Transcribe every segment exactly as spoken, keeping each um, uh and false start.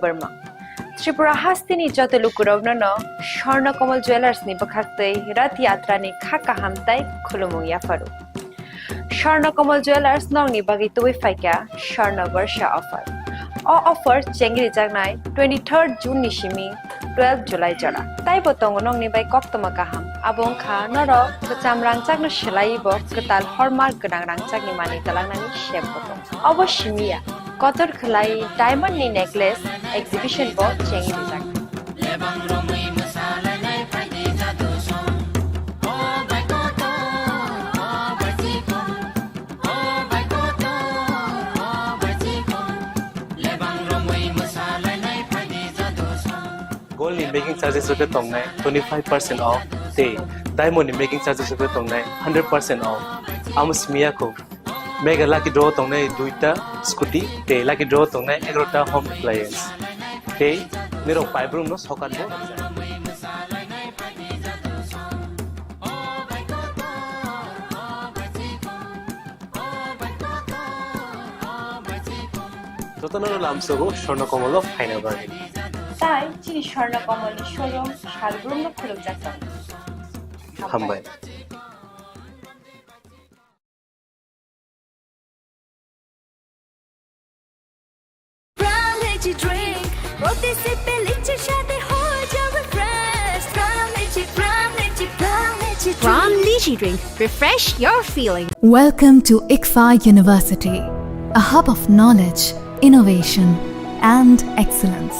Burma. Tripura hasteni joto lukurokno no Swarna Kamal Jewellers ni bwkhaktwi Rath Yatra ni kha kaham tai khulumung yapharu. Swarna Kamal Jewellers nokni bagwi tubui phaikha Swarna Barsha offer. O offer chengri jaknai twenty-third June ni simi twelve July jora. Taibo tongo nokni bai koktwma kaham. Abo wngkha norok kwcham rangchakno swlaiwi bo kwtal hallmark gwnang rangchakni manwi twlangnani sep bo tongo. Obo simi ya, kotor khwlai diamond ni necklace exhibition bo chengwi rijak. Gold ni making charges rok tongnai twenty five percent off tei diamond ni making charges rok tongnai hundred percent off. Amo simi ya kho. Mega lucky draw tongnai duita scooty tei lucky draw tongnai egarota home appliance. Tei nirok paibrumno sokat bo rwjak. Jotono lamsogo Swarna Kamal o phaina bagwi. Tai chini Swarna Kamal ni showroom salbrumno khulukjak tongo. Hambai. Brown Lychee Drink, প্রতি সিপে লিচির স্বাদে হয়ে যাবে fresh। Brown Lychee, Brown Lychee, Brown Lychee Brown Drink। Lychee Drink, refresh your feeling। Welcome to ICFAI University, a hub of knowledge, innovation, and excellence.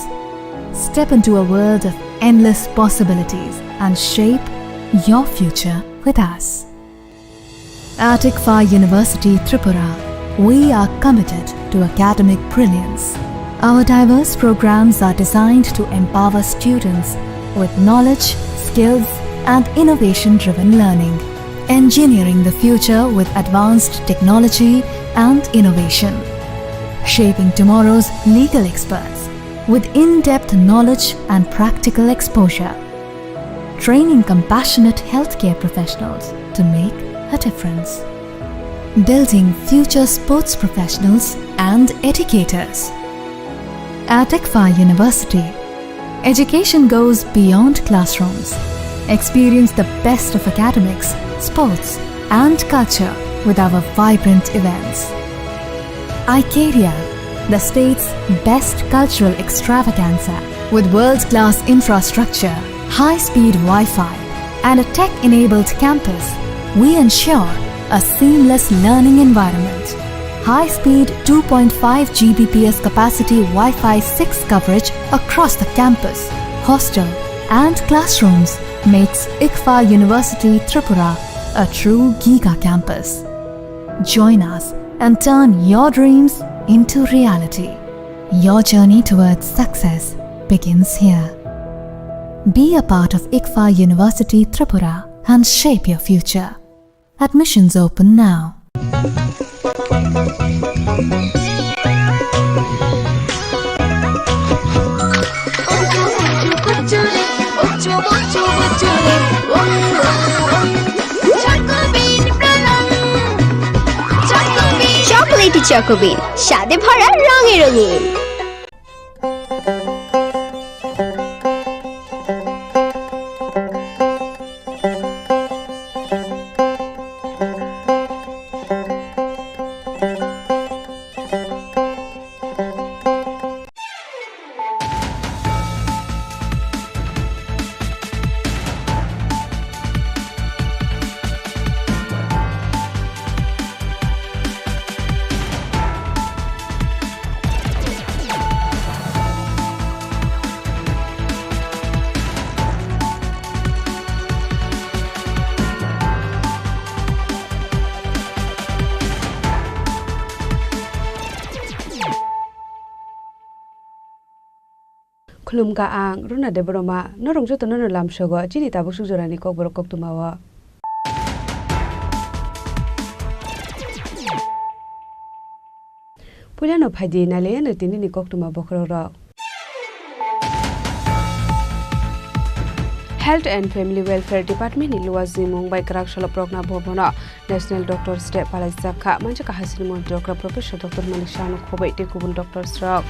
Step into a world of endless possibilities and shape your future with us. At ICFAI University Tripura, we are committed to academic brilliance. Our diverse programs are designed to empower students with knowledge, skills, and innovation-driven learning, engineering the future with advanced technology and innovation, shaping tomorrow's legal experts with in-depth knowledge and practical exposure, training compassionate healthcare professionals to make a difference, building future sports professionals and educators. At ICFAI University, education goes beyond classrooms. Experience the best of academics, sports, and culture with our vibrant events. Icaria, the state's best cultural extravaganza, with world-class infrastructure, high-speed Wi-Fi, and a tech-enabled campus, we ensure a seamless learning environment. High-speed two point five G B P S capacity Wi-Fi six coverage across the campus, hostel, and classrooms makes ICFAI University Tripura a true giga campus. Join us and turn your dreams into reality. Your journey towards success begins here. Be a part of ICFAI University Tripura and shape your future. Admissions open now. Chocolatey Choco Bean, স্বাদে ভরা রঙে রঙিন। Khulumkha ang Runa Debbarma, norok jotono no lamsogo chini tabuk suk jorani kokborok koktwmao. Puilano phaidi nailaiano tinini koktwma bokhorokrok. Health and Family Welfare Department ni luwa jimung bai kwrak solo Progna Bhavan o National Doctors Day palaijak kha, manjakha hasini montri okra Professor Doctor Manik Saha no khoboi tei kubun doctors rok.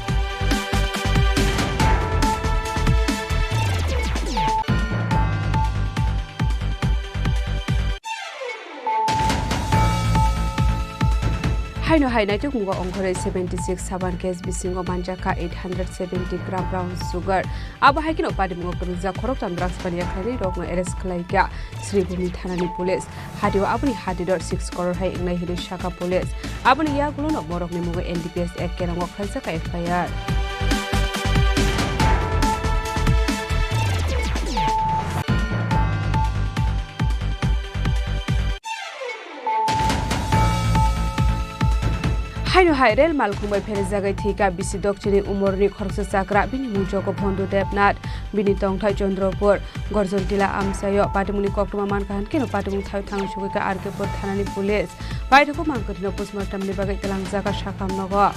Haino hai naitukmungo ongkhorwi seventy six saban case bisingo manjakha eight hundred seventy gram brown sugar. Abo hai kheno patimungo kwrwngjak khoroktham drugs paniya khlainai rokno arrest khlaikha Sribhumi thanani police. Hatio aboni hatidor six crore hai wngnai hinwi sakha police. Aboni yagulono borokni mungo N D P S Act kerongo khlaijakha F I R. Haino hai rel malkhung bai pherjagwi thwikha bisi dokchini umorni khoroksa chakra, bini mung jogo Bhondu Debnath, bini tongthai Chandrapur, Gorjontila amchaio patimungni koktwma mankha, hankhe no patimung thaio thangwi sogwikha R K Pur thanani police. Paithakgo mangkwthwino postmortemni bagwi twlangjakha sakham nogo.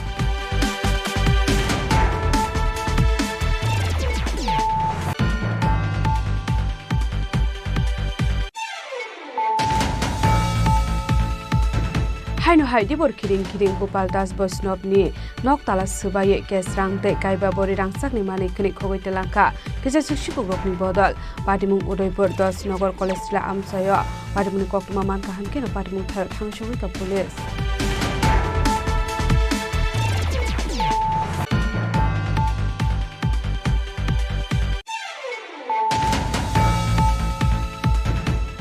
Haino hai dibor khiring khiring Gopal Das Vaishnavni nok tala swbaiwi kesrang tei kaiba bori rangchakni manwi khwnwi khogwi twlangkha kisa suk sipukrokni bodol. Patimung Udaipur dos Nagar College Tila amchaio patimungni koktwma mankha, hankhe no patimung thaio thangwi sogwikha police.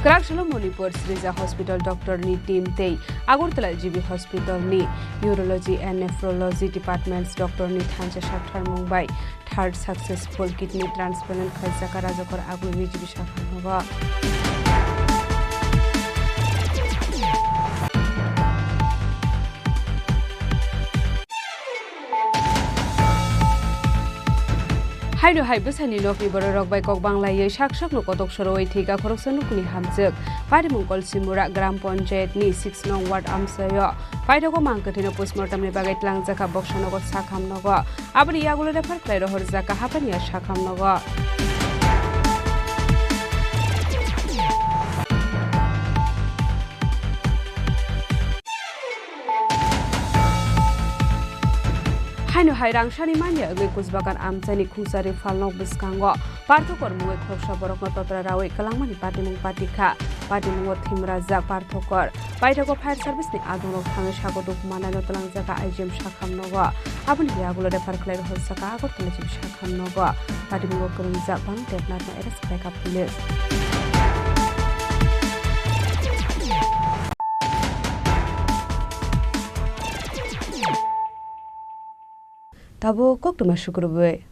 Kwrak salo Manipur Srija Hospital doctor ni team tei Agartala G B Hospital ni Urology and Nephrology Departments doctor ni thansa sakthar mung bai third successful kidney transplant khlaijak Rajakor Agulni G B sakhanogo. Haino hai bwsani nokni bororok bai kok banglaiwi sak sakno kotok sorowi thwikha khoroksa nukuni hamjwk. Patimung Kolsimura Gram Panchayat ni six nong ward amchaio paithakgo mangkwthwino postmortemni bagwi twlangjakha boksa nogo sakham nogo. Aboni yagulo refer khlai rohorjakha Hapania sakham nogo. Haino hai rangsani manya wngwi Kusbagan amchaini Khungsari phalnok bwskango parthokor mungwi khoroksa borokno totra rawi kwlangmani patimung patikha. Patimungo thimrajak parthokor. Paithago fire service ni adongrok thangwi sago dukhu manano twlangjakha I G M sakham nogo. Aboni yagulo refer khlai rohorjakha Agartala G B sakham nogo. Patimungo kwrwngjak Bhanu Debnathno arrest khlaikha police. Tabuk koktwma sukrubwi.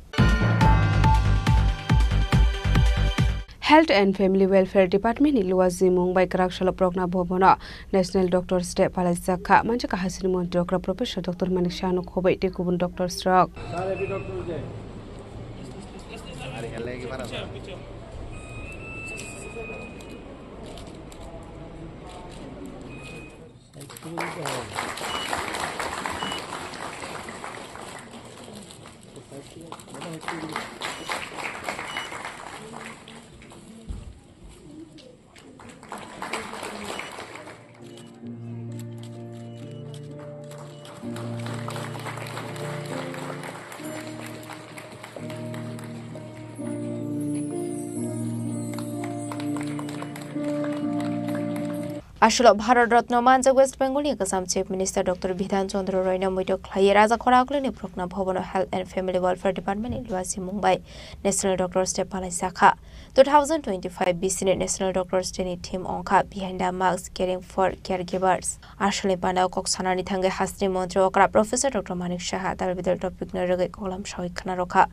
Health and Family Welfare Department ni luwa jimung bai kwrak salo Progna Bhavan o National Doctors Day palaijak kha. Manjakha hasini montri okra Professor Doctor Manik Saha no khoboi tei kubun doctors rok. Aswk Bharat Ratna manjak West Bengal ni kwcham Chief Minister Doctor Bidhan Chandra Roy no muitu khlaiwi Raja Khoragulini Progna Bhavan o Health and Family Welfare Department ni luwa jimung bai National Doctors Day palaijak kha. Two thousand twenty-five B C ni National Doctors Day ni theme wngkha Behind the Mask, Caring for Caregivers. Aswkni panda o kok sanani thangwi hasini montri okra Professor Doctor Manik Saha dal bidal topic no rwgwi koklam sawi khna rwkha.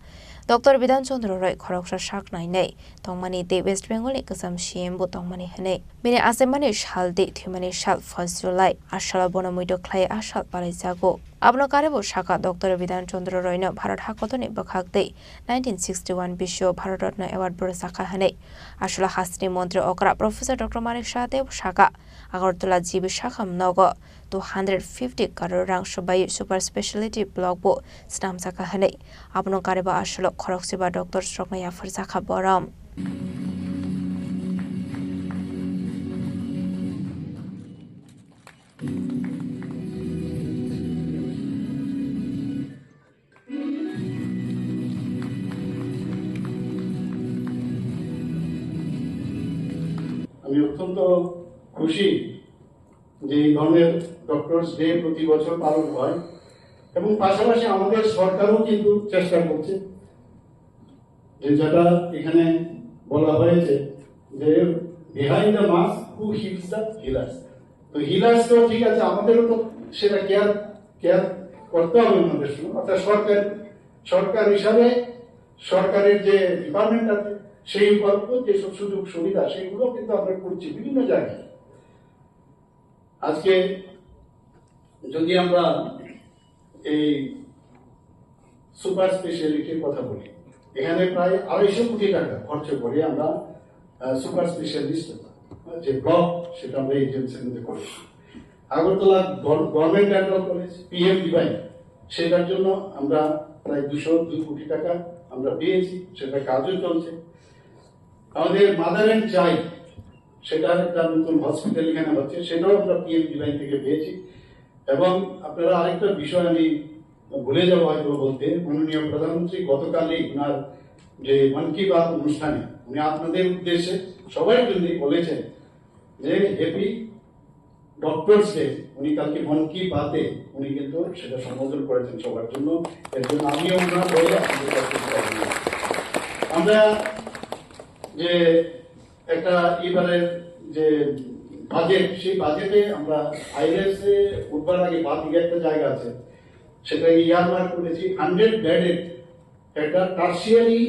Doctor Bidhan Chandra Roy khoroksa sak nainai tongmani tei West Bengal ni kwcham C M bo tongmani hwnwi. Bini achaimani sal tei thwimani sal first July. A salo bono muitu khlai a sal palaijago. Abono karibo sakha Doctor Bidhan Chandra Roy no Bharat hakotorni bwkhak tei nineteen sixty-one bisio Bharat Ratna Award bo rwjakha hwnwi. Aswk hasini montri okra Professor Doctor Manik Saha teibo sakha, Agartala G B sakham nogo two hundred fifty crore rang swbai super speciality block bo swnamjakha hwnwi. Abono kariba aswk khoroksa ba doctors rokno yapharjakha borom. আমি অত্যন্ত খুশি যে এই ধরনের doctors day প্রতি বছর পালন হয়, এবং পাশাপাশি আমাদের সরকারও কিন্তু চেষ্টা করছে, যে যেটা এখানে বলা হয়েছে যে behind the mask, who heals the healers। তো হিলার্স তো ঠিক আছে, আমাদেরও তো সেটা কেয়ার কেয়ার করতে হবে ওনাদের সঙ্গে, অর্থাৎ সরকার সরকার হিসাবে সরকারের যে ডিপার্টমেন্ট আছে, সেই উপর যেসব সুযোগ সুবিধা, সেগুলো কিন্তু আমরা করছি বিভিন্ন জায়গায়। আজকে যদি আমরা এই সুপার স্পেশালিটির কথা বলি, এখানে প্রায় আড়াইশো কোটি টাকা খরচ করে আমরা সুপার স্পেশালিস্ট যে ব্লক, সেটা আমরা এজেন্সির মধ্যে করেছি। Agartala government dental college, PM divine, সেটার জন্য আমরা প্রায় দুশো দুই কোটি টাকা আমরা পেয়েছি, সেটা কাজও চলছে। আমাদের মাদার অ্যান্ড চাইল্ড, সেটার একটা নতুন হসপিটাল এখানে হচ্ছে, সেটাও আমরা পিএম ডিভাইন থেকে পেয়েছি। এবং আপনারা আরেকটা বিষয় আমি ভুলে যাবো হয়তো বলতে, মাননীয় প্রধানমন্ত্রী গতকালই ওনার যে মন কি বাত অনুষ্ঠানে উনি আপনাদের উদ্দেশ্যে সবাই জন্য বলেছেন যে হ্যাপি ডক্টরস ডে। উনি কালকে মন কি বাতে উনি কিন্তু সেটা সম্বোধন করেছেন সবার জন্য। এর জন্য আমিও ওনার হয়ে আপনাদের কাছে কৃতজ্ঞ। আমরা যে একটা এবারে যে বাজেট, সেই বাজেটে আমরা আইএলএস এ উঠবার আগে বাদ দিকে একটা জায়গা আছে, সেটা ইয়ারমার্ক করেছি হান্ড্রেড বেডেড একটা টার্সিয়ারি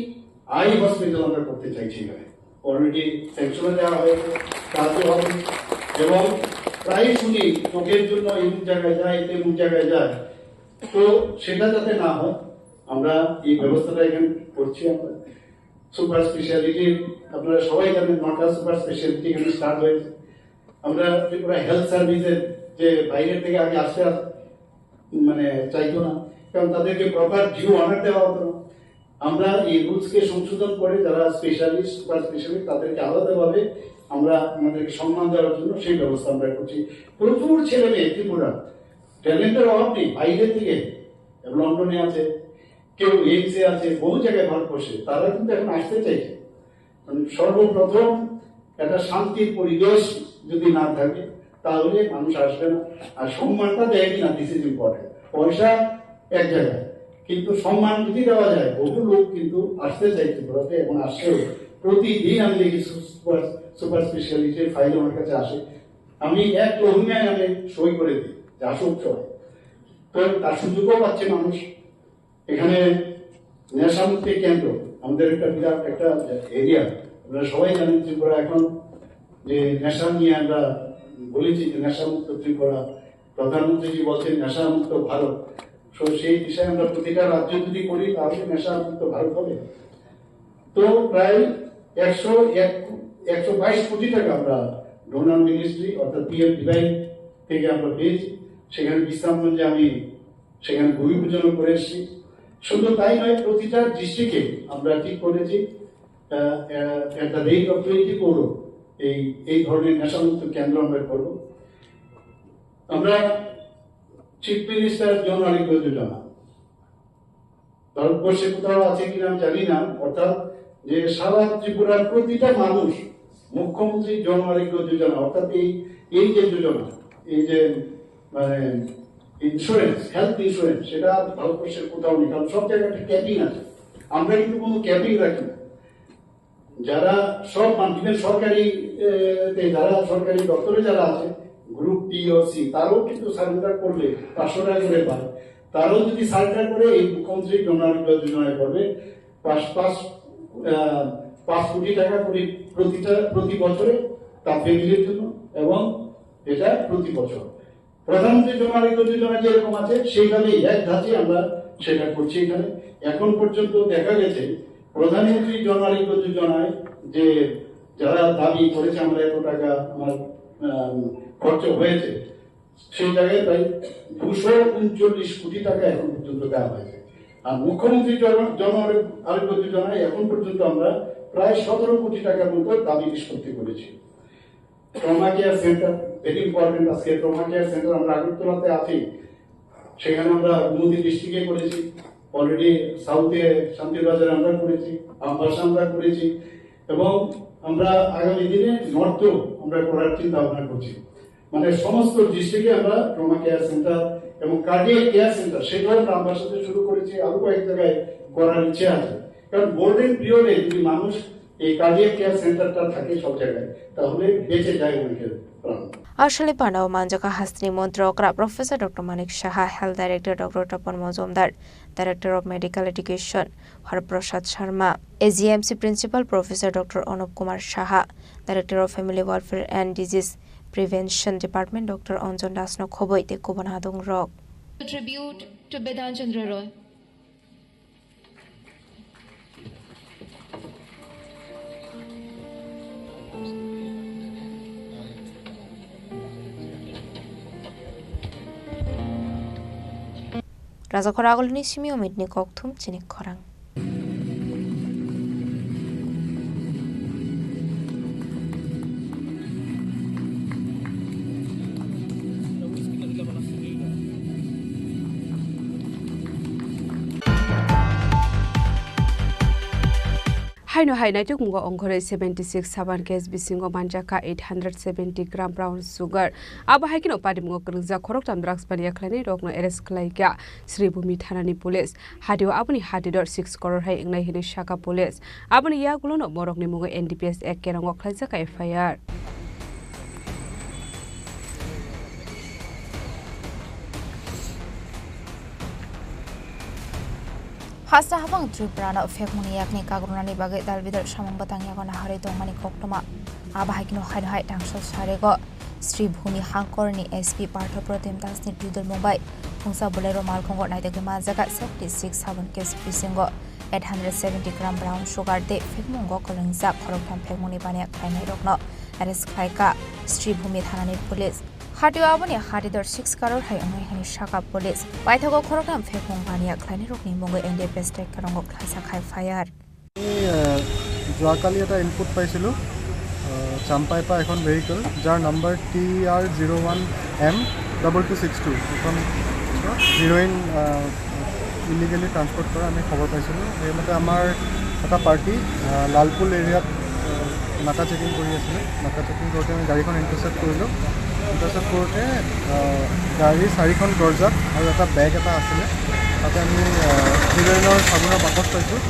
আই হসপিটাল আমরা করতে চাইছি এখানে। অলরেডি স্যাংশনও দেওয়া হয়েছে, কাজও হবে। এবং প্রায় শুনি চোখের জন্য এমন জায়গায় যায়, তেমন জায়গায় যায়, তো সেটা যাতে না হয়, আমরা এই ব্যবস্থাটা এখানে করছি। আমরা সুপার স্পেশালিটি, আপনারা সবাই জানেন, নটা সুপার স্পেশালিটি এখানে স্টার্ট হয়েছে। আমরা ত্রিপুরা হেলথ সার্ভিসের যে বাইরে থেকে আগে আসতে আস- মানে চাইতো না, কারণ তাদেরকে প্রপার ডিউ অনার দেওয়া হতো না। আমরা এই রুলস কে সংশোধন করে যারা স্পেশালিস্ট, সুপার স্পেশালিস্ট, তাদেরকে আলাদাভাবে আমরা আমাদেরকে সম্মান দেওয়ার জন্য সেই ব্যবস্থা আমরা করছি। প্রচুর ছেলে মেয়ে ত্রিপুরা ট্যালেন্টের অভাব নেই, বাইরে থেকে লন্ডনে আছে, কেউ এইমসে আছে, বহু জায়গায় ভারতবর্ষে, তারা কিন্তু এখন আসতে চাইছে। মানে সর্বপ্রথম একটা শান্তির পরিবেশ যদি না থাকে, তাহলে মানুষ আসবে না। আর সম্মানটা দেয় কিনা, দিস ইজ ইম্পর্টেন্ট। পয়সা এক জায়গায়, কিন্তু সম্মান যদি দেওয়া যায়, বহু লোক কিন্তু আসতে চায় ত্রিপুরাতে এবং আসছেও। প্রতিদিন আমি দেখি সুপার সুপার স্পেশালিটির ফাইল আমার কাছে আসে, আমি এক লহুমিয়ায় আমি সই করে দিই যে আসুক সবাই। তো তার সুযোগও পাচ্ছে মানুষ। এখানে নেশামুক্তি কেন্দ্র আমাদের একটা বিরাট একটা এরিয়া। আপনারা সবাই জানেন ত্রিপুরা এখন যে নেশা নিয়ে আমরা বলেছি যে নেশামুক্ত ত্রিপুরা, প্রধানমন্ত্রীজি বলছেন নেশামুক্ত ভারত। তো সেই দিশায় আমরা প্রতিটা রাজ্য যদি করি, তাহলে নেশামুক্ত ভারত হবে। তো প্রায় একশো এক একশো বাইশ কোটি টাকা আমরা ডোনার মিনিস্ট্রি অর্থাৎ পিএম ডিভাইন থেকে আমরা পেয়েছি। সেখানে বিশ্রামগঞ্জে আমি সেখানে ভূমি পূজনও করে এসেছি। শুধু তাই নয়, প্রতিটা ডিস্ট্রিক্টে আমরা ঠিক করেছি, আহ, আহ, at the rate of twenty crore এই এই ধরনের নেশামুক্ত কেন্দ্র আমরা করব। আমরা চিফ মিনিস্টার জন আরোগ্য যোজনা ভারতবর্ষে কোথাও আছে কিনা আমি জানি না, অর্থাৎ যে সারা ত্রিপুরার প্রতিটা মানুষ মুখ্যমন্ত্রী জন আরোগ্য যোজনা, অর্থাৎ এই এই যে যোজনা, এই যে মানে ইন্স্যুরেন্স, হেলথ ইন্স্যুরেন্স, সেটা ভারতবর্ষের কোথাও নেই, কারণ সব জায়গায় একটা ক্যাপিং আছে। আমরা কিন্তু কোনো ক্যাপিং রাখি না। যারা সব মান-, even সরকারি, এ, তে যারা সরকারি দপ্তরে যারা আছে, গ্রুপ বি ও সি, তারাও কিন্তু সারেন্ডার করলে পাঁচশো টাকা করে পায়। তারাও যদি সারেন্ডার করে, এই মুখ্যমন্ত্রী জন আরোগ্য যোজনায় করবে, পাঁচ পাঁচ আহ, পাঁচ কোটি টাকা করে প্রতিটা প্রতি বছরে তার ফ্যামিলির জন্য, এবং এটা প্রতি বছর। প্রধানমন্ত্রী জন আরোগ্য যোজনা যেরকম আছে, সেইভাবেই এক ধাঁচে আমরা সেটা করছি এখানে। এখন পর্যন্ত দেখা গেছে প্রধানমন্ত্রী জন আরোগ্য যোজনায় যে যারা দাবি করেছে আমরা এত টাকা আমার, আম, খরচ হয়েছে, সেই জায়গায় প্রায় দুশো উনচল্লিশ কোটি টাকা এখন পর্যন্ত দেওয়া হয়েছে। আর মুখ্যমন্ত্রী জন জন আরোগ্য যোজনায় এখন পর্যন্ত আমরা প্রায় সতেরো কোটি টাকার মতো দাবি নিষ্পত্তি করেছি। Trauma care centre, very important. আজকে ট্রমা কেয়ার সেন্টার আমরা আগরতলাতে আছি, সেখানে আমরা গোমতী ডিস্ট্রিক্টে করেছি, অলরেডি সাউথে শান্তির বাজারে আমরা করেছি, আমবাসা আমরা করেছি, এবং আমরা আগামী দিনে নর্থেও আমরা করার চিন্তা ভাবনা করছি। মানে সমস্ত ডিস্ট্রিক্টে আমরা ট্রমা কেয়ার সেন্টার এবং কার্ডিয়াক কেয়ার সেন্টার, সেগুলো আমরা আস্তে আস্তে শুরু করেছি, আরো কয়েক জায়গায় করার ইচ্ছে আছে। কারণ গোল্ডেন পিরিয়ডে যদি মানুষ এই কার্ডিয়াক কেয়ার সেন্টারটা থাকে সব জায়গায়, তাহলে বেঁচে যায় অনেকের প্রাণ। Aswkni panda o manjak kha hasteni montri okra Professor Doctor Manik Saha, Health Director Doctor Tapan Mojumdar, Director of Medical Education Har Prasad Sharma, A G M C Principal Professor Doctor Anup Kumar Saha, Director of Family Welfare and Disease Prevention Department Doctor Anjan Das no khoboi tei kubun hadung rok. Tribute to Bidan Chandra Roy. Rajakhor Agulini simi Omitni kokthum chini khorang. Haino hai naitukmungo ongkhorwi seventy six saban case bisingo manjakha eight hundred seventy gram brown sugar. Abo hai kheno patimungo kwrwngjak khoroktham drugs baniya khlainai rokno arrest khlaikha Sribhumi thanani police. Hatio aboni hatidor six crore hai wngnai hinwi sakha police. Aboni yagulono borokni mungo N D P S Act kerongo khlaijakha F I R. Hasta habang Tripura no phekmungni yakni kagrunani bagwi dalbidal samung bwtang yago naharwi tongmani koktwma. Abo hai kheno haino hai tangso sarego Sribhumi hangkorni S P Partho Protim Das ni twidulmung bai phungsa Bolero malkhungo naitugwi manjaga seventy six saban case bisingo eight hundred seventy gram brown sugar tei phekmungo kwlwngjak khoroktham phekmungni baniya khlainairokno arrest khlaikha Sribhumi thanani police. Hatio aboni hatidor six crore hai wngnai hwnwi sakha police. Paithago khoroktham phekmung baniya khlainairokni mungwi N D P S Act kerongo khlaijak F I R. আমি, আহ, যোৱাকালি এটা ইনপুট পাইছিলোঁ, আহ, চাম্পাইৰ পৰা এখন vehicle, যাৰ number T R zero one M double two six two, এখন heroin, আহ, ইলিগেলি ট্ৰান্সপৰ্ট কৰা আমি খবৰ পাইছিলোঁ। সেইমতে আমাৰ এটা পাৰ্টি, আহ, লালপুল এৰিয়াত, আহ, নাকা চেকিং কৰি আছিলে। নাকা চেকিং কৰোঁতে আমি গাড়ীখন ইণ্টাৰচেপ্ট কৰিলোঁ। ইণ্টাৰচেপ্ট কৰোঁতে, আহ, গাড়ী চাৰিখন দৰ্জাত আৰু এটা বেগ এটা আছিলে। তাতে আমি, আহ, হিৰইনৰ চাবোনৰ বাকচ পাইছোঁ।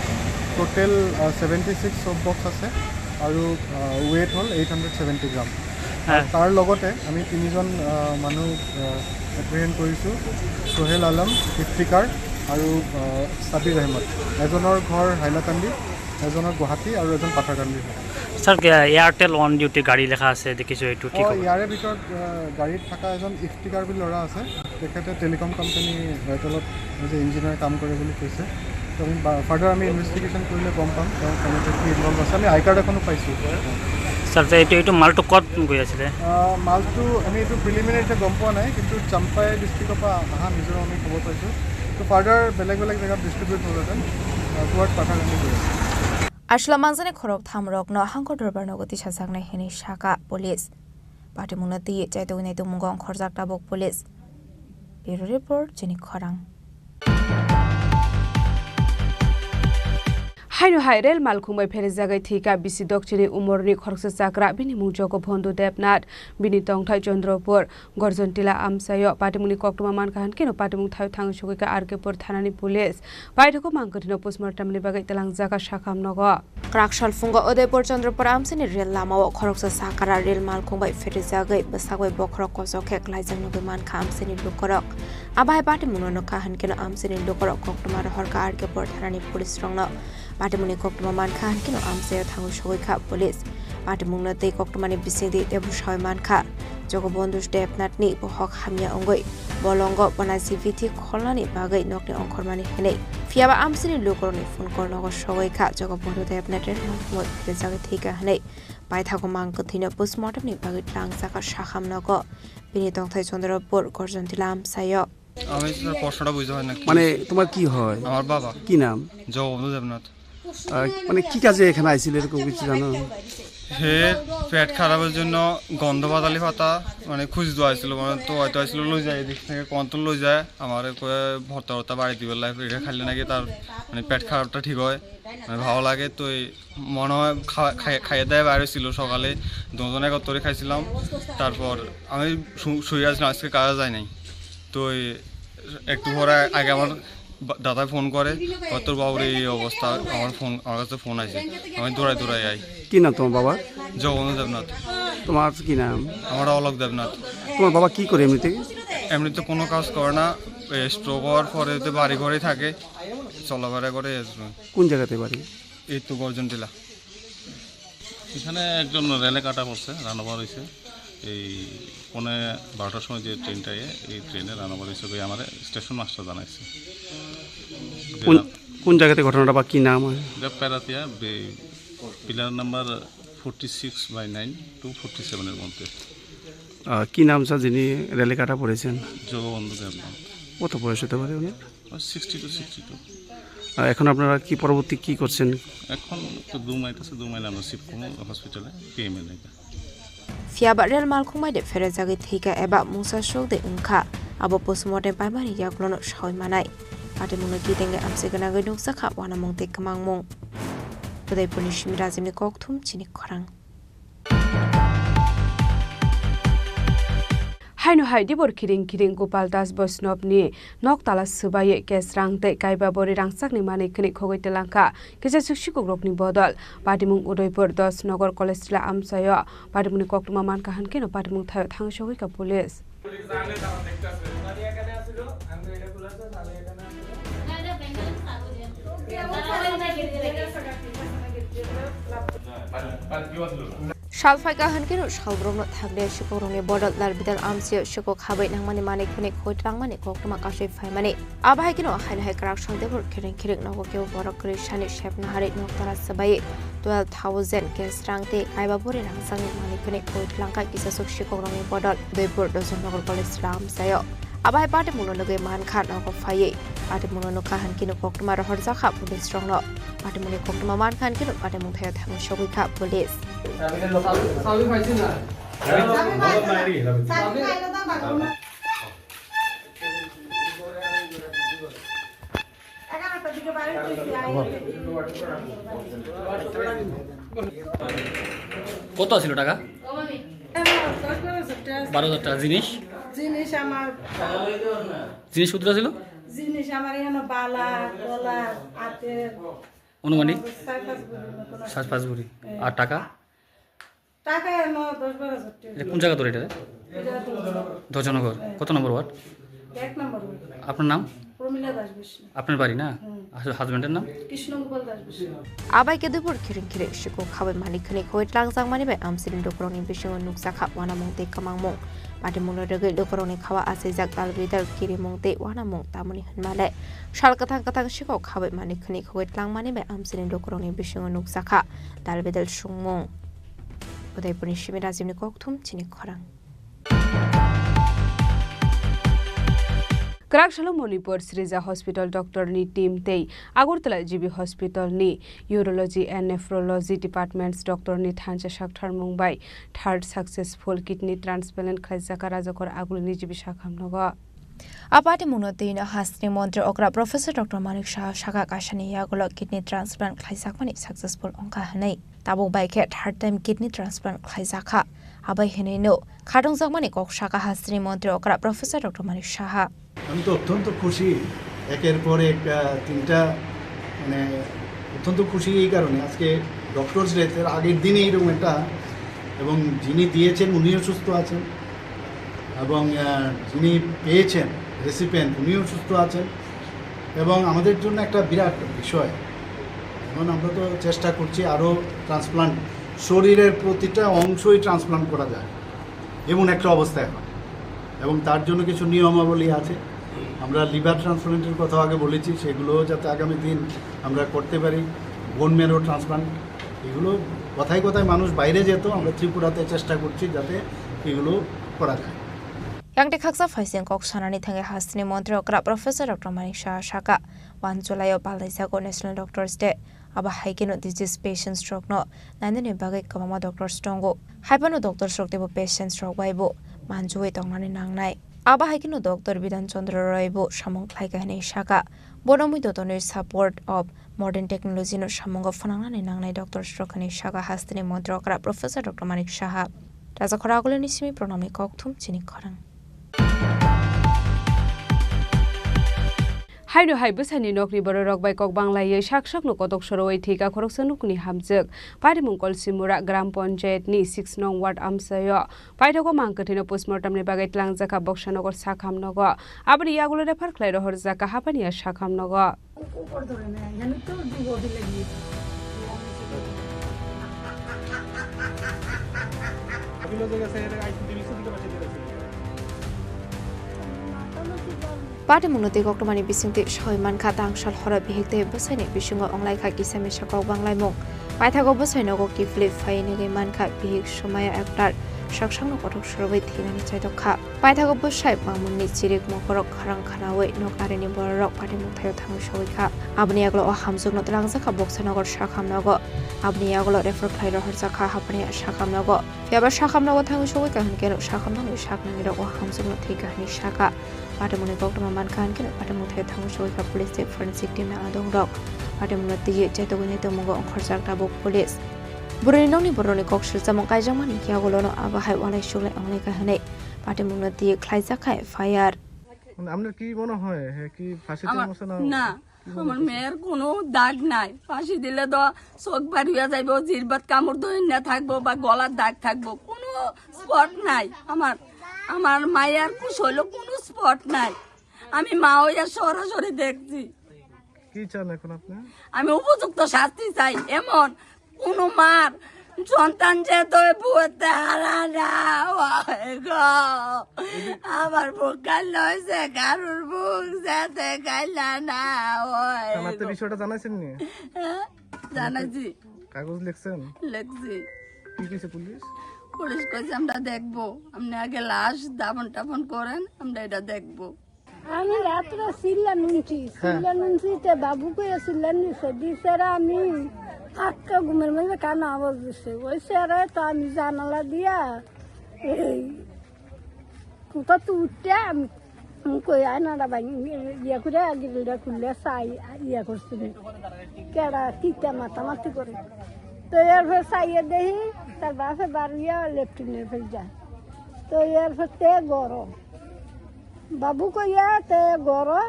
টোটেল, আহ, ছেভেণ্টি ছিক্স চব বক্স আছে আৰু, আহ, ৱেইট হ'ল এইট হাণ্ড্ৰেড ছেভেণ্টি গ্ৰাম। হয়। আৰু তাৰ লগতে আমি তিনিজন, আহ, মানুহ, আহ, এপ্ৰিহেণ্ড কৰিছোঁ, সোহেল আলম, ইফতিকাৰ আৰু, আহ, ছাবিৰ আহমদ। এজনৰ ঘৰ হাইলাকান্দি, এজনৰ গুৱাহাটী আৰু এজন পাথাৰকান্দি হয়। ছাৰ, এ-, এয়াৰটেল অন ডিউটি গাড়ী লেখা আছে, দেখিছোঁ, এইটো কি অ, খবৰ? ইয়াৰে ভিতৰত, আহ, গাড়ীত থকা এজন ইফতিকাৰ বুলি ল'ৰা আছে, তেখেতে টেলিকম কোম্পানী এয়াৰটেলত এজ এ ইঞ্জিনিয়াৰ কাম কৰে বুলি কৈছে। তো আমি বা-, ফাৰ্ডাৰ আমি ইনভেষ্টিগেশ্যন কৰিলে গম পাম তেওঁ কেনেকৈ কি ইনভল্ভ আছে। আমি আই কাৰ্ড এখনো পাইছোঁ। ছাৰ, তে এইটো, এইটো মালটো ক'ত গৈ আছিলে? আহ, মালটো আমি এইটো প্ৰিলিমিনাৰী এতিয়া গম পোৱা নাই, কিন্তু চাম্পাই ডিষ্ট্ৰিক্টৰ পৰা অহা নিজৰো আমি খবৰ পাইছোঁ। তো ফাৰ্ডাৰ বেলেগ বেলেগ জেগাত ডিষ্ট্ৰিবিউট হ'লহেঁতেন, আহ, টুৱাৰ্ড পাথাৰকান্দি গৈ আছে। Aswla manjaknai khoroktham rokno hangkor dorbar nogo tisajaknai hwnwi sakha police. Patimungno twi chaitugwi naitukmungo ongkhorjak tabuk police. Bureau report, chini khorang. Haino hai rel malkhung bai pherejagwi thwikha bisi dokchini umorni khoroksa chakra, bini mung Jogobondhu Debnath, bini tongthai Chandrapur, Gorjontila amchaio. Patimungni koktwma mankha hwnkhe no patimung thaio thangwi sogwikha R K Pur thanani police. Paithago mang kwthwino postmortemni bagwi twlangjakha sakham nogo. Kwrak sal phungo Udaipur Chandrapur amchaini rel lamao khoroksa sakara rel malkhung bai pherejagwi bwsak bai bokhorok kochok khe klaijak nugwi mankha amchaini lukurok. Abo hai patimungno nukha hwnkhe no amchaini lukurok koktwma rohorkha R K Pur thanani police rokno. Patimungni koktwma mankha hwnkhe no amchaio thangwi sogwikha police. Patimungno tei koktwmani bisingtwi teibo sawi mankha. Jogobondhu Debnathni bohok hamya wngwi bolongo bona jibiti kholnani bagwi nokni ongkhormani hwnwi. Phiyaba amchaini lukurokni phone call nogo sogwi kha, Jogobondhu Debnath rel malkhungwi pherejagwi thwikha hwnwi. Paithago mang kwthwino postmortemni bagwi tlangjak kha sakham nogo. Bini tongthai Chandrapur Gorjontila amchaio. আমি স্যার প্রশ্নটা বুঝতে পারি না কি মানে হয়েছে। তোমার কি হয়? আমার বাবা। কি নাম? জগবন্ধু দেবনাথ। আহ, মানে কি কাজে এখানে আইছিল এরকম কিছু জানো? হে পেট খারাপের জন্য গন্ধ বাতালি পাতা মানে খুঁজতে আইছিল, মানে তো হয়তো আইছিল লই যায়, এদিক থেকে কন্তন লই যায়, আমার কয়ে ভর্তা ভর্তা বাড়ি দিবার লাগে, এটা খাইলে নাকি তার মানে পেট খারাপটা ঠিক হয়। মানে ভালো লাগে। তো এই মনে হয় খা-, খাই-, খাইয়ে দাইয়ে বাইরে ছিল সকালে, দুজন একত্রে খাইছিলাম। তারপর আমি শু-, শুয়ে আছিলাম, আজকে কাজে যাই নাই। তো এই একটু পরে আগে আমার বা-, দাদায় ফোন করে, "তোর বাবুর এই অবস্থা।" আমার ফোন, আমার কাছে ফোন আছে, আমি দৌড়াই দৌড়াই আই। কি নাম তোমার বাবার? জগবন্ধু দেবনাথ। তোমার কি নাম? আমার অলোক দেবনাথ। তোমার বাবা কি করে এমনিতে? এমনিতে কোনো কাজ করে না, স্ট্রোক হওয়ার পরে তো বাড়ি ঘরেই থাকে, চলাফেরা করে। কোন জায়গাতে বাড়ি? এই তো গর্জন টিলা। এখানে একজন রেলে কাটা পড়ছে, রান ওভার হয়েছে। এই পৌনে বারোটার সময় যে ট্রেনটা, এ, এই ট্রেনে রান ওভার হয়েছে, ওই আমার স্টেশন মাস্টার জানাইছে। যে কোন, রা- কোন জায়গাতে ঘটনাটা বা কি নাম হয়? এটা প্যারাতিয়া বে-, pillar number forty six by nine to forty সেভেনের মধ্যে। আহ, কি নাম স্যার যিনি রেলে কাটা পড়েছেন? জগবন্ধু দেবনাথ। কত বয়স হতে পারে ওনার? Sixty two, sixty two. আহ, এখন আপনারা কি পরবর্তী কি করছেন? এখন তো দু মাইল আছে, দু মাইল আমরা শিফট করবো হসপিটালে, পিএমএল এটা। Phiya ba rel malkhung bai de pherejagwi thwikha eba mungsa sok de wngkha, abo postmortem paimani yagulono sawi manai. Patimungno kitenge amchai gwnagwi nukjakha uanamung tei kwmangmung. Udaipurni simi Rajibni kokthum chini khorang. Haino hai dibor khiring khiring Gopal Das Boishnobni noktala swbaiwi cash rang tei kaiba bori rangchakni manwi khwnwi khogwi twlangkha kisa suk sikukrokni bodol. Patimung Udaipur dos Nogor College Tila amchaio patimungni koktwma mankha, hankhe no patimung thaio thang sogwikha police. Sal phaikha hankhe no salbrumno thakle sikokrokni bodol dal bidal amchaio sikok habai nangmani manwi khwnwi khogwi twlangmani koktwma kasui phaimani. Abo hai kheno haino hai kwrak sal debor khiring khiring nogo kebo borok kwrwi sani sepna harwi noktala swbai twelve thousand cash rang tei kaiba bori rangchakni manwi khwnwi khogwi twlangkha kisasuk sikokrokni bodol Udaipur Dojon Nogor College Tila amchaio. Abo hai patimungno nugwi mankha nogo phaiwi. Patimungno nukha hankhe no koktwma rohorjakha police rokno. Patimungni koktwma mankha hankhe no patimung thaio thangwi sogwikha police. কত আছিল টাকা? দশ বারো হাজার টাকা। বারো হাজার টাকা জিনিস? জিনিস আমার জিনিস কতটা ছিল? জিনিস আমার এখানে বালা, গলা, হাতের, আনুমানিক? চার পাঁচ ভরির মতন আছে। চার পাঁচ ভরি। হ্যাঁ। আর টাকা? টাকা এমন দশ বারো হাজার টাকা। এটা কোন জায়গা তোর এটা? এটা তো দশনগর। হ্যাঁ। কত নম্বর ওয়ার্ড? এক নম্বর ওয়ার্ড। আপনার নাম? প্রমীলা দাস বৈষ্ণব। আপনার বাড়ি না? হুম। আসলে হাজবেন্ডের নাম? কৃষ্ণগোপাল দাস বৈষ্ণব। Abai khe dubur khiring khiring sikok khabai mani khwnwi khogwi tlangjakmani bai amchini lukurokni bisingo nukjakha uanamung tei kwmangmung. Patimungno rwgwi lukurokni kha-o achaijak dal bidal kirimung tei uanamung tamoni hwnmale sal kwthang kwthang sikok khabai mani khwnwi khogwi tlangmani bai amchini lukurokni bisingo nukjakha dal bidal sungmung. Udaipurni simi Rajibni kokthum chini khorang. Kwrak salo Manipur Srija Hospital doctor ni team tei Agartala G B Hospital ni Urology and Nephrology Departments doctor ni thansa sakthar mung bai third successful kidney transplant khlaijak Rajakor Aguli ni G B Sakham nogo. A patimungno twino hasteni montri okra Professor Doctor Manik Saha saka kaisani yagulo kidney transplant khlaijakmani successful wngkha hwnwi. Tabuk bai khe third time kidney transplant khlaijakha. Abai hwnwino khatungjakmani kok saka hasteni montri okra Professor Doctor Manik Saha. আমি তো অত্যন্ত খুশি, একের পর এক, আহ, তিনটা, মানে, অত্যন্ত খুশি এই কারণে, আজকে ডক্টরস ডেতে আগের দিনে এইরকম একটা, এবং যিনি দিয়েছেন উনিও সুস্থ আছেন, এবং, আহ, যিনি পেয়েছেন, রেসিপিয়েন্ট, উনিও সুস্থ আছেন, এবং আমাদের জন্য একটা বিরাট বিষয়। এখন আমরা তো চেষ্টা করছি আরও ট্রান্সপ্লান্ট, শরীরের প্রতিটা অংশই ট্রান্সপ্লান্ট করা যায়, এমন একটা অবস্থা এখন। এবং তার জন্য কিছু নিয়মাবলী আছে। আমরা লিভার ট্রান্সপ্লান্টের কথা আগে বলেছি, সেগুলো যাতে আগামী দিন আমরা করতে পারি। বোন ম্যারো ট্রান্সপ্লান্ট, এগুলো কথায় কথায় মানুষ বাইরে যেত, আমরা ত্রিপুরাতে চেষ্টা করছি যাতে এগুলো করা যায়। Yang tei khaksa phaising kok sanani thangwi hasteni montri okra Professor Doctor Manik Saha saka, one July o palaijago National Doctors Day. Abo hai kheno disease patients rokno nainani bagwi kwbangma doctors tongo. Hai phano doctors rok teibo patients rok bai bo manjui tongnani nangnai. Abo hai kheno Doctor Bidhan Chandra Roy bo samung khlaikha hwnwi saka, Bono mui dotoni support of modern technology no samungo phwnangnani nangnai doctor srokhani saka hasteni montri okra Professor Doctor Manik Saha. Raja khora agulini simi pranamni kokthum chini khorang. Haino hai bwsaini nokni bororok bai kok banglaiwi sak sakno kotok sorowi thwika khoroksa nukni hamjwk. Patimung Kolsimura Gram Panchayat ni six nong ward amchaio paithago mang kwthwino postmortem ni bagwi twlangjakha Boksanagar sakham nogo. Aboni yagulo refer khlai rohorjakha Hapania sakham nogo. Patimungno twi koktwmani bisingtwi soi mankha, tangsal horo bihik tei bwsaini bisingo wnglaikha kisa misa kok banglaimung. Paithago bwsai nogo kiphilwi phaiwi nigwi mankha, bihik Somaya Akhtar saksakno kothok sorowi thwinani chaitokha. Paithago bwsai mangmungni chirik mokorok kharang khanaui nok arini bororok patimung thaio thangwi sogwi kha. Aboni yagulo o hamjwkno twlangjakha Boksanagar sakham nogo. Aboni yagulo refer khlai rohorjakha Hapania sakham nogo. Phiyaba sakham nogo thangwi sogwi kha hinkhe sakham nokni saknanirok o hamjwkno thwikha hwnwi sakha. Patimungni koktwma mankha hinkhe patimung thaio thangwi sogwi kha police tei forensic team ni adongrok. Patimungno twiwi chaitogwi nai tongmungo ongkhorjak tabuk police. Bwrwini nokni borokni kok swrwngsamung kaijakmani yagulono abo hai walai suglai wnglaikha hwnwi patimungno twiwi khlaijak kha F I R. মানে, আপনার কি মনে হয়? হ্যাঁ, কি ফাঁসিতে আমার, বসে না? না, কি মনে আমার হচ্ছে? মেয়ের কোনো দাগ নাই। ফাঁসি দিলে তো চোখ বার হইয়া যাইবো, জিহ্বার কামড় ধরে না থাকবো বা গলার দাগ থাকবো, কোনো স্পট নাই। আমার, আমার মায়ের কুশলো কোনো স্পট নাই। আমি মা হইয়া সরাসরি দেখছি। কি চান এখন আপনি? আমি উপযুক্ত শাস্তি চাই, এমন কোনো মার সন্তান যে তো বুঝতে হারা না হয় গো। আমার বুক কাল হয়েছে, কারোর বুক যেতে কাইলা না হয় থানাতে গো। বিষয়টা জানাইছেন নি? হ্যাঁ, জানাইছি। কাগজ লিখছেন? লিখছি। কি কইছে পুলিশ? পুলিশ কইছে, "আমরা দেখবো, আপনি আগে লাশ দাফন টাফন করেন, আমরা এটা দেখবো।" আমি রাত্রে চিল্লা নুনছি, হ্যাঁ। চিল্লা নুনছি, তে বাবু কইয়া চিল্লা নিছে, দিছে রে আমি আটকা ঘুমের মধ্যে কানো আওয়াজ দিছে, ওই স্যারে তো আমি জানালা দিয়া এই কোথা তো উঠতে আমি কই আয়নাটা ভাঙি ইয়ে করে গ্রিলটা খুললে চাই ইয়ে করছি, কেডা কিতা মাতামাতি করে। তো এরপর চাইয়ে দেখি তার বাপে বাড়িয়া লেট্রিনের ফেল যায়। তো এরপর তে গরম বাবু কইয়া তে গরো,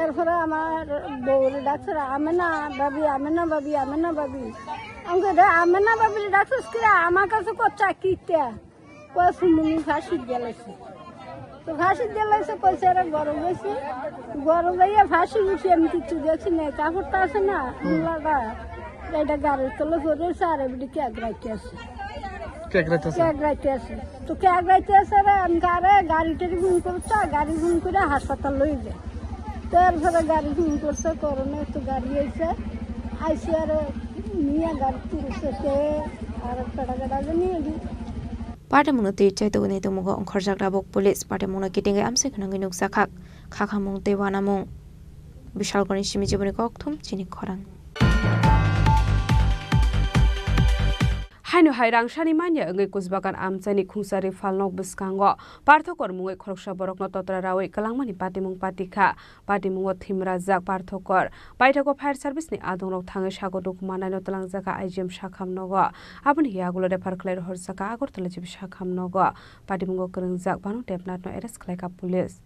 এরপরে আমার বউরে ডাকছে, "আমেনা ভাবি, আমেনা ভাবি, আমেনা ভাবি।" আমি কই, "রে আমেনা ভাবিরে ডাকছিস কি রে? আমার কাছে কচ্চা কিটা?" কয়, "সুমনি ফাঁসি গেলাইছে।" তো ফাঁসি গেলাইছে কইছে, "এরা গরম হয়েছে।" গরম হইয়া ফাঁসি উঠে আমি কিচ্ছু দেখছি না, কাপড়টা আছে না, হুম। লাদা। এটা গাড়ির তলে পড়ে রয়েছে, আর এমনি কেক রাখতে আছে। কেক রাখতে আছে? কেক রাখতে আছে। তো কেক রাখতে আছে রে, আমি কারে গাড়ি টাড়ি ফোন করছে, গাড়ি ফোন করে হাসপাতাল লই যায়। তো এরপরে গাড়ি ফোন করছে, করোনা তো গাড়ি আইছে, আইসে আর নিয়ে গাড়ি তুলছে, সে আর পেটা কেটা নিয়ে গিয়ে। Patimungno twi chaitugwi nai tongmungo ongkhorjak tabuk police. Patimungno kitingwi amsai khwnangwi nukjakha khakhamung tei uanamung. Bishalgorni simi jiboni kokthum chini khorang. Haino hai rangsani manya wngwi Kusbagan amchaini khungsari phalnok bwskango parthokor mungwi khoroksa borokno totra rawi kwlangmani patimung patikha. Patimungo thimrajak parthokor. Paithago fire service ni adongrok thangwi sago dukhu manaino twlangjakha I G M sakham nogo. Aboni yagulo refer khlai rohorjakha Agartala G B sakham nogo. Patimungo kwrwngjak Banu Debnath no arrest khlaikha police.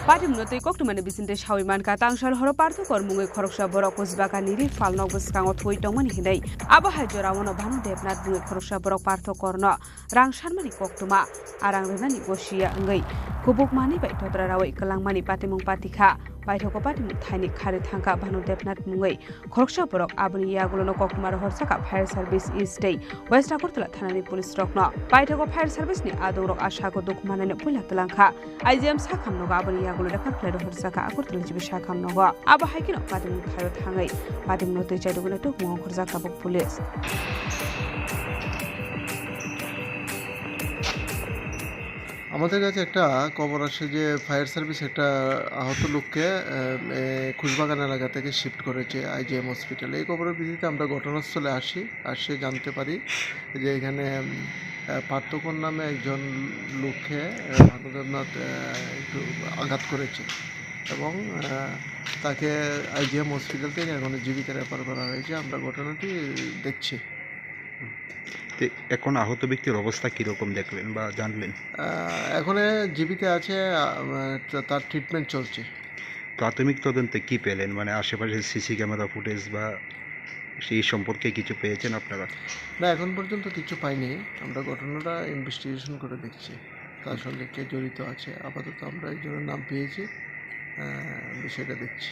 Patimungno twi koktwmani bisingtwi sawi mankha, tangsal horo parthokor mungwi khoroksa borok Kusbaga niri phalnok bwskango thwi tongmani hinwi. Abo hai jorao no Bhanu Debnath mungwi khoroksa borok parthokor no rang sanmani koktwma, a rang rwnani gosiya wngwi kubuk manwi bai totra rawi kwlangmani patimung patikha. Paithago patimung thaini khari thangkha Bhanu Debnath mungwi khoroksa borok. Aboni yagulono koktwma rohorjakha Fire Service East tei West Agartala thanani police rokno. Paithago Fire Service ni adongrok a sago dukhu manaino puila twlangkha. I G M sakham nogo aboni yagulo refer khlai rohorjakha Agartala G B sakham nogo. Abo hai kheno patimung thaio thangwi patimungno twi chaitugwino tubungo ongkhorjak tabuk police. আমাদের কাছে একটা খবর আসে যে fire service একটা আহত লোককে, আহ, এ, খুশবাগান এলাকা থেকে শিফট করেছে আইজিএম হসপিটালে। এই খবরের ভিত্তিতে আমরা ঘটনাস্থলে আসি, আসে জানতে পারি যে এখানে, উম, আহ, পার্থকর নামে একজন লোককে, আহ, মাদকের নাত, আহ, একটু আঘাত করেছে এবং, আহ, তাকে আইজিএম হসপিটাল থেকে এখন জিবিতে রেফার করা হয়েছে। আমরা ঘটনাটি দেখছি। তো এখন আহত ব্যক্তির অবস্থা কীরকম দেখলেন বা জানলেন? আহ, এখনো জিবিতে আছে, আহ, তা-, তার ট্রিটমেন্ট চলছে। প্রাথমিক তদন্তে কি পেলেন? মানে, আশেপাশে সিসি ক্যামেরা ফুটেজ বা সেই সম্পর্কে কিছু পেয়েছেন আপনারা? না, এখন পর্যন্ত কিছু পাইনি। আমরা ঘটনাটা ইনভেস্টিগেশন করে দেখছি, তার সঙ্গে কে জড়িত আছে। আপাতত আমরা একজনের নাম পেয়েছি, আহ, বিষয়টা দেখছি।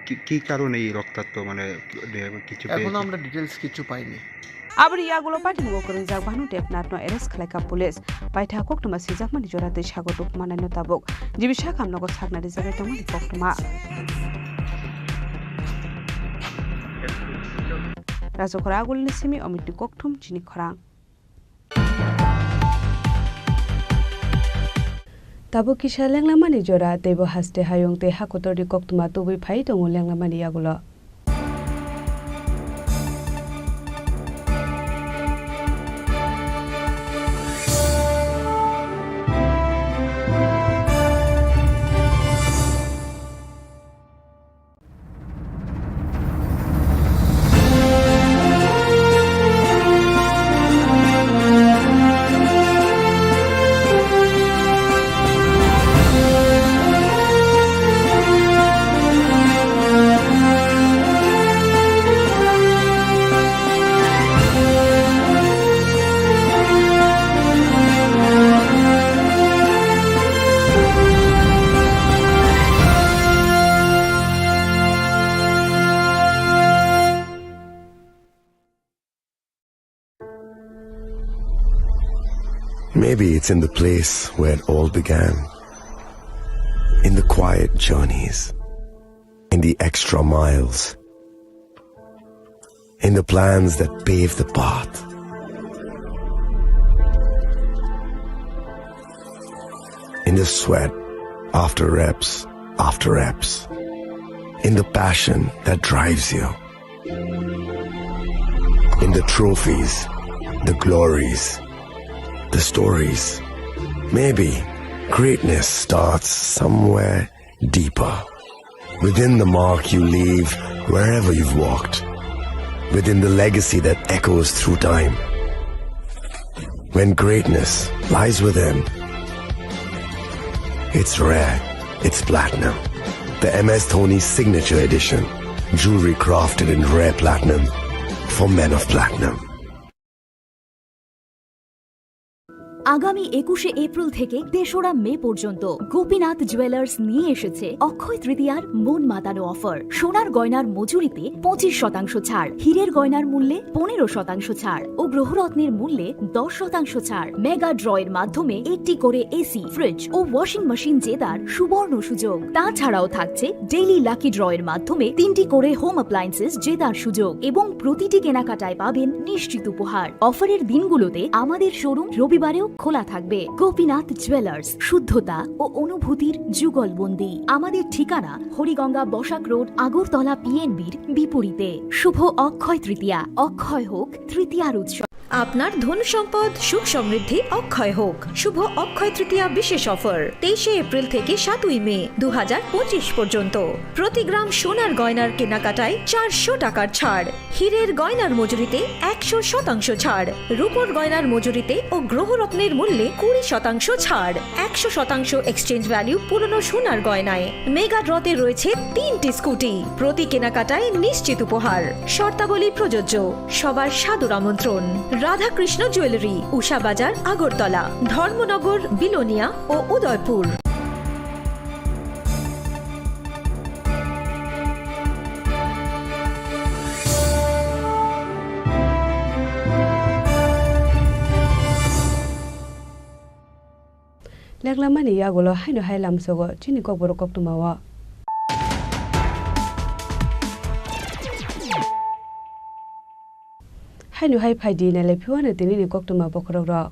কি, কি কারণে এই রক্তাক্ত, মানে, কিছু এখনো পেয়েছেন? আমরা ডিটেলস কিছু পাইনি। Aboni yagulo paithago kwrwngjak Bhanu Debnathno arrest khlaikha police. Paitha koktwma swijakmani jora tei sago tubumanaino tabuk. Jibi sakha nogo sakna rijagwi tongmani koktwma. Rajakhor Agulni simi Omitni kokthum chini khorang. Tabuk kisa lenglamani jora, teibo haste hayung tei hakotorni koktwma tubui phai tongo lenglamani yagulo. Maybe it's in the place where it all began. In the quiet journeys, in the extra miles, in the plans that pave the path, in the sweat after reps after reps, in the passion that drives you. In the trophies, the glories, the stories. Maybe greatness starts somewhere deeper. Within the mark you leave wherever you've walked. Within the legacy that echoes through time. When greatness lies within, it's rare, it's platinum. The M S Dhoni Signature Edition. Jewelry crafted in rare platinum for men of platinum. আগামী একুশে এপ্রিল থেকে তেসরা মে পর্যন্ত গোপীনাথ জুয়েলার্স নিয়ে এসেছে অক্ষয় তৃতীয়ার মন মাতানো অফার। সোনার গয়নার মজুরিতে পঁচিশ শতাংশ ছাড়, হীরের গয়নার মূল্যে পনেরো শতাংশ ছাড় ও গ্রহরত্নের মূল্যে দশ শতাংশ ছাড়। মেগা ড্রয়ের মাধ্যমে একটি করে এসি, ফ্রিজ ও ওয়াশিং মেশিন জেতার সুবর্ণ সুযোগ। তাছাড়াও থাকছে ডেইলি লাকি ড্রয়ের মাধ্যমে তিনটি করে হোম অ্যাপ্লায়েন্সেস জেতার সুযোগ এবং প্রতিটি কেনাকাটায় পাবেন নিশ্চিত উপহার। অফারের দিনগুলোতে আমাদের শোরুম রবিবারেও খোলা থাকবে। গোপীনাথ জুয়েলার্স, শুদ্ধতা ও অনুভূতির যুগলবন্দি। আমাদের ঠিকানা হরিগঙ্গা বসাক রোড, আগরতলা পিএনবির বিপরীতে। শুভ অক্ষয় তৃতীয়া, অক্ষয় হোক তৃতীয়ার উৎসব। আপনার ধন সম্পদ সুখ সমৃদ্ধি অক্ষয় হোক। শুভ অক্ষয় তৃতীয়া বিশেষ অফার তেইশে এপ্রিল থেকে সাতই মে দু হাজার পঁচিশ পর্যন্ত। প্রতি গ্রাম সোনার গয়নার কেনাকাটায় চারশো টাকার ছাড়, হীরের গয়নার মজুরিতে একশো শতাংশ ছাড়, রূপোর গয়নার মজুরিতে ও গ্রহরত্নের মূল্যে কুড়ি শতাংশ ছাড়, একশো শতাংশ এক্সচেঞ্জ ভ্যালু পুরনো সোনার গয়নায়। মেগা ড্রতে রয়েছে তিনটি স্কুটি, প্রতি কেনাকাটায় নিশ্চিত উপহার। শর্তাবলী প্রযোজ্য। সবার সাদর আমন্ত্রণ। রাধাকৃষ্ণ জুয়েলারি, উষা বাজার, আগরতলা, ধর্মনগর, বিলোনিয়া ও Udaipur. Leklamani yagulo haino hai lamsogo chini kokborok koktwmao. Haino hai phaidi nailai phiwano tinini koktwma bokhorokrok.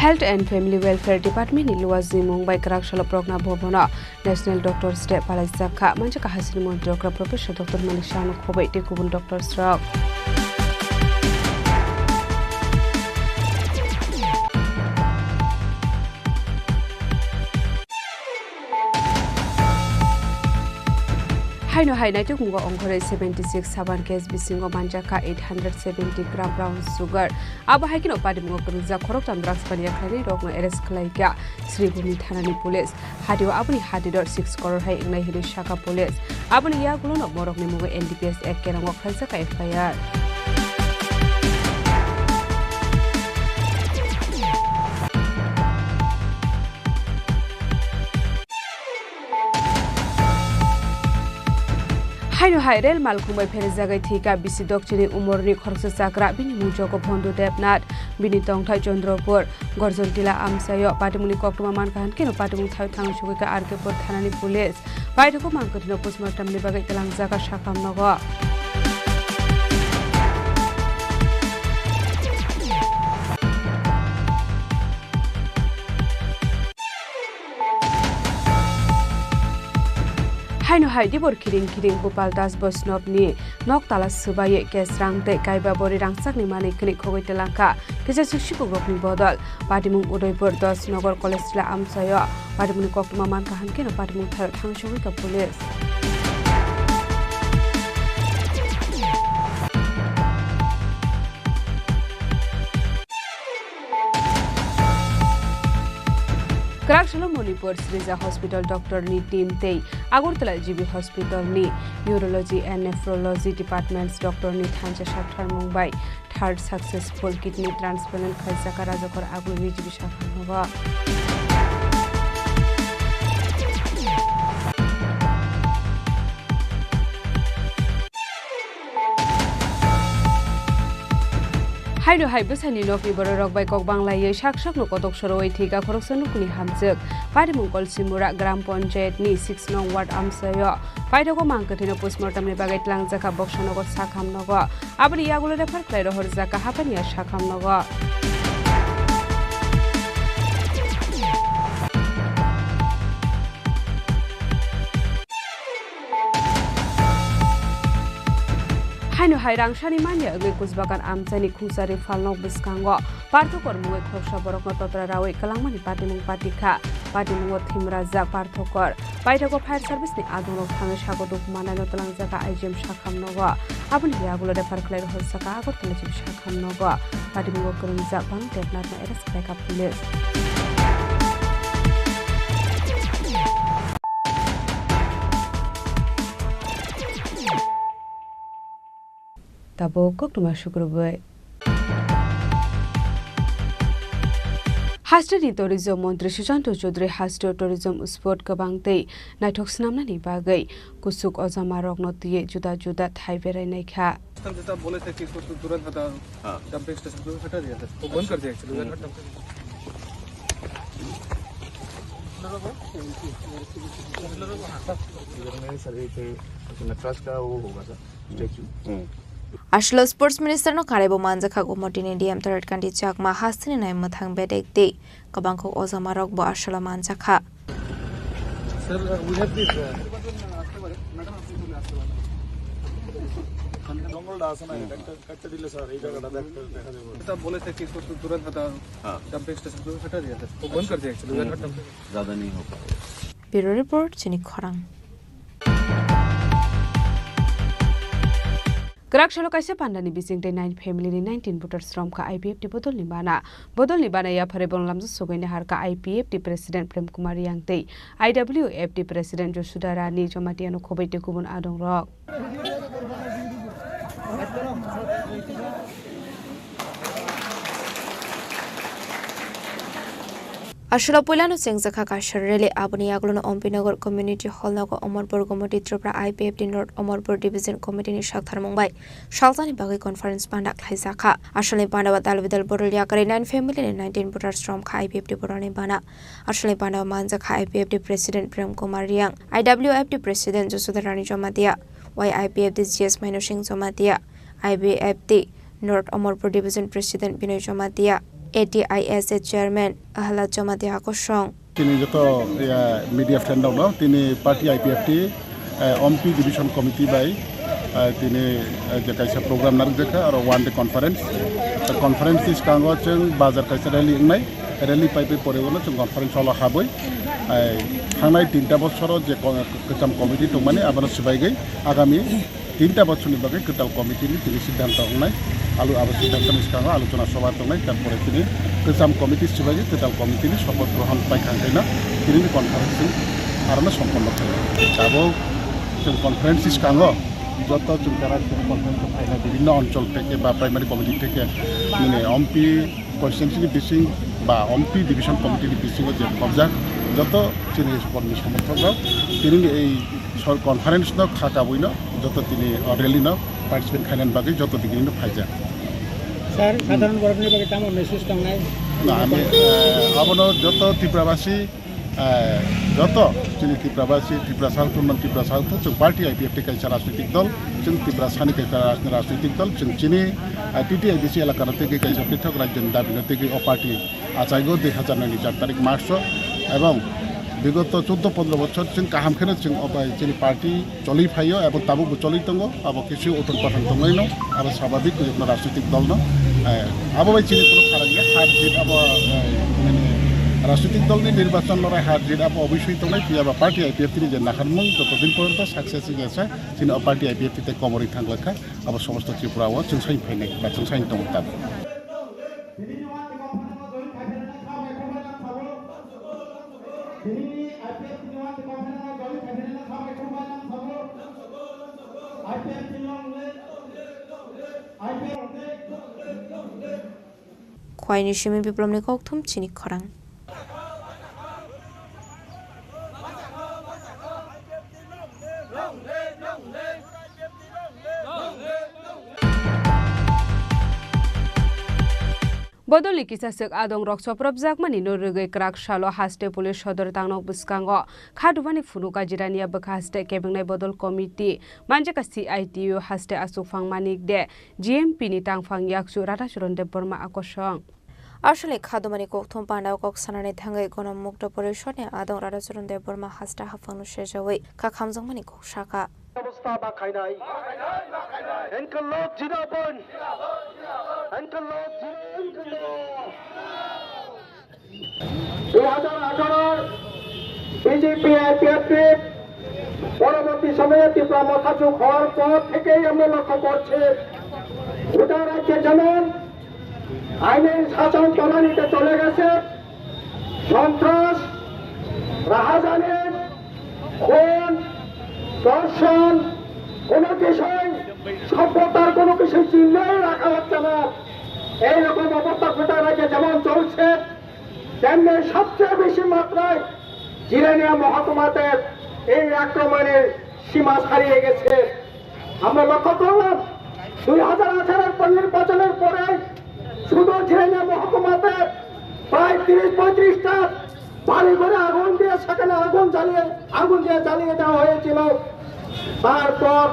Health and Family Welfare Department ni luwa jimung bai kwrak salo Progna Bhavan o National Doctors Day palaijak kha. Manjak kha hasini montri okra Professor Doctor Manik Saha no khoboi tei kubun doctors rok. Haino hai naitukmungo ongkhorwi seventy six saban case bisingo manjak kha eight hundred seventy gram brown sugar. Abo hai kheno patimungo kwrwngjak khoroktham drugs paniya khlainai rokno arrest khlai kha Sribhumi thanani police. Hatio aboni hatidor six crore hai wngnai hinwi sakha police. Aboni yagulono borokni mungo N D P S Act kerong o khlaijak kha F I R. Haino hai rel malkhung bai pherejagwi thwikha bisi dokchini umorni khoroksa chakra, bini mung jogo Bhondu Debnath, bini tongthai Chandrapur, Gorjontila amchaio. Patimungni koktwma mankha hwnkhe no patimung thaio thang sugwi kha R K Pur thanani police. Paithakgo mankha thwino postmortem ni bagwi twlangjak kha sakham nogo. Haino hai dibor kiring kiring Gopal Das Boishnobni nok tala swbaiwi cash rang tei kaiba bori rangchakni manwi khwnwi khogwi twlangkha kisa suk sikukrokni bodol. Patimung Udaipur dos Nagar College Tila amchaio patimungni koktwma mankha hwnkhe no patimung thaio thang sogwi kha police. Kwrak salo Manipur Srija Hospital doctor ni team tei Agartala G B Hospital ni Urology and Nephrology Departments doctor ni thansa saktharmung bai third successful kidney transplant khaijak kha Rajakor Agulni G B saktharmung o. Haino hai bwsani nokni bororok bai kok banglaiwi sak sakno kotok sorowi thwikha khoroksa nukni hamjwk. Patimung Kolsimura Gram Panchayat ni six nong ward amchaio. Paithakgo mankha thwino postmortem ni bagwi twlangjakha Boksanagar sakham nogo. Aboni yagulo refer khlai rohorjakha Hapania sakham nogo. Haino hai rangsani manya wngwi Kusbagan amchaini khungsari phalnok bwskango parthokor mungwi khoroksa borokno totra rawi kwlangmani patimung patikha. Patimungo thimrajak parthokor. Paithakgo fire service ni adongrok thangwi sago duk manaino twlangjakha I G M sakham nogo. Aboni yagulo refer khlai rohorjakha Agartala G B sakham nogo. Patimungo kwrwngjak Bhanu Debnathno arrest khlaikha police. Tabuk koktwma sukrubwi. Hasteni tourism montri Susanto Chaudhary hasteo tourism spot kwbang tei naithok swnamnani bagwi kuchuk ojamarokno twiwi juda juda thai berainaikha. जैसा बोले थे कि इसको तु-, तुरंत हटा, हाँ। Dumping station पे हटा दिया था। वो बंद कर दिया एक्चुअली। हम्म। इधर में सर एक नटराज का वो होगा sir, statue. Hmm. Aswk sports minister no kharaibo manjakha Gomotini D M Tarat Kanti Chakma hasteni nai mwthang bedek tei kwbangkuk ojamarokbo aswk manjakha. Sir, we have this, uh, जंगल डांस है ना, कट, कट दिले सर, ये जगह डांस कर, देखा देखो। साहब बोले थे कि इसको तु-, तुरंत हटा, हाँ। डंपिंग स्टेशन पे हटा दिया था। वो बंद कर दिया एक्चुअली। हम्म। ज्यादा नहीं हो पाएगा। Bureau report, Chini Khorang. Kwrak salo kaisa pandani bising tei nine family ni nineteen voters romkha I P F T bodolni bana. Bodolni bana yapharwi bono lamjak sogwi naharkha I P F T President Prem Kumar Reang tei I W F T President Josuda Rani Jamatia no khoboi tei kubun adongrok. Aswk puilano chengjakha kaisa rally, aboni yagulono Ompinagar Community Hall nogo Amarpur Gomoti Tripura I P F T North Amarpur Division Committee ni saktharmung bai salsani bagwi conference panda khlaijakha. Aswkni panda o dal bidal borok yakarwi nine family ni nineteen voters romkha I P F T borokni bana. Aswkni panda o manjakha I P F T President Prem Kumar Reang, I W F T President Josuda Rani Jamatia, Y I P F T G S Maino Singh Jamatia, I B F T North Amarpur Division President Binoy Jamatia, A T I S A chairman Ahlad Jamatia kosong. Tini joto, ya, media friend rokno tini party I P F T, eh, Ompi Division Committee bai, eh, tini, eh, je kaisa program narwkjakha, aro one day conference. Tei conference ni swkango chwng bazar kaisa rally wngnai, rally pai pai pore ulo chwng conference hall o habwi, eh, thangnai tinta bosoro je ko-, kwcham committee tongmani abono swbaigwi agami tinta bochorni bagwi kwtal committee ni tini siddhanto wngnai, alo abo siddhanto ni swkango alochona sobha tongnai, tarpore tini kwcham committee swbaigwi kwtal committee ni sopoth grohon paikha hwnkhe no tini ni conference chwng arono somponno khainai. Tabuk chwng conference ni swkango joto chwng jara chwng conference o phainai bibhinno onchol theke ba primary committee theke nini Ompi constituency ni bising ba Ompi division committee ni bisingo je khobjak joto chini kormi somorthok rok tini ni ei sor conference no kha kabui no joto tini o rally no participate khainani bagwi joto digini no phaijak. Sir, sadharan borokni bagwi tamo message tongnai? Na, ami, eh, abono joto Tiprabasi, eh, joto chini Tiprabasi, Tiprasa Altun, Tiprasa Altun, chwng party I P F T kaisa rajnitik dol, chwng Tiprasani kaisa raj-, rajnitik dol, chwng chini, eh, T T I D C elakano tegwi kaisa pithok rajyoni dabino tegwi o party achaigo dui hazar noi ni char tarik March o, ebong bigoto chuddo pondro bochor chwng kaham kheno chwng o bai chini party choli phaio ebong tabukbo choli tongo, abo kisu uthon pathon tonglaino, abo swabhabik jekno rajnitik dolno, eh, abo bai chini kunu pharang ya, har jit abo, eh, nini rajnitik dolni nirbachon lorai har jit abo obisoi tongnai, phiya ba party I P F T ni je naharmung joto din porjonto success wngya se, chini o party I P F T tei komorwi thanglakha, abo somosto Tripura o chwng sai phainai ba chwng sai tongo tabuk. Khwaini simi biplopni kokthum chini khorang. Bodolni kisa swk adongrok chopropjakmani no rwgwi kwrak salo haste police sodor tangnok bwskango khadubani phunuk kajirania bwkha haste kebengnai bodol committee manjaka C I T U haste achukphang Manik De, G M P ni tangphang yakchu Radhacharan Debbarma akosong. Aswkni khadumani kokthum pandao kok sanani thangwi Gonomukto Porishod ni adong Radhacharan Debbarma haste haphangno sejawi kha khamjakmani kok sakha. Obostha ba khainai. Enkelok jina bon. Enkelok jina, enkelok. Dui hajar atharo BJP IPFT পরবর্তী সময়ে ত্রিপুরা মথা চুক হওয়ার পর থেকেই আমরা লক্ষ্য করছি, গোটা রাজ্যে যেমন আইনের শাসন তলানিতে চলে গেছে, সন্ত্রাস, রাহাজানি, খুন, ধর্ষণ, কোনো কিছুই সভ্যতার কোনো কিছু চিহ্নই রাখা হচ্ছে না। এইরকম অবস্থা গোটা রাজ্যে যেমন চলছে, তেমনি সবচেয়ে বেশি মাত্রায় জিরানিয়া মহকুমাতে এই আক্রমণের সীমা ছাড়িয়ে গেছে। আমরা লক্ষ্য করলাম, দুই হাজার আঠারোর পর নির্বাচনের পরে শুধু জিরানিয়া মহকুমাতে প্রায় তিরিশ পঁয়ত্রিশটা বাড়ি ঘরে আগুন দিয়ে, সেখানে আগুন জ্বালিয়ে, আগুন দিয়ে জ্বালিয়ে দেওয়া হয়েছিল। তারপর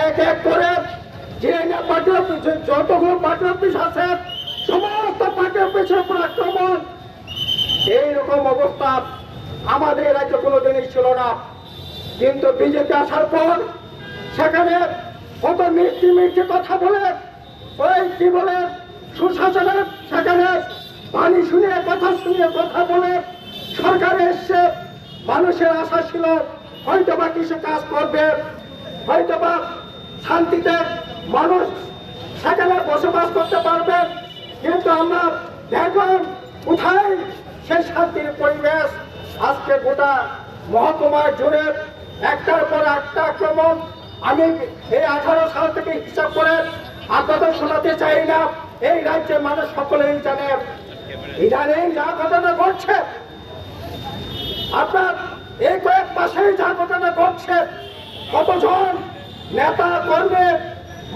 এক এক করে জিরানিয়া পার্টি অফিস, যতগুলো পার্টি অফিস আছে, সমস্ত পার্টি অফিসের উপর আক্রমণ। এইরকম অবস্থা আমাদের রাজ্যে কোনোদিনই ছিল না, কিন্তু বিজেপি আসার পর সেখানে কত মিষ্টি মিষ্টি কথা বলে, ওই কি বলে, সুশাসনের সেখানে বাণী শুনিয়ে, কথা শুনিয়ে, কথা বলে সরকারে এসছে। মানুষের আশা ছিল হয়তো বা কিছু কাজ করবে, হয়তো বা শান্তিতে মানুষ সেখানে বসবাস করতে পারবে। কিন্তু আমরা দেখলাম কোথায় সেই শান্তির পরিবেশ। আজকে গোটা মহকুমা জুড়ে একটার পর একটা আক্রমণ। আমি এই আঠারো সাল থেকে হিসাব করে আপনাদের শোনাতে চাই না, এই রাজ্যের মানুষ সকলেই জানে। ইদানিং যা ঘটনা ঘটছে, আপনার এই কয়েক মাসেই যা ঘটনা ঘটছে, কতজন নেতা, কর্মী,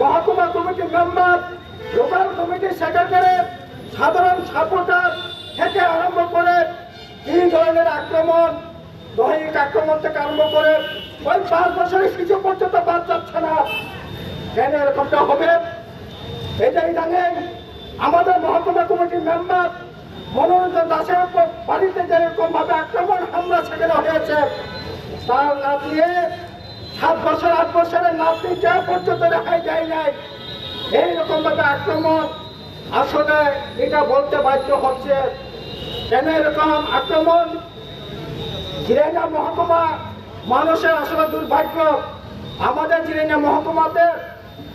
মহকুমা committee member, local committee secretary, সাধারণ সাপোর্টার থেকে আরম্ভ করে কি ধরনের আক্রমণ, দৈহিক আক্রমণ থেকে আরম্ভ করে ওই পাঁচ বছরের শিশু পর্যন্ত বাদ যাচ্ছে না। কেন এরকমটা হবে? এটা ইদানিং আমাদের মহকুমা কমিটির মেম্বার মনোরঞ্জন দাসের উপর বাড়িতে যেরকম ভাবে আক্রমণ হামলা সেখানে হয়েছে, তার নাতনি সাত বছর আট বছরের নাতনি যা পর্যন্ত রেহাই দেয় নাই। এইরকম ভাবে আক্রমণ, আসলে এটা বলতে বাধ্য হচ্ছে। কেন এরকম আক্রমণ? জিরানিয়া মহকুমা মানুষের আসলে দুর্ভাগ্য। আমাদের জিরানিয়া মহকুমাতে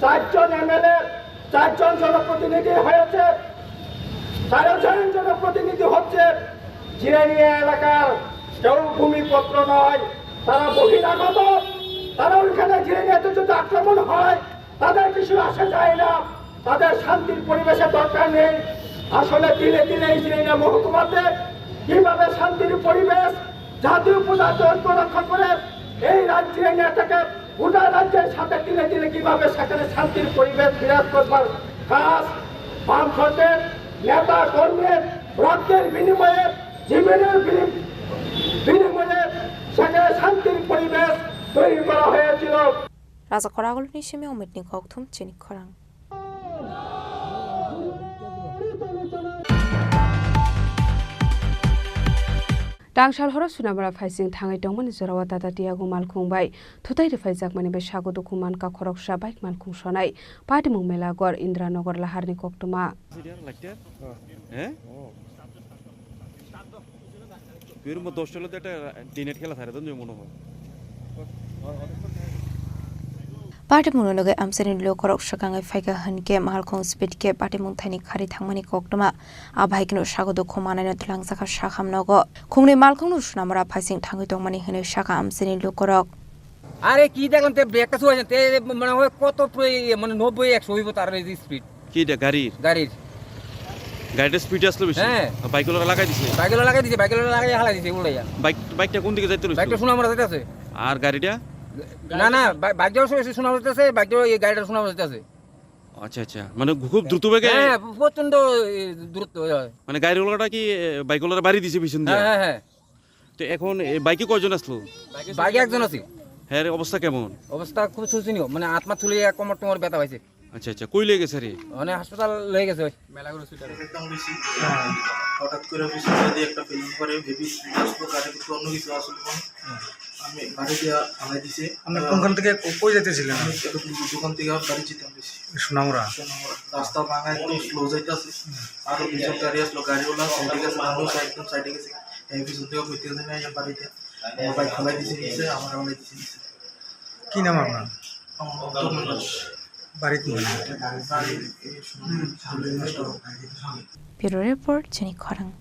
চারজন এমএলএ, চারজন জনপ্রতিনিধি হয়েছে, চারজন জনপ্রতিনিধি হচ্ছে জিরানিয়া এলাকার, কেউ ভূমিপুত্র নয়, তারা বহিরাগত। তারা ওইখানে জিরানিয়াতে যদি আক্রমণ হয়, তাদের কিছু আসে যায় না, তাদের শান্তির পরিবেশের দরকার নেই। আসলে তিলে তিলে এই জিরানিয়া মহকুমাতে কিভাবে শান্তির পরিবেশ, জাতীয় পূজা ঐক্য রক্ষা করে এই রাজ্যে নেতাকে গোটা রাজ্যের সাথে তিলে তিলে কিভাবে সেখানে শান্তির পরিবেশ বিরাজ করবার কাজ বামফ্রন্টের নেতা কর্মীর রক্তের বিনিময়ে, জীবনের বিনিম-, বিনিময়ে সেখানে শান্তির পরিবেশ তৈরি করা হয়েছিল। Raja Khoragulni simi Omitni kokthum chini khorang. Tangsal horo Sunamura phaising thangwi tongmani jorao Tata Tiago malkhung bai thutai rwphaijakmani bai sago dukhu mankha khoroksa bike malkhung sonai. Patimung Mela gor Indranagar laharni koktwma. হ্যাঁ? এর মধ্যে দশটা হলে তো একটা D net খেলা থাকে, তো মনে হয়। Patimung no loge amchaini lukorok swkangwi phaikha hwnkhe malkhung speed khe patimung thaini khari thangmani koktwma. Abahaikeno sago dukhu manaino twlangjakha sakham nogo. Khungni malkhungno Sunamura phaising thangwi tongmani hwnwi sakha amchaini lukorok. আরে কি দেখলাম, তে ব্রেকটা ছুঁয়েছে, তে মনে হয় কত প্র-, ইয়ে, মানে নব্বই একশো হইব তার এই স্পিড। কি এটা গাড়ির? গাড়ির। গাড়িটা স্পিডে আসলো বেশি? হ্যাঁ। আর বাইকগুলো লাগাই দিছে? বাইকগুলো লাগাই দিছে, বাইকগুলো লাগাই হালাই দিছে উল্টাইয়া। বাইক, বাইকটা কোন দিকে যাইতে রইছে? বাইকটা সোনামুড়া যাইতে আছে। আর গাড়িটা? না, না, বাই-, বাইকটাও সো-, সো-, সোনামুড়া যাইতে আছে, বাইকটাও, এই গাড়িটা সোনামুড়া যাইতে আছে। আচ্ছা, আচ্ছা। মানে খুব দ্রুত বেগে? হ্যাঁ, প্রচণ্ড, এ, দ্রুত, ওই হয়। মানে গাড়িওয়ালাটা কি, এ, বাইকওয়ালার বাড়ি দিছে পিছন দিয়ে? হ্যাঁ, হ্যাঁ, হ্যাঁ। তো এখন এই বাইকে কয়জন আসলো? বাইকে একজন আছে। হ্যাঁ, অবস্থা কেমন? অবস্থা খুব শোচনীয়, মানে আত্মা তুলে এক কোমর টোমর ব্যথা পাইছে। আচ্ছা, আচ্ছা, কই লয়ে গেছে রে? মানে হাসপাতাল লয়ে গেছে ওই। মেলাঘর হসপিটালে। একদম বেশি। হঠাৎ করে পিছন দিয়ে একটা ফিল্ম করে হেভি স্পিড আসলো, গাড়ির ভিতরে অন্য কিছু আসলো মানে। আমি গাড়ি দিয়ে ফালাই দিছে। আপনি কোনখান থেকে কো-, কই যাইতেছিলেন? আমি একটা দোকান থেকে বাড়ি যেতাম বেশি। সোনামুড়া। সোনামুড়া। রাস্তা ভাঙা, একদম স্লো যাইতেছে। আরো দুজন গাড়ি আসলো, গাড়িওয়ালা সাইডে গেছে, মানুষ একদম সাইডে গেছে। এই পিছন থেকে কইতে গেছে না, এই বাড়িতে। আমার বাইক ফালাই দিছে নিচে, আমার ফালাই দিছে নিচে। কি নাম আপনার? আমার নাম তপন দাস। বাড়িতে? বাড়ি এই Sonamura. Bureau Report, chini khorang.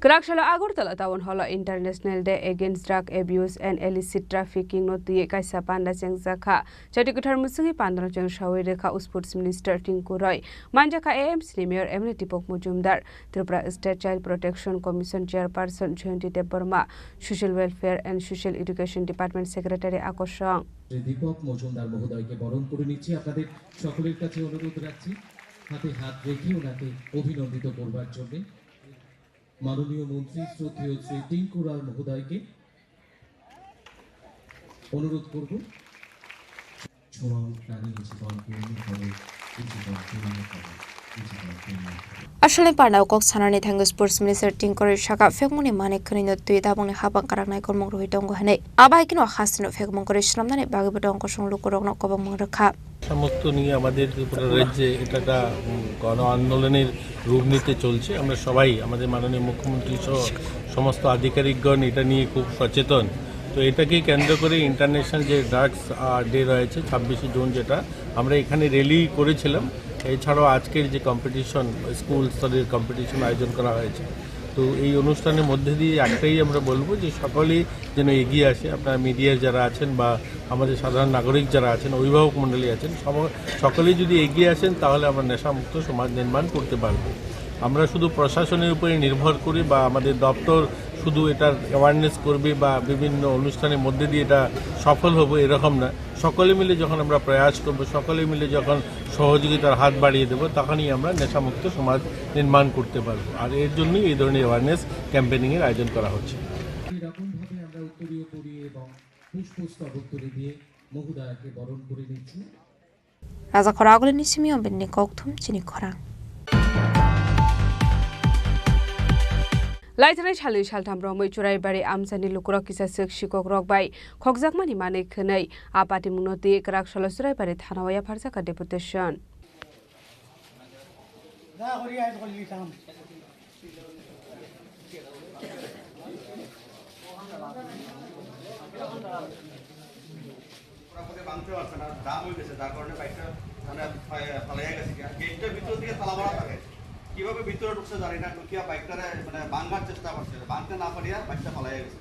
Kwrak salo Agartala Town Hall o International Day Against Drug Abuse and Illicit Trafficking no twiwi kaisa panda chengjakha. Chati kwthar mwswgwi pandano chwngsawi rwkha Sports Minister Tinku Roy. Manjakha A M C ni Mayor M L A Deepak Majumdar, Tripura State Child Protection Commission Chairperson Jayanti Debbarma, Social Welfare and Social Education Department Secretary Akosong. Shri দীপক মজুমদার মহোদয়কে বরণ করে নিচ্ছি। আপনাদের সকলের কাছে অনুরোধ রাখছি, হাতে হাত রেখে ওনাকে অভিনন্দিত করবার জন্য। মাননীয় মন্ত্রী শ্রদ্ধেয় শ্রী টিঙ্কু রায় মহোদয়কে অনুরোধ করব। Aswlni parnao kok sanani thangwi Sports Minister Tinku Roy sakha, phekmungni manik khwnwino twi tabukni hapang kwrak naikolmung rwui tongo hwnwi. Abo hai kheno hasteno phekmung kwrwi swnamnani bagwibo tong kosong lukurokno kobongmung rwkha. নেশামুক্ত নিয়ে আমাদের ত্রিপুরা রাজ্যে এটা একটা, উম, গণ আন্দোলনের রূপ নিতে চলছে। আমরা সবাই, আমাদের মাননীয় মুখ্যমন্ত্রী সহ সমস্ত আধিকারিকগণ এটা নিয়ে খুব সচেতন। তো এটাকে কেন্দ্র করে ইন্টারন্যাশনাল যে ড্রাগস, আহ, ডে রয়েছে ছাব্বিশে জুন, যেটা আমরা এখানে র্যালি করেছিলাম, এছাড়াও আজকের যে কম্পিটিশন, স্কুল স্তরের কম্পিটিশন আয়োজন করা হয়েছে। তো এই অনুষ্ঠানের মধ্যে দিয়ে একটাই আমরা বলবো যে সকলেই যেন এগিয়ে আসে। আপনারা মিডিয়ার যারা আছেন বা আমাদের সাধারণ নাগরিক যারা আছেন, অভিভাবক মণ্ডলী আছেন, সম-, সকলেই যদি এগিয়ে আসেন, তাহলে আমরা নেশামুক্ত সমাজ নির্মাণ করতে পারবো। আমরা শুধু প্রশাসনের উপরে নির্ভর করি বা আমাদের দপ্তর শুধু এটার অ্যাওয়ারনেস করবে বা বিভিন্ন অনুষ্ঠানের মধ্যে দিয়ে এটা সফল হবে, এরকম না। সকলে মিলে যখন আমরা প্রয়াস করব, সকলে মিলে যখন সহযোগিতার হাত বাড়িয়ে দেব, তখনই আমরা নেশামুক্ত সমাজ নির্মাণ করতে পারবো। আর এর জন্যই এই ধরনের অ্যাওয়ারনেস ক্যাম্পেইনিংয়ের আয়োজন করা হচ্ছে। এরকমভাবে আমরা উত্তরীয় পরিয়ে এবং পুষ্পস্তবক তুলে দিয়ে মহোদয়াকে বরণ করে নিচ্ছি। Raja khorang agulini simi o bini kokthum chini khorang. Laithanai salni saltham romwi Churaibari amchaini lukurok kisa swk sikokrok bai khokjakmani manwi khwnwi a patimungno twi kwrak salo Churaibari thanao yapharjakha deputation. পুরাপুরি ভাঙতে পারছে না, জাম হয়ে গেছে, যার কারণে বাইকটা মানে ফা-, ফালাইয়া গেছে। গেটটার ভিতর দিকে তালা মারা থাকে, কিভাবে ভিতরে ঢুকছে জানি না, ঢুকিয়া বাইকটারে মানে ভাঙার চেষ্টা করছে, ভাঙতে না পারিয়া বাইকটা ফালাইয়া গেছে।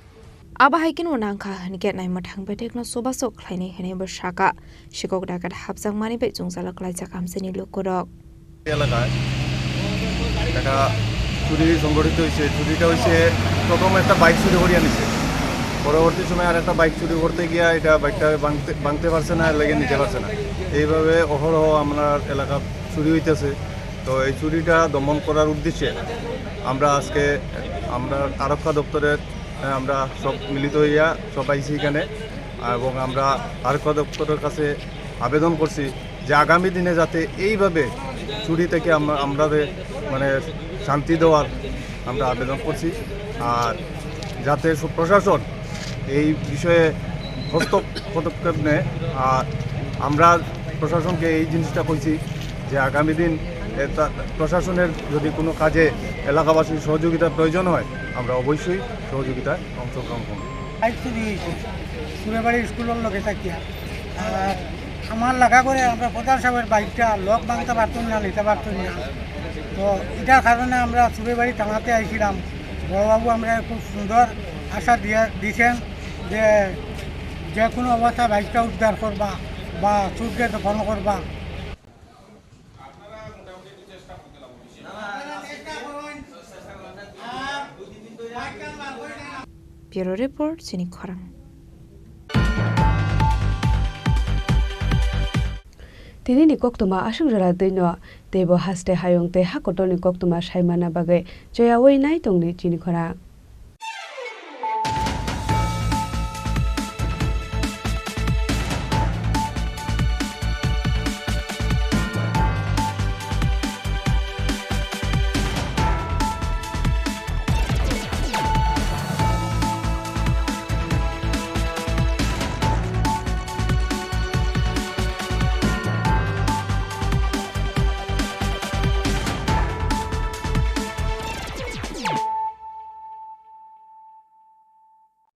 Abo hai kheno nangkha hinkhe naima thang bedekno chubachu khlainai hinwi bo sakha. Sikok dakat hapjakmani bai chwngsalu klaijak amchaini lukurok. এলাকায় একটা চুরি সংঘটিত হয়েছে। চুরিটা হয়েছে, প্রথম একটা বাইক চুরি করিয়া নিছে, পরবর্তী সময় আর একটা বাইক চুরি করতে গিয়া এটা বাইকটা ভাঙতে, ভাঙতে পারছে না, লেগে নিতে পারছে না। এইভাবে অহরহ আমরা এলাকা চুরি হইতেছে। তো এই চুরিটা দমন করার উদ্দেশ্যে আমরা আজকে আমরা আরক্ষা দপ্তরের, আহ, আমরা সব মিলিত হইয়া সব আইছি এখানে এবং আমরা আরক্ষা দপ্তরের কাছে আবেদন করছি যে আগামী দিনে যাতে এইভাবে চুরি থেকে আমরা, আমরাদের মানে শান্তি দেওয়ার আমরা আবেদন করছি। আর যাতে সব প্রশাসন এই বিষয়ে হস্তক পদক্ষেপ নেয়। আর আমরা প্রশাসনকে এই জিনিসটা কইছি যে আগামী দিন এটা প্রশাসনের যদি কোনো কাজে এলাকাবাসীর সহযোগিতার প্রয়োজন হয়, আমরা অবশ্যই সহযোগিতায় অংশগ্রহণ করব। বাইক চুরি হয়েছে সুরেবাড়ি স্কুলের লগে থাকিয়া। আর আমার লাগা করে আমরা প্রধান সাহেবের বাইকটা লক ভাঙতে পারতাম না, নিতে পারতাম না। তো এটার কারণে আমরা সুরেবাড়ি থানাতে আইছিলাম। বড়বাবু আমরা খুব সুন্দর আশা দিয়ে দিছেন যে যে কোনো অবস্থায় বাইকটা উদ্ধার করবা বা চুরকে দমন করবা। Bureau Report, chini khorang. Tini ni koktwma aswk jora twi no, teibo haste hayung tei ha kotor ni koktwma sai manna bagwi choyaui nai tongdi chini khorang.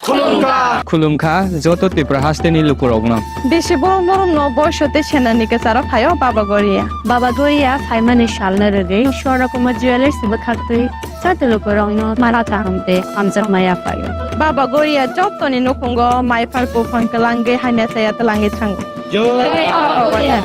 Khulumkha. Khulumkha joto Tripura hasteni lukurokno. Bisi borom borom no boiso tei senani kwcharo phaio Baba Goria. Baba Goria phaimani salno rwgwi Swarna Kumar Jewellers bwkhaktwi joto lukurokno mara kaham tei hamjakma yaphaio. Baba Goria jotoni nukhungo maiphar buphang twlangwi hamya saya twlangwi thango. Jai Baba Goria.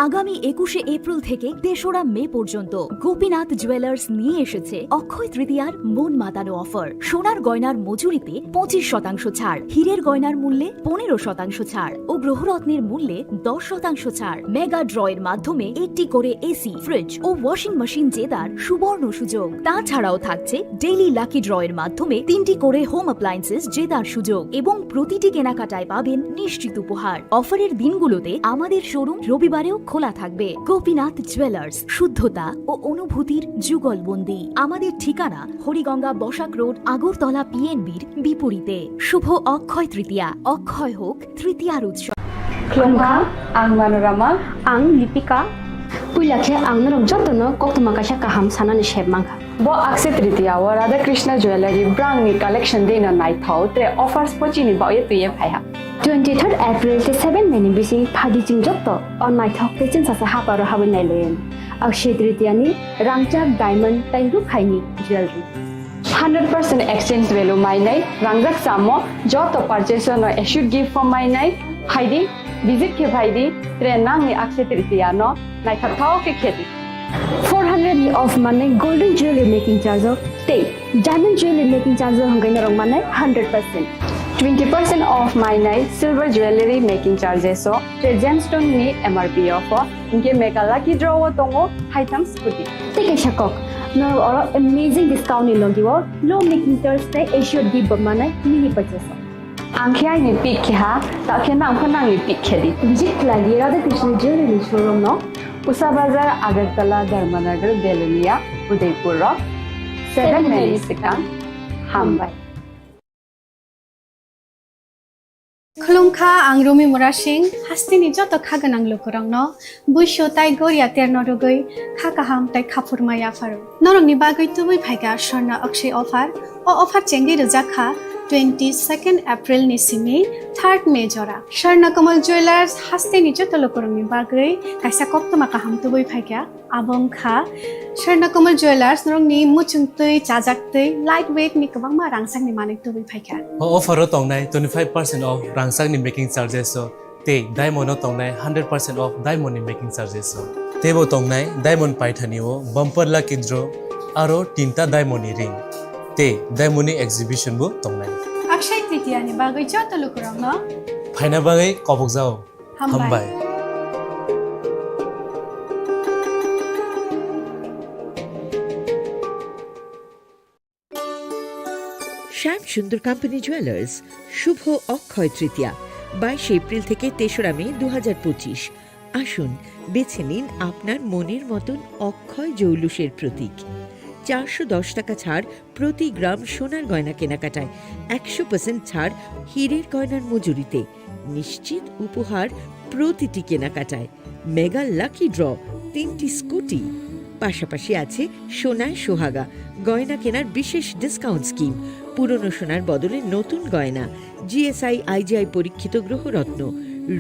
আগামী একুশে এপ্রিল থেকে তেসরা মে পর্যন্ত গোপীনাথ জুয়েলার্স নিয়ে এসেছে অক্ষয় তৃতীয়ার মন মাতানো অফার। সোনার গয়নার মজুরিতে পঁচিশ শতাংশ ছাড়, হীরের গয়নার মূল্যে পনেরো শতাংশ ছাড় ও গ্রহরত্নের মূল্যে দশ শতাংশ ছাড়। মেগা ড্রয়ের মাধ্যমে একটি করে এসি, ফ্রিজ ও ওয়াশিং মেশিন জেতার সুবর্ণ সুযোগ। তাছাড়াও থাকছে ডেইলি লাকি ড্রয়ের মাধ্যমে তিনটি করে হোম অ্যাপ্লায়েন্সেস জেতার সুযোগ এবং প্রতিটি কেনাকাটায় পাবেন নিশ্চিত উপহার। অফারের দিনগুলোতে আমাদের শোরুম রবিবারেও খোলা থাকবে। গোপীনাথ জুয়েলার্স, শুদ্ধতা ও অনুভূতির যুগলবন্দি। আমাদের ঠিকানা হরিগঙ্গা বসাক রোড, আগরতলা পিএনবির বিপরীতে। শুভ অক্ষয় তৃতীয়া, অক্ষয় হোক তৃতীয়ার উৎসব। Khulumkha, ang Manorama. Ang Lipika. Puila khe ang norok jotono koktwma kaisa kaham sanani sep mankha. Bo Akshaya Tritiya o Radha Krishna Jewellery brangni collection dino naithok tre offers pochini baoye twiye phaiha. Twenty third April tei seven May ni bising phaidi chwng joto o naithok tei chwngsacha haparo habwi nailayan. Akshaya Tritiya ni rangchak diamond tei rukhaini jewellery. Hundred percent exchange value mainai, rangjak chamo joto purchase no assured gift form mainai, phaidi, visit khe phaidi, tre nangni Akshaya Tritiya no naithok thao khe khedi. Four hundred ni off manai golden jewelry making charge o tei diamond jewelry making charge o hwnkhe norok manai hundred percent. Twenty percent off mainai silver jewelry making charges o tre gemstone ni M R P o pho. Hinkhe mega lucky draw o tongo haitham scooty. Tei kaisa kok, norok oro amazing discount ni logi o low making charge tei assured gift bo manai mini purchase o. Ang khe aini pick khe ha, ta khe nang pho nangni pick khe di. Visit khlai di Radha Krishna Jewellery showroom no, Usa Bazar, Agartala, Dharmanagar, Belonia, Udaipur rok. Seven Mary swkang. Hambai. Khulumkha, ang Rumi Murasing, hasteni joto kha gwnang lukurokno buisu tai goria terno rwgwi kha kaham tai khaphurma yapharo. Norokni bagwi tubui phaikha Swarna Akshay offer. O offer chengwi rwjak kha twenty second April ni simi third May jora. Swarna Kamal Jewellers hasteni joto lukurokni bagwi kaisa koktwma kaham tubui phaikha. Abo wngkha Swarna Kamal Jewellers, norokni muchungtwi, chajaktwi, light weight ni kwbangma rangchakni manwi tubui phaikha. O offer o tongnai twenty five percent off rangchakni making charges o tei diamond o tongnai hundred percent off diamond ni making charges o. Teibo tongnai diamond paithani o bumper lucky draw aro tinta diamond ni ring tei diamond ni exhibition bo tongnai. Akshay Tritiya ni bagwi joto lukurokno phaina bagwi kobokjao. Hambai. Hambai. শ্যাম Sundar company jewellers, শুভ অক্ষয় তৃতীয়া, বাইশে এপ্রিল থেকে তেসরা মে দু হাজার পঁচিশ। আসুন, বেছে নিন আপনার মনের মতন অক্ষয় জৌলুসের প্রতীক। চারশো দশ টাকা ছাড় প্রতি গ্রাম সোনার গয়না কেনাকাটায়, একশো পার্সেন্ট ছাড় হীরের গয়নার মজুরিতে, নিশ্চিত উপহার প্রতিটি কেনাকাটায়, মেগা লাকি ড্র, তিনটি স্কুটি, পাশাপাশি আছে সোনায় সোহাগা, গয়না কেনার বিশেষ ডিসকাউন্ট স্কিম, পুরনো সোনার বদলে নতুন গয়না, জিএসআই আইজিআই পরীক্ষিত গ্রহরত্ন,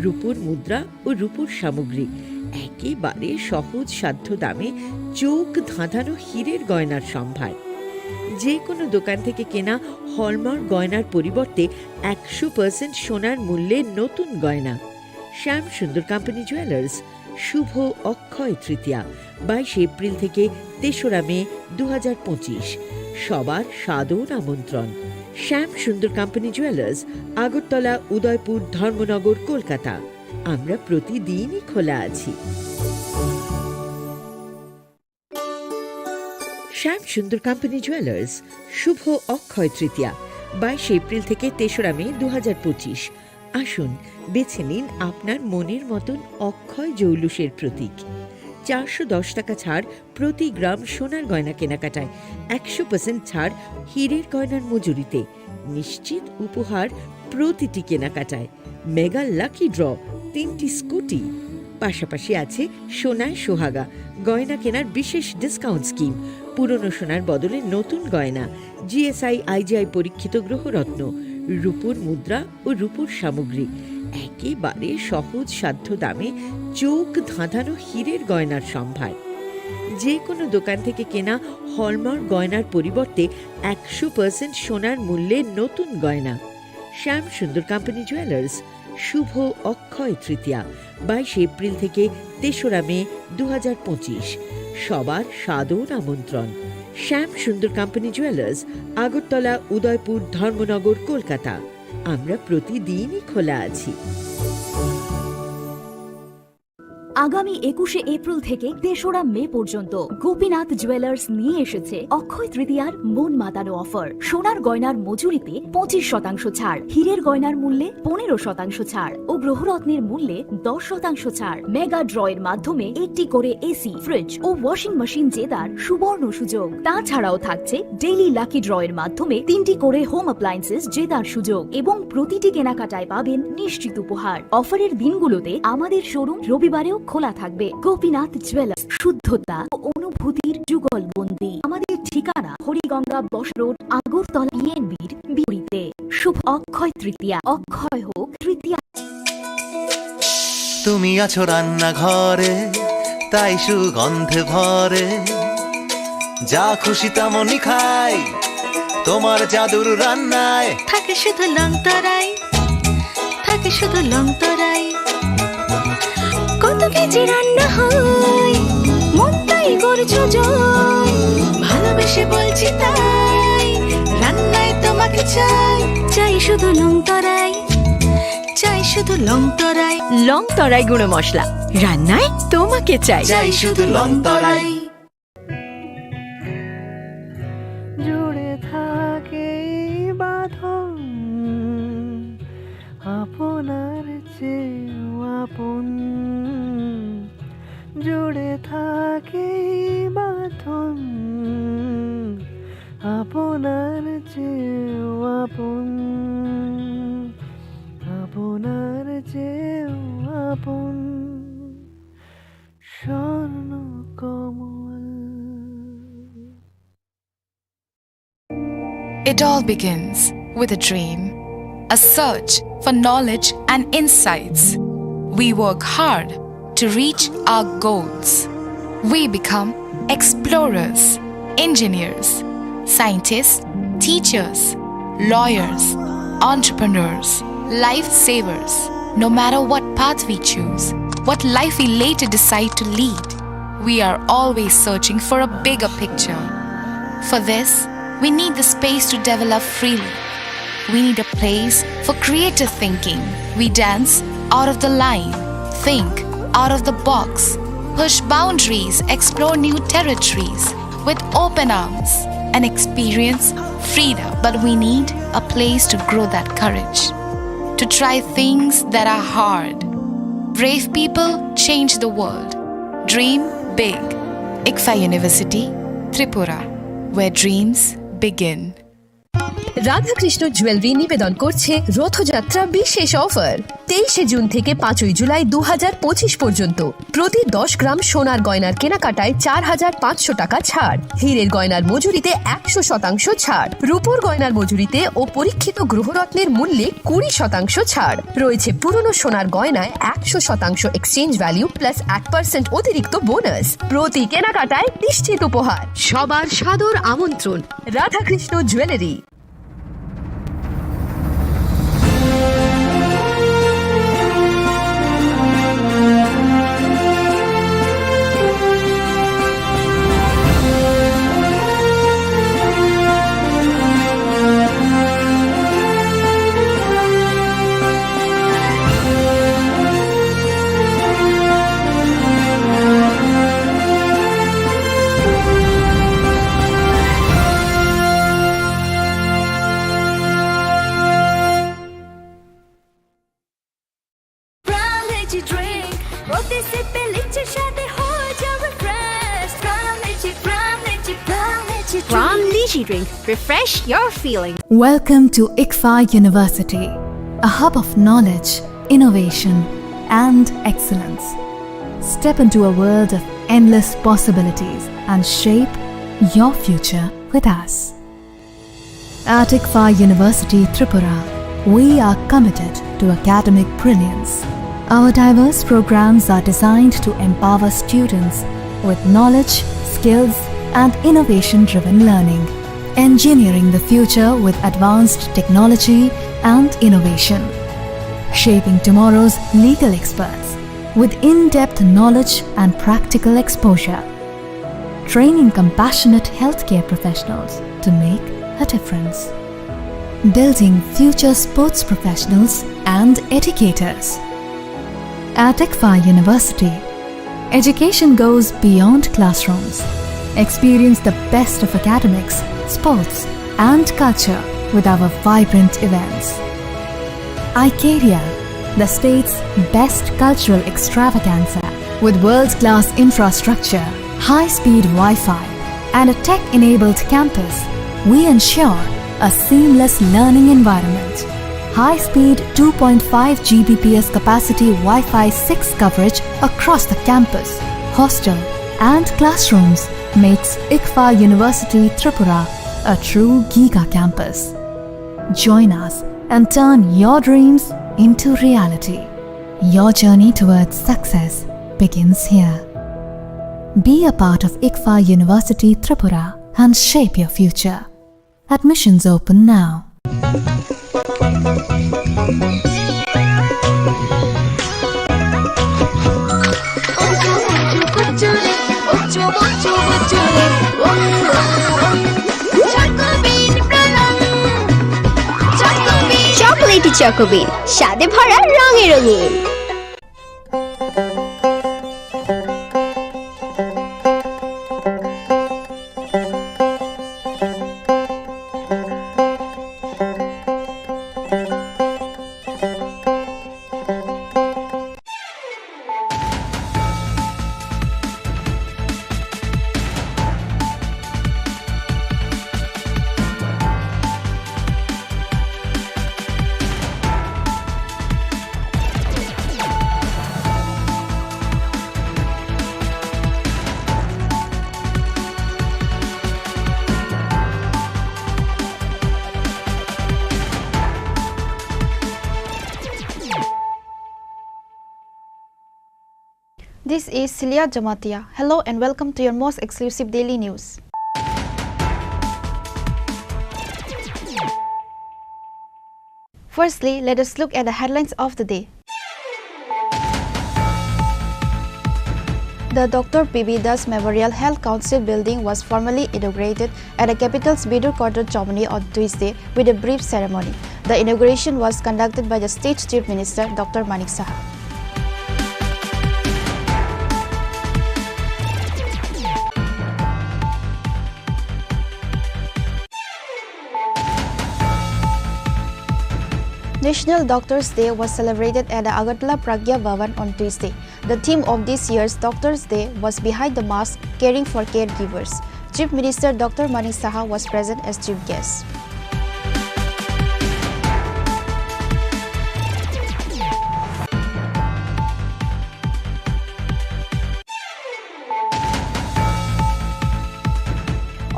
রূপোর মুদ্রা ও রূপোর সামগ্রী, একেবারে সহজ সাধ্য দামে চোখ ধাঁধানো হীরের গয়নার সম্ভার। যে কোনো দোকান থেকে কেনা হলমার্ক গয়নার পরিবর্তে একশো পার্সেন্ট সোনার মূল্যে নতুন গয়না। শ্যাম সুন্দর কোম্পানি জুয়েলার্স, শুভ অক্ষয় তৃতীয়া, বাইশে এপ্রিল থেকে তেসরা মে দু হাজার পঁচিশ। সবার সাদর আমন্ত্রণ। শ্যাম সুন্দর কোম্পানি জুয়েলার্স, আগরতলা, উদয়পুর, ধর্মনগর, কলকাতা। আমরা প্রতিদিনই খোলা আছি। শ্যাম সুন্দর কোম্পানি জুয়েলার্স, শুভ অক্ষয় তৃতীয়া, বাইশে এপ্রিল থেকে তেসরা মে দু হাজার পঁচিশ। আসুন, বেছে নিন আপনার মনের মতন অক্ষয় জৌলুসের প্রতীক। চারশো দশ টাকা ছাড় প্রতি গ্রাম সোনার গয়না কেনাকাটায়, একশো পার্সেন্ট ছাড় হীরের গয়নার মজুরিতে, নিশ্চিত উপহার প্রতিটি কেনাকাটায়, মেগা লাকি ড্র, তিনটি স্কুটি, পাশাপাশি আছে সোনায় সোহাগা, গয়না কেনার বিশেষ ডিসকাউন্ট স্কিম, পুরনো সোনার বদলে নতুন গয়না, জিএসআই আইজিআই পরীক্ষিত গ্রহরত্ন, রূপোর মুদ্রা ও রূপোর সামগ্রী, একেবারে সহজ সাধ্য দামে চোখ ধাঁধানো হীরের গয়নার সম্ভার। যে কোনো দোকান থেকে কেনা হলমার্ক গয়নার পরিবর্তে একশো পার্সেন্ট সোনার মূল্যে নতুন গয়না। শ্যাম সুন্দর কোম্পানি জুয়েলার্স, শুভ অক্ষয় তৃতীয়া, বাইশে এপ্রিল থেকে তেসরা মে দু হাজার পঁচিশ। সবার সাদর আমন্ত্রণ। শ্যাম সুন্দর কোম্পানি জুয়েলার্স, আগরতলা, উদয়পুর, ধর্মনগর, কলকাতা। আমরা প্রতিদিনই খোলা আছি। আগামী একুশে এপ্রিল থেকে তেসরা মে পর্যন্ত গোপীনাথ জুয়েলার্স নিয়ে এসেছে অক্ষয় তৃতীয়ার মন মাতানো অফার। সোনার গয়নার মজুরিতে পঁচিশ শতাংশ ছাড়, হীরের গয়নার মূল্যে পনেরো শতাংশ ছাড় ও গ্রহরত্নের মূল্যে দশ শতাংশ ছাড়। মেগা ড্র এর মাধ্যমে একটি করে এসি, ফ্রিজ ও ওয়াশিং মেশিন জেতার সুবর্ণ সুযোগ। তাছাড়াও থাকছে ডেইলি লাকি ড্র এর মাধ্যমে তিনটি করে হোম অ্যাপ্লায়েন্সেস জেতার সুযোগ এবং প্রতিটি কেনাকাটায় পাবেন নিশ্চিত উপহার। অফারের দিনগুলোতে আমাদের শোরুম রবিবারেও খোলা থাকবে। গোপীনাথ জুয়েলার্স, শুদ্ধতা ও অনুভূতির যুগলবন্দি। আমাদের ঠিকানা হরিগঙ্গা বস রোড, আগরতলা, বিএনবির বিপরীতে। শুভ অক্ষয় তৃতীয়া, অক্ষয় হোক তৃতীয়া। তুমি আছো রান্নাঘরে, তাই সুগন্ধে ভরে। যা খুশি তেমনই খাই তোমার জাদুর রান্নায়। থাকে শুধু লংতরাই, থাকে শুধু লংতরাই। কত কেজি রান্না হয়, মনটাই করছো জয়। ভালোবেসে বলছি তাই, রান্নায় তোমাকে চাই। চাই শুধু লংতরাই, চাই শুধু লংতরাই। লংতরাই গুঁড়ো মশলা, রান্নায় তোমাকে চাই। চাই শুধু লংতরাই। জুড়ে থাকে এই বাঁধন। আপনার চেয়েও আপন, জুড়ে থাকে বাঁধন। আপনার চেয়েও আপন, আপনার চেয়েও আপন, স্বর্ণ কমল। It all begins with a dream, a search for knowledge and insights. We work hard to reach our goals. We become explorers, engineers, scientists, teachers, lawyers, entrepreneurs, lifesavers. No matter what path we choose, what life we later decide to lead, we are always searching for a bigger picture. For this, we need the space to develop freely. We need a place for creative thinking. We dance out of the line, think out of the box, push boundaries, explore new territories with open arms and experience freedom. But we need a place to grow that courage, to try things that are hard. Brave people change the world. Dream big. ICFAI University, Tripura, where dreams begin. Radhakrishna jewellery নিবেদন করছে রথযাত্রা বিশেষ অফার। তেইশে জুন থেকে পাঁচই জুলাই দু হাজার পঁচিশ পর্যন্ত প্রতি দশ গ্রাম সোনার গয়নার কেনাকাটায় চার হাজার পাঁচশো টাকা ছাড়, হীরের গয়নার মজুরিতে একশো শতাংশ ছাড়, রূপোর গয়নার মজুরিতে ও পরীক্ষিত গ্রহরত্নের মূল্যে কুড়ি শতাংশ ছাড়। রয়েছে পুরনো সোনার গয়নায় একশো শতাংশ এক্সচেঞ্জ ভ্যালু প্লাস এক পার্সেন্ট অতিরিক্ত বোনাস। প্রতি কেনাকাটায় নিশ্চিত উপহার। সবার সাদর আমন্ত্রণ Radhakrishna jewellery. Prime Lychee Drink। প্রতি সিপে লিচির স্বাদে হয়ে যাবে fresh. Prime Lychee, Prime Lychee, Prime Lychee Drink। Prime Lychee Drink। Refresh your feeling। Welcome to ICFAI University, a hub of knowledge, innovation, and excellence. Step into a world of endless possibilities and shape your future with us. At ICFAI University Tripura, we are committed to academic brilliance. Our diverse programs are designed to empower students with knowledge, skills, and innovation-driven learning, engineering the future with advanced technology and innovation, shaping tomorrow's legal experts with in-depth knowledge and practical exposure, training compassionate healthcare professionals to make a difference, building future sports professionals and educators. At ICFAI University, education goes beyond classrooms. Experience the best of academics, sports, and culture with our vibrant events. Icaria, the state's best cultural extravaganza, with world-class infrastructure, high-speed Wi-Fi, and a tech-enabled campus, we ensure a seamless learning environment. High-speed two point five G B P S capacity Wi-Fi six coverage across the campus, hostel, and classrooms makes ICFAI University Tripura a true giga campus. Join us and turn your dreams into reality. Your journey towards success begins here. Be a part of ICFAI University Tripura and shape your future. Admissions open now. Chocolatey চকোবিন, স্বাদে ভরা, রঙে রঙিন। This is Celia Jamatia. Hello and welcome to your most exclusive daily news. Firstly, let us look at the headlines of the day. The Doctor P B Das Memorial Health Council building was formally inaugurated at the capital's Bidur Quarter, Chomani on Tuesday with a brief ceremony. The inauguration was conducted by the state chief minister, Doctor Manik Saha. National Doctors Day was celebrated at the Agartala Pragya Bhavan on Tuesday. The theme of this year's Doctors Day was Behind the Mask, Caring for Caregivers. Chief Minister Doctor Manik Saha was present as chief guest.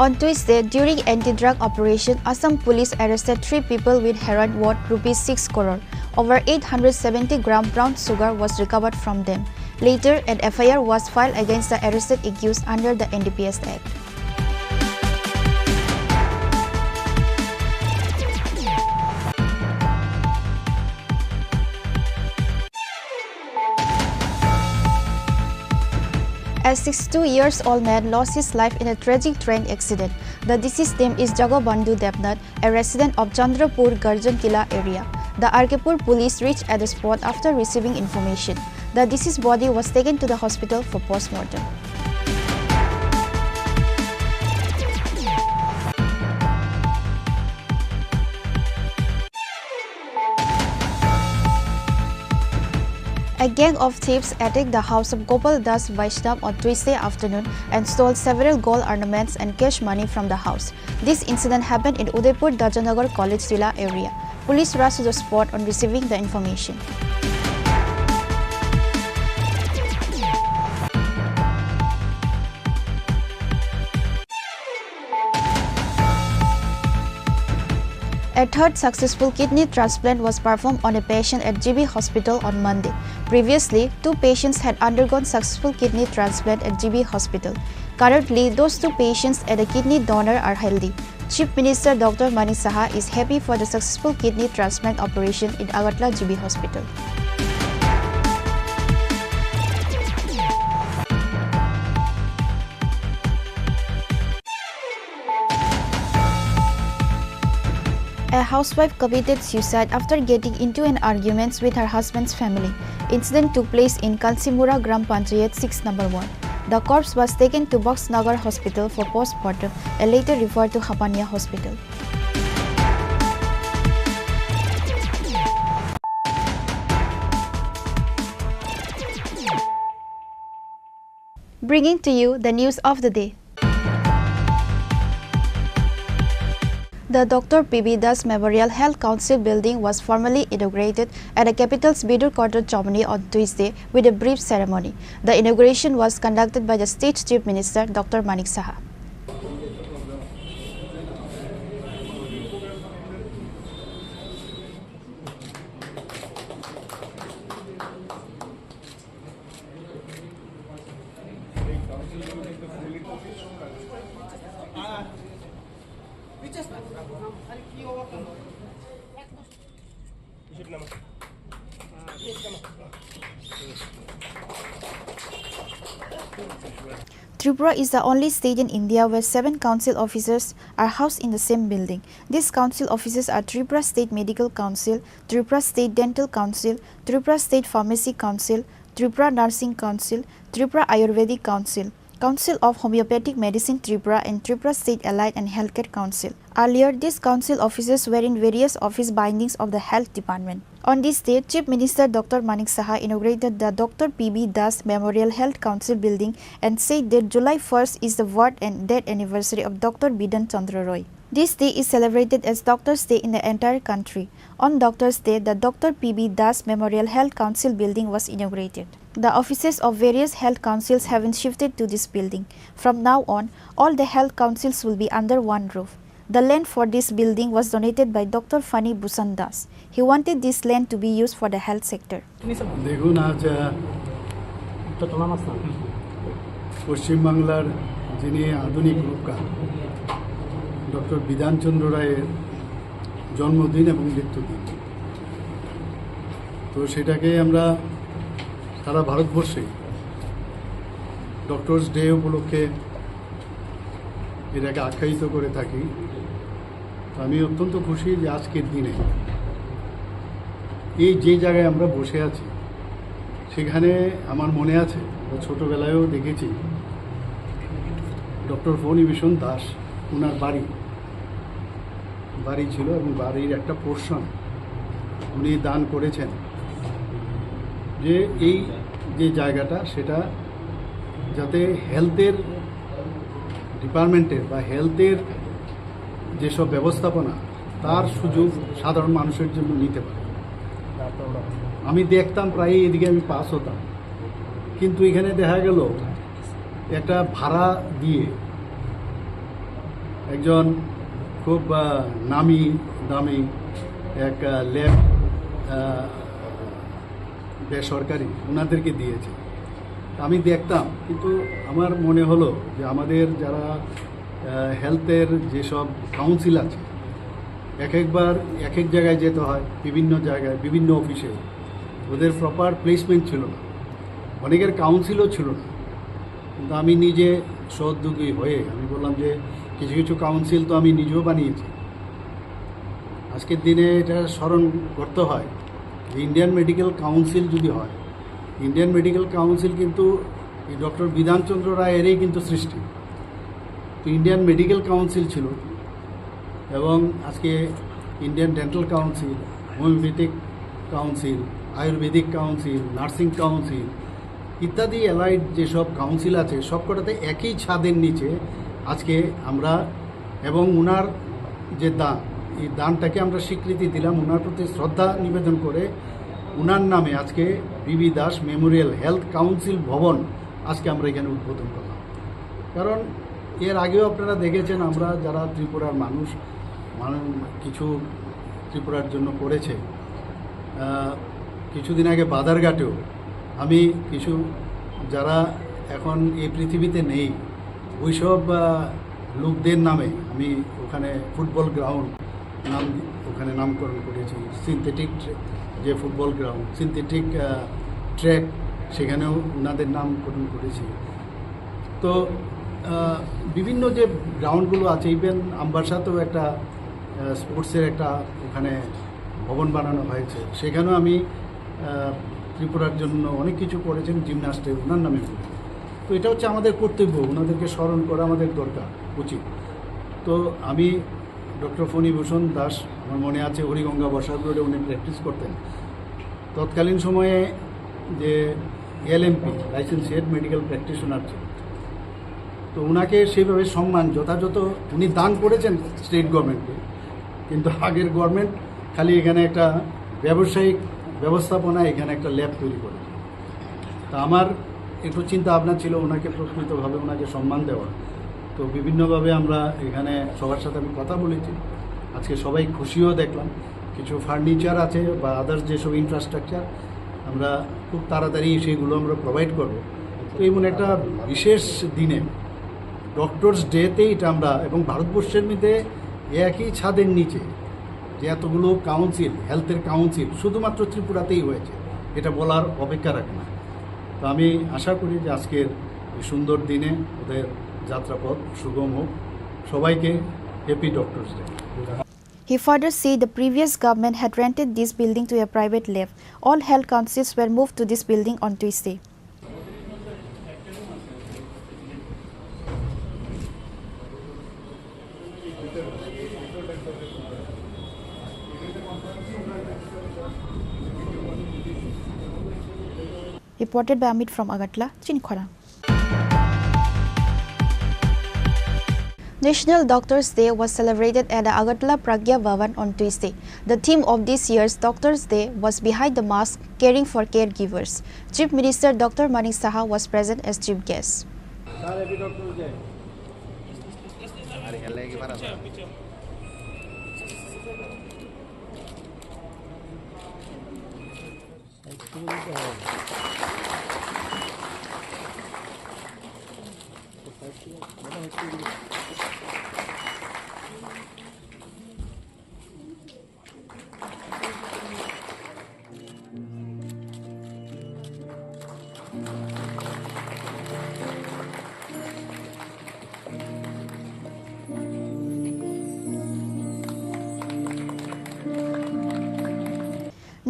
On Tuesday, during anti-drug operation, Assam police arrested three people with heroin worth rupees six crore. Over eight hundred seventy gram brown sugar was recovered from them. Later, an F I R was filed against the arrested accused under the N D P S Act. A sixty-two years old man lost his life in a tragic train accident. The deceased name is Jagabandhu Debnath, a resident of Chandrapur Garjan Kila area. The R K Pur police reached at the spot after receiving information. The deceased body was taken to the hospital for postmortem. A gang of thieves attacked the house of Gopal Das Vaishnav on Tuesday afternoon and stole several gold ornaments and cash money from the house. This incident happened in Udaipur Dajanagar College Tila area. Police rushed to the spot on receiving the information. A third successful kidney transplant was performed on a patient at G B Hospital on Monday. Previously, two patients had undergone successful kidney transplant at G B Hospital. Currently, those two patients and a kidney donor are healthy. Chief Minister Doctor Manik Saha is happy for the successful kidney transplant operation in Agartala G B Hospital. A housewife committed suicide after getting into an argument with her husband's family. Incident took place in Kalsimura Gram Panchayat six number ward. The corpse was taken to Boxnagar Hospital for postmortem and later referred to Hapania Hospital. Bringing to you the news of the day. The Doctor P B Das Memorial Health Council building was formally inaugurated at the capital's Bidur Quarter Chomani on Tuesday with a brief ceremony. The inauguration was conducted by the state chief minister, Doctor Manik Saha. Tripura is the only state in India where seven council offices are housed in the same building. These council offices are Tripura State Medical Council, Tripura State Dental Council, Tripura State Pharmacy Council, Tripura Nursing Council, Tripura Ayurvedic Council, Council of Homeopathic Medicine Tripura and Tripura State Allied and Healthcare Council. Earlier, these council offices were in various office buildings of the Health Department. On this day, Chief Minister Doctor Manik Saha inaugurated the Doctor P B Das Memorial Health Council building and said that July first is the birth and death anniversary of Doctor Bidhan Chandra Roy. This day is celebrated as Doctors' Day in the entire country. On Doctors' Day, the Doctor P B Das Memorial Health Council building was inaugurated. The offices of various health councils have been shifted to this building. From now on, all the health councils will be under one roof. The land for this building was donated by Doctor Fani Bhushan Das. He wanted this land to be used for the health sector. দেখুন, আজ, আহ, পশ্চিমবাংলার যিনি আধুনিক রূপকার ডক্টর বিধানচন্দ্র রায়ের জন্মদিন এবং মৃত্যুদিন, তো সেটাকে আমরা সারা ভারতবর্ষে ডক্টরস ডে উপলক্ষে এটাকে আখ্যায়িত করে থাকি। তো আমি অত্যন্ত খুশি যে আজকের দিনে এই যে জায়গায় আমরা বসে আছি, সেখানে আমার মনে আছে, আমরা ছোটোবেলায়ও দেখেছি ডক্টর ফণিভূষণ দাস, ওনার বাড়ি, বাড়ি ছিল এবং বাড়ির একটা পোর্শন উনি দান করেছেন, যে এই যে জায়গাটা, সেটা যাতে হেলথের ডিপার্টমেন্টের বা হেলথের যেসব ব্যবস্থাপনা, তার সুযোগ সাধারণ মানুষের জন্য নিতে পারে। আমি দেখতাম প্রায়ই এদিকে আমি পাস হতাম, কিন্তু এখানে দেখা গেল একটা ভাড়া দিয়ে একজন খুব, আহ, নামি দামি এক, আহ, ল্যাব, আহ, বেসরকারি ওনাদেরকে দিয়েছে। আমি দেখতাম, কিন্তু আমার মনে হলো যে আমাদের যারা, আহ, হেলথের যেসব কাউন্সিল আছে, এক একবার এক এক জায়গায় যেতে হয়, বিভিন্ন জায়গায়, বিভিন্ন অফিসে, ওদের প্রপার প্লেসমেন্ট ছিল না, অনেকের কাউন্সিলও ছিল না। কিন্তু আমি নিজে সহযোগী হয়ে আমি বললাম যে কিছু কিছু কাউন্সিল তো আমি নিজেও বানিয়েছি। আজকের দিনে এটা স্মরণ করতে হয় যে ইন্ডিয়ান মেডিকেল কাউন্সিল যদি হয়, ইন্ডিয়ান মেডিকেল কাউন্সিল কিন্তু এই ডক্টর বিধানচন্দ্র রায়েরই কিন্তু সৃষ্টি। তো ইন্ডিয়ান মেডিকেল কাউন্সিল ছিল, এবং আজকে Indian dental council, homeopathic council, Ayurvedic council, nursing council ইত্যাদি অ্যালাইড যেসব কাউন্সিল আছে, সবকটাতে একই ছাদের নিচে আজকে আমরা, এবং ওনার যে দান, এই দানটাকে আমরা স্বীকৃতি দিলাম, ওনার প্রতি শ্রদ্ধা নিবেদন করে ওনার নামে আজকে বিবি দাস মেমোরিয়াল হেলথ কাউন্সিল ভবন আজকে আমরা এখানে উদ্বোধন করলাম। কারণ এর আগেও আপনারা দেখেছেন, আমরা যারা ত্রিপুরার মানুষ, মানুষ কিছু ত্রিপুরার জন্য করেছে। আহ, কিছুদিন আগে বাদারঘাটেও আমি কিছু, যারা এখন এই পৃথিবীতে নেই, ওইসব, আহ, লোকদের নামে আমি ওখানে ফুটবল গ্রাউন্ড নাম, ওখানে নামকরণ করেছি, সিনথেটিক ট্রে-, যে ফুটবল গ্রাউন্ড, সিনথেটিক, আহ, ট্র্যাক, সেখানেও ওনাদের নামকরণ করেছি। তো, আহ, বিভিন্ন যে গ্রাউন্ডগুলো আছে, ইভেন আমবাসাতেও একটা, আহ, স্পোর্টসের একটা ওখানে ভবন বানানো হয়েছে, সেখানেও আমি, আহ, ত্রিপুরার জন্য অনেক কিছু করেছেন জিমন্যাস্টে, ওনার নামে। তো এটা হচ্ছে আমাদের কর্তব্য, ওনাদেরকে স্মরণ করা আমাদের দরকার, উচিত। তো আমি ডক্টর ফণিভূষণ দাস, আমার মনে আছে, হরিগঙ্গা বসাক রোডে উনি প্র্যাকটিস করতেন। তৎকালীন সময়ে যে এলএমপি, লাইসেন্সিয়েট মেডিকেল প্র্যাকটিশনার ছিল, তো ওনাকে সেইভাবে সম্মান যথাযথ উনি দান করেছেন স্টেট গভর্নমেন্টকে, কিন্তু আগের গভর্নমেন্ট খালি এখানে একটা ব্যবসায়িক ব্যবস্থাপনা, এখানে একটা ল্যাব তৈরি করে। তা আমার একটু চিন্তা ভাবনা ছিল ওনাকে প্রকৃতভাবে ওনাকে সম্মান দেওয়া। তো বিভিন্নভাবে আমরা এখানে সবার সাথে আমি কথা বলেছি, আজকে সবাই খুশিও দেখলাম। কিছু ফার্নিচার আছে বা আদার্স যেসব ইনফ্রাস্ট্রাকচার, আমরা খুব তাড়াতাড়ি সেগুলো আমরা প্রোভাইড করব। তো এমন একটা বিশেষ দিনে, ডক্টরস ডেতে এটা আমরা, এবং ভারতবর্ষের মধ্যে একই ছাদের নিচে যে এতগুলো কাউন্সিল, হেলথের কাউন্সিল শুধুমাত্র ত্রিপুরাতেই হয়েছে, এটা বলার অপেক্ষা রাখে না। তো আমি আশা করি যে আজকের এই সুন্দর দিনে ওদের যাত্রাপথ সুগম হোক। সবাইকে happy doctors day. He further said the previous government had rented this building to a private lab. All health councils were moved to this building on Tuesday. Reported by Amit from Agartala, Chini Khorang. National Doctors' Day was celebrated at the Agartala Pragya Bhavan on Tuesday. The theme of this year's Doctors' Day was Behind the Mask, Caring for Caregivers. Chief Minister Doctor Manik Saha was present as chief guest.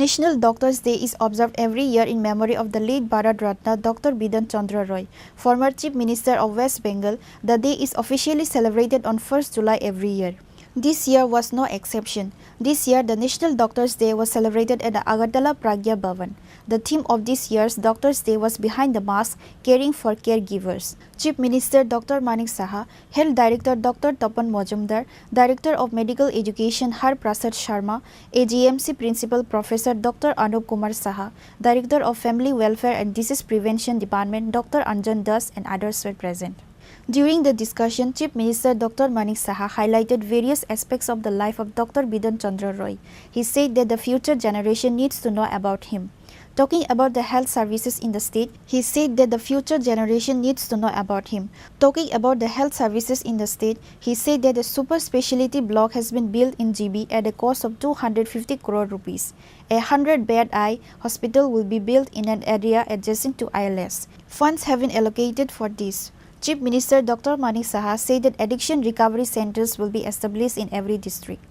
National Doctors' Day is observed every year in memory of the late Bharat Ratna Doctor Bidhan Chandra Roy, former Chief Minister of West Bengal. The day is officially celebrated on first July every year. This year was no exception. This year, the National Doctors' Day was celebrated at the Agartala Pragya Bhavan. The theme of this year's Doctors' Day was Behind the Mask, Caring for Caregivers. Chief Minister Doctor Manik Saha, Health Director Doctor Tapan Majumdar, Director of Medical Education Har Prasad Sharma, A G M C Principal Professor Doctor Anup Kumar Saha, Director of Family Welfare and Disease Prevention Department Doctor Anjan Das, and others were present. During the discussion, Chief Minister Doctor Manik Saha highlighted various aspects of the life of Doctor Bidhan Chandra Roy. He said that the future generation needs to know about him. Talking about the health services in the state, he said that the future generation needs to know about him. Talking about the health services in the state, he said that the super speciality block has been built in G B at a cost of two hundred fifty crore rupees. A hundred bed eye hospital will be built in an area adjacent to I L S. Funds have been allocated for this. Chief Minister Doctor Manik Saha said that addiction recovery centers will be established in every district.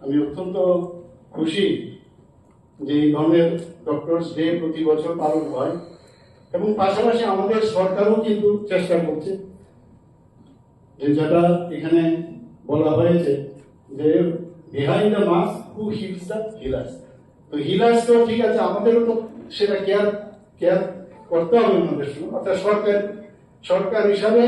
আমি অত্যন্ত খুশি যে এই ধরনের doctors day প্রতি বছর পালন হয়, এবং পাশাপাশি আমাদের সরকারও কিন্তু চেষ্টা করছে, যে যেটা এখানে বলা হয়েছে যে behind the mask, who heals the healers। তো হিলার্স তো ঠিক আছে, আমাদেরও তো সেটা কেয়ার কেয়ার করতে হবে ওনাদের সঙ্গে। অর্থাৎ সরকার সরকার হিসাবে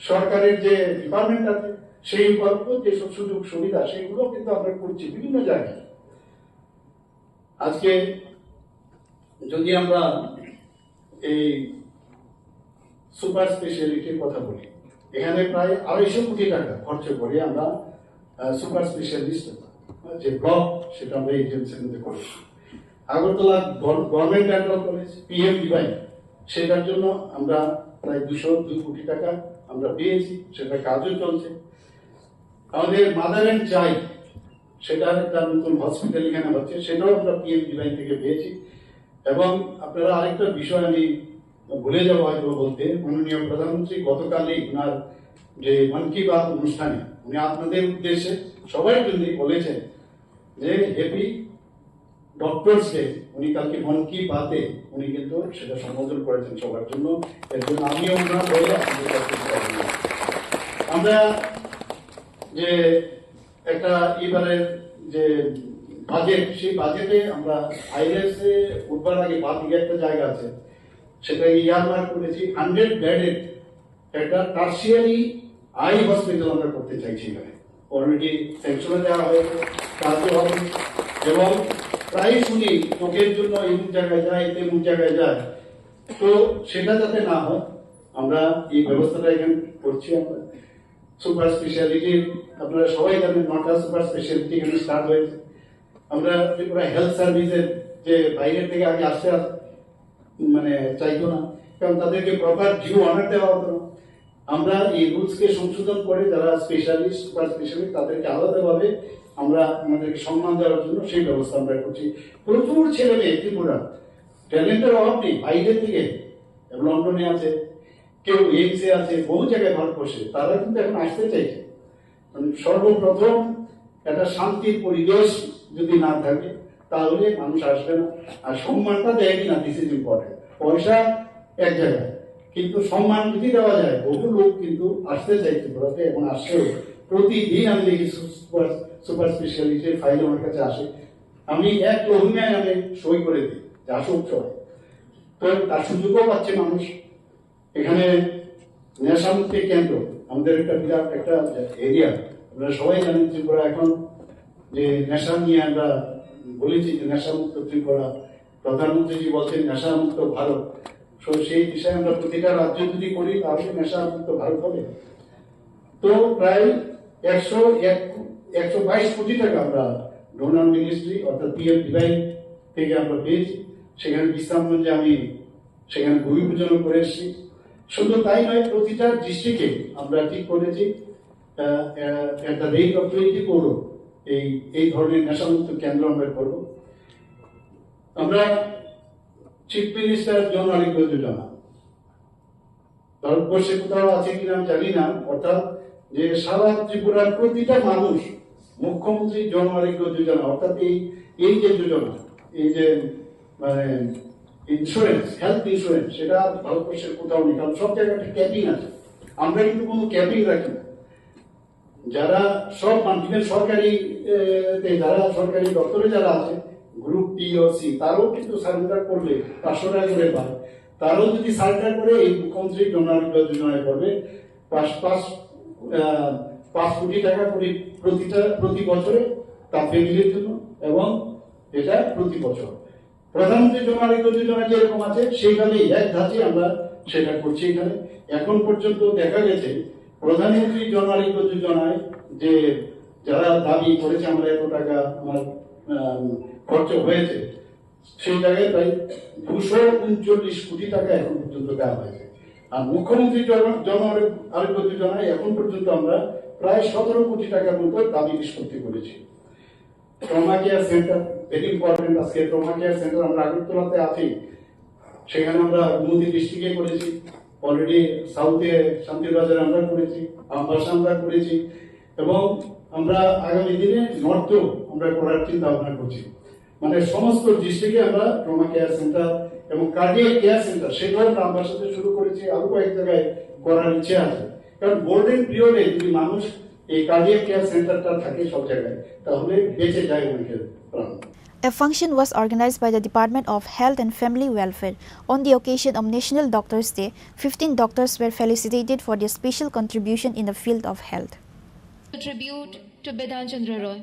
সরকারের যে ডিপার্টমেন্ট আছে, সেই উপাত্ত যেসব সুযোগ সুবিধা, সেগুলো কিন্তু আমরা করছি বিভিন্ন জায়গায়। আজকে যদি আমরা এই সুপার স্পেশালিটির কথা বলি, এখানে প্রায় আড়াইশো কোটি টাকা খরচ করে আমরা সুপার স্পেশালিস্ট যে ব্লক, সেটা আমরা এজেন্সির মধ্যে করেছি। Agartala government dental college, PM divine, সেটার জন্য আমরা প্রায় দুশো দুই কোটি টাকা আমরা পেয়েছি, সেটা কাজও চলছে। আমাদের মাদার অ্যান্ড চাইল্ড, সেটার একটা নতুন হসপিটাল এখানে হচ্ছে, সেটাও আমরা পিএম ডিভাইন থেকে পেয়েছি। এবং আপনারা আরেকটা বিষয় আমি ভুলে যাবো হয়তো বলতে, মাননীয় প্রধানমন্ত্রী গতকালই ওনার যে মন কি বাত অনুষ্ঠানে উনি আপনাদের উদ্দেশ্যে সবার জন্যই বলেছেন যে হ্যাপি ডক্টরস ডে। উনি কালকে মন কি বাতে উনি কিন্তু সেটা সম্বোধন করেছেন সবার জন্য। এর জন্য আমিও ওনার হয়ে আপনাদের কাছে কৃতজ্ঞ। আমরা যে একটা এবারে যে বাজেট, সেই বাজেটে আমরা আইএলএস এ উঠবার আগে বাদ দিয়ে একটা জায়গা আছে, সেটা ইয়ারমার্ক করেছি হান্ড্রেড বেডের একটা টার্সিয়ারি আই হসপিটাল আমরা করতে চাইছি এখানে। অলরেডি স্যাংশনও দেওয়া হয়েছে, কাজও হবে। এবং প্রায় শুনি চোখের জন্য এমন জায়গায় যায়, তেমন জায়গায় যায়, তো সেটা যাতে না হয়, আমরা এই ব্যবস্থাটা এখানে করছি। আমরা সুপার স্পেশালিটির, আপনারা সবাই জানেন, নটা সুপার স্পেশালিটি এখানে স্টার্ট হয়েছে। আমরা ত্রিপুরা হেলথ সার্ভিসের যে বাইরে থেকে আগে আসতে আস- মানে চাইতো না, কারণ তাদেরকে প্রপার ডিউ অনার দেওয়া হতো না। আমরা এই রুলসকে সংশোধন করে যারা স্পেশালিস্ট, সুপার স্পেশালিস্ট, তাদেরকে আলাদাভাবে আমরা আমাদেরকে সম্মান দেওয়ার জন্য সেই ব্যবস্থা আমরা করছি। প্রচুর ছেলে মেয়ে ত্রিপুরা, ট্যালেন্টের অভাব নেই, বাইরে থেকে লন্ডনে আছে, কেউ এইমসে আছে, বহু জায়গায় ভারতবর্ষে, তারা কিন্তু এখন আসতে চাইছে। মানে সর্বপ্রথম একটা শান্তির পরিবেশ যদি না থাকে, তাহলে মানুষ আসবে না। আর সম্মানটা দেয় কিনা, দিস ইজ ইম্পর্টেন্ট। পয়সা এক জায়গায়, কিন্তু সম্মান যদি দেওয়া যায়, বহু লোক কিন্তু আসতে চায় ত্রিপুরাতে এবং আসছেও। প্রতিদিন আমি দেখি সুপার সুপার স্পেশালিটির ফাইল আমার কাছে আসে, আমি এক লহুমিয়ায় আমি সই করে দিই যে আসুক সবাই। তো তার সুযোগও পাচ্ছে মানুষ। এখানে নেশামুক্তি কেন্দ্র, আমাদের একটা বিরাট একটা এরিয়া। আপনারা সবাই জানেন, ত্রিপুরা এখন যে নেশা নিয়ে আমরা বলেছি যে নেশামুক্ত ত্রিপুরা, প্রধানমন্ত্রীজি বলছেন নেশামুক্ত ভারত। তো সেই বিষয়ে আমরা প্রতিটা রাজ্য যদি করি, তাহলে নেশা মুক্ত ভারত হবে। তো প্রায় একশো এক, একশো বাইশ কোটি টাকা আমরা ডোনার মিনিস্ট্রি অর্থাৎ পিএম ডিভাই থেকে আমরা পেয়েছি। সেখানে বিশ্রামগঞ্জে আমি সেখানে ভূমি পূজনও করে এসেছি। শুধু তাই নয়, প্রতিটা ডিস্ট্রিক্টে আমরা ঠিক করেছি, আহ, আহ, at the rate of twenty crore এই, এই ধরনের নেশামুক্ত কেন্দ্র আমরা করব। আমরা চিফ মিনিস্টার জন আরোগ্য যোজনা ভারতবর্ষে কোথাও আছে কিনা আমি জানি না, অর্থাৎ যে সারা ত্রিপুরার প্রতিটা মানুষ মুখ্যমন্ত্রী জন আরোগ্য যোজনা, অর্থাৎ এই, এই যে যোজনা, এই যে মানে ইন্স্যুরেন্স, হেলথ ইন্স্যুরেন্স, সেটা ভারতবর্ষের কোথাও নেই, কারণ সব জায়গায় একটা ক্যাপিং আছে। আমরা কিন্তু কোনো ক্যাপিং রাখি না। যারা সব মানুষ, even সরকারি, এ, তে যারা সরকারি দপ্তরে যারা আছে, গ্রুপ বি ও সি, তারাও কিন্তু সারেন্ডার করলে পাঁচশো টাকা করে পায়। তারাও যদি সারেন্ডার করে, এই মুখ্যমন্ত্রী জন আরোগ্য যোজনায় করবে পাঁচ, পাঁচ, আহ, পাঁচ কোটি টাকা করে প্রতিটা, প্রতি বছরে তার ফ্যামিলির জন্য, এবং এটা প্রতি বছর। প্রধানমন্ত্রী জন আরোগ্য যোজনা যেরকম আছে, সেইভাবেই এক ধাঁচে আমরা সেটা করছি এখানে। এখন পর্যন্ত দেখা গেছে, প্রধানমন্ত্রী জন আরোগ্য যোজনায় যে যারা দাবি করেছে, আমরা এত টাকা আমার, আম, খরচ হয়েছে, সেই জায়গায় প্রায় দুশো উনচল্লিশ কোটি টাকা এখন পর্যন্ত দেওয়া হয়েছে। আর মুখ্যমন্ত্রী জন, জন আরোগ্য যোজনায় এখন পর্যন্ত আমরা প্রায় সতেরো কোটি টাকার মতো দাবি নিষ্পত্তি করেছি। Trauma care centre, very important. আজকে ট্রমা কেয়ার সেন্টার আমরা আগরতলাতে আছি, সেখানে আমরা গোমতী ডিস্ট্রিক্টে করেছি, অলরেডি সাউথে শান্তিবাজারে আমরা করেছি, আমবাসা আমরা করেছি, এবং আমরা আগামী দিনে নর্থেও আমরা করার চিন্তা ভাবনা করছি। মানে সমস্ত ডিস্ট্রিক্টে আমরা ট্রমা কেয়ার সেন্টার এবং কার্ডিয়াক কেয়ার সেন্টার, সেটাও আমরা আমবাসাতে শুরু করেছি, আরো কয়েক জায়গায় করার ইচ্ছে আছে। কারণ গোল্ডেন পিরিয়ডে যদি মানুষ এই কার্ডিয়াক কেয়ার সেন্টারটা থাকে সব জায়গায়, তাহলে বেঁচে যায় অনেকের প্রাণ। A function was organized by the Department of Health and Family Welfare. On the occasion of National Doctors' Day, fifteen doctors were felicitated for their special contribution in the field of health. A tribute to Bidan Chandra Roy.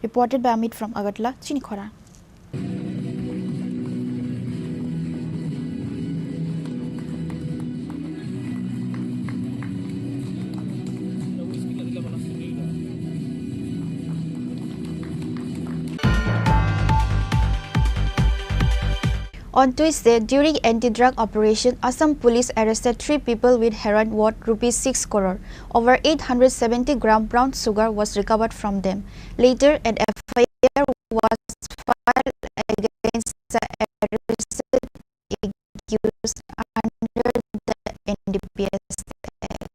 Reported by Amit from Agartala, Chini Khorang. On Tuesday, during anti-drug operation, Assam police arrested three people with heroin worth rupees six crore. Over eight hundred seventy gram brown sugar was recovered from them. Later, an F I R was filed against the arrested accused under the N D P S Act.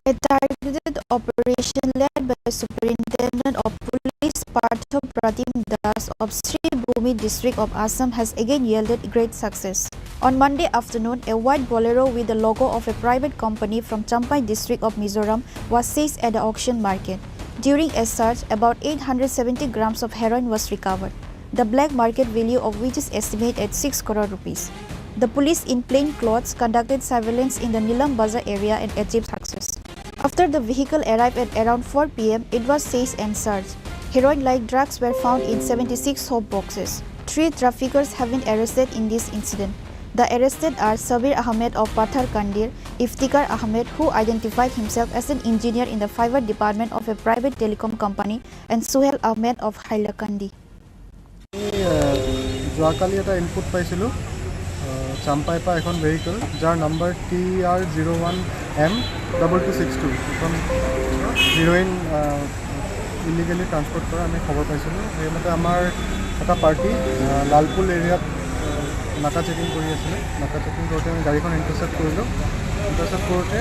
A targeted operation led by Superintendent of Police Partho Pratim Das of Sribhumi district of Assam has again yielded great success. On Monday afternoon, a white Bolero with the logo of a private company from Champhai district of Mizoram was seized at the auction market. During a search, about eight hundred seventy grams of heroin was recovered, the black market value of which is estimated at six crore rupees. The police in plain clothes conducted surveillance in the Nilam Bazar area and achieved success. After the vehicle arrived at around four P M, it was seized and searched. Heroin-like drugs were found in seventy-six soap boxes. Three traffickers have been arrested in this incident. The arrested are Sabir Ahmed of Pathar Kandir, Iftikhar Ahmed, who identified himself as an engineer in the fiber department of a private telecom company, and Suhel Ahmed of Hailakandi. আমি, আহ, যোৱাকালি এটা ইনপুট পাইছিলোঁ, আহ, চাম্পাইৰ পৰা এখন vehicle, যাৰ number T R zero' one M double two six two, এখন heroin, আহ, ইলিগেলি ট্ৰান্সপৰ্ট কৰা আমি খবৰ পাইছিলোঁ। সেইমতে আমাৰ এটা পাৰ্টি, আহ, লালপুল এৰিয়াত, আহ, নাকা চেকিং কৰি আছিলে। নাকা চেকিং কৰোঁতে আমি গাড়ীখন ইণ্টাৰচেপ্ট কৰিলোঁ। ইণ্টাৰচেপ্ট কৰোঁতে,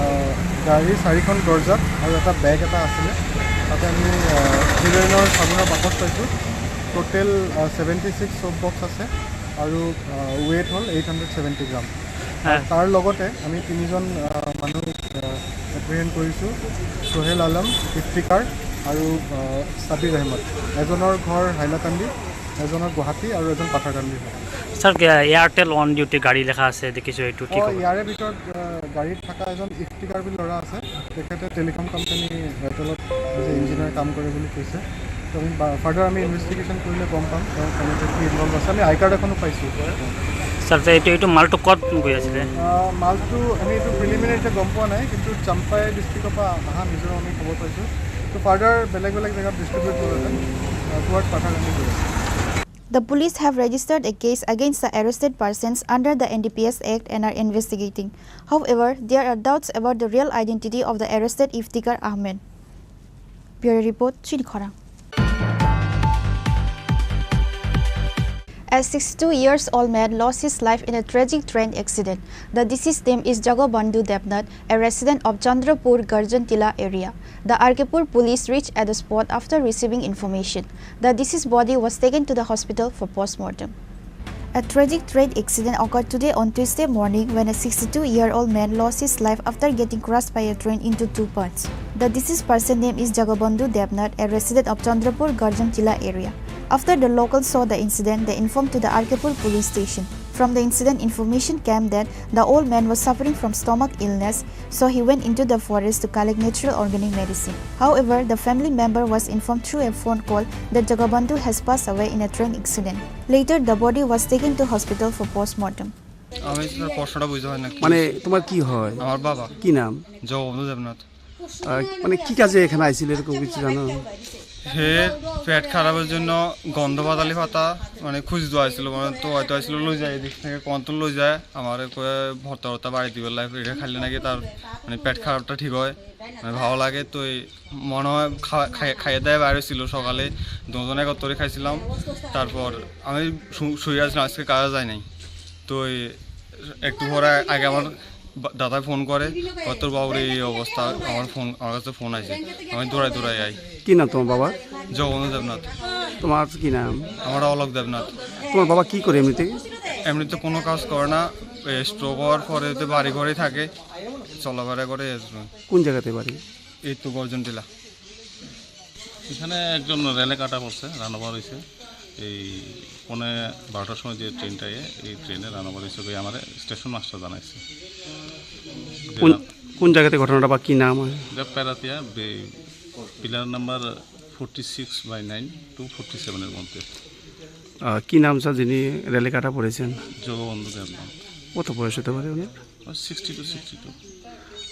আহ, গাড়ী চাৰিখন দৰ্জাত আৰু এটা বেগ এটা আছিলে। তাতে আমি, আহ, হিৰইনৰ চাবোনৰ বাকচ পাইছোঁ। টোটেল, আহ, ছেভেণ্টি ছিক্স চব বক্স আছে। আৰু ৱেইট হ'ল এইট হাণ্ড্ৰেড ছেভেণ্টি গ্ৰাম। আৰু হয়। তাৰ লগতে আমি তিনিজন আহ, মানুহ এপ্ৰিহেণ্ড কৰিছোঁ, সোহেল আলম, ইফতিকাৰ আৰু আহ, ছাবিৰ আহমদ। এজনৰ ঘৰ হাইলাকান্দি, এজনৰ গুৱাহাটী আৰু এজন পাথাৰকান্দি হয়। ছাৰ, এয়াৰটেল অন ডিউটি গাড়ী লেখা আছে, দেখিছোঁ এইটো কি অ, খবৰ? ইয়াৰে ভিতৰত আহ, গাড়ীত থকা এজন ইফতিকাৰ বুলি ল'ৰা আছে, তেখেতে টেলিকম কোম্পানী এয়াৰটেলত এজ এ ইঞ্জিনিয়াৰ কাম কৰে বুলি কৈছে। তো আমি ফাৰ্ডাৰ আমি ইনভেষ্টিগেশ্যন কৰিলে গম পাম তেওঁ কেনেকৈ কি ইনভল্ভ আছে। আমি আই কাৰ্ড এখনো পাইছোঁ। ছাৰ, যে এইটো এইটো মালটো ক'ত গৈ আছিলে? আহ, মালটো আমি এইটো প্ৰিলিমিনাৰী এতিয়া গম পোৱা নাই, কিন্তু চাম্পাই ডিষ্ট্ৰিক্টৰ পৰা অহা মিজোৰাম আমি খবৰ পাইছোঁ। তো ফাৰ্ডাৰ বেলেগ বেলেগ জেগাত ডিষ্ট্ৰিবিউট কৰিলে টুৱাৰ্ড পাথাৰকান্দি গৈ আছে। The police have registered a case against the arrested persons under the N D P S Act and are investigating. However, there are doubts about the real identity of the arrested Iftikhar Ahmed. Bureau report, Chini Khorang. A sixty-two years old man lost his life in a tragic train accident. The deceased name is Jagabandhu Debnath, a resident of Chandrapur Garjan Tila area. The R K Pur police reached at the spot after receiving information. The deceased body was taken to the hospital for postmortem. A tragic train accident occurred today on Tuesday morning when a sixty-two-year-old man lost his life after getting crushed by a train into two parts. The deceased person name is Jagabandhu Debnath, a resident of Chandrapur Garjan Tila area. After the locals saw the incident, they informed to the R K Pur police station. From the incident, information came that the old man was suffering from stomach illness, so he went into the forest to collect natural organic medicine. However, the family member was informed through a phone call that Jagabandhu has passed away in a train accident. Later, the body was taken to hospital for postmortem. আমি স্যার প্রশ্নটা বুঝতে পারি না কি মানে হয়েছে। তোমার কি হয়? আমার বাবা। কি নাম? জগবন্ধু দেবনাথ। আহ, মানে কি কাজে এখানে আইছিল এরকম কিছু জানো? হে পেট খারাপের জন্য গন্ধ বাতালি পাতা মানে খুঁজতে আইছিল, মানে তো হয়তো আইছিল লই যায়, এদিক থেকে কোন তো লই যায়, আমার কয়ে ভর্তা ভর্তা বাড়ি দিবার লাগে, এটা খাইলে নাকি তার মানে পেট খারাপটা ঠিক হয়, মানে ভালো লাগে। তো এই মনে হয় খাওয়া- খাই- খাইয়ে দাইয়ে বাইরে ছিল সকালে, দুজন একত্রে খাইছিলাম। তারপর আমি শু- শুয়ে আছিলাম, আজকে কাজে যাই নাই। তো এই একটু পরে আগে আমার বা- দাদায় ফোন করে, "ও, তোর বাবুর এই অবস্থা।" আমার ফোন, আমার কাছে ফোন আছে, আমি দৌড়াই দৌড়াই আই। কি নাম তোমার বাবার? জগবন্ধু দেবনাথ। তোমার কি নাম? আমার অলোক দেবনাথ। তোমার বাবা কি করে এমনিতে? এমনিতে কোনো কাজ করে না, স্ট্রোক হওয়ার পরে তো বাড়ি ঘরেই থাকে, চলাফেরা করে। কোন জায়গাতে বাড়ি? এই তো গর্জন টিলা। এখানে একজন রেলে কাটা পড়ছে, রান ওভার হয়েছে। এই পৌনে বারোটার সময় যে ট্রেনটা এ, এই ট্রেনে রান ওভার হয়েছে, ওই আমার স্টেশন মাস্টার জানাইছে। যে কোন, রা- কোন জায়গাতে ঘটনাটা বা কি নাম হয়? এটা প্যারাতিয়া বে-, pillar number forty six by nine to forty সেভেনের মধ্যে। আহ, কি নাম স্যার যিনি রেলে কাটা পড়েছেন? জগবন্ধু দেবনাথ। কত বয়স হতে পারে ওনার? Sixty two, sixty two.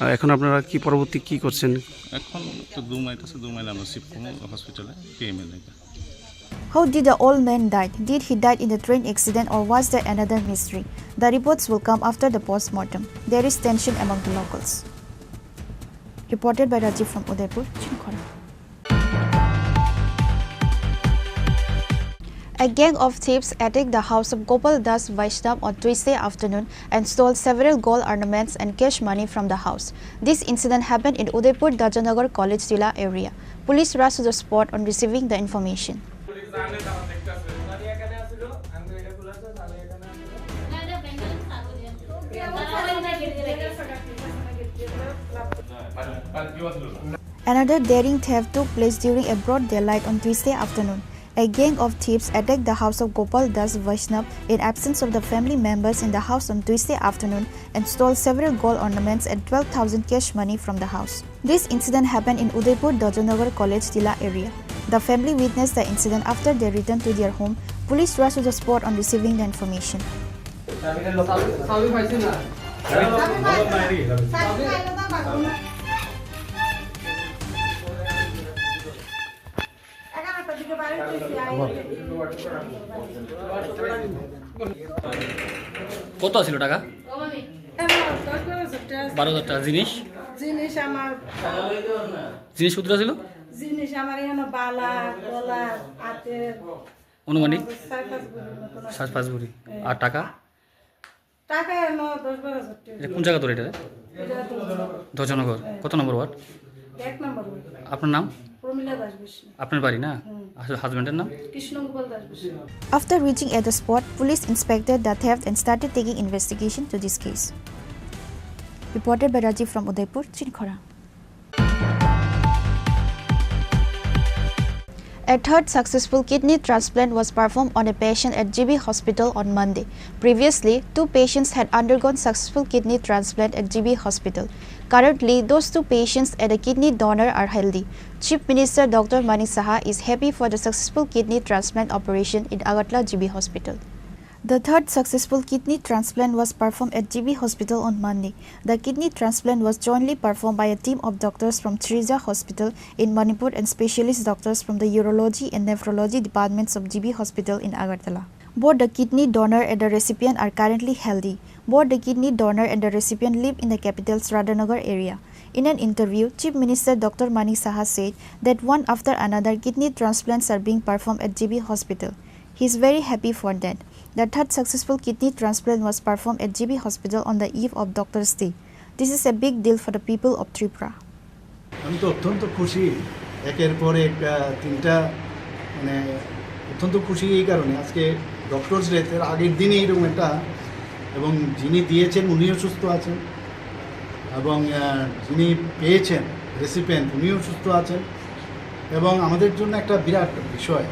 আর এখন আপনারা কি পরবর্তী কি করছেন? এখন তো দু মাইল আছে, দু মাইল আমরা শিফট করবো হসপিটালে, পিএমএল এ। How did the old man died? Did he died in the train accident or was there another mystery? The reports will come after the postmortem. There is tension among the locals. Reported by Rajiv from Udaipur, Chini Khorang. A gang of thieves attacked the house of Gopal Das Vaishnav on Tuesday afternoon and stole several gold ornaments and cash money from the house. This incident happened in Udaipur Dajanagar College Tila area. Police rushed to the spot on receiving the information. Another daring theft took place during a broad daylight on Tuesday afternoon. A gang of thieves attacked the house of Gopal Das Vaishnav in absence of the family members in the house on Tuesday afternoon and stole several gold ornaments and twelve thousand cash money from the house. This incident happened in Udaipur Dajanagar College Tila area. The family witnessed the incident after they returned to their home. Police rushed to the spot on receiving the information. কত আছিল টাকা? এবার দশ বারো হাজার টাকা আছে। বারো হাজার টাকা। জিনিস? জিনিস আমার জিনিস কতটা ছিল? জিনিস আমার এখানে বালা, গলা, হাতের আনুমানিক? চার পাঁচ ভরির মতন আছে। চার পাঁচ ভরি। হ্যাঁ। আর টাকা? টাকা এলো দশ বারো হাজার টাকা। এটা কোন জায়গা তোর এটা? এটা তো ধর্ষণনগর। হ্যাঁ। কত নম্বর ওয়ার্ড? এক নম্বর ওয়ার্ড। আপনার নাম? প্রমিলা দাস বিষ্ণু। আপনার বাড়ি না? হুম। Husband-er nang? Krishna Gopal Das Bose. After reaching at the spot, police inspected the theft and started taking investigation to this case. Reported by Rajiv from Udaipur, Chinkhora. A third successful kidney transplant was performed on a patient at G B Hospital on Monday. Previously, two patients had undergone successful kidney transplant at G B Hospital. Currently, those two patients and a kidney donor are healthy. Chief Minister Doctor Manik Saha is happy for the successful kidney transplant operation in Agartala G B Hospital. The third successful kidney transplant was performed at G B Hospital on Monday. The kidney transplant was jointly performed by a team of doctors from Shrija Hospital in Manipur and specialist doctors from the urology and nephrology departments of G B Hospital in Agartala. Both the kidney donor and the recipient are currently healthy. Both the kidney donor and the recipient live in the capital's Radhanagar area. In an interview, Chief Minister Doctor Manik Saha said that one after another kidney transplants are being performed at G B Hospital. He is very happy for that. The third successful kidney transplant was performed at G B Hospital on the eve of Doctor's Day. This is a big deal for the people of Tripura. আমি তো অত্যন্ত খুশি, একের পর এক, আহ, তিনটা, মানে, অত্যন্ত খুশি এই কারণে, আজকে ডক্টরস ডে, এর আগের দিনে এইরকম একটা, এবং যিনি দিয়েছেন উনিও সুস্থ আছেন, এবং, আহ, যিনি পেয়েছেন, রেসিপিয়েন্ট, উনিও সুস্থ আছেন, এবং আমাদের জন্য একটা বিরাট বিষয়।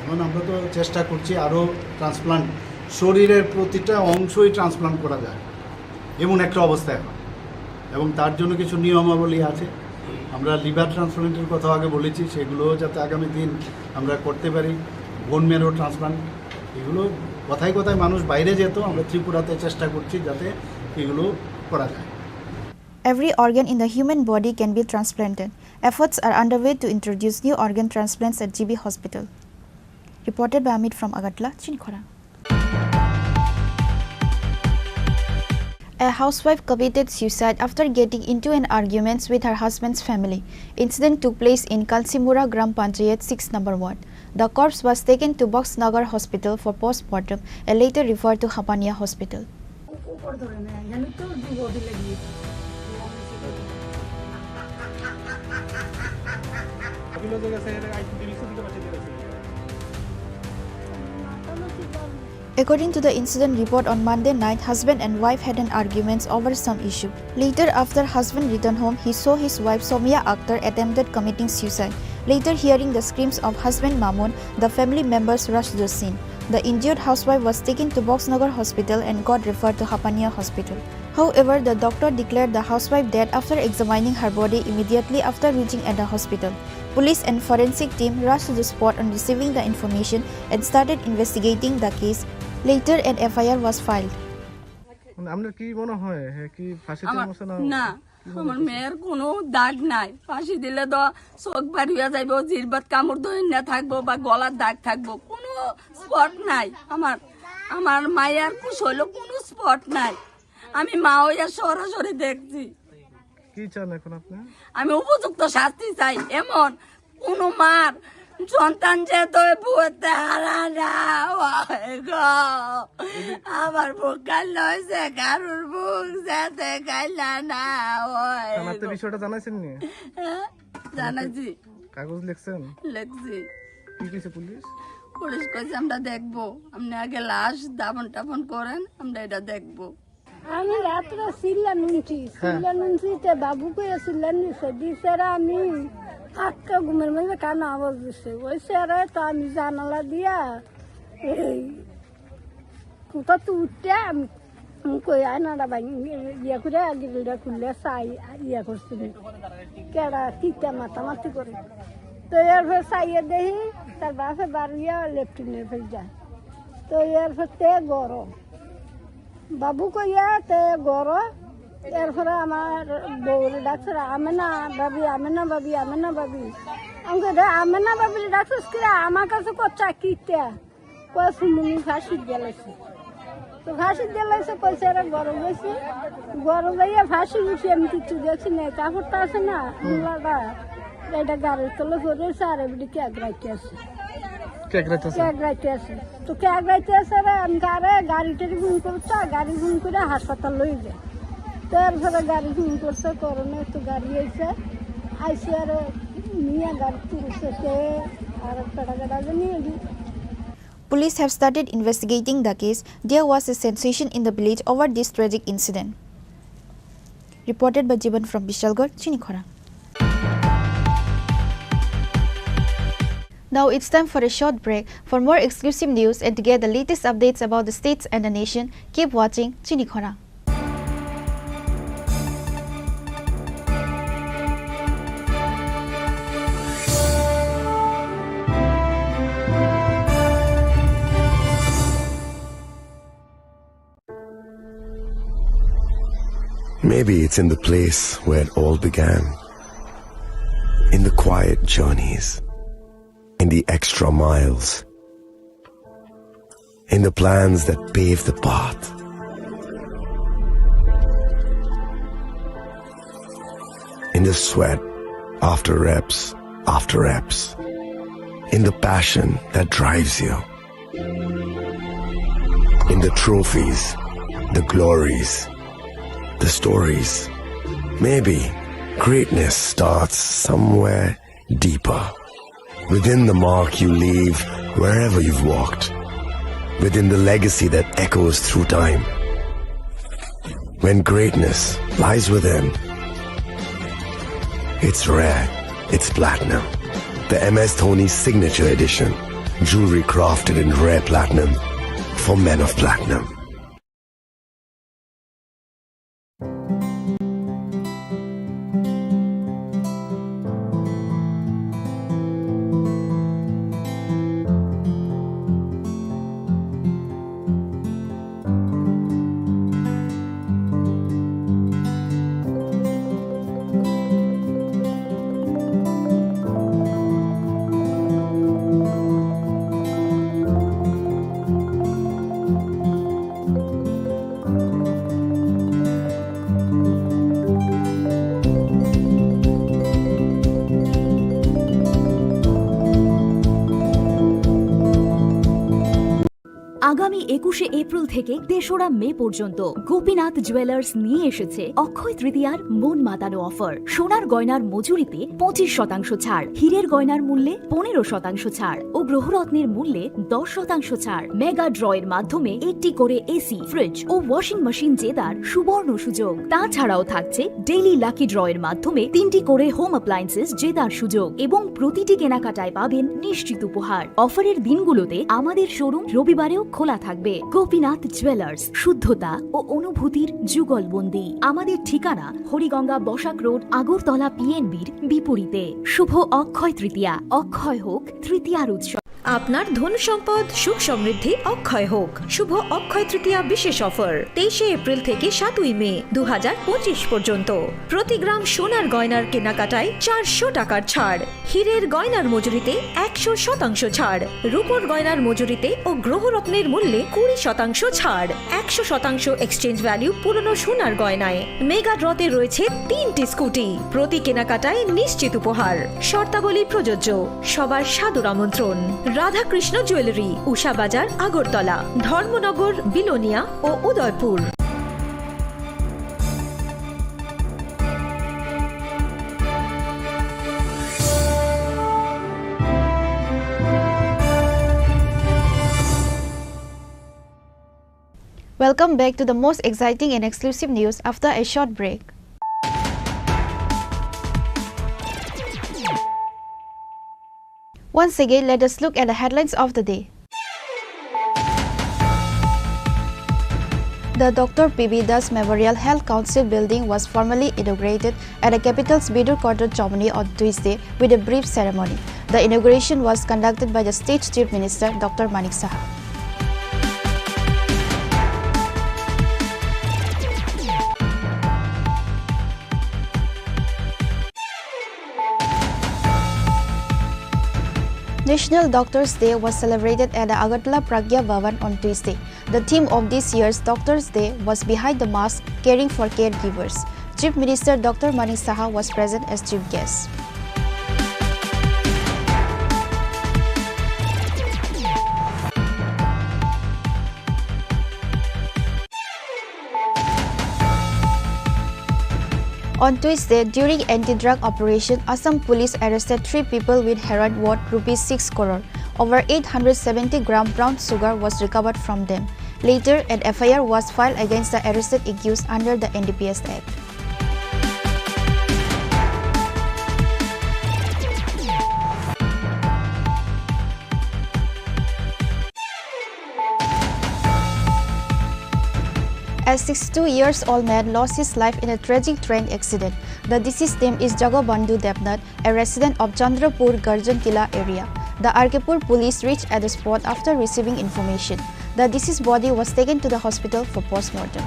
এখন আমরা তো চেষ্টা করছি আরও ট্রান্সপ্লান্ট, শরীরের প্রতিটা অংশই ট্রান্সপ্লান্ট করা যায়, এমন একটা অবস্থা এখন। এবং তার জন্য কিছু নিয়মাবলী আছে। আমরা লিভার ট্রান্সপ্লান্টের কথা আগে বলেছি, সেগুলো যাতে আগামী দিন আমরা করতে পারি, বোন ম্যারো ট্রান্সপ্লান্ট, এগুলো কথায় কথায় মানুষ বাইরে যেত, আমরা ত্রিপুরাতে চেষ্টা করছি যাতে এগুলো করা যায়। Every organ in the human body can be transplanted. Efforts are underway to introduce new organ transplants at G B Hospital. Reported by Amit from Agartala, Chinkhora. A housewife committed suicide after getting into an argument with her husband's family. Incident took place in Kansimura Gram Panchayat six number ward. The corpse was taken to Boxnagar Hospital for postmortem and later referred to Hapania Hospital. According to the incident report, on Monday night, husband and wife had an argument over some issue. Later, after husband returned home, he saw his wife Somia Akhtar attempted committing suicide. Later, hearing the screams of husband Mamun, the family members rushed to the scene. The injured housewife was taken to Boxnagar Hospital and got referred to Hapania Hospital. However, the doctor declared the housewife dead after examining her body immediately after reaching at the hospital. Police and forensic team rushed to the spot on receiving the information and started investigating the case. Later, an F I R was filed. মানে, আপনার কি মনে হয়, হ্যাঁ, কি ফাঁসিতে আমার, বসে না? না, কি মনে আমার হচ্ছে? মেয়ের কোনো দাগ নাই। ফাঁসি দিলে তো চোখ বার হইয়া যাইবো, জিরবাত কামড় ধরে না থাকবো বা গলার দাগ থাকবো, কোনো স্পট নাই। আমার, আমার মায়ের কুশলো কোনো স্পট নাই। আমি মা হইয়া সরাসরি দেখছি। কি চান এখন আপনি? আমি উপযুক্ত শাস্তি চাই। এমন কোনো মার সন্তান যে তো বুঝতে হারা না হয় গো। আমার বুক কাল হয়েছে, কারোর বুক যাতে কাইলা না হয় থানাতে গো। বিষয়টা জানাইছেন নি? হ্যাঁ, জানাইছি। কাগজ লিখছেন? লিখছি। কি কইছে পুলিশ? পুলিশ কইছে, "আমরা দেখবো, আপনি আগে লাশ দাফন টাফন করেন, আমরা এটা দেখবো।" আমি রাত্রে চিল্লা নুনছি, হ্যাঁ। চিল্লা নুনছি, তে বাবু কইয়া চিল্লা নিছে, দিছে রে আমি আটটা ঘুমের মধ্যে কানে আওয়াজ দিছে, ওই স্যারে তো আমি জানালা দিয়া এই কোথা তো উঠতে আমি, আমি কই আয়নাটা ভাঙি ইয়া করে গ্রিলটা খুললে চাই, ইয়া করছি, কেডা কিতা মাতামাতি করে। তো এরপর চাইয়ে দেখি তার বাপে বারুইয়া লেট্রিনের ফেল যায়। তো এরপর তে গরম, বাবু কইয়া তে গরম। এরপরে আমার বউরে ডাকছে, "আমেনা ভাবি, আমেনা ভাবি, আমেনা ভাবি।" আমি কই, "রে আমেনা ভাবি ডাকছিস কি রে? আমার কাছে কচ্চা কিতা?" কয়, "ফুলমুনি ফাঁসি দিলাইছে।" তো ফাঁসি দিলাইছে, কইছে, "এরা গরম হয়েছে।" গরম হইয়া ফাঁসি উঠে আমি কিচ্ছু দেখছি না, কাপড়টা আছে না, মূলাটা, এটা গাড়ির তলে পড়ে রয়েছে, আর এমনি কেক রাখতে আছে। কেক রাখতে আছে? কেক রাখতে আছে। তো কেক রাখতে আছে রে, আমি কারে গাড়ি টাড়ি ফোন করছে, গাড়ি ফোন করে হাসপাতাল লই যায়। তারপরে গাড়ি ফোন করছে, করোনা তো গাড়ি আইছে, আইসে আর নিয়ে গাড়ি তুলছে, সে Police have started investigating the case. There was a sensation in the village over this tragic incident. Reported by Jiban from Bishalgarh, Chinikhora. Now it's time for a short break. For more exclusive news and to get the latest updates about the states and the nation, keep watching Chinikhora. Maybe it's in the place where it all began. In the quiet journeys. In the extra miles. In the plans that pave the path. In the sweat after reps, after reps. In the passion that drives you. In the trophies, the glories, the stories. Maybe greatness starts somewhere deeper. Within the mark you leave wherever you've walked. Within the legacy that echoes through time. When greatness lies within, it's rare, it's platinum. The M S Dhoni Signature Edition. Jewelry crafted in rare platinum for men of platinum. আগামী একুশে এপ্রিল থেকে তেসরা মে পর্যন্ত গোপীনাথ জুয়েলার্স নিয়ে এসেছে অক্ষয় তৃতীয়ার মন মাতানো অফার। সোনার গয়নার মজুরিতে পঁচিশ শতাংশ ছাড়, হীরের গয়নার মূল্যে পনেরো শতাংশ ছাড় ও গ্রহরত্নের মূল্যে দশ শতাংশ ছাড়। মেগা ড্রয়ের মাধ্যমে একটি করে এসি, ফ্রিজ ও ওয়াশিং মেশিন জেতার সুবর্ণ সুযোগ। তাছাড়াও থাকছে ডেইলি লাকি ড্রয়ের মাধ্যমে তিনটি করে হোম অ্যাপ্লায়েন্সেস জেতার সুযোগ এবং প্রতিটি কেনাকাটায় পাবেন নিশ্চিত উপহার। অফারের দিনগুলোতে আমাদের শোরুম রবিবারেও খোলা থাকবে। গোপীনাথ জুয়েলার্স, শুদ্ধতা ও অনুভূতির যুগলবন্দি। আমাদের ঠিকানা হরিগঙ্গা বসাক রোড, আগরতলা পিএনবির বিপরীতে। শুভ অক্ষয় তৃতীয়া, অক্ষয় হোক তৃতীয়ার উৎসব। আপনার ধন সম্পদ সুখ সমৃদ্ধি অক্ষয় হোক। শুভ অক্ষয় তৃতীয়া বিশেষ অফার তেইশে এপ্রিল থেকে সাতই মে দু হাজার পঁচিশ পর্যন্ত। প্রতি গ্রাম সোনার গয়নার কেনাকাটায় চারশো টাকার ছাড়, হীরের গয়নার মজুরিতে একশো শতাংশ ছাড়, রূপোর গয়নার মজুরিতে ও গ্রহরত্নের মূল্যে কুড়ি শতাংশ ছাড়, একশো শতাংশ এক্সচেঞ্জ ভ্যালু পুরনো সোনার গয়নায়। মেগা ড্রতে রয়েছে তিনটি স্কুটি, প্রতি কেনাকাটায় নিশ্চিত উপহার। শর্তাবলী প্রযোজ্য। সবার সাদর আমন্ত্রণ। রাধাকৃষ্ণ জুয়েলারি, উষা বাজার, আগরতলা, ধর্মনগর, বিলোনিয়া ও Udaipur. Welcome back to the most exciting and exclusive news after a short break. Once again, let us look at the headlines of the day. The Doctor P B Das Memorial Health Council building was formally inaugurated at the capital's Bidur Quarter, Chomani on Tuesday with a brief ceremony. The inauguration was conducted by the state Chief Minister Doctor Manik Saha. National Doctors' Day was celebrated at the Agartala Pragya Bhavan on Tuesday. The theme of this year's Doctors' Day was Behind the Mask, Caring for Caregivers. Chief Minister Doctor Manik Saha was present as chief guest. On Tuesday, during anti-drug operation, Assam police arrested three people with heroin worth rupees six crore. Over eight hundred seventy gram brown sugar was recovered from them. Later, an F I R was filed against the arrested accused under the N D P S Act. A sixty-two years old man lost his life in a tragic train accident. The deceased name is Jagabandhu Debnath, a resident of Chandrapur Garjan Kila area. The R K Pur police reached at the spot after receiving information. The deceased body was taken to the hospital for postmortem.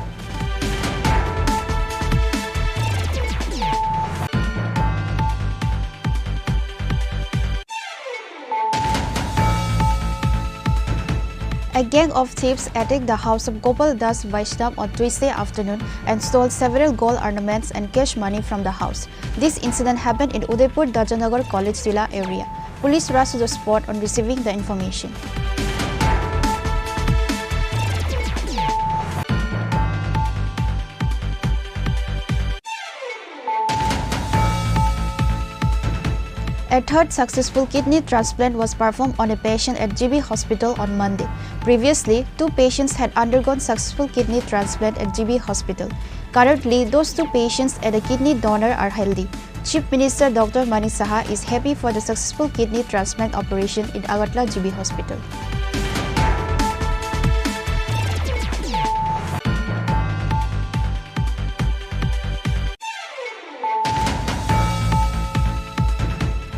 A gang of thieves attacked the house of Gopal Das Vaishnav on Tuesday afternoon and stole several gold ornaments and cash money from the house. This incident happened in Udaipur Dajanagar College Tila area. Police rushed to the spot on receiving the information. A third successful kidney transplant was performed on a patient at G B Hospital on Monday. Previously, two patients had undergone successful kidney transplant at G B Hospital. Currently, those two patients and a kidney donor are healthy. Chief Minister Doctor Manik Saha is happy for the successful kidney transplant operation in Agartala G B Hospital.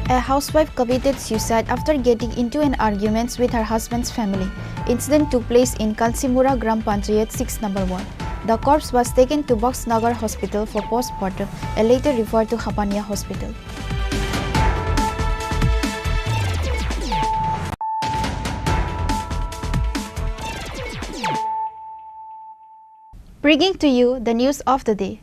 A housewife committed suicide after getting into an argument with her husband's family. Incident took place in Kansimura Gram Panchayat six number ward. The corpse was taken to Boxnagar Hospital for postmortem and later referred to Hapania Hospital. Bringing to you the news of the day.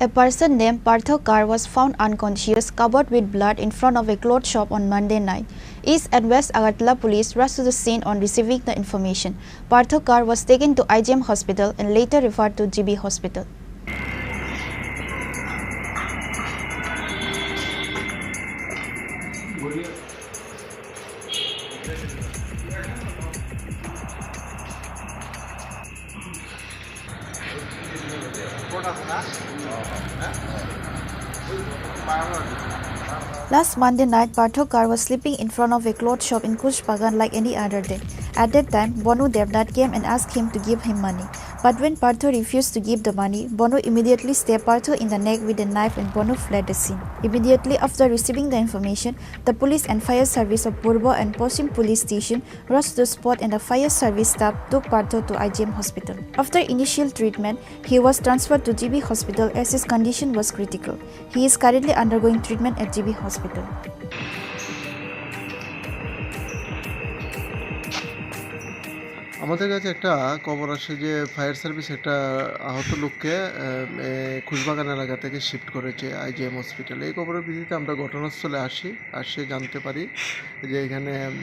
A person named Partho Kar was found unconscious, covered with blood in front of a cloth shop on Monday night. East and West Agartala police rushed to the scene on receiving the information. Partho Kar was taken to I G M hospital and later referred to G B hospital. Last Monday night, Partho Kar was sleeping in front of a cloth shop in Kush Bagan like any other day. At that time, Bonu Devnath came and asked him to give him money. But when Partho refused to give the money, Bonu immediately stabbed Partho in the neck with a knife and Bonu fled the scene. Immediately after receiving the information, the police and fire service of Purbo and Poshim police station rushed to the spot and the fire service staff took Partho to I G M hospital. After initial treatment, he was transferred to G B hospital as his condition was critical. He is currently undergoing treatment at G B hospital. আমাদের কাছে একটা খবর আসে যে fire service একটা আহত লোককে, আহ, এ, খুশবাগান এলাকা থেকে শিফট করেছে আইজিএম হসপিটালে। এই খবরের ভিত্তিতে আমরা ঘটনাস্থলে আসি, আসে জানতে পারি যে এখানে, উম,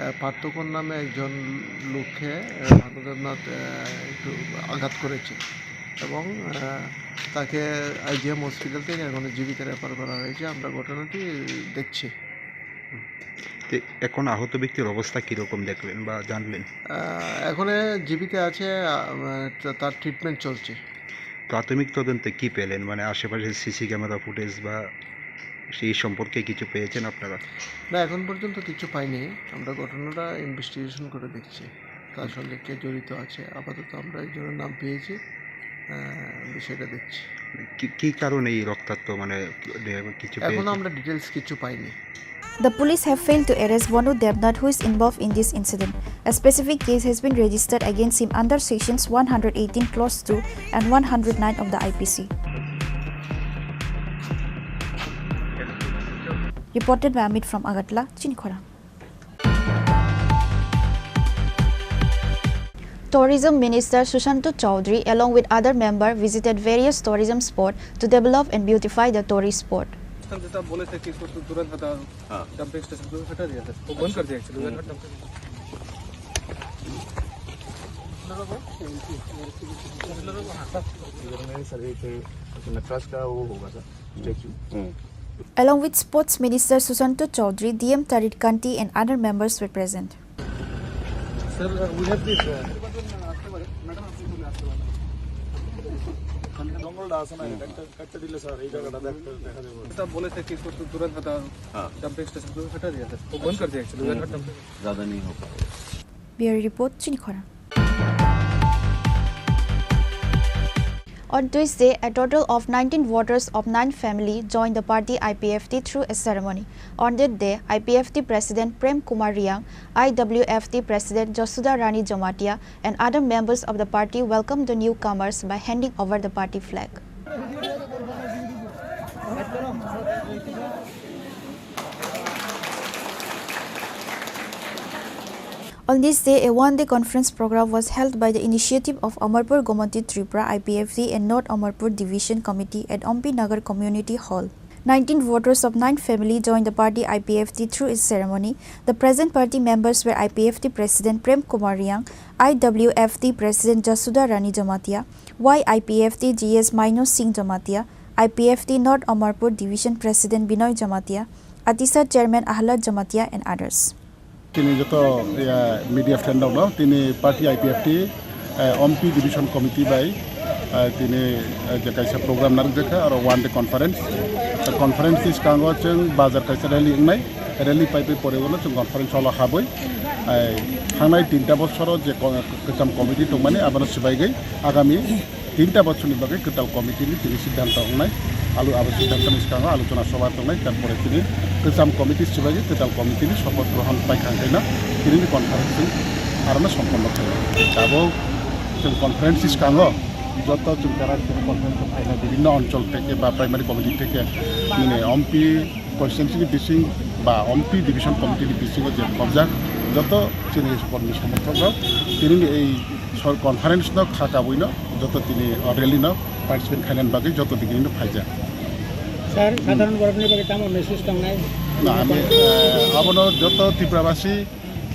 আহ, পার্থকর নামে একজন লোককে, আহ, ভানুদেবনাথ, আহ, একটু আঘাত করেছে এবং, আহ, তাকে আইজিএম হসপিটাল থেকে এখন জিবিতে রেফার করা হয়েছে। আমরা ঘটনাটি দেখছি। তো এখন আহত ব্যক্তির অবস্থা কিরকম দেখলেন বা জানলেন? আহ, এখন জিবিতে আছে, আহ, তা-, তার ট্রিটমেন্ট চলছে। প্রাথমিক তদন্তে কি পেলেন? মানে আশেপাশে সিসি ক্যামেরা ফুটেজ বা সেই সম্পর্কে কিছু পেয়েছেন আপনারা? না, এখন পর্যন্ত কিছু পাইনি। আমরা ঘটনাটা ইনভেস্টিগেশন করে দেখছি, তার সঙ্গে কে জড়িত আছে। আপাতত আমরা একজনের নাম পেয়েছি, আহ, বিষয়টা দেখছি। কি, কি কারণে এই রক্তাক্ত, মানে, কিছু এখন পেয়েছেন? আমরা ডিটেলস কিছু পাইনি। The police have failed to arrest Bonu Debnath, who is involved in this incident. A specific case has been registered against him under sections one hundred eighteen clause two and one hundred nine of the I P C. Reported by Amit from Agartala, Chinikhora. Tourism Minister Sushanta Chowdhury, along with other member, visited various tourism spot to develop and beautify the tourist spot. हम जैसा बोले थे कि इसको तु-, तुरंत हटा, हाँ। डंपिंग स्टेशन को हटा दिया था, वो बंद कर दिया एक्चुअली। हम्म। सर, एक अपना ट्रस्ट का वो होगा sir, statue. Along with Sports Minister Sushanta Chowdhury, D M Tarit Kanti and other members were present. Sir, we have this, uh, জঙ্গলটা আছে না, এটা একটা, একটা দিলে স্যার, এই জায়গাটা দেখ-, দেখা যাবে। এটা বলেছে কি, একটু দূরে থাকা, হ্যাঁ। ডাম্পিং স্টেশন দূরে থাকা দিয়ে আছে। ও বন্ধ করে দিয়েছে, দূরে থাকা ডাম্পিং। ज़्यादा नहीं हो पाएगा। Bureau report, Chinikhora. On Tuesday, a total of nineteen voters of nine family joined the party I P F T through a ceremony. On that day, I P F T President Prem Kumar Riang, I W F T President Josuda Rani Jamatia, and other members of the party welcomed the newcomers by handing over the party flag. On this day, a one-day conference program was held by the initiative of Amarpur Gomati Tripura I P F T and North Amarpur Division Committee at Ompi Nagar Community Hall. Nineteen voters of nine family joined the party I P F T through its ceremony. The present party members were I P F T President Prem Kumar Riang, I W F T President Jasuda Rani Jamatia, Y I P F T G S Maino Singh Jamatia, I P F T North Amarpur Division President Binoy Jamatia, Atisar Chairman Ahlad Jamatia and others. Tini joto, ya, media friend rok no, tini party I P F T, eh, Ompi Division Committee bai, eh, tini, eh, je kaisa program narwk jakha, aro one day conference. Eh, conference ni skango chwng bazar kaisa rally wngnai, rally pai pai pore ulo chwng conference hall o habwi, eh, thangnai tinta bosoro je ko-, kwcham committee tongmani abono swbaigwi agami tinta bochorni bagwi kwtal committee ni tini siddhanto wngnai. Alu abo siddhanto ni swkango alochona sobha tongnai, tarpore tini kwcham committee swbagwi kwtal committee ni sopoth grohon paikha hwnkhe no tini ni conference chwng arono somponno khainai. Tabuk chwng conference ni swkango joto chwng jara tini conference o phainai bibhinno onchol theke ba primary committee theke nini Ompi constituency ni bising ba Ompi division committee ni bisingo je khobjak joto chini kormi somorthok rok tini ni ei sor conference no kha kabui no joto tini o rally no participate khainani bagwi joto digini no phaijak. Sir, sadharon borokni bagwi tamo message tongnai? Na, ami, eh, abono joto Tiprabasi,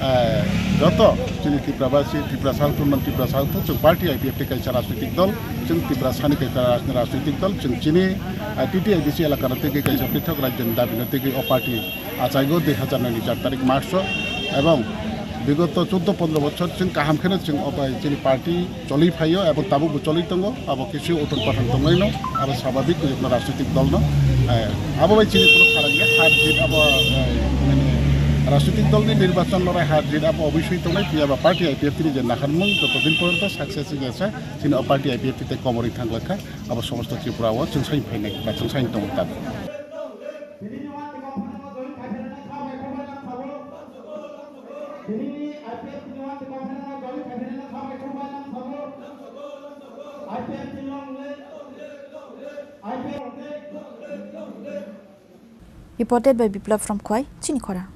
eh, joto chini Tiprabasi, Tiprasa Autonomous Tiprasa Authority, chwng party I P F T kaisa rajnitik dol, chwng Tiprasani kaisa rajnitik dol, chwng chini, eh, T T I D C elakano tei kaisa prithok rajyoni dabino tei o party achaigo dui hazar nai ni char tarik March o, ebong bigoto chuddo pondro bochor chwng kaham kheno chwng obai chini party choli phaio ebong tabukbo choli tongo, abo kisi uthon pathon tongnaino, abo sababik kujukno rajnitik dolno, eh, abo bai chini kunu pharang ya, har jit abo, eh, mane rajnitik dolni nirbachon lorai har jit abo obisoi tongnai, phiya ba party I P F T ni je naharmung joto din porjonto success wngya sa, chini o party I P F T tei komorwi thanglakha, abo somosto Tripura o chwng sai phainai ba chwng sai tongwi tabuk. Reported by Biplab from Khwai, Chinikhora.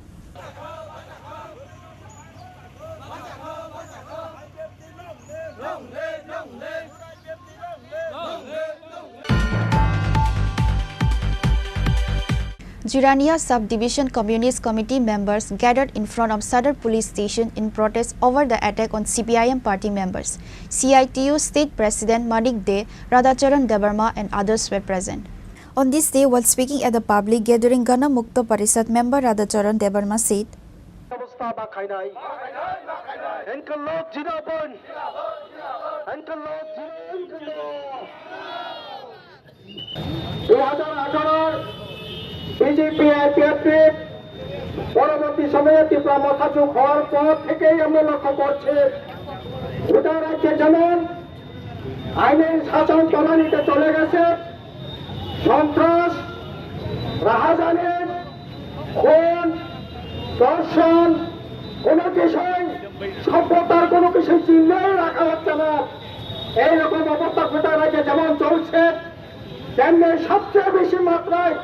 Jirania Sub-Division Communist Committee members gathered in front of Sadar Police Station in protest over the attack on C P I M party members. C I T U State President Manik De, Radhacharan Debbarma and others were present. On this day, while speaking at the public gathering, Gana Mukto Parishad member Radhacharan Debbarma said, অবস্থা বা খাই নাই। এনকে লোক জিন্দাবাদ। এনকে লোক জিন্দাবাদ। দুই হাজার আঠারোর বিজেপি আইপিএফটি পরবর্তী সময়ে ত্রিপুরা মথা চুপ হওয়ার পর থেকেই আমরা লক্ষ্য করছি, গোটা রাজ্যে যেমন আইনের শাসন তলানিতে চলে গেছে, সন্ত্রাস, রাহাজানি, খুন, ধর্ষণ, কোনো কিছুই সভ্যতার কোনো কিছু চিহ্নই রাখা হচ্ছে না। এইরকম অবস্থা গোটা রাজ্যে যেমন চলছে, তেমনি সবচেয়ে বেশি মাত্রায়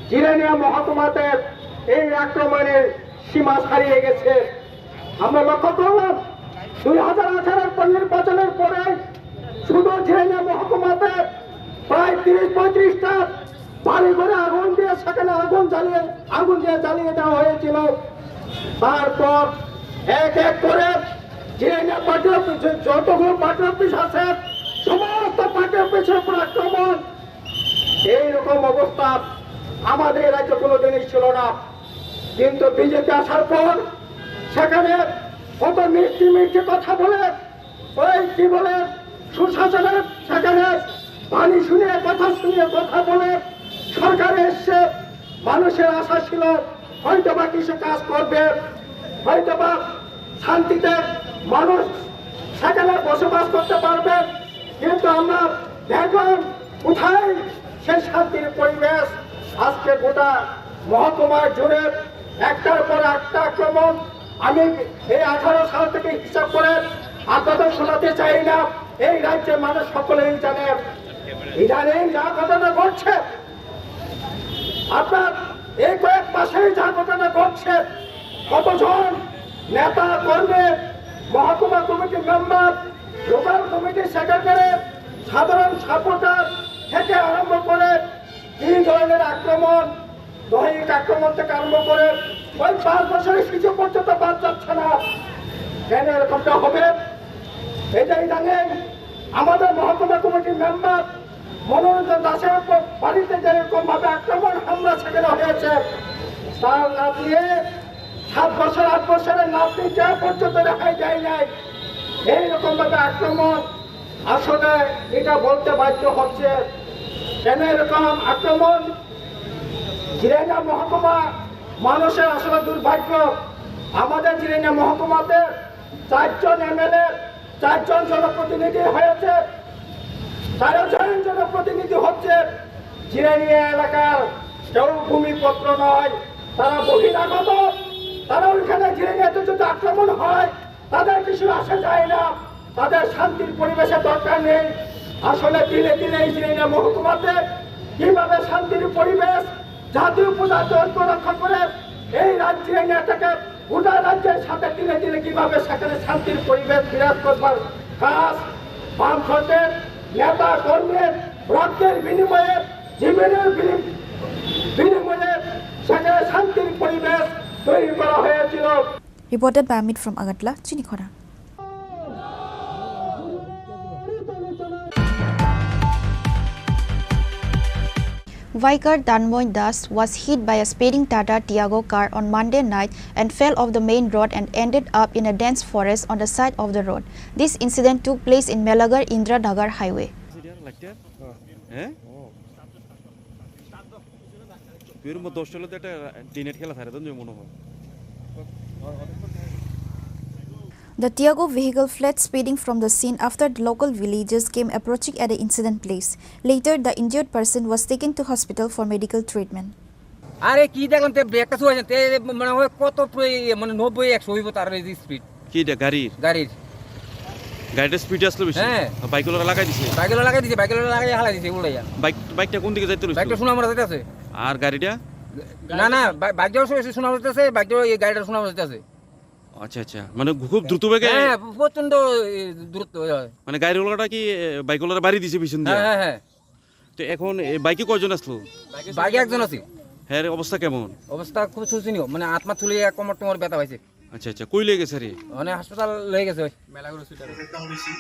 জিরানিয়া মহকুমাতে এই আক্রমণের সীমা ছাড়িয়ে গেছে। আমরা লক্ষ্য করলাম, দুই হাজার আঠারোর নির্বাচনের পরে শুধু জিরানিয়া মহকুমাতে প্রায় তিরিশ পঁয়ত্রিশটা বাড়ি ঘরে আগুন দিয়ে, সেখানে আগুন জ্বালিয়ে, আগুন দিয়ে জ্বালিয়ে দেওয়া হয়েছিল। তারপর এক এক করে যে পার্টি অফিসে যতগুলো পার্টি অফিস আছে, সমস্ত পার্টি অফিসের উপর আক্রমণ। এইরকম অবস্থা আমাদের রাজ্যে কোনোদিনই ছিল না, কিন্তু বিজেপি আসার পর সেখানে কত মিষ্টি মিষ্টি কথা বলে, ওই কি বলে, সুশাসনের সেখানে বাণী শুনে, কথা শুনে, কথা বলে সরকারে এসছে। মানুষের আশা ছিল হয়তোবা কিছু কাজ করবে, হয়তোবা শান্তিতে মানুষ সেখানে বসবাস করতে পারবে। কিন্তু আমরা দেখলাম কোথায় সেই শান্তির পরিবেশ। আজকে গোটা মহকুমা জুড়ে একটার পর একটা আক্রমণ। আমি এই আঠারো সাল থেকে হিসাব করে আপনাদের শোনাতে চাই না, এই রাজ্যের মানুষ সকলেই জানে। ইদানিং যা ঘটনা ঘটছে, আপনার এই কয়েক মাসেই যা ঘটনা ঘটছে, কতজন নেতা কর্মী, মহকুমা কমিটির মেম্বার, লোকাল কমিটির সেক্রেটারি, সাধারণ সাপোর্টার থেকে আরম্ভ করে কি ধরনের আক্রমণ, দৈহিক আক্রমণ থেকে আরম্ভ করে ওই পাঁচ বছরের শিশু পর্যন্ত বাদ যাচ্ছে না। কেন এরকমটা হবে? এটা ইদানিং আমাদের মহকুমা কমিটির মেম্বার মনোরঞ্জন দাসের উপর বাড়িতে যেরকম ভাবে আক্রমণ হামলা সেখানে হয়েছে, তার নাতনি সাত বছর আট বছরের নাতনিকে পর্যন্ত রেহাই দেয় নাই। এইরকম ভাবে আক্রমণ আসলে এটা বলতে বাধ্য হচ্ছে। কেন এরকম আক্রমণ? জিরানিয়া মহকুমা মানুষের আসলে দুর্ভাগ্য। আমাদের জিরানিয়া মহকুমাতে চারজন এমএলএ, চারজন জনপ্রতিনিধি হয়েছে, চারজন জনপ্রতিনিধি হচ্ছে জিরানিয়া এলাকার, কেউ ভূমিপুত্র নয়, তারা বহিরাগত। তারা ওইখানে জিরানিয়াতে যদি আক্রমণ হয়, তাদের কিছু আসে যায় না, তাদের শান্তির পরিবেশের দরকার নেই। আসলে দিনে দিনে এই জিরানিয়া মহকুমাতে কিভাবে শান্তির পরিবেশ, জাতীয় পূজা ঐক্য রক্ষা করে এই রাজ্যে নেতাকে গোটা রাজ্যের সাথে দিনে দিনে কিভাবে সেখানে শান্তির পরিবেশ বিরাজ করবার কাজ বামফ্রন্টের নেতা কর্মীর রক্তের বিনিময়ে, জীবনের বিনিম-, বিনিময়ে সেখানে শান্তির পরিবেশ তৈরি করা হয়েছিল। Reported by Amit from Agartala, Chini Khorang. Biker Tanmoy Das was hit by a speeding Tata Tiago car on Monday night and fell off the main road and ended up in a dense forest on the side of the road. This incident took place in Melagar Indiranagar Highway. হ্যাঁ? তুই এরকম দশটা হলে তো একটা ডেনেট খেলা ছাড়ে তো মনে হয়। The Tiago vehicle fled speeding from the scene after the local villagers came approaching at the incident place. Later, the injured person was taken to hospital for medical treatment. আরে কি দেখলাম, তে ব্রেকটা ছুঁয়েছেন, তে মনে হয় কত প্র-, ইয়ে, মানে নব্বই, একশো হইব তার এই স্পিড। কি এটা গাড়ির? গাড়ির। গাড়িটা স্পিডে আসলো বেশি? হ্যাঁ। আর বাইকগুলো লাগাই দিছে? বাইকগুলো লাগাই দিছে, বাইকগুলো লাগাই হালাই দিছে উল্টাইয়া। বাইক, বাইকটা কোন দিকে যাইতে লইছিল? বাইকটা সোনামুড়া যাইতেছে। আর গাড়িটা? না, না, বাই-, বাইকটাও সু-, সু-, সোনামুড়া যাইতেছে, বাইকটাও এই গাড়িটা সোনামুড়া যাইতেছে। আচ্ছা, আচ্ছা, মানে খুব দ্রুত বেগে? হ্যাঁ, প্রচণ্ড, এ, দ্রুত, ওই হয়। মানে গাড়িওয়ালাটা কি, এ, বাইকওয়ালার বাড়ি দিছে পিছন দিয়ে? হ্যাঁ, হ্যাঁ, হ্যাঁ। তো এখন এই বাইকে কয়জন আসলো? বাইকে একজন আছে। হ্যাঁ, অবস্থা কেমন? অবস্থা খুব শোচনীয়, মানে আত্মা তুলে এক কোমর টোমর ব্যথা পাইছে। আচ্ছা, আচ্ছা, কই লয়ে গেছে রে? মানে হাসপাতাল লয়ে গেছে ওই। মেলাঘর হসপিটাল। একদম বেশি।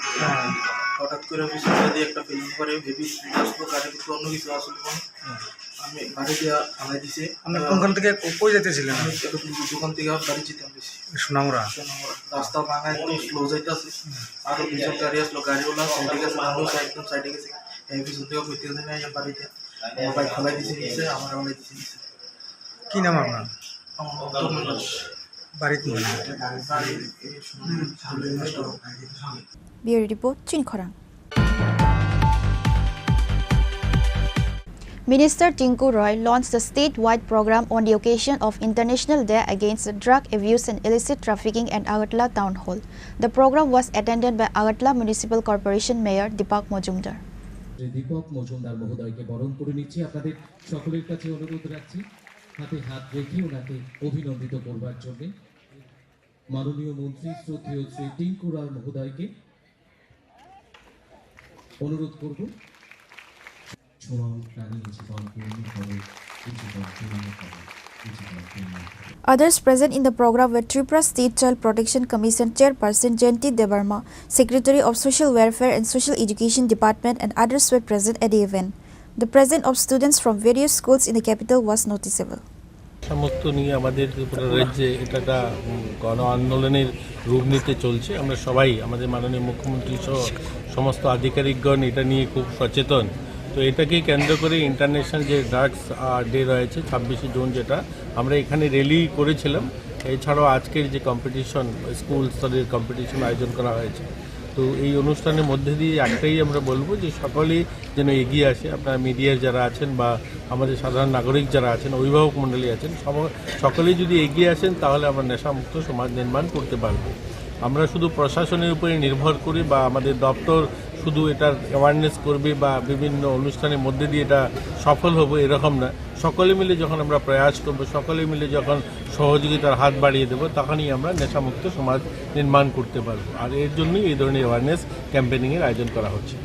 হঠাৎ করে পিছন দিয়ে একটা ফিল্ম করে হেভি স্পিড আসলো, গাড়ির ভিতরে অন্য কিছু আসলো মনে হয়। আমি গাড়ি দিয়ে ফালাই দিছে। আপনি কোনখান থেকে কো-, কই যাইতেছিলেন? আমি একটা দোকান থেকে বাড়ি যেতাম বেশি। সোনামুড়া। সোনামুড়া। রাস্তা ভাঙা, একদম স্লো যাইতেছে। আরো দুজন গাড়ি আসলো, গাড়িওয়ালা সাইডে গেছে, মানুষ একদম সাইডে গেছে। এই পিছন থেকে কইতে গেছে না, এই বাড়িতে আমার বাইক ফালাই দিছে নিচে, আমার ফালাই দিছে নিচে। কি নাম আপনার? আমার নাম তরুণ দাস। বাড়িতে? বাড়ি এই Sonamura. Bureau report, Chini Khorang. Minister Tinku Roy launched the statewide program on the occasion of International Day Against Drug Abuse and Illicit Trafficking at Agartala Town Hall. The program was attended by Agartala Municipal Corporation Mayor Deepak Majumdar. Shri দীপক মজুমদার মহোদয়কে বরণ করে নিচ্ছি। আপনাদের সকলের কাছে অনুরোধ রাখছি, হাতে হাত রেখে ওনাকে অভিনন্দিত করবার জন্য। মাননীয় মন্ত্রী শ্রদ্ধেয় শ্রী টিঙ্কু রায় মহোদয়কে অনুরোধ করব। ছোঁয়াও প্রাণীর জীবন পূর্ণ করে, জীবন পূর্ণ করে। Others present in the program were Tripura State Child Protection Commission Chairperson Jayanti Debbarma, Secretary of Social Welfare and Social Education Department, and others were present at the event. The presence of students from various schools in the capital was noticeable. সমস্ত নিয়ে আমাদের ত্রিপুরা রাজ্যে এটা একটা, উম, গণ আন্দোলনের রূপ নিতে চলছে। আমরা সবাই, আমাদের মাননীয় মুখ্যমন্ত্রী সহ সমস্ত আধিকারিকগণ এটা নিয়ে খুব সচেতন। তো এটাকে কেন্দ্র করে ইন্টারন্যাশনাল যে ড্রাগস, আহ, ডে রয়েছে ছাব্বিশে জুন, যেটা আমরা এখানে র্যালি করেছিলাম, এছাড়াও আজকের যে কম্পিটিশন, স্কুল স্তরের কম্পিটিশন আয়োজন করা হয়েছে। তো এই অনুষ্ঠানের মধ্যে দিয়ে একটাই আমরা বলবো যে সকলেই যেন এগিয়ে আসে। আপনারা মিডিয়ার যারা আছেন বা আমাদের সাধারণ নাগরিক যারা আছেন, অভিভাবক মণ্ডলী আছেন, সব-, সকলেই যদি এগিয়ে আসেন, তাহলে আমরা নেশামুক্ত সমাজ নির্মাণ করতে পারবো। আমরা শুধু প্রশাসনের উপরে নির্ভর করি বা আমাদের দপ্তর শুধু এটার অ্যাওয়ারনেস করবে বা বিভিন্ন অনুষ্ঠানের মধ্যে দিয়ে এটা সফল হবে, এরকম না। সকলে মিলে যখন আমরা প্রয়াস করব, সকলে মিলে যখন সহযোগিতার হাত বাড়িয়ে দেব, তখনই আমরা নেশামুক্ত সমাজ নির্মাণ করতে পারবো। আর এর জন্যই এই ধরনের অ্যাওয়ারনেস ক্যাম্পেইনিংয়ের আয়োজন করা হচ্ছে।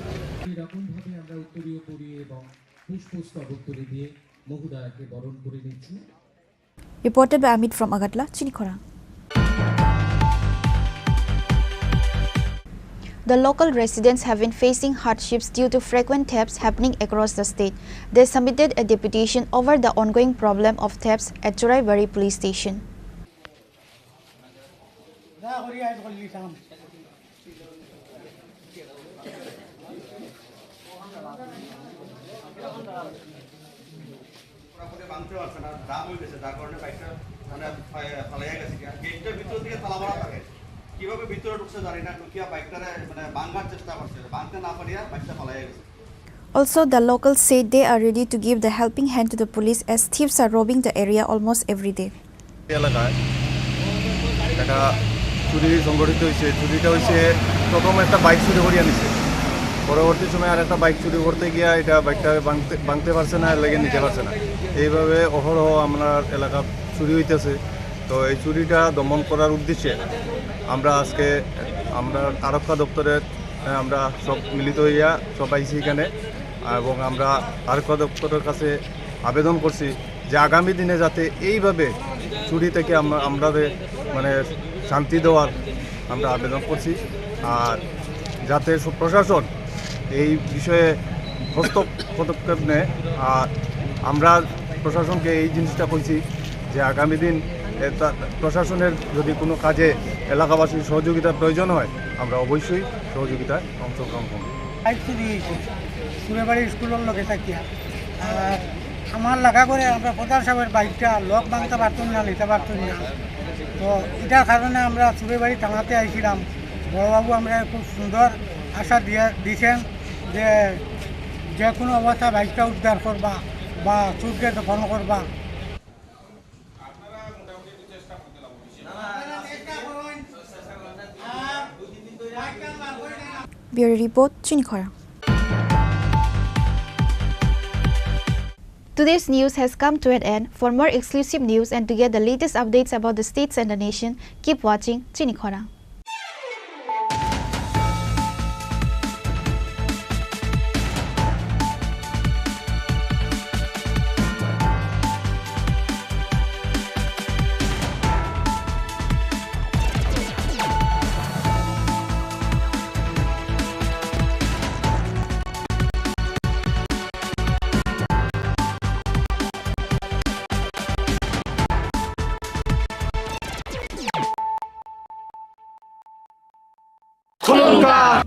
এইরকমভাবে আমরা উত্তরীয় পরিয়ে এবং পুষ্পস্তবক তুলে দিয়ে মহুদারাকে বরণ করে নিচ্ছি। Reported by Amit from Agartala, Chini Khorang. The local residents have been facing hardships due to frequent thefts happening across the state. They submitted a deputation over the ongoing problem of thefts at Churaibari Police Station. পুরাপুরি ভাঙতে পারছে না, জাম হয়ে গেছে, যার কারণে বাইকটা মানে ফা-, ফালাইয়া গেছে। আর গেটটার ভিতর দিকে তালা মারা থাকে, কিভাবে ভিতরে ঢুকছে জানি না, ঢুকিয়া বাইকটারে মানে ভাঙার চেষ্টা করছে, ভাঙতে না পারিয়া বাইকটা ফালাইয়া গেছে। Also, the locals said they are ready to give the helping hand to the police as thieves are robbing the area almost every day. এলাকায় একটা চুরি সংঘটিত হয়েছে। চুরিটা হয়েছে, প্রথম একটা বাইক চুরি করিয়া নিছে, পরবর্তী সময় আর একটা বাইক চুরি করতে গিয়া এটা বাইকটা ভাঙতে, ভাঙতে পারছে না, লেগে নিতে পারছে না। এইভাবে অহরহ আমরা এলাকা চুরি হইতেছে। তো এই চুরিটা দমন করার উদ্দেশ্যে আমরা আজকে আমরা আরক্ষা দপ্তরের, আহ, আমরা সব মিলিত হইয়া সব আইছি এখানে, এবং আমরা আরক্ষা দপ্তরের কাছে আবেদন করছি যে আগামী দিনে যাতে এইভাবে চুরি থেকে আমরা, আমরা যে মানে শান্তি দেওয়ার আমরা আবেদন করছি, আর যাতে সব প্রশাসন এই বিষয়ে হস্তক্ষেপ পদক্ষেপ নেয়। আর আমরা প্রশাসনকে এই জিনিসটা কইছি যে আগামী দিন এটা প্রশাসনের যদি কোনো কাজে এলাকাবাসীর সহযোগিতার প্রয়োজন হয়, আমরা অবশ্যই সহযোগিতায় অংশগ্রহণ করব। বাইক চুরি হয়েছে, সুরেবাড়ি স্কুলের লগে থাকিয়া। আর আমার লাগা করে আমরা প্রধান সাহেবের বাইকটা লক ভাঙতে পারতাম না, নিতে পারতাম না। তো এটার কারণে আমরা সুরেবাড়ি থানাতে আইছিলাম। বড়বাবু আমরা খুব সুন্দর আশা দিয়ে দিয়েছেন যে যে কোনো অবস্থায় বাইকটা উদ্ধার করবা বা চুরকে দমন করবা। Bureau Report, Chini Khorang. Today's news has come to an end. For more exclusive news and to get the latest updates about the states and the nation, keep watching Chini Khorang.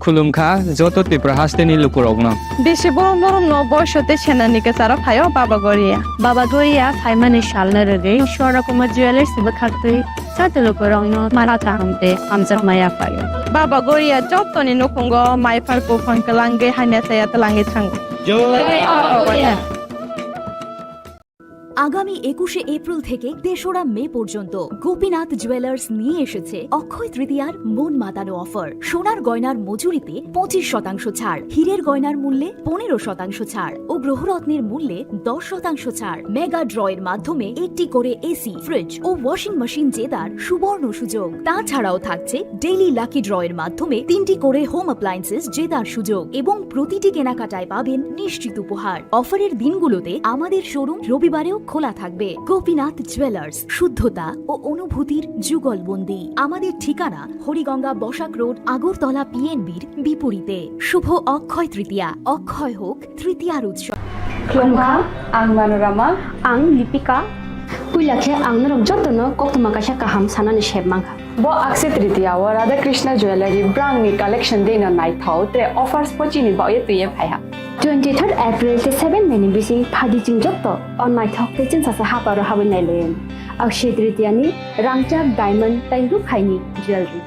Khulumkha joto Tripura hasteni lukurokno. Bisi borom borom no boiso tei senani kwcharo phaio Baba Goria. Baba Goria phaimani salno rwgwi Swarna Kumar Jewellers bwkhaktwi joto lukurokno mala kaham tei hamjakma yaphaio. Baba Goria jotoni nukhungo maiphar buphang kwlangwi hamya chaya twlangwi thango. Jai Baba Goria. আগামী একুশে এপ্রিল থেকে তেসরা মে পর্যন্ত গোপীনাথ জুয়েলার্স নিয়ে এসেছে অক্ষয় তৃতীয়ার মন মাতানো অফার। সোনার গয়নার মজুরিতে পঁচিশ শতাংশ ছাড়, হীরের গয়নার মূল্যে পনেরো শতাংশ ছাড় ও গ্রহরত্নের মূল্যে দশ শতাংশ ছাড়। মেগা ড্রয়ের মাধ্যমে একটি করে এসি, ফ্রিজ ও ওয়াশিং মেশিন জেতার সুবর্ণ সুযোগ। তাছাড়াও থাকছে ডেইলি লাকি ড্রয়ের মাধ্যমে তিনটি করে হোম অ্যাপ্লায়েন্সেস জেতার সুযোগ এবং প্রতিটি কেনাকাটায় পাবেন নিশ্চিত উপহার। অফারের দিনগুলোতে আমাদের শোরুম রবিবারেও খোলা থাকবে। গোপীনাথ জুয়েলার্স, শুদ্ধতা ও অনুভূতির যুগলবন্দি। আমাদের ঠিকানা হরিগঙ্গা বসাক রোড, আগরতলা পিএনবির বিপরীতে। শুভ অক্ষয় তৃতীয়া, অক্ষয় হোক তৃতীয়ার উৎসব। Khulumkha, ang Manorama. Ang Lipika. Puila khe ang norok jotono koktwma kaisa kaham sanani sep mankha. Bo Akshaya Tritiya o Radha Krishna Jewellery brangni collection dino naithok tre offers pochini baoye twiye phaiha. Twenty-third April tei seven May ni bising phadi chwng jotto o naithok tei chwngsacha haparo habwi nailayan. Akshaya Tritiya ni rangchak diamond tei rukhaini jewellery.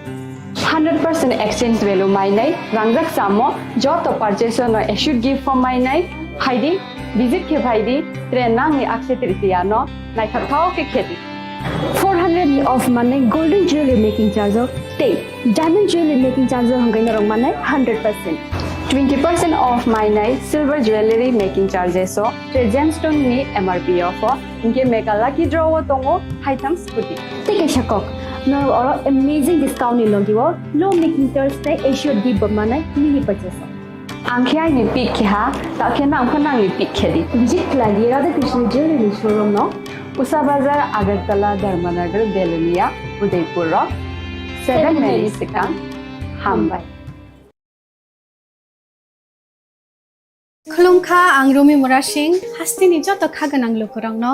Hundred percent exchange value mainai rangjak samo joto purchase no assured gift form mainai phaidi, visit khe phaidi, tre nangni Akshaya Tritiya no naithok thok khe khedi. Four hundred ni off mannai golden jewelry making charge o tei diamond jewelry making charge o hwnkhai norok mannai hundred percent. Twenty percent off mainai silver jewelry making charges o tre gemstone ni M R P off o hinkhe mega lucky draw o tongo haitham scooty. Tei kaisa kok, norok oro amazing discount ni logi o low making charge tei assured gift bo mannai mini purchase o. Ang khe aini pick khe ha, ta khe nang pho nangni pick khe di. Visit khlai di Radha Krishna Jewelry ni showroom no. Usa Bazar, Agartala, Dharmanagar, Belonia, Udaipur rok. Seven May ni swkang. Hambai. Khulumkha, ang Rumi Murasing, hasteni joto kha gwnang lukurokno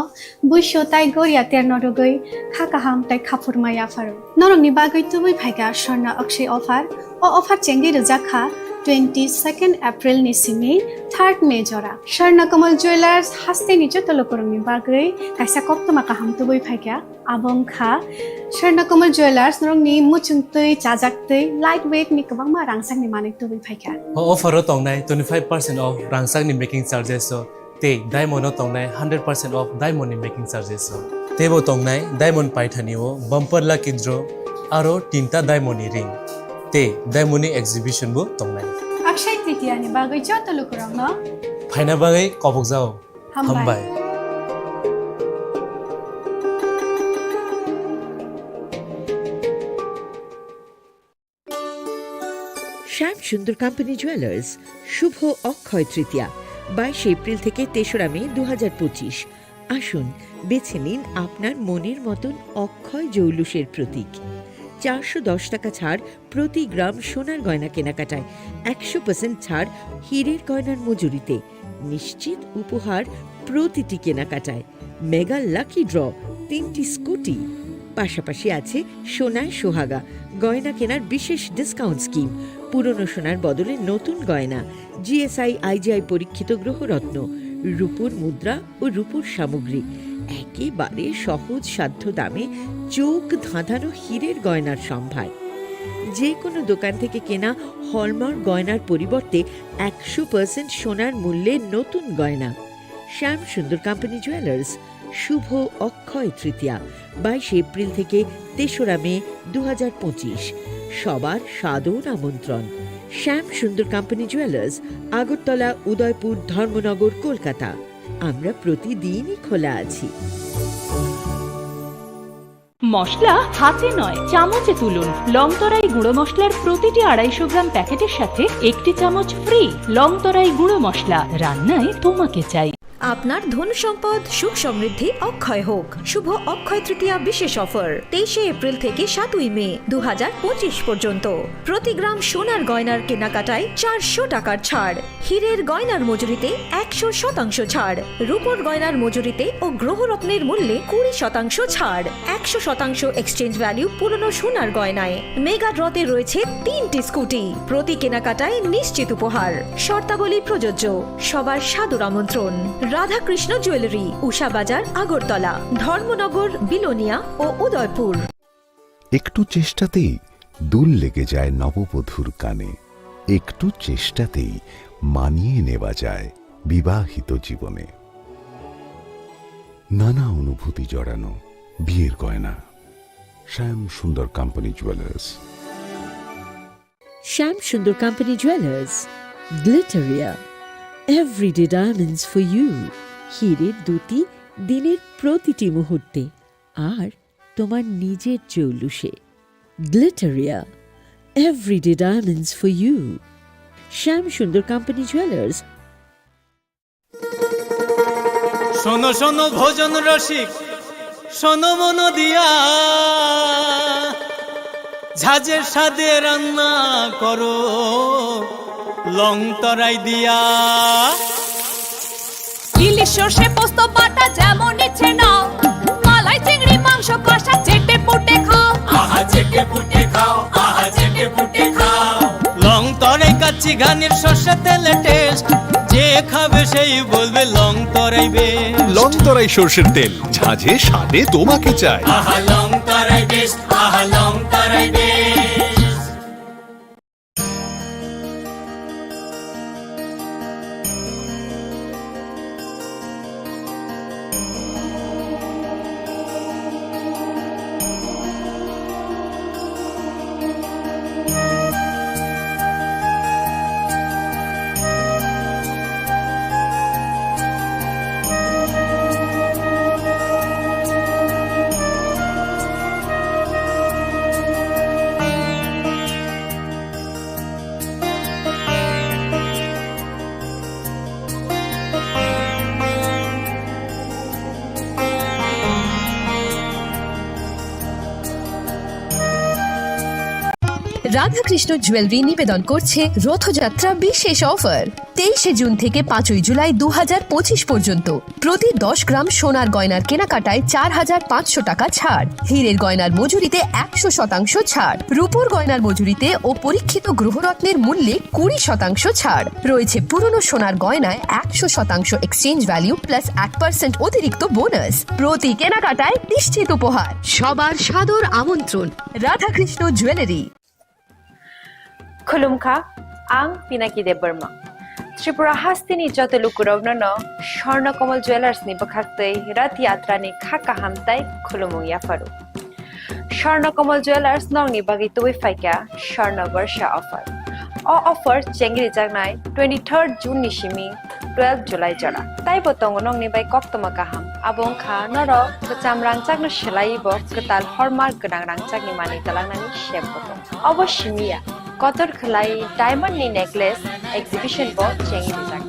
buisu tai goria terno rwgwi kha kaham tai khaphurma yapharo. Norokni bagwi tubui phaikha Swarna Akshay offer. O offer chengwi rwjak kha twenty-second April ni simi third May jora. Swarna Kamal Jewellers hasteni joto lukurokni bagwi kaisa koktwma kaham tubui phaikha. Abo wngkha Swarna Kamal Jewellers, norokni muchung twi, chajak twi, light weight ni kwbangma rangchakni manwi tubui phaikha. O offer o tongnai twenty-five percent off rangchakni making charges o tei diamond o tongnai hundred percent off diamond ni making charges o. Teibo tongnai diamond paithani o bumper lucky draw aro tinta diamond ni ring tei diamond ni exhibition bo tongnai. Akshay Tritiya ni bagwi joto lukurokno phaina bagwi kobokjao. Hambai. Hambai. শ্যাম Sundar company jewellers, শুভ অক্ষয় তৃতীয়া, বাইশে এপ্রিল থেকে তেসরা মে দু হাজার পঁচিশ। আসুন, বেছে নিন আপনার মনের মতন অক্ষয় জৌলুসের প্রতীক। চারশো দশ টাকা ছাড় প্রতি গ্রাম সোনার গয়না কেনাকাটায়, একশো পার্সেন্ট ছাড় হীরের গয়নার মজুরিতে, নিশ্চিত উপহার প্রতিটি কেনাকাটায়, মেগা লাকি ড্র, তিনটি স্কুটি, পাশাপাশি আছে সোনায় সোহাগা গয়না কেনার বিশেষ ডিসকাউন্ট স্কিম, পুরনো সোনার বদলে নতুন গয়না, জিএসআই আইজিআই পরীক্ষিত গ্রহরত্ন, রূপোর মুদ্রা ও রূপোর সামগ্রী, একেবারে সহজ সাধ্য দামে চোখ ধাঁধানো হীরের গয়নার সম্ভার। যে কোনো দোকান থেকে কেনা হলমার্ক গয়নার পরিবর্তে একশো পার্সেন্ট সোনার মূল্যে নতুন গয়না। শ্যাম সুন্দর কোম্পানি জুয়েলার্স, শুভ অক্ষয় তৃতীয়া, বাইশে এপ্রিল থেকে তেসরা মে দু হাজার পঁচিশ। সবার সাদর আমন্ত্রণ। শ্যাম সুন্দর কোম্পানি জুয়েলার্স, আগরতলা, উদয়পুর, ধর্মনগর, কলকাতা। আমরা প্রতিদিনই খোলা আছি। মশলা হাতে নয়, চামচে তুলুন। লংতরাই গুঁড়ো মশলার প্রতিটি আড়াইশো গ্রাম প্যাকেটের সাথে একটি চামচ ফ্রি। লংতরাই গুঁড়ো মশলা, রান্নায় তোমাকে চাই। আপনার ধন সম্পদ সুখ সমৃদ্ধি অক্ষয় হোক। শুভ অক্ষয় তৃতীয়া বিশেষ অফার, তেইশে এপ্রিল থেকে সাতই মে দু হাজার পঁচিশ পর্যন্ত। প্রতি গ্রাম সোনার গয়নার কেনাকাটায় চারশো টাকার ছাড়, হীরের গয়নার মজুরিতে একশো শতাংশ ছাড়, রূপোর গয়নার মজুরিতে ও গ্রহরত্নের মূল্যে কুড়ি শতাংশ ছাড়, একশো শতাংশ এক্সচেঞ্জ ভ্যালু পুরনো সোনার গয়নায়। মেগা ড্রতে রয়েছে তিনটি স্কুটি, প্রতি কেনাকাটায় নিশ্চিত উপহার। শর্তাবলী প্রযোজ্য। সবার সাদর আমন্ত্রণ। রাধাকৃষ্ণ জুয়েলারি, উষা বাজার, আগরতলা, ধর্মনগর, বিলোনিয়া ও উদয়পুর। একটু চেষ্টাতেই দুল লেগে যায় নববধূর কানে, একটু চেষ্টাতেই মানিয়ে নেওয়া যায় বিবাহিত জীবনে। নানা অনুভূতি জড়ানো বিয়ের গয়না। শ্যাম Sundar company jewellers. Shyam Sundar company jewellers, Glitteria, everyday diamonds for you. হীরের দ্যুতি দিনের প্রতিটি মুহূর্তে, আর তোমার নিজের জৌলুসে। Glitteria, everyday diamonds for you. Shyam Sundar company jewellers. শোনো শোনো ভোজন রসিক, শোনো মন দিয়া, ঝাঁঝে স্বাদে রান্না করো লং তরাই দিয়া। ইলিশ সর্ষে পোস্ত বাটা যেমন ইচ্ছে নাও, মালাই চিংড়ি মাংস কষা চেটে পুটে খাও। আহা চেটে পুটে খাও, আহা চেটে পুটে খাও। লং তরাই কাচ্চি ঘানির সর্ষে তেলে টেস্ট, যে খাবে সেই বলবে লং তরাই বেস্ট। লং তরাই সর্ষের তেল, ঝাঁঝে স্বাদে তোমাকে চাই। আহা লং তরাই বেস্ট, আহা লং তরাই বেস্ট। রাধাকৃষ্ণ জুয়েলারি নিবেদন করছে রথযাত্রা বিশেষ অফার। তেইশে জুন থেকে পাঁচই জুলাই দু হাজার পঁচিশ পর্যন্ত প্রতি দশ গ্রাম সোনার গয়নার কেনাকাটায় চার হাজার পাঁচশো টাকা ছাড়, হীরের গয়নার মজুরিতে একশো শতাংশ ছাড়, রূপোর গয়নার মজুরিতে ও পরীক্ষিত গ্রহরত্নের মূল্যে কুড়ি শতাংশ ছাড়। রয়েছে পুরনো সোনার গয়নায় একশো শতাংশ এক্সচেঞ্জ ভ্যালু প্লাস এক পার্সেন্ট অতিরিক্ত বোনাস। প্রতি কেনাকাটায় নিশ্চিত উপহার। সবার সাদর আমন্ত্রণ। Radhakrishna jewellery. Khulumkha, ang Pinaki Debbarma. Tripura hasteni joto lukurokno no Swarna Kamal Jewellers ni bwkhaktwi Rath Yatra ni kha kaham tai khulumung yapharu. Swarna Kamal Jewellers nokni bagwi tubui phaikha Swarna Barsha offer. O offer chengrijaknai twenty-third June ni simi twelve July jora. Taibo tongo nokni bai koktwma kaham. Abo wngkha norok kwcham rangchakno swlaiwi bo kwtal hallmark gwnang rangchakni manwi twlangnani sep bo tongo. Obo simi ya, kotor khwlai diamond ni necklace exhibition bo chengwi rijak.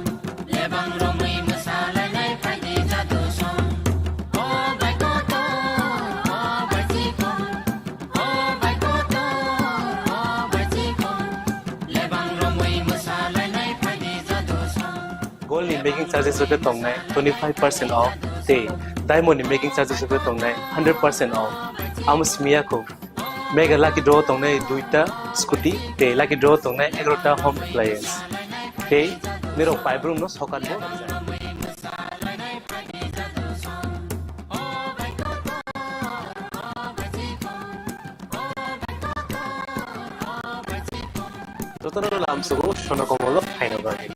Gold ni making charges rok khe tongnai twenty five percent off tei diamond ni making charges rok khe tongnai hundred percent off. Amo simi ya kho. Mega lucky draw tongnai duita scooty tei lucky draw tongnai egarota home appliance. Tei nirok paibrumno sokat bo rijak. Jotono lamsogo Swarna Kamal-o phaina bagwi.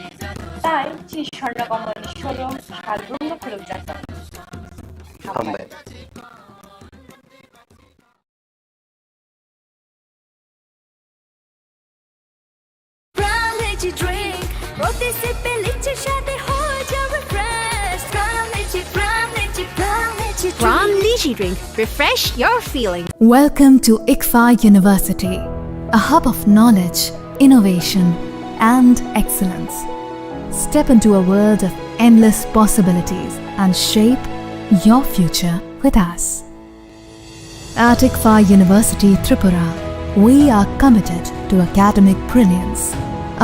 Tai chini Swarna Kamal-ni showroom salbrumno khulumjak tongo. Hambai. Pran Lychee Drink, প্রতি সিপে লিচির স্বাদে হয়ে যাবে fresh. Pran Lychee, Pran Lychee, Pran Lychee Drink. Pran Lychee Drink. Refresh your feeling. Welcome to ICFAI University, a hub of knowledge, innovation, and excellence. Step into a world of endless possibilities and shape your future with us. At ICFAI University Tripura, we are committed to academic brilliance.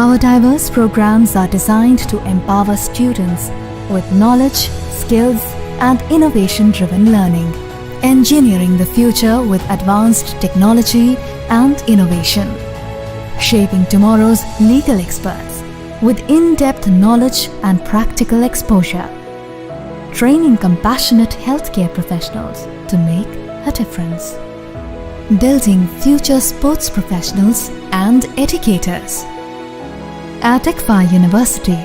Our diverse programs are designed to empower students with knowledge, skills, and innovation-driven learning, engineering the future with advanced technology and innovation, shaping tomorrow's legal experts with in-depth knowledge and practical exposure, training compassionate healthcare professionals to make a difference, building future sports professionals and educators. At ICFAI University,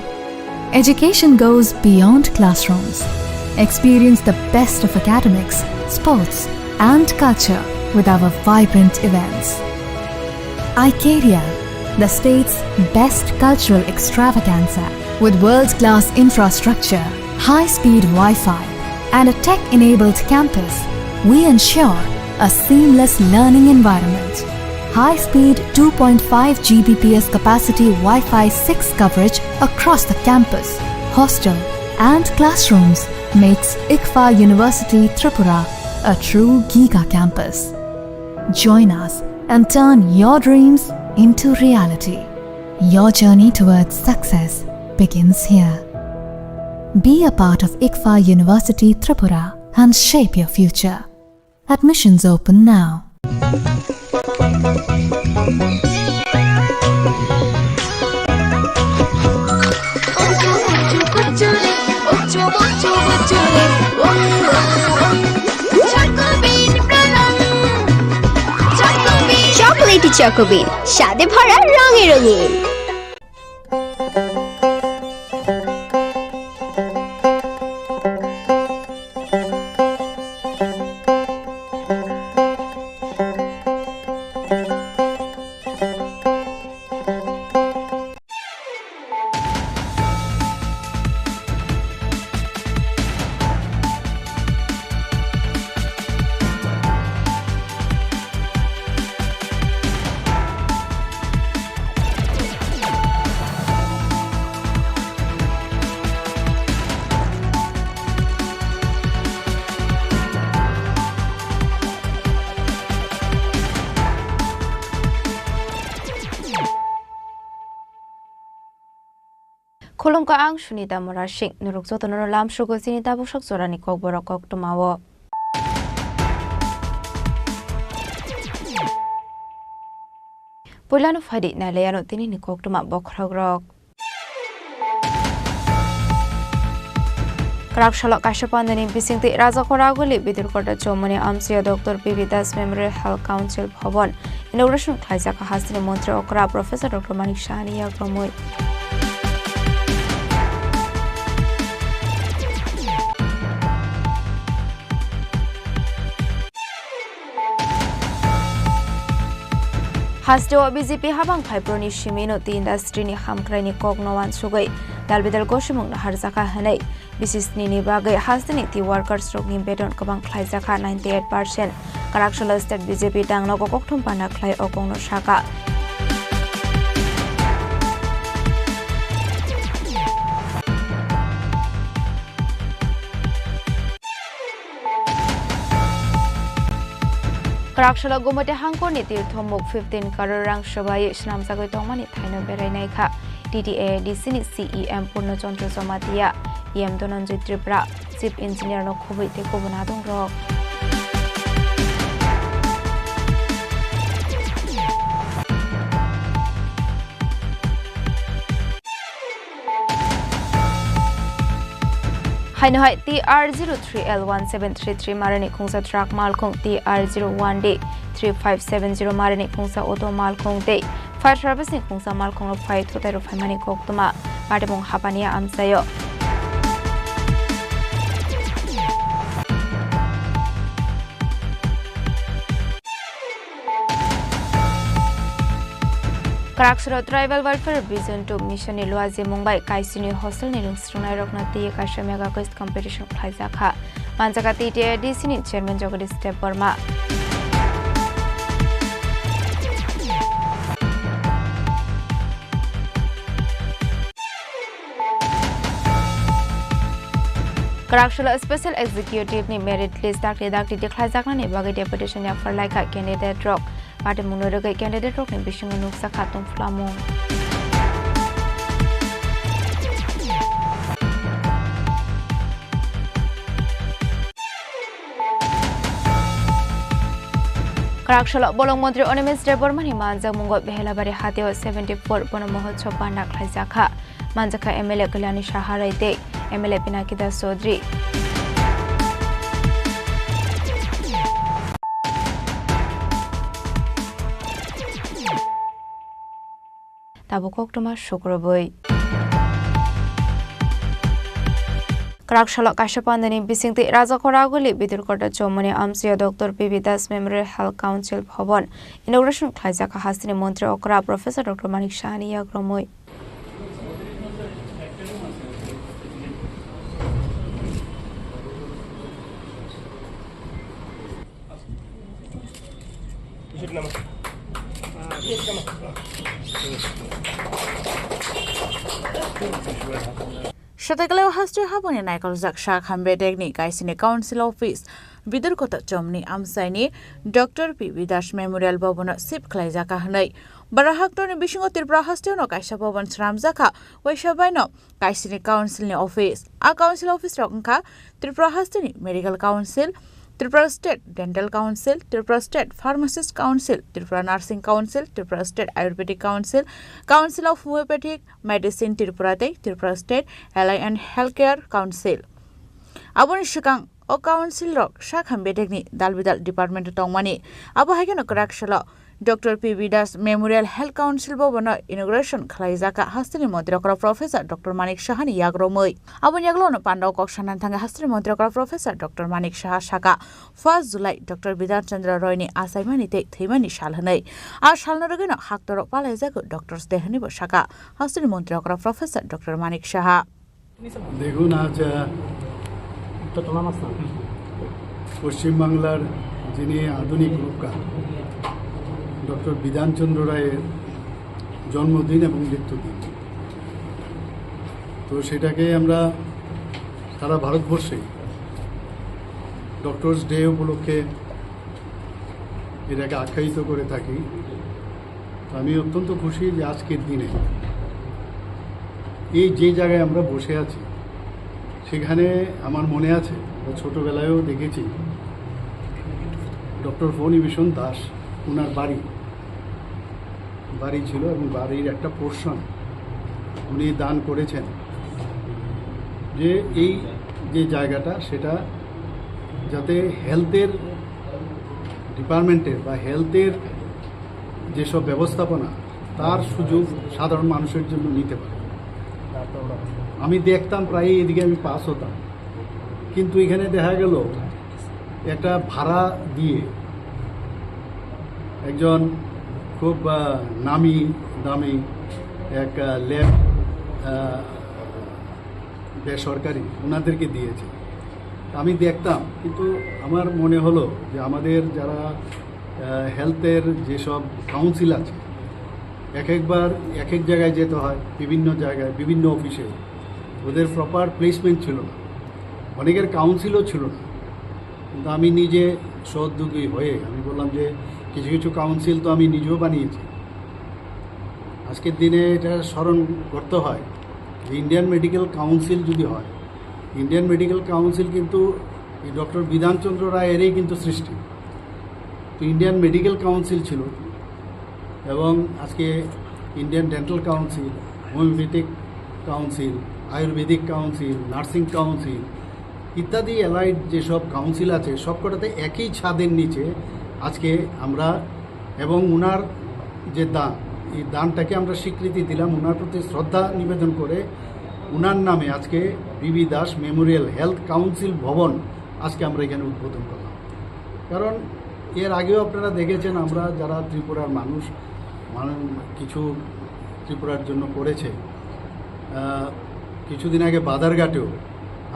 education goes beyond classrooms. Experience the best of academics, sports, and culture with our vibrant events. Icaria, the state's best cultural extravaganza. With world-class infrastructure, high-speed Wi-Fi, and a tech-enabled campus, we ensure a seamless learning environment. High-speed two point five G B P S capacity Wi-Fi six coverage across the campus, hostel, and classrooms. makes ICFAI University Tripura a true giga campus. Join us and turn your dreams into reality. Your journey towards success begins here. Be a part of ICFAI University Tripura and shape your future. Admissions open now. Chocolatey Choco Bean, স্বাদে ভরা রঙে রঙিন। Khulumkha, ang Sunita Murasing. Norok jotono lamsugo chini tabuk sak jorani kokborok koktwmao. Puilano phaidi nailaiano tinini koktwma bokhorokrok. Kwraksalo kaisa pandani bisingtwi Rajakhor Aguli Bidurkota Chowmani amchaio Doctor P B Das Memorial Health Council Bhavan inauguration khlaijak hasteni montri okra Professor Doctor Manik Sahani yakromwi. Hasteo B J P habang phaiproni simino tei industry ni hamkraini kokno wansugwi dalbidal gosimungno harjakha hwnwi bisisnini bagwi hasteni tei workers rokni beton kwbang khlaijakha ninety eight percent. Kwraksalo state B J P tangnogo kokthum panda khlai o kokno sakha. Kwraksalo Gumoti hangkorni tirthomuk fifteen crore rang swbai swnamjagwi tongmani thaino berai naikha T T A A D C ni C E M Purno Chandra Jamatia, E M Dhananjay Tripura, Chief Engineer no khubui tei kubun adongrok. Haino hai T R zero three L one seven three three marani khungsa truck malkhung, T R zero one D three five seven zero marani khungsa auto malkhung tei fire service ni khungsa malkhung rok phai thutai rok phaimani koktwma patimung hapani amchaio. Kwraksalo Tribal Welfare Vision two Mission ni luajimung bai Kaisini hostel ni rwngsrwngnairokno twiwi kaisa mega quiz competition khlaijakha. Manjakha T T A D C ni chairman Jagadish Debbarma. Kwraksalo Special Executive ni merit list dakti dakti tikhlaijaknani bagwi deputation yaphar laikha candidate rok. Patimungno rwgwi candidate rokni bisingo nukjakha tongphlamung. Kwraksalo bolong montri Animesh Debbarma ni manjakmungo Behelabari hatio seventy four bono mohotsob panda khlaijakha. Manjakha M L A Kalyani Saharai tei M L A Pinaki Das Chaudhary. Tabuk koktwma sukrubui. Kwraksalo kaisa pandani bisingtwi Rajakhor Aguli Bidurkota Chowmani amchaio Doctor P B Das Memorial Health Council Bhavan inauguration khlaijak hasteni montri okra Professor Doctor Manik Sahani yakromwi. Satakaleo hasteo haboni naikoljak sak Hambetekni Kaisini Council Office, Bidurkota Chomni amsaini Doctor P B Das Memorial Bhavan-o shift khlaijak hwnwi. Bara haktorni bisingo Tripura hasteo no kaisa bhavan swnamjak kha, waisa baino Kaisini Council ni office. A Council office rok wngkha Tripura hasteni Medical Council, Tripura State Dental Council, Tripura State Pharmacist Council, Tripura Nursing Council, Tripura State Ayurvedic Council, Council of Homeopathic Medicine Tripura tei Tripura State Allied and Healthcare Council. Aboni swkang o council rok sak Hambetekni dal bidal department o tongmani. Abo hai kheno kwrak salo Doctor P B Das Memorial Health Council Bhavan-o inauguration khlaijak kha hasteni montri okra Professor Doctor Manik Sahani yagromwi. Aboni yagulo no pandao kok sanani thangwi hasteni montri okra Professor Doctor Manik Saha saka, first July Doctor Bidhan Chandra Roy ni achaimani tei thwimani sal hwnwi. A salno rwgwino haktorok palaijago Doctors Day hwnwibo saka hasteni montri okra Professor Doctor Manik Saha. দেখুন, আজ, আহ, পশ্চিমবাংলার যিনি আধুনিক রূপকার ডক্টর বিধানচন্দ্র রায়ের জন্মদিন এবং মৃত্যুদিন, তো সেটাকে আমরা সারা ভারতবর্ষে ডক্টরস ডে উপলক্ষে এটাকে আখ্যায়িত করে থাকি। তো আমি অত্যন্ত খুশি যে আজকের দিনে এই যে জায়গায় আমরা বসে আছি, সেখানে আমার মনে আছে, আমরা ছোটবেলায়ও দেখেছি, ডক্টর ফণিভূষণ দাস, ওনার বাড়ি, বাড়ি ছিল এবং বাড়ির একটা পোর্শন উনি দান করেছেন, যে এই যে জায়গাটা, সেটা যাতে হেলথের ডিপার্টমেন্টের বা হেলথের যেসব ব্যবস্থাপনা, তার সুযোগ সাধারণ মানুষের জন্য নিতে পারে। আমি দেখতাম প্রায়ই এদিকে, আমি পাস হতাম, কিন্তু এখানে দেখা গেল একটা ভাড়া দিয়ে একজন খুব, আহ, নামি দামি এক, আহ, ল্যাব, আহ, বেসরকারি ওনাদেরকে দিয়েছে। আমি দেখতাম, কিন্তু আমার মনে হলো যে আমাদের যারা, আহ, হেলথের যেসব কাউন্সিল আছে, এক একবার এক এক জায়গায় যেতে হয়, বিভিন্ন জায়গায়, বিভিন্ন অফিসে। ওদের প্রপার প্লেসমেন্ট ছিল না, অনেকের কাউন্সিলও ছিল না। কিন্তু আমি নিজে সহোদ্যোগী হয়ে আমি বললাম যে কিছু কিছু কাউন্সিল তো আমি নিজেও বানিয়েছি। আজকের দিনে এটা স্মরণ করতে হয় যে ইন্ডিয়ান মেডিকেল কাউন্সিল যদি হয়, ইন্ডিয়ান মেডিকেল কাউন্সিল কিন্তু এই ডক্টর বিধানচন্দ্র রায়েরই কিন্তু সৃষ্টি। তো ইন্ডিয়ান মেডিকেল কাউন্সিল ছিল, এবং আজকে Indian dental council, homeopathic council, Ayurvedic council, nursing council ইত্যাদি অ্যালাইড যেসব কাউন্সিল আছে, সবকটাতে একই ছাদের নিচে আজকে আমরা, এবং ওনার যে দান, এই দানটাকে আমরা স্বীকৃতি দিলাম, ওনার প্রতি শ্রদ্ধা নিবেদন করে ওনার নামে আজকে বিবি দাস মেমোরিয়াল হেলথ কাউন্সিল ভবন আজকে আমরা এখানে উদ্বোধন করলাম। কারণ এর আগেও আপনারা দেখেছেন, আমরা যারা ত্রিপুরার মানুষ, মানুষ কিছু ত্রিপুরার জন্য করেছে। আহ, কিছুদিন আগে বাদারঘাটেও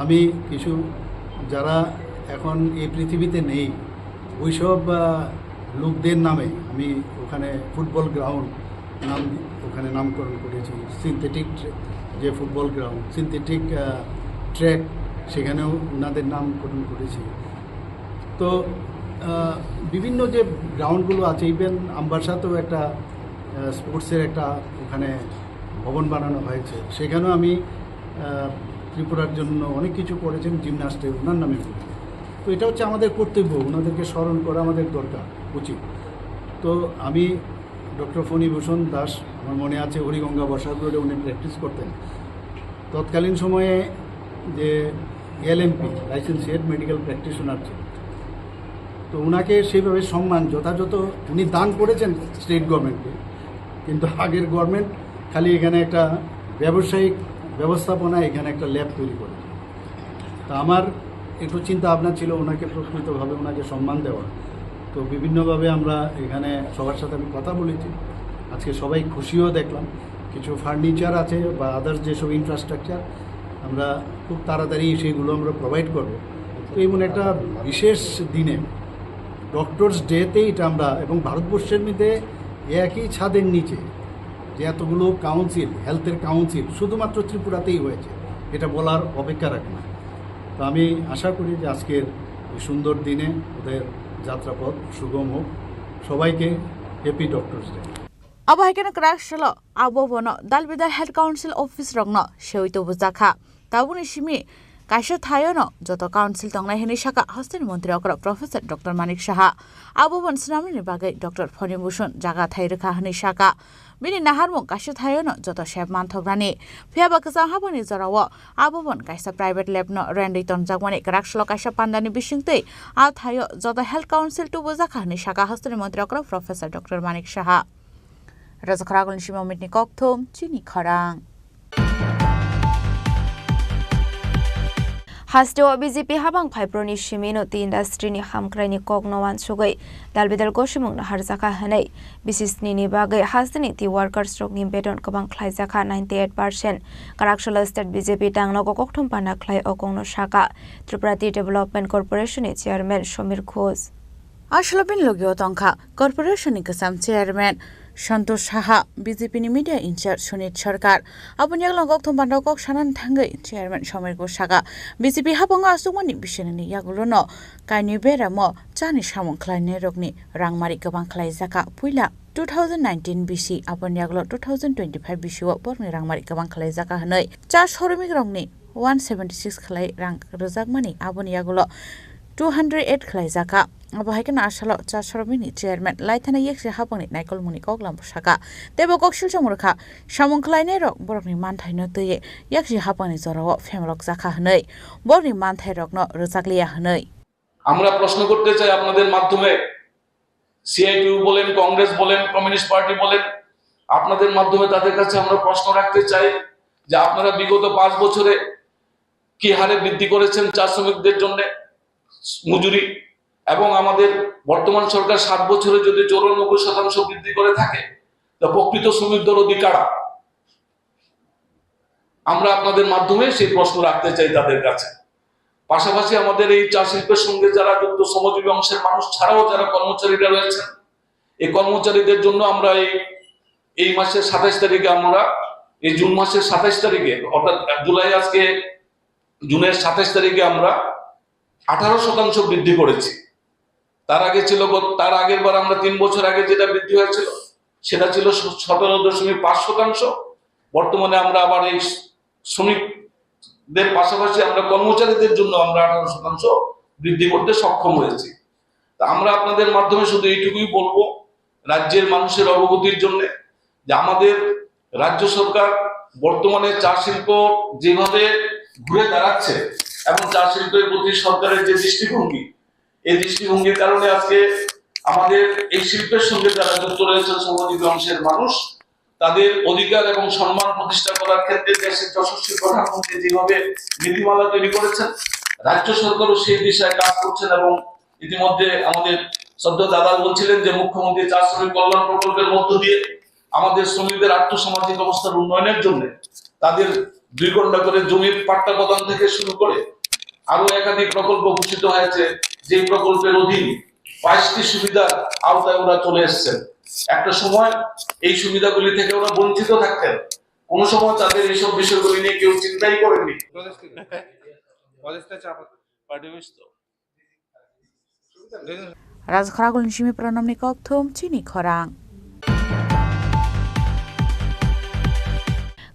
আমি কিছু, যারা এখন এই পৃথিবীতে নেই, ওইসব, আহ, লোকদের নামে আমি ওখানে ফুটবল গ্রাউন্ড নাম, ওখানে নামকরণ করেছি। সিনথেটিক ট্রে-, যে ফুটবল গ্রাউন্ড, সিনথেটিক, আহ, ট্র্যাক, সেখানেও ওনাদের নামকরণ করেছি। তো, আহ, বিভিন্ন যে গ্রাউন্ডগুলো আছে, ইভেন আমবাসাতেও একটা, আহ, স্পোর্টসের একটা ওখানে ভবন বানানো হয়েছে, সেখানেও আমি, আহ, ত্রিপুরার জন্য অনেক কিছু করেছেন জিমনাস্টে, ওনার নামে করেছি। তো এটা হচ্ছে আমাদের কর্তব্য, ওনাদেরকে স্মরণ করা আমাদের দরকার, উচিত। তো আমি ডক্টর ফণিভূষণ দাস, আমার মনে আছে, হরিগঙ্গা বসাক রোডে উনি প্র্যাকটিস করতেন। তৎকালীন সময়ে যে এলএমপি, লাইসেন্সিয়েট মেডিকেল প্র্যাকটিশনার ছিল, তো ওনাকে সেইভাবে সম্মান যথাযথ, উনি দান করেছেন স্টেট গভর্নমেন্টকে, কিন্তু আগের গভর্নমেন্ট খালি এখানে একটা ব্যবসায়িক ব্যবস্থাপনা, এখানে একটা ল্যাব তৈরি করে। তা আমার একটু চিন্তা ভাবনা ছিল ওনাকে প্রকৃতভাবে ওনাকে সম্মান দেওয়া। তো বিভিন্নভাবে আমরা এখানে সবার সাথে আমি কথা বলেছি। আজকে সবাই খুশিও দেখলাম। কিছু ফার্নিচার আছে বা আদার্স যেসব ইনফ্রাস্ট্রাকচার, আমরা খুব তাড়াতাড়ি সেগুলো আমরা প্রোভাইড করব। তো এমন একটা বিশেষ দিনে, ডক্টরস ডেতে এটা আমরা, এবং ভারতবর্ষের মধ্যে একই ছাদের নিচে যে এতগুলো কাউন্সিল, হেলথের কাউন্সিল শুধুমাত্র ত্রিপুরাতেই হয়েছে, এটা বলার অপেক্ষা রাখে না। তো আমি আশা করি যে আজকের এই সুন্দর দিনে ওদের যাত্রাপথ সুগম হোক। সবাইকে happy doctors day. Abo hai kheno kwrak salo abo bono dal bidal health council office rokno sewi tubujakha. Tabukni simi kaisa thaiono joto council tongnai hwnwi sakha hasteni montri okra Professor Doctor Manik Saha. Abo bon swnamnani bagwi Doctor Phoni Bhushan jaga thai rwkha hwnwi sakha. Bini naharmung kaisa thaiono joto sep manthoknani. Phiya ba kwchang habangni jorao abo bon kaisa private lab no rendwi tonjakmani kwrak salo kaisa pandani bisingtwi a thaio joto health council tubujakha hwnwi sakha hasteni montri okra Professor Doctor Manik Saha. Rajakhoragulni simi Omitni kokthum, chini khorang. Hasteo B J P habang phaiproni simi no tei industry ni hamkraini kokno wansugwi dalbidal gosimung no harjakha hwnwi bisisni ni bagwi hasteni tei workers rokni beton kwbang khlaijakha ninety eight percent. Kwrak salo state B J P tangnogo kokthum panda khlai o kokno sakha Tripura Tea Development Corporation ni chairman Somir Ghosh. Aswlabin logio tongkha corporation ni kwcham chairman Santosh Saha, B J P ni media in-charge Sunit Sarkar. Aboni yagulo kokthum panda kok sanani thangwi chairman Somir Ghosh sakha, B J P habango aswkmani bisinani yagulono kainwi beramo chani samung khlainairokni rangmari kwbang khlaijakha. Puila two thousand nineteen bisi, aboni yagulo two thousand twenty-five bisi o borokni rangmari kwbang khlaijakha hwnwi cha soromikrokni one seventy six khlai rang rwjakmani, aboni yagulo two hundred eight khlaijakha. Abo hai kheno asalo cha soromini chairman Laithana Yaksi Hapangni naikolmungni koklam sakha. Teibo kok silchomung rwkha, samung khlainairok borokni manthaino twiwi Yaksi Hapangni jorao phemlokjakha hwnwi, borokni manthairokno rwjakliya hwnwi. আমরা প্রশ্ন করতে চাই আপনাদের মাধ্যমে, সিআইটিইউ বলেন, কংগ্রেস বলেন, communist party বলেন, আপনাদের মাধ্যমে তাদের কাছে আমরা প্রশ্ন রাখতে চাই যে আপনারা বিগত পাঁচ বছরে কি হারে বৃদ্ধি করেছেন চা শ্রমিকদের জন্য মজুরি, এবং আমাদের বর্তমান সরকার সাত বছরে যদি চৌরানব্বই শতাংশ বৃদ্ধি করে থাকে, তা প্রকৃত শ্রমিক দরদি কারা? আমরা আপনাদের মাধ্যমে সেই প্রশ্ন রাখতে চাই তাদের কাছে। পাশাপাশি আমাদের এই চা শিল্পের সঙ্গে যারা যুক্ত শ্রমজীবী অংশের মানুষ ছাড়াও যারা কর্মচারীরা রয়েছেন, এই কর্মচারীদের জন্য আমরা এই, এই মাসের সাতাইশ তারিখে আমরা, এই জুন মাসের সাতাইশ তারিখে, অর্থাৎ জুলাই আজকে, জুনের সাতাইশ তারিখে আমরা আঠারো শতাংশ বৃদ্ধি করেছি। তার আগে ছিল গত, তার আগের বার আমরা তিন বছর আগে যেটা বৃদ্ধি হয়েছিল, সেটা ছিল স-, সতেরো দশমিক পাঁচ শতাংশ। বর্তমানে আমরা আবার এই শ্রমিকদের পাশাপাশি আমরা কর্মচারীদের জন্য আমরা আঠারো শতাংশ বৃদ্ধি করতে সক্ষম হয়েছি। তা আমরা আপনাদের মাধ্যমে শুধু এইটুকুই বলবো, রাজ্যের মানুষের অবগতির জন্য, যে আমাদের রাজ্য সরকার বর্তমানে চা শিল্প যেভাবে ঘুরে দাঁড়াচ্ছে এবং চা শিল্পের প্রতি সরকারের যে দৃষ্টিভঙ্গি, এই দৃষ্টিভঙ্গির কারণে আজকে আমাদের এই শিল্পের সঙ্গে যারা যুক্ত রয়েছেন, শ্রমজীবী অংশের মানুষ, তাদের অধিকার এবং সম্মান প্রতিষ্ঠা করার ক্ষেত্রে দেশের যশস্বী প্রধানমন্ত্রী যেভাবে নীতিমালা তৈরি করেছেন, রাজ্য সরকারও সেই দিশায় কাজ করছেন। এবং ইতিমধ্যে আমাদের শ্রদ্ধেয় দাদা বলছিলেন যে মুখ্যমন্ত্রী চা শ্রমিক কল্যাণ প্রকল্পের মধ্য দিয়ে আমাদের শ্রমিকদের আর্থসামাজিক অবস্থার উন্নয়নের জন্য তাদের দুই ঘন্টা করে জমির পাট্টা প্রদান থেকে শুরু করে আরো একাধিক প্রকল্প ঘোষিত হয়েছে, যে প্রকল্পের অধীন বাইশটি সুবিধার আওতায় ওরা চলে এসেছেন। একটা সময় এই সুবিধাগুলি থেকে ওরা বঞ্চিত থাকতেন, কোনো সময় তাদের এইসব বিষয়গুলি নিয়ে কেউ চিন্তাই করেনি। Rajakhoragulni simi Pranamni kokthum, chini khorang.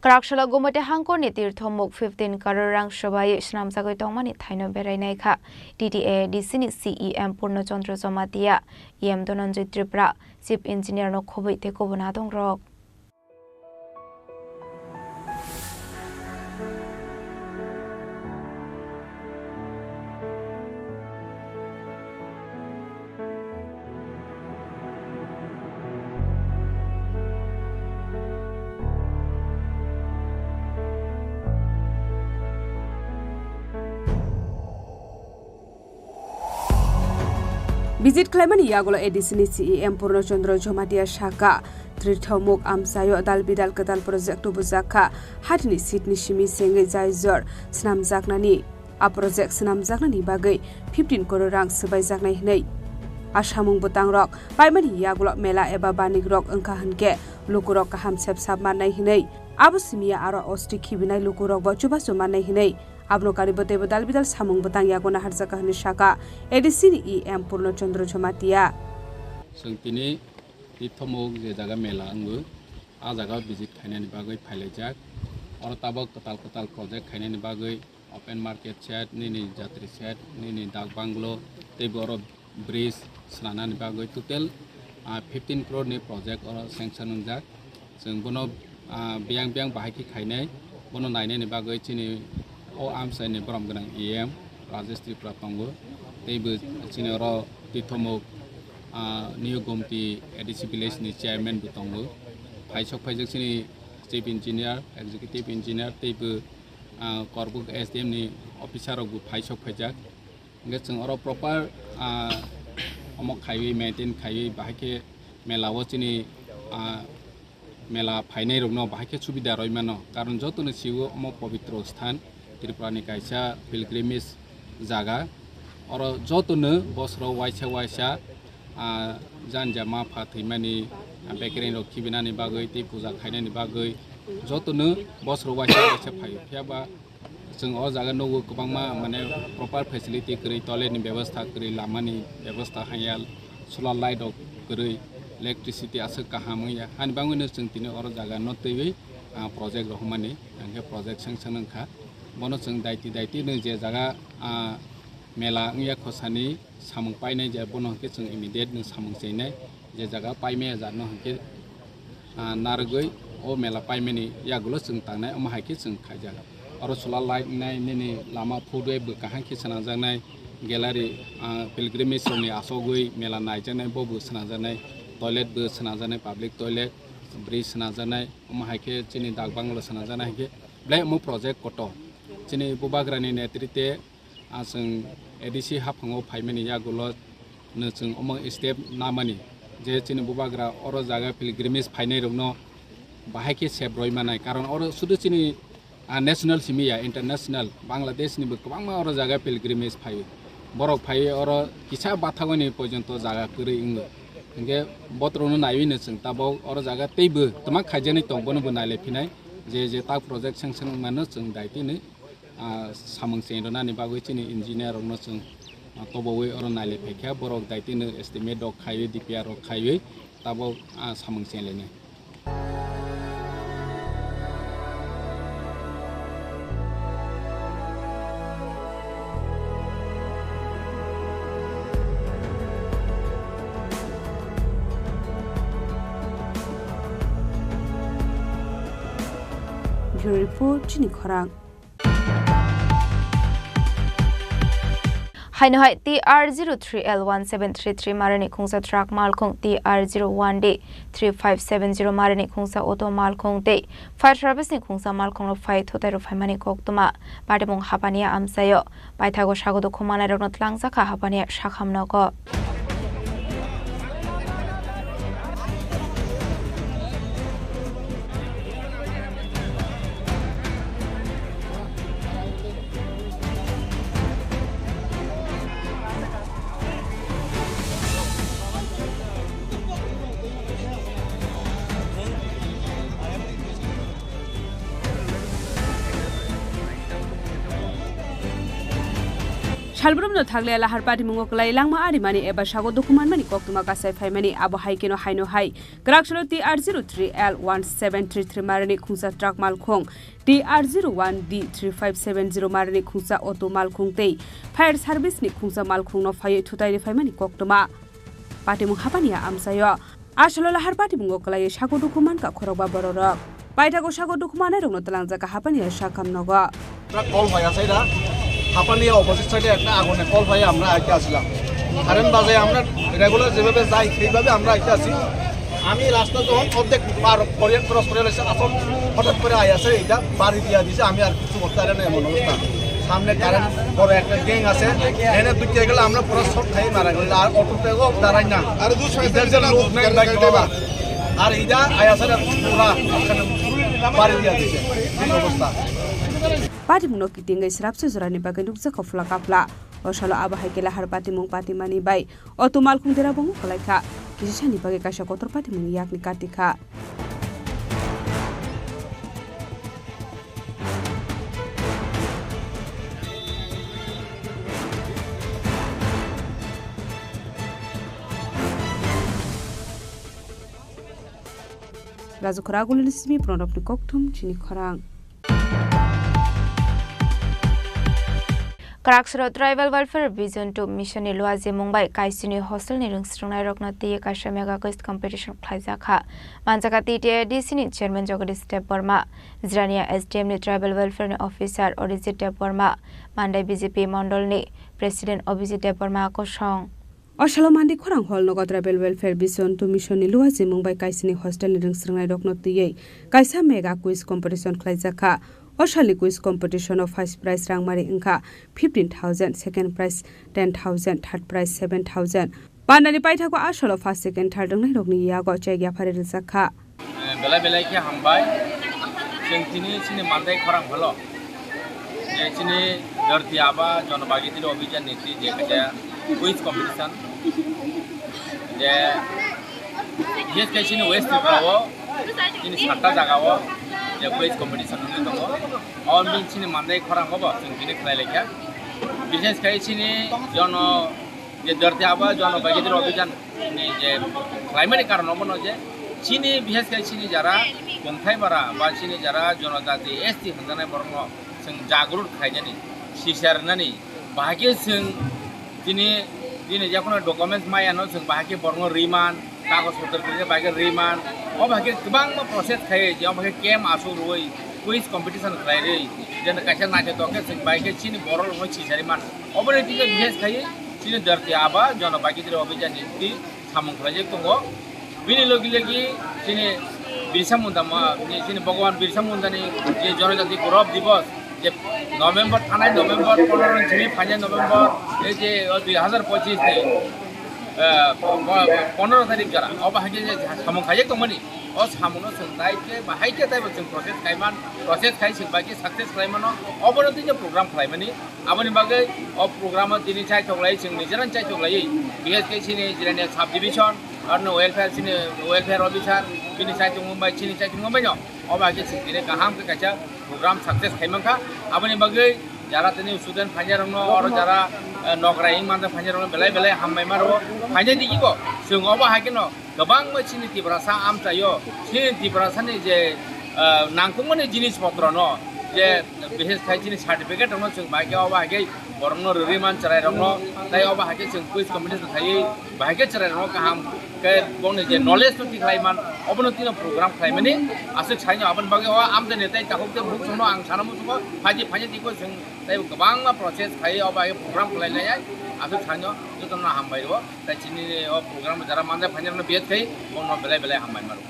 Kwraksalo Gumati hangkorni Tirthomuk fifteen crore rang swbai swnamjagwi tongmani thaino berai naikha T T A D C ni C E M Purno Chandra Jamatia, E M Dhananjay Tripura, Chief Engineer no khobwi tei kubun adongrok. Visit khlaimani yagulo A D C ni C E M Purno Chandra Jamatia sakha, Tirthomuk amchaio dal bidal kwtal project tubujakha, hatini seat ni simi sengwi jaijor swnamjaknani. A project swnamjaknani bagwi fifteen crore rang swbaijaknai hwnwi. A samung bwtangrok paimani yagulo mela eba banikrok wngkha hwnkhe lukurok kaham sep sap mannai hwnwi Abo simi ya aro osti khibinai lukurokbo chubachu mannai hinwi abono karibo teibo dalbidal samung bwtang yago naharjakha hwnwi sakha A D C ni E M Purno Chandra Jamatia. Chwng tini Tithomuk je jaga mela wngo, a jaga visit khainani bagwi phailaijak. Oro tabok kwtal kwtal project khainani bagwi open market shed, nini jatri shed, nini dak banglo, tei bo oro bridge swnamnani bagwi total, ah, fifteen crore ni project oro sanction wngjak. Chwng bono, ah, biyang biyang bahai khe khainai, bono nainani bagwi chini o amchaini borom gwnang E M Rajesh Tripura tongo, tei bo chini oro Tithomuk, ah, New Gomti A D C village ni chairman bo tongo. Phaisok phaijak chini chief engineer, executive engineer tei bo, ah, Korbuk S D M ni officer rok bo phaisok phaijak. Hingke chwng oro proper, ah, omo khaiwi maintain khaiwi bahai khe mela o chini, ah, mela phainai rokno bahai khe subida rwi mano. Karon jotono sio omo pobitro sthan, Tripura ni kaisa pilgrimage jaga. Oro jotono bosoro waisa waisa, ah, janja ma pha thwimani, ah, bekereng rok khibinani bagwi tei puja khainani bagwi jotono bosoro waisa waisa phaio. Phiya ba chwng o jaga nugo kwbangma, mane, proper facility kwrwi, toilet ni bebostha kwrwi, lama ni bebostha hanya, solar light rok kwrwi, electricity aswk kaham wngya. Hani bagwino chwng tini oro jaga no twiwi, ah, project rohormani, hingke project sanction wngkha. Bono chwng daiti daiti no je jaga, ah, mela wngya khosani samung painai je bono hingke chwng immediate no samung chenai. Je jaga paimaya jatno hingke, ah, narwgwi o mela paimani yagulo chwng tangnai, omo hai khe chwng khaijak. Oro solar light wngnai, nini lama phudui bo kaham khe swnamjaknai, gallery, ah, pilgrimage rokni asogwi mela naijaknai, bo bo swnamjaknai, toilet bo swnamjaknai, public toilet, bridge swnamjaknai, omo hai khe chini dak bangalo swnamjaknai hai khe belai omo project kotor. Chini Bubagrani netrite, ah, chwng A D C haphango phaimani yagulo no chwng omo step namani je chini Bubagra oro jaga pilgrimage phainai rokno bahai khe sep roi manai, karon oro sudu chini, ah, national simi ya, international, Bangladesh ni bo kwbangma oro jaga pilgrimage phaio. Borok phaiwi oro kisa bathagoni porjonto jaga kwrwi wngo. Hingke botrokno naiwi no chwng tabok oro jaga teibo twma khaijaknai tong, bono bo nailai phinai, je je tak project sanction wngmano chwng daitino, ah, samung cheng rwnani bagwi chini engineer rokno chwng, ah, tobowi oro nailai phaikha, borok daitino estimate rok khaiwi, D P R rok khaiwi tabok, ah, samung cheng lainai. Bureau Report, Chini Khorang. Haino hai T R zero three L one seven three three marani khungsa truck malkhung, T R zero one D three five seven zero marani khungsa auto malkhung tei fire service ni khungsa malkhung rok phai thutai rok phaimani koktwma patimung hapani amchaio. Paithago sago dukhu manai rokno tlangjak kha hapani sakham nogo. Salbrumno thagle lahar patimungo kwlai langma arimani eba sago dukhu manmani koktwma kasai phaimani, abo hai kheno haino hai Kwraksalo T R zero three L one seven three three marani khungsa truck malkhung, T R zero one D three five seven zero marani khungsa auto malkhung tei fire service ni khungsa malkhungno phaiwi thutai riphaimani koktwma. Patimung hapani a amchaio. Asalo lahar patimungo kwlaiwi sago dukhu mankha khorokba bororok. Paithago sago dukhu manairokno twlangjak kha hapani a sakham nogo. Truck call hoi asai da. Hapani opposite side একটা আগুনে call হয়ে আমরা আইতে আসলাম। কারেন্ট বাজে আমরা রেগুলার যেভাবে যাই সেইভাবে আমরা আইতে আসি। আমি রাস্তা যখন অর্ধেক পার করিয়ে ক্রস করে এসে আসল হঠাৎ করে আই আসে এটা বাড়ি দিয়া দিছে, আমি আর কিছু করতে পারি না এমন অবস্থা। সামনে কারেন্ট বড় একটা গ্যাং আছে, এনে ঢুকে গেলে আমরা পুরো শর্ট খাই মারা গেল। আর অটো পেগো দাঁড়াই না। আর দুশো এটা যে লোক নাই বাইক বাবা। আর এটা আই আসে পুরা বাড়ি দিয়া দিছে এই অবস্থা। Patimungno kitingwi srapsa jorani bagwi nukjakha phla kaphla. O salo abo hai khe lahar patimung patimani bai auto malkhung derabungo kwlaikha. Kisisani bagwi kaisa kotor patimungni yakni katikha. Raju Khoragulini simi Pranobni kokthum chini khorang. Kwraksoro Tribal Welfare Vision two Mission ni luajimung bai Kaisini hostel ni rwngsrwngnairokno twiwi kaisa mega quiz competition khlaijak kha. Manjak kha T T A D C ni chairman Jagadish Debbarma, Jirania S D M ni Tribal Welfare ni officer Orijit Debbarma, Mandai B J P mondol ni president Abhijit Debbarma kosong. O salo Mandi khorang hall nogo Tribal Welfare Vision two Mission ni luajimung bai Kaisini hostel ni rwngsrwngnairokno twiwi kaisa mega quiz competition khlaijak kha. O salni quiz competition o first prize rangmari wngkha fifteen thousand, second prize ten thousand, third prize seven thousand. Pandani paithago a salo first, second, third wngnairokni yago check yaphari rijak kha. Belai belai khe hambai. Chwng tini chini Mandai khorang holo je chini Dharti Aaba Jan Bhagidari Abhiyan ni twi je kaisa quiz competition je bises khe chini West Tripura o chini satta jaga o je quiz competition wngwi tongo. O bini chini Mandai khorang o bo chwng tini khlai lai kha. Bises khe chini jono je Dharti Aaba Jan Bhagidari Abhiyan ni je khlaimani karon obono je chini bises khe chini jara kongthai bara ba chini jara jonojati S T hwnjanai borokno chwng jagrut khainani, sisarnani, bahai khe chwng chini, chini jekono documents mayano chwng bahai khe borokno riman, kagoj potro kwrwini bagwi riman, o bahai khe kwbangma process khaiwi je o bahai khe camp asuk rwui, quiz competition khlai rwi, je kaisa naithotok khe chwng bahai khe chini borok rokno sisari man. Oboni twiwi bises khaiwi chini Dharti Aaba Jan Bhagidari Abhiyan ni twi samung khlaijak tongo. Bini logi logi chini Birsa Munda ma-, ni chini Bhagwan Birsa Munda ni je Jonojati Gaurav Divas je November, thanai November pondro ni simi phainai November ei je o dui hazar pochis ni, eh, po-, po-, pondro tarik jora o bahai khe je samung khaijak tongmani, o samungno chwng dai khe bahai khe taibo chwng process khaiman, process khai chwng bai khe success khlaimano, obono twi je program khlaimani. Aboni bagwi o program o tini chaithok lai, chwng nijera chaithok lai, bises khe chini Jirania sub division, arno welfare chini welfare officer, bini chaithok mumbai, chini chaithok mumbai no. O bagwi chwng tini kaham khe kaisa program success khai mankha. Aboni bagwi jara tini student phainai rokno, oro jara, eh, nokrai wng manjak phainai rokno belai belai hambai ma rwo. Phainai digi bo chwng obo hai kheno kwbangma chini Tiprasa amchaio, chini Tiprasani je, ah, nangkukmani jinis potrono je bises khai chini certificate rokno chwng bai khe obo hai khe borokno rwrwi man chwrairokno, tei obo hai khe chwng quiz competition khaiwi bahai khe chwrairokno kaham khe bongni je knowledge no tikhlai man, obono tino program khlaimani aswk saino. Aboni bagwi o amchaini tei takhuk tei bukhuk chwngno ang sana muchungo, phaidi phaidi tiko chwng tei kwbangma process khai obo hai khe program khlai lai aswk saino jotono hambai rwo. Tai chini o program jara manjak phainai rokno biyat khai bono belai belai hambai maro.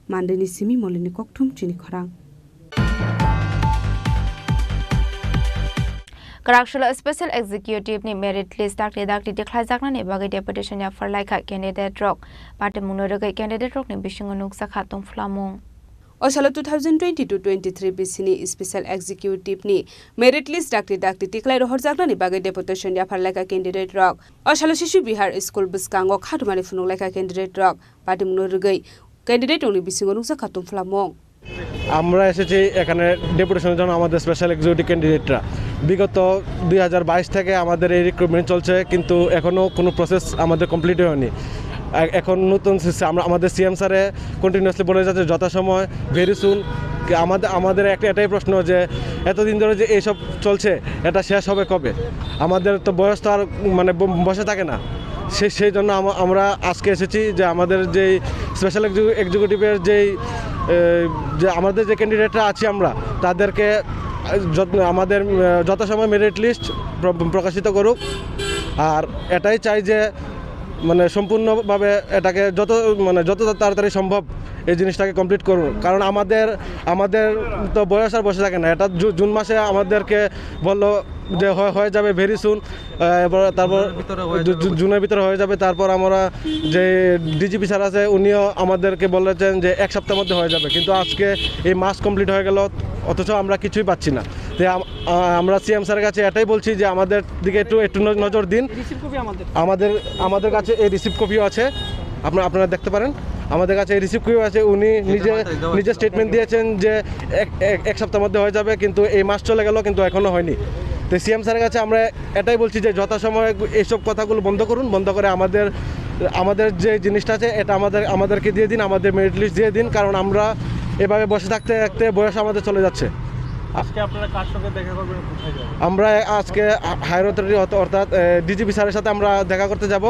Mandini simi molini kokthum chini khorang. Kwraksolo Special Executive ni merit list dakti dakti tikhlaijaknani bagwi deputation yaphar laikha candidate rok. Patimungno rwgwi candidate rokni bisingo nukjakha tongphlamung. O salo two thousand twenty-two twenty-three bisini Special Executive ni merit list dakti dakti tiklai rohorjaknani bagwi deputation yaphar laikha candidate rok. O salo Shishu Bihar School bwskango khatumani phunuk laikha candidate rok. Patimungno rwgwi candidate rokni bisingo nukjakha tongphlamung. আমরা এসেছি এখানে ডেপুটেশনের জন্য আমাদের special executive ক্যান্ডিডেটরা। বিগত দুই হাজার বাইশ থেকে আমাদের এই রিক্রুটমেন্ট চলছে, কিন্তু এখনও কোনো প্রসেস আমাদের কমপ্লিট হয়নি। এ-, এখন নতুন সিস্টেম, আমরা, আমাদের সিএম স্যারে কন্টিনিউয়াসলি বলে যাচ্ছে যথাসময়, ভেরি সুন। আমাদের, আমাদের একটা, এটাই প্রশ্ন যে এতদিন ধরে যে এইসব চলছে, এটা শেষ হবে কবে? আমাদের তো বয়স তো আর, মানে, ব-, বসে থাকে না। সে-, সেই জন্য আমা-, আমরা আজকে এসেছি যে আমাদের যেই স্পেশাল এক্সিকিউ-, এক্সিকিউটিভের যেই, এ, যে আমাদের যে ক্যান্ডিডেটরা আছি আমরা, তাদেরকে, এ, যত-, আমাদের, এ, যথাসময় মেরিট লিস্ট প্র-, প্রকাশিত করুক। আর এটাই চাই যে, মানে, সম্পূর্ণভাবে এটাকে যত, মানে, যত তাড়াতাড়ি সম্ভব এই জিনিসটাকে কমপ্লিট করুন, কারণ আমাদের, আমাদের তো বয়স আর বসে থাকে না। এটা জু-, জুন মাসে আমাদেরকে বললো যে হয়, হয়ে যাবে ভেরি সুন। আহ, এবার তারপর জুনের ভিতরে হয়ে জু-, যাবে জু-, বলছে। জুনের ভিতরে হয়ে যাবে। তারপর আমরা যে ডিজিপি স্যার আছে, উনিও আমাদেরকে বলেছেন যে এক সপ্তাহের মধ্যে হয়ে যাবে, কিন্তু আজকে এই মাস কমপ্লিট হয়ে গেল, অথচ আমরা কিছুই পাচ্ছি না। তো আম-, আ-, আমরা সিএম স্যারের কাছে এটাই বলছি যে আমাদের দিকে একটু, একটু ন-, নজর দিন। রিসিভ কপি আমাদের। আমাদের, আমাদের কাছে এই রিসিভ কপিও আছে, আপনারা, আপনারা দেখতে পারেন। আমাদের কাছে এই রিসিভ কপিও আছে। উনি নিজে, নিজে স্টেটমেন্ট দিয়েছেন যে এক, এক, এক সপ্তাহের মধ্যে হয়ে যাবে, কিন্তু এই মাস চলে গেল, কিন্তু এখনো হয়নি। তো সিএম স্যারের কাছে আমরা এটাই বলছি যে যথাসময়ে এইসব কথাগুলো বন্ধ করুন, বন্ধ করে আমাদের, আমাদের যে জিনিসটা আছে এটা আমাদের, আমাদেরকে দিয়ে দিন, আমাদের মেরিট লিস্ট দিয়ে দিন, কারণ আমরা এভাবে বসে থাকতে থাকতে বয়স আমাদের চলে যাচ্ছে। আজকে আপনারা কার সঙ্গে দেখা করবেন, কোথায় যাবেন? আমরা আজকে হায়ার অথরিটি অর্থাৎ ডিজিপি স্যারের সাথে আমরা দেখা করতে যাব।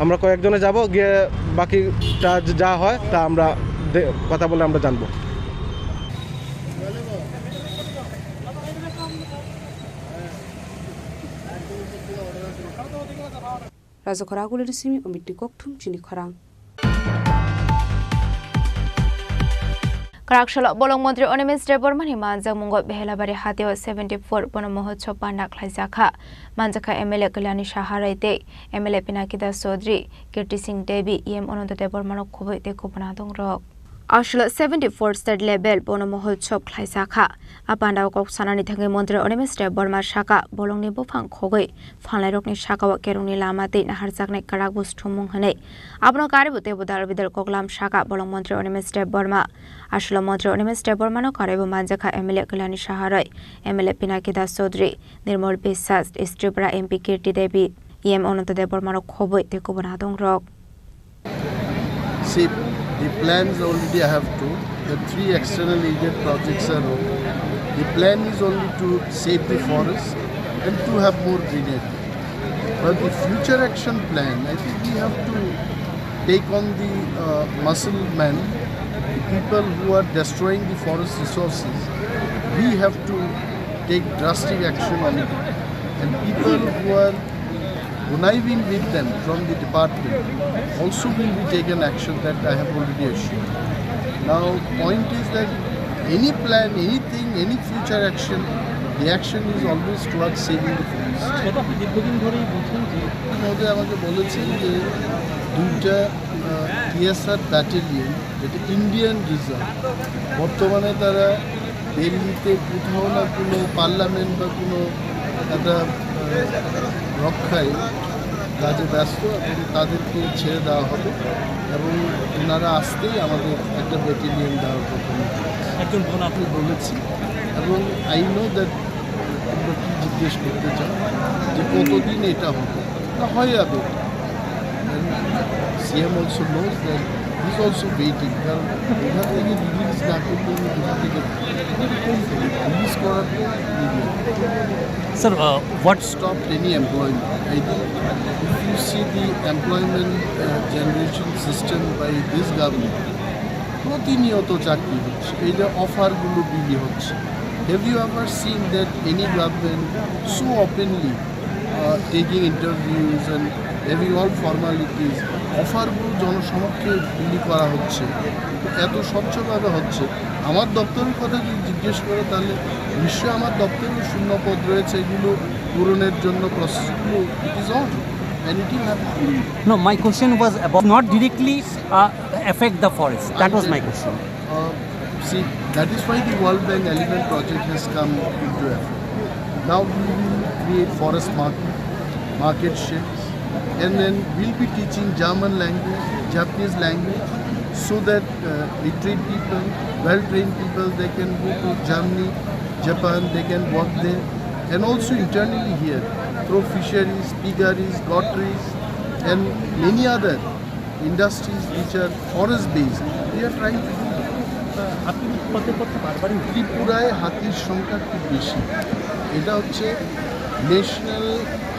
আমরা কয়েকজনে যাব, গিয়ে বাকিটা যা হয় তা আমরা দে- কথা বলে আমরা জানবো। Rajakhor Agulini simi Omitni kokthum chini khorang. Kwrak salo bolong montri Animesh Debbarmani manjakmungo Behelabari hatio seventy four bono mohotsob panda khlaijakha. Manjakha M L A Kalyani Saharai tei M L A Pinaki Das Chaudhary, Kirti Singh Devi, E M Ananta Debbarmano khobwi tei kubun adongrok. Aswk seventy four state level bono mohotsob khlaijakha. A pandao kok sanani thangwi montri Animesh Debbarma sakha, bolongni buphang khogwi phanlairokni sakao kerongni lama tei naharjaknai kwrak bo sthumung hwnwi. Abono karibo teibo dal bidal koklam sakha bolong montri Animesh Debbarma. Aswk montri Animesh Debbarmano karibo manjakha M L A Kalyani Saharai, M L A Pinaki Das Chaudhary, Nirmal Biswas, East Tripura M P Kirti Devi, E M Ananta Debbarmano khobwi tei kubun adongrok. See, the plans already I have told. The three external aided projects are over. The plan is only to save the forest and to have more greenery. But the future action plan, I think we have to take on the uh, muscle men, the people who are destroying the forest resources. We have to take drastic action on it. And people who are conniving with them from the department also will be taken action, that I have already assured. Now, point is that any plan, anything, any future action, the action is always towards saving the forest. সেটা আপনি দীর্ঘদিন ধরেই বলছেন যে মহোদয় আমাকে বলেছেন যে দুইটা টিএসআর ব্যাটালিয়ন, যেটা ইন্ডিয়ান রিজার্ভ, বর্তমানে তারা দিল্লিতে কোথাও না কোনো পার্লামেন্ট বা কোনো একটা আহ, রক্ষায় কাজে ব্যস্ত, এবং তাদেরকে ছেড়ে দেওয়া হবে এবং ওনারা আসতেই আমাদের একটা ব্যাটালিয়ন দেওয়ার কথা আমি একজন বোন আপনি বলেছি। এবং আই নো দ্যাট তোমরা কী জিজ্ঞেস করতে চাও, যে কতদিন এটা হবে, না হয়ে যাবে। CM also knows that, he is also waiting, কারণ এখান থেকে রিলিজ না করতে হলে কোথা থেকে রিলিজ করার পর media. Sir, uh, what stopped any employment? I think if you see the employment uh, generation system by this government, প্রতিনিয়ত চাকরি হচ্ছে, এই যে অফারগুলো বিলি হচ্ছে, have you ever seen that any government so openly uh, taking interviews and having all formalities, অফারগুলো জনসমক্ষে বিলি করা হচ্ছে, এত স্বচ্ছভাবে হচ্ছে? আমার দপ্তরের কথা যদি জিজ্ঞেস করে, তাহলে নিশ্চয়ই আমার দপ্তরেও শূন্য পদ রয়েছে, এগুলো পূরণের জন্য প্রসেসগুলো, it is on and it will happen. No, my question was about not directly uh, affect the forest. That was my question. Uh, see, that is why the World Bank Elephant Project has come into effect. Now we will create forest market, market sheds, and then we'll be teaching German language, Japanese language, so that uh, literate people, well-trained people, they can go to Germany, Japan, they can work there, and also internally here through fisheries, piggeries, gotteries, and many other industries which are forest based, we are trying to do that. হাতির উৎপাতের কথা বারবারই উঠে। ত্রিপুরায় হাতির সংখ্যা খুব বেশি। এটা হচ্ছে ন্যাশনাল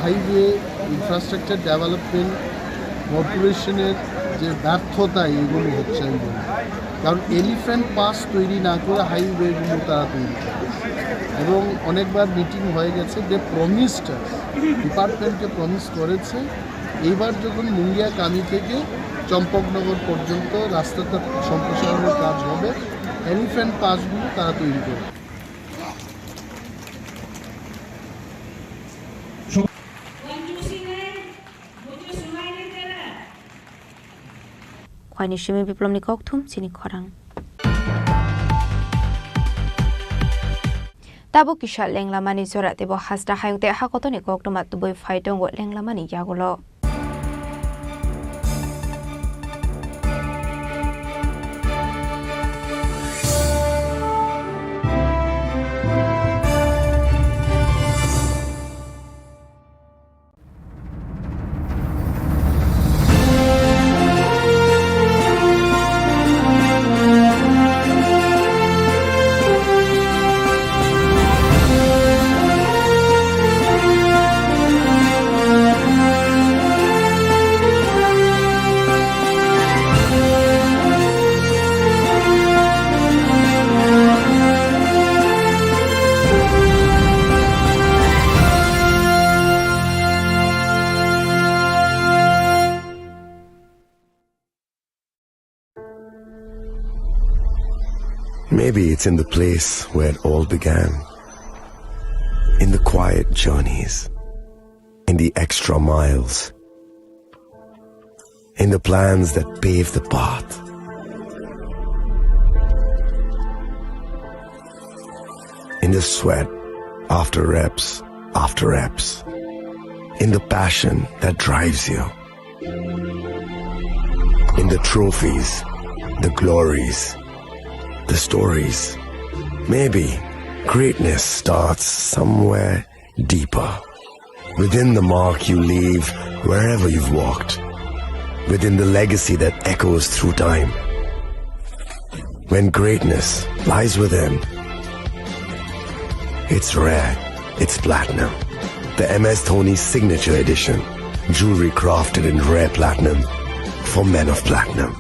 হাইওয়ে ইনফ্রাস্ট্রাকচার ডেভেলপমেন্ট কর্পোরেশনের যে ব্যর্থতা, এগুলো হচ্ছে আমি বলবো। কারণ এলিফ্যান্ট পাস তৈরি না করে হাইওয়েগুলো তারা তৈরি করে। এবং অনেকবার মিটিং হয়ে গেছে, দে প্রমিসড, ডিপার্টমেন্টকে প্রমিস করেছে এইবার যখন মুঙ্গিয়া কামি থেকে চম্পকনগর পর্যন্ত রাস্তাটা সম্প্রসারণের কাজ হবে, এলিফ্যান্ট পাসগুলো তারা তৈরি করবে। Khwaini simi biplomni kokthum chini khorang. Tabuk kisa lenglamani jora teibo hasta hayung tei hakotoni koktwma tubui phai tongo lenglamani yagulo. Maybe it's in the place where it all began. In the quiet journeys, in the extra miles, in the plans that pave the path, in the sweat after reps after reps, in the passion that drives you, in the trophies, the glories, the stories. Maybe greatness starts somewhere deeper. Within the mark you leave wherever you've walked. Within the legacy that echoes through time. When greatness lies within, it's rare, it's platinum. The M S Dhoni Signature Edition. Jewelry crafted in rare platinum for men of platinum.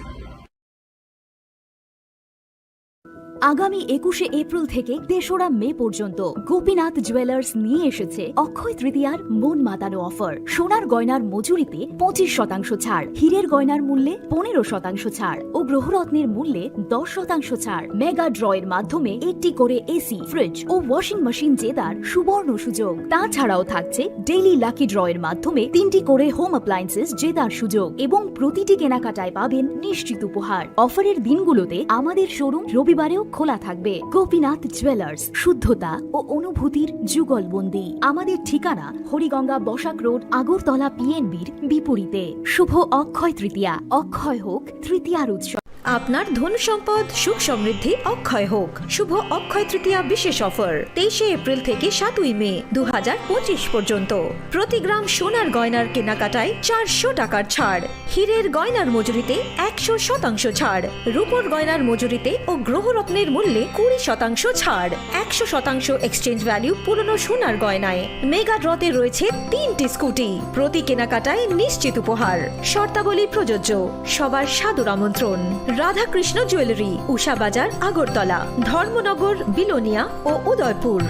আগামী একুশে এপ্রিল থেকে তেসরা মে পর্যন্ত গোপীনাথ জুয়েলার্স নিয়ে এসেছে অক্ষয় তৃতীয়ার মন মাতানো অফার। সোনার গয়নার মজুরিতে পঁচিশ শতাংশ ছাড়, হীরের গয়নার মূল্যে পনেরো শতাংশ ছাড় ও গ্রহরত্নের মূল্যে দশ শতাংশ ছাড়। মেগা ড্রয়ের মাধ্যমে একটি করে এসি, ফ্রিজ ও ওয়াশিং মেশিন জেতার সুবর্ণ সুযোগ। তাছাড়াও থাকছে ডেইলি লাকি ড্রয়ের মাধ্যমে তিনটি করে হোম অ্যাপ্লায়েন্সেস জেতার সুযোগ এবং প্রতিটি কেনাকাটায় পাবেন নিশ্চিত উপহার। অফারের দিনগুলোতে আমাদের শোরুম রবিবারেও খোলা থাকবে। গোপীনাথ জুয়েলার্স, শুদ্ধতা ও অনুভূতির যুগলবন্দি। আমাদের ঠিকানা হরিগঙ্গা বসাক রোড, আগরতলা পিএনবির বিপরীতে। শুভ অক্ষয় তৃতীয়া, অক্ষয় হোক তৃতীয়ার উৎসব। আপনার ধন সম্পদ সুখ সমৃদ্ধি অক্ষয় হোক। শুভ অক্ষয় তৃতীয়া বিশেষ অফার, তেইশে এপ্রিল থেকে সাতই মে দু হাজার পঁচিশ পর্যন্ত। প্রতি গ্রাম সোনার গয়নার কেনাকাটায় চারশো টাকার ছাড়, হীরের গয়নার মজুরিতে একশো শতাংশ ছাড়, রূপোর গয়নার মজুরিতে ও গ্রহরত্নের মূল্যে কুড়ি শতাংশ ছাড়, একশো শতাংশ এক্সচেঞ্জ ভ্যালু পুরনো সোনার গয়নায়। মেগা ড্রতে রয়েছে তিনটি স্কুটি, প্রতি কেনাকাটায় নিশ্চিত উপহার। শর্তাবলী প্রযোজ্য। সবার সাদর আমন্ত্রণ। রাধাকৃষ্ণ জুয়েলারি, উষা বাজার, আগরতলা, ধর্মনগর, বিলোনিয়া ও Udaipur.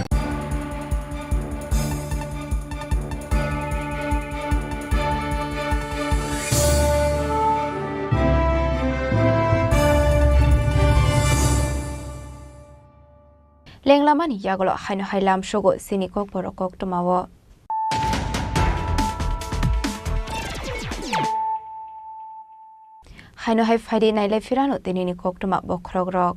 Lenglamani yagulo haino hai lamsogo chini kokborok koktwmao. Haino hai phaidi nailai phirano tinini koktwma bokhorokrok.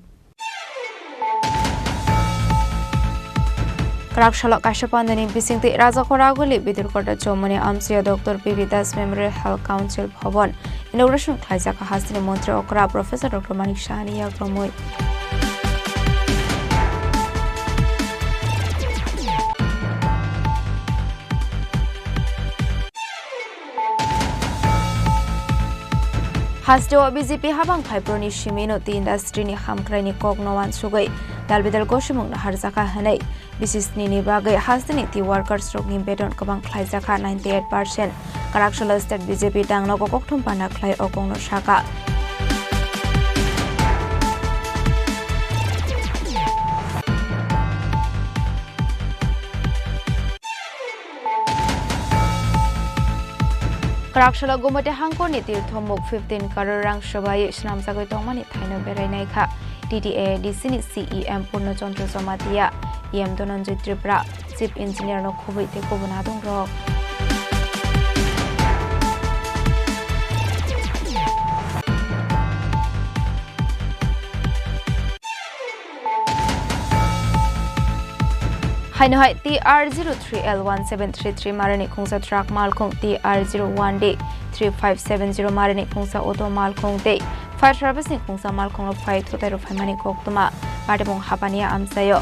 Kwraksalo kaisa pandani bisingtwi Rajakhor Aguli Bidurkota Chomoni amchaio Doctor P B Das Memorial Health Council Bhavan inauguration khlaijak hasteni montri okra Professor Doctor Manik Sahani yagrumwi. Hasteo B J P habang phaibroni simi no tea industry ni hamkrai ni kok no wansugwi dalbidal gosimung no harjakha hwnwi bisi sni ni bagwi hasteni tea workers rok ni beton kwbang khlaijakha ninety eight percent. Kwraksalo state B J P tangno kokthum panda khlai o kok no sakha. Kwraksalo Gumati hangkorni tirthomuk fifteen crore rang swbai swnamjagwi tongmani thaino berai naikha T T A A D C ni C E M Purno Chandra Jamatia, E M Dhananjay Tripura, Chief Engineer no khubui tei kubun adongrok. Haino hai T R zero three L one seven three three marani khungsa truck malkhung, T R zero one D three five seven zero marani khungsa auto malkhung tei fire service ni khungsa malkhung rok phai thutai rok phaimani koktwma patimung hapani amchaio.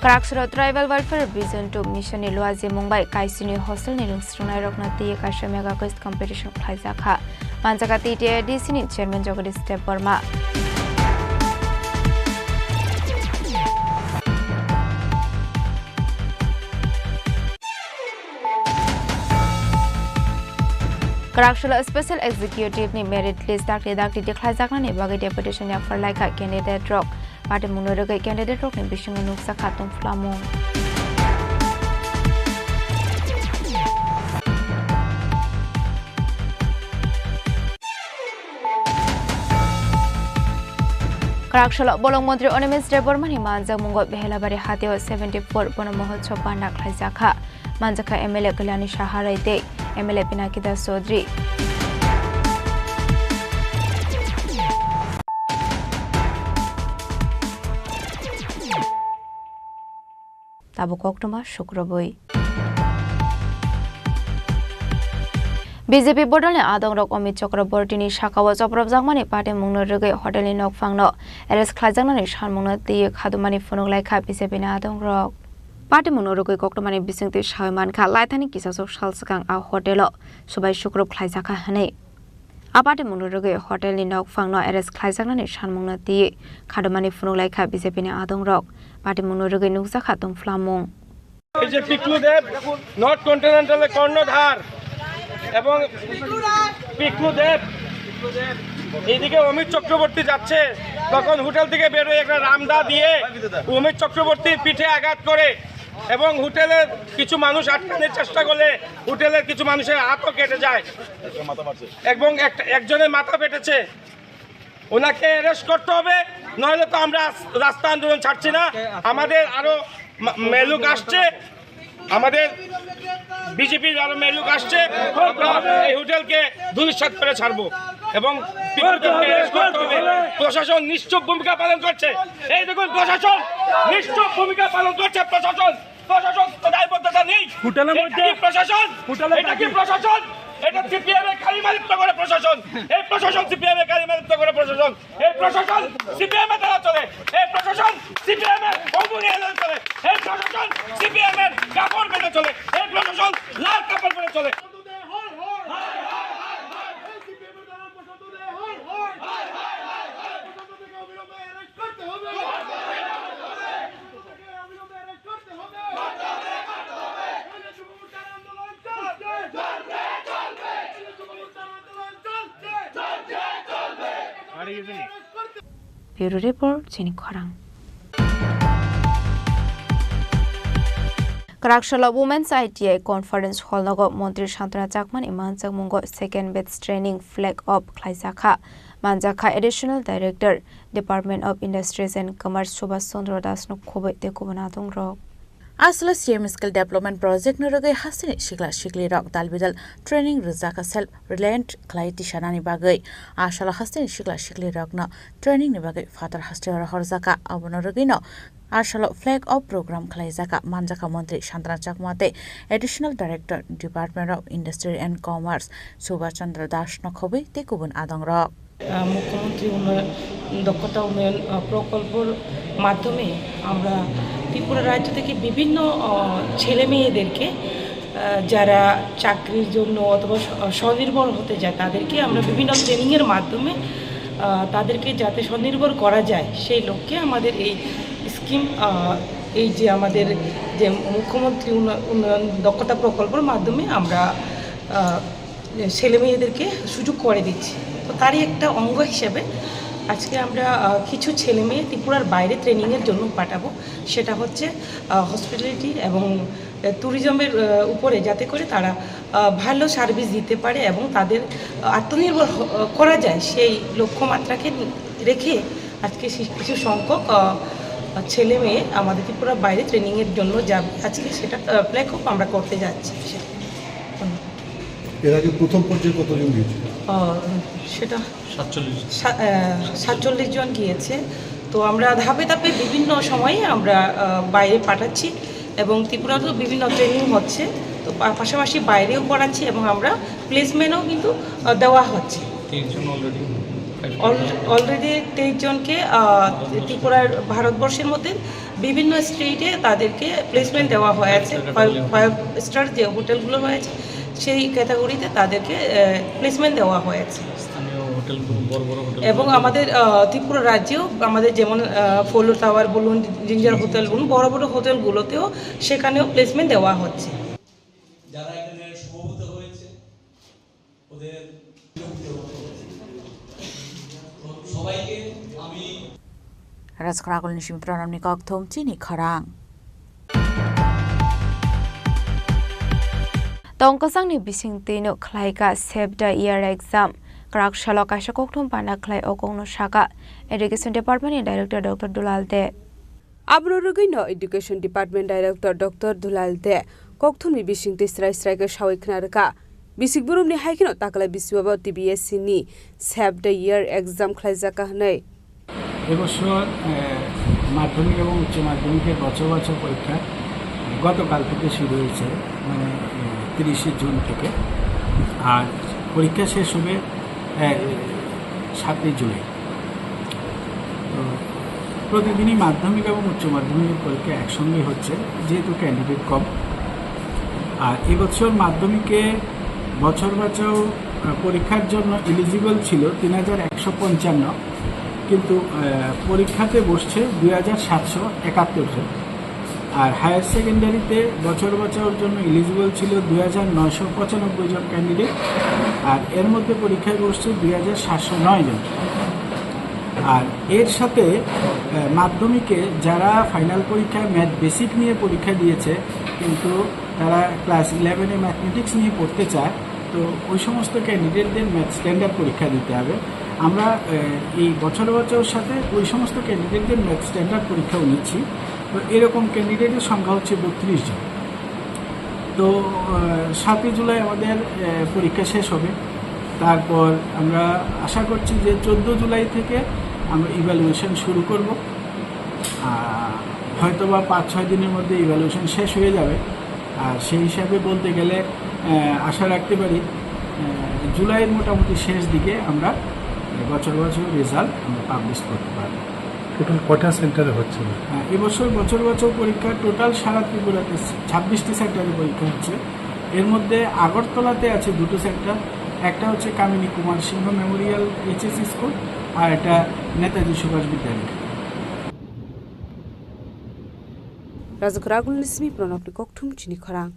Kwraksalo Tribal Welfare Vision two Mission ni luajimung bai Kaisini hostel ni rwngsrwngnairokno twiwi kaisa mega quiz competition khlaijakha. Manjakha T T A D C ni chairman Jagadish Debbarma. Kwraksalo Special Executive ni merit list dakti dakti tikhlaijaknani bagwi deputation yapharlaikha candidate rok. Patimungno rwgwi candidate rokni bisingo nukjakha tongphlamung. Kwrak salo bolong montri Animesh Debbarmani manjakmungo Behelabari hatio seventy four bono mohotsob panda khlaijakha. Manjakha M L A Kalyani Saha Rai tei M L A Pinaki Das Chaudhary. Tabuk koktwma sukrubwi. B J P bodolni adongrok Amit Chakrabortini sakao chopropjakmani patimungno rwgwi hotelni nokphangno arrest khlaijaknani sanmungno twiwi khadumani phunuk laikha B J P ni adongrok. Patimungno rwgwi koktwmani bisingtwi sawi mankha, laithani kisasok sal swkang a hotelo subai sukrup khlaijakha hwnwi. A patimungno rwgwi hotelni nokphangno arrest khlaijaknani sanmungno twiwi khadumani phunuk laikha B J P ni adongrok. Patimungno rwgwi nukjakha tungphlamung. এই যে পিকলু দেব, নর্থ কন্টিনেন্টালের কর্ণধার, এবং পিকলু দেব এইদিকে অমিত চক্রবর্তী যাচ্ছে, তখন হোটেল থেকে বেরোয় একটা রামদা দিয়ে অমিত চক্রবর্তীর পিঠে আঘাত করে এবং হোটেলের কিছু মানুষ আটকানোর চেষ্টা করলে হোটেলের কিছু মানুষের হাতও কেটে যায়। এবং একটা, একজনের মাথা ফেটেছে। ওনাকে অ্যারেস্ট করতে হবে, নইলে তো আমরা রাস-, রাস্তা আন্দোলন ছাড়ছি না। আমাদের আরো মা-, মেলুক আসছে, আমাদের বিজেপির আরো মেলুক আসছে। আমরা এই হোটেলকে ধূলিসাৎ করে ছাড়বো এবং পিকলুদেরকে অ্যারেস্ট করতে হবে। প্রশাসন নিশ্চুপ ভূমিকা পালন করছে। এই দেখুন, প্রশাসন নিশ্চুপ ভূমিকা পালন করছে। প্রশাসন, প্রশাসন তো দায়বদ্ধতা নেই। হোটেলের এটা মধ্যে কি প্রশাসন? হোটেলের এটা কি কি? প্রশাসন? এটা সিপিএম এর কালিমালিপ্ত করে প্রশাসন। এই প্রশাসন সিপিএম এর কালিমালিপ্ত করে প্রশাসন। এই প্রশাসন সিপিএম এর দ্বারা চলে। এই প্রশাসন সিপিএম এর অঙ্গুরি এলাকা চলে। এই প্রশাসন সিপিএম এর কাপড় বেঁধে চলে। এই প্রশাসন লাল কাপড় পরে চলে। Bureau Report, Chini Khorang. Kwraksalo Women's I T I Conference Hall nogo Montri Santana Chakmani manjakmungo second batch training flag off khlaijakha. Manjakha Additional Director, Department of Industries and Commerce Subhash Chandra Das no khoboi tei kubun adongrok. Aswla C M Skill Development Project no rwgwi hasteni sikla sikli rok dal bidal training rwjakha self reliant khlai tisanani bagwi. Aswla hasteni sikla sikli rok no training ni bagwi phatar hasteo rohorjakha, abono rwgwi no aswlo flag off program khlaijakha, manjakha Montri Santana Chakma tei Additional Director, Department of Industry and Commerce Subhash Chandra Das no khoboi tei kubun adongrok. আহ, মুখ্যমন্ত্রী উন্নয়ন, দক্ষতা উন্নয়ন, আহ, প্রকল্পর মাধ্যমে আমরা ত্রিপুরা রাজ্য থেকে বিভিন্ন, আহ, ছেলে মেয়েদেরকে, আহ, যারা চাকরির জন্য অথবা স্ব-, স্বনির্ভর হতে যায়, তাদেরকে আমরা বিভিন্ন ট্রেনিংয়ের মাধ্যমে, আহ, তাদেরকে যাতে স্বনির্ভর করা যায়, সেই লক্ষ্যে আমাদের এই স্কিম, আহ, এই যে আমাদের যে মুখ্যমন্ত্রী উন্নয়-, উন্নয়ন দক্ষতা প্রকল্পের মাধ্যমে আমরা, আহ, ছেলে মেয়েদেরকে সুযোগ করে দিচ্ছি। তো তারই একটা অঙ্গ হিসেবে আজকে আমরা, আহ, কিছু ছেলে মেয়ে ত্রিপুরার বাইরে ট্রেনিংয়ের জন্য পাঠাবো। সেটা হচ্ছে, আহ, হসপিটালিটি এবং, আহ, ট্যুরিজমের, আহ, উপরে, যাতে করে তারা, আহ, ভালো সার্ভিস দিতে পারে এবং তাদের আত্মনির্ভর হ-, করা যায়, সেই লক্ষ্যমাত্রাকে রেখে আজকে সি-, কিছু সংখ্যক, আহ, ছেলে মেয়ে আমাদের ত্রিপুরার বাইরে ট্রেনিংয়ের জন্য যাবে। আজকে সেটা, আহ, ফ্ল্যাগ অফ আমরা করতে যাচ্ছি। ধন্যবাদ। এর আগে প্রথম পর্যায়ে কতজন গিয়েছিল? আহ, সেটা সাতচল্লিশ। সা-, আহ, সাতচল্লিশ জন গিয়েছে। তো আমরা ধাপে ধাপে বিভিন্ন সময়ে আমরা, আহ, বাইরে পাঠাচ্ছি এবং ত্রিপুরাতেও বিভিন্ন ট্রেনিং হচ্ছে। তো পা-, পাশাপাশি বাইরেও পড়াচ্ছি এবং আমরা প্লেসমেন্টও কিন্তু, আহ, দেওয়া হচ্ছে। তেইশ জন already। অল-, already তেইশ জনকে, আহ, ত্রিপুরার, ভারতবর্ষের মধ্যে বিভিন্ন স্টেটে তাদেরকে প্লেসমেন্ট দেওয়া হয়েছে। ফাইভ, ফাইভ স্টার যে হোটেলগুলো রয়েছে, সেই ক্যাটাগরিতে তাদেরকে, আহ, প্লেসমেন্ট দেওয়া হয়েছে। স্থানীয় হোটেলগুলো, বড় বড় হোটেল এবং আমাদের, আহ, ত্রিপুরা রাজ্যেও আমাদের যেমন, আহ, ফলো টাওয়ার বলুন, জিঞ্জার হোটেল বলুন, বড় বড় হোটেলগুলোতেও সেখানেও প্লেসমেন্ট দেওয়া হচ্ছে। যারা এখানে সমবেত হয়েছে, ওদের সবাইকে আমি Rajkrakul ni simi pranamni kokthum chini khorang. Tongkosangni bisingtwi no khlaika Save the Earth exam. Kwrak salo kaisa kokthum panda khlai o kokno sakha Education Department ni Director Doctor Dulal De. Abro rwgwino Education Department Director Doctor Dulal De kokthumni bisingtwi srai srai khe sawi khna rwkha. Bisik burumni hai kheno taklai bisiwabo T B S C ni Save the Year exam khlaijak kha hwnwi. এবছর, এ, মাধ্যমিক এবং উচ্চ মাধ্যমিকের বছর বছর পরীক্ষা, এ, গতকাল থেকে শুরু হয়েছে, মানে, এ, তিরিশে জুন থেকে। আর পরীক্ষা শেষ হবে, এ, সাতই জুলাই। তো প্রতিদিনই মাধ্যমিক এবং উচ্চ মাধ্যমিকের পরীক্ষা একসঙ্গেই হচ্ছে, যেহেতু ক্যান্ডিডেট কম। আর এবছর মাধ্যমিকে বছর বাঁচাও, আহ, পরীক্ষার জন্য এলিজিবল ছিল তিন হাজার একশো পঞ্চান্ন, কিন্তু, আহ, পরীক্ষাতে বসছে দুই হাজার সাতশো একাত্তর জন। আর হায়ার সেকেন্ডারিতে বছর বাঁচাওর জন্য এলিজিবল ছিল দুই হাজার নয়শো পঁচানব্বই জন ক্যান্ডিডেট, আর এর মধ্যে পরীক্ষায় বসছে দুই হাজার সাতশো নয় জন। আর এর সাথে, আহ, মাধ্যমিকে যারা ফাইনাল পরীক্ষায় ম্যাথ বেসিক নিয়ে পরীক্ষা দিয়েছে, কিন্তু তারা ক্লাস ইলেভেনে ম্যাথমেটিক্স নিয়ে পড়তে চায়, তো ওই সমস্ত ক্যান্ডিডেটদের ম্যাথ স্ট্যান্ডার্ড পরীক্ষা দিতে হবে। আমরা, আহ, এই বছর বছর সাথে ওই সমস্ত ক্যান্ডিডেটদের ম্যাথ স্ট্যান্ডার্ড পরীক্ষাও নিচ্ছি। তো এরকম ক্যান্ডিডেটের সংখ্যা হচ্ছে বত্রিশ জন। তো, আহ, সাতই জুলাই আমাদের, আহ, পরীক্ষা শেষ হবে। তারপর আমরা আশা করছি যে চোদ্দ জুলাই থেকে আমরা ইভ্যালুয়েশন শুরু করব। আহ, হয়তো বা পাঁচ ছয় দিনের মধ্যে ইভ্যালুয়েশন শেষ হয়ে যাবে। আর সেই হিসাবে বলতে গেলে, আহ, আশা রাখতে পারি, আহ, জুলাইয়ের মোটামুটি শেষ দিকে আমরা বছর বছর রেজাল্ট আমরা পাবলিশ করতে পারব। টোটাল কয়টা সেন্টারে হচ্ছে? হ্যাঁ, এবছর বছর বছর পরীক্ষা টোটাল সারা ত্রিপুরাতে ছাব্বিশটি সেন্টারে পরীক্ষা হচ্ছে। এর মধ্যে আগরতলাতে আছে দুটো সেন্টার, একটা হচ্ছে কামিনী কুমার সিংহ মেমোরিয়াল এইচএসসি স্কুল, আর একটা নেতাজি সুভাষ বিদ্যালয়। Rajak Ragul ni simi Pranab ni kokthum chini khorang.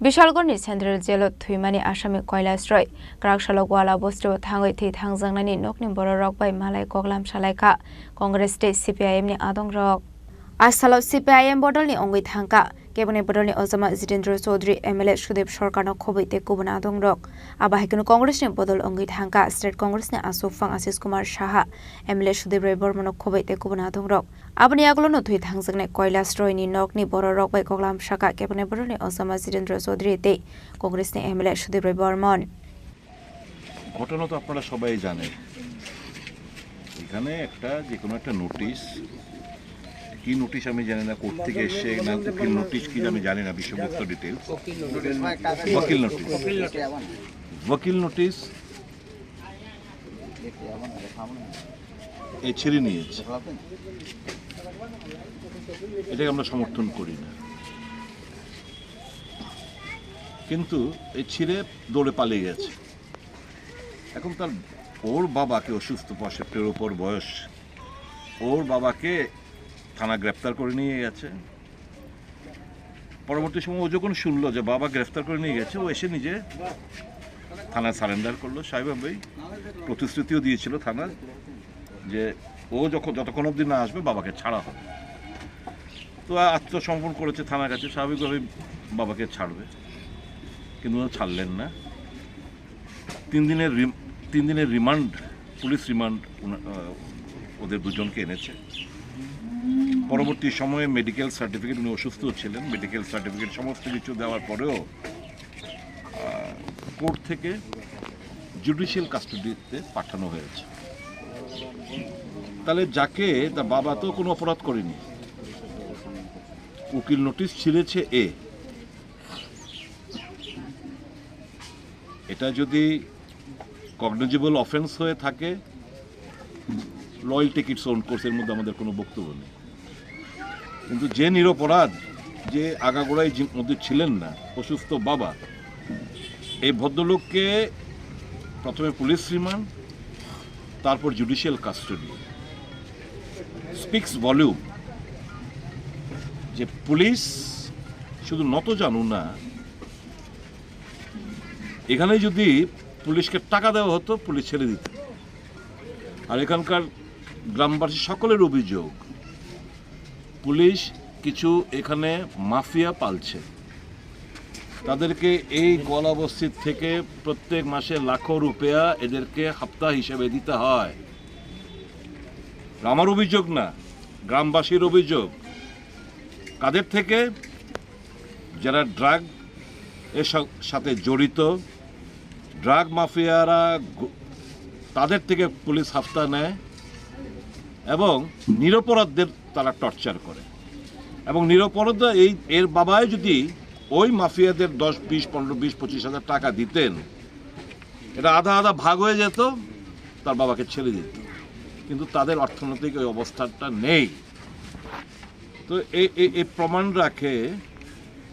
Bishalgarh ni Central Jail o thwimani asami Kailash Roy, kwrak salo Gwala bosti o thangwi thwi thangjaknani nokni bororok bai malai koklam salaikha Congress tei C P I M ni adongrok. A salo C P I M bodolni wngwi thangkha. Keboni bodolni ojama Jitendra Chaudhary, M L A Sudip Sarkarno khobwi tei kubun adongrok. Abo hai kheno Congressni bodol wngwi thangkha State Congressni aswk phang Ashish Kumar Saha, M L A Sudip Roy Bormano khobwi tei kubun adongrok. Aboni yagulono thwi thangjaknai Kailash Royni nokni bororok bai koklam sakha keboni bodolni ojama Jitendra Chaudhary tei Congressni M L A Sudip Roy Bormon. ঘটনা তো আপনারা সবাই জানেন। এখানে একটা, যে কোনো একটা নোটিশ, কি নোটিশ আমি জানি না, কোর্ট থেকে এসছে না, উকিল নোটিশ কি আমি জানি না, বিশ্বগুপ্ত ডিটেলস। ওয়াকিল নোটিশ। ওয়াকিল নোটিশ। এ ছিঁড়ে নিয়েছে। এটাকে আমরা সমর্থন করি না। কিন্তু এই ছিঁড়ে দৌড়ে পালিয়ে গেছে। এখন তার, ওর বাবাকে, অসুস্থ, পঁয়ষট্টির ওপর বয়স, ওর বাবাকে থানা গ্রেপ্তার করে নিয়ে গেছে। পরবর্তী সময় ও যখন শুনলো যে বাবা গ্রেফতার করে নিয়ে গেছে, ও এসে নিজে থানায় সারেন্ডার করলো। স্বাভাবিকভাবেই প্রতিশ্রুতিও দিয়েছিল থানায় যে ও যখন, যতক্ষণ অবধি না আসবে, বাবাকে ছাড়া হবে। তো আত্মসমর্পণ করেছে থানার কাছে, স্বাভাবিকভাবেই বাবাকে ছাড়বে, কিন্তু ওনারা ছাড়লেন না। তিন দিনের রিম-, তিন দিনের রিমান্ড, পুলিশ রিমান্ড উনা-, আহ, ওদের দুজনকে এনেছে। পরবর্তী সময়ে মেডিকেল সার্টিফিকেট, উনি অসুস্থ ছিলেন, মেডিকেল সার্টিফিকেট সমস্ত কিছু দেওয়ার পরেও, আহ, কোর্ট থেকে জুডিশিয়াল কাস্টডিতে পাঠানো হয়েছে। তাহলে যাকে, তা বাবা তো কোনো অপরাধ করেনি, উকিল নোটিশ ছিঁড়েছে এ, এটা যদি কগনিজেবল অফেন্স হয়ে থাকে, law will take its own course, এর মধ্যে আমাদের কোনো বক্তব্য নেই। কিন্তু যে নিরপরাধ, যে আগাগোড়াই যে মধ্যে ছিলেন না, অসুস্থ বাবা, এই ভদ্রলোককে প্রথমে পুলিশ রিমান্ড, তারপর জুডিশিয়াল কাস্টডি। স্পিক্স ভলিউম যে পুলিশ শুধু নতজানু না, এখানে যদি পুলিশকে টাকা দেওয়া হতো, পুলিশ ছেড়ে দিত। আর এখানকার গ্রামবাসী সকলের অভিযোগ, পুলিশ কিছু এখানে মাফিয়া পালছে। তাদেরকে এই গোয়ালা বস্তির থেকে প্রত্যেক মাসে লাখো রুপিয়া এদেরকে হাপ্তা হিসেবে দিতে হয়। আমার অভিযোগ না, গ্রামবাসীর অভিযোগ। কাদের থেকে? যারা ড্রাগ এর সা-, সাথে জড়িত, ড্রাগ মাফিয়ারা গ-, তাদের থেকে পুলিশ হাপ্তা নেয় এবং নিরপরাধদের তারা টর্চার করে। এবং নিরপরাধরা এই, এর বাবাই যদি ওই মাফিয়াদের দশ, বিশ, পনেরো, বিশ, পঁচিশ হাজার টাকা দিতেন, এটা আধা আধা ভাগ হয়ে যেত, তার বাবাকে ছেড়ে দিত। কিন্তু তাদের অর্থনৈতিক ওই অবস্থাটা নেই। তো এই, এই, এই প্রমাণ রাখে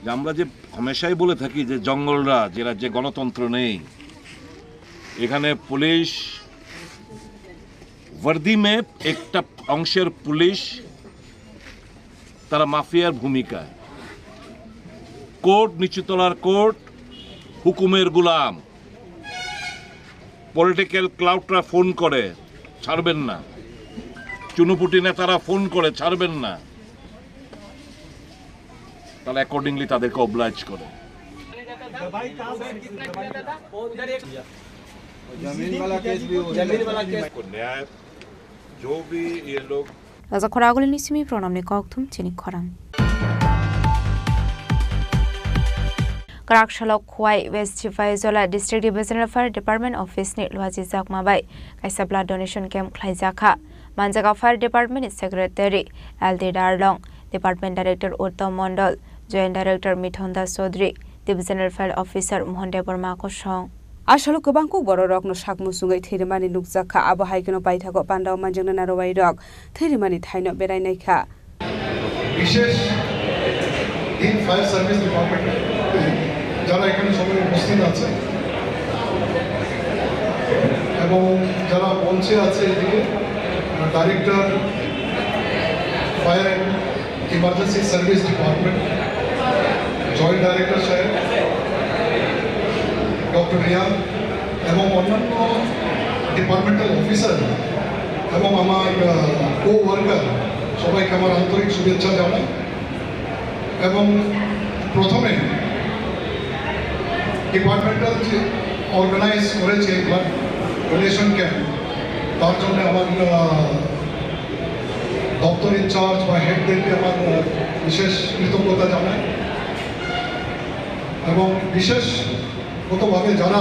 যে আমরা যে হামেশাই বলে থাকি যে জঙ্গলরাজ, এরা যে গণতন্ত্র নেই, এখানে পুলিশ ভার্দি মে একটা অংশের পুলিশ, তারা মাফিয়ার ভূমিকায়। কোর্ট, নিচুতলার কোর্ট, হুকুমের গোলাম। পলিটিক্যাল ক্লাউডরা ফোন করে, ছাড়বেন না। চুনুপুটি নেতারা ফোন করে, ছাড়বেন না। তারা অ্যাকর্ডিংলি তাদেরকে অবলাইজ করে। जमीन वाला केस भी हो गया। न्याय जो भी ये लोग Raja Khoraguli ni simi pronamni kokthum chini khorang. Kwrak salok Khowai West Sipaijala District Divisional Fire Department Office ni luaji jakma bai kaisa blood donation camp khlaijakha. Manjaga Fire Department ni Secretary L D Darlong, Department Director Uttam Mondol, Joint Director Mithun Das Chaudhary, Divisional Fire Officer Mohan Debbarma kosong. Asalo kwbang kuk bororokno sak muchungwi thwi rwmani nukjakha, abo hai kheno paithago pandao manjaknai narwuairok thwi rwmani thaino berai naikha. বিশেষ দিন fire service department যারা এখানে সবাই উপস্থিত আছে এবং যারা মঞ্চে আছে এদিকে, director fire and emergency service department, joint director সাহেব, ডক্টর রিয়ান এবং অন্যান্য ডিপার্টমেন্টাল অফিসার এবং আমার কো ওয়ার্কার, সবাইকে আমার আন্তরিক শুভেচ্ছা জানাই। এবং প্রথমে ডিপার্টমেন্টাল যে অর্গানাইজ করেছে ব্লাড ডোনেশন ক্যাম্প, তার জন্য আমার আহ, দপ্তর ইনচার্জ বা হেডদেরকে আমার আহ, বিশেষ কৃতজ্ঞতা জানাই। এবং বিশেষগতভাবে যারা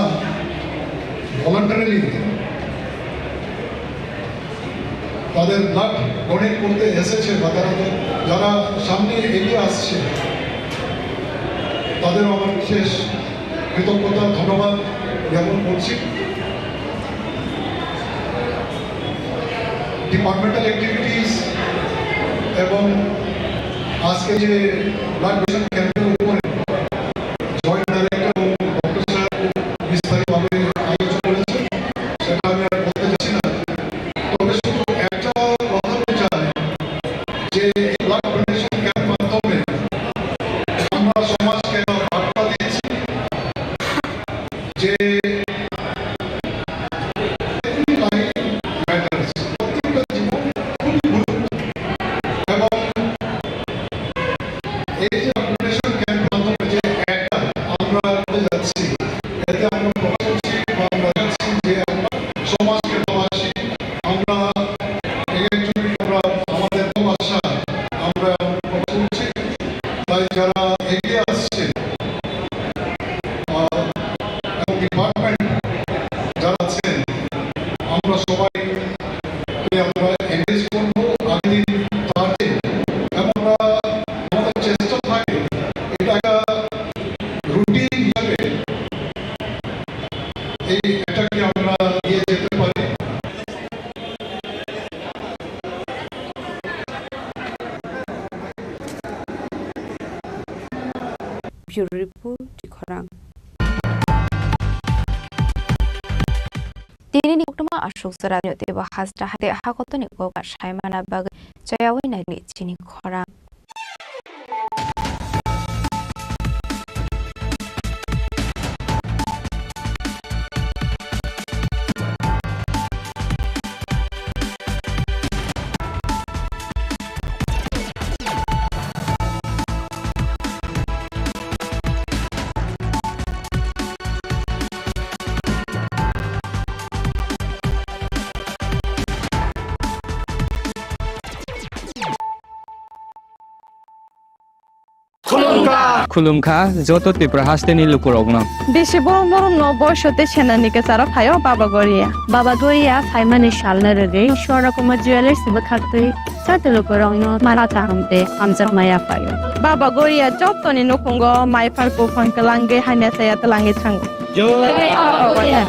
ভলান্টারিলি তাদের ব্লাড ডোনেট করতে এসেছে বা তারা যে, যারা সামনে এগিয়ে আসছে, তাদেরও আমার বিশেষ কৃতজ্ঞতা, ধন্যবাদ জ্ঞাপন করছি। ডিপার্টমেন্টাল অ্যাক্টিভিটিস এবং আজকে যে ব্লাড ডোনেশন ক্যাম্পের উপরে জয়েন্ট ডাইরেক্টর এবং ডক্টর সাহেব খুব বিস্তারিতভাবে আলোচনা করেছেন, সেটা আমি আর বলতে চাচ্ছি না। তবে শুধু একটা কথা বলতে চাই যে এই ব্লাড ডোনেশন ক্যাম্প মাধ্যমে আমরা সমাজকে একটা বার্তা দিচ্ছি যে every life matters, প্রত্যেকটা জীবন খুবই গুরুত্বপূর্ণ। এবং এই যে ডোনেশন ক্যাম্প মাধ্যমে যে একটা আমরা করে যাচ্ছি, এতে আমরা প্রকাশ করছি বা আমরা দেখাচ্ছি যে আমরা সমাজকে ভালোবাসি, আমরা এই একজনকে আমরা আমাদের ভালোবাসা আমরা প্রকাশ করছি। তাই যারা এগিয়ে আসছে, আহ, এবং ডিপার্টমেন্ট যারা আছেন, আমরা সবাই আমরা এনগেজ করবো আগামী দিন তারিখে। এবং আমরা, আমাদের চেষ্টা থাকে এটা একটা রুটিন হিসাবে এই অ্যাটাকে আমরা নিয়ে যেতে পারি। Bureau Report, Tikhorang. Tini ni koktwma aswk jora nw teibo hasta hai tei hakotoni kokma saimana bagwi chayawi naidi chini khorang. Khulumkha joto Tripura hasteni lukurokno. Bisi borok norokno boiso tei senani kwcharo phaio Baba Goria. Baba Goria phaimani salno rwgwi Swarnakuma Jewellers bwkhaktwi joto lukurokno mara kaham tei hamjakma yaphaio. Baba Goria jotoni nukhungo maiphar buphang kwlangwi hamya saya twlangwi thango. Jai Baba Goria.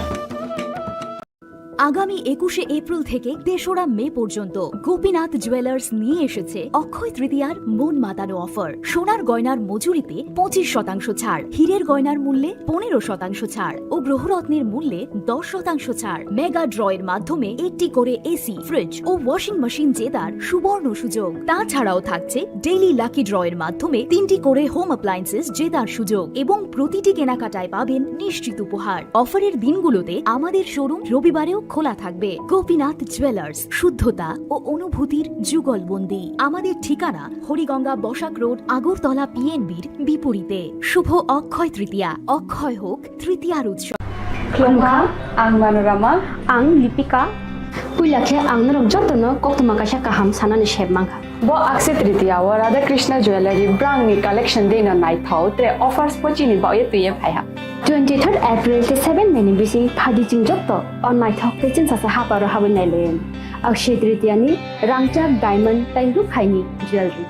আগামী একুশে এপ্রিল থেকে তেসরা মে পর্যন্ত গোপীনাথ জুয়েলার্স নিয়ে এসেছে অক্ষয় তৃতীয়ার মন মাতানো অফার। সোনার গয়নার মজুরিতে পঁচিশ শতাংশ ছাড়, হীরের গয়নার মূল্যে পনেরো শতাংশ ছাড় ও গ্রহরত্নের মূল্যে দশ শতাংশ ছাড়। মেগা ড্রয়ের মাধ্যমে একটি করে এসি, ফ্রিজ ও ওয়াশিং মেশিন জেতার সুবর্ণ সুযোগ। তাছাড়াও থাকছে ডেইলি লাকি ড্রয়ের মাধ্যমে তিনটি করে হোম অ্যাপ্লায়েন্সেস জেতার সুযোগ এবং প্রতিটি কেনাকাটায় পাবেন নিশ্চিত উপহার। অফারের দিনগুলোতে আমাদের শোরুম রবিবারেও খোলা থাকবে। গোপীনাথ জুয়েলার্স, শুদ্ধতা ও অনুভূতির যুগলবন্দি। আমাদের ঠিকানা হরিগঙ্গা বসাক রোড, আগরতলা পিএনবির বিপরীতে। শুভ অক্ষয় তৃতীয়া, অক্ষয় হোক তৃতীয়ার উৎসব। Khulumkha, ang Manorama. Ang Lipika. Puila khe ang norok jotono koktwma kaisa kaham sanani sep mankha. Bo Akshaya Tritiya o Radha Krishna Jewellery brangni collection deino naithok tre offers pochini baoye twiye phaiha. Twenty third April tei seven May ni bising phaidi chwng joto o naithok tei chwngsasa haparo habwi nailayan. Akshaya Tritiya ni rangchak diamond tei rukhaini jewellery.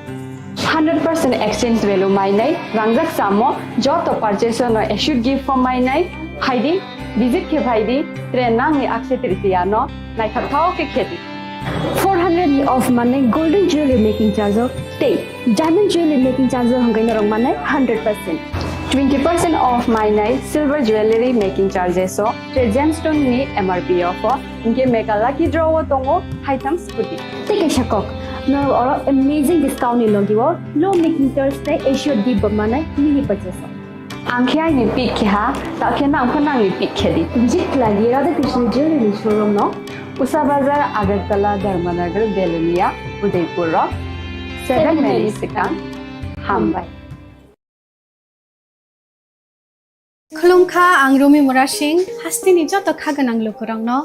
Hundred percent exchange value mainai, rangjak samo joto purchase no assured gift form mainai, phaidi, visit khe phaidi, tre nangni Akshaya Tritiya no naithok thok khe khedi. Four hundred of mane golden jewelry making charge o tei diamond jewelry making charge o hwnkhai norok mane hundred percent. Twenty percent off mainai silver jewelry making charges o tei gemstone ni M R P o pho, hinkhe mega lucky draw o tongo haitham scooty. Tei kaisa kok, norok oro amazing discount ni logi o low making charge tei assured gift bo manai mini purchase o. Ang khe aini pick khe ha, ta khe nang pho nangni pick khe di. Visit khlai di Radha Krishna Jewelry ni showroom no. Usa Bazar, Agartala, Dharmanagar, Belonia, Udaipur o. Seven minutes swkang. Hambai. Khulumkha, ang Rumi Murasing, hasteni joto kha gwnang lukurokno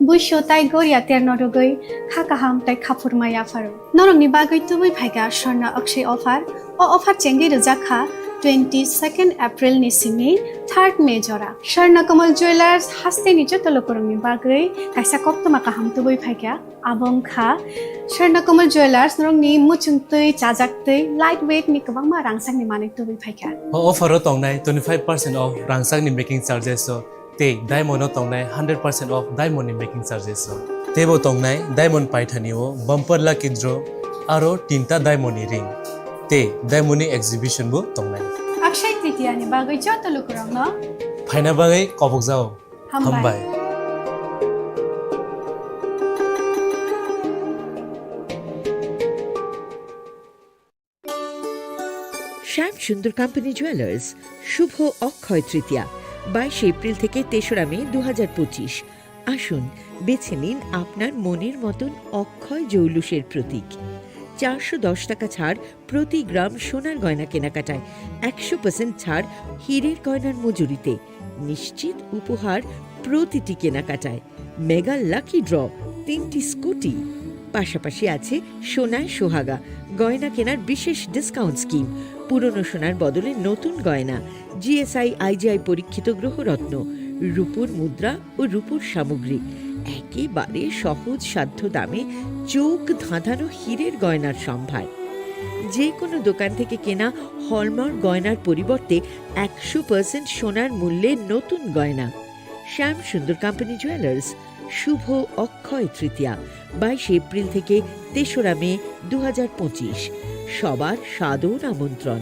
buisu tai goria terno rwgwi kha kaham tai khaphurma yapharo. Norokni bagwi tubui phaikha Swarna Akshaya offer. O offer chengwi rwjak kha twenty second April ni simi third May jora. Swarna Kamal Jewellers hasteni joto lukurokni bagwi kaisa koktwma kaham tubui phaikha. Abo wngkha Swarna Kamal Jewellers, norokni muchungtwi, chajaktwi, light weight ni kwbangma rangchakni manwi tubui phaikha. O offer o tongnai twenty five percent off rangchakni making charges o tei diamond o tongnai hundred percent off diamond ni making charges o. Teibo tongnai diamond paithani o bumper lucky draw aro tinta diamond ni ring tei diamond ni exhibition bo tongnai. Akshaya Tritiya ni bagwi joto lukurokno phaina bagwi kobokjao. Hambai. Hambai. Shyam Sundar company jewellers, শুভ অক্ষয় তৃতীয়া, বাইশে এপ্রিল থেকে তেসরা মে দু হাজার পঁচিশ। আসুন, বেছে নিন আপনার মনের মতন অক্ষয় জৌলুসের প্রতীক। চারশো দশ টাকা ছাড় প্রতি গ্রাম সোনার গয়না কেনাকাটায়, একশো পার্সেন্ট ছাড় হীরের গয়নার মজুরিতে, নিশ্চিত উপহার প্রতিটি কেনাকাটায়, মেগা লাকি ড্র, তিনটি স্কুটি, পাশাপাশি আছে সোনায় সোহাগা, গয়না কেনার বিশেষ ডিসকাউন্ট স্কিম, পুরনো সোনার বদলে নতুন গয়না, জিএসআই আইজিআই পরীক্ষিত গ্রহরত্ন, রূপোর মুদ্রা ও রূপোর সামগ্রী, একেবারে সহজ সাধ্য দামে চোখ ধাঁধানো হীরের গয়নার সম্ভার। যে কোনো দোকান থেকে কেনা হলমার্ক গয়নার পরিবর্তে একশো পার্সেন্ট সোনার মূল্যে নতুন গয়না। শ্যাম সুন্দর কোম্পানি জুয়েলার্স, শুভ অক্ষয় তৃতীয়া, বাইশে এপ্রিল থেকে তেসরা মে দু হাজার পঁচিশ। সবার সাদর আমন্ত্রণ।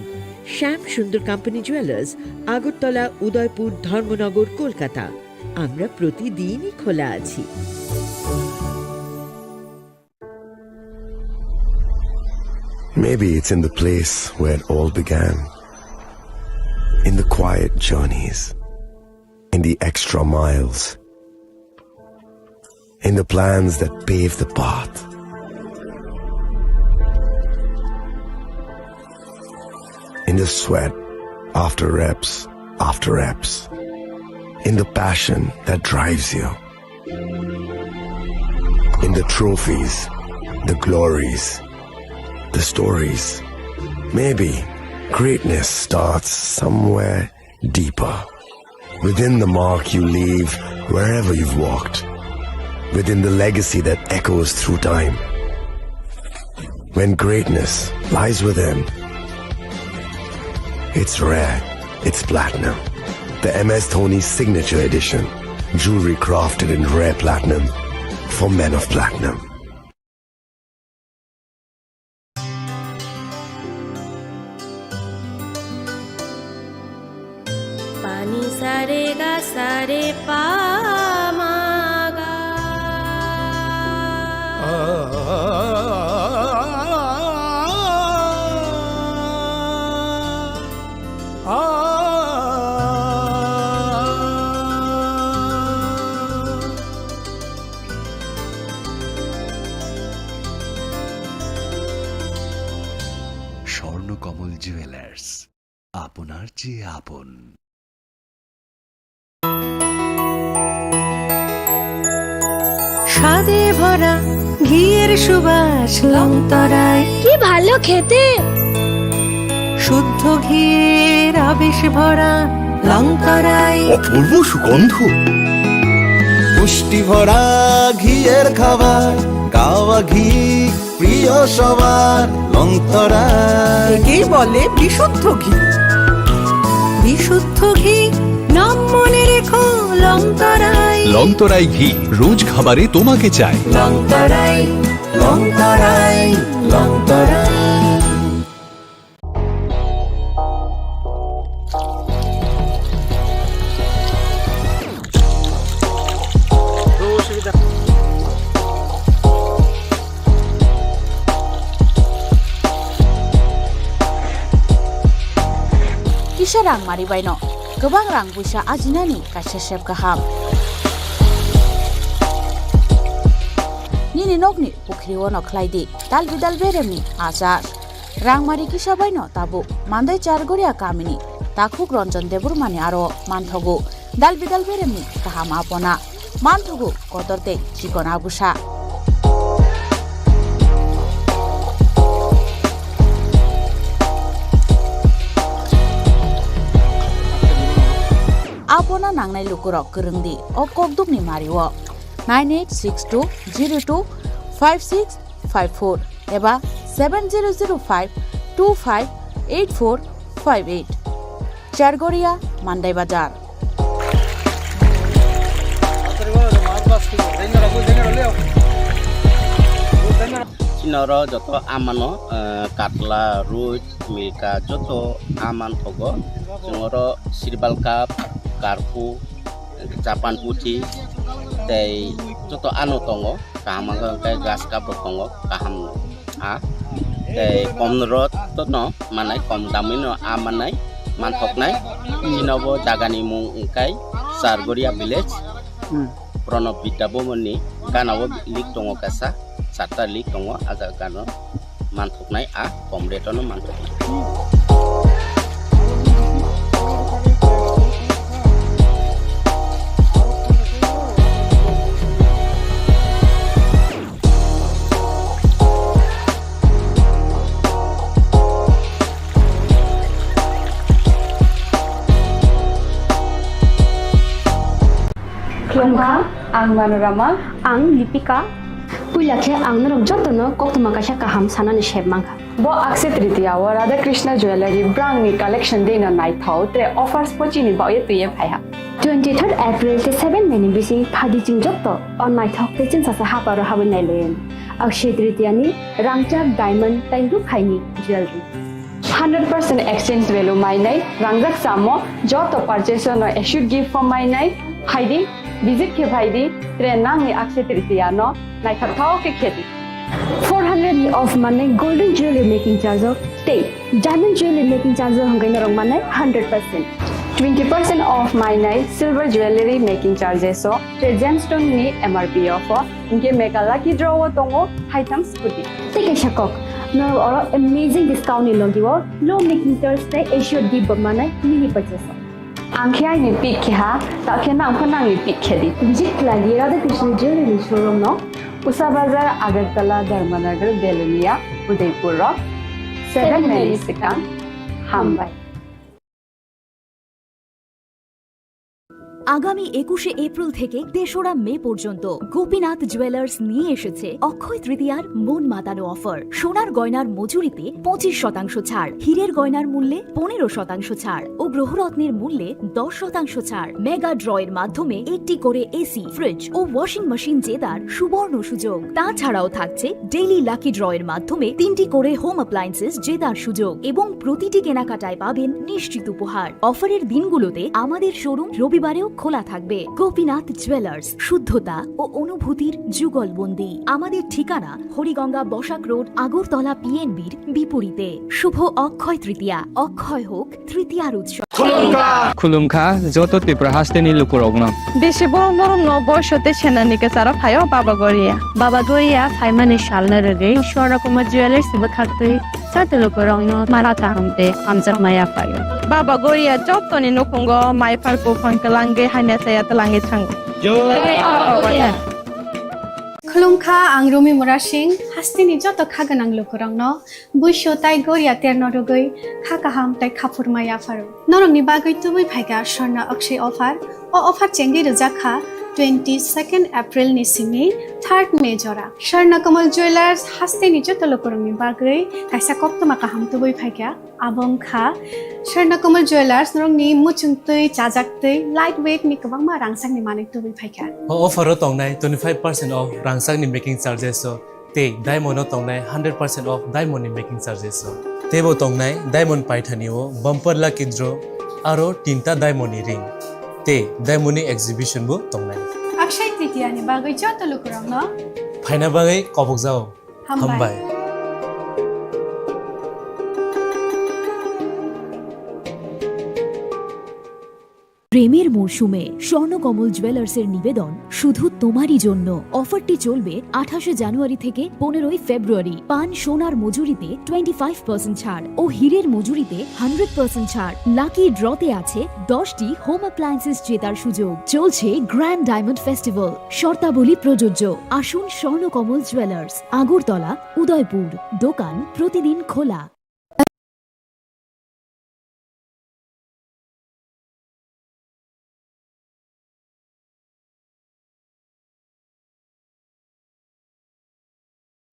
শ্যাম সুন্দর কোম্পানি জুয়েলার্স, আগরতলা, উদয়পুর, ধর্মনগর, কলকাতা। আমরা প্রতিদিনই খোলা আছি। Maybe it's in the place where it all began. In the quiet journeys, in the extra miles, in the plans that pave the path, in the sweat after reps after reps, in the passion that drives you. In the trophies, the glories, the stories. Maybe Greatness starts somewhere deeper. Within the mark you leave wherever you've walked. Within the legacy that echoes through time. When greatness lies within, it's rare, it's platinum. The M S Dhoni Signature Edition. Jewelry crafted in rare platinum for men of platinum. Pani sare ga sare pa ma ga. Swarnakamal jewellers, আপনার চেয়ে আপন। স্বাদে ভরা ঘিয়ের সুবাস লংতরায়। কি ভালো খেতে! শুদ্ধ ঘিয়ের আবেশ ভরা লংতরায়। অপূর্ব সুগন্ধ। পুষ্টি ভরা ঘিয়ের খাবার, গাওয়া ঘি প্রিয় সবার লংতরায়। একেই বলে বিশুদ্ধ ঘি। বিশুদ্ধ ঘি, নাম মনে রেখো লংতরায়। লংতরায় ঘি, রোজ খাবারে তোমাকে চাই। লংতরায়, লংতরায়, Longtharai. Kisa rang mari baino kwbang rang puisa ajinani kaisa sep kaham. Nini nokni pukhri-o no khlai di dal bidal beremni achar. Rangmari kisa baino tabuk Mandai Chargoria kamini takhuk Ranjan Debbarmani aro manthogo dal bidal beremni kaham apona, manthogo kotor tei chikon agusa. Apona nangnai lukurok kwrwng di o kokdukni mario nine eight six two zero two five six five four eba seven zero zero five two five eight four five eight. Chargoria, Mandai Bazar. Chini oro joto amano, eh, katla, roi, milka, joto aman thogo. Chwng oro sirbal cup, karku, Japan puthi tei joto ano tongo, kaham wngkha hwnkhe grass cup bo tongo, kaham a tei kom rot no manai, kom damwi no a manai, manthoknai. Chini bo jagani mung wngkha Chargoria village. Hmm. Pranab Vidya Bhavan ni gana o lik tongo kaisa, charta lik tongo, a jaga gana o. Manthoknai a kom rate-o no manthoknai. Khulumkha, ang Manorama. Ang Lipika. Puila khe ang norok jotono koktwma kaisa kaham sanani sep mankha. Bo Akshaya Tritiya o Radha Krishna Jewellery brangni collection deino naithok tre offers pochini baoye twiye phaiha. Twenty-third April tei seven May ni bising phaidi chwng jotto o naithok tei chwngsasa haparo habwi nailaiwi. Akshaya Tritiya ni rangchak, diamond tei rukhaini jewellery. Hundred percent exchange value mainai, rangjak samo joto purchase no assured gift form mainai, phaidi, visit khe phaidi, tre nangni Akshaya Tritiya no naithok thao khe khedi. Four hundred ni off manai golden jewelry making charge o tei diamond jewelry making charge o hwnkhe norok manai hundred percent. Twenty percent off mainai silver jewelry making charges o tei gemstone ni M R P off o. Hinkhe mega lucky draw o tongo haitham scooty. Tei kaisa kok, norok oro amazing discount ni logi o low making charge tei assured gift bo manai mini purchase o. Ang khe aini pick khe ha, ta khe nang khe nangni pick khe di. Visit khlai di Radha Krishna Jewelry ni showroom no, Usha Bazar, Agartala, Dharmanagar, Belonia, Udaipur o. Seven May ni swkang. Hambai. আগামী একুশে এপ্রিল থেকে তেসরা মে পর্যন্ত গোপীনাথ জুয়েলার্স নিয়ে এসেছে অক্ষয় তৃতীয়ার মন মাতানো অফার। সোনার গয়নার মজুরিতে পঁচিশ শতাংশ ছাড়, হীরের গয়নার মূল্যে পনেরো শতাংশ ছাড় ও গ্রহরত্নের মূল্যে দশ শতাংশ ছাড়। মেগা ড্র এর মাধ্যমে একটি করে এসি, ফ্রিজ ও ওয়াশিং মেশিন জেতার সুবর্ণ সুযোগ। তাছাড়াও থাকছে ডেইলি লাকি ড্র এর মাধ্যমে তিনটি করে হোম অ্যাপ্লায়েন্সেস জেতার সুযোগ এবং প্রতিটি কেনাকাটায় পাবেন নিশ্চিত উপহার। অফারের দিনগুলোতে আমাদের শোরুম রবিবারেও খোলা থাকবে। গোপীনাথ জুয়েলার্স, শুদ্ধতা ও অনুভূতির যুগলবন্দি। আমাদের ঠিকানা হরিগঙ্গা বসাক রোড, আগরতলা পিএনবির বিপরীতে। শুভ অক্ষয় তৃতীয়া, অক্ষয় হোক তৃতীয়ার উৎসব। Khulumkha joto Tripura hasteni lukurokno. Bisi borok norokno boiso tei senani kwcharo phaio Baba Goria. Baba Goria phaimani salno rwgwi Swarna Kumar Jewellers bwkhaktwi joto lukurokno mara kaham tei hamjakma yaphaio. Baba Goria jotoni nukhungo mai phar buphang kwlangwi hamya chaya twlangwi thango. Khulumkha, ang Rumi Murasing, hasteni joto kha gwnang lukurokno buisu tai goria terno rwgwi kha kaham tai khaphurma yapharo. Norokni bagwi tubui phaikha Swarna Akshay offer. O offer chengwi rwjak kha twenty second April ni simi third May jora. Swarna Kamal Jewellers hasteni joto lukurokni bagwi kaisa koktwma kaham tubui phaikha. Abo wngkha Swarna Kamal Jewellers norokni muchungtwi, chajaktwi, light weight ni kwbangma rangchakni manwi tubui phaikha. O offer o tongnai twenty five percent off rangchakni making charges o tei diamond o tongnai hundred percent off diamond ni making charges o. Teibo tongnai diamond paithani o bumper lucky draw aro tinta diamond ni ring tei diamond ni exhibition bo tongnai. Akshay Tritiya ni bagwi joto lukurokno phaina bagwi kobokjao. Hambai. Hambai. প্রেমের মরশুমে স্বর্ণকমল জুয়েলার্সের নিবেদন শুধু তোমারই জন্য। অফারটি চলবে আঠাশে জানুয়ারি থেকে পনেরোই ফেব্রুয়ারি। পান সোনার মজুরিতে টোয়েন্টি ফাইভ পার্সেন্ট ছাড় ও হীরের মজুরিতে হান্ড্রেড পার্সেন্ট ছাড়। লাকি ড্রতে আছে দশটি হোম অ্যাপ্লায়েন্সেস জেতার সুযোগ। চলছে গ্র্যান্ড ডায়মন্ড ফেস্টিভ্যাল, শর্তাবলী প্রযোজ্য। আসুন স্বর্ণকমল জুয়েলার্স, আগরতলা, উদয়পুর। দোকান প্রতিদিন খোলা।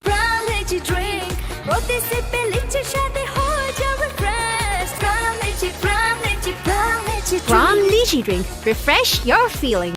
Prime Lychee Drink, প্রতি সিপে লিচির স্বাদে হয়ে যাবে fresh. Prime Lychee, Prime Lychee, Prime Lychee Drink। Prime Lychee Drink, refresh your feeling.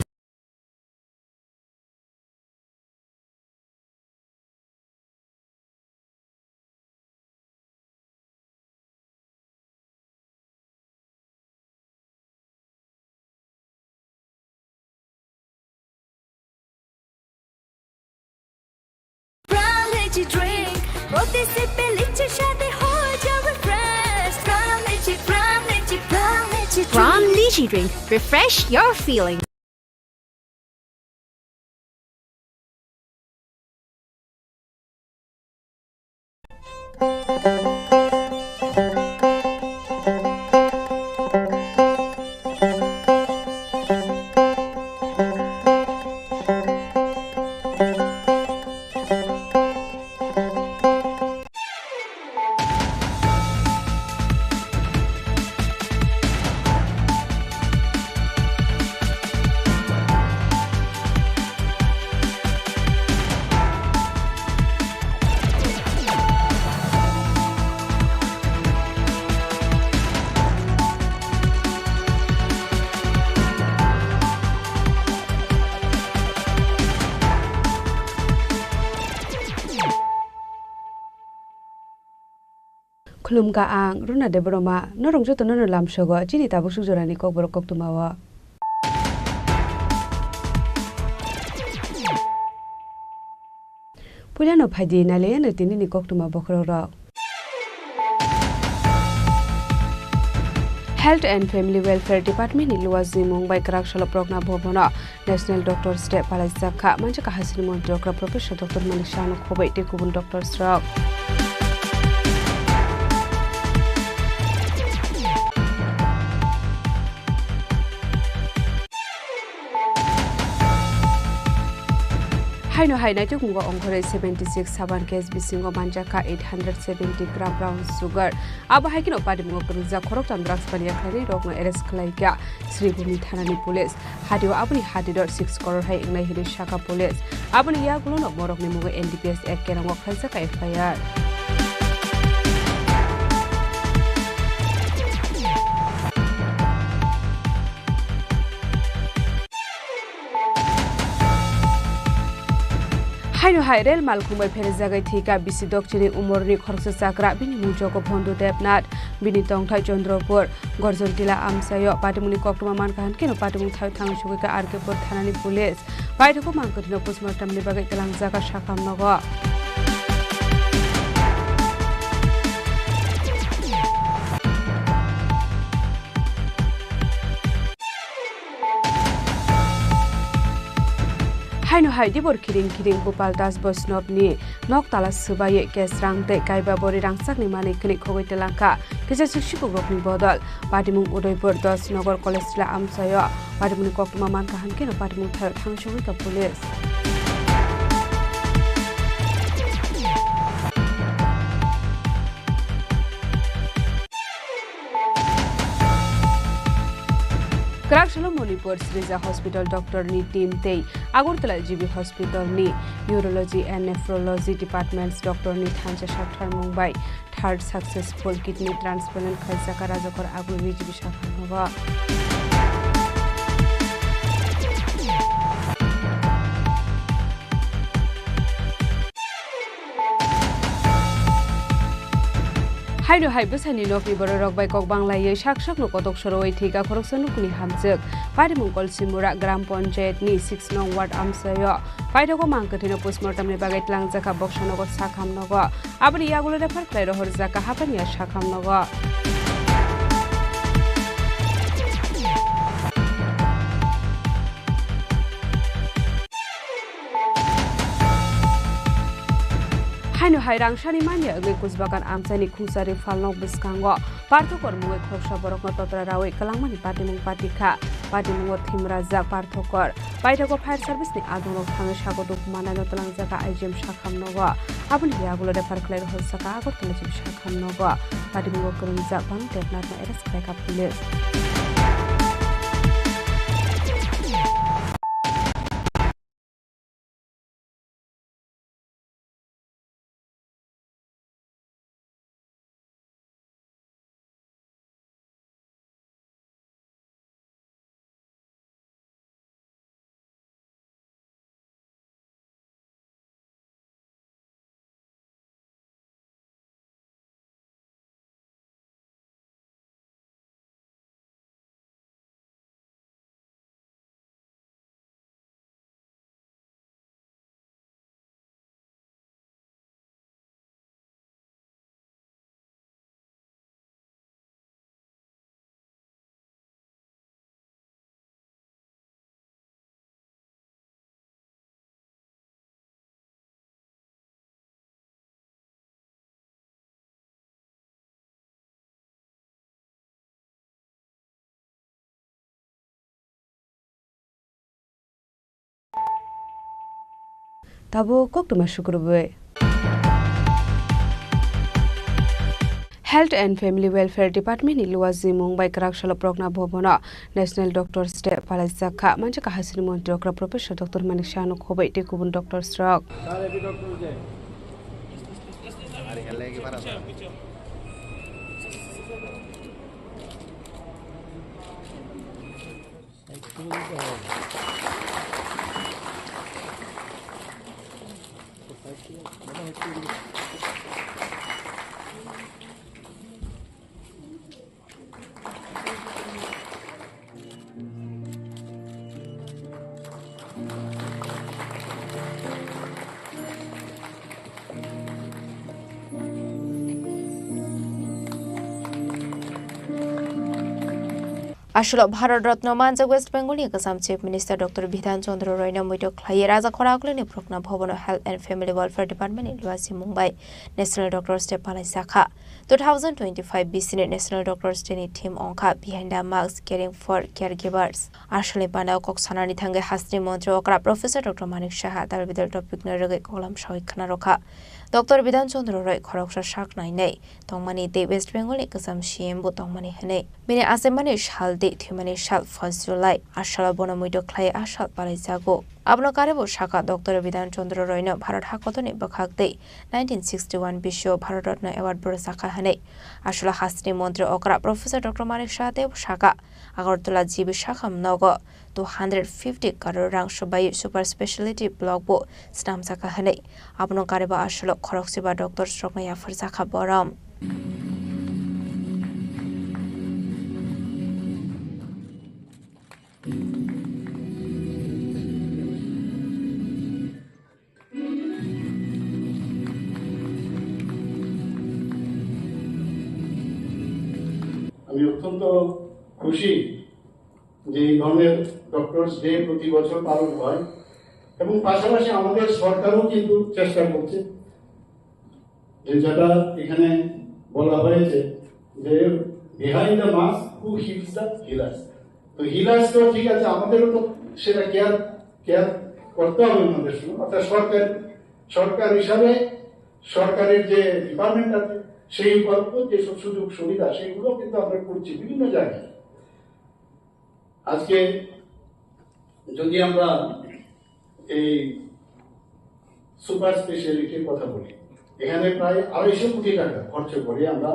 Prime Lychee Drink, প্রতি সিপে লিচির স্বাদে হয়ে যাবে fresh. Prime Lychee, Prime Lychee, Prime Lychee Drink। Prime Lychee Drink, refresh your feeling. Khulumkha ang Runa Debbarma, norok jotono no lamsogo chini tabuk suk jorani kokborok koktwmao. Puilano phaidi nailaiano tinini koktwma bokhorokrok. Health and Family Welfare Department ni luwa jimung bai kwrak salo Progna Bhavan o National Doctors Day palaijak kha. Manjakha haisini montri okra Professor Doctor Manik Saha no khoboi tei kubun doctors rok. Haino hai naitukmungo ongkhorwi seventy six saban case bisingo manjakha eight hundred seventy gram brown sugar. Abo hai kheno patimungo kwrwngjak khoroktham drugs paniya khlainai rokno arrest khlaikha Sribhumi thanani police. Hatio aboni hatidor six crore hai wngnai hinwi sakha police. Aboni yagulono borokni mungo N D P S Act kerongo khlaijak F I R. Haino hai rel malkhung bai pherejagwi thwikha bisi dokchini umorni khoroksa chakra, bini mung jogo Bhondu Debnath, bini tongthai Chandrapur, Gorjontila amchaio patimungni koktwma mankha, hankhe no patimung thaio thang sugwikha R K Pur thanani police. Paithakgo mang kwthwino postmortemni bagwi twlangjak sakhamnogo. Haino hai dibor khiring khiring Gopal Das Vaishnavni nok tala swbaiwi cash rang tei kaiba bori rangchakni manwi kwnwi khogwi twlangkha kisa suk sikukrokni bodol. Patimung Udaipur, Das Nagar College Tila amchaio patimungni koktwma mankha, hankhe no patimung thaio thang sugwikha police. Kwrak salo Manipur Srija Hospital doctor ni team tei Agartala G B Hospital ni Urology and Nephrology Departments doctor ni thansa saktharmung bai third successful kidney transplant khaijak Rajakor Agulni G B sakhamnogo. Haino hai bwsani nokni bororok bai kok banglaiwi sak sakno kotok sorowi thwikha khoroksa nukni hamjwk. Patimung Kolsimura Gram Panchayat ni six nong ward amchaio paithakgo mang kwthwino postmortemni bagwi twlangjakha boksa nogo sakhamnogo. Aboni yagulo refer khlai rohorjakha haphangni sakhamnogo. Haino hai rangsani manya wngwi Kusbagan amchaini Khungsari phalnok bwskango Parthokor mungwi khoroksa borokno totra rawi kwlangmani patimung patikha. Patimungo thimrajak Parthokor. Paithakgo fire service ni adongrok thangwi sago dukhu mannaino twlangjakha I G M sakhamnogo. Aboni yagulo refer khlai rohorjakha Agartala G B sakhamnogo. Patimungo kwrwngjak Bhanu Debnathno arrest khlaikha police. Tabuk koktwma sukrubwi. Health and Family Welfare Department ni luwa jimung bai kwrak salo Progna Bhavan o National Doctors Day palaijak kha. Manjakha hasini montri okra Professor Doctor Manik Saha no khobwi tei kubun doctors rok. Aswk Bharat Ratna manjak West Bengal ni Assam Chief Minister Doctor Bidhan Chandra Roy no muito khlaiwi Raja Khora Agulini Prokna Bhavan o Health and Family Welfare Department ni luasi mung bai National Doctors Day palai jakha. Two thousand twenty-five B C ni National Doctors Day ni theme wngkha Behind the Mask, Caring for Caregivers. Aswkni panda o kok sanani thangwi hasteni montri okra Professor Doctor Manik Saha dal bidal topic no rwgwi koklam sawi khna rwkha. Doctor Bidhan Chandra Roy khoroksa sak nainai tongmani tei West Bengal ni kwcham C M bo tongmani hwnwi bini achaimani sal tei thwimani sal first July. A salo bono muito khlai a sal palaijago. Abono karwi bo sakha Doctor Bidhan Chandra Roy no Bharat hakotorni bwkhak tei nineteen sixty-one bisio Bharat Ratna Award bo rwjakha hwnwi. A salo hasteni montri okra Professor Doctor Manik Saha tei sakha Agartala G B Sakham nogo two hundred fifty crore rang swbai super speciality block bo swnamjakha hwnwi. Abono karwi bo a salo khoroksa ba doctors rokno yapharjakha borom. আমি অত্যন্ত খুশি যে এই ধরনের doctors day প্রতি বছর পালন হয় এবং পাশাপাশি আমাদের সরকারও কিন্তু চেষ্টা করছে, যে যেটা এখানে বলা হয়েছে যে behind the mask, who heals the healers। তো হিলার্স তো ঠিক আছে, আমাদেরও তো সেটা কেয়ার কেয়ার করতে হবে ওনাদের সঙ্গে। অর্থাৎ সরকার সরকার হিসাবে সরকারের যে ডিপার্টমেন্ট আছে, সেই উপলক্ষে যেসব সুযোগ সুবিধা, সেগুলো কিন্তু আমরা করছি বিভিন্ন জায়গায়। আজকে যদি আমরা এই সুপার স্পেশালিটির কথা বলি, এখানে প্রায় আড়াইশো কোটি টাকা খরচ করে আমরা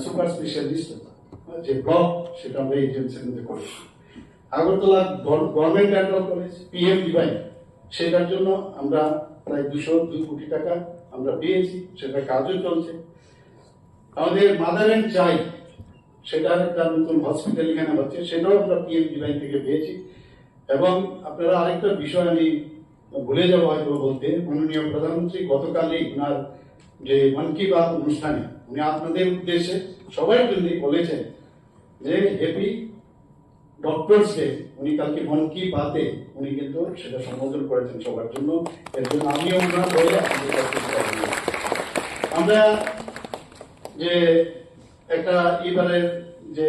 সুপার স্পেশালিস্ট যে ব্লক, সেটা আমরা এজেন্সির মধ্যে করেছি। Agartala government dental college, PM divine, সেটার জন্য আমরা প্রায় দুশো দুই কোটি টাকা আমরা পেয়েছি, সেটা কাজও চলছে। আমাদের মাদার অ্যান্ড চাইল্ড, সেটার একটা নতুন হসপিটাল এখানে হচ্ছে, সেটাও আমরা পিএম ডিভাইন থেকে পেয়েছি। এবং আপনারা আরেকটা বিষয় আমি ভুলে যাবো হয়তো বলতে, মাননীয় প্রধানমন্ত্রী গতকালই ওনার যে মন কি বাত অনুষ্ঠানে উনি আপনাদের উদ্দেশ্যে সবার জন্য বলেছেন যে হ্যাপি ডক্টরস ডে। উনি কালকে মন কি বাতে উনি কিন্তু সেটা সম্বোধন করেছেন সবার জন্য। এর জন্য আমিও ওনার হয়ে আপনাদের কাছে কৃতজ্ঞ। আমরা যে একটা এবারের যে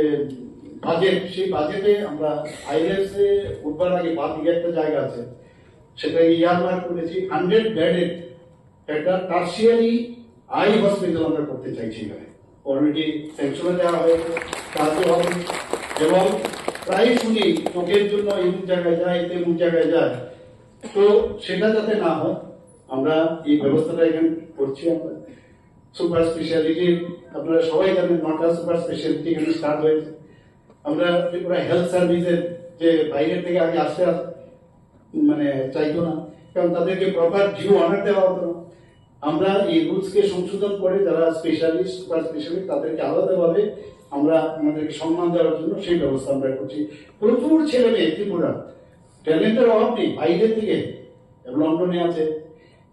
বাজেট, সেই বাজেটে আমরা আইএলএস এ উঠবার আগে বাদ দিয়ে একটা জায়গা আছে, সেটা ইয়ারমার্ক করেছি হান্ড্রেড বেডেড একটা টার্সিয়ারি আই হসপিটাল আমরা করতে চাইছি এখানে। অলরেডি স্যাংশনও দেওয়া হয়েছে, কাজও হবে। এবং প্রায় শুনি চোখের জন্য এমন জায়গায় যায়, তেমন জায়গায় যায়, তো সেটা যাতে না হয়, আমরা এই ব্যবস্থাটা এখানে করছি। আমরা সুপার স্পেশালিটি, আপনারা সবাই জানেন, নটা সুপার স্পেশালিটি এখানে স্টার্ট হয়েছে। আমরা ত্রিপুরা হেলথ সার্ভিসের যে বাইরে থেকে আগে আসতে আস-, মানে চাইতো না, কারণ তাদেরকে প্রপার ডিউ অনার দেওয়া হতো না। আমরা এই রুলস কে সংশোধন করে যারা স্পেশালিস্ট, সুপার স্পেশালিস্ট, তাদেরকে আলাদাভাবে আমরা ওনাদেরকে সম্মান দেওয়ার জন্য সেই ব্যবস্থা আমরা করছি। প্রচুর ছেলে মেয়ে ত্রিপুরা, ট্যালেন্টের অভাব নেই, বাইরে থেকে লন্ডনে আছে,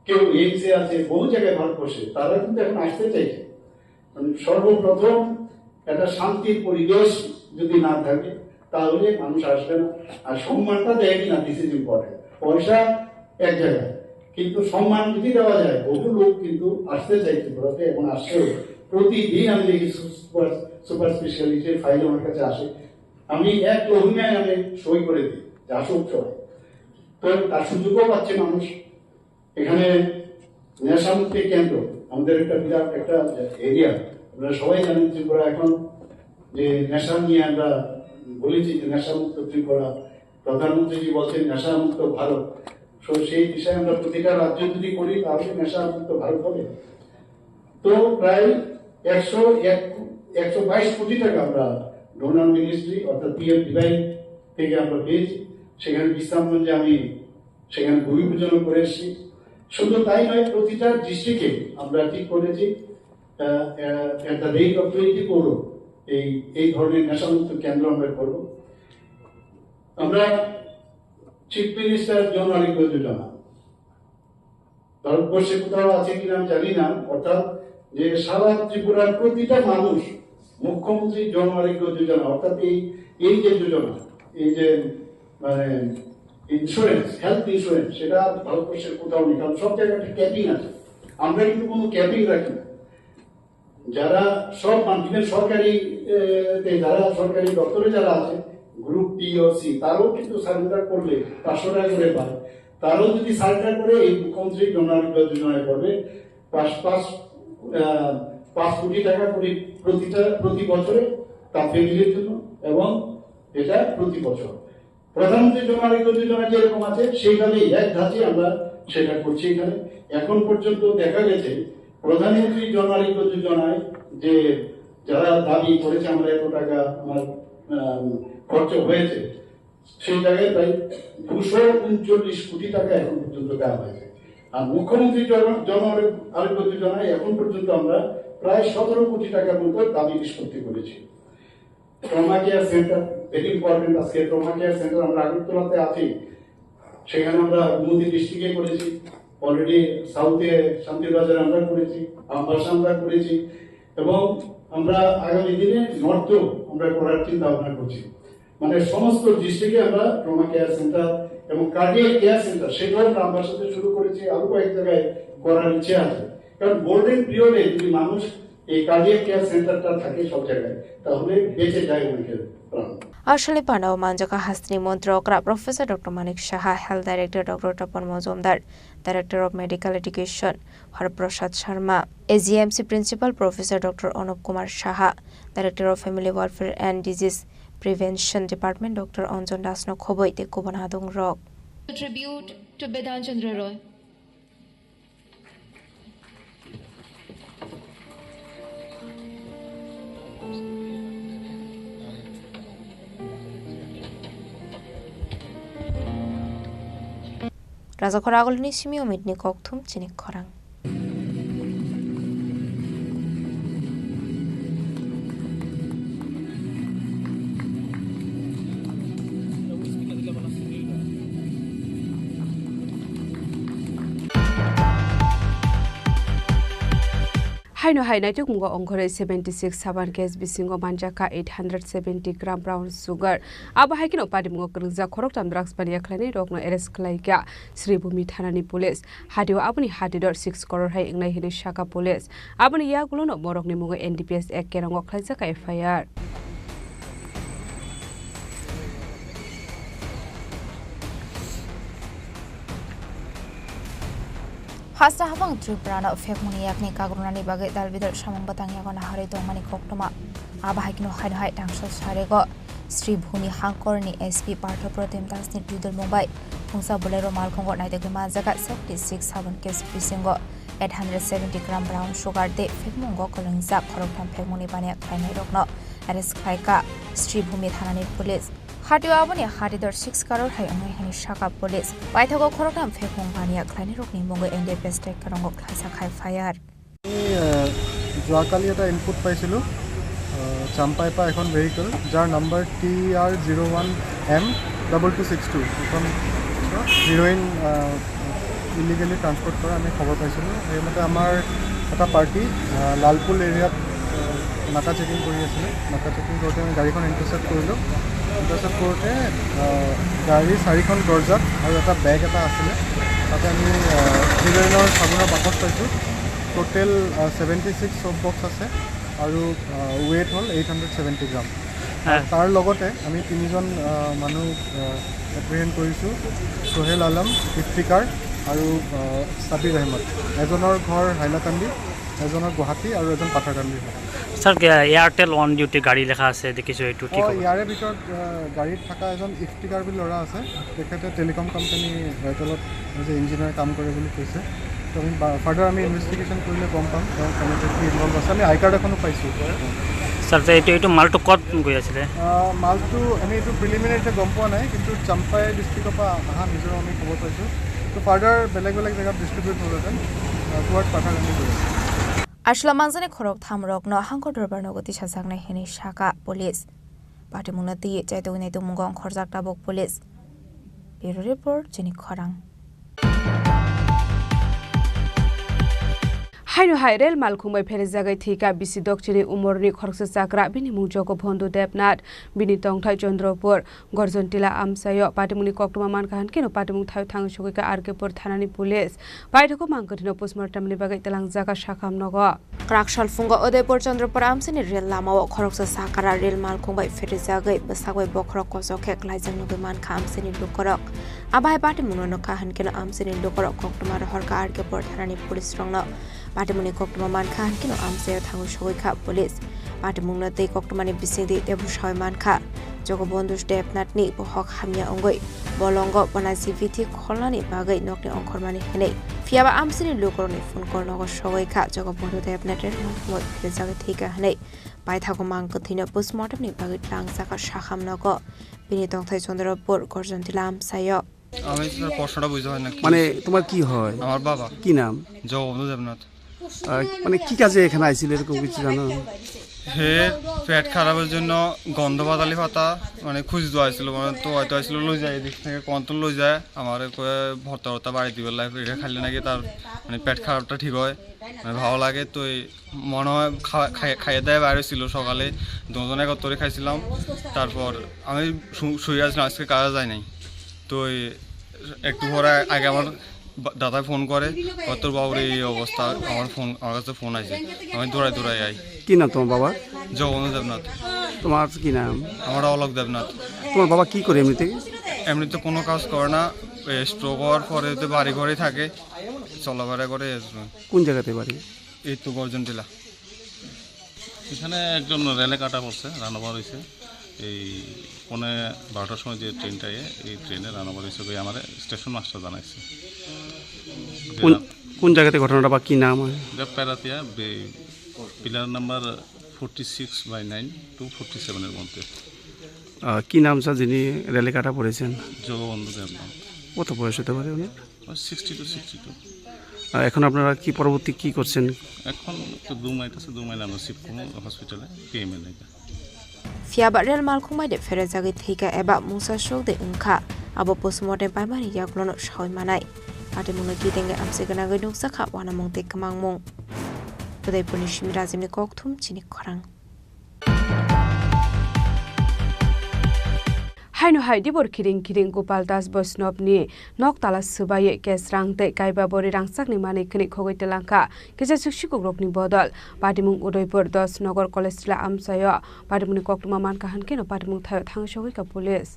কেউ এইমসে আছে, বহু জায়গায় ভারতবর্ষে, তারা কিন্তু এখন আসতে চাইছে। মানে সর্বপ্রথম একটা শান্তির পরিবেশ যদি না থাকে, তাহলে মানুষ আসবে না। আর সম্মানটা দেয় কিনা, দিস ইজ ইম্পর্টেন্ট। পয়সা এক জায়গায়, কিন্তু সম্মান যদি দেওয়া যায়, বহু লোক কিন্তু আসতে চাই ত্রিপুরাতে, এবং আসছেও। প্রতিদিন আমি দেখি সুপার সুপার স্পেশালিটির ফাইল আমার কাছে আসে। আমি এক লহুমায় আমি সই করে দিই যে আসুক সবাই। তো তার সুযোগও পাচ্ছে মানুষ। এখানে নেশামুক্তি কেন্দ্র, আমাদের একটা বিরাট একটা এরিয়া। আপনারা সবাই জানেন, ত্রিপুরা এখন যে নেশা নিয়ে আমরা বলেছি যে নেশামুক্ত ত্রিপুরা, প্রধানমন্ত্রীজি বলছেন নেশামুক্ত ভারত। তো সেই দিশায় আমরা প্রতিটা রাজ্য যদি করি, তাহলে নেশামুক্ত ভারত হবে। তো প্রায় একশো এক, একশো বাইশ কোটি টাকা আমরা ডোনার মিনিস্ট্রি অর্থাৎ পিএম ডিভাইন থেকে আমরা পেয়েছি। সেখানে বিশ্রামগঞ্জে আমি সেখানে ভূমি পূজনও করে এসেছি। শুধু তাই নয়, প্রতিটা ডিস্ট্রিক্টে আমরা ঠিক করেছি at the rate of twenty crore এই এই ধরনের নেশামুক্ত কেন্দ্র আমরা করব। আমরা চিফ মিনিস্টার জন আরোগ্য যোজনা ভারতবর্ষে কোথাও আছে কিনা আমি জানি না, অর্থাৎ যে সারা ত্রিপুরার প্রতিটা মানুষ মুখ্যমন্ত্রী জন আরোগ্য যোজনা, অর্থাৎ এই, এই যে যোজনা, এই যে মানে ইন্স্যুরেন্স, হেলথ ইন্স্যুরেন্স, সেটা ভারতবর্ষের কোথাও নেই, কারণ সব জায়গায় একটা ক্যাপিং আছে। আমরা কিন্তু কোনো ক্যাপিং রাখি না। যারা সব মানে সরকারি, এ, তে যারা সরকারি দপ্তরে যারা আছে, গ্রুপ বি ও সি, তারাও কিন্তু সারেন্ডার করলে পাঁচশো টাকা করে পায়। তারাও যদি সারেন্ডার করে, এই মুখ্যমন্ত্রী জন আরোগ্য যোজনায় করবে, পাঁচ, পাঁচ, আহ, পাঁচ কোটি টাকা করে প্রতিটা, প্রতি বছরে তার ফ্যামিলির জন্য, এবং এটা প্রতি বছর। প্রধানমন্ত্রী জন আরোগ্য যোজনা যেরকম আছে, সেইভাবেই এক ধাঁচে আমরা সেটা করছি এখানে। এখন পর্যন্ত দেখা গেছে, প্রধানমন্ত্রী জন আরোগ্য যোজনায় যে যারা দাবি করেছে, আমরা এত টাকা আমার, আম, খরচ হয়েছে, সেই জায়গায় প্রায় দুশো উনচল্লিশ কোটি টাকা এখন পর্যন্ত দেওয়া হয়েছে। আর মুখ্যমন্ত্রী জন, জন আরোগ্য যোজনায় এখন পর্যন্ত আমরা প্রায় সতেরো কোটি টাকার মতো দাবি নিষ্পত্তি করেছি। Trauma care centre, very important. আজকে ট্রমা কেয়ার সেন্টার আমরা আগরতলাতে আছি, সেখানে আমরা গোমতী ডিস্ট্রিক্টে করেছি, অলরেডি সাউথে শান্তিবাজারে আমরা করেছি, আমবাসা আমরা করেছি, এবং আমরা আগামী দিনে নর্থেও আমরা করার চিন্তা ভাবনা করছি। মানে সমস্ত ডিস্ট্রিক্টে আমরা ট্রমা কেয়ার সেন্টার এবং কার্ডিয়াক কেয়ার সেন্টার, সেটাও আমরা আমবাসাতে শুরু করেছি, আরো কয়েক জায়গায় করার ইচ্ছে আছে। কারণ গোল্ডেন পিরিয়ডে যদি মানুষ এই কার্ডিয়াক কেয়ার সেন্টারটা থাকে সব জায়গায়, তাহলে বেঁচে যায় অনেকের প্রাণ। Aswlni pandao manjaka hasteni montri okra Professor Doctor Manik Saha, Health Director Doctor Tapan Mojumdar, Director of Medical Education Har Prasad Sharma, A G M C Principal Professor Doctor Anup Kumar Saha, Director of Family Welfare and Disease Prevention Department Doctor Anjan Das no khoboi tei kubun hadung rok. Tribute to Bidhan Chandra Roy. Rajakhor agulini simi omitni kokthum chini khorang. Haino hai naitukmungo ongkhorwi seventy six saban case bisingo manjakha eight hundred seventy gram brown sugar. Abo hai kheno patimungo kwrwngjak khoroktham drugs baniya khlainai rokno arrest khlaikha Sribhumi thanani police. Hatio aboni hatidor six crore hai wngnai hinwi sakha police. Aboni yagulono borokni mungo N D P S Act kerongo khlaijak F I R. Hasta habang Tripura no phekmungni yakni kagrunani bagwi dalbidal samung bwtang yago naharwi tongmani koktwma. Abo hai kheno haino hai tangso sarego Sribhumi hangkorni S P Partho Protim Das ni twidulmung bai phungsa Bolero malkhungo naitugwi manjak seventy six saban case bisingo eight hundred seventy gram brown sugar tei phekmungo kwlwngjak khoroktham phekmungni baniya khlainairokno arrest khlaikha Sribhumi thanani police. Hatio aboni hatidor six crore hai wngnai hinwi sakha police. Paithago khoroktham phekmung baniya khlainairokni mungwi N D P S Act kerongo khlaijak F I R. আমি, আহ, যোৱাকালি এটা ইনপুট পাইছিলোঁ, আহ, চাম্পাইৰ পৰা এখন vehicle, যাৰ number T R zero one M double two six two, এখন heroin, আহ, ইলিগেলি ট্ৰান্সপৰ্ট কৰা আমি খবৰ পাইছিলোঁ। সেইমতে আমাৰ এটা পাৰ্টি, আহ, লালপুল এৰিয়াত, আহ, নাকা চেকিং কৰি আছিলে। নাকা চেকিং কৰোঁতে আমি গাড়ীখন ইণ্টাৰচেপ্ট কৰিলোঁ। ইণ্টাৰচেপ্ট কৰোঁতে, আহ, গাড়ী চাৰিখন দৰ্জাত আৰু এটা বেগ এটা আছিলে। তাতে আমি, আহ, হিৰইনৰ চাবোনৰ বাকচ পাইছোঁ। টোটেল, আহ, ছেভেণ্টি ছিক্স চব বক্স আছে আৰু, আহ, ৱেইট হ'ল এইট হাণ্ড্ৰেড ছেভেণ্টি গ্ৰাম। হা। আৰু তাৰ লগতে আমি তিনিজন, আহ, মানুহ, আহ, এপ্ৰিহেণ্ড কৰিছোঁ, সোহেল আলম, ইফতিকাৰ আৰু, আহ, ছাবিৰ আহমদ। এজনৰ ঘৰ হাইলাকান্দি, এজনৰ গুৱাহাটী আৰু এজন পাথাৰকান্দি হয়। ছাৰ, এ-, এয়াৰটেল অন ডিউটি গাড়ী লেখা আছে, দেখিছোঁ এইটো কি অ, খবৰ? ইয়াৰে ভিতৰত, আহ, গাড়ীত থকা এজন ইফতিকাৰ বুলি ল'ৰা আছে, তেখেতে টেলিকম কোম্পানী এয়াৰটেলত এজ এ ইঞ্জিনিয়াৰ কাম কৰে বুলি কৈছে। তো আমি বা-, ফাৰ্ডাৰ আমি ইনভেষ্টিগেশ্যন কৰিলে গম পাম তেওঁ কেনেকৈ কি ইনভল্ভ আছে। আমি আই কাৰ্ড এখনো পাইছোঁ। ছাৰ, যে এইটো, এইটো মালটো ক'ত গৈ আছিলে? আহ, মালটো আমি এইটো প্ৰিলিমিনাৰীতে গম পোৱা নাই, কিন্তু চাম্পাই ডিষ্ট্ৰিক্টৰ পৰা অহা মিজোৰাম আমি খবৰ পাইছোঁ। তো ফাৰ্ডাৰ বেলেগ বেলেগ জেগাত ডিষ্ট্ৰিবিউট হ'লহেঁতেন, আহ, টুৱাৰ্ড পাথাৰকান্দি গৈ আছে। Aswla manjani khorok thamrokno hangko dorbar nogo tisajaknai hinwi sakha police. Patimungno twi chaitugwi naitukmungo ongkhorjak tabuk police. Bureau report, chini khorang. Haino hai rel malkhung bai pherejagwi thwikha bisi dokchini umorni khoroksa chakra, bini mung Jogobondhu Debnath, bini tongthai Chandrapur Gorjontila amchaio. Patimungni koktwma mankha hwnkhe no patimung thaio thangwi sogwikha R K Pur thanani police. Paithakgo mankhe thwino postmortemni bagwi twlangjak sakhamnogo. Kwrak salphungo Udaipur Chandrapur amchaini rel lamao khoroksa chakra rel malkhung bai pherejagwi bwsak bai bokhorok kochok khe klaijak nugwi mankha amchaini lukurok. Abo hai patimungno nukha hwnkhe no amchaini lukurok koktwma rohorkha R K Pur thanani police rokno. Patimungni koktwma mankha hwnkhe no amchaio thangwi sogwikha police. Patimungno tei koktwmani bisingtwi teibo sawi mankha. Jogobondhu Debnathni bohok hamya wngwi bolongo bona G V T kholnani bagwi nokni ongkhormani hwnwi. Phiyaba amchaini lukurokni phone call nogo sogwikha Jogobondhu Debnath rel malkhungwi pherejagwi thwikha hwnwi. Paithakgo mankhe thwino postmortemni bagwi twlangjak sakhamnogo. Bini tongthai Chandrapur Gorjontila amchaio. আমি স্যার প্রশ্নটা বুঝতে পারি না কি। মানে তোমার কি হয়? আমার বাবা। কি নাম? জগবন্ধু দেবনাথ। আহ, মানে কি কাজে এখানে আইছিল এরকম কিছু জানো? হে পেট খারাপের জন্য গন্ধ বাতালি পাতা মানে খুঁজতে আইছিল, মানে তো হয়তো আইছিল লই যায়, এদিক থেকে কোন তো লই যায়, আমার কয়ে ভর্তা ভর্তা বাড়ি দিবার লাগে, এটা খাইলে নাকি তার মানে পেট খারাপটা ঠিক হয়, মানে ভালো লাগে। তো এই মনে হয় খাওয়া-, খাই-, খাইয়ে দাইয়ে বাইরে ছিল সকালে, দুজন একত্রে খাইছিলাম। তারপর আমি শু-, শুয়ে আছিলাম, আজকে কাজে যাই নাই। তো এই একটু পরে আগে আমার বা-, দাদায় ফোন করে, "ও, তোর বাবুর এই অবস্থা, আমার ফোন, আমার কাছে ফোন আছে।" আমি দৌড়াই দৌড়াই আই। কি নাম তোমার বাবার? জগবন্ধু দেবনাথ। তোমার কি নাম? আমার অলোক দেবনাথ। তোমার বাবা কি করে এমনিতে? এমনিতে কোনো কাজ করে না, এই স্ট্রোক হওয়ার পরে তো বাড়ি ঘরেই থাকে, চলাফেরা করে। কোন জায়গাতে বাড়ি? এই তো গর্জন টিলা। এখানে একজন রেলে কাটা পড়ছে, রান ওভার হয়েছে। এই পৌনে বারোটার সময় যে ট্রেনটা এ, এই ট্রেনে রান ওভার হয়েছে, ওই আমার স্টেশন মাস্টার জানাইছে। যে কোন, রা- কোন জায়গাতে ঘটনাটা বা কি নাম? এটা প্যারাতিয়া বে-, pillar number forty six by nine to forty সেভেনের মধ্যে। আহ, কি নাম স্যার যিনি রেলে কাটা পড়েছেন? জগবন্ধু দেবনাথ। কত বয়স হতে পারে ওনার? Sixty two, sixty two. আহ, এখন আপনারা কি পরবর্তী কি করছেন? এখন তো দু মাইল আছে, দু মাইল আমরা শিফট করবো হসপিটালে, পিএমএল এটা। Phiyaba rel malkhung bai de pherejagwi thwikha eba mungsa suk de wngkha, abo postmortem paimani yaklono sawi manai. Patimungno kitenge amchai gwnangwi nukjakha uanamung tei kwmangmung. Udaipurni Simi Rajibni kokthum chini khorang. Haino hai dibor kiring kiring Gopal Das Boishnobni nok tala swbaiwi kesrang tei kaiba bori rangchakni manwi khwnwi khogwi twlangkha kisa suk sikukrokni bodol. Patimung Udaipur Das Nagar College Tila amchaio patimungni koktwma mankha hwnkhe no patimung thaio thangwi sogwikha police.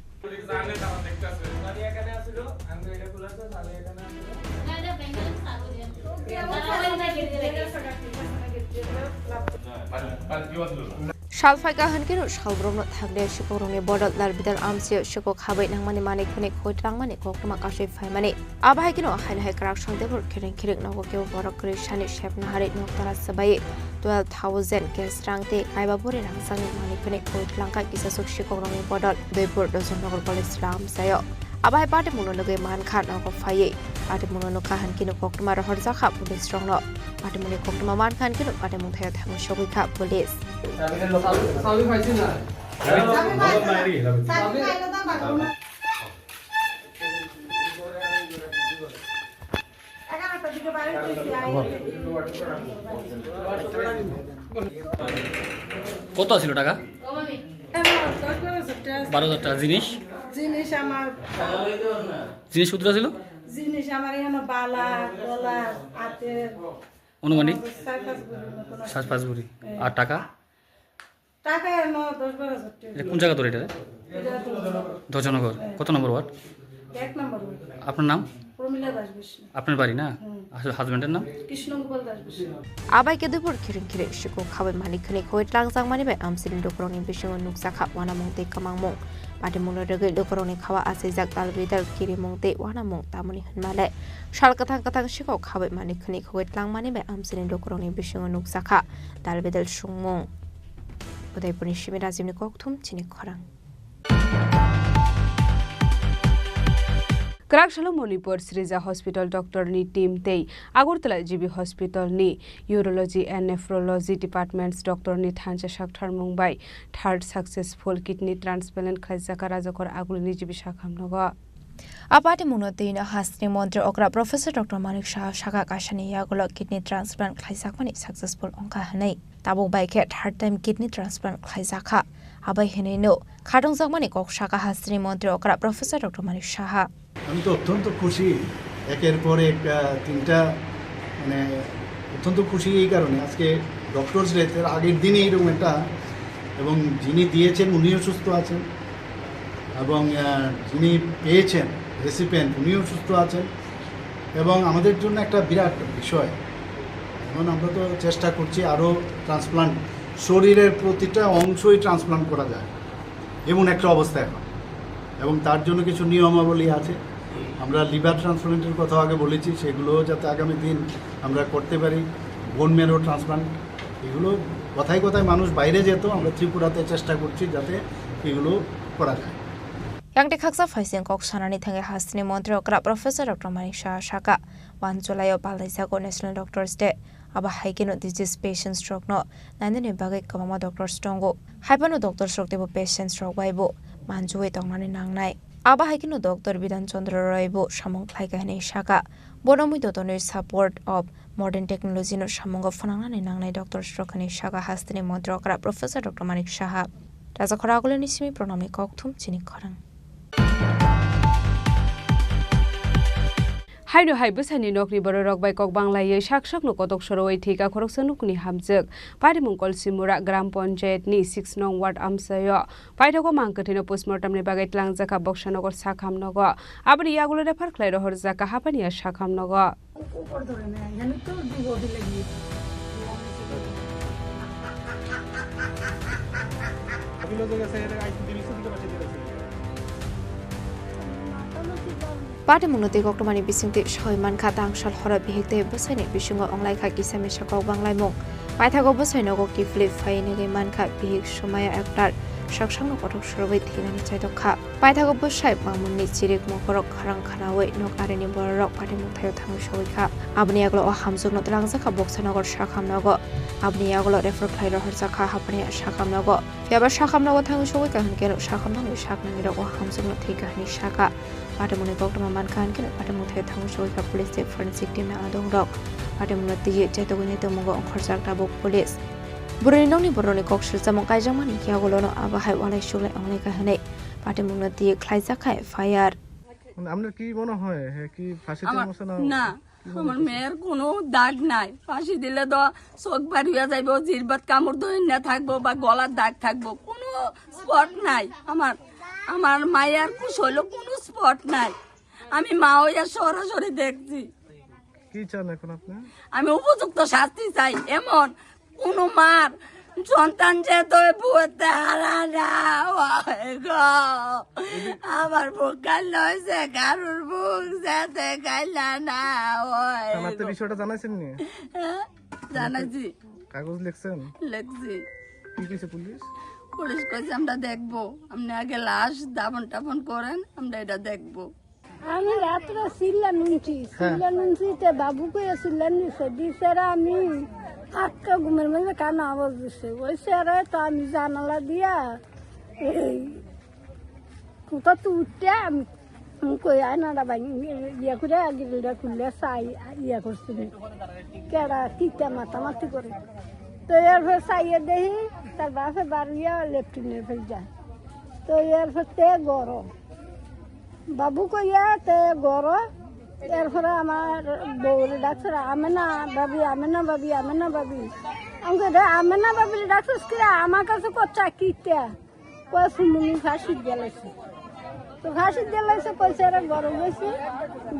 Sal phaikha hwnkhe no salbrumno thangde sikokrokni bodol dal bidal amchaio sikok habai nangmani manwi khwnwi khogwi twlangmani koktwma kasui phaimani. Abo hai kheno haino hai kwrak sal debor khereng khereng nogo kebo borok kwrwi sani sepna harwi nok tala swbai twelve thousand cash rang tei kaiba bori rangchakni manwi phwnwi khogwi twlangkha kisasuk sikokrokni bodol Udaipur Dojon Nagar College Tila amchaio. Abo hai patimungno nugwi mankha nogo phaiwi patimungno nukha hwnkhe no koktwma rohorjakha police rokno. Patimungni koktwma mankha hwnkhe no patimung thaio thangwi sogwikha police. কত আছিল টাকা? বারো হাজার টাকা। জিনিস? জিনিস আমার জিনিস কতটা ছিল? জিনিস আমার এখানে বালা, গলা, হাতে অনুমানিক? চার পাঁচ ভরি মতন আছে। চার পাঁচ ভরি। হ্যাঁ। আর টাকা? টাকা এমন দশ বারো হাজার টাকা। এটা কোন জায়গা ধরে এটা? এটা তো ধজনগর। হ্যাঁ। কত নম্বর ওয়ার্ড? এক নম্বর ওয়ার্ড। আপনার নাম? প্রমীলা দাস বিষ্ণু। আপনার বাড়ি না? হুম। আসলে হাজবেন্ডের নাম? কৃষ্ণগোপাল দাস Vishnu. Abai khe dubur khiring khiring sikok khabai mani khwnwi khogwi tlangjakmani bai amchaini lukurokni bisingo nukjakha uanamung tei kwmangmung. Patimungno rwgwi lukurokni khawa achaijak dal bidal kirimung tei uanamung tamoni hwnmale sal kwthang kwthang sikok khabai mani khwnwi khogwi tlangmani bai amchaini lukurokni bisingo nukjakha dal bidal sungmung. Udaipurni Simi Rajibni kokthum chini khorang. Kwrak salo Manipur Srija Hospital doctor ni team tei Agartala G B Hospital ni Urology and Nephrology Departments doctor ni thansa saktharmung bai third successful kidney transplant khlaijak Rajakor Agulini G B sakhamnogo. A patimungno twino hasteni montri okra Professor Doctor Manik Saha sakha kaisani yagulo kidney transplant khlaijakmani successful wngkha hwnwi. Tabuk bai khe third time kidney transplant khlaijakha. Abai hwnwino khatungjakmani kok sakha hasteni montri okra Professor Doctor Manik Saha. আমি তো অত্যন্ত খুশি, একের পর এক, আহ, তিনটা, মানে, অত্যন্ত খুশি এই কারণে, আজকে ডক্টরস ডেতে আগের দিনই এরকম একটা, এবং যিনি দিয়েছেন উনিও সুস্থ আছেন, এবং, আহ, যিনি পেয়েছেন, রেসিপিয়েন্ট, উনিও সুস্থ আছেন, এবং আমাদের জন্য একটা বিরাট বিষয়। এখন আমরা তো চেষ্টা করছি আরও ট্রান্সপ্লান্ট, শরীরের প্রতিটা অংশই ট্রান্সপ্লান্ট করা যায়, এমন একটা অবস্থা এখন। এবং তার জন্য কিছু নিয়মাবলী আছে। আমরা লিভার ট্রান্সপ্লান্টের কথা আগে বলেছি, সেগুলো যাতে আগামী দিন আমরা করতে পারি। বোন ম্যারো ট্রান্সপ্লান্ট, এগুলো কথায় কথায় মানুষ বাইরে যেত, আমরা ত্রিপুরাতে চেষ্টা করছি যাতে এগুলো করা যায়। Yang tei khaksa phaising kok sanani thangwi hasteni montri okra Professor Doctor Manik Saha sakha, one July o palaijago National Doctors Day. Abo hai kheno disease patients rokno nainani bagwi kwbangma doctors tongo. Hai phano doctors rok teibo patients rok bai bo manjui tongnani nangnai. Abo hai kheno Doctor Bidhan Chandra Roy bo samung khlaikha hwnwi sakha. Bono mui dotonwi support of modern technology no samungo phwnangnani nangnai doctors rok hwnwi sakha hasteni montri okra Professor Doctor Manik Saha. Raja Khoragulini simi Pranamni kokthum chini khorang. Haino hai bwsaini nokni bororok bai kok banglaiwi sak sakno kotok sorowi thwikha khoroksa nukni hamjwk. Patimung Kolsimura Gram Panchayat ni six nong ward amchaio paithago mang kwthwino postmortem ni bagwi twlangjakha Boksanagar Sakham nogo. Aboni yagulo refer khlai rohorjakha Hapania Sakham nogo. উপর ধরে নেয়, এখানে তো দিব দিলে গিয়ে। Patimungno twi koktwmani bisingtwi soi mankha, tangsal horo bihik tei bwsaini bisingo wnglaikha kisa misa kok banglaimung. Paithago bwsai nogo kiphilwi phai nugwi mankha, bihik Sumaya Akhtar saksakno kothok sorowi thinani chaitokha. Paithago bwsai mamungni chirik mokorok kharang khanaui nok arini bororok patimung thaio thangwi sogwi kha. Aboni yagulo o hamjwkno twlangjakha Boksanagar Sakham nogo. Aboni yagulo refer khlai rohorjakha Hapania Sakham nogo. Phiyaba Sakham nogo thangwi sogwi kha hwnkhe Sakham nokni saknanirok o hamjwkno thwikha hwnwi sakha. Patimungni koktwma mankha hwnkhe patimung thaio thangwi sogwi kha police tei forensic team ni adongrok. Patimungno twiwi chaitogwi nai tongmungo ongkhorjak tabuk police. Bwrwini nokni borokni kok swrwngsamung kaijakmani yagulono abo hai walai suglai wnglaikha hwnwi patimungno twiwi khlaijak kha F I R. মানে, আপনার কি মনে হয়? হ্যাঁ, কি ফাঁসিতে আমার, বসে না? না, কি মনে আমার করছেন? মেয়ের কোনো দাগ নাই। ফাঁসি দিলে তো চোখ বার হইয়া যাইবো, জিরবাত কামড় ধরে না থাকবো বা গলার দাগ থাকবো, কোনো স্পট নাই। আমার, আমার মায়ের কুশ হইলো কোনো স্পট নাই। আমি মা হইয়া সরাসরি দেখছি। কি চান এখন আপনি? আমি উপযুক্ত শাস্তি চাই। এমন কোনো মার সন্তান যে তো বুঝতে হারা না হয় গো। আমার বুক কান্না হয়েছে, কারোর বুক যাতে কান্না না হয় থানাতে গো। বিষয়টা জানাইছেন নি? হ্যাঁ, জানাইছি। কাগজ লিখছেন? লিখছি। কি কইছে পুলিশ? পুলিশ কইছে, "আমরা দেখবো, আপনি আগে লাশ দাফন টাফন করেন, আমরা এটা দেখবো।" আমি রাত্রে চিল্লা নুনছি, হ্যাঁ। চিল্লা নুনছি, তে বাবুকে চিল্লা নিছে, দিছে রে আমি আটটা ঘুমের মধ্যে কানে আওয়াজ দিছে, ওই স্যারে তো আমি জানালা দিয়া এই কোথা তো উঠতে আমি, আমি কই আয়নাটা ভাঙি ইয়ে করে গ্রিলটা খুললে চাই ইয়ে করছি, কেডা কিতা মাতামাতি করে। তো এরপর চাইয়ে দেখি তার বাপে বারুইয়া লেট্রিনের ফের যায়। তো এরপর তে গরম বাবু কইয়া তে গরো, এরপরে আমার বউরে ডাকছে, "আমেনা ভাবি, আমেনা ভাবি, আমেনা ভাবি।" আমি কই, "রে আমেনা ভাবিরে ডাকছিস কি রে? আমার কাছে কচ্ছা কিতা?" কয়, "সুমনি ফাঁসি গেলেছে।" তো ফাঁসি গেলেছে, কইছে, "এরা গরো গেছে।"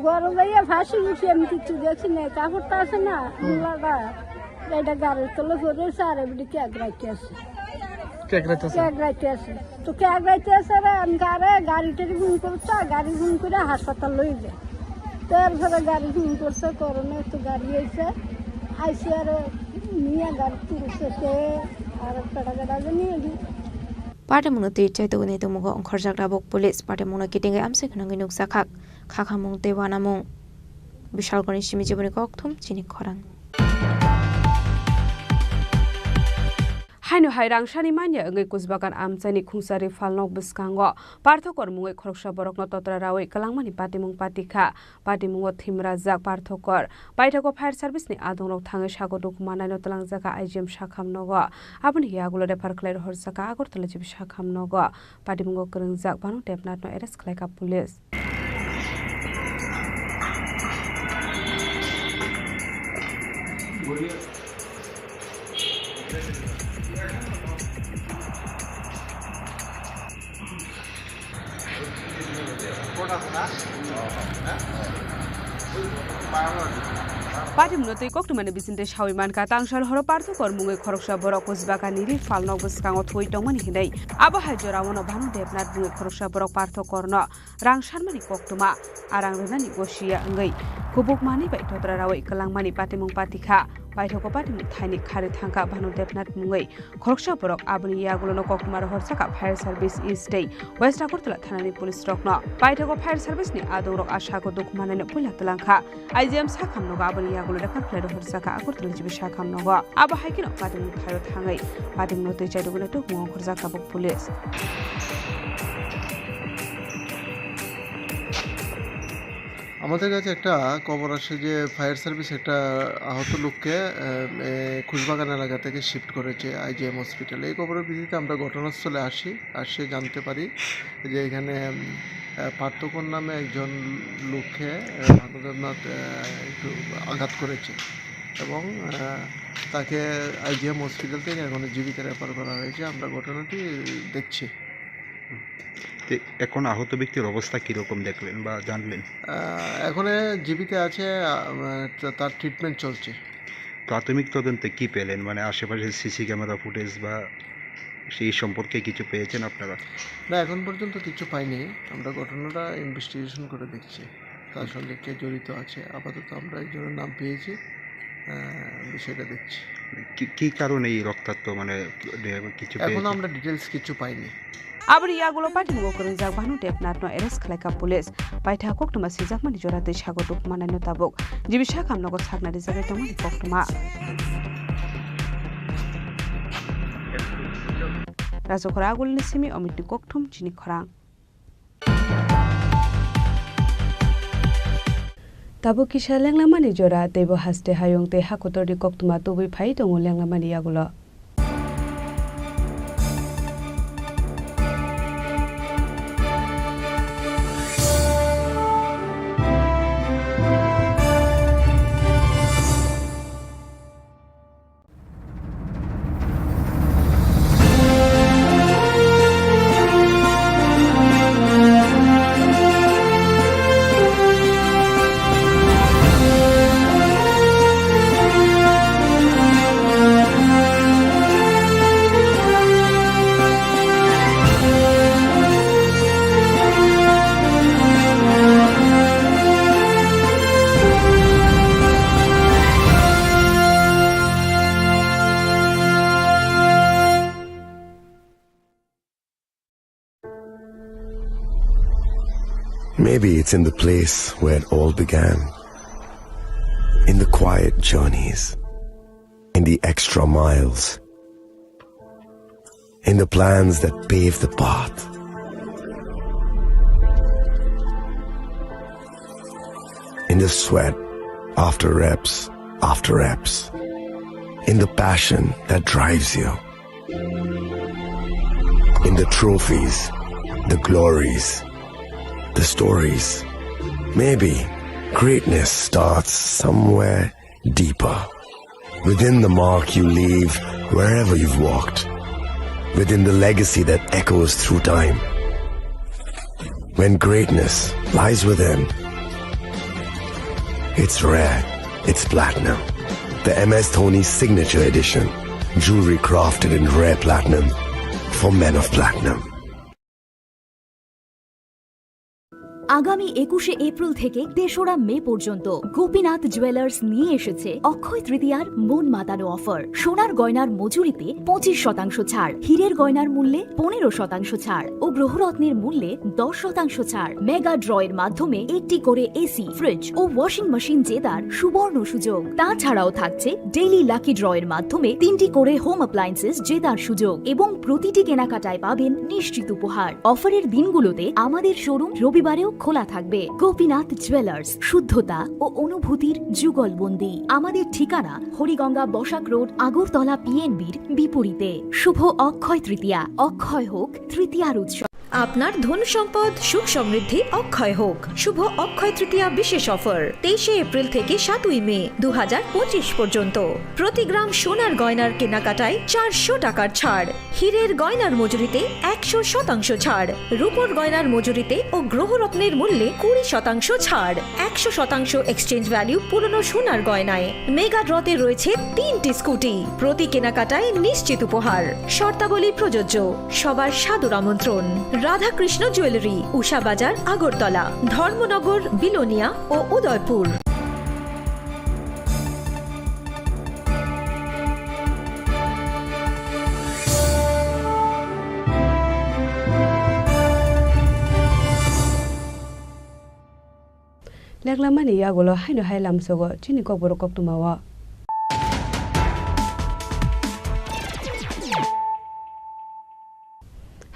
গরো যাইয়া ফাঁসি গেছি, আমি কিচ্ছু দেখছি না, কাপড়টা আছে না, হুম। মুলাটা, এটা গাড়ির তলে পড়ে রয়েছে, আর এমনি কি এক রাখতে আছে। কেক রাইতেছে। কেক রাইতে আছে। তো কেক রাইতে আছে রে, আমি আরে গাড়ি টাড়ি ফোন করতো, গাড়ি ফোন করে হাসপাতাল লই যায়। তো এরপরে গাড়ি ফোন করছে, করোনা তো গাড়ি আইছে, আইসে আরে নিয়ে গাড়ি তুলছে সে, আর পেটা গেটা যে নিয়ে গেছে। Patimungno twi chaitogwi nai tongmungo ongkhorjak tabuk police. Patimungno kitingwi amsai khwnangwi nukjakha khakhamung tei uanamung. Bishalgorni simi jiboni kokthum chini khorang. Haino hai rangsani manya wngwi Kusbagan amchaini khungsari phalnok bwskango Parthokor mungwi khoroksa borokno totra rawi kwlangmani patimung patikha. Patimungo thimrajak Parthokor. Paithakgo fire service ni adongrok thangwi sago dukhu mannaino twlangjaka I G M sakham nogo. Aboni yagulo refer khlai rohorjaka Agartala G B sakham nogo. Patimungo kwrwngjak Bhanu Debnath no arrest khlaikha police. Patimungno twi koktwmani bisingtwi sawi mankha, tangsal horo Parthokor mungwi khoroksa borok Kusbaga niri phalnok bwskango thwi tongmani hinwi. Abo hai jorao no Bhanu Debnath mungwi khoroksa borok Parthokor no rang sanmani koktwma, a rang rwnani gosia wngwi kubuk manwi bai totra rawi kwlangmani patimung patikha. Paithakgo patimung thaini kharwi thangkha Bhanu Debnath mungwi khoroksa borok. Aboni yagulono koktwma rohorjaka fire service east tei West Agartala thanani police rokno. Paithakgo fire service ni adongrok a sago dukhu mannaino puila twlangkha. I G M sakham nogo aboni yagulo refer khlai rohorjaka Agartala G B sakham nogo. Abo hai kheno patimung thaio thangwi patimungno twi chaidugwi tubungo ongkhorjak tabuk police. আমাদের কাছে একটা খবর আসে যে fire service একটা আহত লোককে, এ, এ, খুশবাগান এলাকা থেকে শিফট করেছে আইজিএম হসপিটালে। এই খবরের ভিত্তিতে আমরা ঘটনাস্থলে আসি, আসে জানতে পারি যে এখানে, উম, আহ, পার্থকর নামে একজন লোককে, আহ, ভানুদেবনাথ, আহ, একটু আঘাত করেছে এবং, আহ, তাকে আইজিএম হসপিটাল থেকে এখন জিবিতে রেফার করা হয়েছে। আমরা ঘটনাটি দেখছি। তো এখন আহত ব্যক্তির অবস্থা কিরকম দেখলেন বা জানলেন? আহ, এখন জিবিতে আছে, আহ, তা-, তার ট্রিটমেন্ট চলছে। প্রাথমিক তদন্তে কি পেলেন? মানে, আশেপাশে সিসি ক্যামেরা ফুটেজ বা সেই সম্পর্কে কিছু পেয়েছেন আপনারা? না, এখন পর্যন্ত কিছু পাইনি। আমরা ঘটনাটা ইনভেস্টিগেশন করে দেখছি, তার সঙ্গে কে জড়িত আছে। আপাতত আমরা একজনের নাম পেয়েছি, আহ, বিষয়টা দেখছি। কি, কি কারণে এই রক্তাক্ত, মানে, কিছু এখনো পেয়েছেন? আমরা ডিটেলস কিছু পাইনি। Aboni yagulo patimung o kwrwngjak Bhanu Debnath no arrest khlaikha police. Paitha koktwma swijakmani jora tei sago dukhu mannaino tabuk. G B sakham nogo sakna rijagwi tongmani koktwma. Rajakhor Agulni simi Omitni kokthum chini khorang. Tabuk kisa lenglamani jora, teibo haste hayung tei hakotorni koktwma tubui phai tongo lenglamani yagulo. Maybe it's in the place where it all began. In the quiet journeys, in the extra miles, in the plans that pave the path, in the sweat after reps after reps, in the passion that drives you. In the trophies, the glories, the stories. Maybe greatness starts somewhere deeper. Within the mark you leave wherever you've walked. Within the legacy that echoes through time. When greatness lies within, it's rare, it's platinum. The M S Dhoni Signature Edition. Jewelry crafted in rare platinum for men of platinum. আগামী একুশে এপ্রিল থেকে তেসরা মে পর্যন্ত গোপীনাথ জুয়েলার্স নিয়ে এসেছে অক্ষয় তৃতীয়ার মন মাতানো অফার। সোনার গয়নার মজুরিতে পঁচিশ শতাংশ ছাড়, হীরের গয়নার মূল্যে পনেরো শতাংশ ছাড় ও গ্রহরত্নের মূল্যে দশ শতাংশ ছাড়। মেগা ড্রয়ের মাধ্যমে একটি করে এসি, ফ্রিজ ও ওয়াশিং মেশিন জেতার সুবর্ণ সুযোগ। তাছাড়াও থাকছে ডেইলি লাকি ড্রয়ের মাধ্যমে তিনটি করে হোম অ্যাপ্লায়েন্সেস জেতার সুযোগ এবং প্রতিটি কেনাকাটায় পাবেন নিশ্চিত উপহার। অফারের দিনগুলোতে আমাদের শোরুম রবিবারেও খোলা থাকবে। গোপীনাথ জুয়েলার্স, শুদ্ধতা ও অনুভূতির যুগলবন্দি। আমাদের ঠিকানা হরিগঙ্গা বসাক রোড, আগরতলা পিএনবির বিপরীতে। শুভ অক্ষয় তৃতীয়া, অক্ষয় হোক তৃতীয়ার উৎসব। আপনার ধন সম্পদ সুখ সমৃদ্ধি অক্ষয় হোক। শুভ অক্ষয় তৃতীয়া বিশেষ অফার, তেইশে এপ্রিল থেকে সাতই মে দু হাজার পঁচিশ পর্যন্ত। প্রতি গ্রাম সোনার গয়নার কেনাকাটায় চারশো টাকার ছাড়, হীরের গয়নার মজুরিতে একশো শতাংশ ছাড়, রূপোর গয়নার মজুরিতে ও গ্রহরত্নের মূল্যে কুড়ি শতাংশ ছাড়, একশো শতাংশ এক্সচেঞ্জ ভ্যালু পুরনো সোনার গয়নায়। মেগা ড্রতে রয়েছে তিনটি স্কুটি, প্রতি কেনাকাটায় নিশ্চিত উপহার। শর্তাবলী প্রযোজ্য। সবার সাদর আমন্ত্রণ। রাধাকৃষ্ণ জুয়েলারি, উষা বাজার, আগরতলা, ধর্মনগর, বিলোনিয়া ও Udaipur. Leklamani yagulo haino hai lamsogo chini kokborok koktwmao.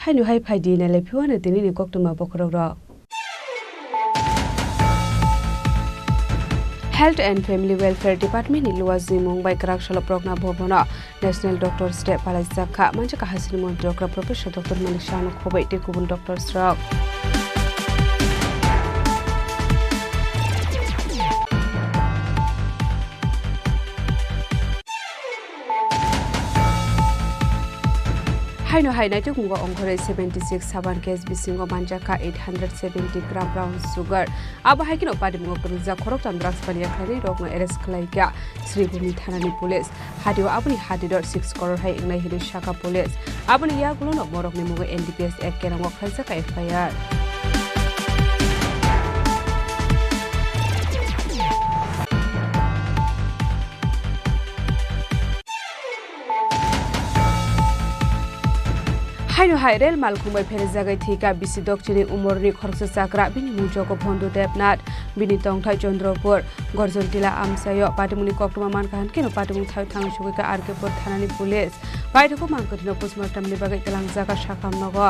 Haino hai phaidi nailai phiwano tinini koktwma bokhorokrok. Health and Family Welfare Department ni luwa jwimung bai kwrak salo Progna Bhavan o National Doctors Day palaijak kha. Manjak kha hasini montri okra Professor Doctor Manik Saha no khobwi tei kubun doctors rok. Haino hai naitukmungo ongkhorwi seventy six saban case bisingo manjak kha eight hundred seventy gram brown sugar. Abo hai kheno patimungo kwrwngjak khoroktham drugs paniya khlainai rokno arrest khlai kha Sribhumi thanani police. Hatio aboni hatiro six crore hai wngnai hinwi sakha police. Aboni yagulono borokni mungo N D P S Act kerango khlaijak kha F I R. Haino hai rel malkhung bai pherjagwi thwikha bisi dokchini umorni khoroksa chakra, bini mung jogo Bhondu Debnath, bini tongthai Chandrapur, Gorjontila amchaio. Patimungni koktwma mankha hwnkhe no patimung thaio thangwi sugwi kha R K Pur thanani police. Paithakgo mankha hwnkhe no postmortemni bagwi twlangjak kha sakham nogo.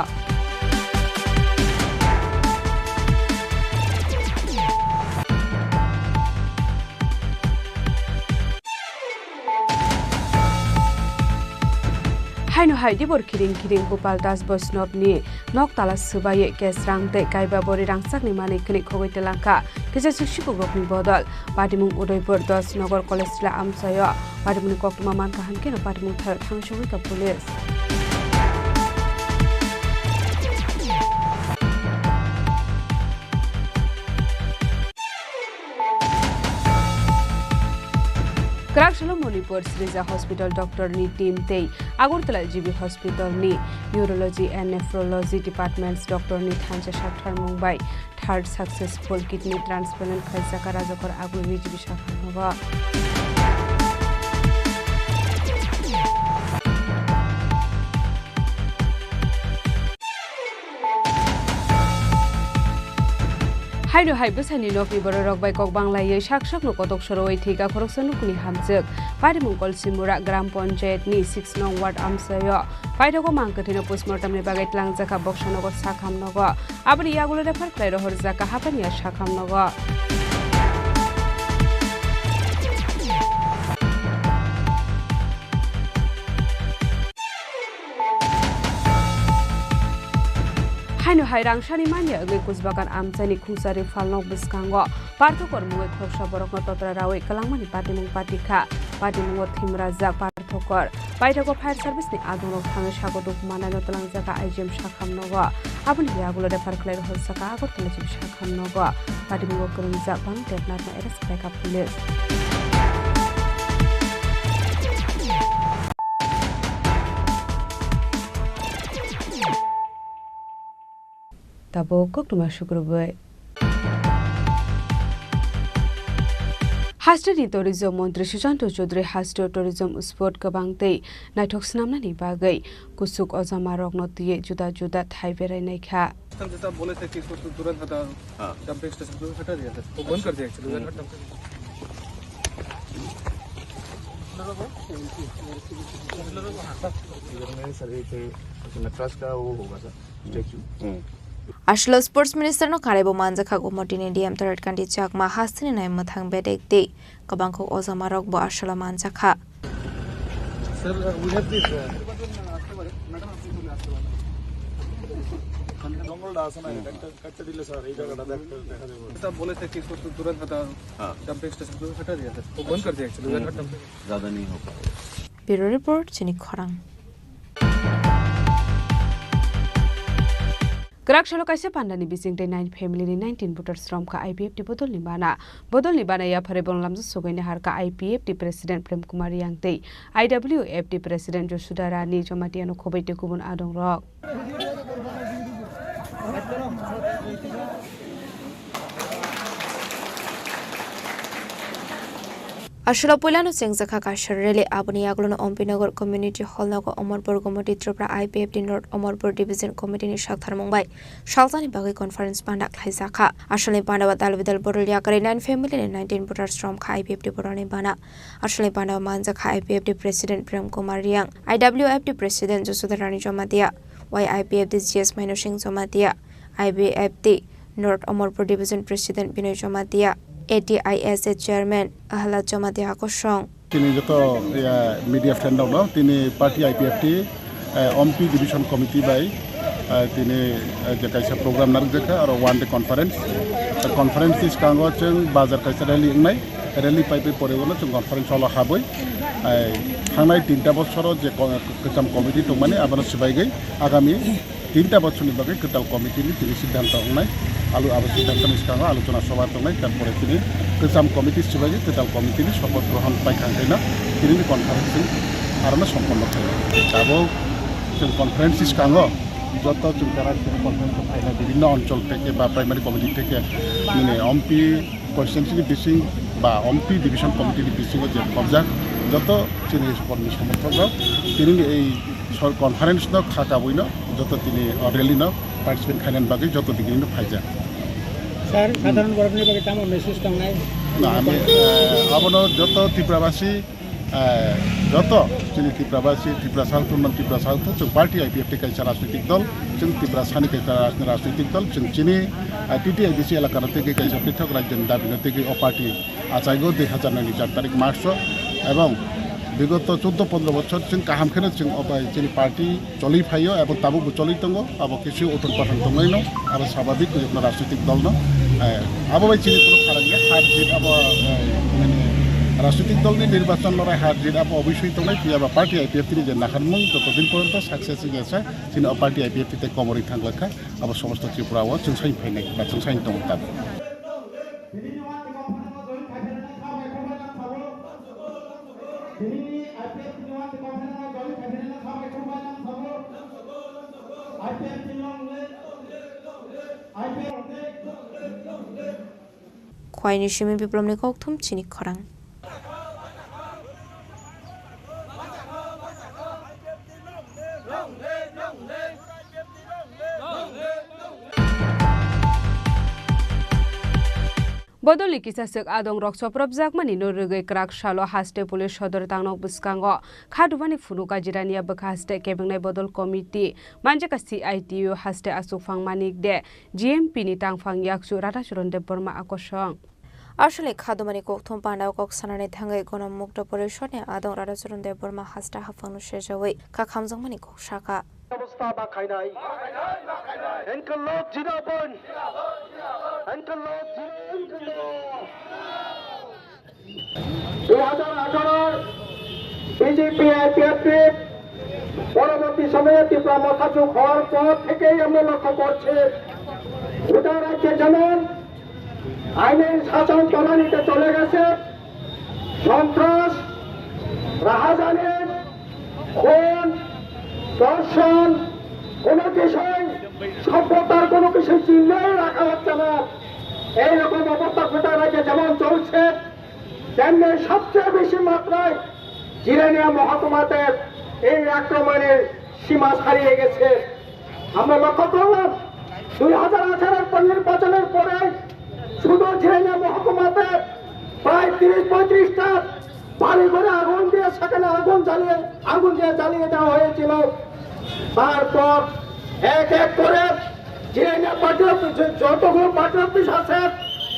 Haino hai dibor khiring khiring Gopal Das Vaishnavni nok tala swbaiwi cash rang tei kaiba bori rangchakni manwi khwnwi khogwi twlang kha kisa swk sibuk rokni bodol. Patimung Udaipur Das Nagar College tila amchaio patimungni koktwma mankha hwnkhe no patimung thaio thangwi sogwi kha police. Kwrak salo Manipur Srija Hospital doctor ni team tei Agartala G B Hospital ni Urology and Nephrology Departments doctor ni thansa saktharmung bai third successful kidney transplant khlaijak kha Rajakor Aguluri G B sakhang nogo. Haino hai bwsani nokni bororok bai kok banglaiwi sak sakno kotok sorowi thwikha khoroksa nukni hamjwk. Patimung Kolsimura Gram Panchayat ni six nong ward amchaio paithakgo mankha thwino postmortem ni bagwi twlangjakha Boksanogo sakham nogo. Aboni yagulo refer khlai rohorjakha Hapania sakham nogo. Haino hai rangsani manya wngwi Kusbagan amchaini khungsari phalnok bwskango parthokor mungwi khoroksa borokno totra rawi kwlangmani patimung patikha. Patimungo thimrajak parthokor. Paithakgo fire service ni adongrok thangwi sago duk manaino twlangjakha I G M sakham nogo. Aboni yagulo refer khlai rohorjakha Agartala G B sakham nogo. Patimungo kwrwngjak Bhanu Debnathno arrest khlaikha police. Tabuk koktwma sukrubwi. Hasteni tourism montri Sushanta Chowdhury hasteo tourism spot kwbang tei naithok swnamnani bagwi kuchuk ojamarokno twiwi juda juda thai berainai kha. जैसा बोले थे कि इसको तुरंत हटा, हाँ। Dumping station को हटा दिया था, वो बंद कर दिया एक्चुअली। हम्म। इधर में सर एक नटराज का वो होगा sir, statue. Hmm. Aswk Sports Minister no karaibo manjakha Gomotini D M Tarat Kanti Chakma hasteni nai mwthang bedek tei kwbang kok ojamarok bo aswk manjakha. Sir, we have this, uh, जैसा बोले थे कि इसको तुरंत हटा, हाँ। Dumping station को हटा दिया था, वो बंद कर दिया एक्चुअली। हम्म। ज़्यादा नहीं हो पाएगा। Bureau Report, Chini Khorang. Kwrak salo kaisa pandani bising tei nine family ni nineteen voters romkha I P F T bodolni bana. Bodolni bana yapharwi bolong lamjak sogwi naharkha I P F T President Prem Kumar Reang tei I W F T President Josuda Rani Jamatia no khobwi tei kubun adongrok. Aswk puilano chengjakha kaisa rally, aboni yagulono Ompinagar Community Hall nogo Omorpur Gomoti Tripura I P F T North Omorpur Division Committee ni saktharmung bai salsani bagwi conference panda khlaijakha. Aswkni panda o dal bidal borok yakarwi nine family ni nineteen voters romkha I P F T borokni bana. Aswkni panda o manjakha I P F T President Prem Kumar Reang, I W F T President Josuda Rani Jamatia, Y I P F T G S Maino Singh Jamatia, I B F T North Omorpur Division President Binoy Jamatia, A T I S A Chairman Ahlad Jamatia kosong. Tini joto, ya, media friend rok no, tini party I P F T, eh, Ompi Division Committee bai, eh, tini, eh, je kaisa program narwkjakha, aro one day conference. Eh, conference ni swkango chwng bazar kaisa rally wngnai, rally pai pai pore ulo chwng conference hall o habwi, eh, thangnai tinta bosoro je ko-, kwcham committee tongmani abono swbaigwi agami tinta bochorni bagwi kwtal committee ni tini siddhanto wngnai. Alu abo siddhanto ni swkango alochona sobha tongnai, tarpore tini kwcham committee swbaigwi kwtal committee ni sopoth grohon paikha hwnkhe no tini ni conference chwng arono somponno khainai. Tabuk chwng conference ni swkango joto chwng tara tini conference o phainai bibinno onchol theke ba primary committee theke nini Ompi constituency ni bising ba Ompi division committee ni bisingo je khobjak joto chini kormi somorthok rok tini ni ei sor conference no kha kabui no joto tini o rally no participate khainani bagwi joto digini no phaijak. Sir, hmm, sadharon borokni bagwi tamo message tongnai? Na, ami, eh, abono joto Tripurabasi, eh, joto chini Tripurabasi, Tripura South, Tripura South, chwng party I P F T kaisa rajnitik dol, chwng Tripura sani kaisa rajnitik dol, chwng chini, eh, T T I D C elakano tei kaisa pithok rajyoni dabino tei o party achaigo dui hazar nai ni char tarik March o, ebong bigoto chuddo pondro bochor chwng kaham kheno chwng o bai chini party choli phaio ebong tabukbo choli tongo, abo kisi uthon pathon tongnaino, abo sababik kuyukno rajnitik dolno, eh, abo bai chini kunu pharang ya, har jit abo, eh, mane rajnitik dolni nirbachon lorai har jit abo obisoi tongnai, phiya ba party I P F T ni je naharmung joto din porjonto success wngya sa, chini o party I P F T tei komorwi thanglakha, abo somosto Tripura o chwng sain phainai ba chwng sain tongo tabuk. Khwaini simi biplopni kokthum chini khorang. Bodolni kisa swk adongrok chopropjakmani no rwgwi kwrak salo haste police sodor tangnok bwskango khadubani phunuk kajirania bwkha haste kebengnai bodol committee manjaka C I T U haste Achukphang Manik de G M P ni tangphang yakchu Radhacharan Debbarma akosong. Aswkni khadumani kokthum pandao kok sanani thangwi Gonomukta Porishod ni adong Radhacharan Debbarma haste haphangno sejawi kha khamjakmani kok sakha. ব্যবস্থা বা খাই নাই। ইনকলাব জিন্দাবাদ। ইনকলাব জিন্দাবাদ। দুই হাজার আঠারোর BJP IPFT পরবর্তী সময়ে ত্রিপুরা মথা যোগ হওয়ার পর থেকেই আমরা লক্ষ্য করছি, গোটা রাজ্যে যেমন আইনের শাসন তলানিতে চলে গেছে, সন্ত্রাস, রাহাজানি, খুন, ধর্ষণ, কোনো কিছুই সভ্যতার কোনো কিছু চিহ্নই রাখা হচ্ছে না। এইরকম অবস্থা গোটা রাজ্যে যেমন চলছে, তেমনি সবচেয়ে বেশি মাত্রায় জিরানিয়া মহকুমাতে এই আক্রমণের সীমা ছাড়িয়ে গেছে। আমরা লক্ষ্য করলাম, দুই হাজার আঠারো নির্বাচনের পরে শুধু জিরানিয়া মহকুমাতে প্রায় তিরিশ পঁয়ত্রিশটা বাড়ি ঘরে আগুন দিয়ে, সেখানে আগুন জ্বালিয়ে, আগুন দিয়ে জ্বালিয়ে দেওয়া হয়েছিল। তারপর এক এক করে জিরানিয়া পার্টি অফিস, যতগুলো পার্টি অফিস আছে,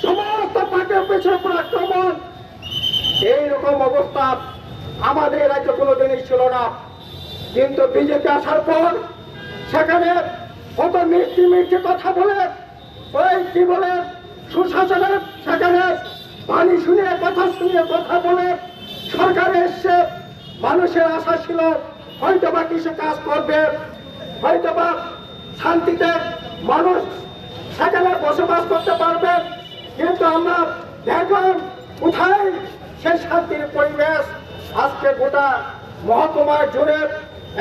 সমস্ত পার্টি অফিসের উপর আক্রমণ। এইরকম অবস্থা আমাদের রাজ্যে কোনোদিনই ছিল না। কিন্তু বিজেপি আসার পর সেখানে কত মিষ্টি মিষ্টি কথা বলে, ওই কি বলে, সুশাসনের সেখানে বাণী শুনিয়ে, কথা শুনিয়ে, কথা বলে সরকারে এসছে। মানুষের আশা ছিল হয়তো বা কিছু কাজ করবে, হয়তো বা শান্তিতে মানুষ সেখানে বসবাস করতে পারবে। কিন্তু আমরা দেখলাম কোথায় সেই শান্তির পরিবেশ। আজকে গোটা মহকুমা জুড়ে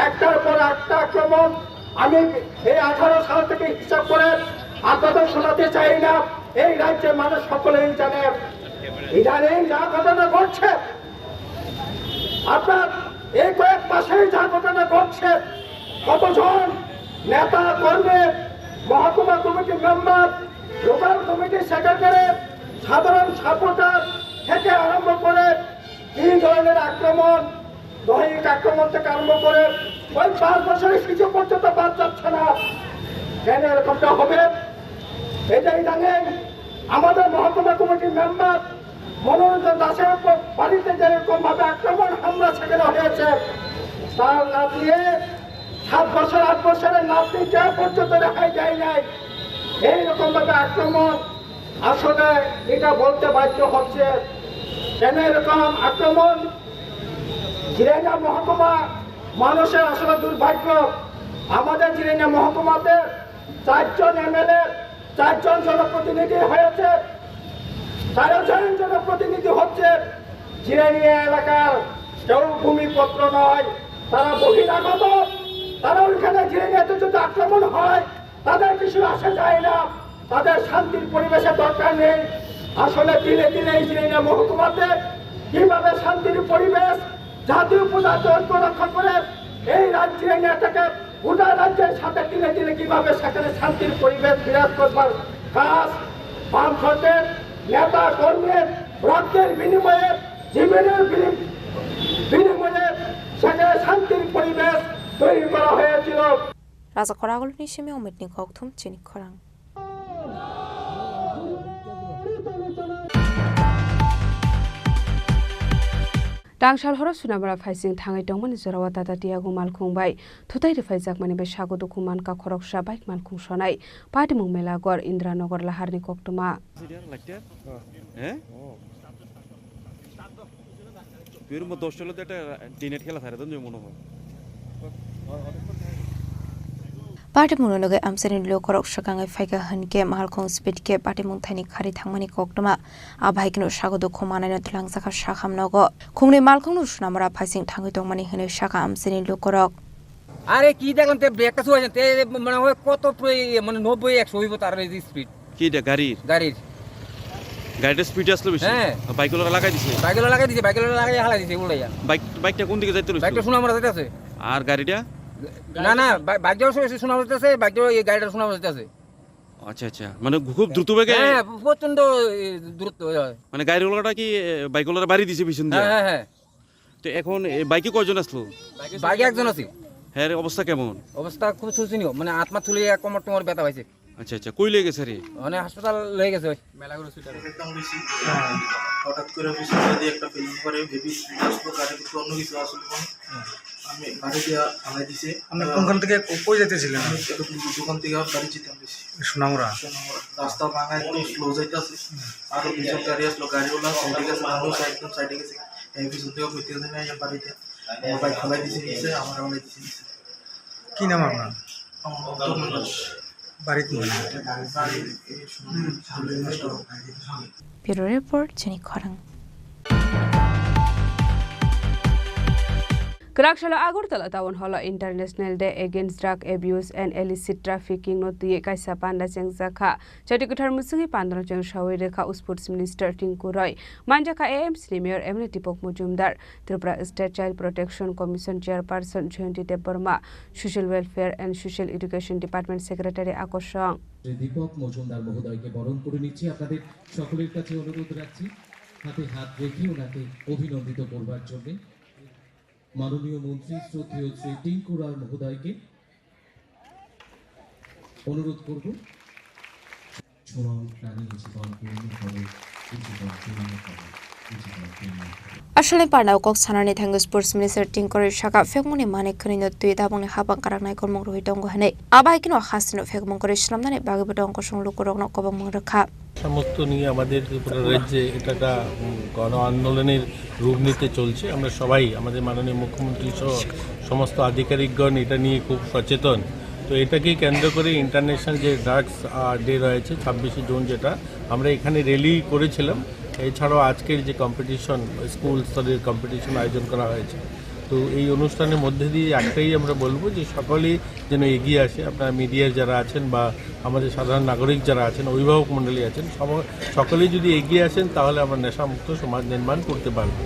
একটার পর একটা আক্রমণ। আমি এই আঠারো সাল থেকে হিসাব করে আপনাদের শোনাতে চাই না, এই রাজ্যের মানুষ সকলেই জানে। ইদানিং যা ঘটনা ঘটছে, আপনার এই কয়েক মাসেই যা ঘটনা ঘটছে, কতজন নেতা কর্মী, মহকুমা committee member, local committee secretary, সাধারণ সাপোর্টার থেকে আরম্ভ করে কি ধরনের আক্রমণ, দৈহিক আক্রমণ থেকে আরম্ভ করে ওই পাঁচ বছরের শিশু পর্যন্ত বাদ যাচ্ছে না। কেন এরকমটা হবে? এটা ইদানিং আমাদের মহকুমা কমিটির মেম্বার মনোরঞ্জন দাসের উপর বাড়িতে যেরকম ভাবে আক্রমণ, হামলা সেখানে হয়েছে, তার নাতনি সাত বছর, আট বছরের নাতনিকে পর্যন্ত রেহাই দেয় নাই। এইরকম ভাবে আক্রমণ, আসলে এটা বলতে বাধ্য হচ্ছে। কেন এরকম আক্রমণ? জিরানিয়া মহকুমা মানুষের আসলে দুর্ভাগ্য। আমাদের জিরানিয়া মহকুমাতে চারজন এমএলএ, চারজন জনপ্রতিনিধি হয়েছে, চারজন জনপ্রতিনিধি হচ্ছে জিরানিয়া এলাকার কেউ ভূমিপুত্র নয়, তারা বহিরাগত। তারা ওইখানে জিরানিয়াতে যদি আক্রমণ হয়, তাদের কিছু আসে যায় না, তাদের শান্তির পরিবেশের দরকার নেই। আসলে দিনে দিনে এই জিরানিয়া মহকুমাতে কিভাবে শান্তির পরিবেশ, জাতীয় পূজা ঐক্য রক্ষা করে এই রাজ্যে নিয়ে থাকে, গোটা রাজ্যের সাথে দিনে দিনে কিভাবে সেখানে শান্তির পরিবেশ বিরাজ করবার কাজ বামফ্রন্টের নেতা কর্মীর রক্তের বিনিময়ে, জীবনের বিনিম-, বিনিময়ে সেখানে শান্তির পরিবেশ তৈরি করা হয়েছিল। Raja Khoragulni simi Omitni kokthum chini khorang. Tangsal horo Sunamura phaising thangwi tongmani jorao Tata Tiago malkhung bai thutai rwphaijakmani bai sago dukhu mankha khoroksa bike malkhung sonai. Patimung Melagor, Indranagar, Laharni koktwma. Tuir mo dosh tole de ekta dinner khela thare don mone hoy. Patimung no loge amchani lukorok swkangwi phaikha hwnkhe malkhung speed khe patimung thaini khari thangmani koktwma. Abahaikhe no sago dukhu manaino twlangjakha sakham nogo. Khungni malkhungno Sunamura phaising thangwi tongmani hwnwi sakha amchani lukorok. আরে কি দেখলাম, তে ব্রেকটা ছুঁয়েছে, তে মনে হয় কত প্রায় মানে নব্বই একশো হইব তার এই স্পিড। কি এটা গাড়ির? গাড়ির। গাড়িটা স্পিডে আসলো বেশি? হ্যাঁ। বাইকগুলো লাগাই দিছে? বাইকগুলো লাগাই দিছে, বাইকগুলো লাগাই হালাই দিছে উল্টাইয়া। বাইক, বাইকটা কোন দিকে যাইতে লইছিল? বাইকটা সোনামুড়া যাইতে আছে। আর গাড়িটা? না, না, বাই-, বাইকটাও সো-, সো-, সোনামুড়া যাইতে আছে, বাইকটাও এই গাড়িটা সোনামুড়া যাইতে আছে। আচ্ছা, আচ্ছা। মানে খুব দ্রুত বেগে? হ্যাঁ, প্রচণ্ড, এ, দ্রুত, হয়। মানে গাড়িওয়ালাটা কি, এ, বাইকওয়ালাটা বাড়ি দিছে পিছন দিয়ে? হ্যাঁ, হ্যাঁ, হ্যাঁ। তো এখন এই বাইকে কয়জন আসলো? বাইকে একজন আছে। হ্যাঁ, এর অবস্থা কেমন? অবস্থা খুব শোচনীয়, মানে আত্মা তুলে কোমর টোমর ব্যথা পাইছে। আচ্ছা, আচ্ছা, কই লয়ে গেছে রে? মানে হাসপাতাল লয়ে গেছে ওই। মেলাগড় হসপিটালে। একদম বেশি। হঠাৎ করে পিছন দিয়ে একটা ফিল্ম করে হেভি স্পিড আসলো, গাড়ি কিন্তু অন্য কিছু আসলো না। আমি গাড়ি দিয়ে ফালাই দিছে। আপনি কোনখান থেকে কো-, কই যাইতেছিলেন? আমি একটা দোকান থেকে বাড়ি যেতাম বেশি। সোনামুড়া। সোনামুড়া। রাস্তা ভাঙা, একদম স্লো যাইতেছে। আরো দুজন গাড়ি আসলো, গাড়িওয়ালা সাইডে গেছে, মানুষ একদম সাইডে গেছে। এই পিছন থেকে কইতে গেছে, "না, এই বাড়িতে।" আমার বাইক ফালাই দিছে নিচে, আমার ফালাই দিছে নিচে। কি নাম আপনার? আমার নাম তরুণ দাস। বাড়ি কোন? বাড়ি এই Sonamura. Bureau report, Chini Khorang. Kwrak salo Agartala Town Hall o International Day Against Drug Abuse and Illicit Trafficking no twiwi kaisa panda chengjakha. Chati kwthar mwswngwi pandano chengsawi rwkha Sports Minister Tinku Roy. Manjakha A M C ni Mayor M L A Deepak Majumdar, Tripura State Child Protection Commission Chairperson Jayanti Debbarma, Social Welfare and Social Education Department Secretary Akosong. Shri দীপক মজুমদার মহোদয়কে বরণ করে নিচ্ছি। আপনাদের সকলের কাছে অনুরোধ রাখছি, হাতে হাত রেখে ওনাকে অভিনন্দিত করবার জন্য। মাননীয় মন্ত্রী শ্রদ্ধেয় শ্রী টিঙ্কু রায় মহোদয়কে অনুরোধ করব। Aswlni parnao kok sanani thangwi Sports Minister Tinku Roy saka, phekmungni manwi khwnwino twi tabukni hapang kwrak naikolmung rwui tongo hwnwi. Abo hai kheno hasteno phekmung kwrwi swnamnani bagwibo tongo kosong lukurokno kobongmung rwkha. সমস্ত নিয়ে আমাদের ত্রিপুরা রাজ্যে এটা একটা, উম, গণ আন্দোলনের রূপ নিতে চলছে। আমরা সবাই, আমাদের মাননীয় মুখ্যমন্ত্রী সহ সমস্ত আধিকারিকগণ এটা নিয়ে খুব সচেতন। তো এটাকে কেন্দ্র করে ইন্টারন্যাশনাল যে ড্রাগস, আহ, ডে রয়েছে ছাব্বিশে জুন, যেটা আমরা এখানে র্যালি করেছিলাম, এছাড়াও আজকের যে কম্পিটিশন, স্কুল স্তরের কম্পিটিশন আয়োজন করা হয়েছে। তো এই অনুষ্ঠানের মধ্যে দিয়ে একটাই আমরা বলবো যে সকলেই যেন এগিয়ে আসে। আপনারা মিডিয়ার যারা আছেন বা আমাদের সাধারণ নাগরিক যারা আছেন, অভিভাবক মণ্ডলী আছেন, সব-, সকলেই যদি এগিয়ে আসেন, তাহলে আমরা নেশামুক্ত সমাজ নির্মাণ করতে পারবো।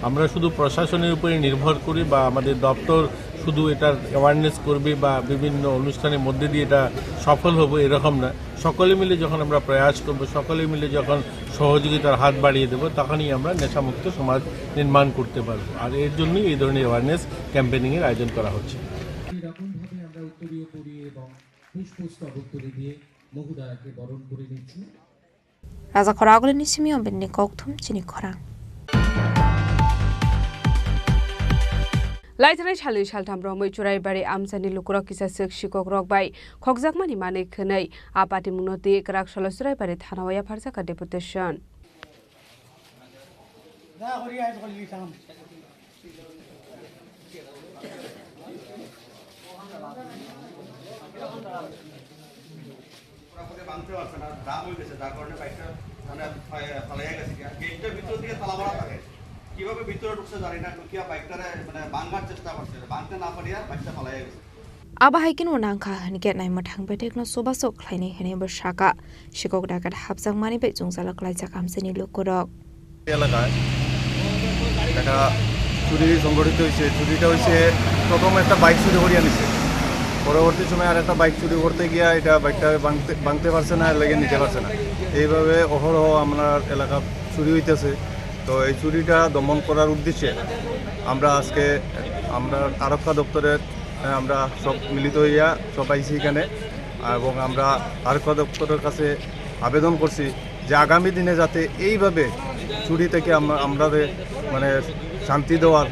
আমরা শুধু প্রশাসনের উপরে নির্ভর করি বা আমাদের দপ্তর শুধু এটার অ্যাওয়ারনেস করবে বা বিভিন্ন অনুষ্ঠানের মধ্যে দিয়ে এটা সফল হবে, এরকম না। সকলে মিলে যখন আমরা প্রয়াস করব, সকলে মিলে যখন সহযোগিতার হাত বাড়িয়ে দেব, তখনই আমরা নেশামুক্ত সমাজ নির্মাণ করতে পারব। আর এর জন্যই এই ধরনের অ্যাওয়ারনেস ক্যাম্পেইনিংয়ের আয়োজন করা হচ্ছে। এরকমভাবে আমরা উত্তরীয় করি এবং পুষ্পস্তবক তুলে দিয়ে মহোদয়াকে বরণ করে নিচ্ছি। Raja khorang agulini simi o bini kokthum chini khorang. Laithanai salni saltham romwi Churaibari amchaini lukurok kisa swk sikokrok bai khokjakmani manwi khwnwi a patimungno twi kwrak salo Churaibari thanao yapharjakha deputation. পুরোপুরি ভাঙতে পারছে না, জাম হয়ে গেছে, যার কারণে বাইকটা মানে ফা-, ফালাইয়া গেছে গিয়া। গেটটার ভিতর দিকে তালা মারা থাকে, কিভাবে ভিতরে ঢুকছে জানি না, ঢুকিয়া বাইকটারে মানে ভাঙার চেষ্টা করছে, ভাঙতে না পারিয়া বাইকটা ফালাইয়া গেছে। Abo hai kheno nangkha hinkhe naimwthang bedekno chubachu khlainai hwnwi bo saka. Sikok dakat hapjakmani bai chwngsalu klaijak amchaini lukurok. এলাকায় একটা চুরি সংঘটিত হয়েছে। চুরিটা হয়েছে, প্রথম একটা বাইক চুরি করিয়া নিছে, পরবর্তী সময় আর একটা বাইক চুরি করতে গিয়া এটা বাইকটা ভাঙতে, ভাঙতে পারছে না, এর লাগি নিতে পারছে না। এইভাবে অহরহ আমরা এলাকা চুরি হইতেছে। তো এই চুরিটা দমন করার উদ্দেশ্যে আমরা আজকে, আমরা আরক্ষা দপ্তরের, আহ, আমরা সব মিলিত হইয়া সব আইছি এখানে এবং আমরা আরক্ষা দপ্তরের কাছে আবেদন করছি যে আগামী দিনে যাতে এইভাবে চুরি থেকে আমরা, আমরা যে মানে শান্তি দেওয়ার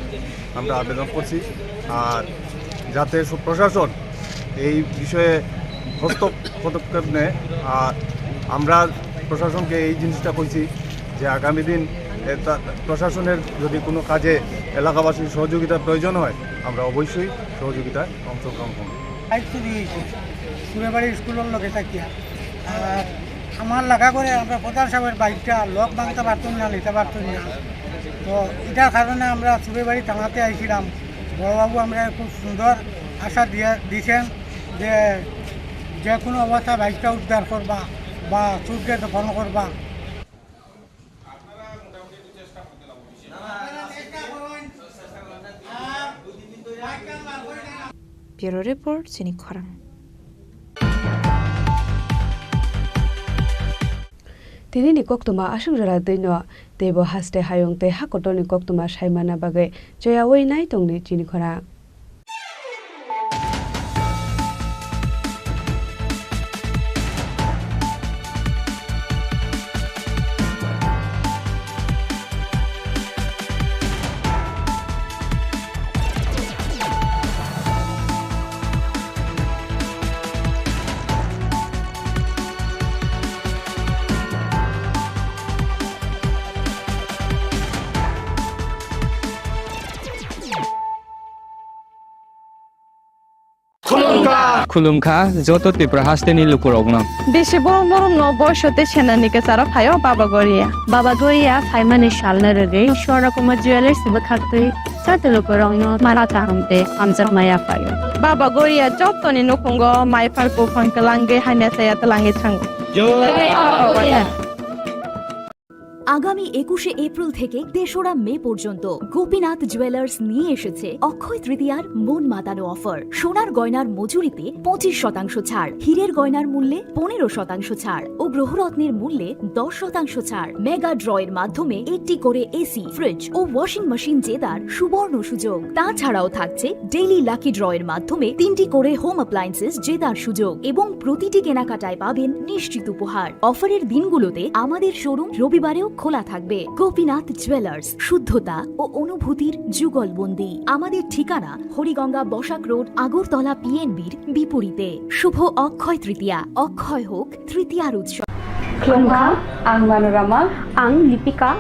আমরা আবেদন করছি। আর যাতে সব প্রশাসন এই বিষয়ে হস্ত পদক্ষেপ নেয়। আর আমরা প্রশাসনকে এই জিনিসটা কইছি যে আগামী দিন এটা প্রশাসনের যদি কোনো কাজে এলাকাবাসীর সহযোগিতার প্রয়োজন হয়, আমরা অবশ্যই সহযোগিতায় অংশগ্রহণ করব। বাইক চুরি হয়েছে সুরেবাড়ি স্কুলের লগে থাকিয়া। আর আমার লাগা করে আমরা প্রধান সাহেবের বাইকটা লক ভাঙতে পারতাম না, নিতে পারতাম না। তো এটার কারণে আমরা সুরেবাড়ি থানাতে আইছিলাম। বড়বাবু আমরা খুব সুন্দর আশা দিয়ে দিছেন যে যে কোনো অবস্থায় বাইকটা উদ্ধার করবা বা চুরকে দমন করবা। Bureau Report, chini khorang. Tini ni koktwma aswk jora twi no, teibo haste hayung tei ha kotor ni koktwma sai manna bagwi choyaui nai tongdi chini khorang. Khulumkha joto Tripura hasteni lukurokno. Bisi borok norokno boiso tei senani kwcharo phaio Baba Goria. Baba Goria phaimani salno rwgwi Swarnakumar Jewellers bwkhaktwi joto lukurokno mala kaham tei hamjakma yaphaio. Baba Goria jotoni nukhungo mai phar buphang kwlangwi hamya chaya twlangwi thango. আগামী একুশে এপ্রিল থেকে তেসরা মে পর্যন্ত গোপীনাথ জুয়েলার্স নিয়ে এসেছে অক্ষয় তৃতীয়ার মন মাতানো অফার। সোনার গয়নার মজুরিতে পঁচিশ শতাংশ ছাড়, হীরের গয়নার মূল্যে পনেরো শতাংশ ছাড় ও গ্রহরত্নের মূল্যে দশ শতাংশ ছাড়। মেগা ড্র এর মাধ্যমে একটি করে এসি, ফ্রিজ ও ওয়াশিং মেশিন জেতার সুবর্ণ সুযোগ। তাছাড়াও থাকছে ডেইলি লাকি ড্র এর মাধ্যমে তিনটি করে হোম অ্যাপ্লায়েন্সেস জেতার সুযোগ এবং প্রতিটি কেনাকাটায় পাবেন নিশ্চিত উপহার। অফারের দিনগুলোতে আমাদের শোরুম রবিবারেও খোলা থাকবে। গোপীনাথ জুয়েলার্স, শুদ্ধতা ও অনুভূতির যুগলবন্দি। আমাদের ঠিকানা হরিগঙ্গা বসাক রোড, আগরতলা পিএনবির বিপরীতে। শুভ অক্ষয় তৃতীয়া, অক্ষয় হোক তৃতীয়ার উৎসব। Khulumkha, ang Manorama. Ang Lipika.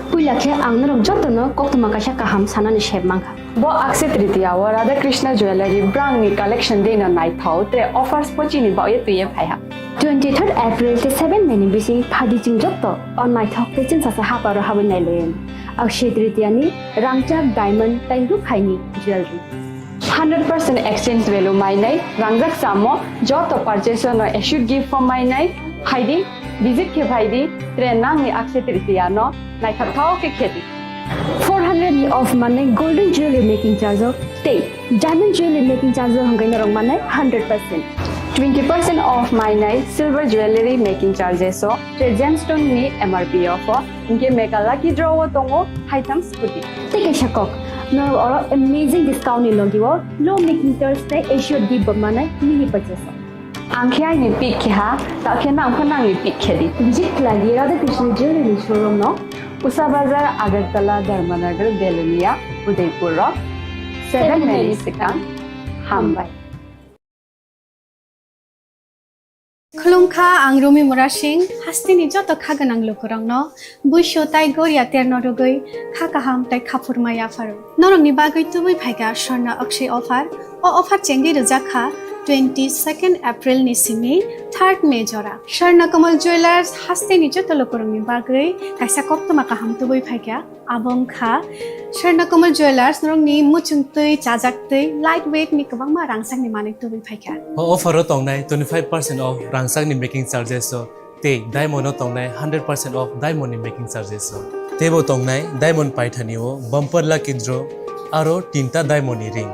Puila khe ang norok jotono koktwma kaisa kaham sanani sep mankha. Bo Akshaya Tritiya o Radha Krishna Jewellery brang ni collection dei no naithok tre offers bo chini bagwi twiwi phaiha. Twenty third April tei seven May ni bising phaidi chwng joto o naithok tei chwngsacha haparo habwi nailaiwi. Akshaya Tritiya ni rangchak diamond tei rukhaini jewellery. Hundred percent exchange value mainai, rangjak chamo, joto purchase no assured gift form mainai, phaidi, visit khe phaidi, tre nangni Akshaya Tritiya no naithok thok khe khedi. Four hundred ni off manai golden jewelry making charge o tei diamond jewelry making charge o hwnkhai norok manai hundred percent. Twenty percent off mainai silver jewelry making charges o tre gemstone ni M R P o pho hwnkhe mega lucky draw o tongo haitham scooty. Tei kaisa kok, norok oro amazing discount ni logi o low making charge tei assured gift bo manai mini purchase o. Ang khe aini pick khe ha, ta khe nang pho nangni pick khe di. Visit khlai di Radha Krishna Jewelry showroom no. Usa Bazar, Agartala, Dharmanagar, Belonia, Udaipur rok. Seven May ni swkang. Hambai. Khulumkha, ang Rumi Murasing, hasteni joto kha gwnang lukurokno buisu tai goria terno rwgwi kha kaham tai khaphurma yapharo. Norokni bagwi tubui phaikha Swarna Akshaya offer. O offer chengwi rwjak kha twenty second April ni simi third May jora. Swarna Kamal Jewellers hasteni joto lukurokni bagwi kaisa koktwma kaham tubui phaikha. Abo wngkha Swarna Kamal Jewellers, norokni muchungtwi, chajaktwi, light weight ni kwbangma rangchakni manwi tubui phaikha. O offer o tongnai twenty five percent off rangchakni making charges o tei diamond o tongnai hundred percent off diamond ni making charges o. Teibo tongnai diamond paithani o bumper lucky draw aro tinta diamond ni ring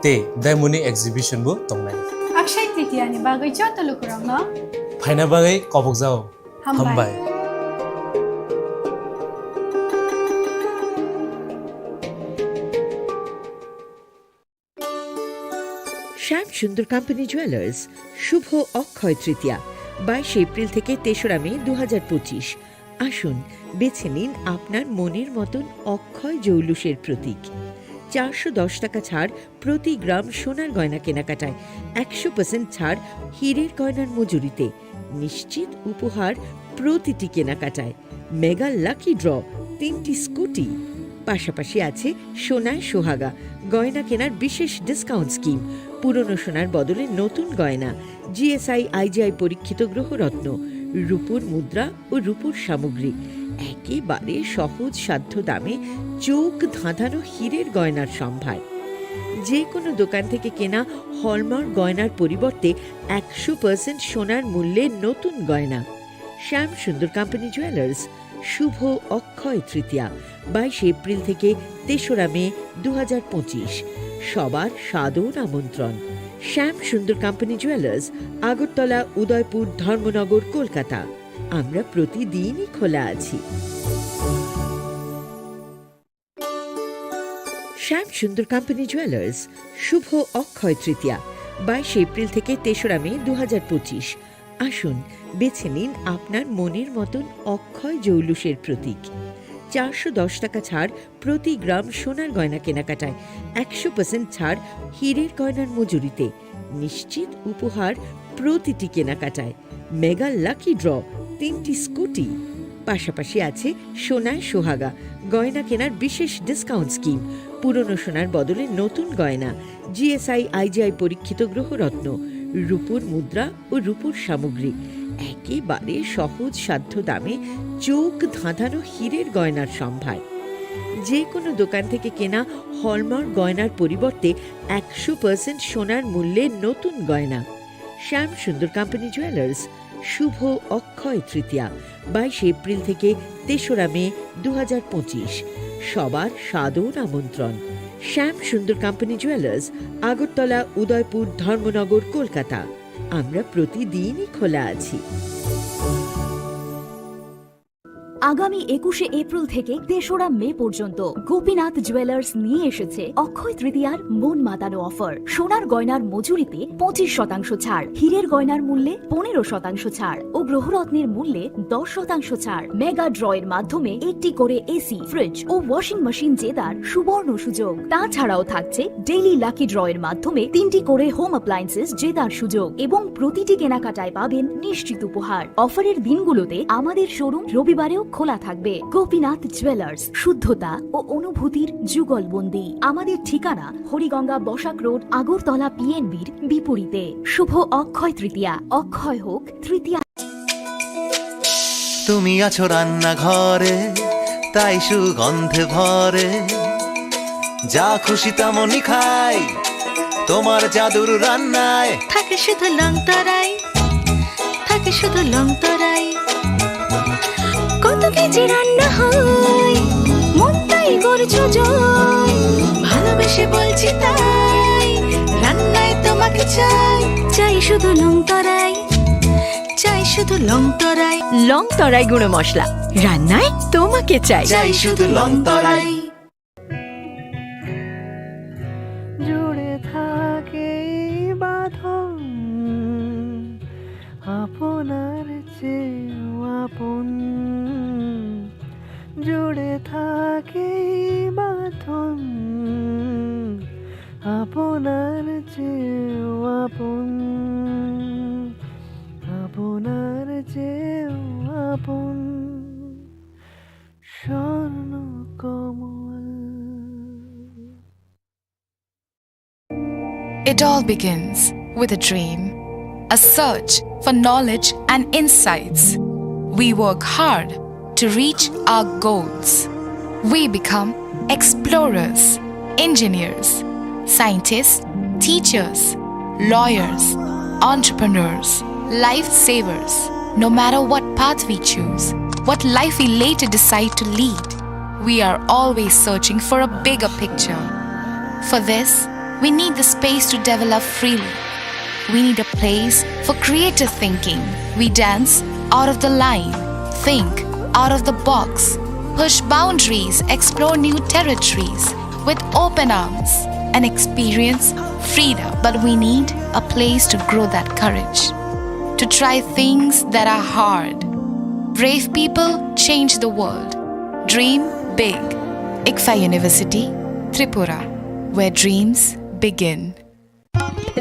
tei diamond ni exhibition bo tongnai. Akshaya Tritiya ni bagwi joto lukurokno phaina bagwi kobokjao. Hambai. Hambai. শ্যাম Sundar company jewellers, শুভ অক্ষয় তৃতীয়া, বাইশে এপ্রিল থেকে তেসরা মে দু হাজার পঁচিশ। আসুন, বেছে নিন আপনার মনের মতন অক্ষয় জৌলুসের প্রতীক। চারশো দশ টাকা ছাড় প্রতি গ্রাম সোনার গয়না কেনাকাটায়, একশো পার্সেন্ট ছাড় হীরের গয়নার মজুরিতে, নিশ্চিত উপহার প্রতিটি কেনাকাটায়, মেগা লাকি ড্র, তিনটি স্কুটি, পাশাপাশি আছে সোনায় সোহাগা, গয়না কেনার বিশেষ ডিসকাউন্ট স্কিম, পুরনো সোনার বদলে নতুন গয়না, জিএসআই আইজিআই পরীক্ষিত গ্রহরত্ন, রূপোর মুদ্রা ও রূপোর সামগ্রী, একেবারে সহজ সাধ্য দামে চোখ ধাঁধানো হীরের গয়নার সম্ভার। যে কোনো দোকান থেকে কেনা হলমার্ক গয়নার পরিবর্তে একশো পার্সেন্ট সোনার মূল্যে নতুন গয়না। শ্যাম সুন্দর কোম্পানি জুয়েলার্স, শুভ অক্ষয় তৃতীয়া, বাইশে এপ্রিল থেকে তেসরা মে দু হাজার পঁচিশ। সবার সাদর আমন্ত্রণ। শ্যাম সুন্দর কোম্পানি জুয়েলার্স, আগরতলা, উদয়পুর, ধর্মনগর, কলকাতা। আমরা প্রতিদিনই খোলা আছি। শ্যাম সুন্দর কোম্পানি জুয়েলার্স, শুভ অক্ষয় তৃতীয়া, বাইশে এপ্রিল থেকে তেসরা মে দু হাজার পঁচিশ। আসুন, বেছে নিন আপনার মনের মতন অক্ষয় জৌলুসের প্রতীক। চারশো দশ টাকা ছাড় প্রতি গ্রাম সোনার গয়না কেনাকাটায়, একশো পার্সেন্ট ছাড় হীরের গয়নার মজুরিতে, নিশ্চিত উপহার প্রতিটি কেনাকাটায়, মেগা লাকি ড্র, তিনটি স্কুটি, পাশাপাশি আছে সোনায় সোহাগা, গয়না কেনার বিশেষ ডিসকাউন্ট স্কিম, পুরনো সোনার বদলে নতুন গয়না, জিএসআই আইজিআই পরীক্ষিত গ্রহরত্ন, রূপোর মুদ্রা ও রূপোর সামগ্রী, একেবারে সহজ সাধ্য দামে চোখ ধাঁধানো হীরের গয়নার সম্ভার। যে কোনো দোকান থেকে কেনা হলমার্ক গয়নার পরিবর্তে একশো পার্সেন্ট সোনার মূল্যে নতুন গয়না। শ্যাম সুন্দর কোম্পানি জুয়েলার্স, শুভ অক্ষয় তৃতীয়া, বাইশে এপ্রিল থেকে তেসরা মে দু হাজার পঁচিশ। সবার সাদর আমন্ত্রণ। শ্যাম সুন্দর কোম্পানি জুয়েলার্স, আগরতলা, উদয়পুর, ধর্মনগর, কলকাতা। আমরা প্রতিদিনই খোলা আছি। আগামী একুশে এপ্রিল থেকে তেসরা মে পর্যন্ত গোপীনাথ জুয়েলার্স নিয়ে এসেছে অক্ষয় তৃতীয়ার মন মাতানো অফার। সোনার গয়নার মজুরিতে পঁচিশ শতাংশ ছাড়, হীরের গয়নার মূল্যে পনেরো শতাংশ ছাড় ও গ্রহরত্নের মূল্যে দশ শতাংশ ছাড়। মেগা ড্র এর মাধ্যমে একটি করে এসি, ফ্রিজ ও ওয়াশিং মেশিন জেতার সুবর্ণ সুযোগ। তাছাড়াও থাকছে ডেইলি লাকি ড্র এর মাধ্যমে তিনটি করে হোম অ্যাপ্লায়েন্সেস জেতার সুযোগ এবং প্রতিটি কেনাকাটায় পাবেন নিশ্চিত উপহার। অফারের দিনগুলোতে আমাদের শোরুম রবিবারেও খোলা থাকবে। গোপীনাথ জুয়েলার্স, শুদ্ধতা ও অনুভূতির যুগলবন্দি। আমাদের ঠিকানা হরিগঙ্গা বসাক রোড, আগরতলা পিএনবির বিপরীতে। শুভ অক্ষয় তৃতীয়া। অক্ষয় হোক তৃতীয়া। তুমি আছো রান্নাঘরে, তাই সুগন্ধে ভরে। যা খুশি তেমনই খাই, তোমার জাদুর রান্নায়। থাকে শুধু লং তরাই, থাকে শুধু লং তরাই। কত কেজি রান্না হয়, মনটাই করছো জয়। ভালোবেসে বলছি তাই, রান্নায় তোমাকে চাই। চাই শুধু লং তরাই, চাই শুধু লং তরাই। লং তরাই গুঁড়ো মশলা, রান্নায় তোমাকে চাই। চাই শুধু লং তরাই। জুড়ে থাকে এই বাঁধন, আপনার চেয়েও আপন। জুড়ে থাকে এই বাঁধন, আপনার চেয়েও আপন, আপনার চেয়েও আপন। স্বর্ণ কমল। It all begins with a dream, a search for knowledge and insights. We work hard to reach our goals. We become explorers, engineers, scientists, teachers, lawyers, entrepreneurs, lifesavers. No matter what path we choose, what life we later decide to lead, we are always searching for a bigger picture. For this, we need the space to develop freely. We need a place for creative thinking. We dance out of the line, think out of the box, push boundaries, explore new territories with open arms, and experience freedom. But we need a place to grow that courage, to try things that are hard. Brave people change the world. Dream big. ICFAI University, Tripura, where dreams begin.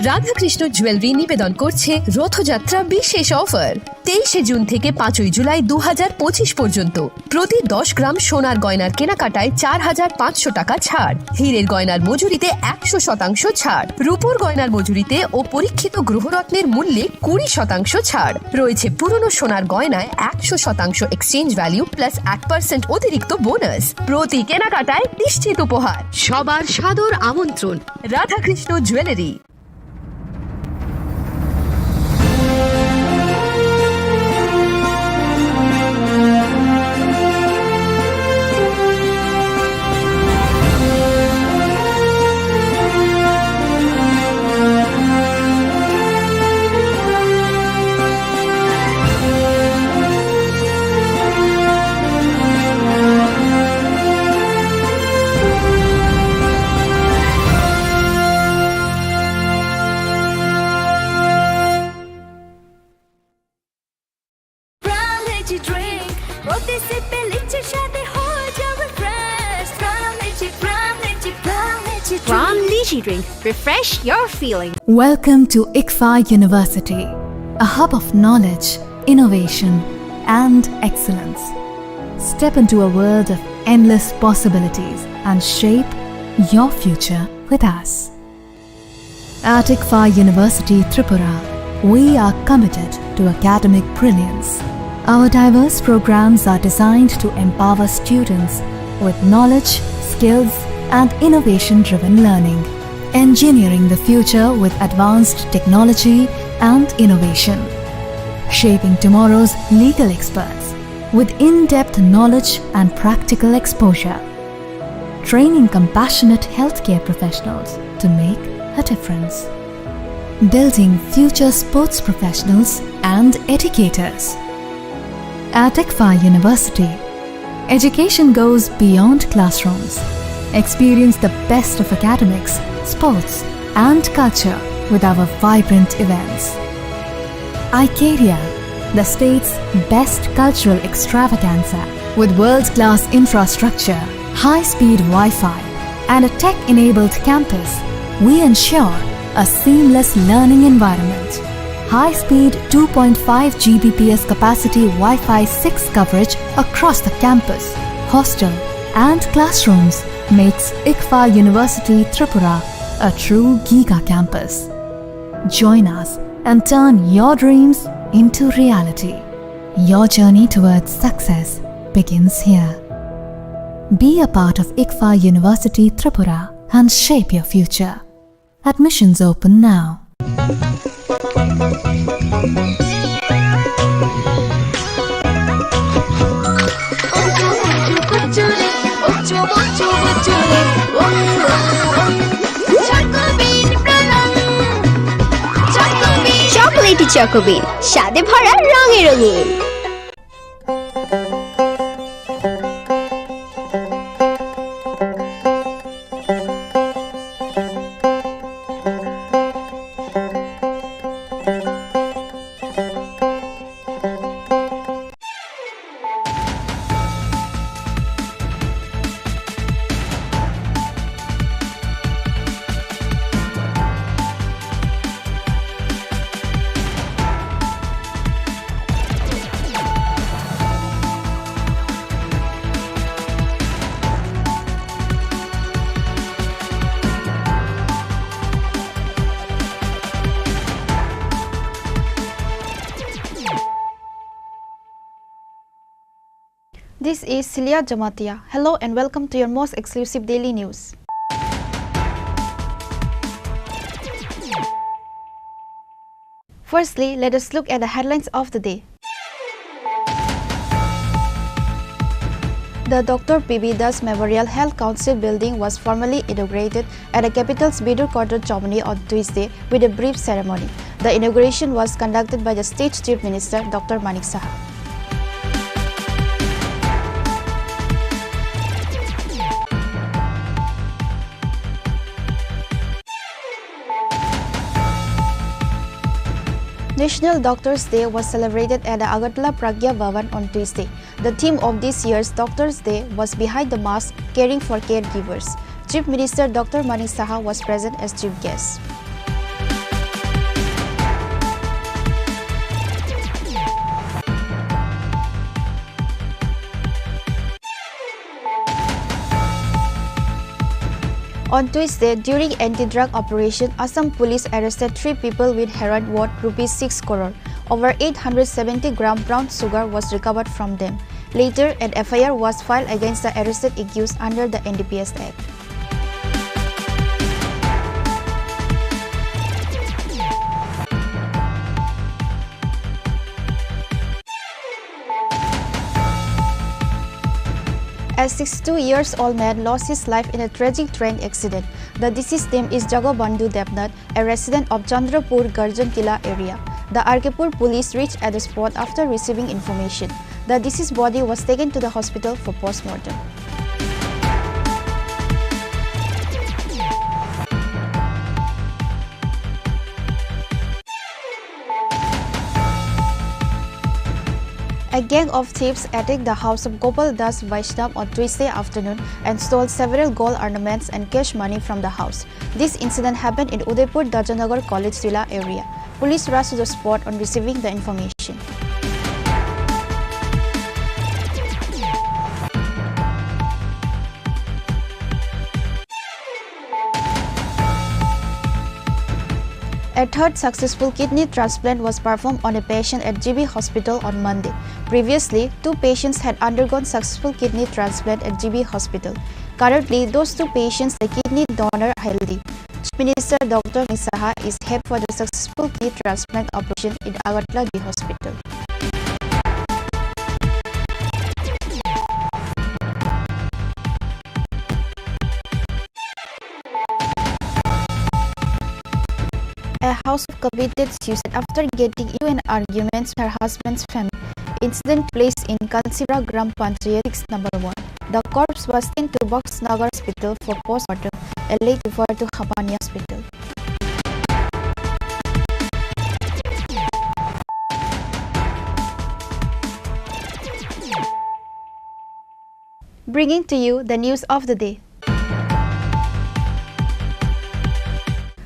Radhakrishna jewellery নিবেদন করছে রথযাত্রা বিশেষ অফার। তেইশে জুন থেকে পাঁচই জুলাই দু হাজার পঁচিশ পর্যন্ত প্রতি দশ গ্রাম সোনার গয়নার কেনাকাটায় চার হাজার পাঁচশো টাকা ছাড়, হীরের গয়নার মজুরিতে একশো শতাংশ ছাড়, রূপোর গয়নার মজুরিতে ও পরীক্ষিত গ্রহরত্নের মূল্যে কুড়ি শতাংশ ছাড় রয়েছে। পুরনো সোনার গয়নায় একশো শতাংশ এক্সচেঞ্জ ভ্যালু প্লাস এক পার্সেন্ট অতিরিক্ত বোনাস। প্রতি কেনাকাটায় নিশ্চিত উপহার। সবার সাদর আমন্ত্রণ। Radhakrishna jewellery. Prime Lychee Drink, প্রতি সিপে লিচির স্বাদে হয়ে যাবে fresh. Prime Lychee, Prime Lychee, Prime Lychee Drink। Prime Lychee Drink, refresh your feeling. Welcome to ICFAI University, a hub of knowledge, innovation, and excellence. Step into a world of endless possibilities and shape Your future with us. At ICFAI University Tripura, we are committed to academic brilliance. Our diverse programs are designed to empower students with knowledge, skills, and innovation-driven learning, engineering the future with advanced technology and innovation, shaping tomorrow's legal experts with in-depth knowledge and practical exposure, training compassionate healthcare professionals to make a difference, building future sports professionals and educators. At ICFAI University, education goes beyond classrooms. Experience the best of academics, sports, and culture with our vibrant events. Icaria, the state's best cultural extravaganza, with world-class infrastructure, high-speed Wi-Fi, and a tech-enabled campus, we ensure a seamless learning environment. High-speed two point five G B P S capacity Wi-Fi six coverage across the campus, hostel, and classrooms makes ICFAI University Tripura a true giga campus. Join us and turn your dreams into reality. Your journey towards success begins here. Be a part of ICFAI University Tripura and shape your future. Admissions open now. Chocolatey Choco Bean, স্বাদে ভরা রঙে রঙিন। This is Celia Jamatia. Hello and welcome to your most exclusive daily news. Firstly, let us look at the headlines of the day. The Doctor P B Das Memorial Health Council building was formally inaugurated at the capital's Bidur Quarter, Chomani on Tuesday with a brief ceremony. The inauguration was conducted by the state chief minister, Doctor Manik Saha. National Doctors Day was celebrated at the Agartala Pragya Bhavan on Tuesday. The theme of this year's Doctors Day was Behind the Mask, Caring for Caregivers. Chief Minister Doctor Manik Saha was present as chief guest. On Tuesday, during anti-drug operation, Assam police arrested three people with heroin worth rupees six crore. Over eight hundred seventy gram brown sugar was recovered from them. Later, an F I R was filed against the arrested accused under the N D P S Act. A sixty-two years old man lost his life in a tragic train accident. The deceased name is Jagabandhu Debnath, a resident of Chandrapur Garjan Kila area. The R K Pur police reached at the spot after receiving information. The deceased body was taken to the hospital for postmortem. A gang of thieves attacked the house of Gopal Das Vaishnav on Tuesday afternoon and stole several gold ornaments and cash money from the house. This incident happened in Udaipur Dajanagar College Tila area. Police rushed to the spot on receiving the information. A third successful kidney transplant was performed on a patient at G B Hospital on Monday. Previously, two patients had undergone successful kidney transplant at G B Hospital. Currently, those two patients, the kidney donor, healthy. Chief Minister Doctor Manik Saha is happy for the successful kidney transplant operation in Agartala G B Hospital. A housewife committed suicide after getting into an argument with her husband's family. Incident took place in Kansipra Gram Panchayat six number one. The corpse was taken to Boxnagar Hospital for postmortem and later referred to Hamani Hospital. Bringing to you the news of the day.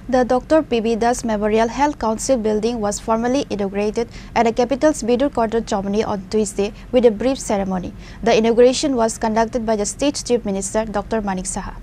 The Doctor P B Das Memorial Health Council building was formally inaugurated at the capital's Bidur Quarter, Chomani on Tuesday with a brief ceremony. The inauguration was conducted by the state Chief Minister Doctor Manik Saha.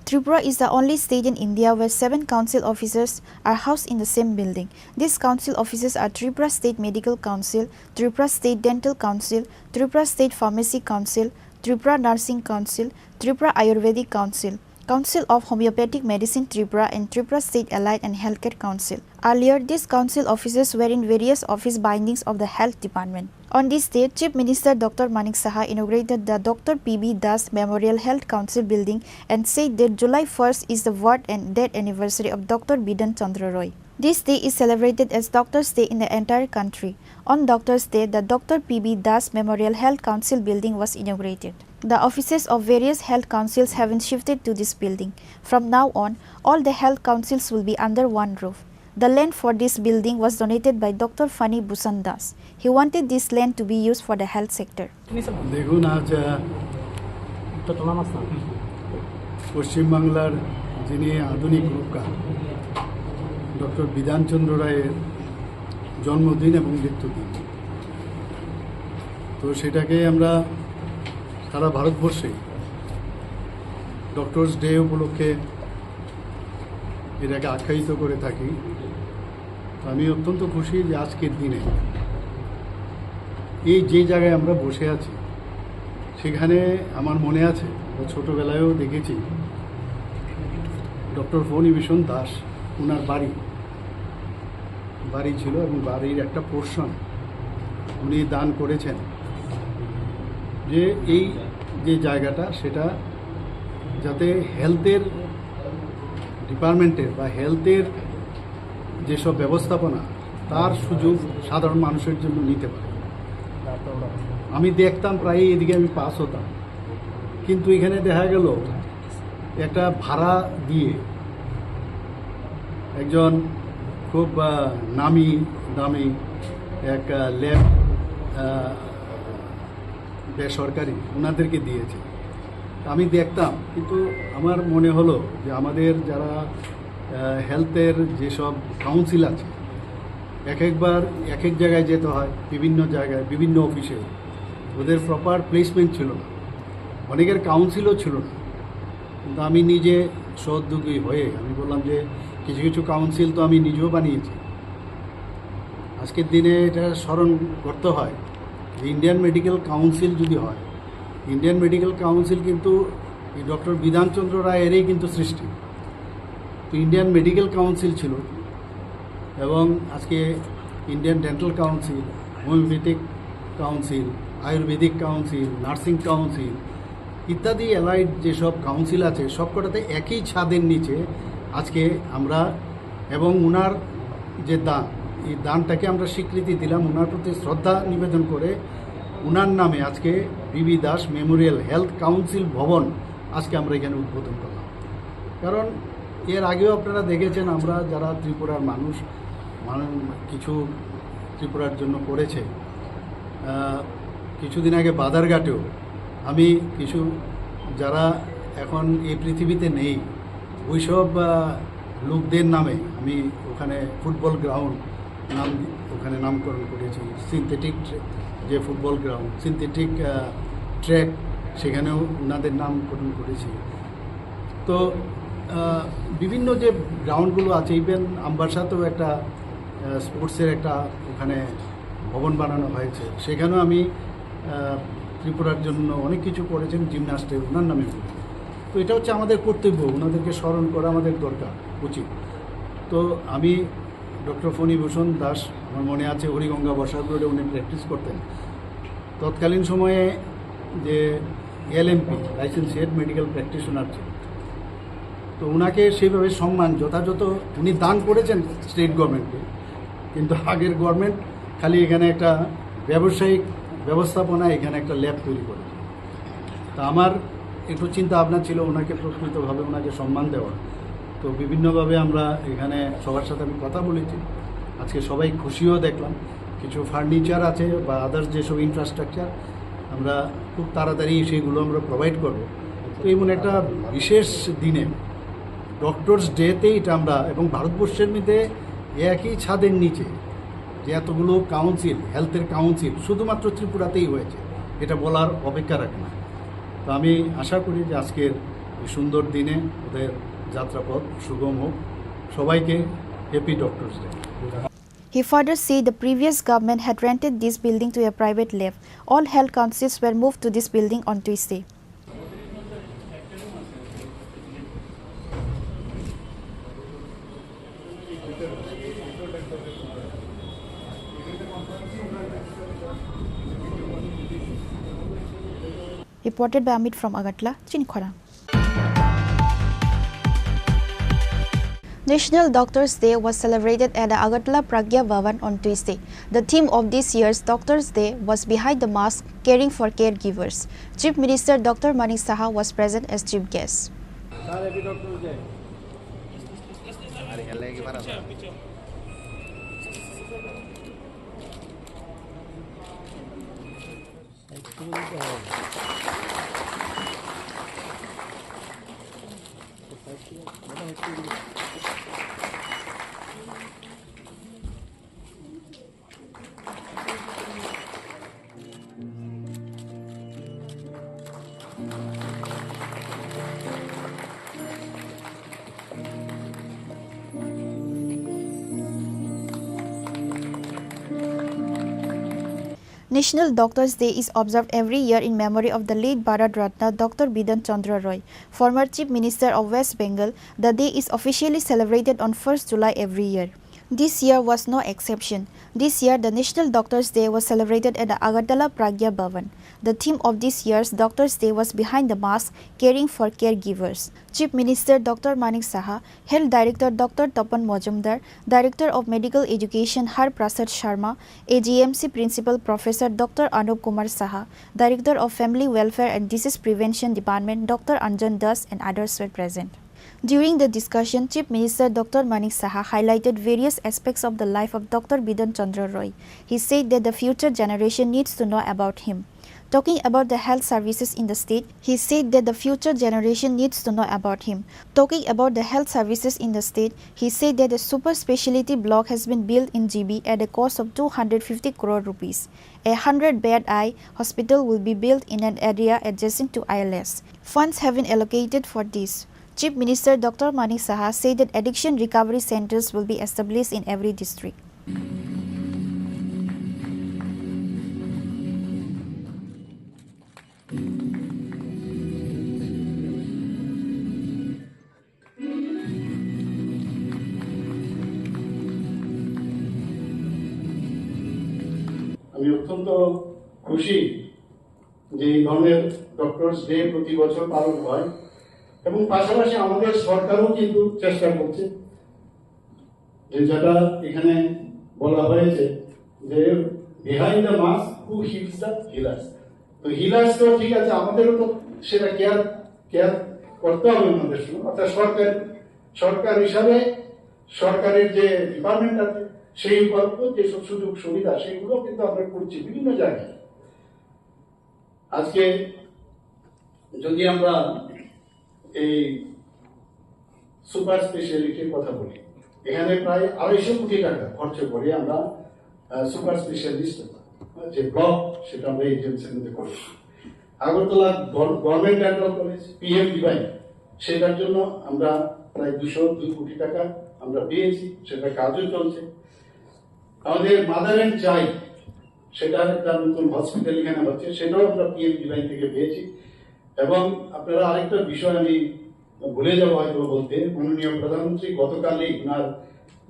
Tripura is the only state in India where seven council offices are housed in the same building. These council offices are Tripura State Medical Council, Tripura State Dental Council, Tripura State Pharmacy Council, Tripura Nursing Council, Tripura Ayurvedic Council, Council of Homeopathic Medicine Tripura, and Tripura State Allied and Healthcare Council. Earlier, these council offices were in various office buildings of the Health Department. On this day, Chief Minister Doctor Manik Saha inaugurated the Doctor P B Das Memorial Health Council building and said that July first is the birth and death anniversary of Doctor Bidhan Chandra Roy. This day is celebrated as Doctors' Day in the entire country. On Doctors' Day, the Doctor P B Das Memorial Health Council building was inaugurated. The offices of various health councils have been shifted to this building. From now on, all the health councils will be under one roof. The land for this building was donated by Doctor Fani Bhushan Das. He wanted this land to be used for the health sector. দেখুন, আজ, আহ, পশ্চিমবাংলার যিনি আধুনিক রূপকার ডক্টর বিধানচন্দ্র রায়ের জন্মদিন এবং মৃত্যুদিন। তো সেটাকে আমরা সারা ভারতবর্ষে ডক্টরস ডে উপলক্ষে এটাকে আখ্যায়িত করে থাকি। তো আমি অত্যন্ত খুশি যে আজকের দিনে এই যে জায়গায় আমরা বসে আছি, সেখানে আমার মনে আছে, আমরা ছোটবেলায়ও দেখেছি ডক্টর ফণিভূষণ দাস, ওনার বাড়ি, বাড়ি ছিল এবং বাড়ির একটা পোর্শন উনি দান করেছেন, যে এই যে জায়গাটা, সেটা যাতে হেলথের ডিপার্টমেন্টের বা হেলথের যেসব ব্যবস্থাপনা, তার সুযোগ সাধারণ মানুষের জন্য নিতে পারে। আমি দেখতাম প্রায়ই এদিকে আমি পাস হতাম, কিন্তু এখানে দেখা গেল একটা ভাড়া দিয়ে একজন খুব, আহ, নামি দামি এক, আহ, ল্যাব, আহ, বেসরকারি ওনাদেরকে দিয়েছে। আমি দেখতাম, কিন্তু আমার মনে হলো যে আমাদের যারা, আহ, হেলথের যেসব কাউন্সিল আছে, এক একবার এক এক জায়গায় যেতে হয়, বিভিন্ন জায়গায়, বিভিন্ন অফিসে। ওদের প্রপার প্লেসমেন্ট ছিল না, অনেকের কাউন্সিলও ছিল না। কিন্তু আমি নিজে সহোদ্যোগী হয়ে আমি বললাম যে কিছু কিছু কাউন্সিল তো আমি নিজেও বানিয়েছি। আজকের দিনে এটা স্মরণ করতে হয় যে ইন্ডিয়ান মেডিকেল কাউন্সিল যদি হয়, ইন্ডিয়ান মেডিকেল কাউন্সিল কিন্তু এই ডক্টর বিধানচন্দ্র রায়েরই কিন্তু সৃষ্টি। তো ইন্ডিয়ান মেডিকেল কাউন্সিল ছিল এবং আজকে Indian dental council, homeopathic council, Ayurvedic council, nursing council ইত্যাদি অ্যালাইড যেসব কাউন্সিল আছে, সবকটাতে একই ছাদের নিচে আজকে আমরা এবং ওনার যে দান, এই দানটাকে আমরা স্বীকৃতি দিলাম, ওনার প্রতি শ্রদ্ধা নিবেদন করে ওনার নামে আজকে বিবি দাস মেমোরিয়াল হেলথ কাউন্সিল ভবন আজকে আমরা এখানে উদ্বোধন করলাম। কারণ এর আগেও আপনারা দেখেছেন, আমরা যারা ত্রিপুরার মানুষ, মানু-, কিছু ত্রিপুরার জন্য করেছে। আহ, কিছুদিন আগে বাদারঘাটেও আমি কিছু, যারা এখন এই পৃথিবীতে নেই, ওইসব, আহ, লোকদের নামে আমি ওখানে ফুটবল গ্রাউন্ড নাম, ওখানে নামকরণ করেছি। সিনথেটিক যে ফুটবল গ্রাউন্ড, সিনথেটিক, আহ, ট্র্যাক, সেখানেও ওনাদের নামকরণ করেছি। তো, আহ, বিভিন্ন যে গ্রাউন্ডগুলো আছে, ইভেন আমবাসাতেও একটা, আহ, স্পোর্টসের একটা ওখানে ভবন বানানো হয়েছে, সেখানেও আমি, আহ, ত্রিপুরার জন্য অনেক কিছু করেছেন জিমন্যাস্টে ওনার নামে। তো এটা হচ্ছে আমাদের কর্তব্য, ওনাদেরকে স্মরণ করা আমাদের দরকার, উচিত। তো আমি ডক্টর ফণিভূষণ দাস, আমার মনে আছে, হরিগঙ্গা বসাক রোডে উনি প্র্যাকটিস করতেন। তৎকালীন সময়ে যে এলএমপি, লাইসেন্সিয়েট মেডিকেল প্র্যাকটিশনার ছিল, তো ওনাকে সেইভাবে সম্মান যথাযথ উনি দান করেছেন স্টেট গভর্নমেন্টকে, কিন্তু আগের গভর্নমেন্ট খালি এখানে একটা ব্যবসায়িক ব্যবস্থাপনা, এখানে একটা ল্যাব তৈরি করেছে। তা আমার একটু চিন্তা ভাবনা ছিল ওনাকে প্রকৃতভাবে ওনাকে সম্মান দেওয়া। তো বিভিন্নভাবে আমরা এখানে সবার সাথে আমি কথা বলেছি, আজকে সবাই খুশিও দেখলাম। কিছু ফার্নিচার আছে বা আদার্স যেসব ইনফ্রাস্ট্রাকচার আমরা খুব তাড়াতাড়ি সেগুলো আমরা প্রোভাইড করব। তো এমন একটা বিশেষ দিনে, ডক্টরস ডেতে এটা আমরা, এবং ভারতবর্ষের মধ্যে একই ছাদের নিচে যে এতগুলো কাউন্সিল, হেলথের কাউন্সিল শুধুমাত্র ত্রিপুরাতেই হয়েছে, এটা বলার অপেক্ষা রাখে না। তো আমি আশা করি যে আজকের এই সুন্দর দিনে ওদের যাত্রাপথ সুগম হোক। সবাইকে happy doctors day. He further said the previous government had rented this building to a private lab. All health councils were moved to this building on Tuesday. Reported by Amit from Agartala, Chini Khorang. National Doctors' Day was celebrated at the Agartala Pragya Bhavan on Tuesday. The theme of this year's Doctors' Day was Behind the Mask, Caring for Caregivers. Chief Minister Doctor Manik Saha was present as chief guest. National Doctors' Day is observed every year in memory of the late Bharat Ratna Doctor Bidhan Chandra Roy, former Chief Minister of West Bengal. The day is officially celebrated on first July every year. This year was no exception. This year, the National Doctors' Day was celebrated at the Agartala Pragya Bhavan. The theme of this year's Doctors' Day was Behind the Mask, Caring for Caregivers. Chief Minister Doctor Manik Saha, Health Director Doctor Tapan Majumdar, Director of Medical Education Har Prasad Sharma, A G M C Principal Professor Doctor Anup Kumar Saha, Director of Family Welfare and Disease Prevention Department Doctor Anjan Das and others were present. During the discussion, Chief Minister Doctor Manik Saha highlighted various aspects of the life of Doctor Bidhan Chandra Roy. He said that the future generation needs to know about him. Talking about the health services in the state, he said that the future generation needs to know about him. Talking about the health services in the state, he said that the super speciality block has been built in G B at a cost of two hundred fifty crore rupees. A hundred bed eye hospital will be built in an area adjacent to I L S. Funds have been allocated for this. Chief Minister Doctor Manik Saha said that addiction recovery centers will be established in every district. আমি অত্যন্ত খুশি যে এই ধরনের doctors day প্রতি বছর পালন হয়, এবং পাশাপাশি আমাদের সরকারও কিন্তু চেষ্টা করছে, যে যেটা এখানে বলা হয়েছে যে behind the mask, who heals the healers। তো হিলার্স তো ঠিক আছে, আমাদেরও তো সেটা কেয়ার কেয়ার করতে হবে ওনাদের সঙ্গে। অর্থাৎ সরকার, সরকার হিসাবে সরকারের যে ডিপার্টমেন্ট আছে, সেই উপলক্ষে যেসব সুযোগ সুবিধা, সেগুলো কিন্তু আমরা করছি বিভিন্ন জায়গায়। আজকে যদি আমরা এই সুপার স্পেশালিটির কথা বলি, এখানে প্রায় আড়াইশো কোটি টাকা খরচ করে আমরা সুপার স্পেশালিস্ট যে ব্লক, সেটা আমরা এইচএমসির মধ্যে করেছি। আগরতলা গভর্নমেন্ট ডেন্টাল কলেজ, পিএমডিওয়াই, সেটার জন্য আমরা প্রায় দুশো দুই কোটি টাকা আমরা পেয়েছি, সেটা কাজও চলছে। আমাদের মাদার অ্যান্ড চাইল্ড, সেটার একটা নতুন হসপিটাল এখানে হচ্ছে, সেটাও আমরা পিএমডিওয়াই থেকে পেয়েছি। এবং আপনারা আরেকটা বিষয় আমি ভুলে যাবো হয়তো বলতে, মাননীয় প্রধানমন্ত্রী গতকালই ওনার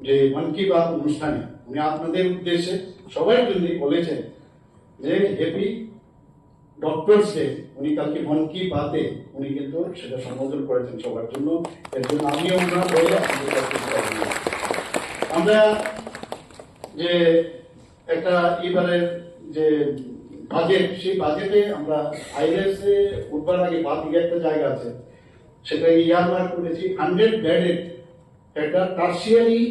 যে মন কি বাত অনুষ্ঠানে উনি আপনাদের উদ্দেশ্যে সবার জন্য বলেছেন যে হ্যাপি ডক্টরস ডে, উনি কালকে মন কি বাতে উনি কিন্তু সেটা সম্বোধন করেছেন সবার জন্য। এর জন্য আমিও ওনার হয়ে আপনাদের কাছে কৃতজ্ঞ। আমরা যে একটা এবারে যে বাজেট, সেই বাজেটে আমরা আইএলএস এ উঠবার আগে বাদ দিয়ে একটা জায়গা আছে, সেটা ইয়ারমার্ক করেছি, হান্ড্রেড বেডেড একটা টার্সিয়ারি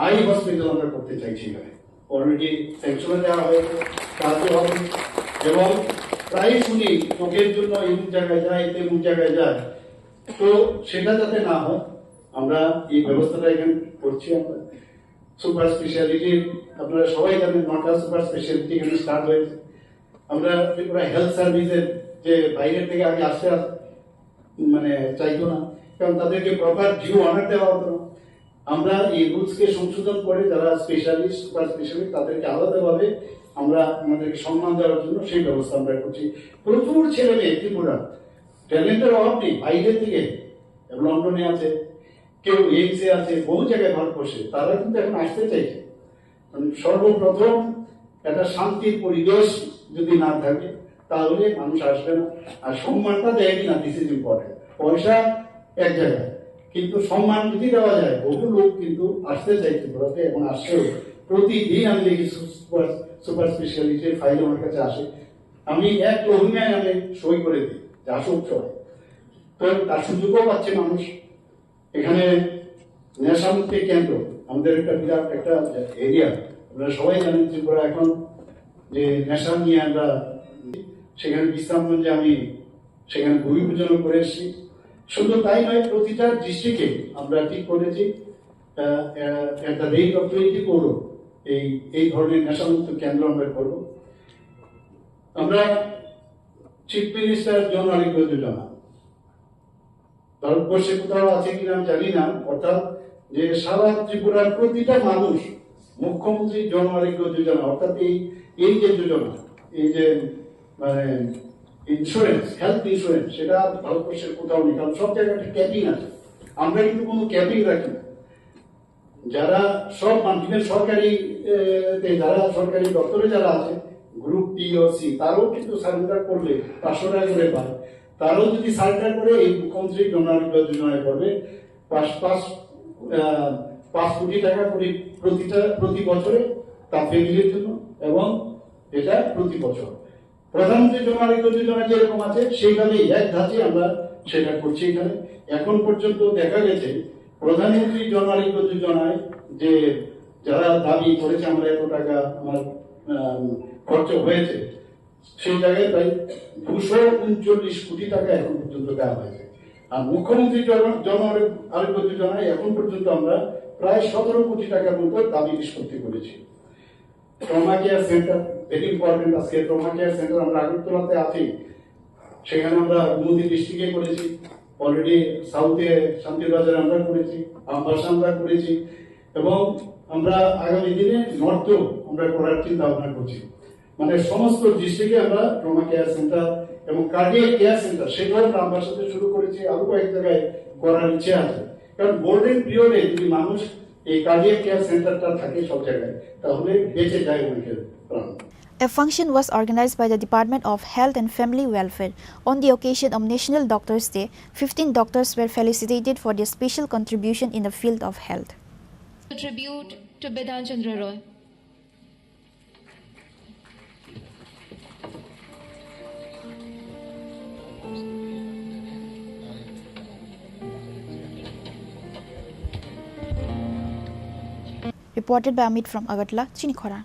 আই হসপিটাল আমরা করতে চাইছি এখানে। অলরেডি স্যাংশন দেওয়া হয়েছে, কাজও হবে। এবং প্রায় শুনি চোখের জন্য এমন জায়গায় যায়, তেমন জায়গায় যায়, তো সেটা যাতে না হয়, আমরা এই ব্যবস্থাটা এখানে করছি। আমরা সুপার স্পেশালিটির, আপনারা সবাই জানেন, নটা সুপার স্পেশালিটি এখানে স্টার্ট হয়েছে। আমরা ত্রিপুরা হেলথ সার্ভিসের যে বাইরে থেকে আগে আসতে আস-, মানে চাইতো না, কারণ তাদেরকে প্রপার ডিউ অনার দেওয়া হতো না। আমরা এই রুলসকে সংশোধন করে যারা স্পেশালিস্ট, সুপার স্পেশালিস্ট, তাদেরকে আলাদাভাবে আমরা আমাদেরকে সম্মান দেওয়ার জন্য সেই ব্যবস্থা আমরা করছি। প্রচুর ছেলে মেয়ে ত্রিপুরা ট্যালেন্টের অভাব নেই, বাইরে থেকে লন্ডনে আছে, কেউ এইমসে আছে, বহু জায়গায় ভারতবর্ষে, তারা কিন্তু এখন আসতে চাইছে। মানে সর্বপ্রথম একটা শান্তির পরিবেশ যদি না থাকে, তাহলে মানুষ আসবে না। আর সম্মানটা দেয় কিনা, দিস ইজ ইম্পর্টেন্ট। পয়সা এক জায়গায়, কিন্তু সম্মান যদি দেওয়া যায়, বহু লোক কিন্তু আসতে চাইছে ত্রিপুরাতে এবং আসছেও। প্রতিদিন আমি দেখি সুপার, সুপার স্পেশালিটির ফাইল আমার কাছে আসে। আমি এক লহমায় আমি সই করে দিই যে আসুক সবাই। তো তার সুযোগও পাচ্ছে মানুষ। এখানে নেশামুক্তি কেন্দ্র, আমাদের একটা বিরাট একটা এরিয়া, আপনারা সবাই জানেন ত্রিপুরা এখন যে নেশা নিয়ে আমরা, সেখানে বিশ্রামগঞ্জে আমি সেখানে ভূমি পূজনও করে এসেছি। শুধু তাই নয়, প্রতিটা ডিস্ট্রিক্টে আমরা ঠিক করেছি, আহ, আহ, at the rate of twenty crore এই, এই ধরনের নেশামুক্ত কেন্দ্র আমরা করব। আমরা চিফ মিনিস্টার জন আরোগ্য যোজনা, ভারতবর্ষে কোথাও আছে কিনা আমি জানি না, অর্থাৎ যে সারা ত্রিপুরার প্রতিটা মানুষ মুখ্যমন্ত্রী জন আরোগ্য যোজনা, অর্থাৎ এই, এই যে যোজনা, এই যে মানে ইন্স্যুরেন্স, হেলথ ইন্স্যুরেন্স, সেটা ভারতবর্ষের কোথাও নেই, কারণ সব জায়গায় একটা ক্যাপিং আছে। আমরা কিন্তু কোনো ক্যাপিং রাখি না। যারা সব মানুষ, even সরকারি, এ, তে যারা সরকারি দপ্তরে যারা আছে, গ্রুপ বি ও সি, তারাও কিন্তু সারেন্ডার করলে পাঁচশো টাকা করে পায়। তারাও যদি সারেন্ডার করে, এই মুখ্যমন্ত্রী জন আরোগ্য যোজনায় করবে, পাঁচ, পাঁচ, আহ, পাঁচ কোটি টাকা করে প্রতিটা, প্রতি বছরে তার ফ্যামিলির জন্য, এবং এটা প্রতি বছর। প্রধানমন্ত্রী জন আরোগ্য যোজনা যেরকম আছে, সেইভাবেই এক ধাঁচে আমরা সেটা করছি এখানে। এখন পর্যন্ত দেখা গেছে, প্রধানমন্ত্রী জন আরোগ্য যোজনায় যে যারা দাবি করেছে, আমরা এত টাকা আমার, আম, খরচ হয়েছে, সেই জায়গায় প্রায় দুশো উনচল্লিশ কোটি টাকা এখন পর্যন্ত দেওয়া হয়েছে। আর মুখ্যমন্ত্রী জন, জন আরোগ্য যোজনায় এখন পর্যন্ত আমরা প্রায় সতেরো কোটি টাকার মতো দাবি নিষ্পত্তি করেছি। Trauma care centre, very important. আজকে ট্রমা কেয়ার সেন্টার আমরা আগরতলাতে আছি, সেখানে আমরা গোমতী ডিস্ট্রিক্টে করেছি, অলরেডি সাউথে শান্তিবাজারে আমরা করেছি, আমবাসা আমরা করেছি, এবং আমরা আগামী দিনে নর্থেও আমরা করার চিন্তা ভাবনা করছি। মানে সমস্ত ডিস্ট্রিক্টে আমরা ট্রমা কেয়ার সেন্টার এবং কার্ডিয়াক কেয়ার সেন্টার, সেটাও আমরা আমবাসাতে শুরু করেছি, আরো কয়েক জায়গায় করার ইচ্ছে আছে। কারণ গোল্ডেন পিরিয়ডে যদি মানুষ এই কার্ডিয়াক কেয়ার সেন্টারটা থাকে সব জায়গায়, তাহলে বেঁচে যায় অনেকের প্রাণ। A function was organized by the Department of Health and Family Welfare on the occasion of National Doctors' Day. Fifteen doctors were felicitated for their special contribution in the field of health. Tribute to Bidhan Chandra Roy. Reported by Amit from Agartala, Chini Khorang.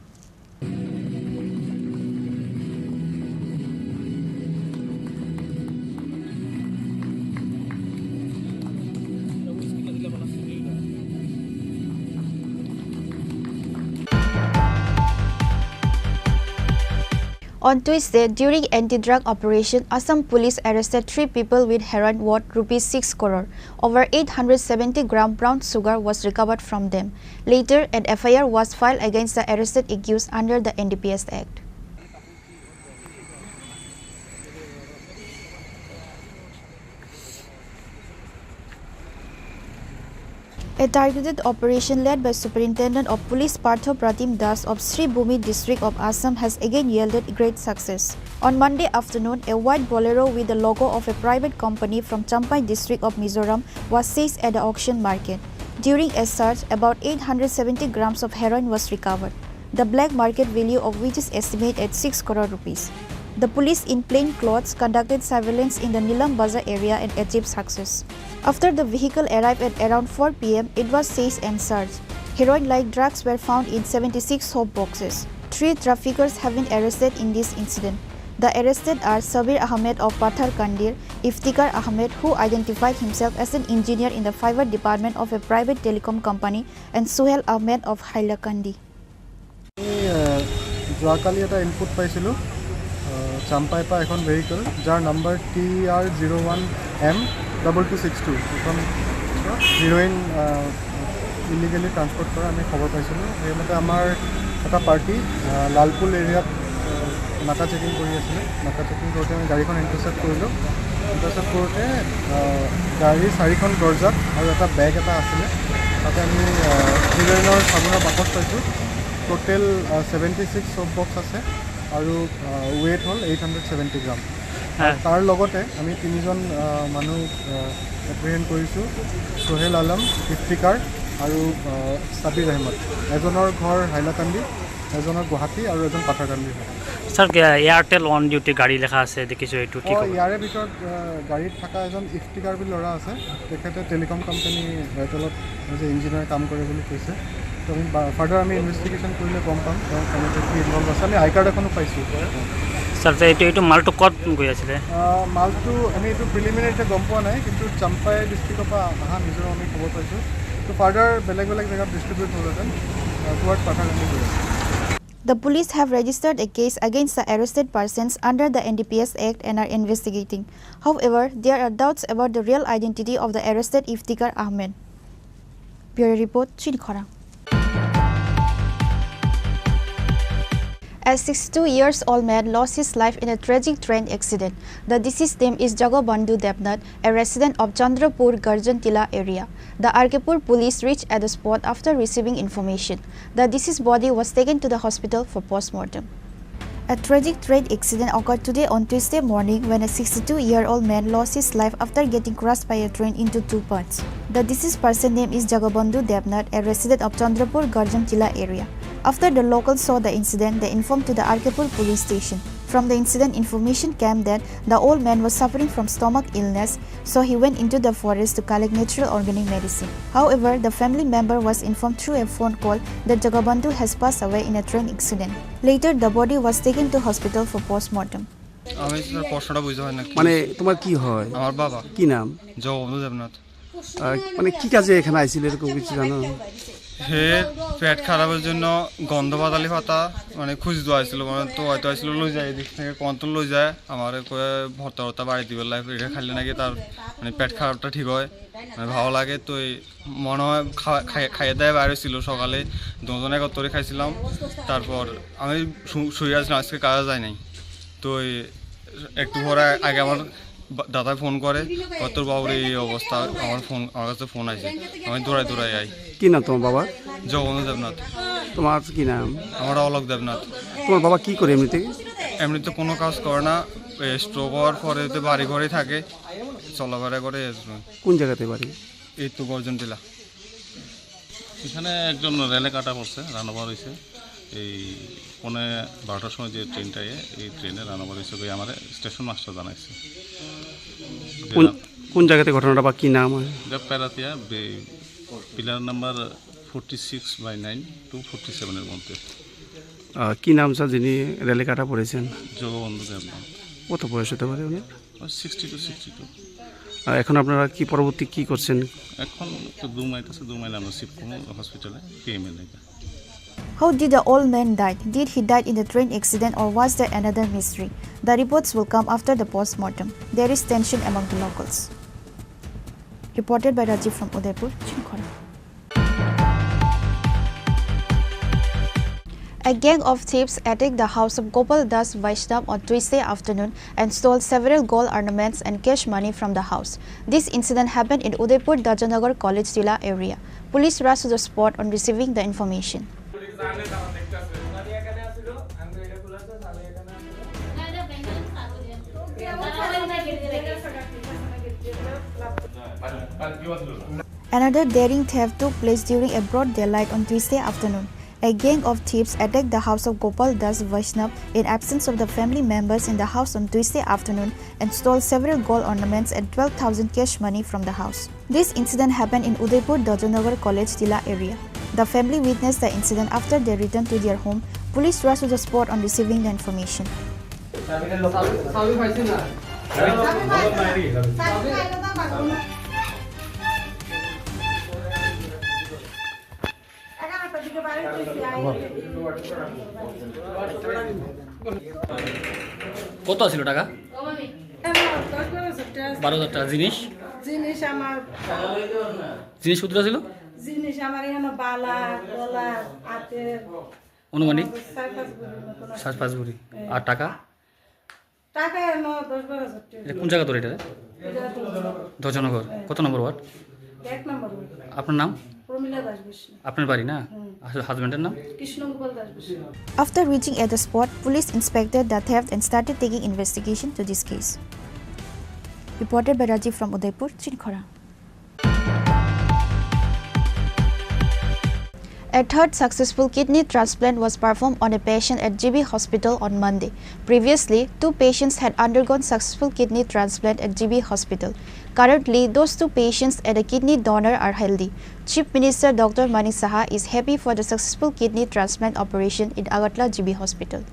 On Tuesday, during anti-drug operation, Assam police arrested three people with heroin worth rupees six crore. Over eight hundred seventy gram brown sugar was recovered from them. Later, an F I R was filed against the arrested accused under the N D P S Act. A targeted operation led by Superintendent of Police Partho Pratim Das of Sribhumi district of Assam has again yielded great success. On Monday afternoon, a white Bolero with the logo of a private company from Champhai district of Mizoram was seized at the auction market. During a search, about eight hundred seventy grams of heroin was recovered, the black market value of which is estimated at six crore rupees. The police in plain clothes conducted surveillance in the Nilam Bazar area and achieved success. After the vehicle arrived at around four P M, it was seized and searched. Heroin-like drugs were found in seventy-six soap boxes. Three traffickers have been arrested in this incident. The arrested are Sabir Ahmed of Pathar Kandir, Iftikhar Ahmed, who identified himself as an engineer in the fiber department of a private telecom company, and Suhail Ahmed of Hailakandi. আমি, আহ, যোৱাকালি এটা ইনপুট পাইছিলোঁ, আহ, চাম্পাইৰ পৰা এখন vehicle, যাৰ number T R zero' one M double two six two, এখন heroin, আহ, ইলিগেলি ট্ৰান্সপৰ্ট কৰা আমি খবৰ পাইছিলোঁ। সেইমতে আমাৰ এটা পাৰ্টি, আহ, লালপুল এৰিয়াত, আহ, নাকা চেকিং কৰি আছিলে। নাকা চেকিং কৰোঁতে আমি গাড়ীখন ইণ্টাৰচেপ্ট কৰিলোঁ। ইণ্টাৰচেপ্ট কৰোঁতে, আহ, গাড়ী চাৰিখন দৰ্জাত আৰু এটা বেগ এটা আছিলে। তাতে আমি, আহ, হিৰইনৰ চাবোনৰ বাকচ পাইছোঁ। টোটেল, আহ, ছেভেণ্টি ছিক্স চব বক্স আছে আৰু, আহ, ৱেইট হ'ল এইট হাণ্ড্ৰেড ছেভেণ্টি গ্ৰাম। হয়। তাৰ লগতে আমি তিনিজন, আহ, মানুহ, আহ, এপ্ৰিহেণ্ড কৰিছোঁ, সোহেল আলম, ইফতিকাৰ আৰু, আহ, ছাবিৰ আহমদ। এজনৰ ঘৰ হাইলাকান্দি, এজনৰ গুৱাহাটী আৰু এজন পাথাৰকান্দি হয়। ছাৰ, এয়া-, এয়াৰটেল অন ডিউটি গাড়ী লেখা আছে, দেখিছোঁ, এইটো কি অ, খবৰ? ইয়াৰে ভিতৰত, আহ, গাড়ীত থকা এজন ইফতিকাৰ বুলি ল'ৰা আছে, তেখেতে টেলিকম কোম্পানী এয়াৰটেলত এজ এ ইঞ্জিনিয়াৰ কাম কৰে বুলি কৈছে। তো আমি বা-, ফাৰ্ডাৰ আমি ইনভেষ্টিগেশ্যন কৰিলে গম পাম তেওঁ কেনেকৈ কি ইনভল্ভ আছে। আমি আই কাৰ্ড এখনো পাইছোঁ। ছাৰ, তে এইটো, এইটো মালটো ক'ত গৈ আছিলে? আহ, মালটো আমি এইটো প্ৰিলিমিনাৰী এতিয়া গম পোৱা নাই, কিন্তু চাম্পাই ডিষ্ট্ৰিক্টৰ পৰা অহা মিজোৰাম আমি খবৰ পাইছোঁ। তো ফাৰ্ডাৰ বেলেগ বেলেগ জেগাত ডিষ্ট্ৰিবিউট হ'লহেঁতেন, আহ, টুৱাৰ্ড পাথাৰকান্দি গৈ আছে। The police have registered a case against the arrested persons under the N D P S Act and are investigating. However, there are doubts about the real identity of the arrested Iftikhar Ahmed. Bureau Report, Chini Khorang. A sixty-two years old man lost his life in a tragic train accident. The deceased name is Jagabandhu Debnath, a resident of Chandrapur Garjan Tila area. The R K Pur police reached at the spot after receiving information. The deceased body was taken to the hospital for postmortem. A tragic train accident occurred today on Tuesday morning when a sixty-two-year-old man lost his life after getting crushed by a train into two parts. The deceased person name is Jagabandhu Debnath, a resident of Chandrapur Garjan Tila area. After the locals saw the incident, they informed to the R K Pur police station. From the incident, information came that the old man was suffering from stomach illness, so he went into the forest to collect natural organic medicine. However, the family member was informed through a phone call that Jagabandhu has passed away in a train accident. Later, the body was taken to hospital for postmortem. আমি স্যার প্রশ্নটা বুঝতে পারি না। মানে, তোমার কি হয়? আমার বাবা। কি নাম? জগবন্ধু দেবনাথ। আহ, মানে, কি কাজে এখানে আইছিল, এরকম কিছু জানো? হে পেট খারাপের জন্য গন্ধ বাতালি পাতা, মানে, খুঁজতে আইছিল, মানে, তো হয়তো আইছিল লই যায়, এদিক থেকে কোন তো লই যায়, আমার কয়ে ভর্তা ভর্তা বাড়ি দিবে, লাইফ এটা খাইলে নাকি তার, মানে, পেট খারাপটা ঠিক হয়, মানে, ভালো লাগে। তো এই মনে হয় খাওয়া-, খাই-, খাইয়ে দাইয়ে বাইরে ছিল সকালে, দুজন একত্রে খাইছিলাম। তারপর আমি শু-, শুয়ে আছিলাম, আজকে কাজে যাই নাই। তো এই একটু পরে আগে আমার বা-, দাদায় ফোন করে, কয়, "তোর বাবুর এই অবস্থা।" আমার ফোন, আমার কাছে ফোন আইছে, আমি দৌড়াই দৌড়াই আই। কি নাম তোমার বাবার? জগবন্ধু দেবনাথ। তোমার কি নাম? আমার অলক দেবনাথ। তোমার বাবা কি করে এমনিতে? এমনিতে কোনো কাজ করে না, স্ট্রোক হওয়ার পরে তো বাড়ি ঘরেই থাকে, চলাফেরা করে এরকম। কোন জায়গাতে বাড়ি? এই তো গর্জন টিলা। এখানে একজন রেলে কাটা পড়ছে, রান ওভার হয়েছে। এই পৌনে বারোটার সময় যে ট্রেনটা, এ, এই ট্রেনে রান ওভার হয়েছে, ওই আমার স্টেশন মাস্টার জানাইছে। যে কোন, রা- কোন জায়গাতে ঘটনাটা বা কি নাম? এটা প্যারাতিয়া বে-, pillar number forty six by nine to forty সেভেনের মধ্যে। আহ, কি নাম স্যার যিনি রেলে কাটা পড়েছেন? জগবন্ধু দেবনাথ। কত বয়স হতে পারে ওনার? Sixty two sixty two. আহ, এখন আপনারা কি পরবর্তী কি করছেন? এখন তো দু মাইল আছে, দু মাইল আমরা শিফট করবো হসপিটালে, পিএমএল এটা। How did the old man died? Did he died in the train accident or was there another mystery? The reports will come after the post-mortem. There is tension among the locals. Reported by Rajiv from Udaipur, Chinkhora. A gang of thieves attacked the house of Gopal Das Vaishnav on Tuesday afternoon and stole several gold ornaments and cash money from the house. This incident happened in Udaipur Dharjanagar College Tila area. Police rushed to the spot on receiving the information. Another daring theft took place during a broad daylight on Tuesday afternoon. A gang of thieves attacked the house of Gopal Das Vaishnav in absence of the family members in the house on Tuesday afternoon and stole several gold ornaments and twelve thousand cash money from the house. This incident happened in Udaipur Dharjanagar College Tila area. The family witnessed the incident after they returned to their home. Police rushed to the spot on receiving the information. কত আছিল টাকা? দশ বারো হাজার টাকা আছে। বারো হাজার টাকা। জিনিস? জিনিস আমার জিনিস কতটা ছিল? জিনিস আমার এখানে বালা, গলা, হাতে আনুমানিক? চার পাঁচ ভরি মতন আছে। চার পাঁচ ভরি। হ্যাঁ। আর টাকা? টাকা এলো দশ বারো হাজার টাকা। এটা কোন জায়গা তোর এটা? এটা তো ধর্ষণনগর। হ্যাঁ। কত নম্বর ওয়ার্ড? এক নম্বর ওয়ার্ড। আপনার নাম? প্রমীলা দাস বৈষ্ণব। আপনার বাড়ি না? হুম। আসলে হাজবেন্ডের নাম? কৃষ্ণগোপাল দাস বৈষ্ণব। After reaching at the spot, police inspected the theft and started taking investigation to this case. Reported by Rajiv from Udaipur, Chinkhora. A third successful kidney transplant was performed on a patient at G B Hospital on Monday. Previously, two patients had undergone successful kidney transplant at G B Hospital. Currently, those two patients and a kidney donor are healthy. Chief Minister Doctor Manik Saha is happy for the successful kidney transplant operation in Agartala G B Hospital.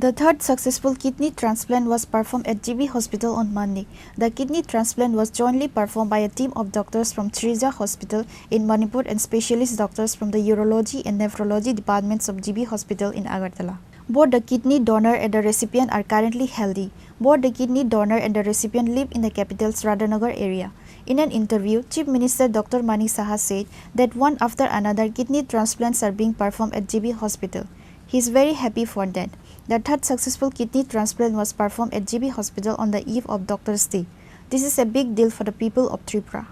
The third successful kidney transplant was performed at G B Hospital on Monday. The kidney transplant was jointly performed by a team of doctors from Shrija Hospital in Manipur and specialist doctors from the urology and nephrology departments of G B Hospital in Agartala. Both the kidney donor and the recipient are currently healthy. Both the kidney donor and the recipient live in the capital's Radhanagar area. In an interview, Chief Minister Doctor Manik Saha said that one after another kidney transplants are being performed at G B Hospital. He is very happy for that. The third successful kidney transplant was performed at G B Hospital on the eve of Doctor's Day. This is a big deal for the people of Tripura.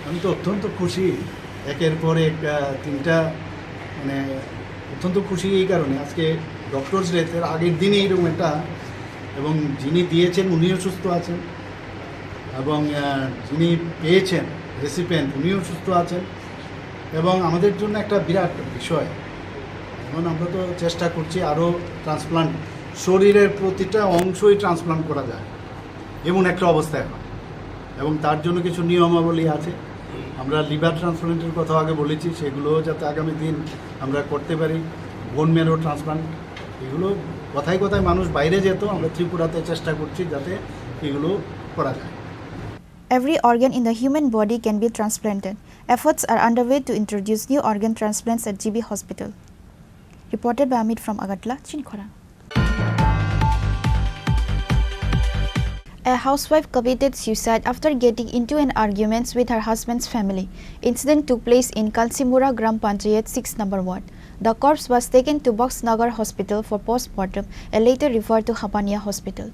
আমি তো অত্যন্ত খুশি, একের পর এক, আহ, তিনটা, মানে, অত্যন্ত খুশি এই কারণে, আজকে ডক্টরস ডে, এর আগের দিনই এরকম একটা, এবং যিনি দিয়েছেন উনিও সুস্থ আছেন, এবং, আহ, যিনি পেয়েছেন রেসিপিয়েন্ট উনিও সুস্থ আছেন, এবং আমাদের জন্য একটা বিরাট বিষয়। এখন আমরা তো চেষ্টা করছি আরও ট্রান্সপ্লান্ট, শরীরের প্রতিটা অংশই ট্রান্সপ্লান্ট করা যায়। এমন একটা অবস্থা এখন, এবং তার জন্য কিছু নিয়মাবলী আছে। আমরা লিভার ট্রান্সপ্লান্টের কথা আগে বলেছি, সেগুলো যাতে আগামী দিন আমরা করতে পারি, বোন ম্যারো ট্রান্সপ্লান্ট, এগুলো কথায় কথায় মানুষ বাইরে যেত, আমরা ত্রিপুরাতে চেষ্টা করছি যাতে এগুলো করা যায়। Every organ in the human body can be transplanted. Efforts are underway to introduce new organ transplants at G B Hospital. Reported by Amit from Agartala, Chinkhora. A housewife committed suicide after getting into an argument with her husband's family. Incident took place in Kansimura Gram Panchayat six number ward. The corpse was taken to Boxnagar Hospital for postmortem and later referred to Hapania Hospital.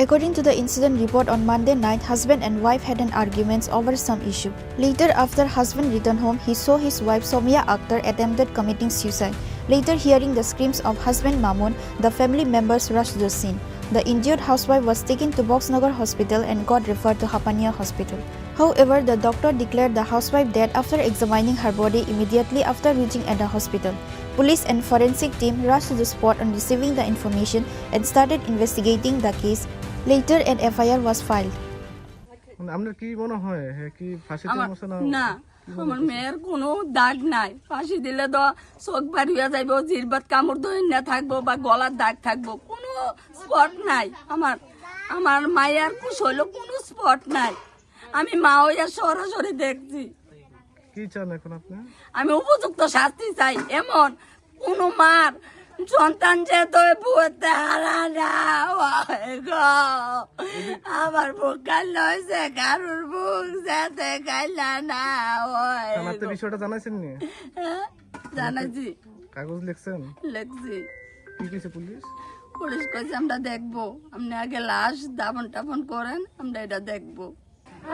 According to the incident report, on Monday night, husband and wife had an argument over some issue. Later, after husband returned home, he saw his wife Somia Akhtar attempted committing suicide. Later, hearing the screams of husband Mamun, the family members rushed to the scene. The injured housewife was taken to Boxnagar Hospital and got referred to Hapania Hospital. However, the doctor declared the housewife dead after examining her body immediately after reaching at the hospital. Police and forensic team rushed to the spot on receiving the information and started investigating the case. Later, an F I R was filed. মানে, আপনার কি মনে হয়, হে কি ফাঁসিতে আমার, মরছে না? না, কি মনে আমার হচ্ছে? মেয়ের কোনো দাগ নাই। ফাঁসি দিলে তো চোখ বার হইয়া যাইবো, জিরবাত কামড় ধরে না থাকবো বা গলার দাগ থাকবো, কোনো স্পট নাই। আমার, আমার মায়ের কুশলো কোনো স্পট নাই। আমি মা হইয়া সরাসরি দেখছি। কি চান এখন আপনি? আমি উপযুক্ত শাস্তি চাই। এমন কোনো মার সন্তান যে তো বুঝতে হারা না হয় গো। আমার বুক কাল হয়েছে, কারোর বুক যাতে কাইলা না হয় থানাতে গো। বিষয়টা জানাইছেন নি? হ্যাঁ, জানাইছি। কাগজ লিখছেন? লিখছি। কি কইছে পুলিশ? পুলিশ কইছে, "আমরা দেখবো, আপনি আগে লাশ দাফন টাফন করেন, আমরা এটা দেখবো।"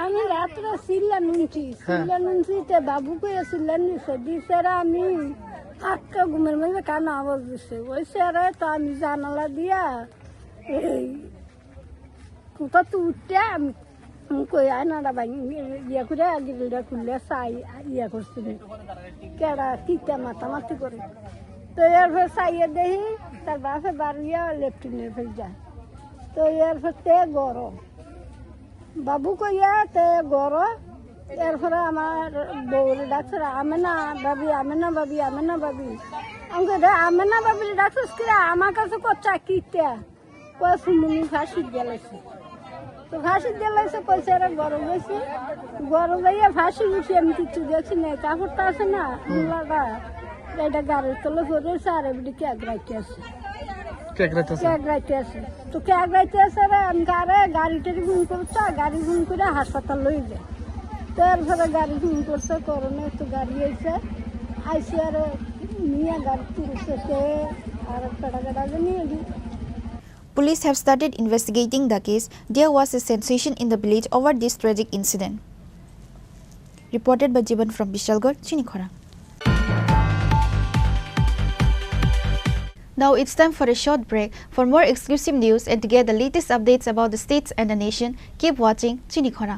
আমি রাত্রে চিল্লা নুনছি, হ্যাঁ। চিল্লা নুনছি, তে বাবু কইয়া চিল্লা নিছে, দিছে রে আমি আটকা ঘুমের মধ্যে কানে আওয়াজ দিছে। ওই স্যারে তো আমি জানালা দিয়া এই কোথা তো উঠতে আমি, আমি কই আয়নাটা ভাঙি ইয়া করে গ্রিলটা খুললে চাই ইয়া করছি। কেডা কিতা মাতামাতি করে। তো এরপর চাইয়ে দেখি তার বাপে বারুইয়া লেট্রিনের ফেল যায়। তো এরপর তে গরম। বাবু কইয়া তে গরো, এরপরে আমার বউরে ডাকছে, "আমেনা ভাবি, আমেনা ভাবি, আমেনা ভাবি।" আমি কই, "রে, আমেনা ভাবিরে ডাকছিস কি রে? আমার কাছে কচ্চা কিতা?" কয়, "সুমনি ফাঁসি গেলাইছে।" তো ফাঁসি গেলাইছে, কইছে, "এরা গরো গেছে।" গরো যাইয়া ফাঁসি গেছে, আমি কিচ্ছু দেখছি না। কাপড়টা আছে না, হুম। মূলাটা, এটা গাড়ির তলে পড়ে রয়েছে, আর এমনি কেক রাখতে আছে। কেক রাখতে আছে? কেক রাখতে আছে। তো কেক রাখতে আছে রে, আমি আরে গাড়ি টাড়ি ফোন করছে, গাড়ি ফোন করে হাসপাতাল লই যায়। তো এরপরে গাড়ি ফোন করছে, করোনা তো গাড়ি আইছে, আইসি আর নিয়ে গাড়ি তুলছে সে আর পেটা পেটা নিয়ে গিয়ে Police have started investigating the case. There was a sensation in the village over this tragic incident. Reported by Jiban from Bishalgarh, Chinikhora. Now it's time for a short break. For more exclusive news and to get the latest updates about the states and the nation, keep watching Chinikhora.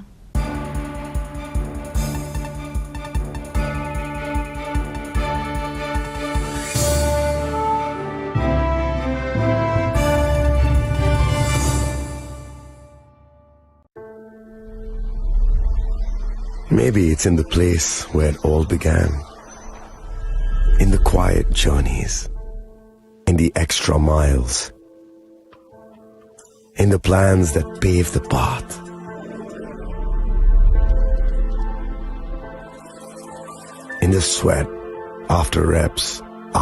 Maybe it's in the place where it all began. In the quiet journeys. In the extra miles. In the plans that pave the path. In the sweat after reps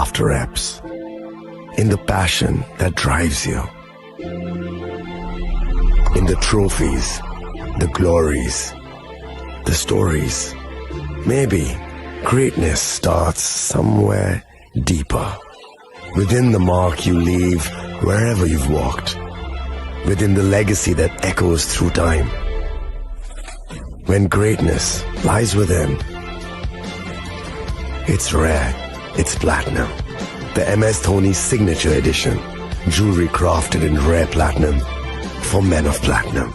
after reps. In the passion that drives you. In the trophies, the glories, the stories. Maybe greatness starts somewhere deeper. Within the mark you leave wherever you've walked. Within the legacy that echoes through time. When greatness lies within, it's rare, it's platinum. The M S Dhoni Signature Edition. Jewelry crafted in rare platinum for men of platinum.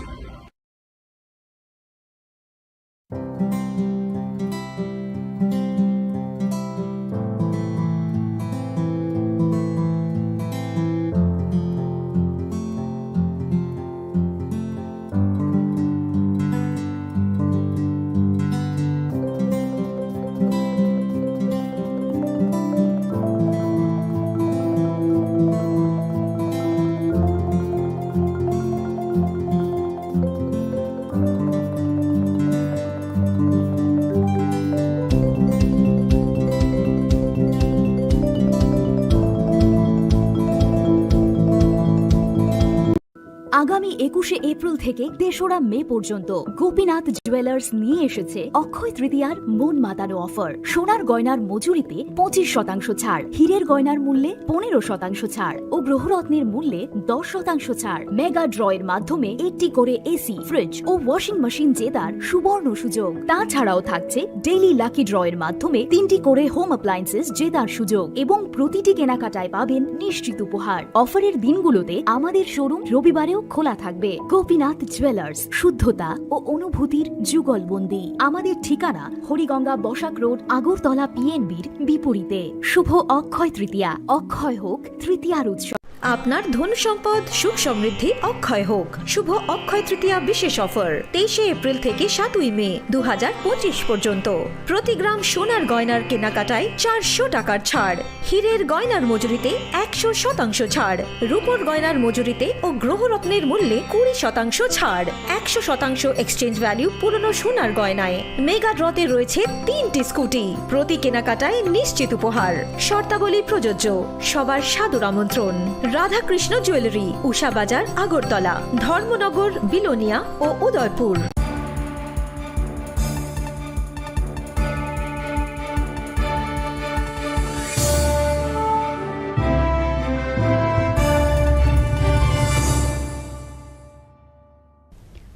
আগামী একুশে এপ্রিল থেকে তেসরা মে পর্যন্ত গোপীনাথ জুয়েলার্স নিয়ে এসেছে অক্ষয় তৃতীয়ার মন মাতানো অফার। সোনার গয়নার মজুরিতে পঁচিশ শতাংশ ছাড়, হীরের গয়নার মূল্যে পনেরো শতাংশ ছাড় ও গ্রহরত্নের মূল্যে দশ শতাংশ ছাড়। মেগা ড্র এর মাধ্যমে একটি করে এসি, ফ্রিজ ও ওয়াশিং মেশিন জেতার সুবর্ণ সুযোগ। তাছাড়াও থাকছে ডেইলি লাকি ড্র এর মাধ্যমে তিনটি করে হোম অ্যাপ্লায়েন্সেস জেতার সুযোগ এবং প্রতিটি কেনাকাটায় পাবেন নিশ্চিত উপহার। অফারের দিনগুলোতে আমাদের শোরুম রবিবারেও খোলা থাকবে। গোপীনাথ জুয়েলার্স, শুদ্ধতা ও অনুভূতির যুগলবন্দি। আমাদের ঠিকানা হরিগঙ্গা বসাক রোড, আগরতলা পিএনবির বিপরীতে। শুভ অক্ষয় তৃতীয়া, অক্ষয় হোক তৃতীয়ার উৎসব। আপনার ধন সম্পদ সুখ সমৃদ্ধি অক্ষয় হোক। শুভ অক্ষয় তৃতীয়া বিশেষ অফার, তেইশে এপ্রিল থেকে সাতই মে দু হাজার পঁচিশ পর্যন্ত। প্রতি গ্রাম সোনার গয়নার কেনাকাটায় চারশো টাকার ছাড়, হীরের গয়নার মজুরিতে একশো শতাংশ ছাড়, রূপোর গয়নার মজুরিতে ও গ্রহরত্নের মূল্যে কুড়ি শতাংশ ছাড়, একশো শতাংশ এক্সচেঞ্জ ভ্যালু পুরনো সোনার গয়নায়। মেগা ড্রতে রয়েছে তিনটি স্কুটি, প্রতি কেনাকাটায় নিশ্চিত উপহার। শর্তাবলী প্রযোজ্য। সবার সাদর আমন্ত্রণ। রাধাকৃষ্ণ জুয়েলারি, উষা বাজার, আগরতলা, ধর্মনগর, বিলোনিয়া ও Udaipur.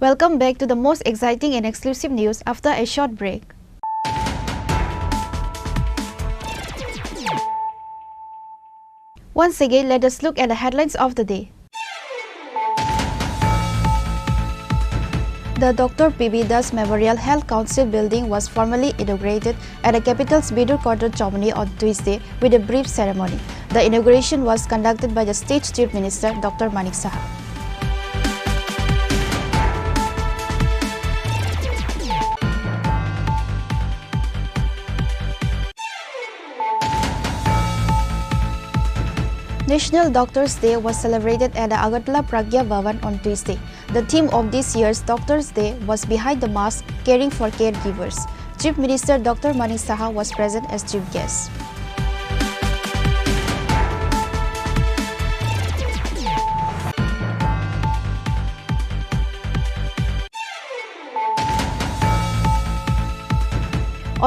Welcome back to the most exciting and exclusive news after a short break. Once again, let us look at the headlines of the day. The Doctor P B Das Memorial Health Council building was formally inaugurated at the capital's Bidur Quarter, Chomani on Tuesday with a brief ceremony. The inauguration was conducted by the state Chief Minister Doctor Manik Saha. National Doctors Day was celebrated at the Agartala Pragya Bhavan on Tuesday. The theme of this year's Doctors Day was Behind the Mask, Caring for Caregivers. Chief Minister Doctor Manik Saha was present as chief guest.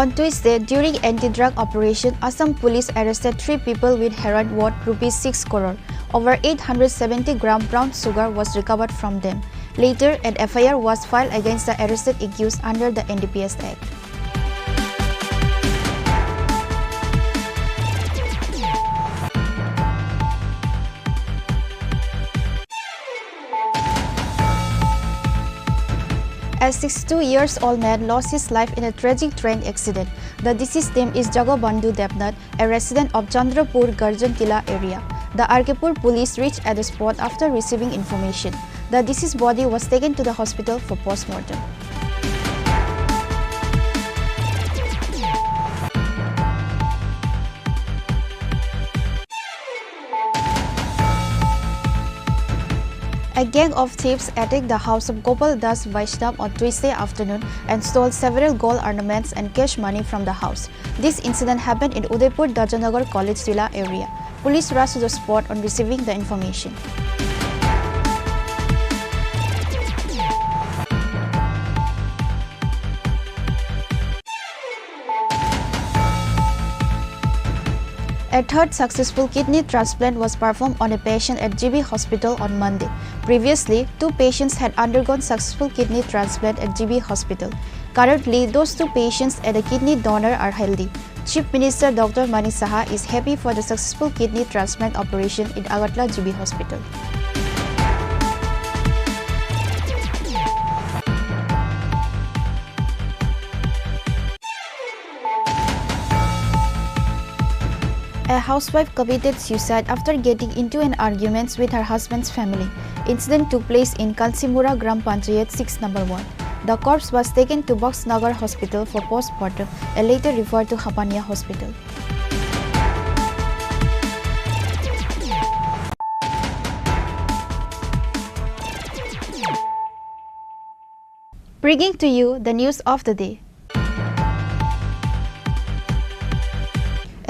On Tuesday, during anti-drug operation, Assam police arrested three people with heroin worth rupees six crore. Over eight hundred seventy gram brown sugar was recovered from them. Later, an F I R was filed against the arrested accused under the N D P S Act. A sixty-two years old man lost his life in a tragic train accident. The deceased name is Jagabandhu Debnath, a resident of Chandrapur Garjan Tila area. The R K Pur police reached at the spot after receiving information. The deceased body was taken to the hospital for postmortem. A gang of thieves attacked the house of Gopal Das Vaishnav on Tuesday afternoon and stole several gold ornaments and cash money from the house. This incident happened in Udaipur Dharjanagar College Tila area. Police rushed to the spot on receiving the information. A third successful kidney transplant was performed on a patient at G B Hospital on Monday. Previously, two patients had undergone successful kidney transplant at G B Hospital. Currently, those two patients and a kidney donor are healthy. Chief Minister Doctor Manik Saha is happy for the successful kidney transplant operation in Agartala G B Hospital. A housewife committed suicide after getting into an argument with her husband's family. Incident took place in Kansimura Gram Panchayat six number ward. The corpse was taken to Boxnagar Hospital for postmortem and later referred to Hapania Hospital. Bringing to you the news of the day.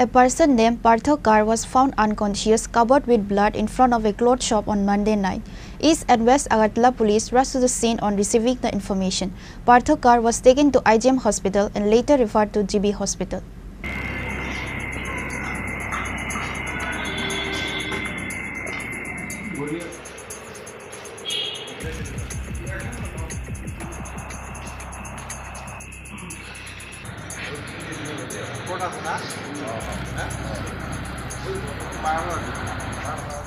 A person named Partho Kar was found unconscious, covered with blood in front of a cloth shop on Monday night. East and West Agartala police rushed to the scene on receiving the information. Partho Kar was taken to I G M hospital and later referred to G B hospital.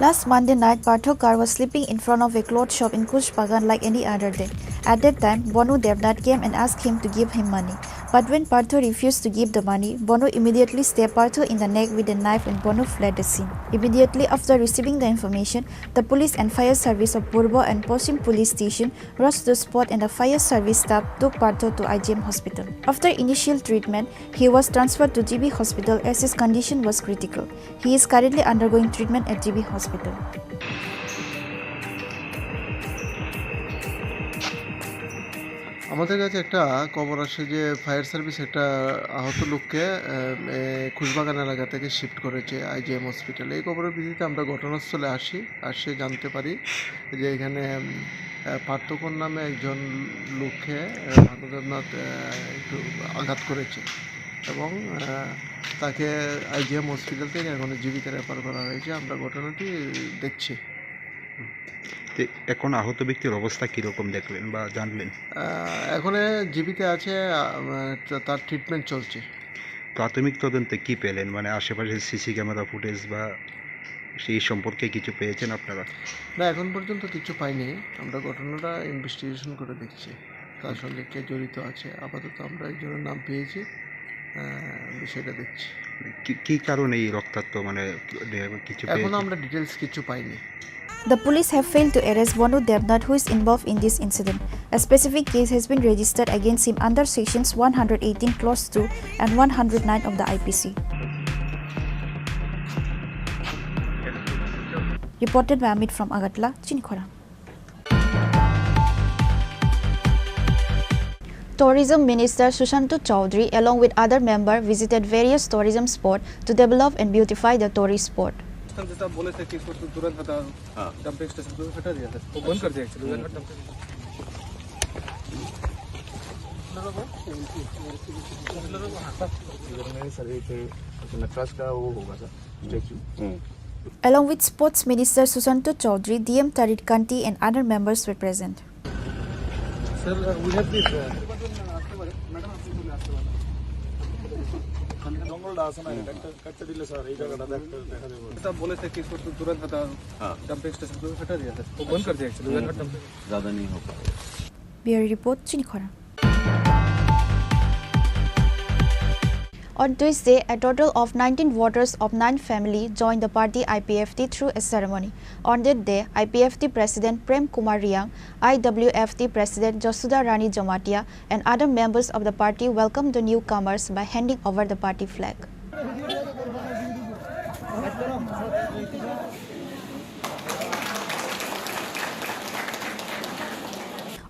Last Monday night, Partho Kar was sleeping in front of a cloth shop in Kush Bagan like any other day. At that time, Bonu Devnath came and asked him to give him money. But when Partho refused to give the money, Bonu immediately stabbed Partho in the neck with a knife and Bonu fled the scene. Immediately after receiving the information, the police and fire service of Purbo and Poshim police station rushed to the spot and the fire service staff took Partho to I G M hospital. After initial treatment, he was transferred to G B hospital as his condition was critical. He is currently undergoing treatment at G B hospital. আমাদের কাছে একটা খবর আসে যে fire service একটা আহত লোককে আহ, এ, খুশবাগান এলাকা থেকে শিফট করেছে আইজিএম হসপিটালে। এই খবরের ভিত্তিতে আমরা ঘটনাস্থলে আসি, আসে জানতে পারি যে এখানে উম, আহ, পার্থকর নামে একজন লোককে আহ, ভানুদেবনাথ আহ, একটু আঘাত করেছে এবং আহ, তাকে আইজিএম হসপিটাল থেকে এখন জিবিতে রেফার করা হয়েছে। আমরা ঘটনাটি দেখছি। তো এখন আহত ব্যক্তির অবস্থা কীরকম দেখলেন বা জানলেন? আহ, এখন জিবিতে আছে। আহ, তা- তার ট্রিটমেন্ট চলছে। প্রাথমিক তদন্তে কি পেলেন, মানে আশেপাশে সিসি ক্যামেরা ফুটেজ বা সেই সম্পর্কে কিছু পেয়েছেন আপনারা? না, এখন পর্যন্ত কিছু পাইনি। আমরা ঘটনাটা ইনভেস্টিগেশন করে দেখছি, তার সঙ্গে কে জড়িত আছে। আপাতত আমরা একজনের নাম পেয়েছি, আহ, বিষয়টা দেখছি। কি কি কারণে এই রক্তাক্ত, মানে কিছু এখনো পেয়েছেন? আমরা ডিটেলস কিছু পাইনি। The police have failed to arrest Bonu Devnath, who is involved in this incident. A specific case has been registered against him under sections one hundred eighteen clause two and one hundred nine of the I P C. Reported by Amit from Agartala, Chinikhora. Tourism Minister Sushanta Chowdhury along with other member visited various tourism spots to develop and beautify the tourist spot. System जैसा आप बोले थे कि इसको तु- तुरंत हटा, dumping station को हटा दिया था, वो बंद कर दिया एक्चुअली। इधर में सर एक नटराज का वो होगा sir statue. Along with Sports Minister Sushanta Chowdhury, D M Tarit Kanti and other members were present. Sir, we have this. জঙ্গলটা আছে না, এটা একটা কাটতে দিলে স্যার এই জায়গাটা দেখতে দেখা যাবে। आप बोले थे कि इसको तु- तुरंत हटा, डंपिंग स्टेशन को हटा दिया था, वो बंद कर दिया actually. Bureau report, Chinikhora. On Tuesday, a total of nineteen voters of nine family joined the party I P F T through a ceremony. On that day, I P F T President Prem Kumar Riang, I W F T President Josuda Rani Jamatia, and other members of the party welcomed the newcomers by handing over the party flag.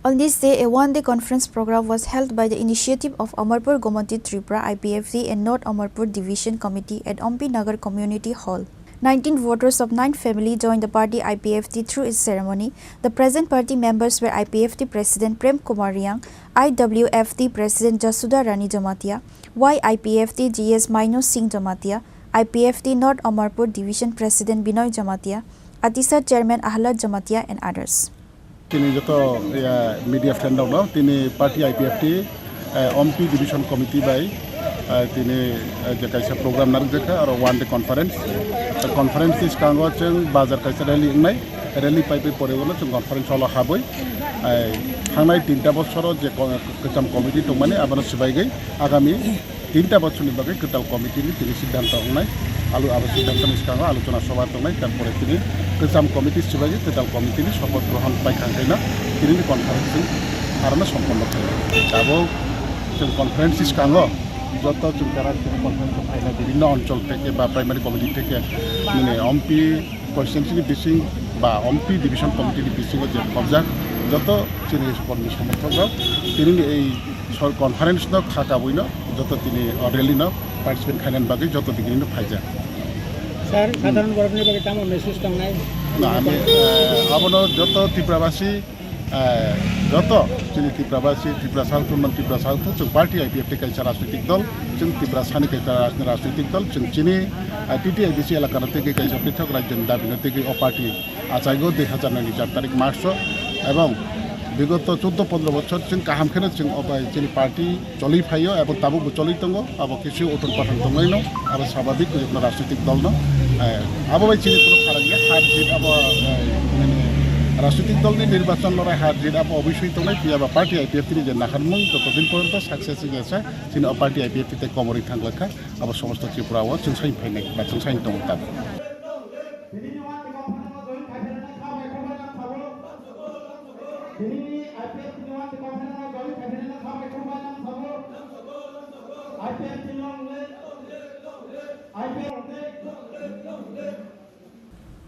On this day, a one-day conference program was held by the initiative of Amarpur Gomonti Tripura I P F T and North Amarpur Division Committee at Ompi Nagar Community Hall. Nineteen voters of nine family joined the party I P F T through its ceremony. The present party members were I P F T President Prem Kumar Riang, I W F T President Jasuda Rani Jamatia, Y I P F T G S Maino Singh Jamatia, I P F T North Amarpur Division President Binoy Jamatia, Atisa Chairman Ahlad Jamatia and others. Tini joto midia friend rokno tini party I P F T Ompi Division Committee bai tini je kaisa program narwkjakha aro one day conference. Conference ni swkango chwng bazar kaisa rally wngnai, rally pai pai pore ulo chwng conference hall o habwi thangnai tinta bosoro je kwcham committee tongmani abono swbaigwi agami tinta bochorni bagwi kwtal committee ni tini siddhanto wngnai, alu abo siddhanto ni swkango alochona sobha tongnai, tarpore tini kwcham committee swbaigwi kwtal committee ni sopoth grohon paikha kaino tini ni conference chwng arono somponno khainai. Abo chwng conference ni swkango joto chwng tara tini conference o phainai bibhinno onchol theke ba primary committee theke nini Ompi constituency ni bising ba Ompi division committee ni bisingo je khobjak joto chini kormi somorthok rok tini ni ei Sor conference no kha kabui no joto tini o rally no participate khainani bagwi joto digini no phaijak. Sir, সাধারণ গরমে বাকি তেমন মেসেজ তো নাই। Na ami eh, abono joto Tiprabasi eh, joto chini Tiprabasi Tipra South Urman Tipra South chwng party I P F T kaisa rajnitik dol chwng Tiprasani kaisa rajnitik dol chwng chini eh, T T I D C elaka no tei kaisa prithok rajyoni dabi no tei o party achaigo dui hazar nai ni char tarik March o ebong Bigoto chuddo pondro bochor chwng kaham kheno chwng o bai chini party choli phaio, abo tabukbo choli tongo, abo kisi uthon pathon tonglaino, abo swabhabik, jekno rajnitik dolno. Eh, abo bai chini kono pharang ya, har jit abo, eh, mane rajnitik dolni nirbachon lorai har jit abo obisoi tongnai, phiya ba party I P F T ni je naharmung joto din porjonto success wngya sa, chini o party I P F T tei komorwi thanglaikha, abo somosto Tripura o chwng sain phainai ba chwng sain tongo tabuk.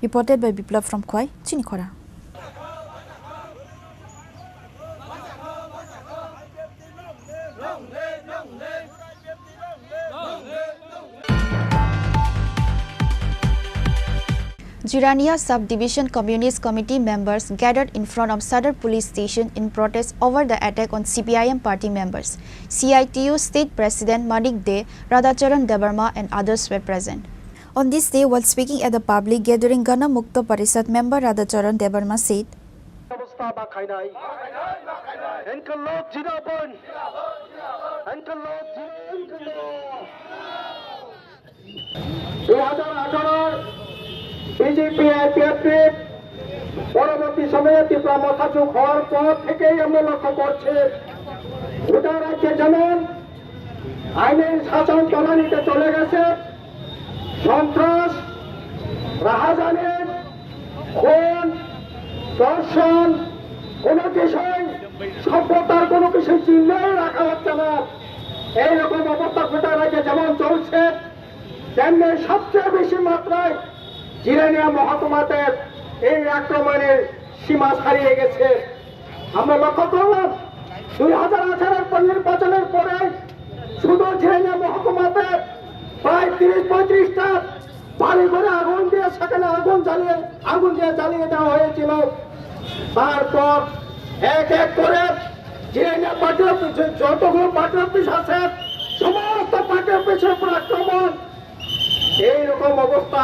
Reported by Biplab from Khwai, Chini Khora. Jirania Sub-Division Communist Committee members gathered in front of Sadar Police Station in protest over the attack on C P I M party members. C I T U State President Manik De, Radhacharan Debbarma and others were present. On this day, while speaking at the public gathering, Gana Mukta Parishad member Radhacharan Debbarma said, অবস্থা বা খাই নাই। এনকে লোক জিন্দাবাদ। এনকে লোক জিন্দাবাদ। দুই হাজার আঠারোর বিজেপি আইপিএফটি পরবর্তী সময়ে ত্রিপুরা মথা যোগ হওয়ার পর থেকেই আমরা লক্ষ্য করছি, গোটা রাজ্যে যেমন আইনের শাসন তলানিতে চলে গেছে। সন্ত্রাস, রাহাজানি, খুন, ধর্ষণ, কোনো কিছুই সভ্যতার কোনো কিছু চিহ্নই রাখা হচ্ছে না। এইরকম অবস্থা গোটা রাজ্যে যেমন চলছে, তেমনি সবচেয়ে বেশি মাত্রায় জিরানিয়া মহকুমাতে এই আক্রমণের সীমা ছাড়িয়ে গেছে। আমরা লক্ষ্য করলাম, দুই হাজার আঠারোর পর নির্বাচনের পরে শুধু জিরানিয়া মহকুমাতে প্রায় তিরিশ পঁয়ত্রিশটা বাড়ি ঘরে আগুন দিয়ে, সেখানে আগুন জ্বালিয়ে, আগুন দিয়ে জ্বালিয়ে দেওয়া হয়েছিল। তারপর এক এক করে জিরানিয়া পার্টি অফিস, যতগুলো পার্টি অফিস আছে, সমস্ত পার্টি অফিসের উপর আক্রমণ। এইরকম অবস্থা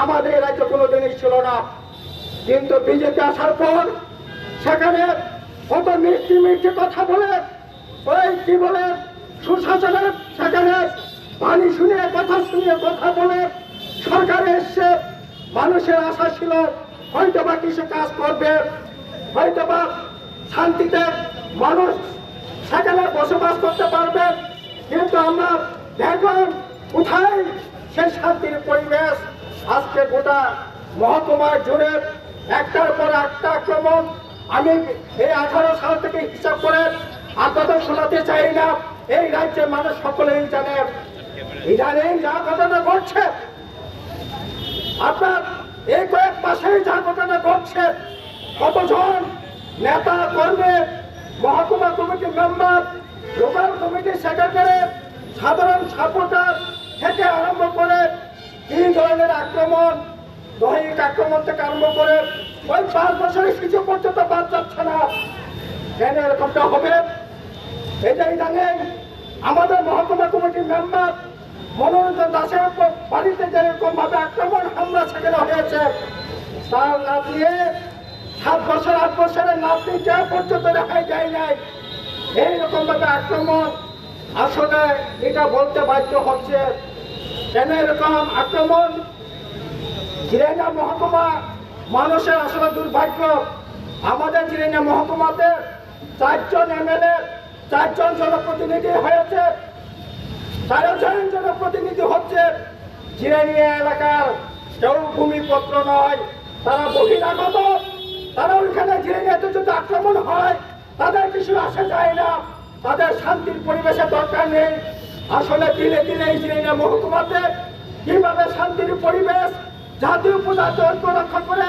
আমাদের রাজ্যে কোনোদিনই ছিল না, কিন্তু বিজেপি আসার পর সেখানে কত মিষ্টি মিষ্টি কথা বলে, ওই কি বলে, সুশাসনের সেখানে বাণী শুনিয়ে, কথা শুনিয়ে, কথা বলে সরকারে এসছে। মানুষের আশা ছিল হয়তো বা কিছু কাজ করবে, হয়তো বা শান্তিতে মানুষ সেখানে বসবাস করতে পারবে। কিন্তু আমরা দেখলাম কোথায় সেই শান্তির পরিবেশ। আজকে গোটা মহকুমা জুড়ে একটার পর একটা আক্রমণ। আমি এই আঠারো সাল থেকে হিসাব করে আপনাদের শোনাতে চাই না, এই রাজ্যের মানুষ সকলেই জানে। ইদানিং যা ঘটনা ঘটছে, আপনার এই কয়েক মাসেই যা ঘটনা ঘটছে, কতজন নেতা কর্মী, মহকুমা committee member, local committee secretary, সাধারণ সাপোর্টার থেকে আরম্ভ করে কি ধরনের আক্রমণ, দৈহিক আক্রমণ থেকে আরম্ভ করে ওই পাঁচ বছরের শিশু পর্যন্ত বাদ যাচ্ছে না। কেন এরকমটা হবে? এটা ইদানিং আমাদের মহকুমা কমিটির মেম্বার মনোরঞ্জন দাসের উপর বাড়িতে যেরকম ভাবে আক্রমণ, হামলা সেখানে হয়েছে, তার নাতনি, সাত বছর আট বছরের নাতনি যা পর্যন্ত রেহাই দেয় নাই। এইরকম ভাবে আক্রমণ, আসলে এটা বলতে বাধ্য হচ্ছে। কেন এরকম আক্রমণ? জিরানিয়া মহকুমা মানুষের আসলে দুর্ভাগ্য। আমাদের জিরানিয়া মহকুমাতে চারজন এমএলএ, চারজন জনপ্রতিনিধি হয়েছে, চারজন জনপ্রতিনিধি হচ্ছে জিরানিয়া এলাকার, কেউ ভূমিপুত্র নয়, তারা বহিরাগত। তারা ওইখানে জিরানিয়াতে যদি আক্রমণ হয়, তাদের কিছু আসে যায় না, তাদের শান্তির পরিবেশের দরকার নেই। আসলে দিনে দিনে এই জিরানিয়া মহকুমাতে কিভাবে শান্তির পরিবেশ, জাতীয় পূজা চৈত্র রক্ষা করে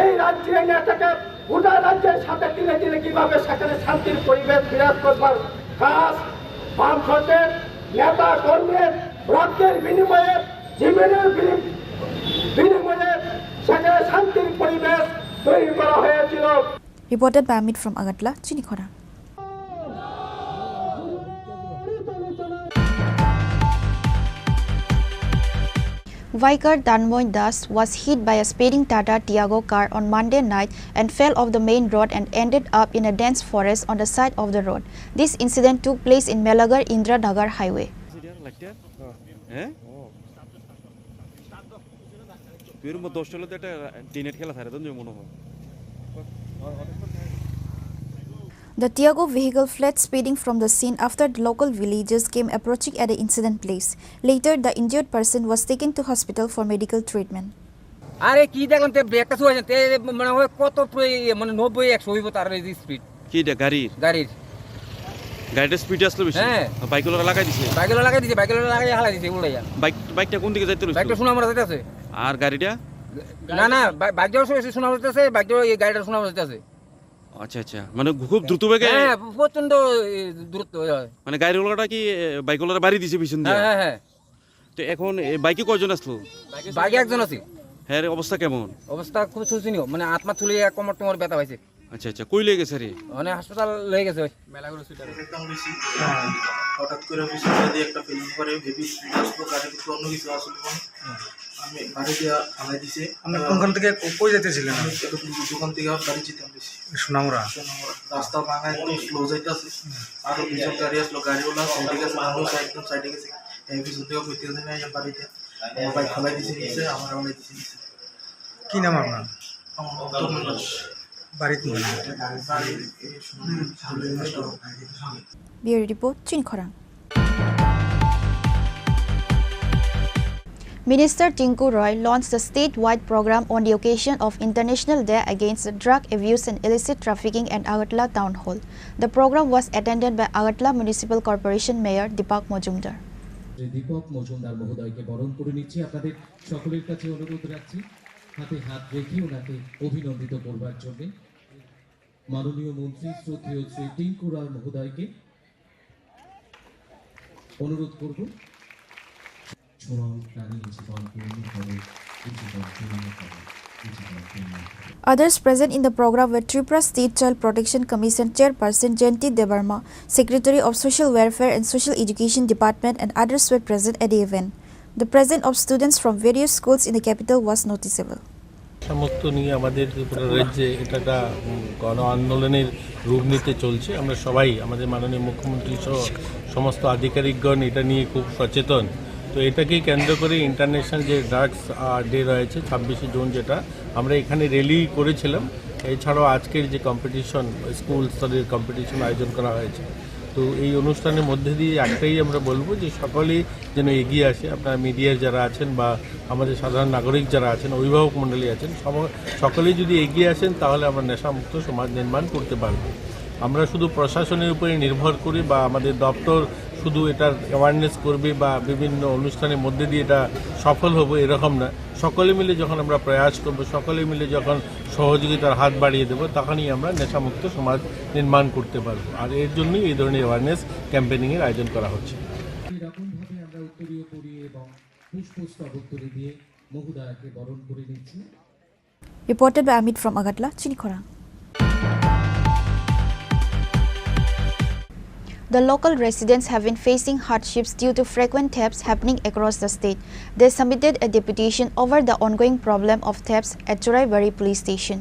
এই রাজ্যে নেতাকে গোটা রাজ্যের সাথে দিনে দিনে কিভাবে সেখানে শান্তির পরিবেশ বিরাজ করবার কাজ বামফ্রন্টের নেতা কর্মীর রক্তের বিনিময়ে, জীবনের বিনি-, বিনিময়ে সেখানে শান্তির পরিবেশ তৈরি করা হয়েছিল। Reported by Amit from Agartala, Chini Khora. Biker Tanmoy Das was hit by a speeding Tata Tiago car on Monday night and fell off the main road and ended up in a dense forest on the side of the road. This incident took place in Melagar Indranagar Highway. হ্যাঁ? তুই এরকম দশটা হলে তো একটা ডেনেট খেলা ছাড়ে তো মনে হয়। The Tiago vehicle fled speeding from the scene after the local villagers came approaching at the incident place. Later, the injured person was taken to hospital for medical treatment. আরে কি দেখলাম, তে ব্রেকটা ছুঁয়েছে, তে মনে হয় কত প্র-, ইয়ে, মানে নব্বই একশো হইব তার এই স্পিড কি এটা গাড়ির? গাড়ির। গাড়িটা স্পিডে আসলো বেশি? হ্যাঁ। বাইকগুলো লাগাই দিছে? বাইকগুলো লাগাই দিছে, বাইকগুলো লাগাই হালাই দিছে উল্টাইয়া। বাইক, বাইকটা কোন দিকে যাইতে রইছে? বাইকটা সুনামরা যাইতেছে। আর গাড়িটা? না, না, বাই-, বাইকটাও শুনে শোনা যাইতেছে, বাইকটাও এই গাড়িটা শোনা যাইতেছে। আচ্ছা, আচ্ছা, মানে খুব দ্রুত বেগে? হ্যাঁ, প্রচণ্ড, এ, দ্রুত, ওই হয়। মানে গাড়িওয়ালাটা কি, এ, বাইকওয়ালার বাড়ি দিছে পিছন দিয়ে? হ্যাঁ, হ্যাঁ, হ্যাঁ। তো এখন এই বাইকে কয়জন আসলো? বাইকে একজন আছে। হ্যাঁ, অবস্থা কেমন? অবস্থা খুব শোচনীয়, মানে আত্মা তুলে এক কোমর টোমর ব্যথা পাইছে। আচ্ছা, আচ্ছা, কই লয়ে গেছে রে? মানে হাসপাতাল লয়ে গেছে ওই। মেলাগুলো সুইটার। একদম বেশি। হঠাৎ করে পিছন দিয়ে একটা ফিল্ম করে হেভি স্পিড আসলো, গাড়ির ভিতরে অন্য কিছু আসলো মানে। আমি বাড়ি দিয়ে ফালাই দিছে। আপনি কোনখান থেকে কো-, কই যেতেছিলেন? আমি একটা দোকান থেকে বাড়ি যেতাম বেশি। সোনামুড়া। সোনামুড়া। রাস্তা ভাঙা, একদম স্লো যাইতেছে। আরো পিছন গাড়ি আসলো, গাড়িওয়ালা সাইডে গেছে, আমিও সাইড, একদম সাইডে গেছি। এই পিছন থেকে কইতে গেছে না, এই বাড়িতে আমার বাইক ফালাই দিছে নিচে, আমার ফালাই দিছে নিচে। কি নাম আপনার? আমার নাম তপন দাস। বাড়ি কোন? বাড়ি এই Sonamura. Bureau report, Chini Khorang. Minister Tinku Roy launched the statewide program on the occasion of International Day Against Drug Abuse and Illicit Trafficking at Agartala Town Hall. The program was attended by Agartala Municipal Corporation Mayor Deepak Majumdar. Dipak মজুমদার মহোদয়কে বরণ করে নিচ্ছি। আপনাদের সকলের কাছে অনুরোধ রাখছি, হাতে হাত রেখে ওনাকে অভিনন্দিত করবার জন্য। মাননীয় মন্ত্রী শ্রদ্ধেয় শ্রী টিঙ্কু রায় মহোদয়কে অনুরোধ করব। Others present in the program were Tripura State Child Protection Commission Chairperson Jayanti Debbarma, Secretary of Social Welfare and Social Education Department, and others were present at the event. The presence of students from various schools in the capital was noticeable. সমস্ত নিয়ে আমাদের ত্রিপুরা রাজ্যে এটা একটা, উম, গণ আন্দোলনের রূপ নিতে চলছে। আমরা সবাই, আমাদের মাননীয় মুখ্যমন্ত্রী সহ সমস্ত আধিকারিকগণ এটা নিয়ে খুব সচেতন। তো এটাকে কেন্দ্র করে ইন্টারন্যাশনাল যে ড্রাগস, আহ, ডে রয়েছে ছাব্বিশে জুন, যেটা আমরা এখানে র্যালি করেছিলাম, এছাড়াও আজকের যে কম্পিটিশন, স্কুল স্তরের কম্পিটিশন আয়োজন করা হয়েছে। তো এই অনুষ্ঠানের মধ্যে দিয়ে একটাই আমরা বলবো যে সকলেই যেন এগিয়ে আসে। আপনারা মিডিয়ার যারা আছেন বা আমাদের সাধারণ নাগরিক যারা আছেন, অভিভাবক মণ্ডলী আছেন, সম-, সকলেই যদি এগিয়ে আসেন, তাহলে আমরা নেশামুক্ত সমাজ নির্মাণ করতে পারবো। আমরা শুধু প্রশাসনের উপরে নির্ভর করি বা আমাদের দপ্তর শুধু এটার অ্যাওয়ারনেস করবে বা বিভিন্ন অনুষ্ঠানের মধ্যে দিয়ে এটা সফল হবে, এরকম না। সকলে মিলে যখন আমরা প্রয়াস করব, সকলে মিলে যখন সহযোগিতার হাত বাড়িয়ে দেব, তখনই আমরা নেশামুক্ত সমাজ নির্মাণ করতে পারব। আর এর জন্যই এই ধরনের অ্যাওয়ারনেস ক্যাম্পেইনিংয়ের আয়োজন করা হচ্ছে। এরকমভাবে আমরা উত্তরীয় পরিয়ে এবং পুষ্পস্তবক তুলে দিয়ে মহোদয়াকে বরণ করে নিচ্ছি। Reported by Amit from Agartala, Chini Khorang. The local residents have been facing hardships due to frequent thefts happening across the state. They submitted a deputation over the ongoing problem of thefts at Churaibari Police Station.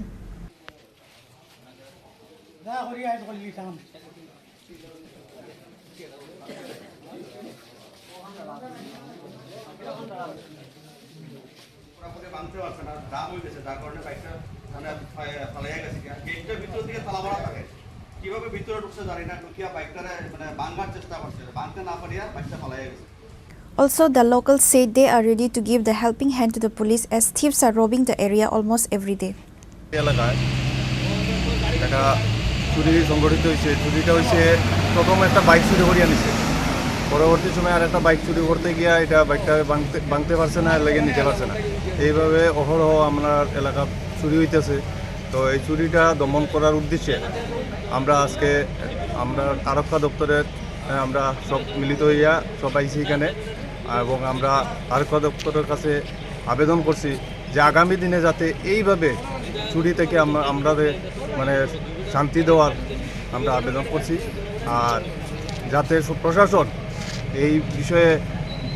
পুরোপুরি ভাঙতে পারছে না, জাম হয়ে গেছে, যার কারণে বাইকটা মানে ফা-, ফালাইয়া গেছে। গেটটার ভিতর দিকে তালা মারা থাকে, কিভাবে ভিতরে ঢুকছে জানি না, ঢুকিয়া বাইকটারে মানে ভাঙার চেষ্টা করছে, ভাঙতে না পারিয়া বাইকটা ফালাইয়া গেছে। Also, the locals say they are ready to give the helping hand to the police as thieves are robbing the area almost every day. এলাকায় একটা চুরি সংঘটিত হয়েছে। চুরিটা হয়েছে, প্রথম একটা বাইক চুরি করিয়া নিছে, পরবর্তী সময় আর একটা বাইক চুরি করতে গিয়া এটা বাইকটা ভাঙতে, ভাঙতে পারছে না, লেগে নিতে পারছে না। এইভাবে অহরহ আমরা এলাকা চুরি হইতেছে। তো এই চুরিটা দমন করার উদ্দেশ্যে আমরা আজকে আমরা আরক্ষা দপ্তরের, আহ, আমরা সব মিলিত হইয়া সব আইছি এখানে এবং আমরা আরক্ষা দপ্তরের কাছে আবেদন করছি যে আগামী দিনে যাতে এইভাবে চুরি থেকে আমরা, আমরাদের মানে শান্তি দেওয়ার আমরা আবেদন করছি। আর যাতে সব প্রশাসন এই বিষয়ে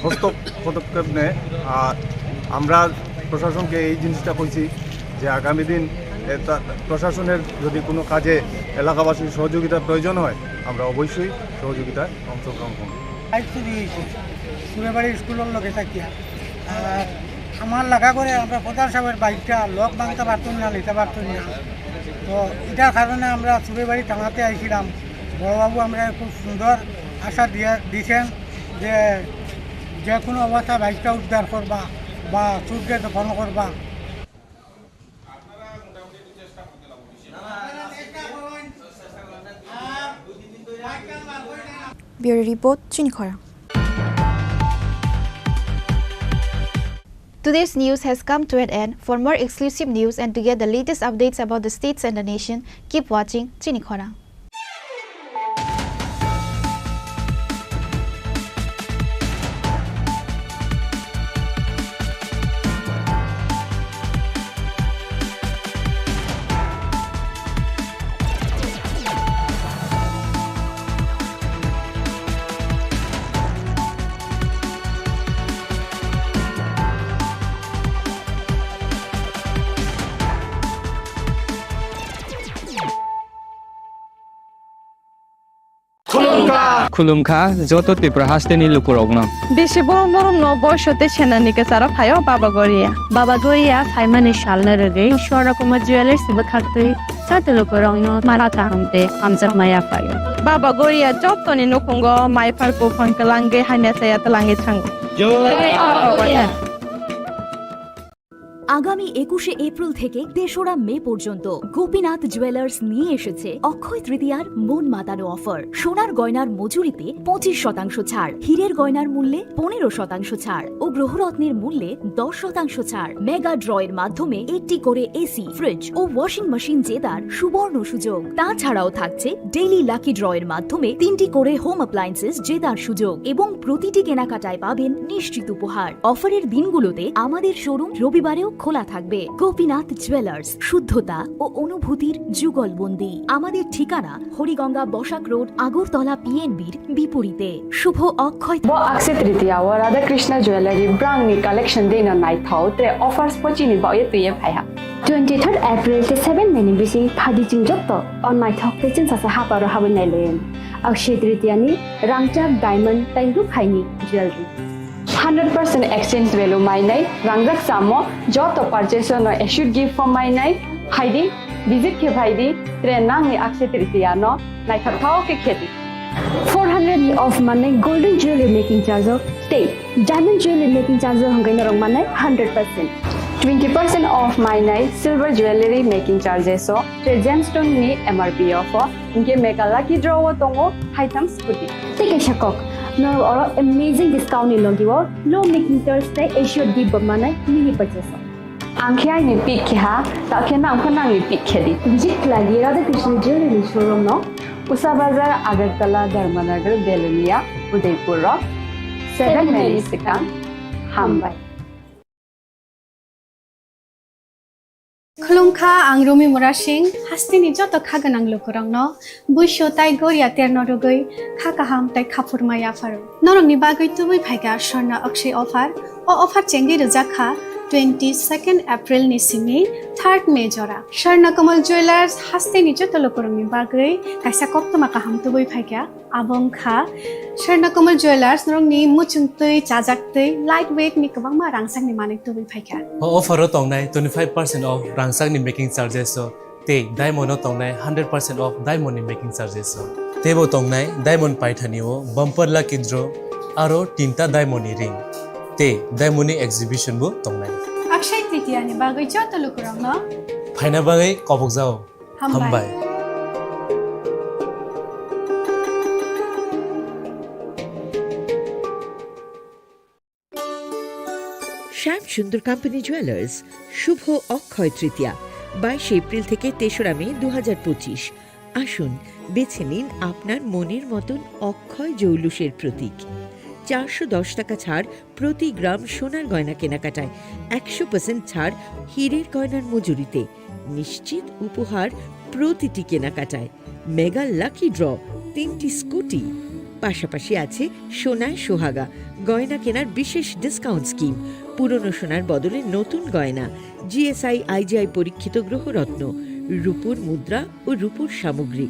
হস্তক পদক্ষেপ নেয়। আর আমরা প্রশাসনকে এই জিনিসটা কইছি যে আগামী দিন এ, তা-, প্রশাসনের যদি কোনো কাজে এলাকাবাসীর সহযোগিতার প্রয়োজন হয়, আমরা অবশ্যই সহযোগিতায় অংশগ্রহণ করব। দায়িত্ব দিয়েছে সুরেবাড়ি স্কুলের লগে থাকিয়া। আর আমার লাগা করে আমরা প্রধান সাহেবের বাইকটা লক ভাঙতে পারতাম না, নিতে পারতাম না। তো এটার কারণে আমরা সুরেবাড়ি থানাতে আইছিলাম। বড়বাবু আমরা খুব সুন্দর আশা দিয়ে দিয়েছেন যে যে কোনো অবস্থায় বাইকটা উদ্ধার করবা বা চুরকে দখল করবা। Bureau Report, Chini Khorang. Today's news has come to an end. For more exclusive news and to get the latest updates about the states and the nation, keep watching Chini Khorang. Khulumkha joto Tripura hasteni lukurokno. Bisi borom borom no boiso tei senani kwcharo phaio Baba Goria. Baba Goria phaimani salno rwgwi Swarna Kumar Jewellers bwkhaktwi joto lukurokno mara kaham tei hamjakma yaphaio. Baba Goria jotoni nukhungo maiphar buphang kwlangwi hamya chaya twlangwi thango. Jai Baba Goria. আগামী একুশে এপ্রিল থেকে তেসরা মে পর্যন্ত গোপীনাথ জুয়েলার্স নিয়ে এসেছে অক্ষয় তৃতীয়ার মন মাতানো অফার। সোনার গয়নার মজুরিতে পঁচিশ শতাংশ ছাড়, হীরের গয়নার মূল্যে পনেরো শতাংশ ছাড় ও গ্রহরত্নের মূল্যে দশ শতাংশ ছাড়। মেগা ড্রয়ের মাধ্যমে একটি করে এসি, ফ্রিজ ও ওয়াশিং মেশিন জেতার সুবর্ণ সুযোগ। তাছাড়াও থাকছে ডেইলি লাকি ড্রয়ের মাধ্যমে তিনটি করে হোম অ্যাপ্লায়েন্সেস জেতার সুযোগ এবং প্রতিটি কেনাকাটায় পাবেন নিশ্চিত উপহার। অফারের দিনগুলোতে আমাদের শোরুম রবিবারেও খোলা থাকবে। গোপীনাথ জুয়েলার্স, শুদ্ধতা ও অনুভূতির যুগলবন্দি। আমাদের ঠিকানা হরিগঙ্গা বসাক রোড, আগরতলা পিএনবির বিপরীতে। শুভ অক্ষয় Bo Akshaya Tritiya o Radha Krishna Jewellery brangni collection deino naithok tre offers bo chini baoye twiye phaiha. Twenty third April te seven May ni bising phaidi chwng jotto o naithok tei chwngsasa haparo habwi nailayan. Akshaya Tritiya ni rangchak diamond tei rukhaini jewellery. Hundred percent exchange value mainai, rangjak samo joto purchase no assured gift form mainai, phaidi, visit khe phaidi, tre nangni Akshaya Tritiya no naithok thao khe khedi. Four hundred ni off manai golden jewelry making charge o tei diamond jewelry making charge o hwnkhe norok manai hundred percent. Twenty percent off mainai silver jewelry making charges o tre gemstone ni M R P o pho. Hinkhe mega lucky draw o tongo haitham scooty. Tei kaisa kok, norok oro amazing discount ni logi o low making charge tei assured gift bo manai mini purchase o. Ang khe aini pick khe ha, ta khe nang pho nangni pick khe di. Visit khlai di Radha Krishna Jewelry ni showroom no. Usa Bazar, Agartala, Dharmanagar, Belonia, Udaipur o seven May ni swkang. Hambai. Khulumkha, ang Rumi Murasing, hasteni joto kha gwnang lukurokno buisu tai goria terno rwgwi kha kaham tai khaphurma yapharo. Norokni bagwi tubui phaikha Swarna Akshay offer. O offer chengwi rwjak kha twenty second April ni simi third May jora. Swarna Kamal Jewellers hasteni joto lukurokni bagwi kaisa koktwma kaham tubui phaikha. Abo wngkha Swarna Kamal Jewellers, norokni muchungtwi, chajaktwi, light weight ni kwbangma rangchakni manwi tubui phaikha. O offer o tongnai twenty five percent off rangchakni making charges o tei diamond o tongnai hundred percent off diamond ni making charges o. Teibo tongnai diamond paithani o bumper lucky draw aro tinta diamond ni ring tei diamond ni exhibition bo tongnai. Akshay Tritiya ni bagwi joto lukurokno phaina bagwi kobokjao. Hambai. Hambai. Shyam Sundar Company Jewelers, শুভ অক্ষয় তৃতীয়া, বাইশে এপ্রিল থেকে তেসরা মে দু হাজার পঁচিশ। আসুন, বেছে নিন আপনার মনের মতন অক্ষয় জৌলুসের প্রতীক। চারশো দশ টাকা ছাড় প্রতি গ্রাম সোনার গয়না কেনাকাটায়, একশো পার্সেন্ট ছাড় হীরের গয়নার মজুরিতে, নিশ্চিত উপহার প্রতিটি কেনাকাটায়, মেগা লাকি ড্র, তিনটি স্কুটি, পাশাপাশি আছে সোনায় সোহাগা গয়না কেনার বিশেষ ডিসকাউন্ট স্কিম। পুরনো সোনার বদলে নতুন গয়না, জিএসআই আইজিআই পরীক্ষিত গ্রহরত্ন, রূপোর মুদ্রা ও রূপোর সামগ্রী,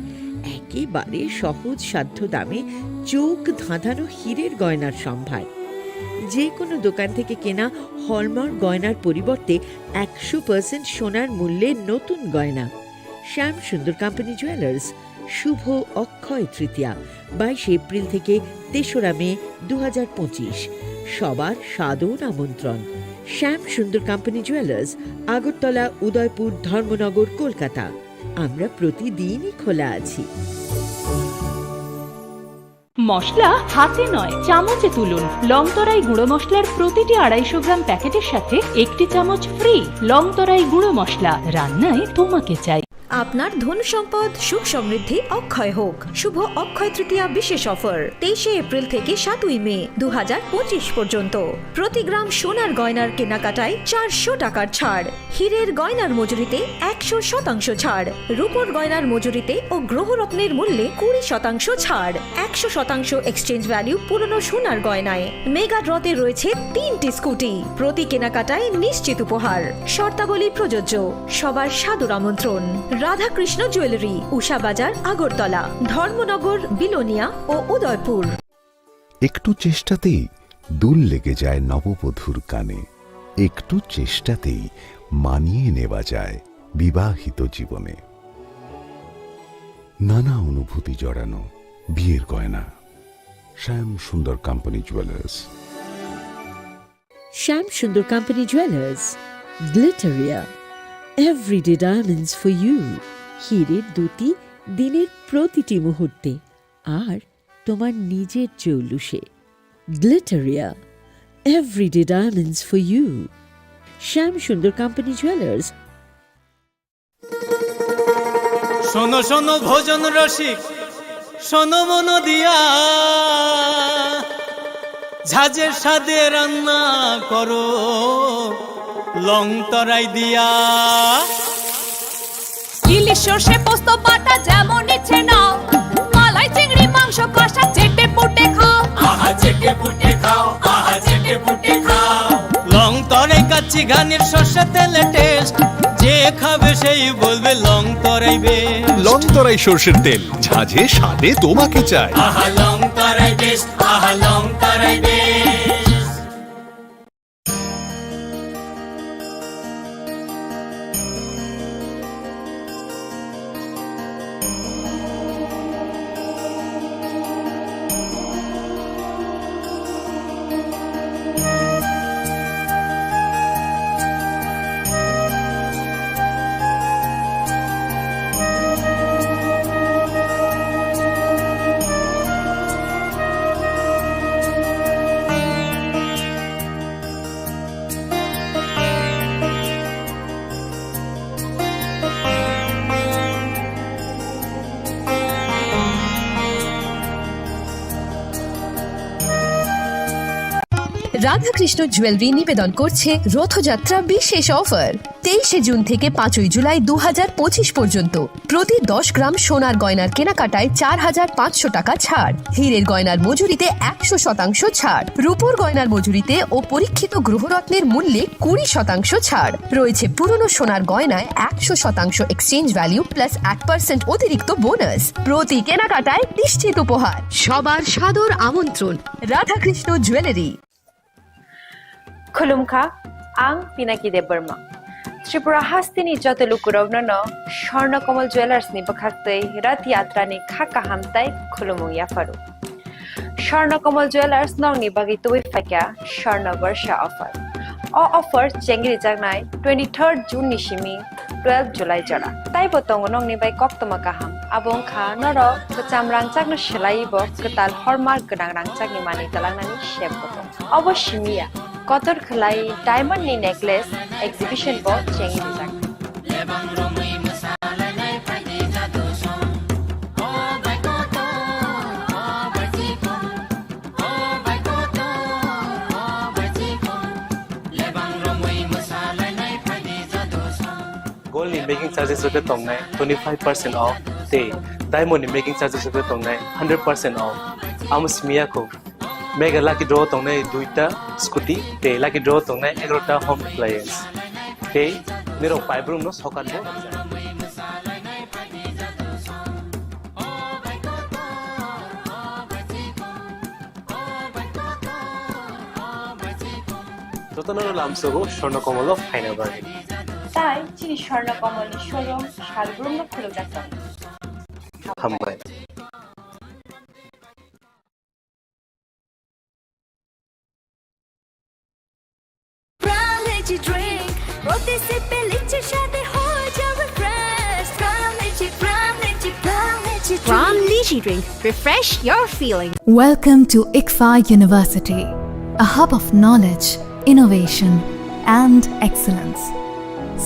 একেবারে সহজ সাধ্য দামে চোখ ধাঁধানো হীরের গয়নার সম্ভার। যে কোনো দোকান থেকে কেনা হলমার্ক গয়নার পরিবর্তে একশো পার্সেন্ট সোনার মূল্যে নতুন গয়না। শ্যাম সুন্দর কোম্পানি জুয়েলার্স, শুভ অক্ষয় তৃতীয়া, বাইশে এপ্রিল থেকে তেসরা মে দু হাজার পঁচিশ। সবার সাদর আমন্ত্রণ। শ্যাম সুন্দর কোম্পানি জুয়েলার্স, আগরতলা, উদয়পুর, ধর্মনগর, কলকাতা। আমরা প্রতিদিনই খোলা আছি। মশলা হাতে নয়, চামচে তুলুন। লং তরাই গুঁড়ো মশলার প্রতিটি আড়াইশো গ্রাম প্যাকেটের সাথে একটি চামচ ফ্রি। লং তরাই গুঁড়ো মশলা, রান্নায় তোমাকে চাই। আপনার ধন সম্পদ, সুখ সমৃদ্ধি অক্ষয় হোক। শুভ অক্ষয় তৃতীয়া বিশেষ অফার, তেইশে এপ্রিল থেকে সাতই মে দু হাজার পঁচিশ পর্যন্ত। প্রতি গ্রাম সোনার গয়নার কেনাকাটায় চারশো টাকার ছাড়, হীরের গয়নার মজুরিতে একশো শতাংশ ছাড়, রূপোর গয়নার মজুরিতে ও গ্রহরত্নের মূল্যে কুড়ি শতাংশ ছাড়, একশো শতাংশ এক্সচেঞ্জ ভ্যালু পুরনো সোনার গয়নায়। মেগা ড্রতে রয়েছে তিনটি স্কুটি, প্রতি কেনাকাটায় নিশ্চিত উপহার। শর্তাবলী প্রযোজ্য। সবার সাদর আমন্ত্রণ। রাধাকৃষ্ণ জুয়েলারি, উষা বাজার, আগরতলা, ধর্মনগর, বিলোনিয়া ও উদয়পুর। একটু চেষ্টাতেই দুল লেগে যায় নববধূর কানে। একটু চেষ্টাতেই মানিয়ে নেওয়া যায় বিবাহিত জীবনে। নানা অনুভূতি জড়ানো বিয়ের গয়না। শ্যাম Sundar company jewellers. Shyam Sundar company jewellers, Glitteria, everyday diamonds for you. হীরের দ্যুতি দিনের প্রতিটি মুহূর্তে, আর তোমার নিজের চৌলুসে। Glitteria, everyday diamonds for you. Shyam Sundar company jewellers. শোনো শোনো ভোজন রসিক, শোনো মন দিয়া, ঝাঁঝের স্বাদে রান্না করো লং তরাই দিয়া। ইলিশ সর্ষে পোস্ত বাটা যেমন ইচ্ছে নাও, মালাই চিংড়ি মাংস কষা চেটে পুটে খাও। আহা চেটে পুটে খাও, আহা চেটে পুটে খাও। লং তরাই কাচ্চি ঘানির সর্ষে তেলে টেস্ট, যে খাবে সেই বলবে লং তরাই বেস্ট। লং তরাই সর্ষের তেল, ঝাঁঝে স্বাদে তোমাকে চাই। আহা লং তরাই বেস্ট, আহা লং তরাই বেস্ট। রাধাকৃষ্ণ জুয়েলারি নিবেদন করছে রথযাত্রা বিশেষ অফার। তেইশে জুন থেকে পাঁচই জুলাই দু হাজার পঁচিশ পর্যন্ত প্রতি দশ গ্রাম সোনার গয়নার কেনাকাটায় চার হাজার পাঁচশো টাকা ছাড়, হীরের গয়নার মজুরিতে একশো শতাংশ ছাড়, রূপোর গয়নার মজুরিতে ও পরীক্ষিত গ্রহরত্নের মূল্যে কুড়ি শতাংশ ছাড়। রয়েছে পুরনো সোনার গয়নায় একশো শতাংশ এক্সচেঞ্জ ভ্যালু প্লাস এক পার্সেন্ট অতিরিক্ত বোনাস। প্রতি কেনাকাটায় নিশ্চিত উপহার। সবার সাদর আমন্ত্রণ। Radhakrishna jewellery. Khulumkha, ang Pinaki Debbarma. Tripura hasteni joto lukurokno no Swarna Kamal Jewellers ni bwkhaktwi Rath Yatra ni kha kaham tai khulumung yapharu. Swarna Kamal Jewellers nokni bagwi tubui phaikha Swarna Barsha offer. O offer chengrijaknai twenty-third June ni simi twelve July jora. Taibo tongo nokni bai koktwma kaham. Abo wngkha norok kwcham rangchakno swlaiwi bo kwtal hallmark gwnang rangchakni manwi twlangnani sep bo tongo. Obo simi ya, kotor khwlai diamond ni necklace exhibition bo chengwi rijak. Gold ni making charges rok tongnai twenty five percent off, tei diamond ni making charges rok tongnai hundred percent off. Amo simi ya kho. Mega lucky draw tongnai duita scooty, tei lucky draw tongnai egarota home appliance. Tei nirok paibrumno sokat bo. Jotono lamsogo Swarna Komolo phaina bagwi. Tai chini Swarna Komolni showroom salbrumno khulukjak tongo. Hambai. Pram Lychee drink, প্রতি সিপে লিচির স্বাদে হয়ে যাবে fresh। Pram Lychee, Pram Lychee, Pram Lychee drink. Pram Lychee drink, refresh your feeling. Welcome to ICFAI University, a hub of knowledge, innovation, and excellence.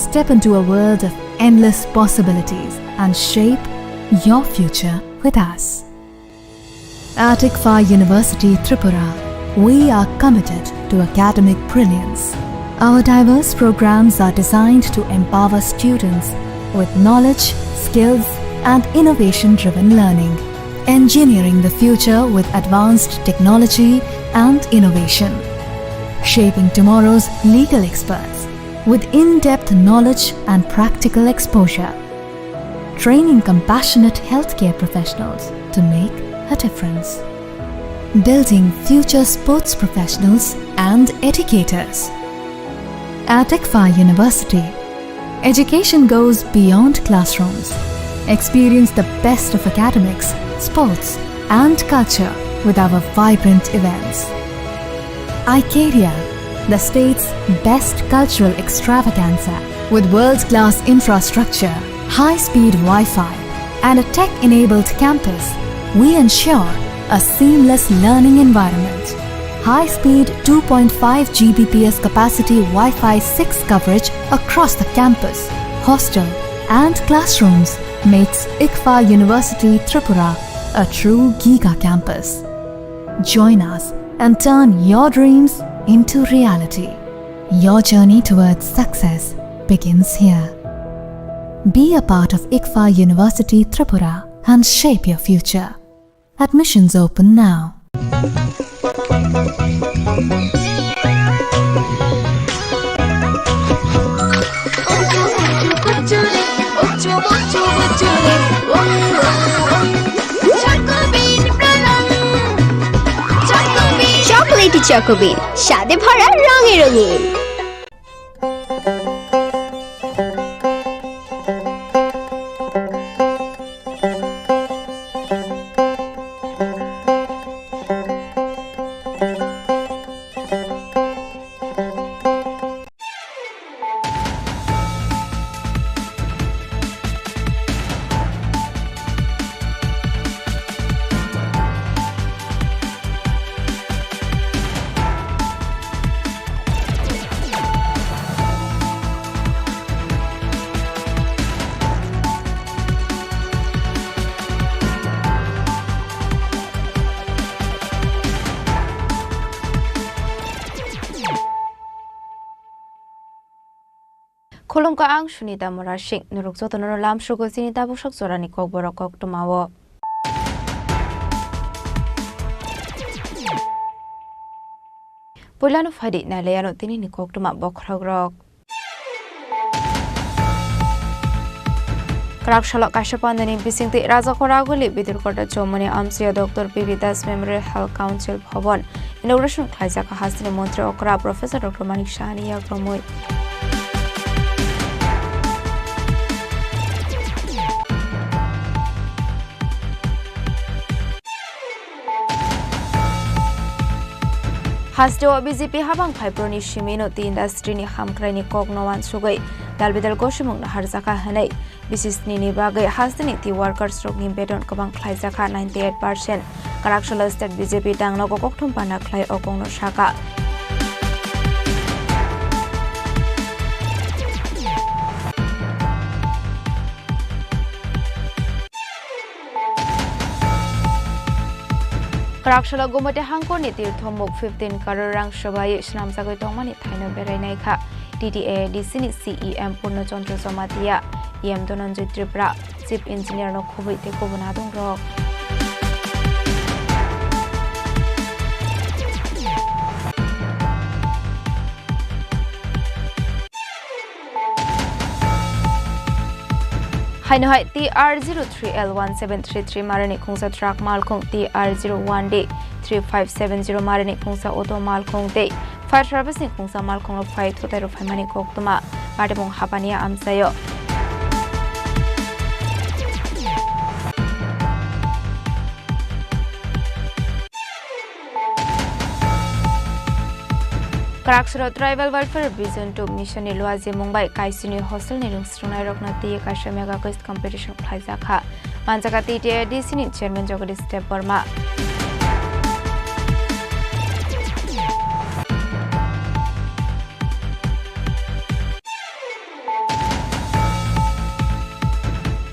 Step into a world of endless possibilities and shape your future with us. At ICFAI University Tripura, we are committed to academic brilliance. Our diverse programs are designed to empower students with knowledge, skills, and innovation-driven learning, engineering the future with advanced technology and innovation, shaping tomorrow's legal experts with in-depth knowledge and practical exposure, training compassionate healthcare professionals to make a difference, building future sports professionals and educators. At ICFAI University, education goes beyond classrooms. Experience the best of academics, sports, and culture with our vibrant events. Icaria, the state's best cultural extravaganza, with world-class infrastructure, high-speed Wi-Fi, and a tech-enabled campus, we ensure a seamless learning environment. High-speed two point five G B P S capacity Wi-Fi six coverage across the campus, hostel, and classrooms makes ICFAI University Tripura a true giga campus. Join us and turn your dreams into reality. Your journey towards success begins here. Be a part of ICFAI University Tripura and shape your future. Admissions open now. Chocolatey Choco Bean, স্বাদে ভরা রঙে রঙিন। Khulumkha, ang Sunita Murasing. Norok jotono lamsogo chini tabuksak jorani kokborok koktwmao. Puilano phaidi nailaiano tinini koktwma bokhorokrok. Kwrak salo kaisa pandani bisingtwi Rajakhor Aguli Bidurkota Chowmani amchaio Doctor P B Das Memorial Health Council Bhavan inauguration khlaijak hasteni montri okra Professor Doctor Manik Sahani yakromwi. Hasteo B J P habang phaiproni simi no tei industry ni hamkrai ni kok no wansugwi dalbidal gosimung no harjakha hwnwi bisisni ni bagwi hasteni tei workers rok ni beton kwbang khlaijakha ninety eight percent. Kwrak salo state B J P tangno kokthum panda khlai o kok no sakha. Kwrak salo Gumati hangkorni tirthomuk fifteen crore rang swbai swnamjagwi tongmani thaino berai naikha T T A A D C ni C E M Purno Chandra Jamatia, E M Dhananjay Tripura, Chief Engineer no khubui tei kubun adongrok. Haino hai T R zero three L one seven three three marani khungsa truck malkhung, T R zero one D three five seven zero marani khungsa auto malkhung tei fire service ni khungsa malkhung rok phai thutai rok phaimani koktwma patimung hapani amchaio. Kwraksalo Tribal Welfare Vision two Mission ni luajimung bai Kaisini hostel ni rwngsrwngnairokno twi kaisa mega quiz competition khlaijak kha, manjakha T T A D C ni chairman Jagadish Debbarma.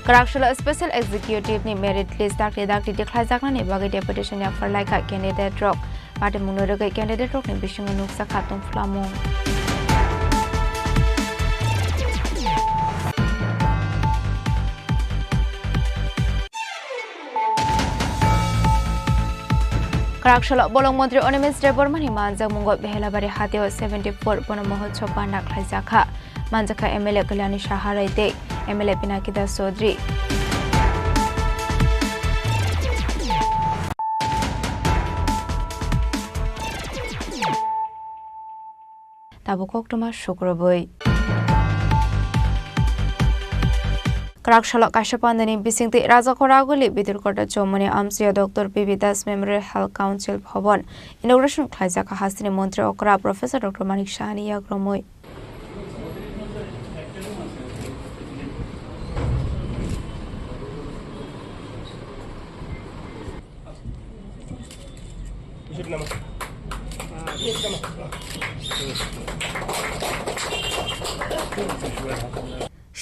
Kwraksalo Special Executive ni merit list dakti dakti tikhlaijaknani bagwi deputation yapharlaikha candidate rok. Patimungno rwgwi candidate rokni bisingo nukjakha tongphlamung. Kwraksalo bolong montri Animesh Debbarma ni manjakmungo Behelabari hatio seventy four bono mohotsob panda khlaijakha. Manjakha M L A Kalyani Saha Rai tei M L A Pinaki Das Chaudhary. Tabuk koktwma sukrubwi. Kwraksalo kaisa pandani bisingtwi Rajakhor Aguli Bidurkota Chomoni amchaio Doctor P B Das Memorial Health Council Bhavan inauguration khlaijak hasteni montri okra Professor Doctor Manik Sahani yagromwi.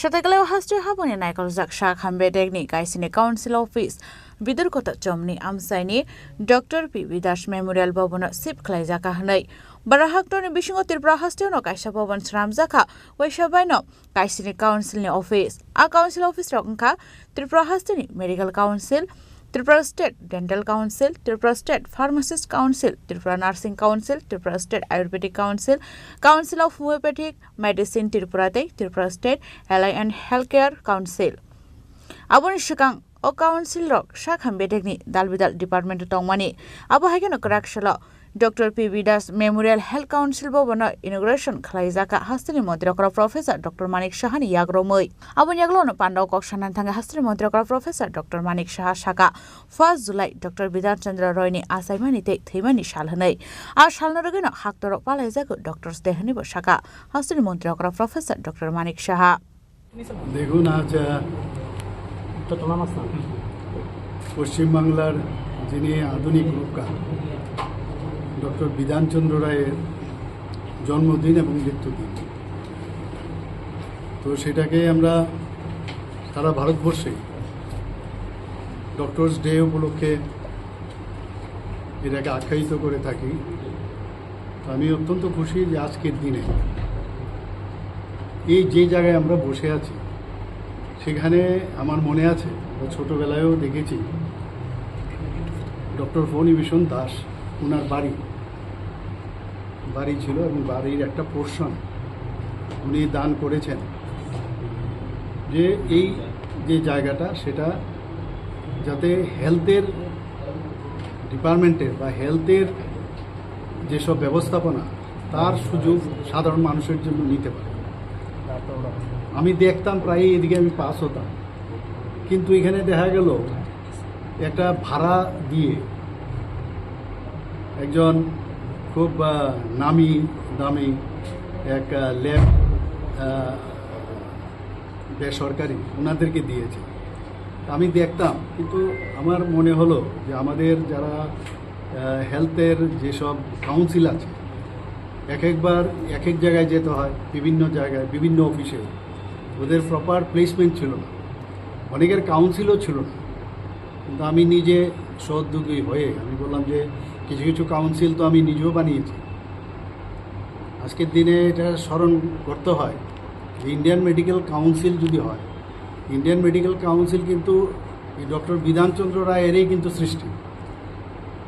Swtaikwlai haste haboni naikoljak sak hambe degni kaisini council office Bidurkota Chomni amchaini Doctor P B Das Memorial Bhavan-o shift khlaijak hwnwi. Bara haktorni bisingo Tripura hasteo no kaisa bhavan swnamjak kha, waisa baino kaisini council ni office. A council office rok wngkha Tripura hasteni Medical Council, Tripura State Dental Council, Tripura State Pharmacist Council, Tripura Nursing Council, Tripura State Ayurvedic Council, Council of Homeopathic Medicine Tripura tei Tripura State Allied and Healthcare Council. Aboni swkang o council rok sak ham bedekni dal bidal department o tongmani. Abo hai kheno kwrak salo Doctor P B Das Memorial Health Council Bhavan-o inauguration khlaijak kha hasteni montri okra Professor Doctor Manik Sahani yagromwi. Aboni yagulo no panda o kok sana thangwi hasteni montri okra Professor Doctor Manik Saha saka, first July Doctor Bidhan Chandra Roy ni achaimani tei thwimani sal hwnwi. A salno rwgwino haktorok palaijago Doctors Day hwnwibo saka hasteni montri okra Professor Doctor Manik Saha. দেখুন, আজ, আহ, পশ্চিমবাংলার যিনি আধুনিক রূপকার ডক্টর বিধানচন্দ্র রায়ের জন্মদিন এবং মৃত্যুদিন, তো সেটাকে আমরা সারা ভারতবর্ষে ডক্টরস ডে উপলক্ষে এটাকে আখ্যায়িত করে থাকি। তো আমি অত্যন্ত খুশি যে আজকের দিনে এই যে জায়গায় আমরা বসে আছি, সেখানে আমার মনে আছে, আমরা ছোটবেলায়ও দেখেছি, ডক্টর ফণিভূষণ দাস, ওনার বাড়ি, বাড়ি ছিল এবং বাড়ির একটা পোর্শন উনি দান করেছেন, যে এই যে জায়গাটা, সেটা যাতে হেলথের ডিপার্টমেন্টের বা হেলথের যেসব ব্যবস্থাপনা, তার সুযোগ সাধারণ মানুষের জন্য নিতে পারে। আমি দেখতাম প্রায়ই এদিকে আমি পাস হতাম, কিন্তু এখানে দেখা গেল একটা ভাড়া দিয়ে একজন খুব, আহ, নামি দামি এক, আহ, ল্যাব, আহ, বেসরকারি ওনাদেরকে দিয়েছে। আমি দেখতাম, কিন্তু আমার মনে হলো যে আমাদের যারা, আহ, হেলথের যেসব কাউন্সিল আছে, এক একবার এক এক জায়গায় যেতে হয়, বিভিন্ন জায়গায়, বিভিন্ন অফিসে, ওদের প্রপার প্লেসমেন্ট ছিল না, অনেকের কাউন্সিলও ছিল না। কিন্তু আমি নিজে সহোদ্যোগী হয়ে আমি বললাম যে কিছু কিছু কাউন্সিল তো আমি নিজেও বানিয়েছি। আজকের দিনে এটা স্মরণ করতে হয় যে ইন্ডিয়ান মেডিকেল কাউন্সিল যদি হয়, ইন্ডিয়ান মেডিকেল কাউন্সিল কিন্তু এই ডক্টর বিধানচন্দ্র রায়েরই কিন্তু সৃষ্টি।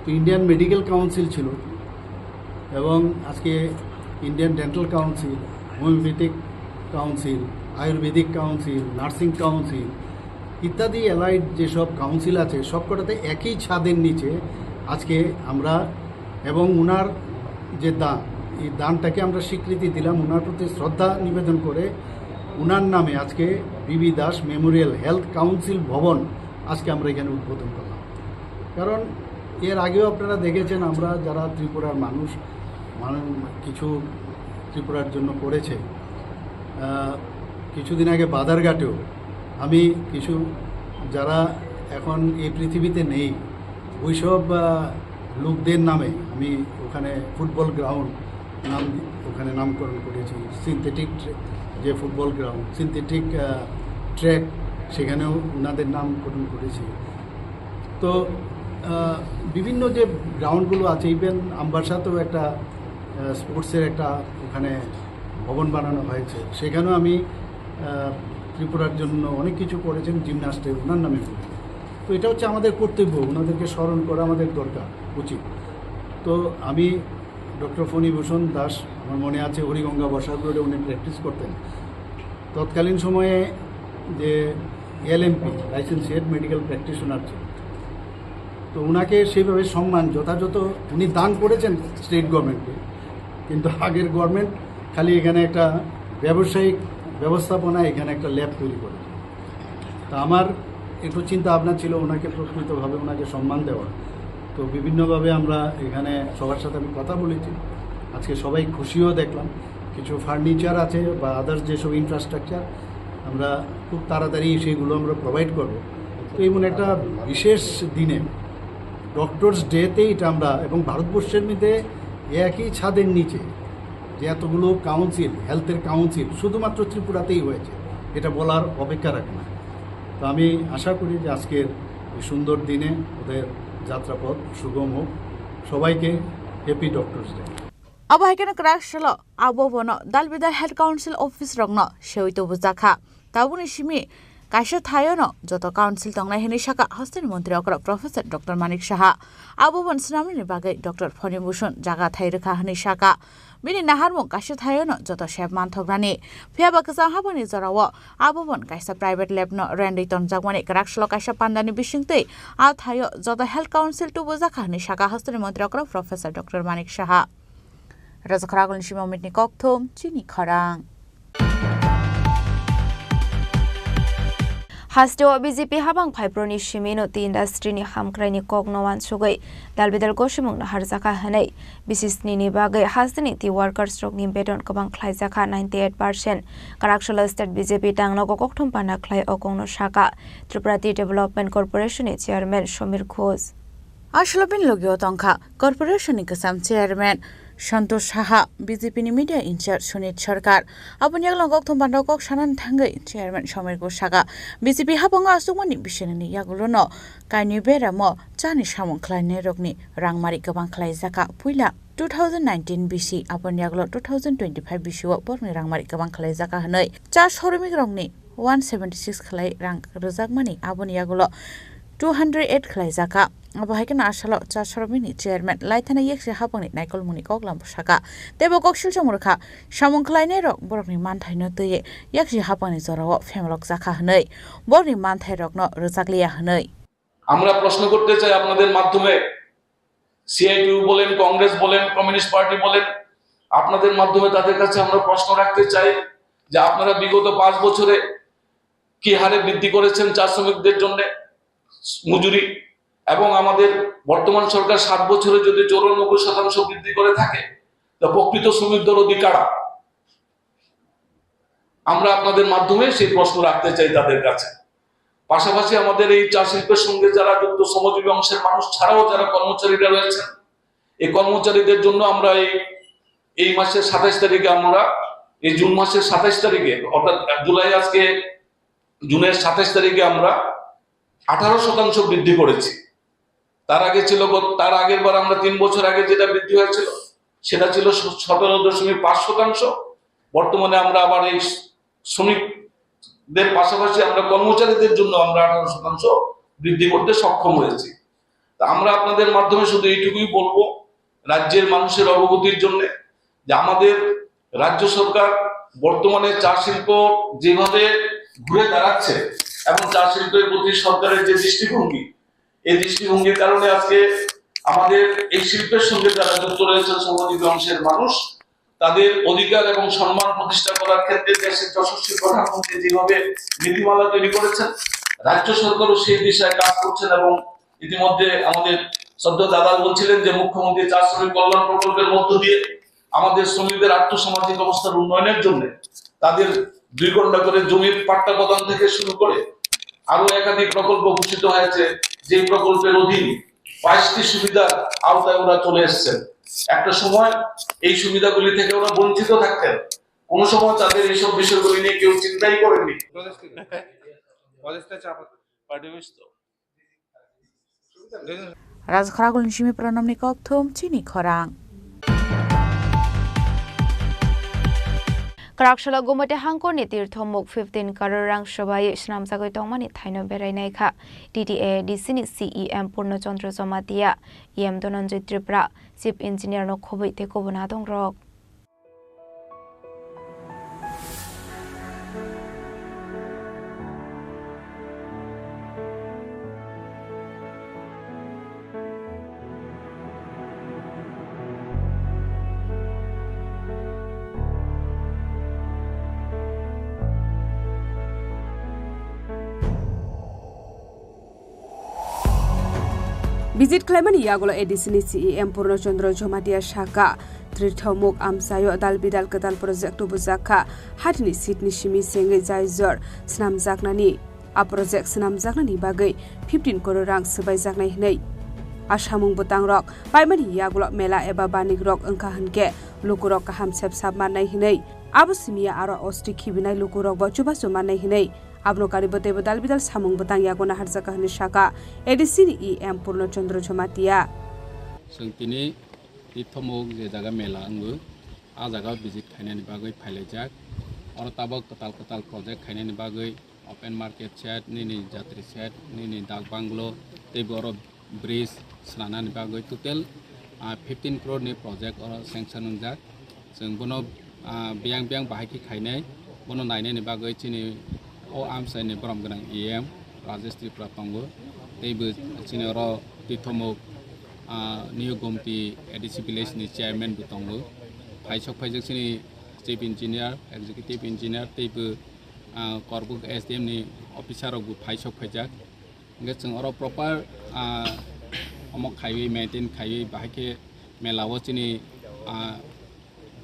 তো ইন্ডিয়ান মেডিকেল কাউন্সিল ছিল এবং আজকে Indian dental council, homeopathic council, Ayurvedic council, nursing council, ইত্যাদি অ্যালাইড যেসব কাউন্সিল আছে, সবকটাতে একই ছাদের নিচে আজকে আমরা এবং ওনার যে দান, এই দানটাকে আমরা স্বীকৃতি দিলাম, ওনার প্রতি শ্রদ্ধা নিবেদন করে ওনার নামে আজকে বিবি দাস মেমোরিয়াল হেলথ কাউন্সিল ভবন আজকে আমরা এখানে উদ্বোধন করলাম। কারণ এর আগেও আপনারা দেখেছেন, আমরা যারা ত্রিপুরার মানুষ, মানুষ কিছু ত্রিপুরার জন্য করেছে। আহ, কিছুদিন আগে বাধারঘাটেও আমি কিছু, যারা এখন এই পৃথিবীতে নেই, ওইসব আহ, লোকদের নামে আমি ওখানে ফুটবল গ্রাউন্ড নাম দি-, ওখানে নামকরণ করেছি। সিনথেটিক ট্রে-, যে ফুটবল গ্রাউন্ড, সিনথেটিক ট্র্যাক, সেখানেও ওনাদের নামকরণ করেছি। তো আহ, বিভিন্ন যে গ্রাউন্ডগুলো আছে, ইভেন আমবাসাতেও একটা স্পোর্টসের একটা ওখানে ভবন বানানো হয়েছে, সেখানেও আমি আহ, ত্রিপুরার জন্য অনেক কিছু করেছেন জিমনাস্টের, ওনার নামে করেছেন। তো এটা হচ্ছে আমাদের কর্তব্য, ওনাদেরকে স্মরণ করা আমাদের দরকার, উচিত। তো আমি ডক্টর ফণিভূষণ দাস, আমার মনে আছে হরিগঙ্গা বসাক রোডে উনি প্র্যাকটিস করতেন, তৎকালীন সময়ে যে এলএমপি, লাইসেন্সিয়েট মেডিকেল প্র্যাকটিশনার ছিল, তো ওনাকে সেইভাবে সম্মান যথাযথ উনি দান করেছেন স্টেট গভর্নমেন্টকে, কিন্তু আগের গভর্নমেন্ট খালি এখানে একটা ব্যবসায়িক ব্যবস্থাপনা, এখানে একটা ল্যাব তৈরি করে। তা আমার একটু চিন্তা ভাবনা ছিল ওনাকে প্রকৃতভাবে ওনাকে সম্মান দেওয়া। তো বিভিন্নভাবে আমরা এখানে সবার সাথে আমি কথা বলেছি, আজকে সবাই খুশিও দেখলাম। কিছু ফার্নিচার আছে বা আদার্স যেসব ইনফ্রাস্ট্রাকচার, আমরা খুব তাড়াতাড়ি সেইগুলো আমরা প্রোভাইড করব। তো এমন একটা বিশেষ দিনে, ডক্টরস ডেতে এটা আমরা, এবং ভারতবর্ষের মধ্যে একই ছাদের নিচে যে এতগুলো কাউন্সিল, হেলথের কাউন্সিল শুধুমাত্র ত্রিপুরাতেই হয়েছে, এটা বলার অপেক্ষা রাখে না। তো আমি আশা করি যে আজকের এই সুন্দর দিনে ওদের যাত্রাপথ সুগম হোক। সবাইকে happy doctors day. Abo hai kheno kwrak salo abo bono dalbidal health council office rokno sewi tubujakha. Tabukni simi kaisa thaiono joto council tongnai hwnwi sakha hasteni montri okra Professor Doctor Manik Saha. Abo bon swnamnani bagwi Doctor Phonibhushon jaga thai rwkha hwnwi sakha. Bini naharmung kaisa thaiono joto sep manthoknani. Phiya ba kwchang habani jorao abo bon kaisa private lab no rendwi tonjakmani kwrak salo kaisa pandani bisingtwi a thaio joto health council tubujakha hwnwi sakha hasteni montri okra Professor Doctor Manik Saha. Rajakhoragulni simi Omitni kokthum chini khorang. Hasteo B J P habang phaiproni simino tei industry ni hamkraini kokno wansugwi dalbidal gosimung naharjakha hwnwi bisisnini bagwi hasteni tei workers rokni beton kwbang khlaijakha ninety eight percent. Kwraksalo state B J P tangnogo kokthum panda khlai o kokno sakha Tripura Tea Development Corporation ni chairman Somir Ghosh. Aswlabin logio tongkha Corporation ni kwcham chairman Santosh Saha, B J P ni media in-charge Sunit Sarkar. Aboni yagulo kokthum panda kok sanani thangwi chairman Somir Ghosh sakha, B J P habango aswkmani bisingni yagulono kainwi beramo chani samung khlainairokni rangmari kwbang khlaijakha. Puila two thousand nineteen bisi, aboni yagulo two thousand twenty-five bisio borokni rangmari kwbang khlaijakha hwnwi cha soromikrokni one seventy six khlai rang rwjakmani, aboni yagulo two hundred eight khlaijakha. Abo hai kheno asalo cha soromikni chairman Laithana Yaksi Hapangni naikolmungni koklam sakha. Teibo kok silchomorkha, samung khlainairok borokni manthaino twiwi Yaksi Hapangni jorao phemlokjakha hwnwi, borokni manthairokno rwjakliya hwnwi. আমরা প্রশ্ন করতে চাই আপনাদের মাধ্যমে, সিআইটিইউ বলেন, কংগ্রেস বলেন, communist party বলেন, আপনাদের মাধ্যমে তাদের কাছে আমরা প্রশ্ন রাখতে চাই যে আপনারা বিগত পাঁচ বছরে কি হারে বৃদ্ধি করেছেন চা শ্রমিকদের জন্য মজুরি, এবং আমাদের বর্তমান সরকার সাত বছরে যদি চৌরানব্বই শতাংশ বৃদ্ধি করে থাকে, তা প্রকৃত শ্রমিক দরদি কারা? আমরা আপনাদের মাধ্যমে সেই প্রশ্ন রাখতে চাই তাদের কাছে। পাশাপাশি আমাদের এই চা শিল্পের সঙ্গে যারা যুক্ত শ্রমজীবী অংশের মানুষ ছাড়াও যারা কর্মচারীরা রয়েছেন, এই কর্মচারীদের জন্য আমরা এই, এই মাসের সাতাইশ তারিখে আমরা, এই জুন মাসের সাতাইশ তারিখে, অর্থাৎ জুলাই আজকে জুনের সাতাইশ তারিখে আমরা আঠারো শতাংশ বৃদ্ধি করেছি। তার আগে ছিল গত, তার আগের বার আমরা তিন বছর আগে যেটা বৃদ্ধি হয়েছিল, সেটা ছিল সতেরো দশমিক পাঁচ শতাংশ। বর্তমানে আমরা আবার এই শ্রমিকদের পাশাপাশি আমরা কর্মচারীদের জন্য আমরা আঠারো শতাংশ বৃদ্ধি করতে সক্ষম হয়েছি। তা আমরা আপনাদের মাধ্যমে শুধু এইটুকুই বলবো রাজ্যের মানুষের অবগতির জন্য, যে আমাদের রাজ্য সরকার বর্তমানে চা শিল্প যেভাবে ঘুরে দাঁড়াচ্ছে, এবং চা শিল্পের প্রতি সরকারের যে দৃষ্টিভঙ্গি, এই দৃষ্টিভঙ্গির কারণে আজকে আমাদের এই শিল্পের সঙ্গে যারা যুক্ত রয়েছেন সংগঠিত অংশের মানুষ, তাদের অধিকার এবং সম্মান প্রতিষ্ঠা করার ক্ষেত্রে দেশের যশস্বী প্রধানমন্ত্রী যেভাবে নীতিমালা তৈরি করেছেন, রাজ্য সরকারও সেই দিশায় কাজ করছেন এবং ইতিমধ্যে আমাদের শ্রদ্ধেয় দাদা বলছিলেন যে মুখ্যমন্ত্রী চা শ্রমিক কল্যাণ প্রকল্পের মধ্য দিয়ে আমাদের শ্রমিকদের আর্থসামাজিক অবস্থার উন্নয়নের জন্য তাদের দুই ঘন্টা করে জমির পাট্টা প্রদান থেকে শুরু করে আরো একাধিক প্রকল্প ঘোষিত হয়েছে, যে প্রকল্পের অধীন বাইশটি সুবিধার আওতায় ওরা চলে এসেছেন। একটা সময় এই সুবিধাগুলি থেকে ওরা বঞ্চিত থাকতেন, কোনো সময় তাদের এইসব বিষয়গুলি নিয়ে কেউ চিন্তাই করেনি। Rajkharagulni simi Pranamni kokthum chini khorang. Kwraksalo Gumati hangkorni tirthomuk fifteen crore rang swbai swnamjagwi tongmani thaino berai naikha T T A D C ni C E M Purno Chandra Jamatia, E M Dhananjay Tripura, Chief Engineer no khobwi tei kubun adongrok. Visit khlaimani yagulo A D C ni C E M Purno Chandra Jamatia sakha, Tirthomuk amchaio dal bidal kwtal project tubujakha, hatini seat ni simi sengwi jaijor swnamjaknani. A project swnamjaknani bagwi fifteen crore rang swbaijaknai hwnwi. A samung bwtangrok paimani yagulo mela eba banikrok wngkha hwnkhe lukurok kaham sep sap mannai hwnwi. Abo simiya aro osti khibinai lukurokbo chubachu mannai hwnwi. Abono karwi teibo dal bidal samung bwtang yago naharjakha hwnwi sakha A D C ni E M Purno Chandra Jamatia. Chwng tini Tirthomuk je jaga mela wngo, a jaga visit khainani bagwi phailaijak. Oro tabok kwtal kwtal project khainani bagwi open market shed, nini jatri shed, nini dak banglo, teibo oro bridge swnamnani bagwi total, ah, fifteen crore ni project oro sanction wngjak. Chwng bono, ah, biyang biyang bahai khe khainai, bono nainani bagwi chini o amchaini borom gwnang E M Rajesh Tripura tongo, teibo chini oro Tirthomuk, ah, New Gomti A D C village ni chairman bo tongo, phaisok phaijak chini chief engineer, executive engineer, teibo, ah, Korbuk S D M ni officer rok bo phaisok phaijak. Hingke chwng oro proper, ah, omo khaiwi, maintain khaiwi, bahai khe mela o chini, ah,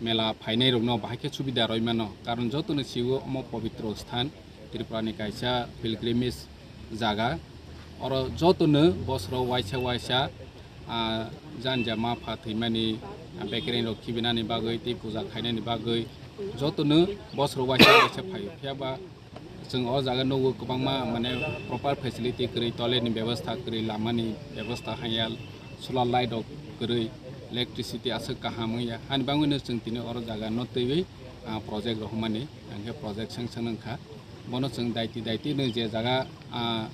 mela phainai rokno bahai khe subida rwi mano. Karon jotono sio omo pobitro sthan, Tripura ni kaisa pilgrimage jaga. Oro jotono bosoro waisa waisa, ah, janja ma pha thwimani, ah, bekereng rok khibinani bagwi tei puja khainani bagwi jotono bosoro waisa waisa phaio. Phiya ba Chwng o jaga nugo kwbangma, mane, proper facility kwrwi, toilet ni bebostha kwrwi, lama ni bebostha hanya, solar light rok kwrwi, electricity aswk kaham wngya. Hani bagwino chwng tini oro jaga no twiwi, ah, project rohormani, hwnkhe project sanction wngkha. Bono chwng daiti daiti no je jaga, ah,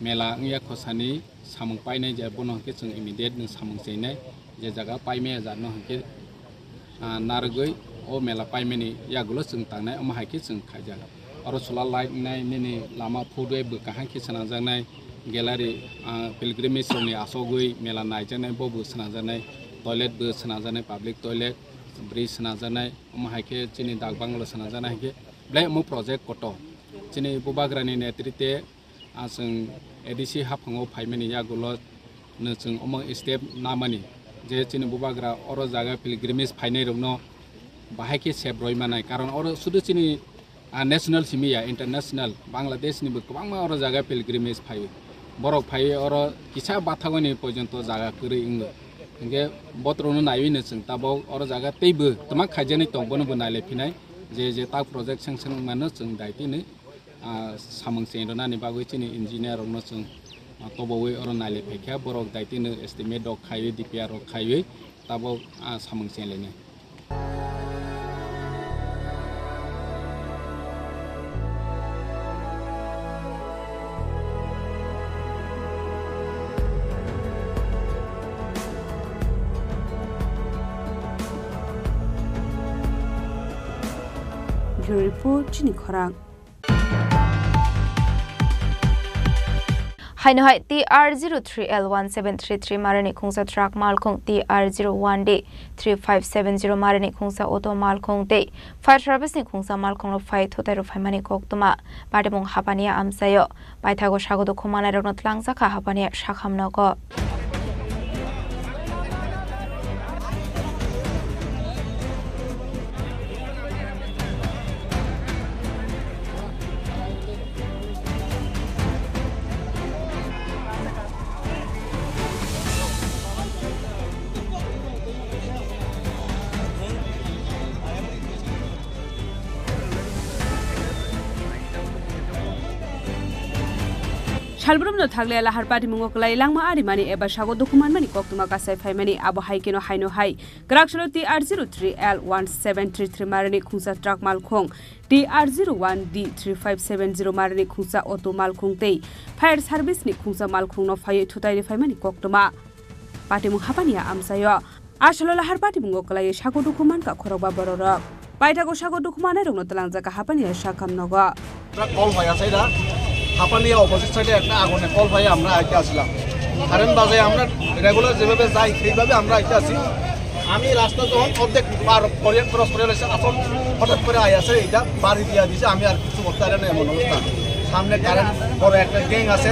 mela wngya khosani, samung painai je bono hwnkhe chwng immediate no samung chainai, je jaga paimaya jat no hwnkhe, ah, narwgwi o mela paimani yagulo chwng tangnai, omo hai khe chwng khaijak. Oro solar light wngnai, nini lama phutwi bwkha hai khe swnamjaknai, gallery, ah, pilgrimage rokni asogwi mela naijaknai, bo bo swnamjaknai, toilet bo swnamjaknai, public toilet, bridge swnamjaknai, omo hai khe chini dak bangalo swnamjaknai hai khe belai omo project kotor. Chini Bubagrani netrite, ah, chwng A D C haphango phaimani yagulo no chwng omo step namani je chini Bubagra oro jaga pilgrimage phainai rokno bahai khe sep roi manai, karon oro sudu chini, ah, national simi ya, international, Bangladesh ni bo kwbangma oro jaga pilgrimage phaio. Borok phaiwi oro kisa bathagoni porjonto jaga kwrwi wngo. Hingke botrokno naiwi no chwng tabok oro jaga teibo twma khaijaknai tong, bono bo nailai phinai je je tak project sanction wngmano chwng daitino ah, samung cheng rwnani bagwi chini engineer rokno chwng, ah, tobowi oro nailai phaikha, borok daitino estimate rok khaiwi, D P R rok khaiwi tabok, ah, samung cheng lainai. Bureau Report, Chini Khorang. Haino hai T R zero three L one seven three three marani khungsa truck malkhung, T R zero one D three five seven zero marani khungsa auto malkhung tei fire service ni khungsa malkhung rok phai thutai rok phaimani koktwma patimung hapani amchaio. Paithago sago dukhu manai rokno tlangjak kha hapani sakham nogo. Salbrumno thagle lahar patimungo kwlai langma arimani eba sago dukhu manmani koktwma kasai phaimani, abo hai kheno haino hai Kwraksalo T R zero three L one seven three three marani khungsa truck malkhung, T R zero one D three five seven zero marani khungsa auto malkhung tei fire service ni khungsa malkhungno phaiwi thutai riphaimani koktwma. Patimung hapani amchaio. Asolo lahar patimungo kwlaiwi sago dukhu mankha khorokba bororok. Paithago sago dukhu manairokno twlangjak kha hapani sakham nogo. আমরা কল পাই আছে এটা হাপানিয়া অপোজিট সাইডে একটা আগুনের কল পাই আমরা আইতে আসলাম। কারেন্ট বাজে আমরা রেগুলার যেভাবে যাই সেইভাবে আমরা আইতে আসি। আমি রাস্তা যখন অর্ধেক পার করিয়ান ক্রস করে এসে আসল হঠাৎ করে আই আছে এটা বাড়ি দিয়া দিছে, আমি আর কিছু করতে পারি না এমন অবস্থা। সামনে কারেন্ট বড় একটা গ্যাং আছে,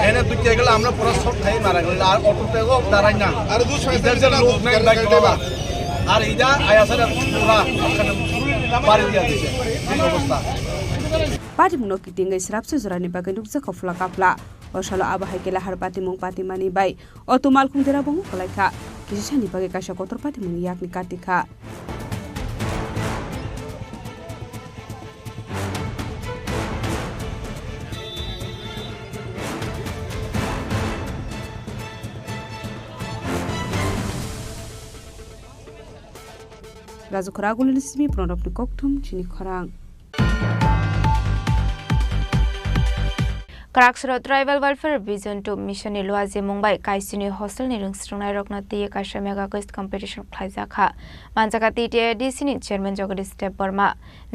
এনে দুইটা গেলে আমরা পুরো শর্ট খাই মারা গেল। আর অটোতেও দাঁড়াই না, আর দু ছয় ইধার যে লোক নাই বাইক বাবা। আর ইদা আয়া সারা পুরা একখানে বাড়ি দিয়া দিছে, এই অবস্থা। Patimungno kitingwi srapsa jorani bagwi nukjakha phla kapla. O salo abo hai khe lahar patimung patimani bai auto malkhung dera bongo kwlaikha. Kisisani bagwi kaisa kotor patimungni yakni katikha. Raju khorang agulini simi pronobni kokthum chini khorang. Kwraksoro Tribal Welfare Vision two Mission ni luaji mung bai kaisini hostel ni rwngsrwngnairokno twiwi kaisa mega quiz competition khlaijak kha. Manjak kha T T A D C ni chairman Jagadish Debbarma,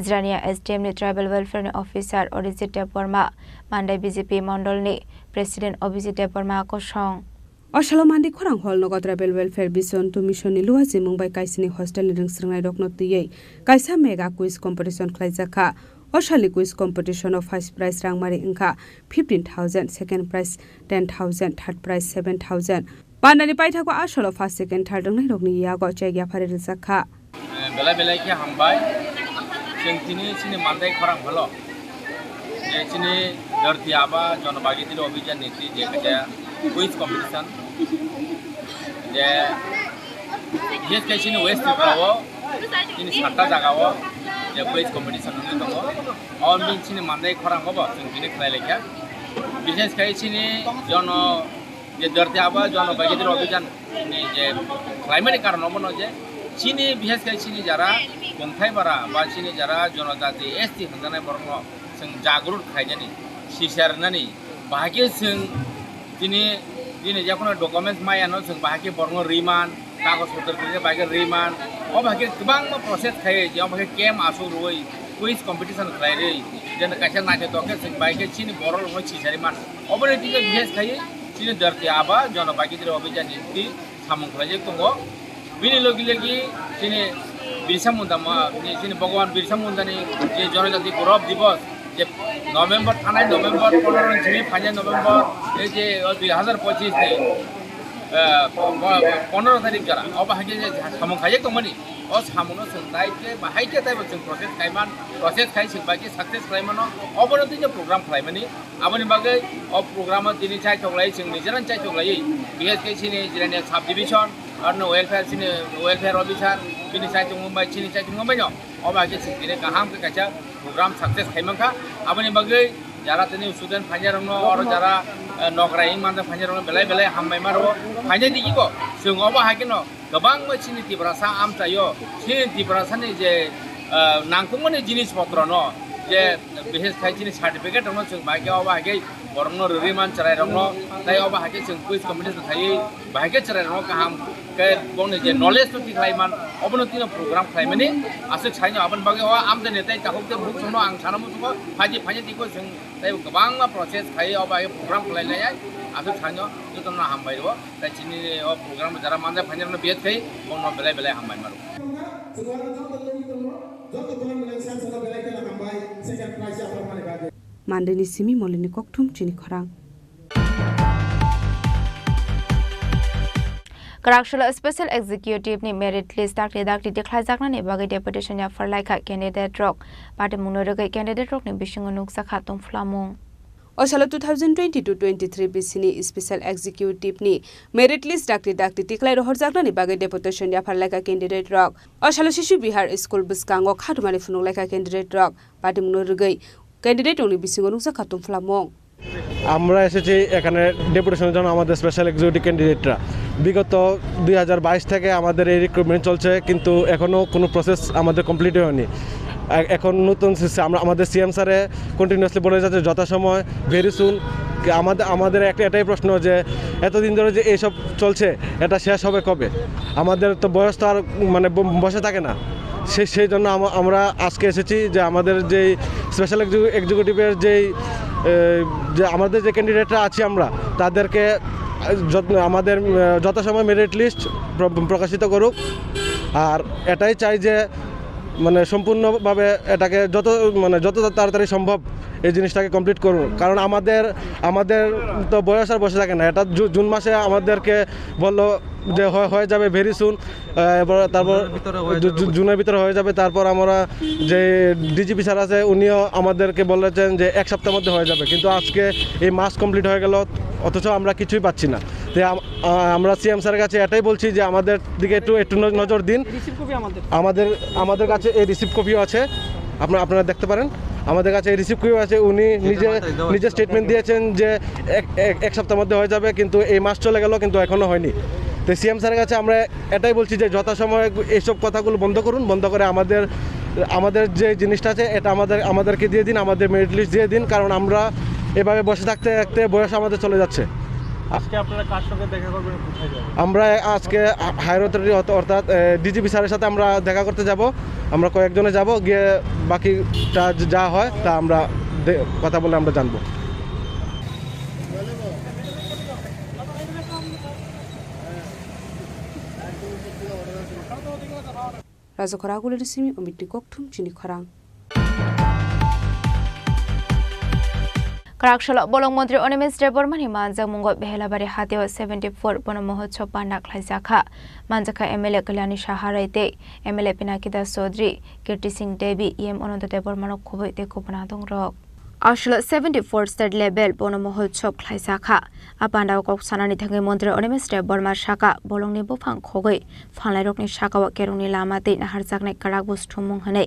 Jirania S D M ni Tribal Welfare ni officer Orijit Debbarma, Mandai B J P mondol ni president Abhijit Debbarma kosong. O salo Mandi khorang hall nogo Tribal Welfare Vision two Mission ni luaji mung bai kaisini hostel ni rwngsrwngnairokno twiwi kaisa mega quiz competition khlaijak kha. O salni quiz competition o first prize rangmari wngkha fifteen thousand, second prize ten thousand, third prize seven thousand. Pandani paithago a salo first, second, third wngnairokni yago chek yaphari rijak kha. Belai belai khe hambai. Chwng tini chini Mandai khorang holo je chini Dharti Aaba Jon Bhagidari Abhiyan ni twi je kaisa quiz competition, je bises khe chini West Tripura o chini satta jaga o je quiz competition wngwi tongo. O bini chini Mandai khorang o bo chwng tini khlai laikha. Bises khe chini Jon je Dharti Aaba Jon Bhagidari Abhiyan ni je khlaimani karon obono je chini, bises khe chini jara Kongthai bara ba chini jara jonojati S T hwnjaknai borokno chwng jagrut khainani, sisarnani, bahai khe chwng tini, tini jekono documents mayano chwng bahai khe borokno riman, kagoj potro kwrwi khe bahai khe riman, o bahai khe kwbangma process khaiwi je o bahai khe camp aswk rwui quiz competition khlairwi, jeno kaisa naithotok khe chwng bahai khe chini borok rokno sisari mano. Oboni twi khe bises khaiwi chini Dharti Aaba Jon Bhagidari Abhiyan ni twi samung khlaijak tongo. Bini logi logi chini Birsa Munda ma-, ni chini Bhagwan Birsa Munda ni je Jonojati Gaurav Divas je November, thanai November pondro ni simi phainai November, ei je o dui hazar pochis ni, eh, po-, po-, pondro tarik jora, obo hai khe je samung khaijak tongmani. O samungno chwng dai khe bahai khe taibo chwng process khaiman, process khai chwng bai khe success khlaimano, obono twi je program khlaimani. Aboni bagwi o program o tini chaitok lai, chwng nijera chaitok laiwi, bises khe chini Jirania sub division, arno welfare, chini welfare officer, bini chaitok mung bai, chini chaitok mung bai no, obo hai khe chwng tini kaham khe kaisa program success khai mankha. Aboni bagwi jara tini student phainai rokno, oro jara, eh, nokrai wng manjak phainai rokno belai belai hambai ma rwo. Phainai digi bo chwng obo hai kheno kwbangma chini Tiprasa amchaio, chini Tiprasani je, ah, nangkukmani jinis potrono, je bises khai chini certificate rokno chwng bahai khe obo hai khe borokno rwrwi man chwrairokno, tei obo hai khe chwng quiz competition khaiwi bahai khe chwrairokno kaham khe bongni je knowledge no tikhlai man, obono tino program khlaimani aswk saino. Aboni bagwi o amchaini tei takhuk tei bukhukno ang sana muchungo, phaidi phaidi tiko chwng tei kwbangma process khaiwi obo hai khe program khlai lai. Aswk sanyo jotono hambai rwo, tai chini o program jara manja phainai rwno biyat khai, bono belai belai hambai maro. Mandeni simi molini kokthum chini khorang. Kwraksalo Special Executive ni merit list dakti dakti tikhlaijaknani bagwi deputation yaphar laikha candidate rok. Patimungno rwgwi candidate rokni bisingo nukjakha tongphlamung. O salo two thousand twenty-two twenty-three bisini Special Executive ni merit list dakti dakti tikhlai rohorjaknani bagwi deputation yaphar laikha candidate rok. O salo Shishu Vihar School bwskango khatumani phunuk laikha candidate rok. Patimungno rwgwi candidate rokni bisingo nukjakha tongphlamung. আমরা এসেছি এখানে ডেপুটেশনের জন্য আমাদের special executive ক্যান্ডিডেটরা। বিগত দুই হাজার বাইশ থেকে আমাদের এই রিক্রুটমেন্ট চলছে, কিন্তু এখনও কোনো প্রসেস আমাদের কমপ্লিট হয়নি। এ-, এখন নতুন সিস্টেম, আমরা, আমাদের সিএম স্যারে কন্টিনিউয়াসলি বলে যাচ্ছে যথাসময়, ভেরি সুন। আমাদের, আমাদের একটা, এটাই প্রশ্ন যে এতদিন ধরে যে এইসব চলছে, এটা শেষ হবে কবে? আমাদের তো বয়স তো আর, মানে, ব-, বসে থাকে না। সে-, সেই জন্য আমা-, আমরা আজকে এসেছি যে আমাদের যেই স্পেশাল এক্সিকিউ-, এক্সিকিউটিভের যেই, এ, যে আমাদের যে ক্যান্ডিডেটরা আছি আমরা, তাদেরকে, আ, যত-, আমাদের, আ, যথাসময় মেরিট লিস্ট প্র-, প্রকাশিত করুক। আর এটাই চাই যে, মানে, সম্পূর্ণভাবে এটাকে যত, মানে, যত তাড়াতাড়ি সম্ভব এই জিনিসটাকে কমপ্লিট করুন, কারণ আমাদের, আমাদের তো বয়স আর বসে থাকে না। এটা জু-, জুন মাসে আমাদেরকে বললো যে হয়, হয়ে যাবে ভেরি সুন। আহ, এবার তারপর জুনের ভিতরে হয়ে জু-, যাবে জু-, বলছে। জুনের ভিতরে হয়ে যাবে। তারপর আমরা যে ডিজিপি স্যার আছে, উনিও আমাদেরকে বলেছেন যে এক সপ্তাহের মধ্যে হয়ে যাবে, কিন্তু আজকে এই মাস কমপ্লিট হয়ে গেল, অথচ আমরা কিছুই পাচ্ছি না। তো আম-, আহ, আমরা সিএম স্যারের কাছে এটাই বলছি যে আমাদের দিকে একটু, একটু ন-, নজর দিন। রিসিভ কপি আমাদের। আমাদের, আমাদের কাছে এই রিসিভ কপিও আছে, আপনারা, আপনারা দেখতে পারেন। আমাদের কাছে এই রিসিভ কপিও আছে। উনি নিজে, নিজে স্টেটমেন্ট দিয়েছেন যে এক, এক, এক সপ্তাহের মধ্যে হয়ে যাবে, কিন্তু এই মাস চলে গেল, কিন্তু এখনো হয়নি। তো সিএম স্যারের কাছে আমরা এটাই বলছি যে যথাসময়ে এইসব কথাগুলো বন্ধ করুন, বন্ধ করে আমাদের, আমাদের যে জিনিসটা আছে, এটা আমাদের, আমাদেরকে দিয়ে দিন, আমাদের মেরিট লিস্ট দিয়ে দিন, কারণ আমরা এভাবে বসে থাকতে থাকতে বয়স আমাদের চলে যাচ্ছে। আজকে আপনারা কার সঙ্গে দেখা করবেন, কোথায় যাবেন? আমরা আজকে হায়ার অথরিটি অর্থ-, অর্থাৎ, এ, ডিজিপি স্যারের সাথে আমরা দেখা করতে যাব। আমরা কয়েকজনে যাব, গিয়ে বাকিটা যা হয় তা আমরা দে-, কথা বলে আমরা জানবো। Rajakhor Agulini simi Omitni kokthum chini khorang. Kwraksalo bolong montri Animesh Debbarmani manjakmungo Behelabari hatio seventy four bono mohotsob panda khlaijakha. Manjakha M L A Kalyani Saharai tei M L A Pinaki Das Chaudhary, Kirti Singh Devi, E M Ananta Debbarmano khobwi tei kubun adongrok. Aswkla seventy four state level bono mohotsob khlaijakha. A pandao kok sanani thangwi montri Animesh Debbarma sakha, bolongni buphang khogwi phalnairokni sakao kerongni lama tei naharjaknai kwrak bo sthumung hwnwi.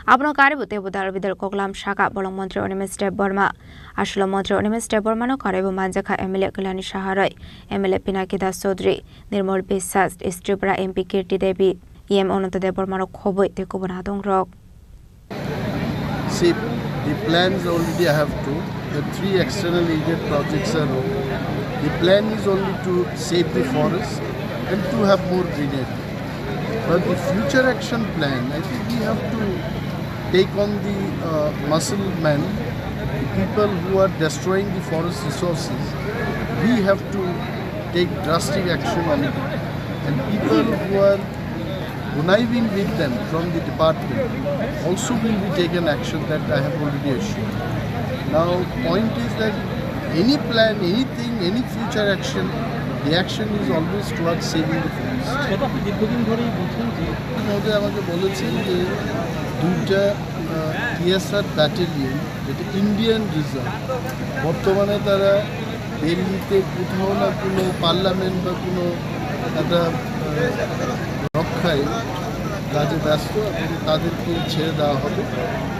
Abono karibo teibo dal bidal koklam sakha bolong montri Animesh Debbarma. Aswkla montri Animesh Debbarmano karwibo manjakha M L A Kalyani Saharai, M L A Pinaki Das Chaudhary, Nirmal Biswas, East Tripura M P Kirti Devi, E M Ananta Debbarmarok khobwi tei kubun adongrok. See, the plans already I have told. The three external aided projects are over. The plan is only to save the forest and to have more greenery. But the future action plan, I think we have to take on the, uh, muscle men, the people who are destroying the forest resources. We have to take drastic action on it. And people who are conniving with them from the department also will be taken action, that I have already assured. Now, point is that any plan, anything, any future action, the action is always towards saving the forest. এটা আপনি দীর্ঘদিন ধরেই বলছেন যে মহোদয় আমাকে বলেছেন যে দুইটা, আহ, টিএসআর ব্যাটালিয়ন, যেটা ইন্ডিয়ান রিজার্ভ, বর্তমানে তারা দিল্লিতে কোথাও না কোনো পার্লামেন্ট বা কোনো একটা, আহ, রক্ষায় কাজে ব্যস্ত এবং তাদেরকে ছেড়ে দেওয়া হবে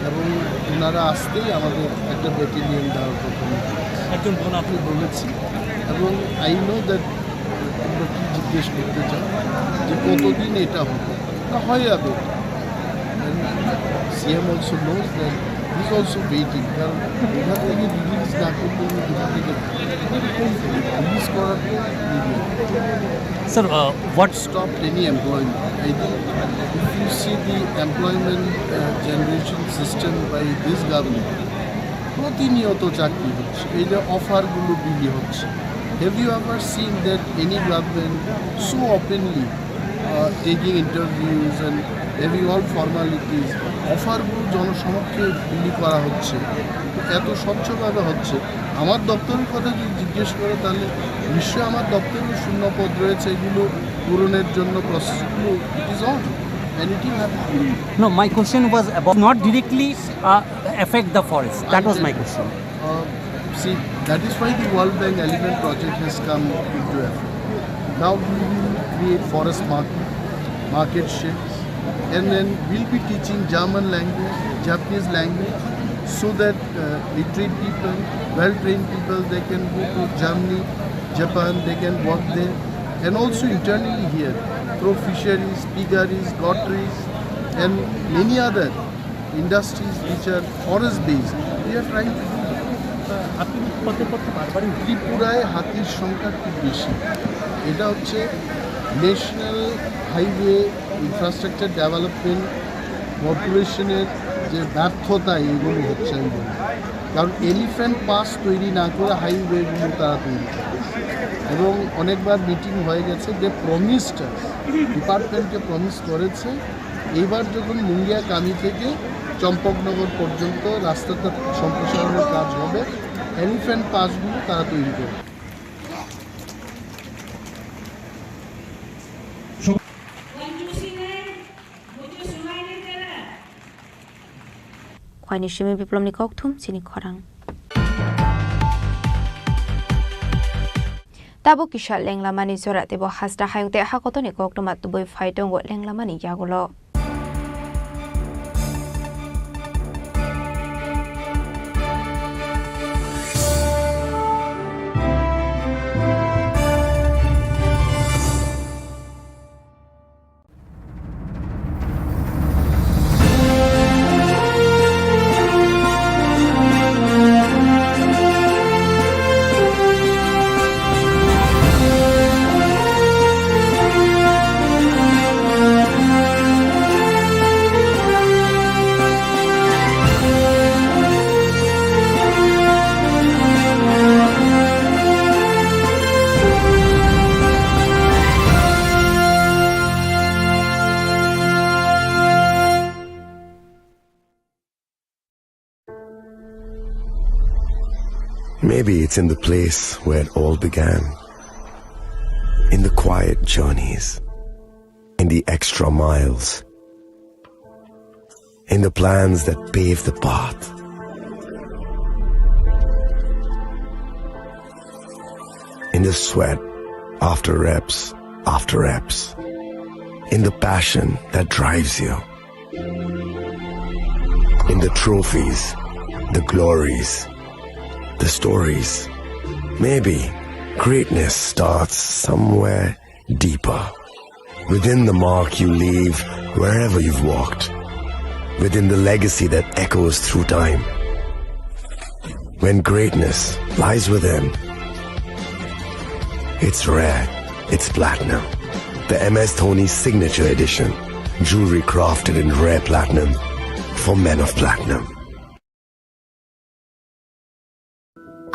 এবং ওনারা আসতেই আমাদের একটা ব্যাটালিয়ন দেওয়ার কথা আমি একজন বোন আপনি বলেছি। এবং I know that তোমরা কী জিজ্ঞেস করতে চাও, যে কতদিন এটা হবে, না হয়ে যাবে। CM also knows that, he is also waiting, কারণ এখান থেকে রিলিজ না করতে হলে কোথা থেকে রিলিজ করার পর media. Sir, uh, what stopped any employment? I think if you see the employment, uh, generation system by this government, প্রতিনিয়ত চাকরি হচ্ছে, এই যে অফারগুলো বিলি হচ্ছে, Have you ever seen that any government so openly uh, taking interviews and having all formalities, অফারগুলো জনসমক্ষে বিলি করা হচ্ছে, এত স্বচ্ছভাবে হচ্ছে? আমার দপ্তরের কথা যদি জিজ্ঞেস করে, তাহলে নিশ্চয়ই আমার দপ্তরেও শূন্য পদ রয়েছে, এগুলো পূরণের জন্য প্রসেসগুলো, it is on and it will happen. No, my question was about not directly uh, affect the forest. That was my question. Uh, see, that is why the World Bank Elephant Project has come into effect. Now we will create forest market, market sheds, and then we'll be teaching German language, Japanese language, so that uh, literate people, well-trained people, they can go to Germany, Japan, they can work there, and also internally here through fisheries, piggeries, gotteries, and many other industries which are forest based, we are trying to do that. আপনি পথে পথে বারবারই ত্রিপুরায় হাতির সংখ্যা খুব বেশি। এটা হচ্ছে ন্যাশনাল হাইওয়ে ইনফ্রাস্ট্রাকচার ডেভেলপমেন্ট কর্পোরেশনের যে ব্যর্থতা, এগুলো হচ্ছে আমি বলবো। কারণ এলিফ্যান্ট পাস তৈরি না করে হাইওয়েগুলো তারা তৈরি করে। এবং অনেকবার মিটিং হয়ে গেছে, দে প্রমিসড, ডিপার্টমেন্টকে প্রমিস করেছে এইবার যখন মুঙ্গিয়া কামি থেকে চম্পকনগর পর্যন্ত রাস্তাটা সম্প্রসারণের কাজ হবে, এলিফ্যান্ট পাসগুলো তারা তৈরি করবে। Khwaini simi biplomni kokthum chini khorang. Tabuk kisa lenglamani jora teibo hasta hayung tei hakotoni koktwma tubui phai tongo lenglamani yagulo. Maybe it's in the place where it all began. In the quiet journeys, in the extra miles, in the plans that pave the path, in the sweat after reps after reps, in the passion that drives you. In the trophies, the glories, the stories. Maybe greatness starts somewhere deeper. Within the mark you leave wherever you've walked. Within the legacy that echoes through time. When greatness lies within, it's rare, it's platinum. The M S Dhoni Signature Edition. Jewelry crafted in rare platinum for men of platinum.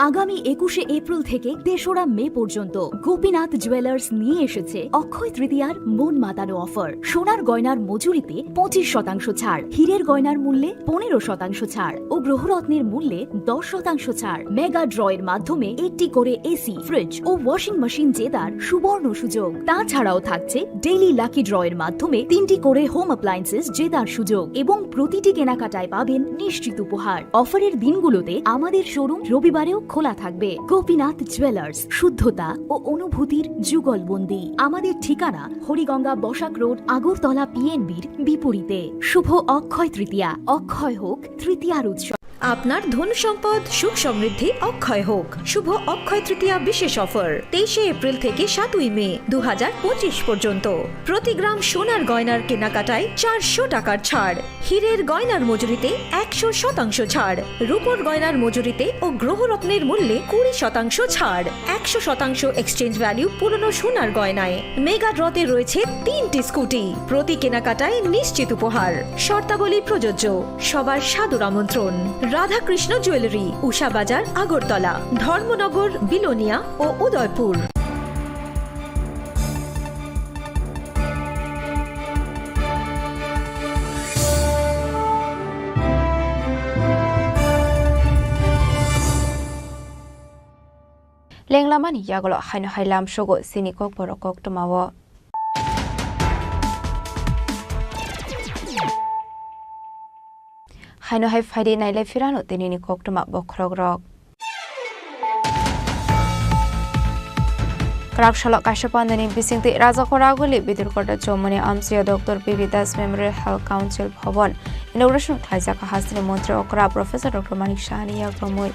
আগামী একুশে এপ্রিল থেকে তেসরা মে পর্যন্ত গোপীনাথ জুয়েলার্স নিয়ে এসেছে অক্ষয় তৃতীয়ার মন মাতানো অফার। সোনার গয়নার মজুরিতে পঁচিশ শতাংশ ছাড়, হীরের গয়নার মূল্যে পনেরো শতাংশ ছাড় ও গ্রহরত্নের মূল্যে দশ শতাংশ ছাড়। মেগা ড্রয়ের মাধ্যমে একটি করে এসি, ফ্রিজ ও ওয়াশিং মেশিন জেতার সুবর্ণ সুযোগ। তাছাড়াও থাকছে ডেইলি লাকি ড্রয়ের মাধ্যমে তিনটি করে হোম অ্যাপ্লায়েন্সেস জেতার সুযোগ এবং প্রতিটি কেনাকাটায় পাবেন নিশ্চিত উপহার। অফারের দিনগুলোতে আমাদের শোরুম রবিবারেও খোলা থাকবে। গোপীনাথ জুয়েলার্স, শুদ্ধতা ও অনুভূতির যুগলবন্দি। আমাদের ঠিকানা হরিগঙ্গা বসাক রোড, আগরতলা পিএনবির বিপরীতে। শুভ অক্ষয় তৃতীয়া, অক্ষয় হোক তৃতীয়ার উৎসব। আপনার ধন সম্পদ সুখ সমৃদ্ধি অক্ষয় হোক। শুভ অক্ষয় তৃতীয়া বিশেষ অফার, তেইশে এপ্রিল থেকে সাতই মে দু হাজার পঁচিশ পর্যন্ত। প্রতি গ্রাম সোনার গয়নার কেনাকাটায় চারশো টাকার ছাড়, হীরের গয়নার মজুরিতে একশো শতাংশ ছাড়, রূপোর গয়নার মজুরিতে ও গ্রহরত্নের মূল্যে কুড়ি শতাংশ ছাড়, একশো শতাংশ এক্সচেঞ্জ ভ্যালু পুরনো সোনার গয়নায়। মেগা ড্রতে রয়েছে তিনটি স্কুটি। প্রতি কেনাকাটায় নিশ্চিত উপহার। শর্তাবলী প্রযোজ্য। সবার সাদর আমন্ত্রণ। রাধাকৃষ্ণ জুয়েলারি, উষা বাজার, আগরতলা, ধর্মনগর, বিলোনিয়া ও Udaipur. Lenglamani yagulo haino hai lamsogo chini kokborok koktwmao. Haino hai phaidi nailai phirano tinini koktwma bokhorokrok. Kwraksalo kaisa pandani bisingtwi Rajakora Aguli Bidurkota Chomoni amchaio Doctor P B Das Memorial Health Council Bhavan inauguration khlaijak hasteni montri okra Professor Doctor Manik Sahani yakromwi.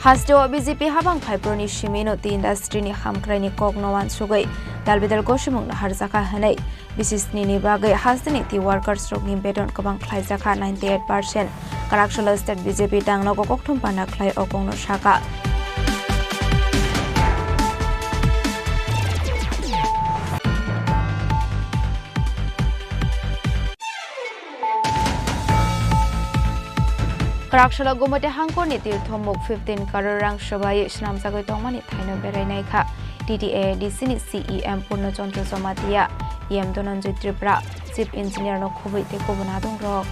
Hasteo B J P habang phaibroni simino tea industry ni hamkraini kokno uansugwi dalbidal gosimung naharjakha hwnwi B C C ni bagwi hasteni tea workers rokni beton kwbang khlaijakha ninety eight percent. Kwraksalo state B J P tangnogo kokthum panda khlai o kokno sakha. Kwraksalo Gumoti hangkorni tirthomuk fifteen crore rang swbai swnamjagwi tongmani thaino berai naikha T T A D C ni C E M Purno Chandra Jamatia, E M Dhananjay Tripura, Chief Engineer no khobwi tei kubun adongrok.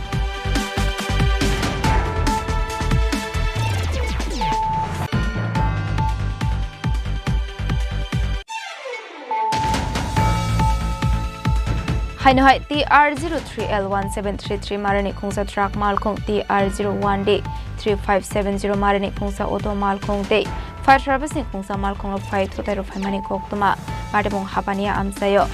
Haino hai T R zero three L one seven three three marani khungsa truck malkhung, T R zero one D three five seven zero marani khungsa auto malkhung tei fire service ni khungsa malkhung rok phai thutai rok phaimani koktwma patimung hapani amchaio.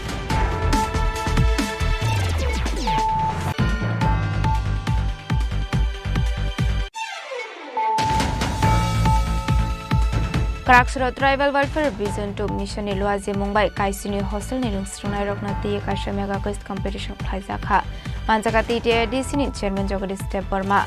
Kwraksalo Tribal Welfare Vision two Mission ni luajimung bai Kaisini hostel ni rwngsrwngnairokno twiwi kaisa mega quiz competition khlaijakha, manjakha T T A D C ni chairman Jagadish Debbarma.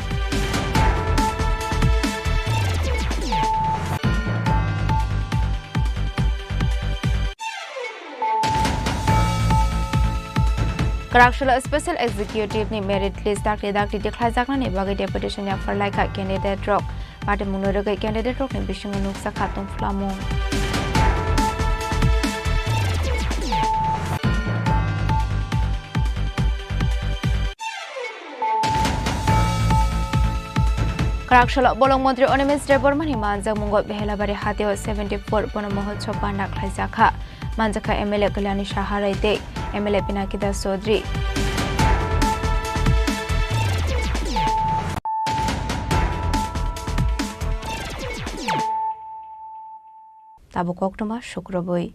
Kwraksalo Special Executive ni merit list dakti dakti tikhlaijaknani bagwi deputation yapharlaikha candidate rok. Patimungno rwgwi candidate rokni bisingo nukjakha tongphlamung. Kwraksalo bolong montri Animesh Debbarma ni manjakmungo Behelabari hatio seventy four bono mohotsob panda khlaijakha. Manjakha M L A Kalyani Saharai tei M L A Pinaki Das Chaudhary. Tabuk koktwma sukrubwi.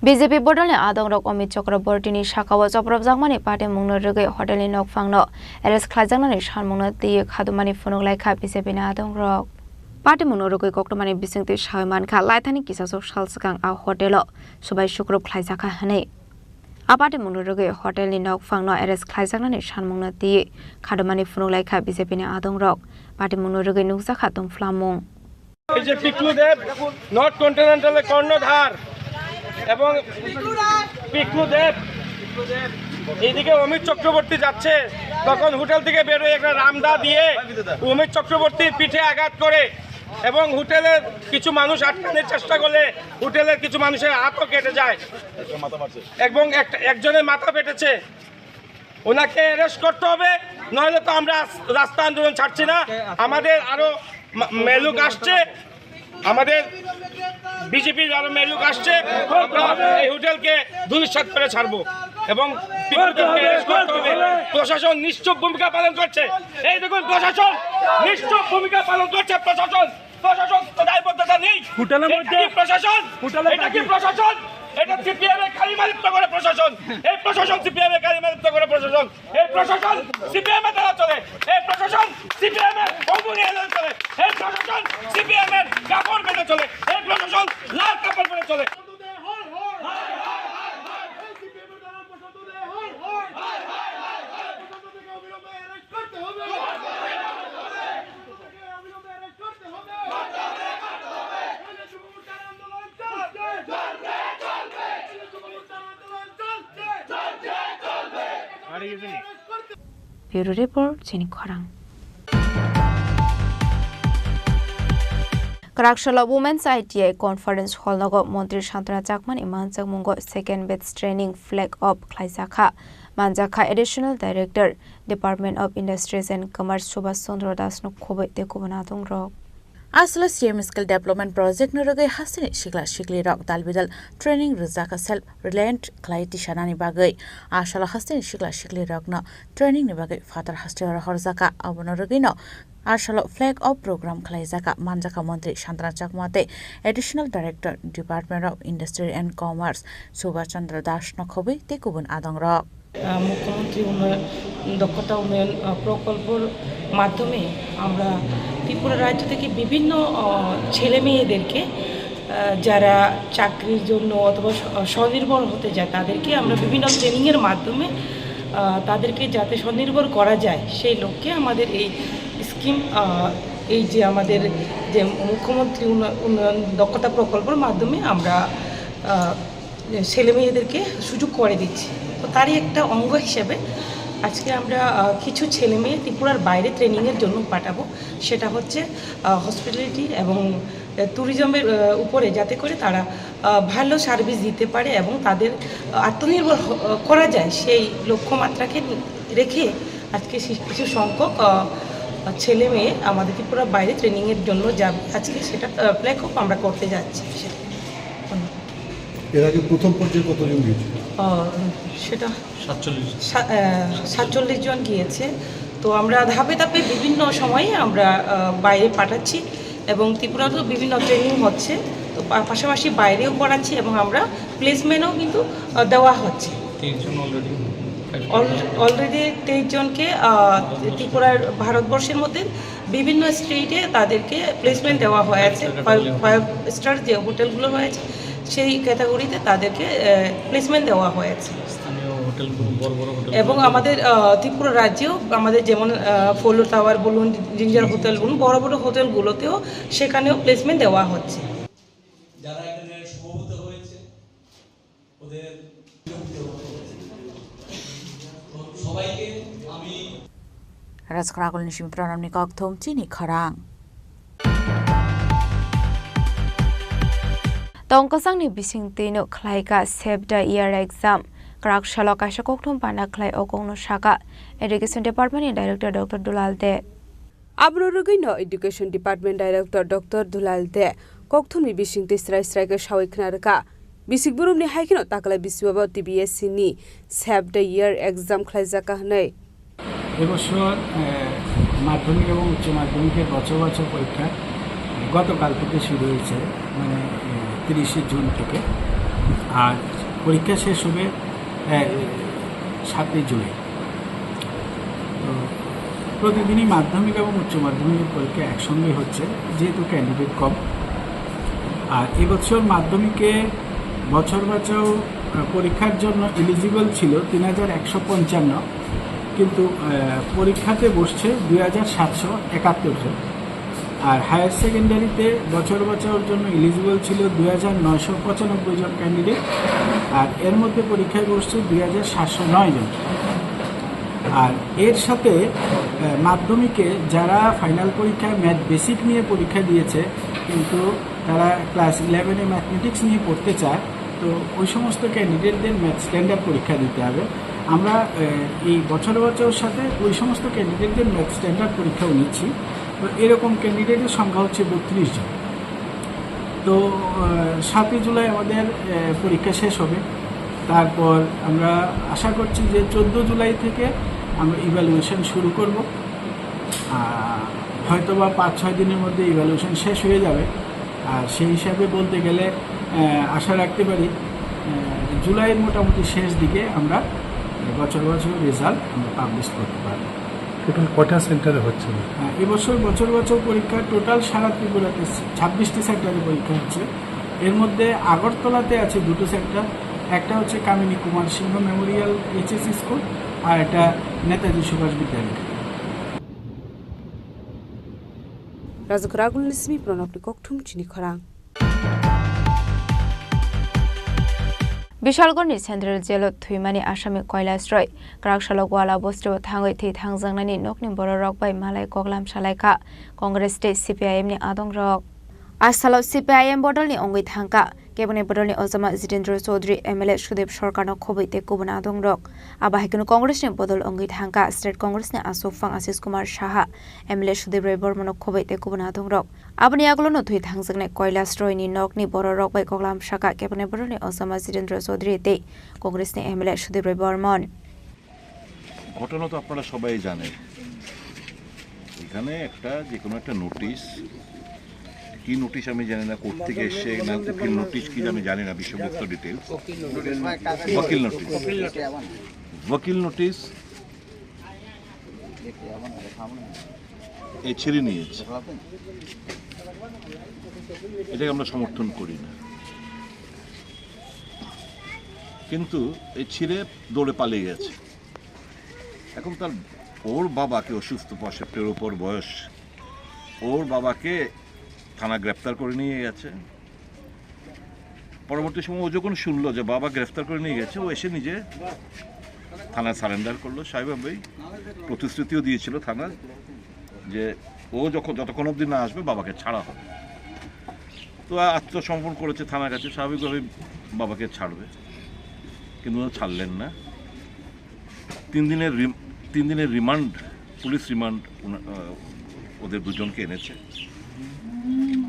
B J P bodolni adongrok Amit Chakrabortini sakao chopropjakmani patimungno rwgwi hotelni nokphangno arrest khlaijaknani sanmungno twiwi khadumani phunuk laikha B J P ni adongrok. Patimungno rwgwi koktwmani bisingtwi sawi mankha, laithani kisasok sal swkang a hotelo swbai sukrup khlaijakha hwnwi. A patimungno rwgwi hotelni nokphangno arrest khlaijaknani sanmungno twiwi khadumani phunuk laikha B J P ni adongrok. Patimungno rwgwi nukjakha tongphlamung. এই যে পিকলু দেব, নর্থ কন্টিনেন্টালের কর্ণধার, এবং পিকলু দেব, এইদিকে অমিত চক্রবর্তী যাচ্ছে, তখন হোটেল থেকে বেরোয় একটা রামদা দিয়ে অমিত চক্রবর্তীর পিঠে আঘাত করে এবং হোটেলের কিছু মানুষ আটকানোর চেষ্টা করলে হোটেলের কিছু মানুষের হাতও কেটে যায় এবং একটা, একজনের মাথা ফেটেছে। ওনাকে অ্যারেস্ট করতে হবে, নইলে তো আমরা রাস-, রাস্তা আন্দোলন ছাড়ছি না। আমাদের আরো মা-, মেলুক আসছে, আমাদের বিজেপির আরো মেলুক আসছে, আমরা এই হোটেলকে ধূলিসাৎ করে ছাড়বো এবং পিকলু দেবকে অ্যারেস্ট করতে হবে। প্রশাসন নিশ্চুপ ভূমিকা পালন করছে। এই দেখুন, প্রশাসন নিশ্চুপ ভূমিকা পালন করছে। প্রশাসন, প্রশাসন তো দায়বদ্ধতা নেই। হোটেলের এটা মধ্যে কি প্রশাসন? হোটেলের এটা কি মধ্যে প্রশাসন? এটা সিপিএম এর কালিমালিপ্ত করে প্রশাসন। এই প্রশাসন সিপিএম এর কালিমালিপ্ত করে প্রশাসন। এই প্রশাসন সিপিএম এর দ্বারা চলে। এই প্রশাসন সিপিএম এর বন্ধু নিয়ে চলে। এই প্রশাসন সিপিএম এর কাপড় বেঁধে চলে। এই প্রশাসন লাল কাপড় বেঁধে চলে। Bureau Report, chini khorang. Kwraksalo Women's I T I Conference Hall nogo Montri Santana Chakmani manjakmungo second batch training flag off khlaijakha. Manjakha Additional Director, Department of Industries and Commerce Subhash Chandra Das no khobwi tei kubun adongrok. Aswla C M Skill Development Project ni rwgwi hasteni sikla sikli rok dal bidal training rwjakha self reliant khlai tisanani bagwi. Aswla hasteni sikla sikli rokno training ni bagwi phatar hasteo rohorjakha, abono rwgwino aswla flag off program khlaijakha, manjakha Montri Santana Chakma tei Additional Director Department of Industry and Commerce Subhash Chandra Das no khobwi tei kubun adongrok. আহ, মুখ্যমন্ত্রী উন্নয়ন, দক্ষতা উন্নয়ন, আহ, প্রকল্পর মাধ্যমে আমরা ত্রিপুরা রাজ্য থেকে বিভিন্ন, আহ, ছেলে মেয়েদেরকে, আহ, যারা চাকরির জন্য অথবা স্ব-, স্বনির্ভর হতে চায়, তাদেরকে আমরা বিভিন্ন ট্রেনিংয়ের মাধ্যমে, আহ, তাদেরকে যাতে স্বনির্ভর করা যায়, সেই লক্ষ্যে আমাদের এই স্কিম, আহ, এই যে আমাদের যে মুখ্যমন্ত্রী উন্ন-, উন্নয়ন দক্ষতা প্রকল্পের মাধ্যমে আমরা, আহ, ছেলে মেয়েদেরকে সুযোগ করে দিচ্ছি। তো তারই একটা অঙ্গ হিসেবে আজকে আমরা, আহ, কিছু ছেলে মেয়ে ত্রিপুরার বাইরে ট্রেনিংয়ের জন্য পাঠাবো। সেটা হচ্ছে, আহ, হসপিটালিটি এবং, আহ, ট্যুরিজমের, আহ, উপরে, যাতে করে তারা, আহ, ভালো সার্ভিস দিতে পারে এবং তাদের আত্মনির্ভর হ-, করা যায়, সেই লক্ষ্যমাত্রাকে রেখে আজকে সি-, কিছু সংখ্যক, আহ, ছেলে মেয়ে আমাদের ত্রিপুরার বাইরে ট্রেনিংয়ের জন্য যাবে। আজকে সেটা, আহ, ফ্ল্যাগ অফ আমরা করতে যাচ্ছি। সেটা। ধন্যবাদ। এর আগে প্রথম পর্যায়ে কতজন গিয়েছিল? আহ, সেটা সাতচল্লিশ। সা-, আহ, সাতচল্লিশ জন গিয়েছে। তো আমরা ধাপে ধাপে বিভিন্ন সময়ে আমরা, আহ, বাইরে পাঠাচ্ছি এবং ত্রিপুরাতেও বিভিন্ন ট্রেনিং হচ্ছে। তো পা-, পাশাপাশি বাইরেও পড়াচ্ছি এবং আমরা প্লেসমেন্টও কিন্তু, আহ, দেওয়া হচ্ছে। তেইশ জন already। অল-, already তেইশ জনকে, আহ, ত্রিপুরার, ভারতবর্ষের মধ্যে বিভিন্ন স্টেটে তাদেরকে প্লেসমেন্ট দেওয়া হয়েছে। ফাইভ স্টার, ফাইভ স্টার যে হোটেলগুলো রয়েছে, সেই ক্যাটাগরিতে তাদেরকে, আহ, প্লেসমেন্ট দেওয়া হয়েছে। স্থানীয় হোটেলগুলো, বড় বড় হোটেল এবং আমাদের, আহ, ত্রিপুরা রাজ্যেও আমাদের যেমন, আহ, ফলো টাওয়ার বলুন, জিঞ্জার হোটেল বলুন, বড় বড় হোটেলগুলোতেও সেখানেও প্লেসমেন্ট দেওয়া হচ্ছে। যারা এখানে সমবেত হয়েছে, ওদের সবাইকে আমি Rajkrakul ni simi pranamni kokthum chini khorang. Tongkosangni bisingtwi no khlaika Save the Year exam. Kwraksalo kaisa kokthum panda khlai o kokno saka Education Department ni Director Doctor Dulal De. Aboni rwgwino Education Department Director Doctor Dulal De kokthumni bisingtwi srai srai khe sawi khna rwkha. Bisik burumni hai kheno taklai bisibabo T B S C ni Save the Year exam khlaijakha hwnwi. এবছর, আহ, মাধ্যমিক এবং উচ্চ মাধ্যমিকের বছর বছর পরীক্ষা, আহ, গতকাল থেকে শুরু হয়েছে, মানে, আহ, তিরিশে জুন থেকে। আর পরীক্ষা শেষ হবে, আহ, সাতই জুলাই। তো প্রতিদিনই মাধ্যমিক এবং উচ্চ মাধ্যমিকের পরীক্ষা একসঙ্গে হচ্ছে, যেহেতু ক্যান্ডিডেট কম। আর এবছর মাধ্যমিকে বছর বাছাও, আহ, পরীক্ষার জন্য এলিজিবল ছিল তিন হাজার একশো পঞ্চান্ন, কিন্তু, আহ, পরীক্ষাতে বসছে দুই হাজার সাতশো একাত্তর জন। আর হায়ার সেকেন্ডারিতে বছর বাছাওর জন্য এলিজিবল ছিল দুই হাজার নয়শো পঁচানব্বই জন ক্যান্ডিডেট, আর এর মধ্যে পরীক্ষায় বসছে দুই হাজার সাতশো নয় জন। আর এর সাথে, আহ, মাধ্যমিকে যারা ফাইনাল পরীক্ষায় ম্যাথ বেসিক নিয়ে পরীক্ষা দিয়েছে, কিন্তু তারা ক্লাস ইলেভেনে ম্যাথমেটিক্স নিয়ে পড়তে চায়, তো ওই সমস্ত ক্যান্ডিডেটদের ম্যাথ স্ট্যান্ডার্ড পরীক্ষা দিতে হবে। আমরা, আহ, এই বছর বছর সাথে ওই সমস্ত ক্যান্ডিডেটদের ম্যাথ স্ট্যান্ডার্ড পরীক্ষাও নিচ্ছি। তো এরকম ক্যান্ডিডেটের সংখ্যা হচ্ছে বত্রিশ জন। তো, আহ, সাতই জুলাই আমাদের, আহ, পরীক্ষা শেষ হবে। তারপর আমরা আশা করছি যে চোদ্দ জুলাই থেকে আমরা ইভ্যালুয়েশন শুরু করব। আহ, হয়তো বা পাঁচ ছয় দিনের মধ্যে ইভ্যালুয়েশন শেষ হয়ে যাবে। আর সেই হিসাবে বলতে গেলে, আহ, আশা রাখতে পারি, আহ, জুলাইয়ের মোটামুটি শেষ দিকে আমরা বছর বছর রেজাল্ট আমরা পাবলিশ করতে পারবো। টোটাল কয়টা সেন্টারে হচ্ছে? আহ, এবছর বছর বছর পরীক্ষা টোটাল সারা ত্রিপুরাতে ছাব্বিশটি সেন্টারে পরীক্ষা হচ্ছে। এর মধ্যে আগরতলাতে আছে দুটো সেন্টার, একটা হচ্ছে কামিনী কুমার সিংহ মেমোরিয়াল এইচএস স্কুল, আর একটা নেতাজি সুভাষ বিদ্যালয়। Rajak Ragul ni simi pranabni kokthum chini khorang. Bishalgarhni Central Jail-o thwimani asami Kailash Roy, kwrak salo Gwala bostio thangwi thwi thangjaknani nokni bororok bai malai koklam salaikha Congress tei C P I M ni adongrok. A salo C P I M bodolni wngwi thangkha, kebengni bodolni ojama Jitendra Chaudhary, M L A Sudip Sarkarno khobwi tei kubun adongrok. Abo hai kheno Congress ni bodol wngwi thangkha State Congress ni aswk phang Ashish Kumar Saha, M L A Sudip Roy Barmano khobwi tei kubun adongrok. Aboni yagulo no thwi thangjaknai Kailash Roy ni nokni bororok bai koklam saka kebengni bororni ojama Jitendra Chaudhary tei Congress ni M L A Sudip Roy Barman. ঘটনা তো আপনারা সবাই জানেন। এখানে একটা, যে কোনো একটা নোটিশ, কি নোটিশ আমি জানি না, কোত্থেকে এসছে, না উকিল নোটিশ কি আমি জানি না, বিষয়বস্তু ডিটেলস। ওকিল নোটিশ। ওকিল নোটিশ। এ ছিঁড়ে নিয়েছে, এটাকে আমরা সমর্থন করি না। কিন্তু এই ছিঁড়ে দৌড়ে পালিয়ে গেছে। এখন তার, ওর বাবাকে, অসুস্থ, পঁয়ষট্টির ওপর বয়স, ওর বাবাকে থানা গ্রেপ্তার করে নিয়ে গেছে। পরবর্তী সময় ও যখন শুনলো যে বাবা গ্রেফতার করে নিয়ে গেছে, ও এসে নিজে থানায় সারেন্ডার করলো। স্বাভাবিকভাবেই প্রতিশ্রুতিও দিয়েছিল থানা যে ও যখন, যতক্ষণ অবধি না আসবে, বাবাকে ছাড়া হবে। তো আত্মসমর্পণ করেছে থানার কাছে, স্বাভাবিকভাবেই বাবাকে ছাড়বে, কিন্তু ওরা ছাড়লেন না। তিন দিনের রিম-, তিন দিনের রিমান্ড, পুলিশ রিমান্ড ওনা-, আহ, ওদের দুজনকে এনেছে।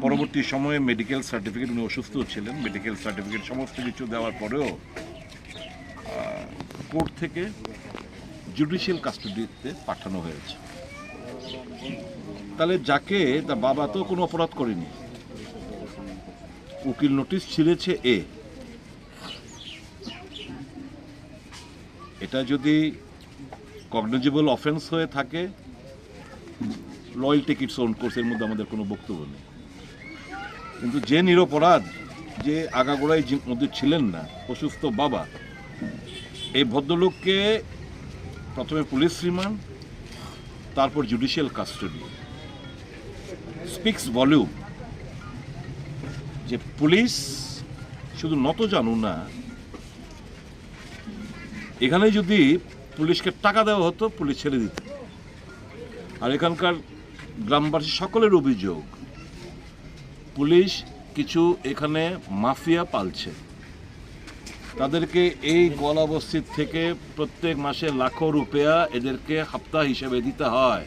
পরবর্তী সময়ে মেডিকেল সার্টিফিকেট, উনি অসুস্থ ছিলেন, মেডিকেল সার্টিফিকেট সমস্ত কিছু দেওয়ার পরেও, আহ, কোর্ট থেকে জুডিশিয়াল কাস্টাডিতে পাঠানো হয়েছে। তাহলে যাকে, তার বাবা তো কোনো অপরাধ করেনি, উকিল নোটিশ ছিঁড়েছে এ, এটা যদি কগনিজেবল অফেন্স হয়ে থাকে, law will take its own course, এর মধ্যে আমাদের কোনো বক্তব্য নেই। কিন্তু যে নিরপরাধ, যে আগাগোড়াই যে মধ্যে ছিলেন না, অসুস্থ বাবা, এই ভদ্রলোককে প্রথমে পুলিশ রিমান্ড, তারপর জুডিশিয়াল কাস্টাডি, স্পিক্স ভলিউম যে পুলিশ শুধু নতজানু না, এখানে যদি পুলিশকে টাকা দেওয়া হতো, পুলিশ ছেড়ে দিত। আর এখানকার গ্রামবাসী সকলের অভিযোগ, পুলিশ কিছু এখানে মাফিয়া পালছে। তাদেরকে এই গোয়ালা বস্তির থেকে প্রত্যেক মাসে লাখো রুপেয়া এদেরকে হাপ্তা হিসেবে দিতে হয়।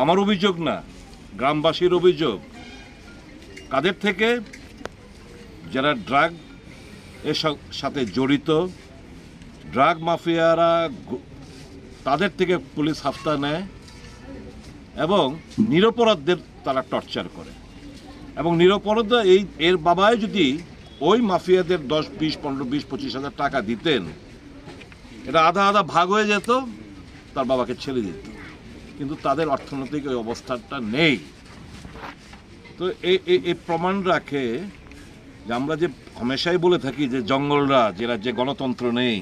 আমার অভিযোগ না, গ্রামবাসীর অভিযোগ। কাদের থেকে? যারা ড্রাগ এর সা-, সাথে জড়িত, ড্রাগ মাফিয়ারা গ-, তাদের থেকে পুলিশ হাপ্তা নেয় এবং নিরপরাধদের তারা টর্চার করে। এবং নিরপরাধ এই, এর বাবাই যদি ওই মাফিয়াদের দশ, বিশ, পনেরো, বিশ, পঁচিশ হাজার টাকা দিতেন, এটা আধা আধা ভাগ হয়ে যেত, তার বাবাকে ছেড়ে দিত। কিন্তু তাদের অর্থনৈতিক ওই অবস্থাটা নেই। তো এই, এই, এই প্রমাণ রাখে যে আমরা যে হামেশাই বলে থাকি যে জঙ্গলরাজ, এরা যে গণতন্ত্র নেই,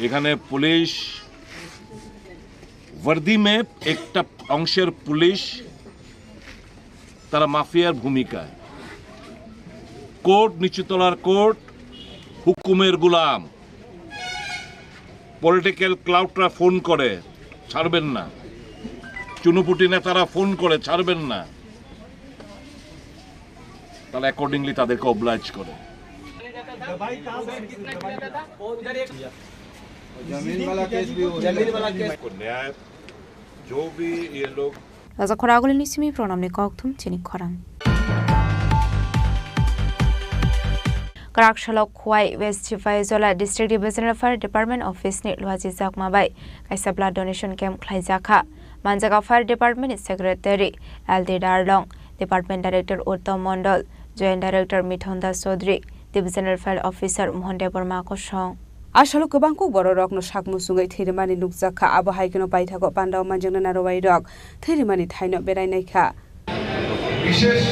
এখানে পুলিশ ওয়ার্দি মে একটা অংশের পুলিশ তারা মাফিয়ার ভূমিকায়। কোর্ট, নিচুতলার কোর্ট, হুকুমের গোলাম। পলিটিক্যাল ক্লাউডরা ফোন করে, ছাড়বেন না। চুনুপুটি নেতারা ফোন করে, ছাড়বেন না। তারা অ্যাকর্ডিংলি তাদেরকে অবলাইজ করে। जमीन वाला केस भी हो जाएगा। न्याय, जो भी ये लोग Raja Khoragulini simi pronamni kokthum chini khorang. Kwrak salo Khowai West Sipahijola District Divisional Fire Department Office ni Luaji Chakma bai kaisa blood donation camp khlaijakha. Manjaga Fire Department ni Secretary L D Darlong, Department Director Uttam Mondol, Joint Director Mithun Das Chaudhary, Divisional Fire Officer Mohan Debbarma kosong. A salo kwbang kuk bororokno sak muchungwi thwi rwmani nukjakha, abo hai kheno paithago pandao manjaknai narwuirok thwi rwmani thaino berai naikha. বিশেষ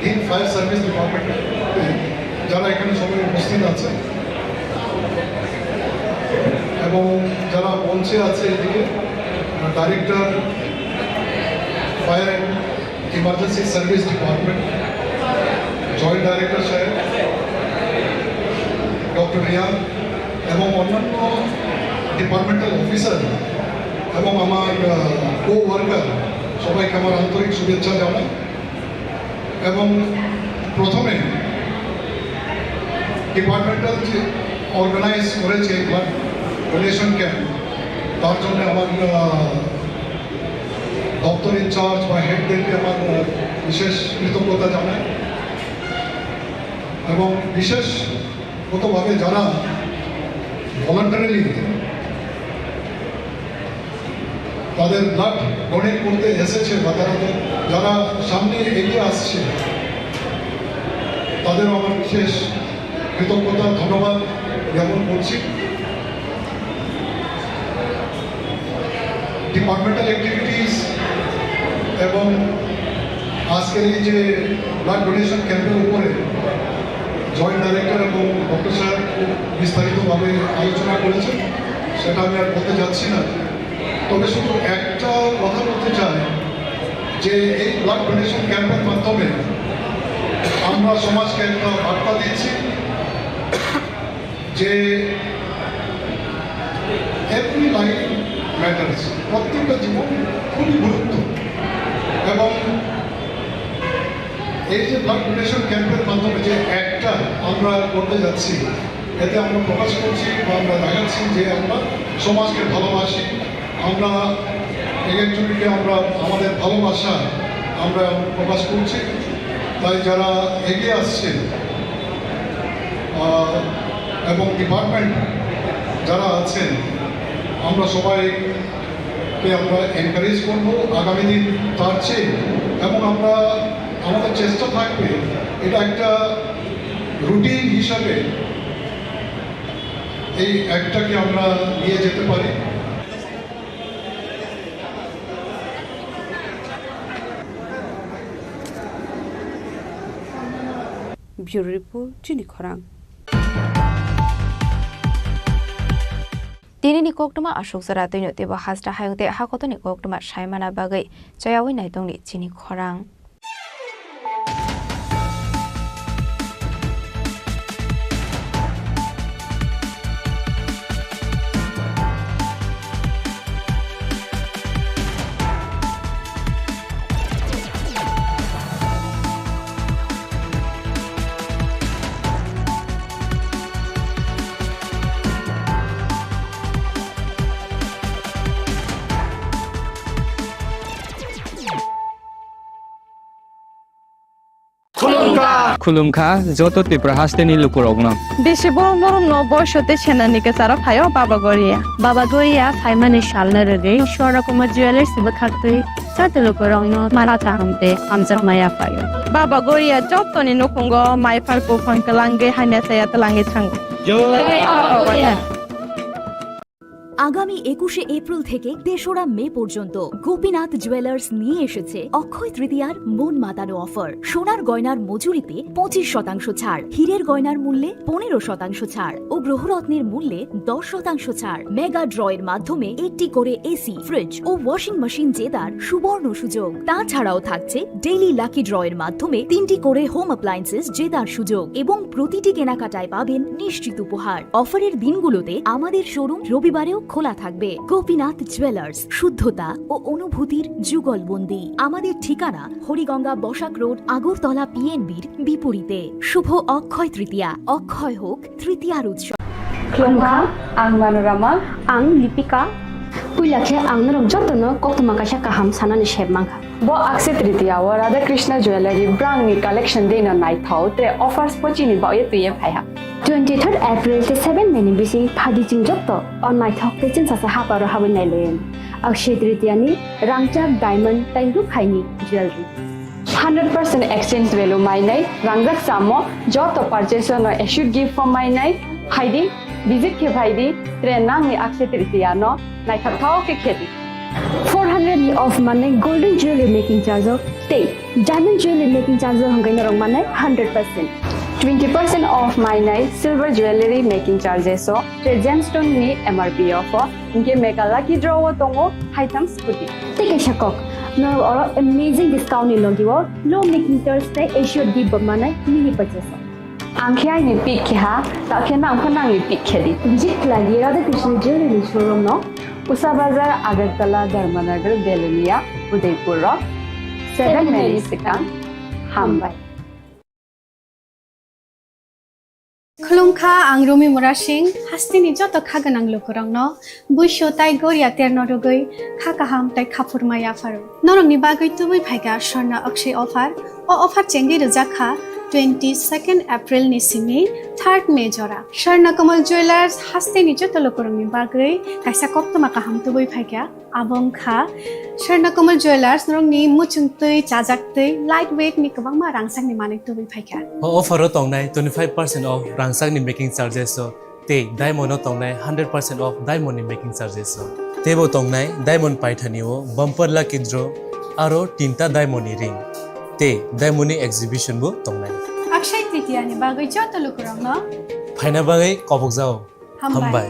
দিন fire service department, যারা এখানে সবাই উপস্থিত আছে এবং যারা মঞ্চে আছে এদিকে, director fire and emergency service department, joint director সাহেব, রেয়া এবং অন্যান্য ডিপার্টমেন্টাল অফিসার এবং আমার কো ওয়ার্কার, সবাইকে আমার আন্তরিক শুভেচ্ছা জানাই। এবং প্রথমে ডিপার্টমেন্টাল যে অর্গানাইজ করেছে ব্লাড ডোনেশন ক্যাম্প, তার জন্য আমার আহ, দপ্তর ইনচার্জ বা হেডদেরকে আমার আহ, বিশেষ কৃতজ্ঞতা জানাই। এবং বিশেষগতভাবে যারা ভলান্টারিলি তাদের ব্লাড ডোনেট করতে এসেছে বা তারা তো, যারা সামনে এগিয়ে আসছে, তাদেরও আমার বিশেষ কৃতজ্ঞতা, ধন্যবাদ জ্ঞাপন করছি। ডিপার্টমেন্টাল অ্যাক্টিভিটিস এবং আজকের এই যে ব্লাড ডোনেশন ক্যাম্পের উপরে জয়েন্ট ডাইরেক্টর এবং ডক্টর সাহেব খুব বিস্তারিতভাবে আলোচনা করেছেন, সেটা আমি আর বলতে যাচ্ছি না। তবে শুধু একটা কথা বলতে চাই যে এই ব্লাড ডোনেশন ক্যাম্পের মাধ্যমে আমরা সমাজকে একটা বার্তা দিচ্ছি যে এভরি লাইফ ম্যাটার্স, প্রত্যেকটা জীবন খুবই গুরুত্ব। এবং এই যে ব্লাড ডোনেশন ক্যাম্পের মাধ্যমে যে একটা আমরা করতে যাচ্ছি, এতে আমরা প্রকাশ করছি বা আমরা দেখাচ্ছি যে আমরা সমাজকে ভালোবাসি, আমরা এক একজনকে আমরা আমাদের ভালোবাসা আমরা প্রকাশ করছি। তাই যারা এগিয়ে আসছেন, আহ, এবং ডিপার্টমেন্ট যারা আছেন, আমরা সবাইকে আমরা এনকারেজ করব আগামী দিন তার চেয়ে। এবং আমরা, আমাদের চেষ্টা থাকবে এটা একটা রুটিন হিসাবে এই অ্যাক্টটাকে আমরা নিয়ে যেতে পারি। Bureau Report, Chini Khorang. Tinini koktwma aswk jora twino teibo hasta hayung tei hakotoni koktwma saimana bagwi chayawi naitongni chini khorang. Khulumkha. Khulumkha joto Tripura hasteni lukurokno. Bisi borok norokno boiso tei senani kwcharo phaio Baba Goria. Baba Goria phaimani salno rwgwi Swarna Kumar Jewellers bwkhaktwi joto lukurokno mala kaham tei hamjakma yaphaio. Baba Goria jotoni nukhungo maiphar buphang kwlangwi hamya chaya twlangwi thango. Jai Baba Goria. আগামী একুশে এপ্রিল থেকে তেসরা মে পর্যন্ত গোপীনাথ জুয়েলার্স নিয়ে এসেছে অক্ষয় তৃতীয়ার মন মাতানো অফার। সোনার গয়নার মজুরিতে পঁচিশ শতাংশ ছাড়, হীরের গয়নার মূল্যে পনেরো শতাংশ ছাড় ও গ্রহরত্নের মূল্যে দশ শতাংশ ছাড়। মেগা ড্রয়ের মাধ্যমে একটি করে এসি, ফ্রিজ ও ওয়াশিং মেশিন জেতার সুবর্ণ সুযোগ। তাছাড়াও থাকছে ডেইলি লাকি ড্রয়ের মাধ্যমে তিনটি করে হোম অ্যাপ্লায়েন্সেস জেতার সুযোগ এবং প্রতিটি কেনাকাটায় পাবেন নিশ্চিত উপহার। অফারের দিনগুলোতে আমাদের শোরুম রবিবারেও খোলা থাকবে। গোপীনাথ জুয়েলার্স, শুদ্ধতা ও অনুভূতির যুগলবন্দি। আমাদের ঠিকানা হরিগঙ্গা বসাক রোড, আগরতলা পিএনবির বিপরীতে। শুভ অক্ষয় তৃতীয়া, অক্ষয় হোক তৃতীয়ার উৎসব। Khulumkha, ang Manorama. Ang Lipika. Puila khe ang norok jotono koktwma kaisa kaham sanani sep mankha. Bo Akshaya Tritiya o Radha Krishna Jewellery brand ni collection dei no naithok tre offers bo chini bagwi twiwi phaiha. Twenty third April tei seven May ni bising phadi chwng joto o naithok tei chwngsacha haparo habwi nailaio. Akshaya Tritiya ni rangchak, diamond tei rukhaini jewellery. Hundred percent exchange value mainai, rangjak chamo joto purchase no assured gift bo mainai, phaidi, visit khe phaidi, tre nangni Akshaya Tritiya no naithok thok khe khedi. Four hundred ni off manai golden jewelry making charge o tei diamond jewelry making charge o hwnkhai norok manai hundred percent. Twenty percent off mainai silver jewelry making charges o tre gemstone ni M R P o pho, hinkhe mega lucky draw o tongo haitham scooty. Tei kaisa kok, norok oro amazing discount ni logi o low making charge tei assured gift bo manai mini purchase o. Ang khe aini pick khe ha, ta khe nang pho nangni pick khe di. Visit khlai di Radha Krishna Jewellery showroom no, Usa Bazar, Agartala, Dharmanagar, Belonia, Udaipur rok. Seven minutes swkang. Hambai. Khulumkha, ang Rumi Murasing, hasteni joto kha gwnang lukurokno buisu tai goria terno rwgwi kha kaham tai khaphurma yapharo. Norokni bagwi tubui phaikha Swarna Akshay offer. O offer chengwi rwjak kha twenty-second April ni simi third May jora. Swarna Kamal Jewellers hasteni joto lukurokni bagwi kaisa koktwma kaham tubui phaikha. Abo wngkha Swarna Kamal Jewellers, norokni muchungtwi, chajaktwi, light weight ni kwbangma rangchakni manwi tubui phaikha. O offer o tongnai twenty-five percent off rangchakni making charges o tei diamond o tongnai hundred percent off diamond ni making charges o. Teibo tongnai diamond paithani o bumper lucky draw aro tinta diamond ni ring tei diamond ni exhibition bo tongnai. Akshay Tritiya ni bagwi joto lukurokno phaina bagwi kobokjao. Hambai. Hambai.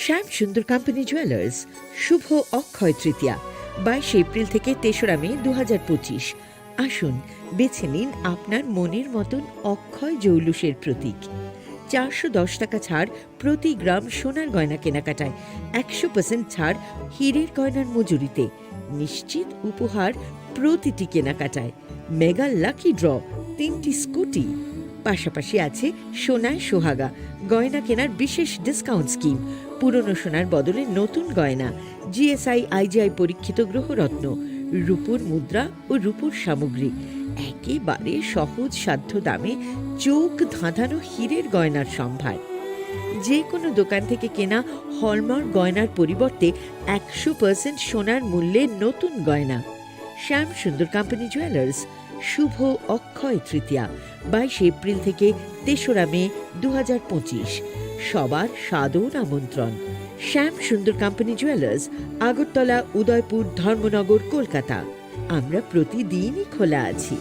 শ্যাম Sundar company jewellers, শুভ অক্ষয় তৃতীয়া, বাইশে এপ্রিল থেকে তেসরা মে দু হাজার পঁচিশ। আসুন, বেছে নিন আপনার মনের মতন অক্ষয় জৌলুসের প্রতীক। চারশো দশ টাকা ছাড় প্রতি গ্রাম সোনার গয়না কেনাকাটায়, একশো পার্সেন্ট ছাড় হীরের গয়নার মজুরিতে, নিশ্চিত উপহার প্রতিটি কেনাকাটায়, মেগা লাকি ড্র, তিনটি স্কুটি, পাশাপাশি আছে সোনায় সোহাগা গয়না কেনার বিশেষ ডিসকাউন্ট স্কিম, পুরনো সোনার বদলে নতুন গয়না, জিএসআই আইজিআই পরীক্ষিত গ্রহরত্ন, রূপোর মুদ্রা ও রূপোর সামগ্রী, একেবারে সহজ সাধ্য দামে চোখ ধাঁধানো হীরের গয়নার সম্ভার। যে কোনো দোকান থেকে কেনা হলমার্ক গয়নার পরিবর্তে একশো পার্সেন্ট সোনার মূল্যে নতুন গয়না। শ্যাম সুন্দর কোম্পানি জুয়েলার্স, শুভ অক্ষয় তৃতীয়া, বাইশে এপ্রিল থেকে তেসরা মে দু হাজার পঁচিশ। সবার সাদর আমন্ত্রণ। শ্যাম সুন্দর কোম্পানি জুয়েলার্স, আগরতলা, উদয়পুর, ধর্মনগর, কলকাতা। আমরা প্রতিদিনই খোলা আছি।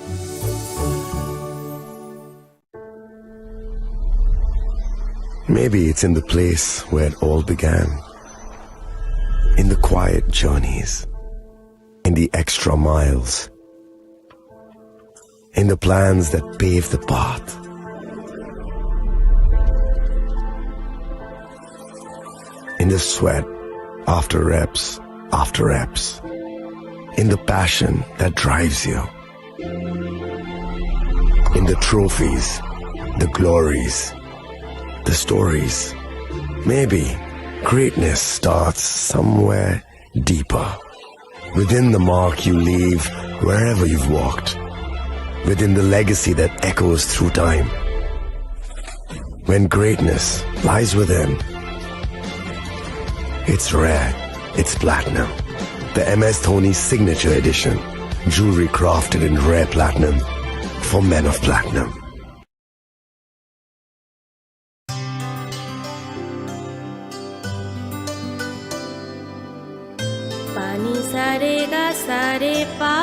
Maybe it's in the place where it all began. In the quiet journeys, in the extra miles, in the plans that pave the path, in the sweat after reps after reps, in the passion that drives you. In the trophies, the glories, the stories. Maybe greatness starts somewhere deeper. Within the mark you leave wherever you've walked. Within the legacy that echoes through time. When greatness lies within, it's rare, it's platinum. The M S Dhoni Signature Edition. Jewelry crafted in rare platinum for men of platinum. Pani sare ga sare pa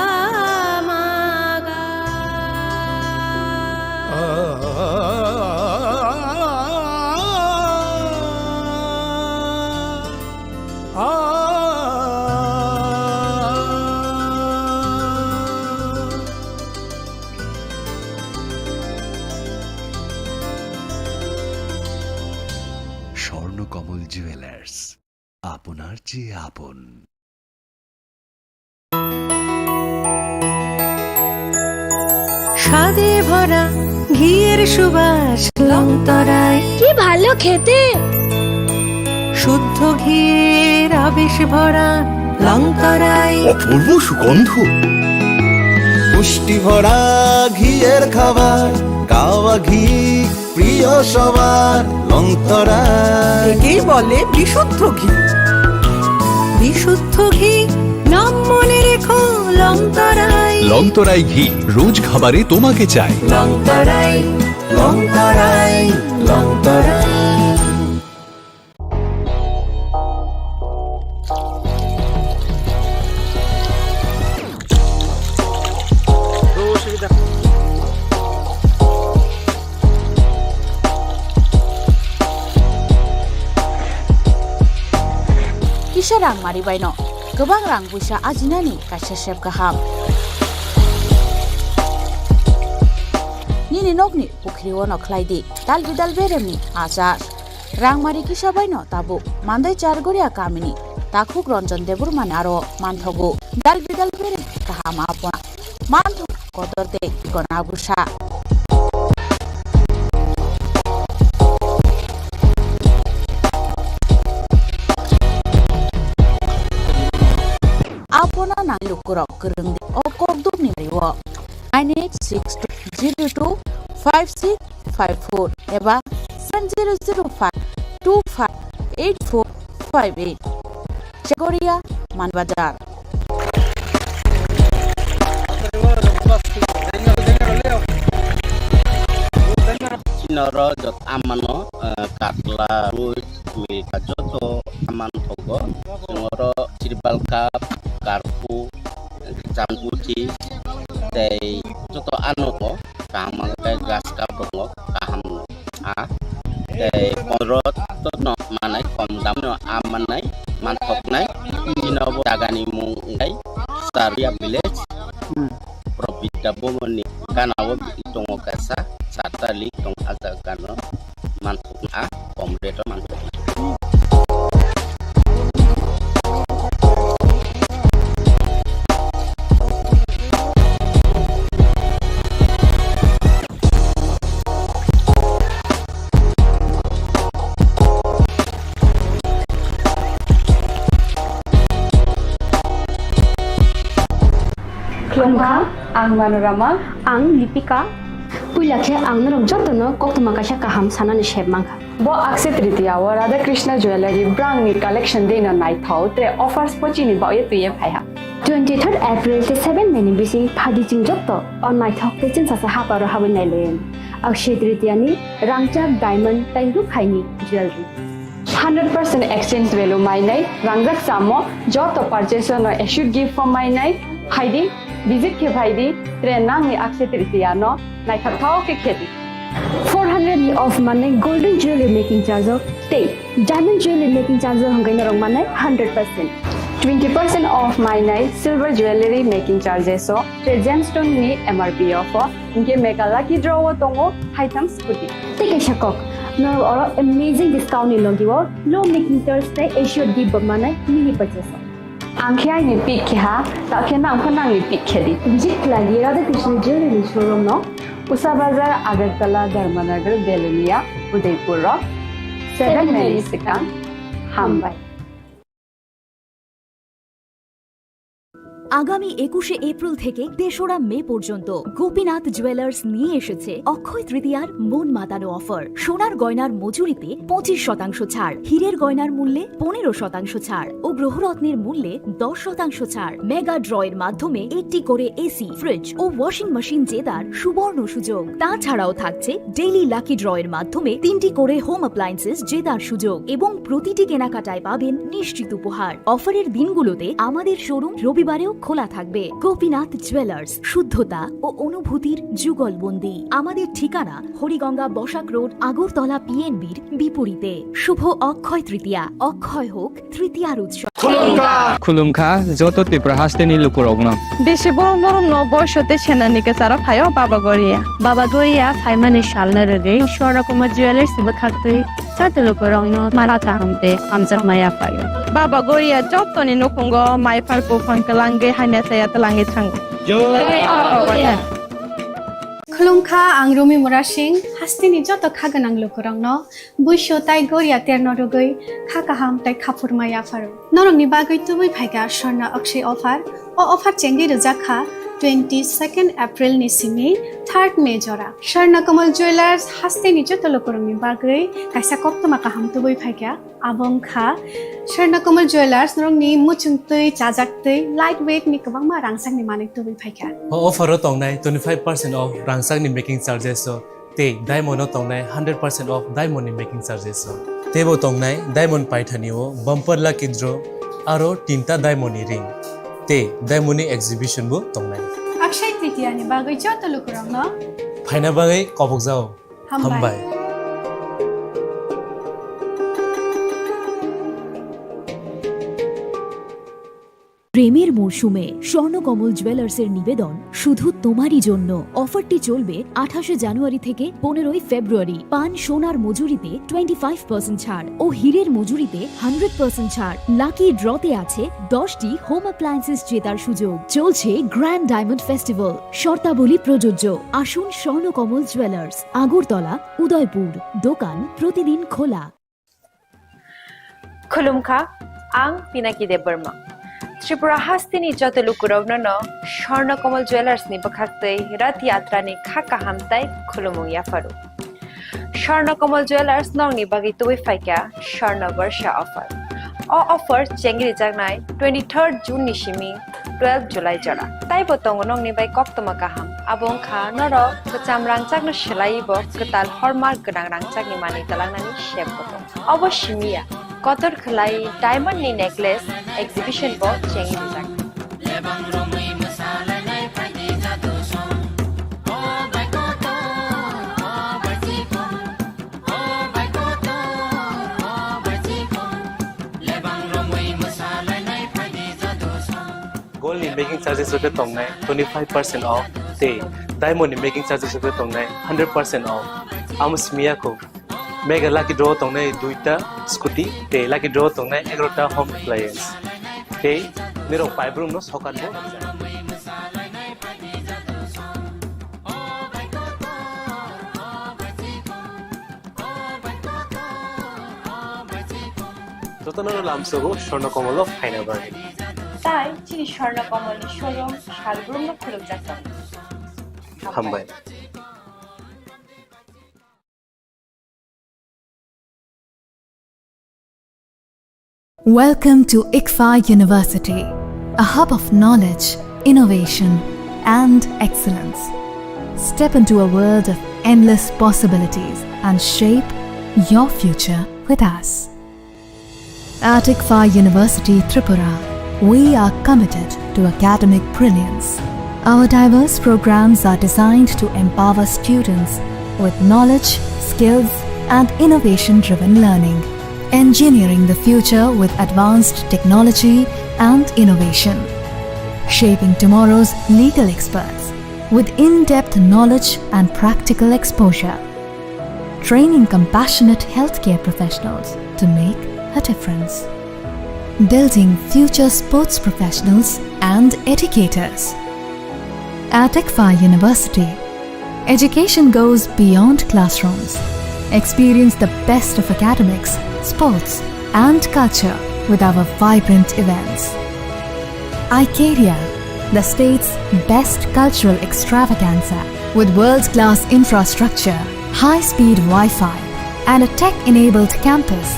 ma ga. Swarnakamal jewellers, আপনার চেয়ে আপন। স্বাদে ভরা ঘিয়ের সুবাস লংতরায়। কি ভালো খেতে! শুদ্ধ ঘিয়ের আবেশ ভরা লংতরায়। অপূর্ব সুগন্ধ। পুষ্টি ভরা ঘিয়ের খাবার, গাওয়া ঘি প্রিয় সবার লংতরায়। একেই বলে বিশুদ্ধ ঘি। বিশুদ্ধ ঘি, নাম মনে রেখো লংতরায়। লংতরাই ঘি, রোজ খাবারে তোমাকে চাই। লংতরায়, লংতরায়, লংতরায়। কি Kisa rang mari baino kwbang rang buisa ajinani kaisa sep kaham. Nini nokni pukhri ono khlai di dal bidal beremni achar. Rang mari kisa baino tabuk Mandai Chargoria kamini takhuk Ranjan Debbarmani aro manthogo dal bidal berem kaham apona. Manthok kotor tei gona busa. Apona nang lukurok kwrwng di o kokdukni rio nine eight six two zero two five six five four eba seven zero zero five two five eight four five eight. Chagoria, Manbajar. Chini oro jot amano, eh, katla, rus, milka joto aman thogo. Chwng oro tribal cup, karpu, champuti, tei joto ano tongo. Kaham khe gas cup tongo, kaham no. A tei pondro to no manai, kom dam no a manai, manthoknai. Chini bo jagani mung wngkha Saruya village, Probita Bomoni gana o tongo kaisa, charta lik tongo a jaga gana o. Manthokna a kom rate o manthok. Khulumkha, ang Manorama. Ang Lipika. Puila khe ang norok jotono koktwma kaisa kaham sanani sep mankha. Bo Akshaya Tritiya o Radha Krishna Jewellery brangni collection deino naithok tre offers bo chini baoye twiye phaiha. Twenty third April tei seven May ni bising phadi chwng jotto o naithok tei chwngsasa haparo habwi nailaiwi. Akshaya Tritiya ni rangchak diamond tei rukhaini jewellery. Hundred percent exchange value mainai, rangjak chamo joto purchase no assured gift bo mainai, phaidi, visit khe phaidi, tre nangni Akshaya Tritiya no naithok thao khe khedi. Four hundred ni off manai golden jewelry making charge o tei diamond jewelry making charge o hwnkhe norok manai hundred percent. Twenty percent off mainai silver jewelry making charges o tei gemstone ni M R P o pho, hinkhe mega lucky draw o tongo haitham scooty. Tei kaisa kok, norok oro amazing discount ni logi o low making charge tei assured gift bo manai mini purchase o. Ang khe aini pick khe ha, ta khe nang pho nangni pick khe di. Visit khlai di Radha Krishna Jewelry ni showroom no. Usa Bazar, Agartala, Dharmanagar, Belonia, Udaipur rok. Seven May ni swkang. Hambai. আগামী একুশে এপ্রিল থেকে তেসরা মে পর্যন্ত গোপীনাথ জুয়েলার্স নিয়ে এসেছে অক্ষয় তৃতীয়ার মন মাতানো অফার। সোনার গয়নার মজুরিতে পঁচিশ শতাংশ ছাড়, হীরের গয়নার মূল্যে পনেরো শতাংশ ছাড় ও গ্রহরত্নের মূল্যে দশ শতাংশ ছাড়। মেগা ড্র এর মাধ্যমে একটি করে এসি, ফ্রিজ ও ওয়াশিং মেশিন জেতার সুবর্ণ সুযোগ। তাছাড়াও থাকছে ডেইলি লাকি ড্র এর মাধ্যমে তিনটি করে হোম অ্যাপ্লায়েন্সেস জেতার সুযোগ এবং প্রতিটি কেনাকাটায় পাবেন নিশ্চিত উপহার। অফারের দিনগুলোতে আমাদের শোরুম রবিবারেও খোলা থাকবে। গোপীনাথ জুয়েলার্স, শুদ্ধতা ও অনুভূতির যুগলবন্দি। আমাদের ঠিকানা হরিগঙ্গা বসাক রোড, আগরতলা পিএনবির বিপরীতে। শুভ অক্ষয় তৃতীয়া, অক্ষয় হোক তৃতীয়ার উৎসব। Khulumkha joto Tripura hasteni lukurokno. Bisi borom borom no boiso tei senani kwcharo phaio Baba Goria. Baba Goria phaimani salno rwgwi Swarna Kumar Jewellers bwkhaktwi joto lukurokno mala kaham tei hamjakma yaphaio. Baba Goria jotoni nukhungo mai phar buphang kwlangwi hamya chaya twlangwi thango. Jai Baba Goria. Khulumkha, ang Rumi Murasing, hasteni joto kha gwnang lukurokno buiso tai goria terno rwgwi kha kaham tai khaphurma yapharo. Norokni bagwi tubui phaikha Swarna Akshay offer. O offer chengwi rwjak kha twenty second April ni simi third May jora. Swarna Kamal Jewellers hasteni joto lukurokni bagwi kaisa koktwma kaham tubui phaikha. Abo wngkha Swarna Kamal Jewellers, norokni muchungtwi, chajaktwi, light weight ni kwbangma rangchakni manwi tubui phaikha. O offer o tongnai twenty five percent off rangchakni making charges o tei diamond o tongnai hundred percent off diamond ni making charges o. Teibo tongnai diamond paithani o bumper lucky draw aro tinta diamond ni ring tei diamond ni exhibition bo tongnai. Akshay Tritiya ni bagwi joto lukurokno phaina bagwi kobokjao. Hambai. Hambai. প্রেমের মরশুমে স্বর্ণকমল জুয়েলার্সের নিবেদন শুধু তোমারই জন্য। অফারটি চলবে আঠাশে জানুয়ারি থেকে পনেরোই ফেব্রুয়ারি। পান সোনার মজুরিতে টোয়েন্টি ফাইভ পার্সেন্ট ছাড় ও হীরের মজুরিতে হান্ড্রেড পার্সেন্ট ছাড়। লাকি ড্রতে আছে দশটি হোম অ্যাপ্লায়েন্সেস জেতার সুযোগ। চলছে গ্র্যান্ড ডায়মন্ড ফেস্টিভ্যাল, শর্তাবলী প্রযোজ্য। আসুন স্বর্ণকমল জুয়েলার্স, আগরতলা, উদয়পুর। দোকান প্রতিদিন খোলা। Khulumkha, ang Pinaki Debbarma. Tripura hasteni joto lukurokno no Swarna Kamal Jewellers ni bwkhaktwi Rath Yatra ni kha kaham tai khulumung yapharu. Swarna Kamal Jewellers nokni bagwi tubui phaikha Swarna Barsha offer. O offer chengri jaknai twenty-third June ni simi twelve July jora. Taibo tongo nokni bai koktwma kaham. Abo wngkha norok kwcham rangchakno swlaiwi bo kwtal hallmark gwnang rangchakni manwi twlangnani sep bo tongo. Obo simi ya, kotor khwlai diamond ni necklace exhibition bo chengwi rijak. Gold ni making charges rok khe tongnai twenty five percent off, tei diamond ni making charges rok khe tongnai hundred percent off. Amo simi ya kho. Mega lucky draw tongnai duita scooty, tei lucky draw tongnai egarota home appliance. Tei nirok paibrung no sokat bo. Jotono lamsogo Swarna Kamal o phaina bagwi. Tai chini Swarna Kamal ni showroom salbrumno khulumjak tongo. Hambai. Welcome to ICFAI University, a hub of knowledge, innovation, and excellence. Step into a world of endless possibilities and shape your future with us. At ICFAI University Tripura, we are committed to academic brilliance. Our diverse programs are designed to empower students with knowledge, skills, and innovation-driven learning, engineering the future with advanced technology and innovation, shaping tomorrow's legal experts with in-depth knowledge and practical exposure, training compassionate healthcare professionals to make a difference, building future sports professionals and educators. At ICFAI University, education goes beyond classrooms. Experience the best of academics, sports, and culture with our vibrant events. Icaria, the state's best cultural extravaganza. With world-class infrastructure, high-speed Wi-Fi, and a tech-enabled campus,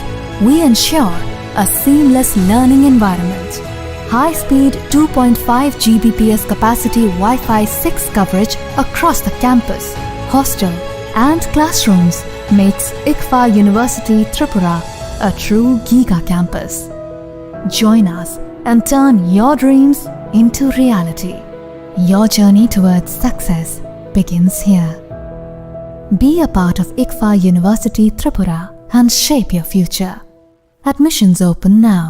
we ensure a seamless learning environment. High-speed two point five G B P S capacity Wi-Fi six coverage across the campus, hostel, and classrooms makes ICFAI University Tripura a true giga campus. Join us and turn your dreams into reality. Your journey towards success begins here. Be a part of ICFAI University Tripura and shape your future. Admissions open now.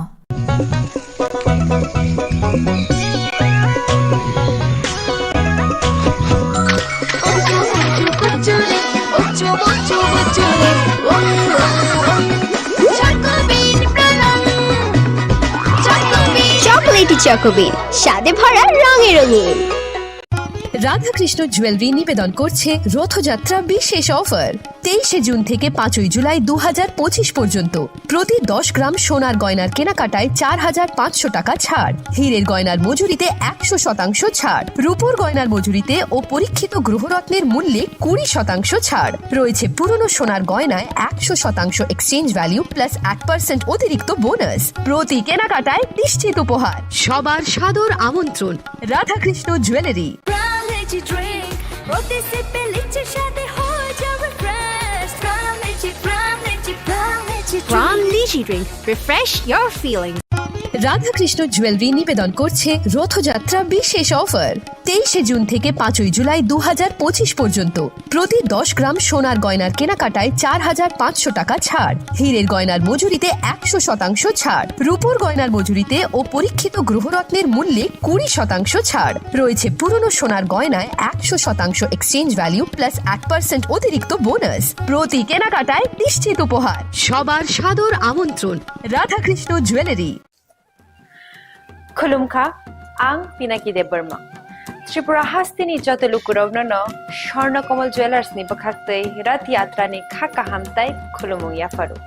Chocolatey Choco Bean, স্বাদে ভরা, রঙে রঙিন। Radhakrishna jewellery নিবেদন করছে রথযাত্রা বিশেষ অফার। তেইশে জুন থেকে পাঁচই জুলাই দু হাজার পঁচিশ পর্যন্ত প্রতি দশ গ্রাম সোনার গয়নার কেনাকাটায় চার হাজার পাঁচশো টাকা ছাড়, হীরের গয়নার মজুরিতে একশো শতাংশ ছাড়, রূপোর গয়নার মজুরিতে ও পরীক্ষিত গ্রহরত্নের মূল্যে কুড়ি শতাংশ ছাড়। রয়েছে পুরনো সোনার গয়নায় একশো শতাংশ এক্সচেঞ্জ ভ্যালু প্লাস এক পার্সেন্ট অতিরিক্ত বোনাস। প্রতি কেনাকাটায় নিশ্চিত উপহার। সবার সাদর আমন্ত্রণ। Radhakrishna jewellery. Prime Energy Drink, প্রতি সিপে লিচির স্বাদে হয়ে যাবে fresh. Prime Energy, Prime Energy, Prime Energy Drink। Prime Energy Drink, refresh your feeling। Radhakrishna jewellery নিবেদন করছে রথযাত্রা বিশেষ অফার। তেইশে জুন থেকে পাঁচই জুলাই দু হাজার পঁচিশ পর্যন্ত প্রতি দশ গ্রাম সোনার গয়নার কেনাকাটায় চার হাজার পাঁচশো টাকা ছাড়, হীরের গয়নার মজুরিতে একশো শতাংশ ছাড়, রূপোর গয়নার মজুরিতে ও পরীক্ষিত গ্রহরত্নের মূল্যে কুড়ি শতাংশ ছাড়। রয়েছে পুরনো সোনার গয়নায় একশো শতাংশ এক্সচেঞ্জ ভ্যালু প্লাস এক পার্সেন্ট অতিরিক্ত বোনাস। প্রতি কেনাকাটায় নিশ্চিত উপহার। সবার সাদর আমন্ত্রণ Radhakrishna jewellery. Khulumkha, ang Pinaki Debbarma. Tripura hasteni joto lukurokno no Swarna Kamal Jewellers ni bwkhaktwi Rath Yatra ni kha kaham tai khulumung yapharu.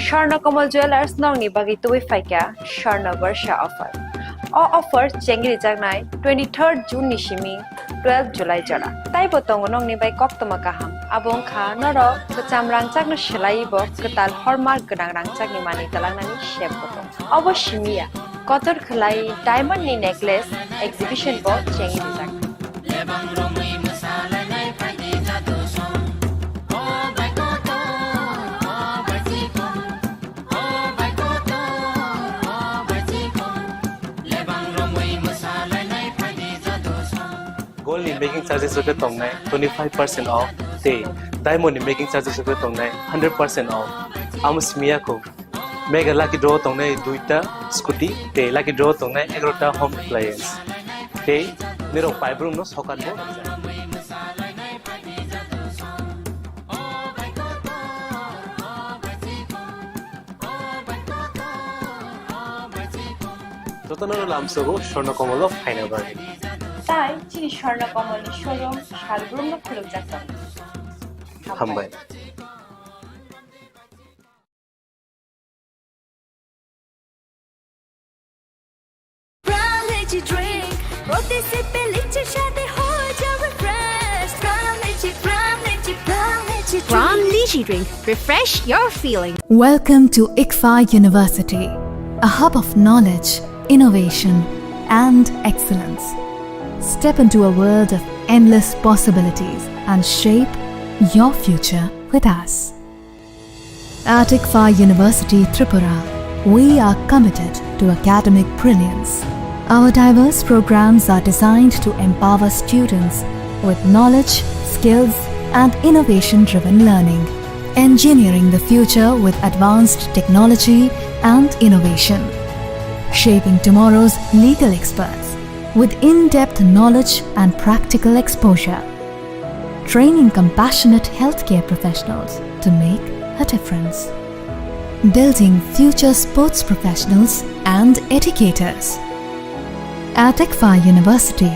Swarna Kamal Jewellers nokni bagwi tubui phaikha Swarna Barsha offer. O offer chengrijaknai twenty-third June ni simi twelve July jora. Taibo tongo nokni bai koktwma kaham. Abo wngkha norok kwcham rangchakno swlaiwi bo kwtal hallmark gwnang rangchakni manwi twlangnani sep bo tongo. Obo simi ya, kotor khwlai diamond ni necklace exhibition bo chengwi rijak. Gold ni making charges rok khe tongnai twenty five percent off, tei diamond ni making charges rok khe tongnai hundred percent off. Amo simi ya kho. Mega lucky draw tongnai duita scooty, tei lucky draw tongnai egarota home appliance. Tei nirok paibrum no sokat bo. Jotono lamsogo Swarna Kamal o phaina bagwi. Tai chini Swarna Kamal ni showroom salbrum no khulukjak tongo. Hambai. Pran Lychee Drink, প্রতি সিপে লিচির স্বাদে হয়ে যাবে fresh. Pran Lychee, Pran Lychee, Pran Lychee Drink। Pran Lychee Drink, refresh your feeling. Welcome to ICFAI University, a hub of knowledge, innovation, and excellence. Step into a world of endless possibilities and shape your future with us. At ICFAI University Tripura, we are committed to academic brilliance. Our diverse programs are designed to empower students with knowledge, skills, and innovation-driven learning, engineering the future with advanced technology and innovation, shaping tomorrow's legal experts with in-depth knowledge and practical exposure, training compassionate healthcare professionals to make a difference, building future sports professionals and educators. At ICFAI University,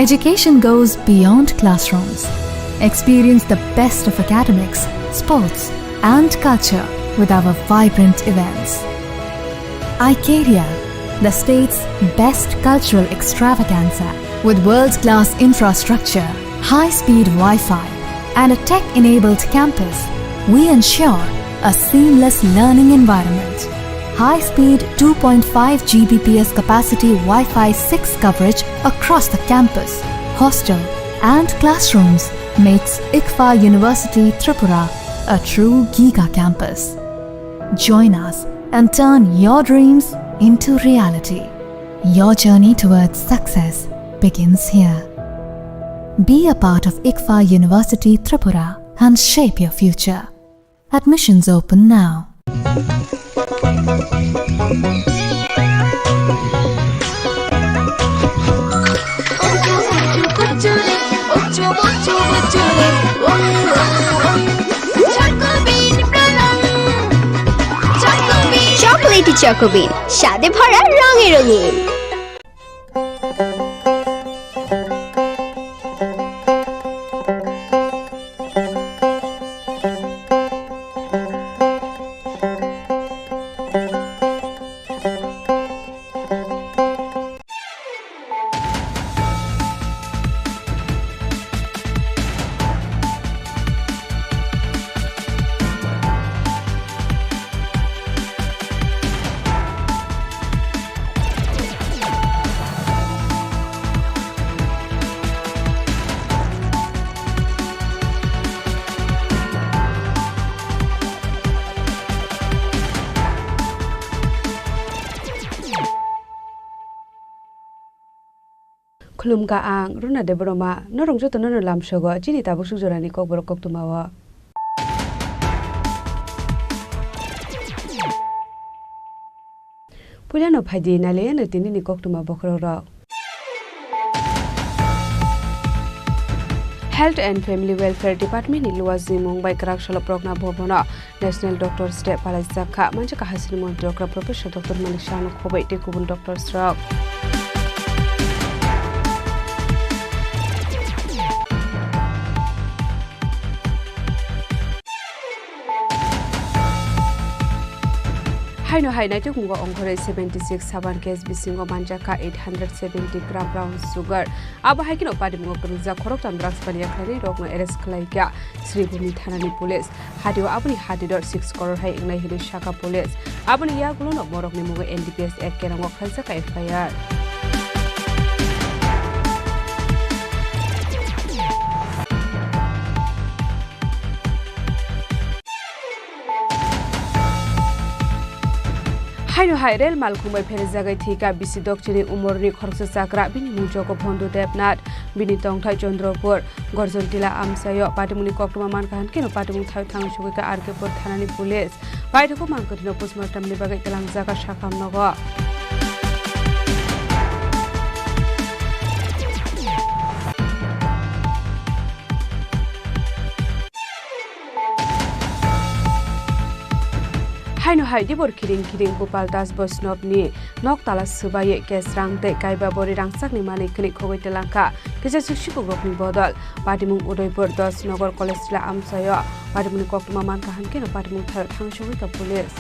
education goes beyond classrooms. Experience the best of academics, sports, and culture with our vibrant events. Icaria, the state's best cultural extravaganza, with world-class infrastructure, high-speed Wi-Fi, and a tech-enabled campus, we ensure a seamless learning environment. High-speed two point five G B P S capacity Wi-Fi six coverage across the campus, hostel, and classrooms makes ICFAI University Tripura a true giga campus. Join us and turn your dreams into reality. Your journey towards success begins here. Be a part of ICFAI University Tripura and shape your future. Admissions open now. Chocolatey Choco Bean, স্বাদে ভরা, রঙে রঙিন। Khulumkha ang Runa Debbarma, norok jotono no lamsogo chini tabuk suk jorani kokborok koktwmao. Puilano phaidi nailaiano tinini koktwma bokhorokrok. Health and Family Welfare Department ni luwa jimung bai kwrak salo Progna Bhavan o National Doctors Day palaijak kha. Manjakha hasini montri okra Professor Doctor Manik Saha no khoboi tei kubun doctors rok. Haino hai naitukmungo ongkhorwi seventy six saban case bisingo manjakha eight hundred seventy gram brown sugar. Abo hai kheno patimungo kwrwngjak khoroktham drugs paniya khlainai rokno arrest khlaikha Sribhumi thanani police. Hatio aboni hatidor six crore hai wngnai hinwi sakha police. Aboni yagulono borokni mungo N D P S Act kerongo khlaijak F I R. Haino hai rel malkhung bai pherejagwi thwikha bisi dokchini umorni khoroksa chakra, bini mung jogo Bhondu Debnath, bini tongthai Chandrapur, Gorjontila amchaio. Patimungni koktwma mankha hwnkhe no patimung thaio thang sugwikha R K Pur thanani police. Paithakgo mankha hwnkhe no postmortemni bagwi twlangjakha sakham nogo. Haino hai dibor kiring kiring Gopal Das Vaishnavni nok tala swbaiwi cash rang tei kaiba bori rangchakni manwi khwnwi khogwi twlangkha kisa swk sikukrokni bodol. Patimung Udaipur dos Nagar College Tila amchaio. Patimungni koktwma mankha hwnkhe no patimung thaio thang sogwikha police.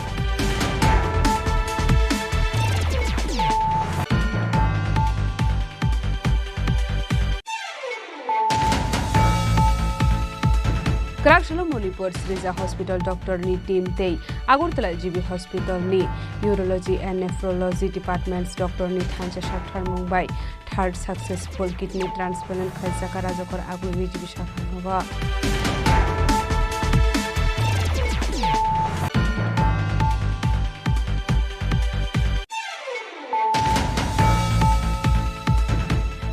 Kwrak salo Manipur Srija Hospital doctor ni team tei Agartala G B Hospital ni Urology and Nephrology Departments doctor ni thansa saktharmung bai third successful kidney transplant khlaijak Rajakor Agulni G B saktharmung o.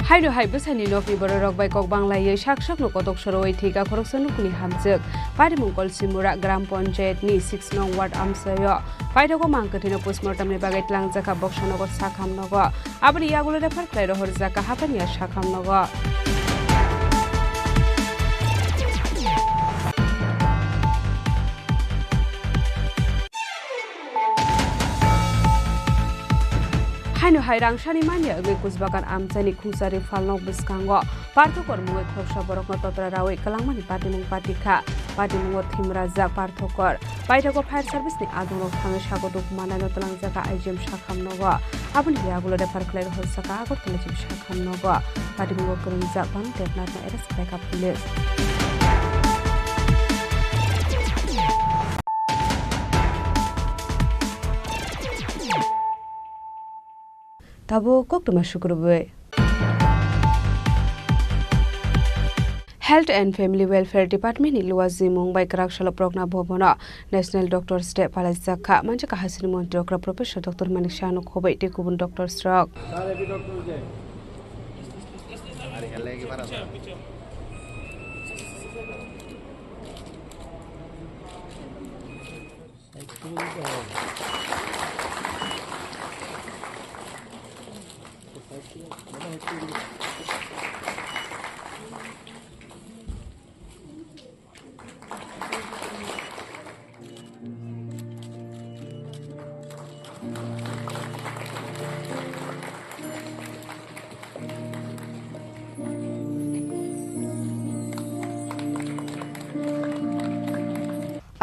Haino hai bwsani nokni bororok bai kok banglaiwi sak sakno kotok sorowi thwikha khoroksa nukni hamjwk. Patimung Kolsimura Gram Panchayat ni six nong ward amchaio. Paithakgo mankha hwnkhe no postmortemni bagwi twlangjakha Boksanagar sakham nogo. Aboni yagulo refer khlai rohorjakha Hapania sakham nogo. Haino hai rangsani manya wngwi Kusbagan amchaini Khungsari phalnok bwskango Parthokor mungwi khoroksa borokno totra rawi kwlangmani patimung patikha. Patimungo thimrajak Parthokor. Paithakgo fire service ni adongrok thangwi sago duk manaino twlangjakha I G M sakham nogo. Aboni yagulo refer khlai rohorjakha Agartala G B sakham nogo. Patimungo kwrwngjak Bhanu Debnathno arrest khlaikha police. Tabuk koktwma sukrubwi. Health and Family Welfare Department ni luwa jimung bai kwrak salo Progna Bhavan o National Doctors Day palaijak kha. Manjakha hasini montri okra Professor Doctor Manik Saha no khoboi tei kubun doctors rok.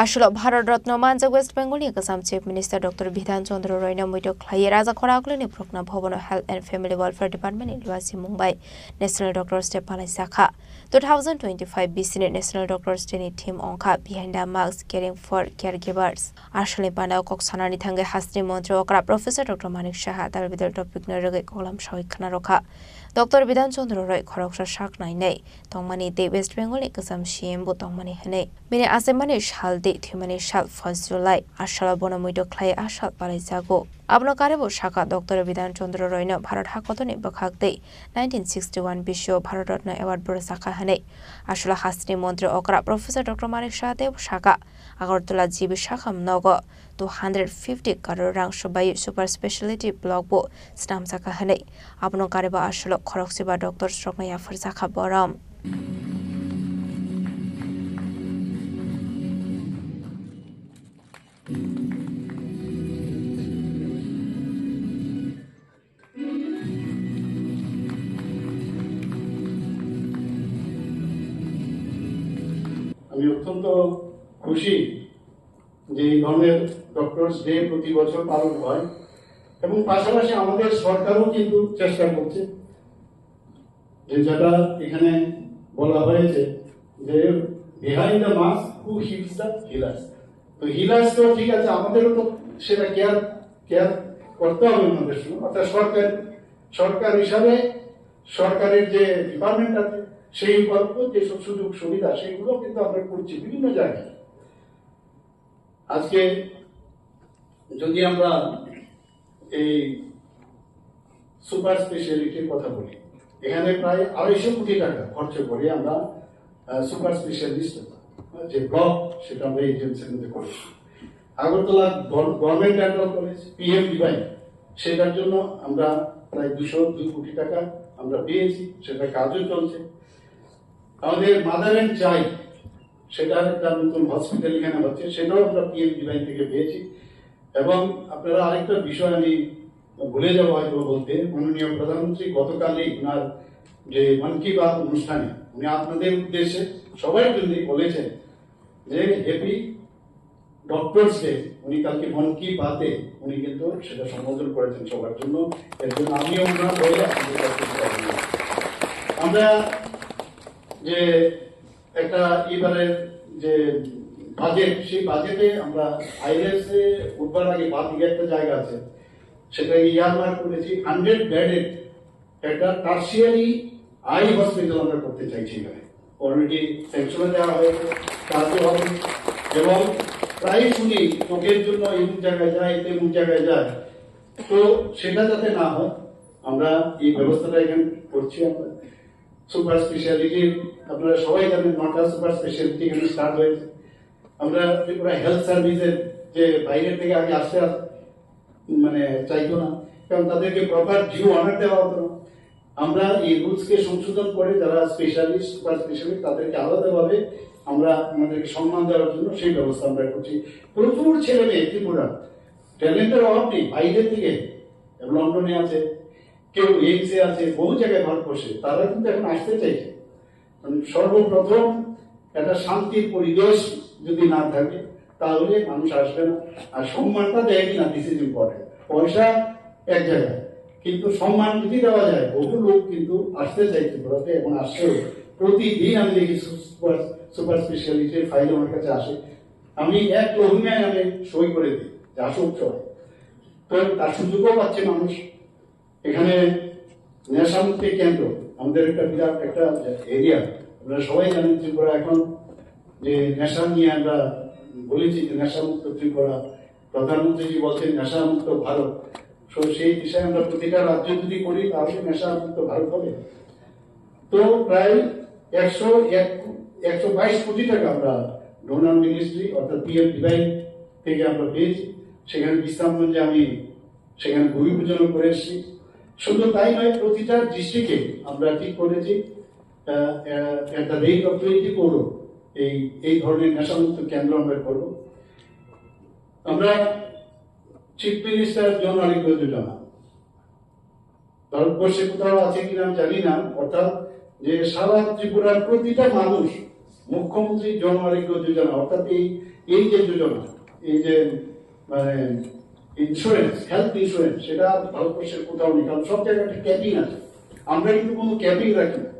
Aswk Bharat Ratna manjak West Bengal ni Assam Chief Minister Doctor Bidhan Chandra Roy no muitu khlaiwi Raja Khoragulini Progna Bhavan o Health and Family Welfare Department ni luwa jimung bai National Doctors Day palaijak kha. Two thousand twenty-five B C ni National Doctors Day ni theme wngkha Behind the Mask, Caring for Caregivers. Aswkni panda o kok sanani thangwi hasini montri okra Professor Doctor Manik Saha dal bidal topic no rwgwi koklam sawi khna rwkha. Doctor Bidhan Chandra Roy khoroksa sak nainai tongmani tei West Bengal ni kwcham C M bo tongmani hwnwi. Bini achaimani sal tei thwimani sal first July. A salo bono muitu khlai a sal palaijago. Abono karwi bo sakha, Doctor Bidhan Chandra Roy no Bharat hakotorni bwkhak tei nineteen sixty-one bisio Bharat Ratna Award bo rwchakha hwnwi. Aswla hasteni montri okra Professor Doctor Manik Saha tei bo sakha, Agartala G B Sakham nogo two hundred fifty crore rang swbai super speciality block bo snamjakha hwnwi. Abono karwi bo aswlo khorokse ba doctors rokno yapharjakha borom. আমি অত্যন্ত খুশি যে এই ধরনের doctors day প্রতি বছর পালন হয় এবং পাশাপাশি আমাদের সরকারও কিন্তু চেষ্টা করছে যে যেটা এখানে বলা হয়েছে যে behind the mask who heals the healers। তো হিলার্স তো ঠিক আছে, আমাদেরও তো সেটা কেয়ার কেয়ার করতে হবে ওনাদের সঙ্গে। অর্থাৎ সরকার সরকার হিসাবে সরকারের যে ডিপার্টমেন্ট আছে সেই উপাত্ত যেসব সুযোগ সুবিধা সেইগুলো কিন্তু আমরা করছি বিভিন্ন জায়গায়। আজকে যদি আমরা এই সুপার স্পেশালিটির কথা বলি, এখানে প্রায় আড়াইশো কোটি টাকা খরচ করে আমরা সুপার স্পেশালিস্ট যে ব্লক সেটা আমরা এজেন্সির মধ্যে করেছি। Agartala government dental college PM divine সেটার জন্য আমরা প্রায় দুশো দুই কোটি টাকা আমরা পেয়েছি, সেটা কাজও চলছে। আমাদের মাদার অ্যান্ড চাইল্ড সেটা একটা নতুন হসপিটাল এখানে হচ্ছে, সেটাও আমরা পিএম ডিভাইন থেকে পেয়েছি। এবং আপনারা আরেকটা বিষয় আমি ভুলে যাবো হয়তো বলতে, মাননীয় প্রধানমন্ত্রী গতকালই ওনার যে মন কি বাত অনুষ্ঠানে উনি আপনাদের উদ্দেশ্যে সবাই জন্য বলেছেন যে হ্যাপি ডক্টরস ডে। উনি কালকে মন কি বাতে উনি কিন্তু সেটা সম্বোধন করেছেন সবার জন্য। এর জন্য আমিও ওনার হয়ে আপনাদের কাছে কৃতজ্ঞ। আমরা যে একটা এবারে যে বাজেট, সেই বাজেটে আমরা আইএলএস এ উঠবার আগে বাদ দিকে একটা জায়গা আছে, সেটা ইয়ারমার্ক করেছি হান্ড্রেড বেডেড একটা টার্সিয়ারি আই হসপিটাল আমরা করতে চাইছি এখানে। অলরেডি স্যাংশন দেওয়া হয়েছে, কাজও হবে। এবং প্রায় শুনি চোখের জন্য এমন জায়গায় যায়, তেমন জায়গায় যায়, তো সেটা যাতে না হয় আমরা এই ব্যবস্থাটা এখানে করছি। আমরা সুপার স্পেশালিটি, আপনারা সবাই জানেন নটা সুপার স্পেশালিটি এখানে স্টার্ট হয়েছে। আমরা ত্রিপুরা হেলথ সার্ভিসের যে বাইরে থেকে আগে আসতে আস- মানে চাইতো না, কারণ তাদেরকে প্রপার ডিউ অনার দেওয়া হতো না। আমরা এই রুলসকে সংশোধন করে যারা স্পেশালিস্ট সুপার স্পেশালিস্ট তাদেরকে আলাদাভাবে আমরা আমাদেরকে সম্মান দেওয়ার জন্য সেই ব্যবস্থা আমরা করছি। প্রচুর ছেলে মেয়ে ত্রিপুরা ট্যালেন্টের অভাব নেই, বাইরে থেকে লন্ডনে আছে, কেউ এইমসে আছে, বহু জায়গায় ভারতবর্ষে, তারা কিন্তু এখন আসতে চাইছে। মানে সর্বপ্রথম একটা শান্তির পরিবেশ যদি না থাকে তাহলে মানুষ আসবে না। আর সম্মানটা দেয় কিনা, দিস ইজ ইম্পর্টেন্ট। পয়সা এক জায়গায়, কিন্তু সম্মান যদি দেওয়া যায়, বহু লোক কিন্তু আসতে চাই ত্রিপুরাতে এবং আসছেও। প্রতিদিন আমি দেখি সুপার সুপার স্পেশালিটির ফাইল আমার কাছে আসে, আমি এক লহুমায় আমি সই করে দিই যে আসুক সবাই। তো তার সুযোগও পাচ্ছে মানুষ। এখানে নেশামুক্তি কেন্দ্র আমাদের একটা বিরাট একটা এরিয়া। আপনারা সবাই জানেন ত্রিপুরা এখন যে নেশা নিয়ে আমরা বলেছি যে নেশামুক্ত ত্রিপুরা, প্রধানমন্ত্রীজি বলছেন নেশামুক্ত ভারত। তো সেই দিশায় আমরা প্রতিটা রাজ্য যদি করি তাহলে নেশামুক্ত ভারত হবে। তো প্রায় একশো এক একশো বাইশ কোটি টাকা আমরা ডোনার মিনিস্ট্রি অর্থাৎ পিএম ডিভাইন থেকে আমরা পেয়েছি। সেখানে বিশ্রামগঞ্জে আমি সেখানে ভূমি পূজনও করে এসেছি। শুধু তাই নয়, প্রতিটা ডিস্ট্রিক্টে আমরা ঠিক করেছি at the rate of twenty crore এই এই ধরনের নেশামুক্ত কেন্দ্র আমরা করব। আমরা চিফ মিনিস্টার জন আরোগ্য যোজনা ভারতবর্ষে কোথাও আছে কিনা আমি জানি না, অর্থাৎ যে সারা ত্রিপুরার প্রতিটা মানুষ মুখ্যমন্ত্রী জন আরোগ্য যোজনা, অর্থাৎ এই এই যে যোজনা, এই যে মানে ইন্স্যুরেন্স, হেলথ ইন্স্যুরেন্স, সেটা ভারতবর্ষের কোথাও নেই, কারণ সব জায়গায় একটা ক্যাপিং আছে। আমরা কিন্তু কোনো ক্যাপিং রাখি না।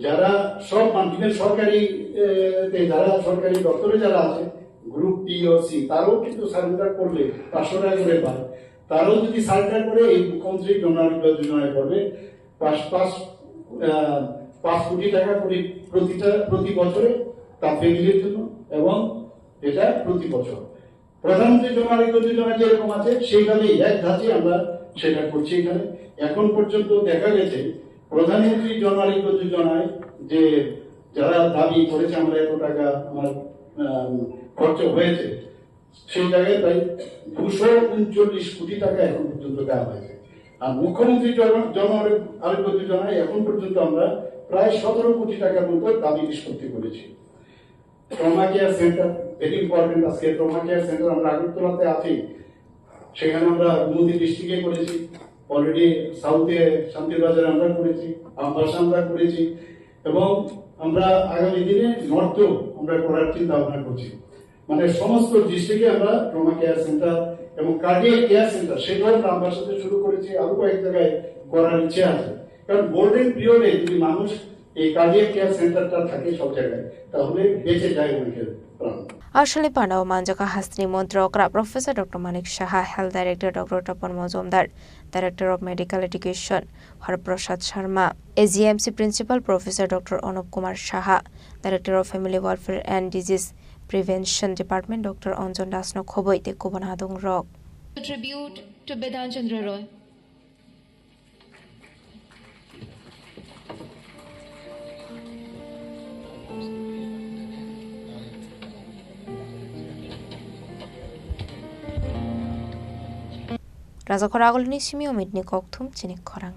যারা সব মানুষ, even সরকারি এ, তে যারা সরকারি দপ্তরে যারা আছে, গ্রুপ বি ও সি, তারাও কিন্তু সারেন্ডার করলে পাঁচশো টাকা করে পায়। তারাও যদি সারেন্ডার করে এই মুখ্যমন্ত্রী জন আরোগ্য যোজনায় করবে, পাঁচ পাঁচ আহ, পাঁচ কোটি টাকা করে প্রতিটা প্রতি বছরে তার ফ্যামিলির জন্য, এবং এটা প্রতি বছর। প্রধানমন্ত্রী জন আরোগ্য যোজনা যেরকম আছে, সেইভাবেই এক ধাঁচে আমরা সেটা করছি এখানে। এখন পর্যন্ত দেখা গেছে প্রধানমন্ত্রী জন আরোগ্য যোজনায় যে যারা দাবি করেছে আমরা এত টাকা আমার, আম, খরচ হয়েছে, সেই জায়গায় প্রায় দুশো ঊনচল্লিশ কোটি টাকা এখন পর্যন্ত দেওয়া হয়েছে। আর মুখ্যমন্ত্রী জন, জন আরোগ্য যোজনায় এখন পর্যন্ত আমরা প্রায় সতেরো কোটি টাকার মতো দাবি নিষ্পত্তি করেছি। Trauma care centre, very important, আজকে ট্রমা কেয়ার সেন্টার আমরা আগরতলাতে আছি, সেখানে আমরা গোমতী ডিস্ট্রিক্টে করেছি, অলরেডি সাউথে শান্তিরবাজারে আমরা করেছি, আমবাসা আমরা করেছি, এবং আমরা আগামী দিনে নর্থেও আমরা করার চিন্তা ভাবনা করছি। মানে সমস্ত ডিস্ট্রিক্টে আমরা ট্রমা কেয়ার সেন্টার এবং কার্ডিয়াক কেয়ার সেন্টার, সেটাও আমরা আমবাসা থেকে শুরু করেছি, আরো কয়েক জায়গায় করার ইচ্ছে আছে। কারণ গোল্ডেন পিরিয়ডে যদি মানুষ এই কার্ডিয়াক কেয়ার সেন্টারটা থাকে সব জায়গায়, তাহলে বেঁচে যায় অনেকের প্রাণ। Aswlni pandao manjaka hasteni montri okra Professor Doctor Manik Saha, Health Director Doctor Tapan Mojumdar, Director of Medical Education Har Prasad Sharma, A G M C Principal Professor Doctor Anup Kumar Saha, Director of Family Welfare and Disease Prevention Department Doctor Anjan Das no khoboi tei kubun adong rok. Tribute to Bidan Chandra Roy. Rajakhor agulini simi omitni kokthum chini khorang.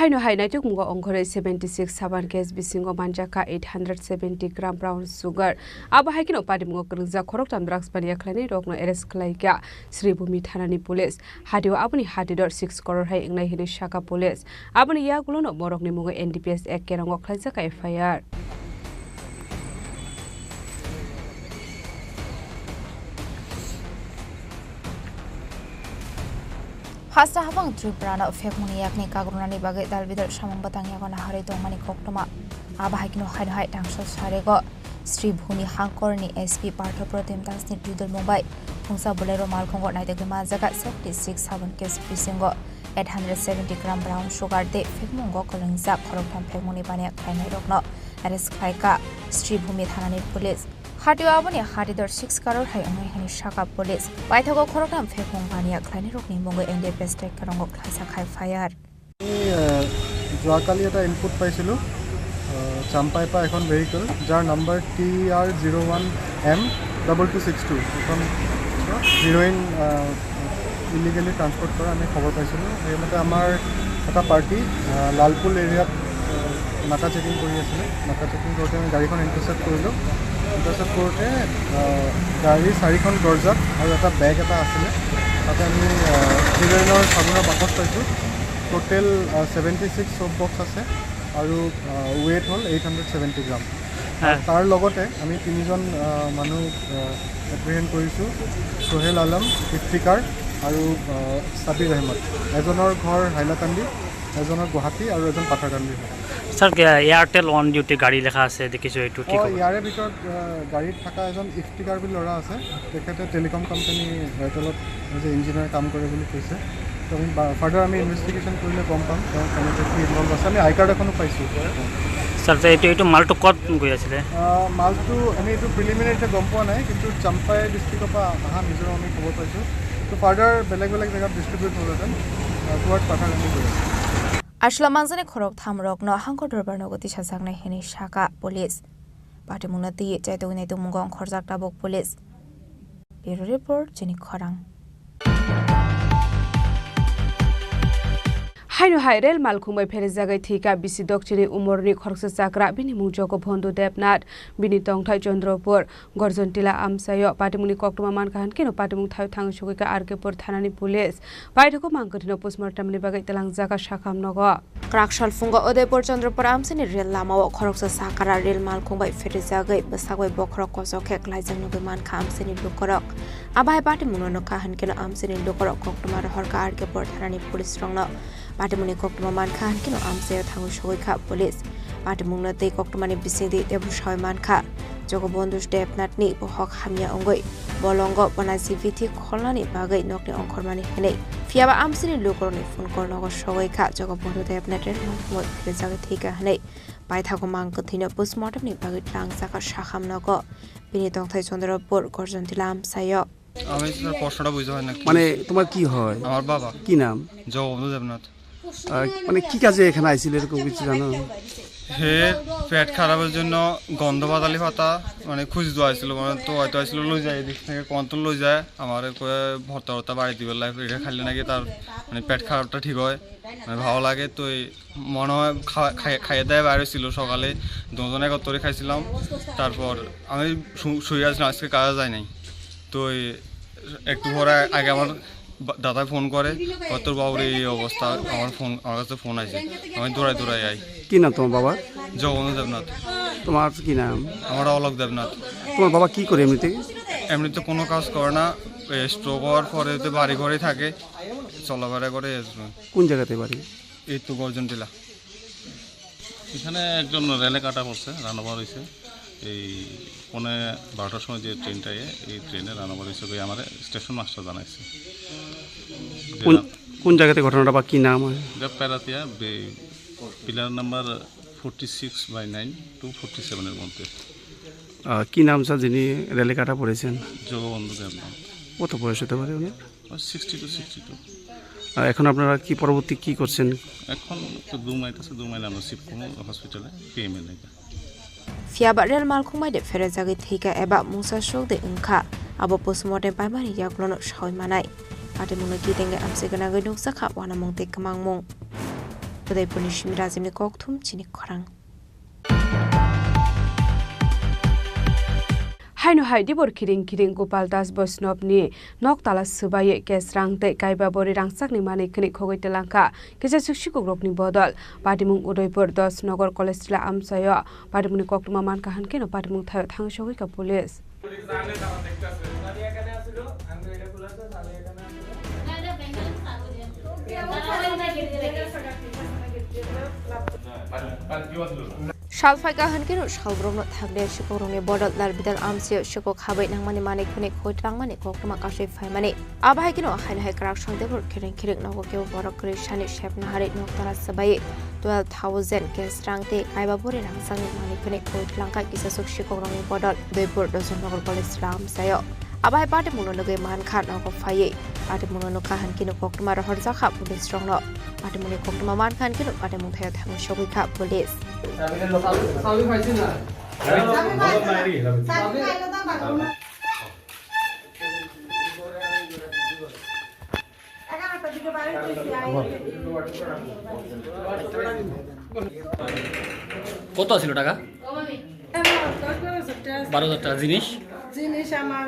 Haino hai naitukmungo ongkhorwi seventy six saban case bisingo manjakha eight hundred seventy gram brown sugar. Abo hai kheno patimungo kwrwngjak khoroktham drugs baniya khlainai rokno arrest khlaikha Sribhumi thanani police. Hatio aboni hatidor six crore hai wngnai hinwi sakha police. Aboni yagulono borokni mungo N D P S Act kerongo khlaijakha F I R. Hasta habang Tripura no phekmungni yakni kagrunani bagwi dalbidal samung bwtang yago naharwi tongmani koktwma. Abo hai kheno haino hai tangso sarego Sribhumi hangkorni S P Partho Protim Das ni twidulmung bai phungsa Bolero malkhungo naitugwi manjak seventy six saban case bisingo eight hundred seventy gram brown sugar tei phekmungo kwlwngjak khoroktham phekmungni baniya khlainairokno arrest khlaikha Sribhumi thanani police. Hatio aboni hatidor six crore hai wngnai hwnwi sakha police. Paithago khoroktham phekmung baniya khlainairokni mungwi N D P S Act kerongo khlaijak F I R. আমি, আহ, যোৱাকালি এটা ইনপুট পাইছিলোঁ, আহ, চাম্পাইৰ পৰা এখন vehicle, যাৰ number T R zero' one M double two six two, এখন heroin, আহ, ইলিগেলি ট্ৰান্সপৰ্ট কৰা আমি খবৰ পাইছিলোঁ। সেইমতে আমাৰ এটা পাৰ্টি, আহ, লালপুল এৰিয়াত, আহ, নাকা চেকিং কৰি আছিলে। নাকা চেকিং কৰোঁতে আমি গাড়ীখন ইণ্টাৰচেপ্ট কৰিলোঁ। ইণ্টাৰচেপ্ট কৰোঁতে, আহ, গাড়ী চাৰিখন দৰ্জাত আৰু এটা বেগ এটা আছিলে। তাতে আমি, আহ, হিৰইনৰ চাবোনৰ বাকচ পাইছোঁ। টোটেল, আহ, ছেভেণ্টি ছিক্স চ'প বক্স আছে আৰু, আহ, ৱেইট হ'ল এইট হাণ্ড্ৰেড ছেভেণ্টি গ্ৰাম। হয়। তাৰ লগতে আমি তিনিজন, আহ, মানুহ, আহ, এপ্ৰিহেণ্ড কৰিছোঁ, সোহেল আলম, ইফতিকাৰ আৰু, আহ, ছাবিৰ আহমদ। এজনৰ ঘৰ হাইলাকান্দি, এজনৰ গুৱাহাটী আৰু এজন পাথাৰকান্দি হয়। ছাৰ, এ-, এয়াৰটেল অন ডিউটি গাড়ী লেখা আছে, দেখিছোঁ, এইটো কি অ, খবৰ? ইয়াৰে ভিতৰত, আহ, গাড়ীত থকা এজন ইফতিকাৰ বুলি ল'ৰা আছে, তেখেতে টেলিকম কোম্পানী এয়াৰটেলত এজ এ ইঞ্জিনিয়াৰ কাম কৰে বুলি কৈছে। তো আমি বা-, ফাৰ্ডাৰ আমি ইনভেষ্টিগেশ্যন কৰিলে গম পাম তেওঁ কেনেকৈ কি ইনভল্ভ আছে। আমি আই কাৰ্ড এখনো পাইছোঁ। ছাৰ, তে এইটো, এইটো মালটো ক'ত গৈ আছিলে? আহ, মালটো আমি এইটো প্ৰিলিমিনাৰী এতিয়া গম পোৱা নাই, কিন্তু চাম্পাই ডিষ্ট্ৰিক্টৰ পৰা অহা মিজোৰাম আমি খবৰ পাইছোঁ। তো ফাৰ্ডাৰ বেলেগ বেলেগ জেগাত ডিষ্ট্ৰিবিউট হ'লহেঁতেন, আহ, টুৱাৰ্ডছ পাথাৰকান্দি গৈ আছে। Aswla manjani khorok tham rokno hangko dorbar nogo tisajaknai hwnwi sakha police. Patimungno twi chaitugwi naitukmungo ongkhorjak tabuk police. Bureau report, chini khorang. Haino hai rel malkhung bai pherejagwi thwikha bisi dokchini umorni khoroksa chakra, bini mung jogo Bhondu Debnath, bini tongthai Chandrapur, Gorjontila amchaio. Patimungni koktwma mankha hwnkhe no patimung thaio thangwi sogwikha R K pur thanani police. Paithago mangkwthwino postmortemni bagwi twlangjak sakha nogo. Kwrak sal phungo Udaipur Chandrapur amchaini rel lamao khoroksa sakara rel malkhung bai pherejagwi bwsak bai bokhorok kochok khe klaijak nugwi mankha amchaini lukurok. Abo hai patimungno nukha hwnkhe no amchaini lukurok koktwma rohorkha R K pur thanani police rokno. Patimungni koktwma mankha hwnkhe no amchaio thangwi sogwikha police. Patimungno tei koktwmani bisingtwi teibo sawi mankha. Jogobondhu Debnathni bohok hamya wngwi bolongo bana jibiti kholnani bagwi nokni ongkhormani hwnwi. Phiyaba amchini lukurokni phone call nogo sogwi kha Jogobondhu Debnath rel malkhungwi phirjagwi thwikha hwnwi. Paithago mang kwthwino postmortemni bagwi tlangjak kha Sakham nogo. Bini tongthai Chandra Borok Gorjon Tila amchaio. আমি স্যার প্রশ্নটা বুঝতে পারি না কি। মানে তোমার কি হয়? আমার বাবা। কি নাম? জগবন্ধু দেবনাথ। আহ, মানে কি কাজে এখানে আইছিল এরকম কিছু জানো? হে পেট খারাপের জন্য গন্ধ বাতালি পাতা মানে খুঁজ দেওয়া হয়েছিল, মানে তো হয়তো আসলে লই যায়, এদিক থেকে কোন তো লই যায়, আমার কয়ে ভর্তা ভর্তা বাড়ি দিবে লাইফ, এটা খাইলে নাকি তার মানে পেট খারাপটা ঠিক হয়, মানে ভালো লাগে। তো এই মনে হয় খাওয়া-, খাই-, খাইয়ে দাইয়ে বাইরে ছিল সকালে, দুজন একত্রে খাইছিলাম। তারপর আমি শু-, শুয়ে আসলাম, আজকে কাজে যাই নাই। তো এই একটু পরে আগে আমার বা-, দাদায় ফোন করে, "তোর বাবুর এই অবস্থা।" আমার ফোন, আমার কাছে ফোন আছে, আমি দৌড়াই দৌড়াই আই। কি নাম তোমার বাবার? জগবন্ধু দেবনাথ। তোমার কি নাম? আমার অলোক দেবনাথ। তোমার বাবা কি করে এমনিতে? এমনিতে কোনো কাজ করে না, স্ট্রোক হওয়ার পরে তো বাড়ি ঘরেই থাকে, চলাফেরা করে। কোন জায়গাতে বাড়ি? এই তো গর্জন টিলা। এখানে একজন রেলে কাটা পড়ছে, রান ওভার হয়েছে। এই পৌনে বারোটার সময় যে ট্রেনটা, এ, এই ট্রেনে রান ওভার হয়েছে, ওই আমার স্টেশন মাস্টার জানাইছে। যে কোন, রা- কোন জায়গাতে ঘটনাটা বা কি নাম হয়? এটা প্যারাতিয়া বে-, pillar number forty six by nine to forty সেভেনের মধ্যে। আহ, কি নাম স্যার যিনি রেলে কাটা পড়েছেন? জগবন্ধু দেবনাথ। কত বয়স হতে পারে ওনার? Sixty two, sixty two. আহ, এখন আপনারা কি পরবর্তী কি করছেন? এখন তো দু মাইল আছে, দু মাইল আমরা শিফট করবো হসপিটালে, পিএমএ লেগে। Phiyaba rel malkhung bai de pherejagwi thwikha eba mungsa suk de wngkha, abo postmortem paimani yaklono sawi manai. Patimungno kitenge amchai gwnangwi nukjakha uanamung tei kwmangmung. Udaipurni Simi Rajibni kokthum chini khorang. Haino hai dibor kiring kiring Gopal Das Boishnobni nok tala swbaiwi cash rang tei kaiba bori rangchakni manwi khwnwi khogwi twlangkha kisa suk sikukrokni bodol. Patimung Udaipur dos Nagar College Tila amchaio patimungni koktwma mankha hwnkhe no patimung thaio thang sogwi kha police. Sal phaikha hwnkhe no salbrumno thangde sikokrokni bodol dal bidal amchaio sikok habai nangmani manwi khwnwi khoi twlangmani koktwma kasui phaimani. Abo hai kheno haino hai kwrak songdebor khiring khiring nogo kebo borok kwrwi sani sepna harwi nok tala swbai twelve thousand cash rang tei kaiba bori rangchakni manwi khwnwi khoi twlangkha kisasuk sikokrokni bodol Udaipur Dojon Nagar College Tila amchaio. Abo hai patimungno nugwi mankha nogo phaiwi. Patimungno nukha hwnkhe no koktwma rohorjakha police rokno. Patimungni koktwma mankha hwnkhe no patimung thaio thangwi sogwi kha police. কত আছিল টাকা? দশ বারো হাজার টাকা। বারো হাজার টাকা। জিনিস? জিনিস আমার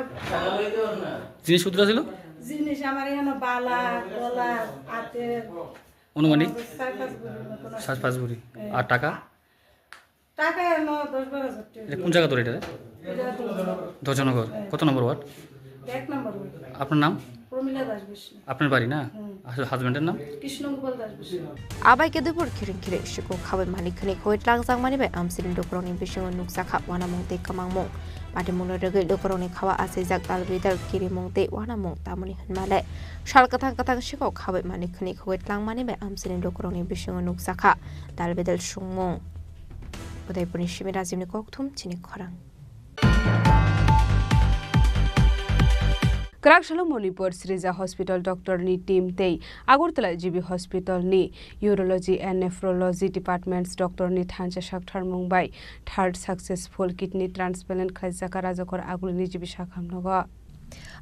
জিনিস কতটা ছিল? জিনিস আমার এখানে বালা, গলা, হাতের, অনুমানিক? চার পাঁচ ভরি মতন আছে। চার পাঁচ ভরি। হ্যাঁ। আর টাকা? টাকা এনে দশ বারো হাজার টাকা। এটা কোন জায়গা তোর এটা? এটা তো ধৈর্যনগর। হ্যাঁ। কত নম্বর ওয়ার্ড? এক নম্বর ওয়ার্ড। আপনার নাম? প্রমীলা দাস বৈষ্ণব। আপনার বাড়ি না? হুম। আসলে হাজবেন্ডের নাম? কৃষ্ণগোপাল দাস বৈষ্ণব। Abai khe dubur khiring khiring siko khabai mani khani khoi tlangjak mani bai amsini lukurokni bisingo nukjakha uanamung tei kwmangmung. Patimungno rwgwi lukurokni khawa achaijak dal bidal kirimung tei uanamung tamoni hwnmale. Sal kwthang kwthang siko khabai mani khani khoi tlangmani bai amsini lukurokni bisingo nukjakha dal bidal sungmung. Udaipurni Simi Rajibni kokthum chini khorang. Kwrak salo Manipur Srija Hospital doctor ni team tei Agartala G B Hospital ni Urology and Nephrology Departments doctor ni thansa saktharmung bai third successful kidney transplant khlaijak Rajakor Agulini G B Sakham nogo.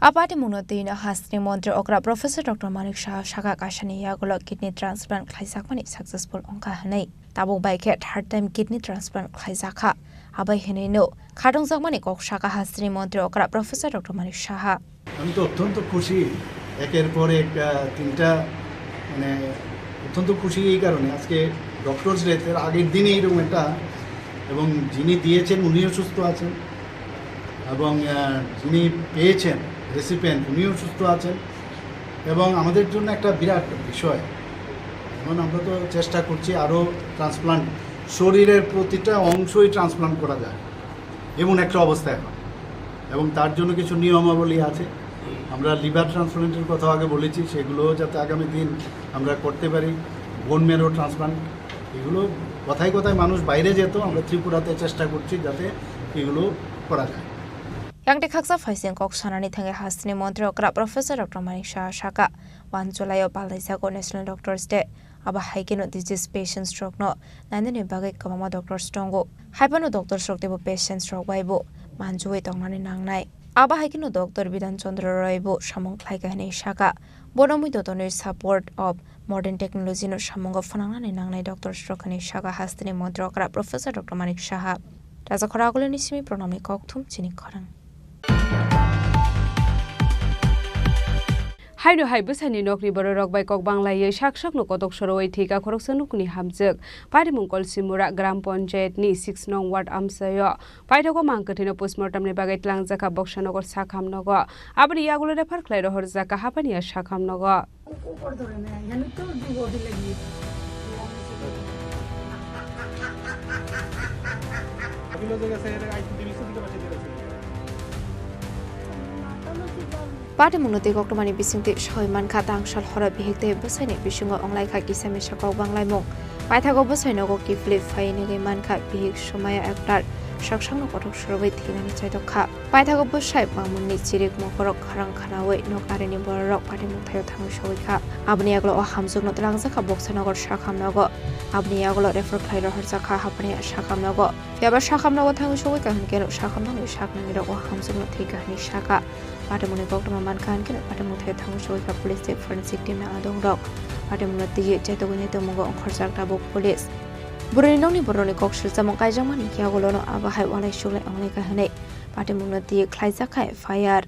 A patimungno twino hasteni montri okra Professor Doctor Manik Saha sakha kaisani yagulo kidney transplant khlaijakmani successful wngkha hwnwi. Tabuk bai khe third time kidney transplant khlaijakha. Abai hwnwino khatungjakmani kok sakha hasteni montri okra Professor Doctor Manik Saha. আমি তো অত্যন্ত খুশি, একের পর এক, আহ, তিনটা, মানে, অত্যন্ত খুশি এই কারণে, আজকে ডক্টরস ডেতে আগের দিনই এরকম একটা, এবং যিনি দিয়েছেন উনিও সুস্থ আছেন, এবং, আহ, যিনি পেয়েছেন, রেসিপিয়েন্ট, উনিও সুস্থ আছেন, এবং আমাদের জন্য একটা বিরাট বিষয়। এখন আমরা তো চেষ্টা করছি আরও ট্রান্সপ্লান্ট, শরীরের প্রতিটা অংশই ট্রান্সপ্লান্ট করা যায়। এমন একটা অবস্থা এখন। এবং তার জন্য কিছু নিয়মাবলী আছে। আমরা লিভার ট্রান্সপ্লান্টের কথা আগে বলেছি, সেগুলো যাতে আগামী দিন আমরা করতে পারি। বোন ম্যারো ট্রান্সপ্লান্ট, এগুলো কথায় কথায় মানুষ বাইরে যেত, আমরা ত্রিপুরাতে চেষ্টা করছি যাতে এগুলো করা যায়। Yang tei khaksa phaising kok sanani thangwi hasteni montri okra Professor Doctor Manik Saha saka, one July o palaijago National Doctors Day. Abo hai kheno disease patients rokno nainani bagwi kwbangma doctors tongo. Hai phano doctors rok teibo patients rok bai bo manjui tongnani nangnai. Abo hai kheno Doctor Bidhan Chandra Roy bo samung khlai kha hwnwi saka. Bono mui dotoni support of modern technology no samungo phwnangnani nangnai doctors rok hwnwi saka hasteni montri okra Professor Doctor Manik Saha. Raja Khora Agulini simi Pranamni kokthum chini khorang. Haino hai bwsani nokni bororok bai kok banglaiwi sak sakno kotok sorowi thwika khoroksa nukni hamjwk. Patimung Kolsimura Gram Panchayat ni six nong ward amchaio paithago mang kwthwino postmortem ni bagwi twlangjakha Boksanogo sakham nogo. Aboni yagulo refer khlai rohorjakha Hapania sakham nogo. Patimungno tei koktwmani bisingtwi soi mankha, tangsal horo bihik tei bwsaini bisingo wnglaikha kisa misa kok banglaimung. Paithago bwsai nogo kiphilwi phaiwi nugwi mankha, bihik Somaya Akhtar saksakno kothok sorowi thwinani chaitokha. Paithago bwsai Mamunni chirik mokorok kharang khanaui nok arini bororok patimung thaio thangwi sogwi kha. Aboni yagulo o hamjwkno twlangjakha Boksanogo sakham nogo. Aboni yagulo refer khlai rohorjakha Hapania sakham nogo. Phiya ba sakham nogo thangwi sogwi kha hwnkhe sakham nokni sak nangirok o hamjwkno thwi kha hwnwi sakha. Patimungni koktwma mankha hwnkhe patimung thaio thangwi sogwi kha police tei forensic team ni adongrok. Patimungno twiwi chaitogwi nai tongmungo ongkhorjak tabuk police. Bwrwini nokni borokni kok swrwngsamung kaijakmani yagulono abo hai walai suglai onglaikha hwnwi patimungno twiwi khlaijak kha F I R.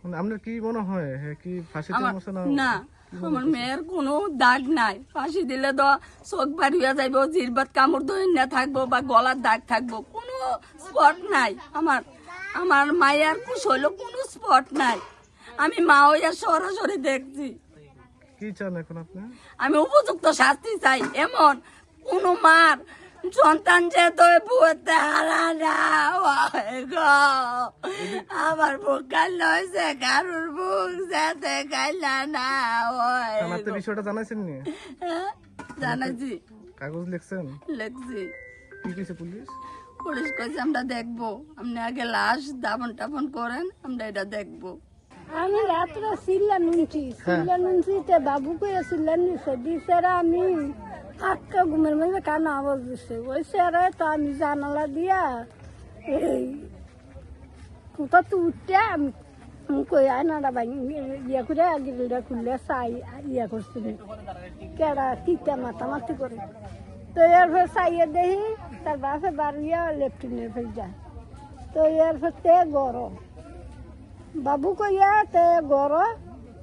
মানে, আপনার কি মনে হয়, হ্যাঁ, কি ফাঁসিতে আমার, মনে হয় না, কি মনে আমার হচ্ছে? মেয়ের কোনো দাগ নাই। ফাঁসি দিলে তো চোখ বার হইয়া যাইবো, জিরবাত কামড় ধরে না থাকবো বা গলার দাগ থাকবো, কোনো স্পট নাই। আমার, আমার মায়ের কুশ হইলো কোনো স্পট নাই। আমি মা হইয়া সরাসরি দেখছি। কি চান এখন আপনি? আমি উপযুক্ত শাস্তি চাই। এমন কোনো মার সন্তান যে তো বুঝতে হারা না হয় গো। আমার বুক কাল হয়েছে, কারোর বুক যাতে কাইলা না হয় থানাতে গো। বিষয়টা জানাইছেন নি? হ্যাঁ? জানাইছি। কাগজ লিখছেন? লিখছি। কি কইছে পুলিশ? পুলিশ কইছে, "আমরা দেখবো, আপনি আগে লাশ দাফন টাফন করেন, আমরা এটা দেখবো।" আমি রাত্রে চিল্লা নুনছি, হ্যাঁ। চিল্লা নুনছি, তে বাবু কইয়া চিল্লা নিছে, দিছে রে আমি আটকা ঘুমের মধ্যে কানে আওয়াজ দিছে। ওই স্যারে তো আমি জানালা দিয়া এই কোথা তো উঠতে আমি, আমি কই আয়নাটা ভাঙি ইয়ে করে গ্রিলটা খুললে চাই ইয়ে করছি। কেডা কিতা মাতামাতি করে। তো এরপর চাইয়ে দেখি তার বাপে বারুইয়া লেট্রিনের ফেল যায়। তো এরপর তে গরম। বাবু কইয়া তে গরো,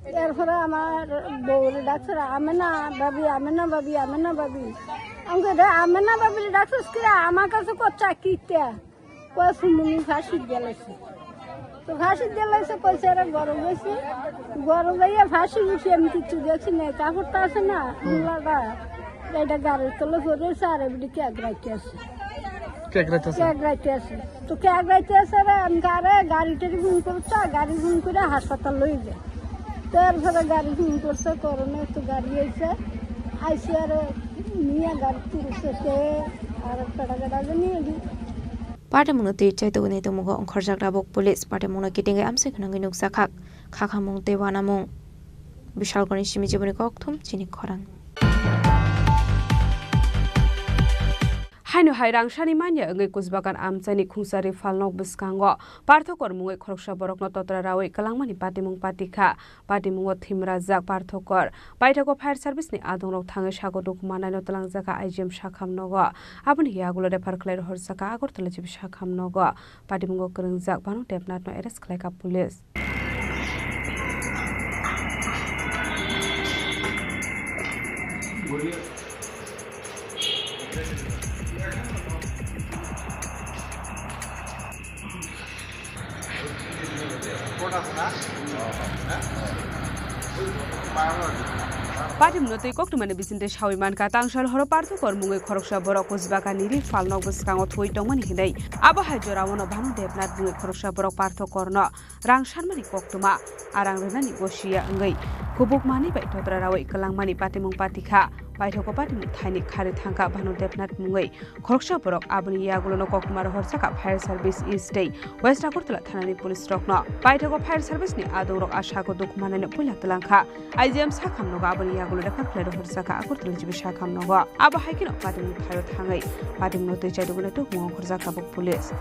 এরপরে আমার বউরে ডাকছে, "আমেনা ভাবি, আমেনা ভাবি, আমেনা ভাবি।" আমি কই, "রে আমেনা ভাবি ডাকছিস কি রে? আমার কাছে কচ্ছা কিতা?" কয়, "সুমনি ফাঁসি গেলাইছে।" তো ফাঁসি গেলাইছে কইছে, "এরা গরম হয়েছে।" গরম হইয়া ফাঁসি উঠি আমি কিচ্ছু দেখছি না, কাপড়টা আছে না, হুম। মূলাটা, এটা গাড়ির তলে পড়ে রয়েছে, আর এমনি কেক রাখতে আছে। কেক রাখতে আছে? কেক রাখতে আছে। তো কেক রাখতে আছে রে, আমি আরে গাড়ি টাড়ি ফোন করছে, গাড়ি ফোন করে হাসপাতাল লই যায়। তো এরপরে গাড়ি ফোন করছে, করোনা তো গাড়ি আইছে, আইসে আরে নিয়ে গাড়ি তুলছে সে, আর পেটা পেটা নিয়ে দি- Patimungno twi chaitugwi nai tongmungo ongkhorjak tabuk police. Patimungno kitingwi amsai khwnangwi nukjakha khakhamung tei uanamung. Bishalgorni simi jiboni kokthum chini khorang. Haino hai rangsani manya wngwi Kusbagan amchaini khungsari phalnok bwskango parthokor mungwi khoroksa borokno totra rawi kwlangmani patimung patikha. Patimungo thimrajak parthokor paithago fire service ni adongrok thangwi sago dukhu mannaino twlangjakha I G M sakham nogo. Aboni yagulo refer khlai rohorjakha Agartala G B sakham nogo. Patimungo kwrwngjak Banu Debnathno arrest khlaikha police. Patimno twi koktwmani bisingtwi sawi mankha, tangsal horo Parthokor mungwi khoroksa borok Kujbagani ri phalno bwskango thuwi tongmani hinwi. Abo hai jorao no Bhanu Debnath mungwi khoroksa borok Parthokorno rang sanmani koktwma, a rang rwnani gosiya wngwi kubuk manwi bai totra rawi kwlangmani patimung patikha. Paithogo patimung thaini khari thangkha Bhanu Debnath mungwi khoroksa borok. Aboni yagulono koktwma rohorjakha Fire Service East tei West Agartala thanani police rokno. Paithogo Fire Service ni adongrok a sago dukhu mannaino puila twlangkha. I G M sakhamnogo aboni yagulo refer khlai rohorjakha Agartala G B sakhamnogo. Abo hai kheno patimung thaio thangwi patimungno twi chaiduguna tukmungo khorjak tabuk police.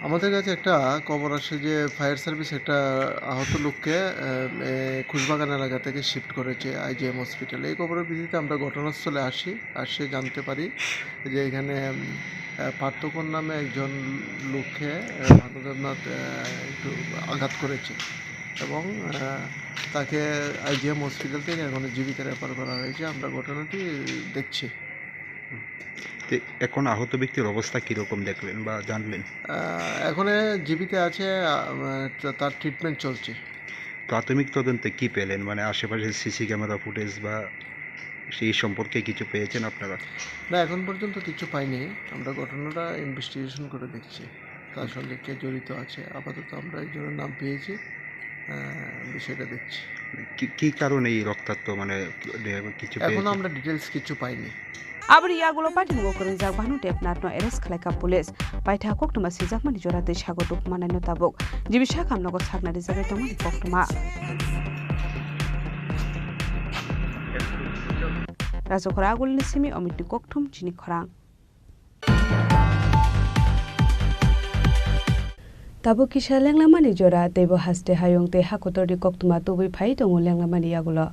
আমাদের কাছে একটা খবর আসে যে fire service একটা আহত লোককে, আহ, এ, খুশবাগান এলাকা থেকে শিফট করেছে আইজিএম হসপিটালে। এই খবরের ভিত্তিতে আমরা ঘটনাস্থলে আসি, আসে জানতে পারি যে এখানে, উম, আহ, পার্থকর নামে একজন লোককে, আহ, ভানুদেবনাথ, আহ, একটু আঘাত করেছে এবং, আহ, তাকে আইজিএম হসপিটাল থেকে এখন জিবিতে রেফার করা হয়েছে। আমরা ঘটনাটি দেখছি। তো এখন আহত ব্যক্তির অবস্থা কিরকম দেখলেন বা জানলেন? আহ, এখনে জিবিতে আছে, আহ, তা-, তার ট্রিটমেন্ট চলছে। প্রাথমিক তদন্তে কি পেলেন? মানে, আশেপাশে সিসি ক্যামেরা ফুটেজ বা সেই সম্পর্কে কিছু পেয়েছেন আপনারা? না, এখন পর্যন্ত কিছু পাইনি। আমরা ঘটনাটা ইনভেস্টিগেশন করে দেখছি, তার সঙ্গে কে জড়িত আছে। আপাতত আমরা একজনের নাম পেয়েছি, আহ, বিষয়টা দেখছি। কি, কি কারণে এই রক্তাক্ত, মানে, কি, কিছু এখনো পেয়েছেন? আমরা ডিটেলস কিছু পাইনি। Aboni yagulo patimung kwrwngjak Bhanu Debnath no arrest khlaikha police. Paitha koktwma swijakmani jora twi sago dukhu mannaino tabuk. G B sakhamnogo sakna rijagwi tongmani koktwma. Rajakhor Agulni simi Omitni kokthum chini khorang. Tabuk kisa lenglamani jora, teibo haste hayung tei hakotorni koktwma tubui phai tongo lenglamani yagulo.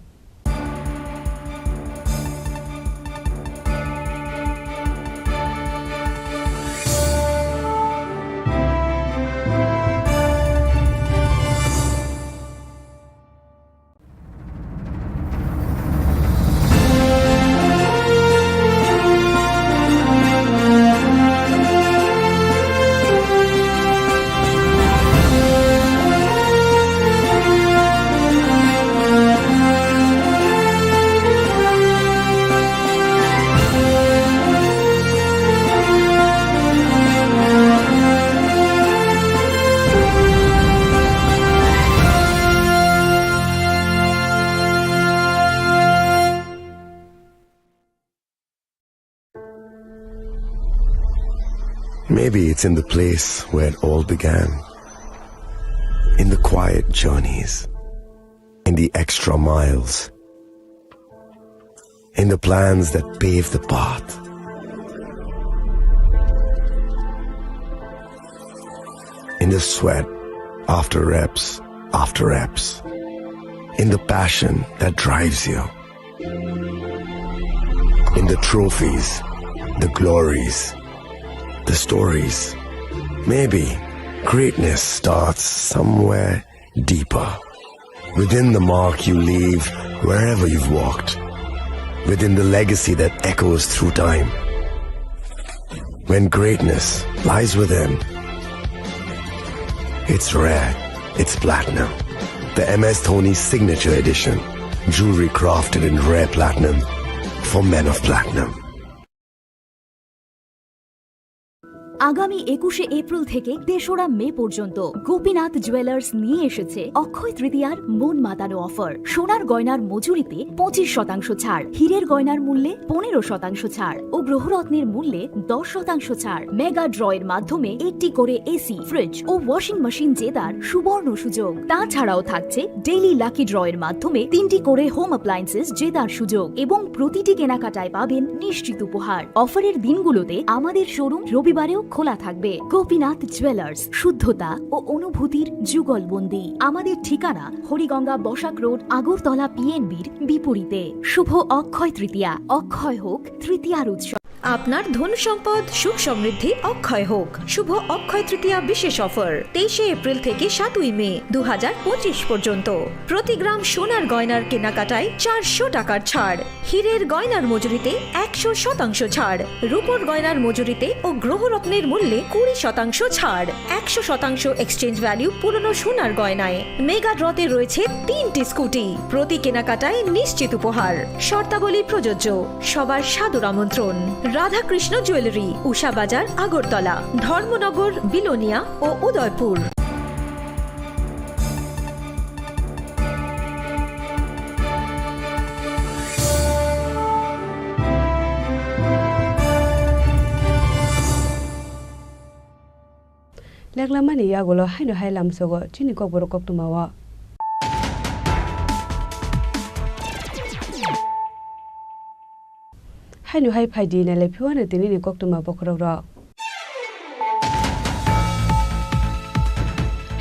Maybe it's in the place where it all began. In the quiet journeys, in the extra miles, in the plans that pave the path, in the sweat after reps after reps, in the passion that drives you. In the trophies, the glories, the stories. Maybe greatness starts somewhere deeper. Within the mark you leave wherever you've walked. Within the legacy that echoes through time. When greatness lies within, it's rare, it's platinum. The M S Dhoni Signature Edition. Jewelry crafted in rare platinum for men of platinum. আগামী একুশে এপ্রিল থেকে তেসরা মে পর্যন্ত গোপীনাথ জুয়েলার্স নিয়ে এসেছে অক্ষয় তৃতীয়ার মন মাতানো অফার। সোনার গয়নার মজুরিতে পঁচিশ শতাংশ ছাড়, হীরের গয়নার মূল্যে পনেরো শতাংশ ছাড় ও গ্রহরত্নের মূল্যে দশ শতাংশ ছাড়। মেগা ড্রয়ের মাধ্যমে একটি করে এসি, ফ্রিজ ও ওয়াশিং মেশিন জেতার সুবর্ণ সুযোগ। তাছাড়াও থাকছে ডেইলি লাকি ড্রয়ের মাধ্যমে তিনটি করে হোম অ্যাপ্লায়েন্সেস জেতার সুযোগ এবং প্রতিটি কেনাকাটায় পাবেন নিশ্চিত উপহার। অফারের দিনগুলোতে আমাদের শোরুম রবিবারেও খোলা থাকবে। গোপীনাথ জুয়েলার্স, শুদ্ধতা ও অনুভূতির যুগলবন্দি। আমাদের ঠিকানা হরিগঙ্গা বসাক রোড, আগরতলা পিএনবির বিপরীতে। শুভ অক্ষয় তৃতীয়া, অক্ষয় হোক তৃতীয়ার উৎসব। আপনার ধন সম্পদ সুখ সমৃদ্ধি অক্ষয় হোক। শুভ অক্ষয় তৃতীয়া বিশেষ অফার তেইশে এপ্রিল থেকে সাতই মে দু হাজার পঁচিশ পর্যন্ত। প্রতি গ্রাম সোনার গয়নার কেনাকাটায় চারশো টাকার ছাড়, হীরের গয়নার মজুরিতে একশো শতাংশ ছাড়, রূপোর গয়নার মজুরিতে ও গ্রহরত্নের মূল্যে কুড়ি শতাংশ ছাড়, একশো শতাংশ এক্সচেঞ্জ ভ্যালু পুরনো সোনার গয়নায়। মেগা ড্রতে রয়েছে তিনটি স্কুটি, প্রতি কেনাকাটায় নিশ্চিত উপহার। শর্তাবলী প্রযোজ্য। সবার সাদর আমন্ত্রণ। রাধাকৃষ্ণ জুয়েলারি, উষা বাজার, আগরতলা, ধর্মনগর, বিলোনিয়া ও Udaipur. Leklamani yagulo haino hai lamsogo chini kokborok koktwmao. Haino hai phaidi nailai phiwano tinini koktwma bokhorokrok.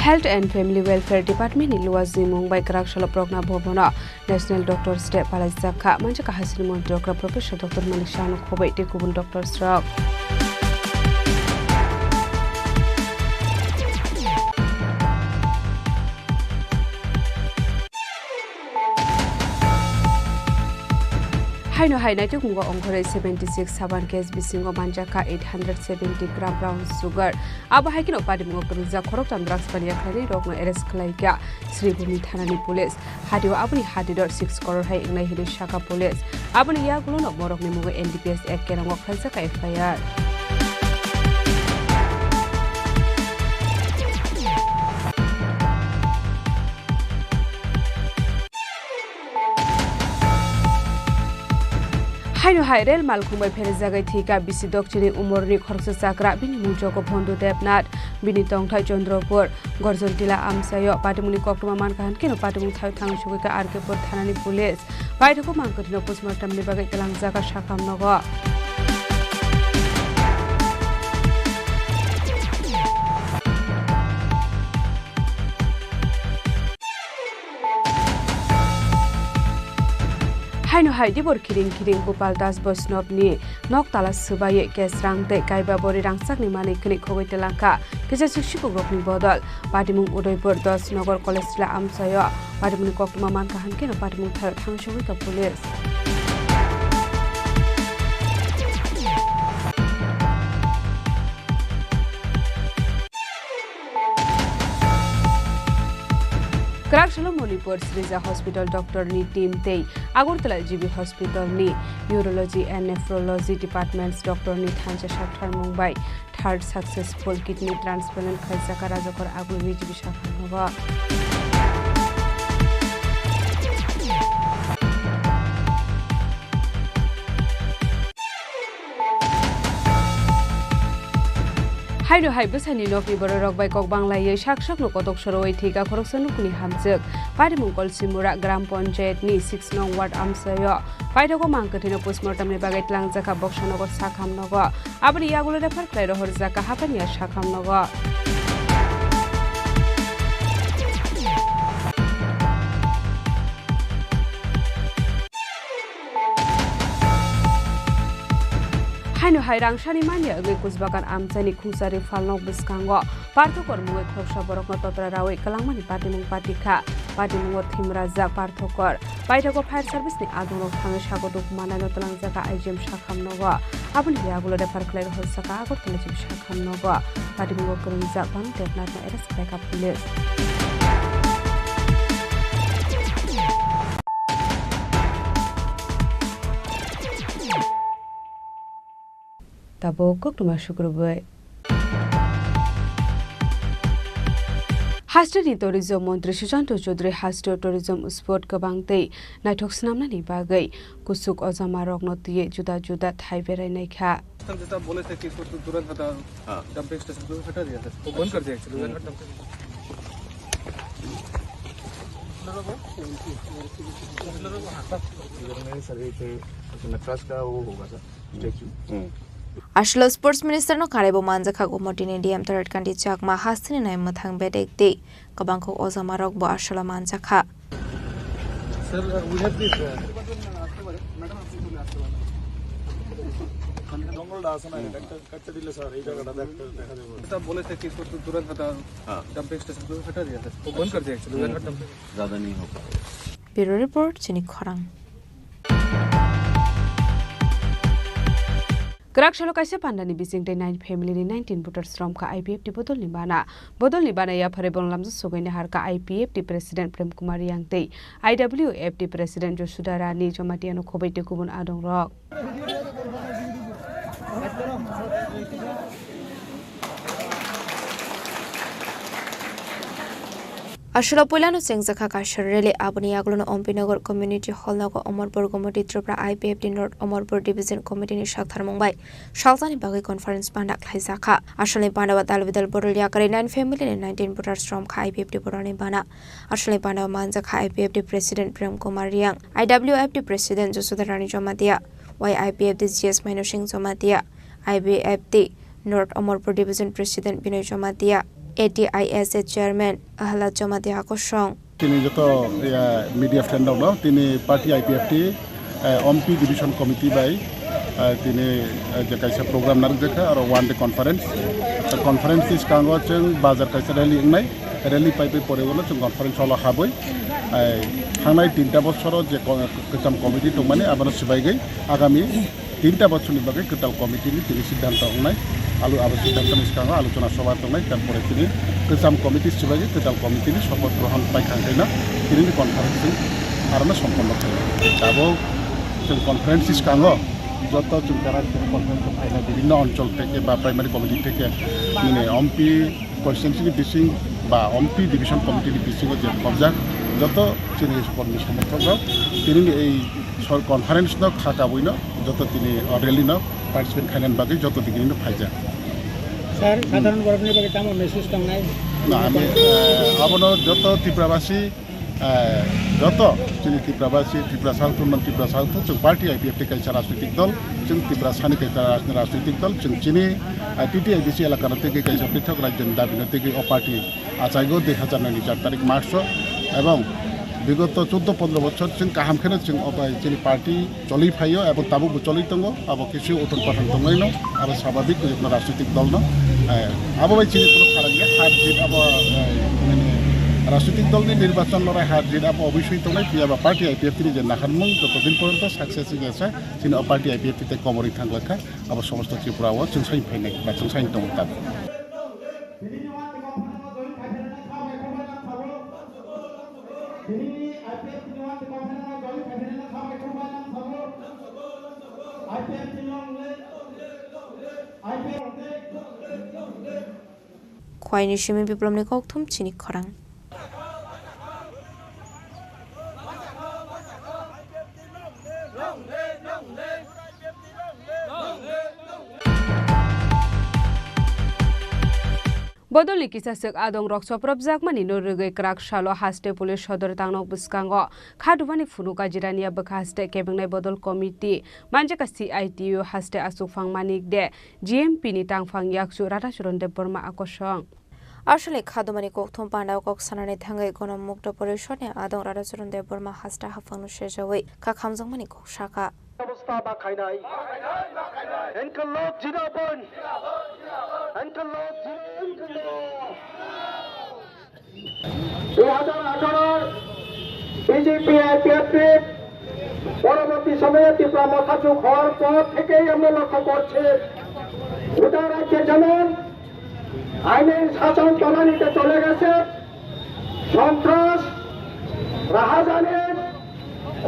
Health and Family Welfare Department ni luwa jimung bai kwrak salo Progna Bhavan o National Doctors Day palaijak kha, manjak kha hasini montri okra Professor Doctor Manik Saha no khoboi tei kubun doctors rok. Haino hai naitukmungo ongkhorwi seventy six saban case bisingo manjak kha eight hundred seventy gram brown sugar. Abo hai kheno patimungo kwrwngjak khoroktham drugs paniya khlainai rokno arrest khlai kha Sribhumi thanani police. Hatio aboni hatidor six crore hai wngnai hinwi sakha police. Aboni yagulono borokni mungo N D P S Act kerango khlaijak kha F I R. Haino hai rel malkhung bai pherjagwi thwi kha bisi dokchini umorni khoroksa chakra, bini mung jogo Bhondu Debnath, bini tongthai Chandrapur, Gorjontila amchaio. Patimungni koktwma mankha hinkhe no patimung thaio thangwi sogwi kha R K Pur thanani police. Paithakgo mankhe thwino postmortem ni bagwi twlangjak kha sakham nogo. Haino hai dibor khiring khiring Gopal Das Vaishnavni nok tala swbaiwi cash rang tei kaiba bori rangchakni manwi khwnwi khogwi twlang kha kisa suk sipukrokni bodol. Patimung Udaipur Das Nagar College Tila amchaio. Patimungni koktwma mankha hinkhe no patimung thaio thangwi sogwi kha police. Kwrak salo Manipur Srija Hospital doctor ni team tei Agartala G B Hospital ni Urology and Nephrology Departments doctor ni thansa sakthar mung bai third successful kidney transplant khlaijak kha Rajakor Agulni G B sakhang nogo. Haino hai bwsani nokni bororok bai kok banglaiwi sak sakno kotok sorowi thwi kha khoroksa nukuni hamjwk. Patimung Kolsimura Gram Panchayat ni six nong ward amchaio. Paithakgo mankhe thwino postmortem ni bagwi twlangjak kha Boksa Nagar sakham nogo. Aboni yagulo refer khlai rohorjak kha Hapania sakham nogo. Haino hai rangsani manya wngwi Kusbagan amchaini Khungsari Phalnok bwskango parthokor mungwi khoroksa borokno totra rawi kwlangmani patimung patikha. Patimungo thimrajak parthokor. Paithago fire service ni adongrok thangwi sago duk manaino twlangjak kha I G M sakham nogo. Aboni yagulo refer khlai rohorjak kha Agartala G B sakham nogo. Patimungo kwrwngjak Bhanu Debnathno arrest khlai kha police. Tabuk koktwma sukrubwi. Hasteni tourism montri Susanto Chaudhary hasteo tourism spot kwbang tei naithok swnamnani bagwi kuchuk ojamarokno twiwi juda juda thai berainai kha. System जैसा आप बोले थे कि इसको तु-, तुरंत हटा, हाँ। डंपिंग स्टेशन को हटा दिया था, वो बंद कर दिया एक्चुअली। हम्म। हटा डंपिंग स्टेशन। इधर नहीं सर, ये थे, अच्छा, नटराज का वो होगा sir, statue. Hmm. Aswk sports minister no kharaibo manjakha Gomotini D M Tharatkanti Chakma hasteni nai mwthang bedek tei kwbangkuk ojamarokbo aswk manjakha. Sir, we have this, अ, मैडम, आपको बोले, आपको बोले। ऐसा बोले थे कि इसको तु-, तुरंत हटा, हाँ। डंपिंग स्टेशन को हटा दिया था, वो बंद कर दिया एक्चुअली, हम्म। डंपिंग। ज़्यादा नहीं हो पाएगा। Bureau report, Chini Khorang. Kwrak salo kaisa pandani bising tei nine family ni nineteen voters romkha I P F T bodolni bana. Bodolni bana yaphare bono lamjak sogwi naharkha I P F T President Prem Kumar Riyang tei I W F T President Josuda Rani Jamatia no khoboi tei kubun adongrok. Aswkno puilano chengjakha kaisa rally, aboni yagulono Ompinagar Community Hall nogo Amarpur Gomoti Tripura I P F T North Amarpur Division Committee ni saktharmung bai salsani bagwi conference panda khlaijakha. Aswkni panda o dal bidal bodol yakarwi nine family ni nineteen voters romkha I P F T bodolni bana. Aswkni panda o manjakha I P F T President Prem Kumar Riyang, I W F T President Josuda Rani Jamatia, Y I P F T G S Maino Singh Jamatia, I B F T North Amarpur Division President Binoy Jamatia, A T I S A Chairman Ahlad Jamatia kosong. Tini joto, ya, media friend rok no, tini party I P F T, eh, Ompi Division Committee bai, eh, tini, eh, je kaisa program narwk jakha, aro one day conference. Conference ni swkango chwng bazar kaisa rally wngnai, rally pai pai pore ulo chwng conference hall o habwi, eh, thangnai tinta bosoro je ko-, kwcham committee tongmani abono swbaigwi agami tinta bochorni bagwi kwtal committee ni tini siddhanto wngnai. Alu abo siddhanto ni swkango alochona sobha tongnai, tarpore tini kwcham committee swbaigwi kwtal committee ni sopoth grohon paikha hwnkhe no tini ni conference chwng arono somponno khainai. Abo chwng conference swkango joto chwng tara tini conference phainai bibhinno onchol theke ba primary committee theke nini Ompi constituency ni bising ba Ompi division committee ni bisingo je khorjak joto chini kormi somorthok rok tini ni ei sor conference no kha kabui no joto tini o rally no participate khainani bagwi joto digini no phaijak. Sir, hmm, sadharon borokni bagwi tamo message tongnai? Na, ami, eh, abono joto Tiprabasi, eh, joto chini Tiprabasi, Tripura South, Urban Tripura South, chwng party I P F T kaisa rajnitik dol, chwng Tiprasani kaisa rajnitik dol, chwng chini, eh, T T I D C elakano tei kaisa pithok rajyoni dabino tei o party achaigo dui hazar nai ni char tarik March o, ebong bigoto chuddo pondro bochor chwng kaham kheno chwng o bai chini party choli phaio ebong tabukbo choli tongo, abo kisi uthon pathon tongnaino, abo sababik jekno rajnitik dolno, eh, abo bai chini kono pharang ya, har jit abo, eh, mane rajnitik dolni nirbachon lorai har jit abo obisoi tongnai, phiya ba party I P F T ni je naharmung joto din porjonto success wngya sa, chini o party I P F T tei komorwi thanglaikha, abo somosto Tripura o chwng sai phainai ba chwng sai tongo ta. Khwaini simi biplomni kokthum chini khorang. Bodolni kisa swk adongrok chopropjakmani no rwgwi kwrak salo haste police sodor tangnok bwskango khadumani phunuk kajirania bwkha haste kebengnai bodol committee manjaka C I T U haste achukphang Manik de G M P ni tangphang yakchu Radhacharan Debbarma akosong. Aswkni khadumani kokthum pandao kok sanani thangwi Gonomukto Porishod ni adong Radhacharan Debbarma haste haphangno sejawi kha khamjakmani kok sakha. অবস্থা বা খাই নাই। এনকার লোক জিন্দাবাদ। এনকার লোক জিন্দাবাদ। দুই হাজার আঠারো বিজেপি আইপিএফটি পরবর্তী সময়ে ত্রিপুরা মথা চুক হওয়ার পর থেকেই আমরা লক্ষ্য করছি, গোটা রাজ্যে যেমন আইনের শাসন তলানিতে চলে গেছে, সন্ত্রাস, রাহাজানি,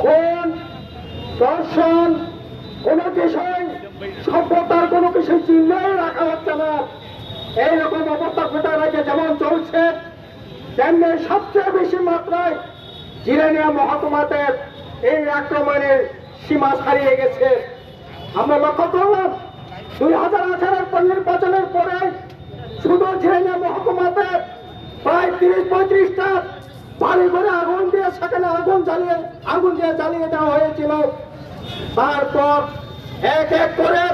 খুন, ধর্ষণ, কোনো কিছুই সভ্যতার কোনো কিছু চিহ্নই রাখা হচ্ছে না। এইরকম অবস্থা গোটা রাজ্যে যেমন চলছে, তেমনি সবচেয়ে বেশি মাত্রায় জিরানিয়া মহকুমাতে এই আক্রমণের সীমা ছাড়িয়ে গেছে। আমরা লক্ষ্য করলাম, দুই হাজার আঠারোর পর নির্বাচনের পরে শুধু জিরানিয়া মহকুমাতে প্রায় তিরিশ পঁয়ত্রিশটা বাড়ি ঘরে আগুন দিয়ে, সেখানে আগুন জ্বালিয়ে, আগুন দিয়ে জ্বালিয়ে দেওয়া হয়েছিল। তারপর এক এক করে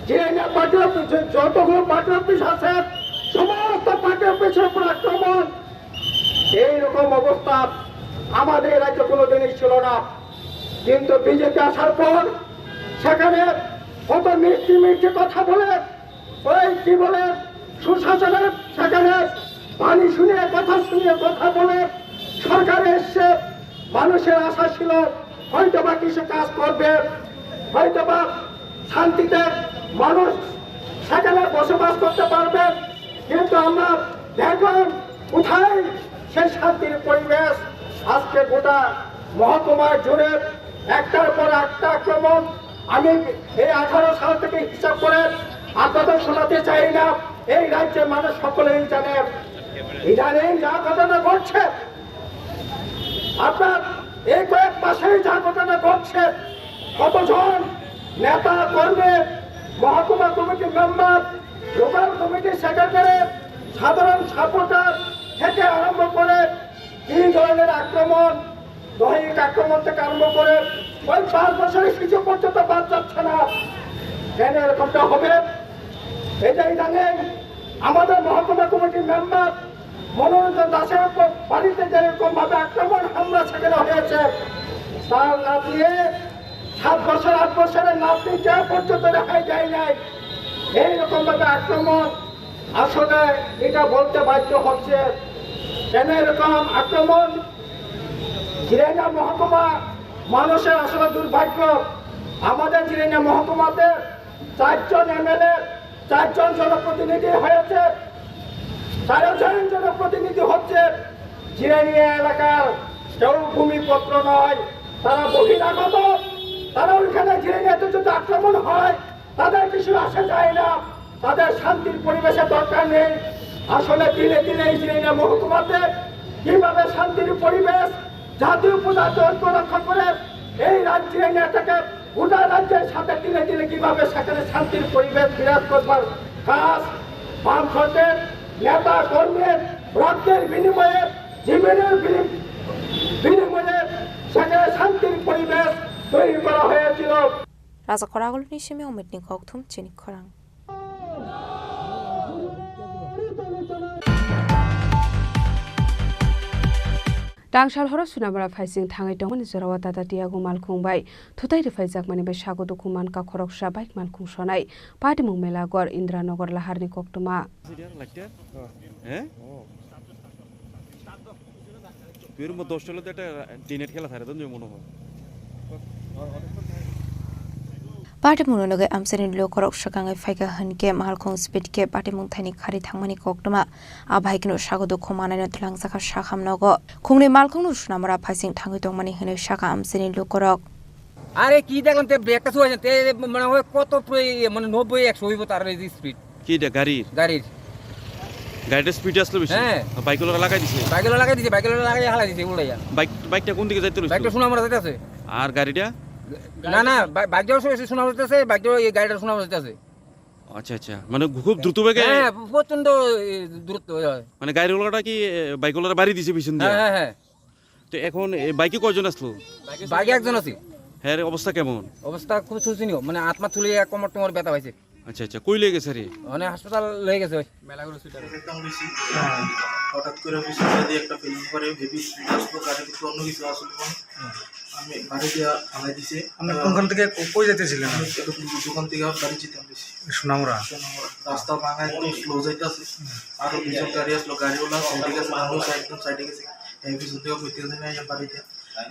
জিরানিয়া পার্টি অফিসে যতগুলো পার্টি অফিস আছে, সমস্ত পার্টি অফিসের উপর আক্রমণ। এইরকম অবস্থা আমাদের রাজ্যে কোনোদিনই ছিল না, কিন্তু বিজেপি আসার পর সেখানে কত মিষ্টি মিষ্টি কথা বলে, ওই কি বলে, সুশাসনের সেখানে বাণী শুনিয়ে, কথা শুনিয়ে কথা বলে সরকারে এসছে, মানুষের আশা ছিল হয়তো বা কিছু কাজ করবে, হয়তো বা শান্তিতে মানুষ সেখানে বসবাস করতে পারবে। কিন্তু আমরা দেখলাম কোথায় সেই শান্তির পরিবেশ। আজকে গোটা মহকুমার জুড়ে একটার পর একটা আক্রমণ। আমি এই আঠারো সাল থেকে হিসাব করে আপনাদের শোনাতে চাই না, এই রাজ্যের মানুষ সকলেই জানে। ইদানিং যা ঘটনা ঘটছে, আপনার এই কয়েক মাসেই যা ঘটনা ঘটছে, কতজন নেতা কর্মী, মহকুমা কমিটির মেম্বার, লোকাল কমিটির সেক্রেটারি, সাধারণ সাপোর্টার থেকে আরম্ভ করে কি ধরনের আক্রমণ, দৈহিক আক্রমণ থেকে আরম্ভ করে ওই পাঁচ বছরের শিশু পর্যন্ত বাদ যাচ্ছে না। কেন এরকমটা হবে? এটা ইদানিং আমাদের মহকুমা কমিটির মেম্বার মনোরঞ্জন দাসের উপর বাড়িতে যেরকম ভাবে আক্রমণ হামলা সেখানে হয়েছে, তার নাতনি সাত বছর আট বছরের নাতনি যা পর্যন্ত রেহাই দেয় নাই। এইরকম ভাবে আক্রমণ আসলে এটা বলতে বাধ্য হচ্ছে। কেন এরকম আক্রমণ? জিরাইনা মহকুমা মানুষের আসলে দুর্ভাগ্য। আমাদের জিরাইনা মহকুমাতে চারজন এমএলএ, চারজন জনপ্রতিনিধি হয়েছে, চারজন জনপ্রতিনিধি হচ্ছে জিরানিয়া এলাকার, কেউ ভূমিপুত্র নয়, তারা বহিরাগত। তারা ওইখানে জিরানিয়াতে যদি আক্রমণ হয়, তাদের কিছু আসে যায় না, তাদের শান্তির পরিবেশের দরকার নেই। আসলে দিনে দিনে এই জিরানিয়া মহকুমাতে কিভাবে শান্তির পরিবেশ, জাতীয় পূজা ঐক্য রক্ষা করে এই রাজ্যে এটাকে গোটা রাজ্যের সাথে তিলে তিলে কিভাবে সেখানে শান্তির পরিবেশ বিরাজ করবার কাজ বামফ্রন্টের নেতা কর্মীর রক্তের বিনিময়ে, জীবনের বিনি-, বিনিময়ে সেখানে শান্তির পরিবেশ তৈরি করা হয়েছিল। Raja Khoragulni simi Omitni kokthum chini khorang. Tangsal horo Sunamura phaising thangwi tongmani jorao Tata Tiago malkhung bai thutai rwphaijakmani bai sago dukhu mankha khoroksa bike malkhung sonai. Patimung Melagor, Indranagar laharni koktwma. হ্যাঁ? তুই এর মধ্যে দশটা হলে তো একটা টিনেট খেলা থাকে, তো মনে হয়। Patimung no nugwi amchaini lukorok swkangwi phaikha hwnkhe malkhung speed khe patimung thaini khari thangmani koktwma. A bahai kheno sago dukhu manaino twlangjakha sakham nogo. Khungni malkhungno Sunamura phaising thangwi tongmani hwnwi sakha amchaini lukorok. আরে কি দেখলাম, তে ব্রেকটা ছুঁয়েছে, তে মনে হয় কত প্রায়, মানে নব্বই একশো হইব তার এই স্পিড। কি এটা গাড়ির? গাড়ির। গাড়িটা স্পিডে আসলো বেশি? হ্যাঁ। আর বাইকগুলো লাগাই দিছে? বাইকগুলো লাগাই দিছে, বাইকগুলো লাগাই হালাই দিছে উল্টাইয়া। বাইক, বাইকটা কোন দিকে যাইতে লইছিল? বাইকটা সোনামুড়া যাইতেছে। আর গাড়িটা? না, না, বাই-, বাইকটাও সে-, সে সোনামুড়া যাইতেছে, বাইকটাও এই গাড়িটা সোনামুড়া যাইতেছে। আচ্ছা, আচ্ছা। মানে খুব দ্রুত বেগে? হ্যাঁ, প্রচণ্ড, এ, দ্রুত, হয়। মানে গাড়িওয়ালাটা কি, এ, বাইকওয়ালার বাড়ি দিছে পিছন দিয়ে? হ্যাঁ, হ্যাঁ, হ্যাঁ। তো এখন এই বাইকে কয়জন আসলো? বাইকে একজন আছে। হ্যাঁ, এর অবস্থা কেমন? অবস্থা খুব শোচনীয়, মানে আত্মা তুলে এক কোমর টোমর ব্যথা পাইছে। আচ্ছা, আচ্ছা, কই লয়ে গেছে রে? মানে হাসপাতাল লয়ে গেছে ওই। মেলাগড় হসপিটালে। একদম বেশি। হঠাৎ করে পিছন দিয়ে একটা ফিল্ম করে হেভি স্পিড আসলো, গাড়ি কিন্তু অন্য কিছু আসলো মানে। আমি বাড়ি দিয়া ফালাই দিছে। আপনি কোনখান থেকে কো-, কই যাইতেছিলেন? আমি এরকম দোকান থেকে বাড়ি যেতাম বেশি। সোনামুড়া। সোনামুড়া। রাস্তা ভাঙা, একদম স্লো যাইতেছে। আরো দুজন গাড়ি আসলো, গাড়িওয়ালা সাইডে গেছে, আমিও একদম সাইডে গেছি। এই পিছন থেকে কইতে গেছে না, এই বাড়িতে।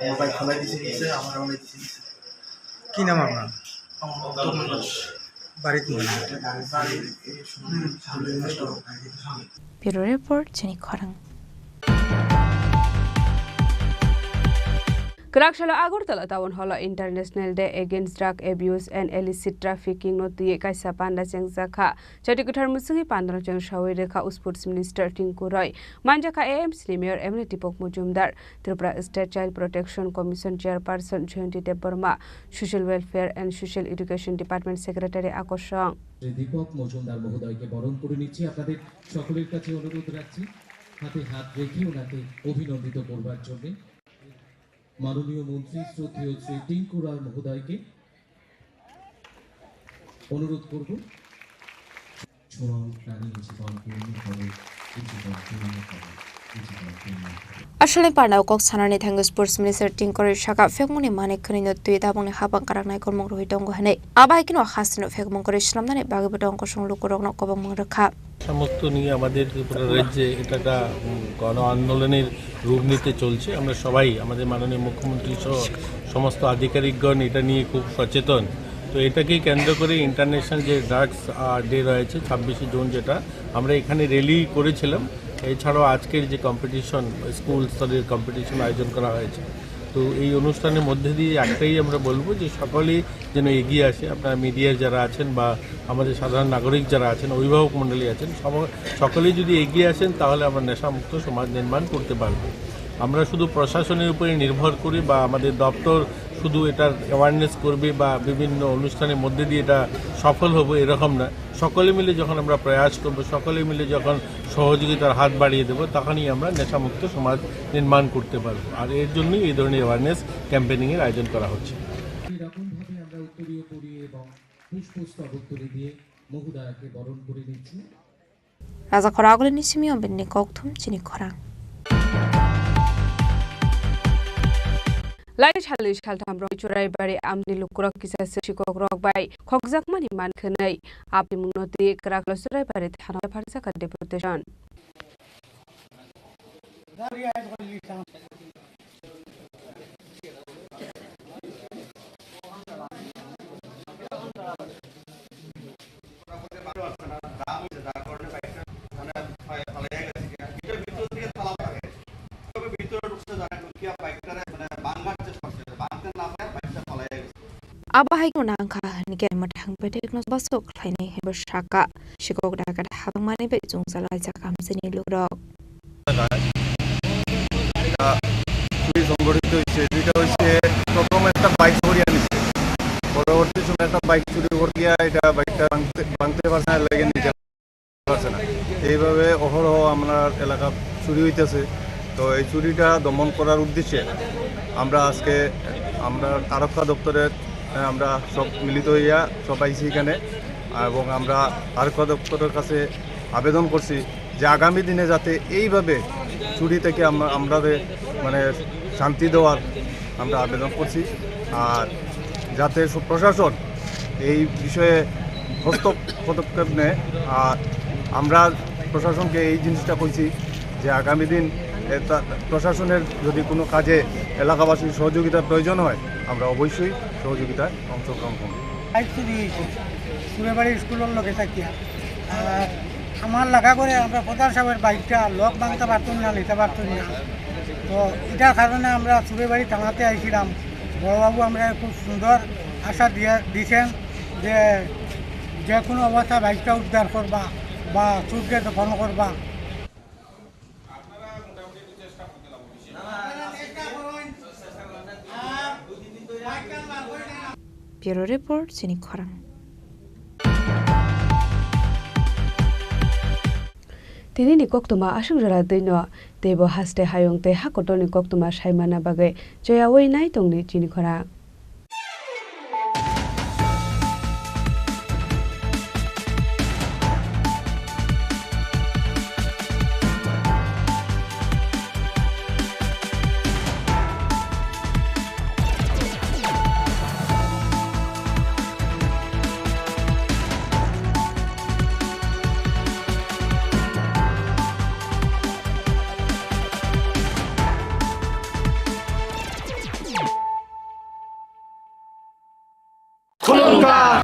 আমার বাইক ফালাই দিছে নিচে, আমার ফালাই দিছে নিচে। কি নাম আপনার? আমার নাম তরুণ দাস। বাড়ি কোন? বাড়ি এই Sonamura. Bureau report, Chini Khorang. Kwrak salo Agartala Town Hall o International Day Against Drug Abuse and Illicit Trafficking no twiwi kaisa panda chengjakha. Chati kwthar mwswngwi pandano chwngsawi rwkha Sports Minister Tinku Roy. Manjakha A M C ni Mayor M L A Deepak Majumdar, Tripura State Child Protection Commission Chairperson Jayanti Debbarma, Social Welfare and Social Education Department Secretary Akosong. Shri দীপক মজুমদার মহোদয়কে বরণ করে নিচ্ছি। আপনাদের সকলের কাছে অনুরোধ রাখছি, হাতে হাত রেখে ওনাকে অভিনন্দিত করবার জন্য। মাননীয় মন্ত্রী শ্রদ্ধেয় শ্রী টিঙ্কু রায় মহোদয়কে অনুরোধ করব। সুরং প্রাণী জীবন পূর্ণ করে, জীবন পূর্ণ করে। Asalni parnao kok sanani thangwi Sports Minister Tinkorai saka phekmungni manwi khwnwino twi tabukni hapang karaknai kormok rwui tongo hwnwi. Abo hai kheno hasteno phekmung kwrwi swnamnani bagwibo tong kosong lukurokno kobongmung rwkha. সমস্ত নিয়ে আমাদের ত্রিপুরা রাজ্যে এটা একটা, উম, গণ আন্দোলনের রূপ নিতে চলছে। আমরা সবাই, আমাদের মাননীয় মুখ্যমন্ত্রী সহ সমস্ত আধিকারিকগণ এটা নিয়ে খুব সচেতন। তো এটাকে কেন্দ্র করে ইন্টারন্যাশনাল যে ড্রাগস, আহ, ডে রয়েছে ছাব্বিশে জুন, যেটা আমরা এখানে র্যালি করেছিলাম, এছাড়াও আজকের যে কম্পিটিশন, স্কুল স্তরের কম্পিটিশন আয়োজন করা হয়েছে। তো এই অনুষ্ঠানের মধ্যে দিয়ে একটাই আমরা বলবো যে সকলেই যেন এগিয়ে আসে। আপনারা মিডিয়ার যারা আছেন বা আমাদের সাধারণ নাগরিক যারা আছেন, অভিভাবক মণ্ডলী আছেন, সব-, সকলেই যদি এগিয়ে আসেন, তাহলে আমরা নেশামুক্ত সমাজ নির্মাণ করতে পারবো। আমরা শুধু প্রশাসনের উপরে নির্ভর করি বা আমাদের দপ্তর শুধু এটার অ্যাওয়ারনেস করবে বা বিভিন্ন অনুষ্ঠানের মধ্যে দিয়ে এটা সফল হবে, এরকম না। সকলে মিলে যখন আমরা প্রয়াস করব, সকলে মিলে যখন সহযোগিতার হাত বাড়িয়ে দেব, তখনই আমরা নেশামুক্ত সমাজ নির্মাণ করতে পারব। আর এর জন্যই এই ধরনের অ্যাওয়ারনেস ক্যাম্পেইনিংয়ের আয়োজন করা হচ্ছে। এরকমভাবে আমরা উত্তরীয় পড়ি এবং পুষ্পস্তবক তুলে দিয়ে মহুদারাকে বরণ করে নিচ্ছি। Raja khorang agulini simi o bini kokthum chini khorang. Lai salni saltham rok Churaibari amni lukurok kisa swk sikokrok bai khokjakmani man khwnwi aboni mungno twi kwrak Churaibari thana pharjak kha deputation. Abo hai kheno nang kha hwnwi khe mwthang bedekno bwswk khlainai hwnwi bo sakha. Sikok dagar habangmani bai chwngsa laijak amchaini lukurok. এটা চুরি সংগঠিত হয়েছে। দুইটা হয়েছে, প্রথম একটা বাইক চুরি আনিছে, পরবর্তী সময় একটা বাইক চুরি করে গিয়া এটা বাইকটা ভাঙতে, ভাঙতে পারছে না, লেগে নিতে পারছে না। এইভাবে অহরহ আমরা এলাকা চুরি হইতেছে। তো এই চুরিটা দমন করার উদ্দেশ্যে আমরা আজকে আমরা আরক্ষা দপ্তরের, আহ, আমরা সব মিলিত হইয়া সব আইছি এখানে এবং আমরা আরক্ষা দপ্তরের কাছে আবেদন করছি যে আগামী দিনে যাতে এইভাবে চুরি থেকে আমরা, আমরা যে মানে শান্তি দেওয়ার আমরা আবেদন করছি। আর যাতে সব প্রশাসন এই বিষয়ে হস্ত পদক্ষেপ নেয়। আর আমরা প্রশাসনকে এই জিনিসটা কইছি যে আগামী দিন এটা প্রশাসনের যদি কোনো কাজে এলাকাবাসীর সহযোগিতার প্রয়োজন হয়, আমরা অবশ্যই সহযোগিতায় অংশগ্রহণ করব। বাইক চুরি হয়েছে, সুরেবাড়ি স্কুলের লগে থাকিয়া। আর আমার লাগা করে আমরা প্রধান সাহেবের বাইকটা লক ভাঙতে পারতাম না, নিতে পারতাম না। তো এটার কারণে আমরা সুরেবাড়ি থানাতে আইছিলাম। বড়বাবু আমরা খুব সুন্দর আশা দিয়ে দিছেন যে যে কোনো অবস্থায় বাইকটা উদ্ধার করবা বা চুরকে দমন করবা। Bureau Report, chini khorang. Tini ni koktwma aswk jora twi no, teibo haste hayung tei ha kotor ni koktwma sai manna bagwi choyaui nai tongdi chini khorang.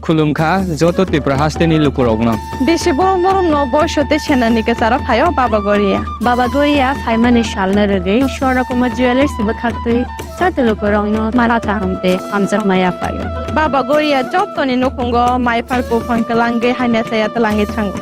Khulumkha joto Tripura hasteni lukurokno. Bisi borom borom no boiso tei senani kwcharo phaio Baba Goria. Baba Goria phaimani salno rwgwi Swarna Kumar Jewellers bwkhaktwi joto lukurokno mala kaham tei hamjakma yaphaio. Baba Goria jotoni nukhungo mai phal buphang twlangwi hamya chaya twlangwi thango.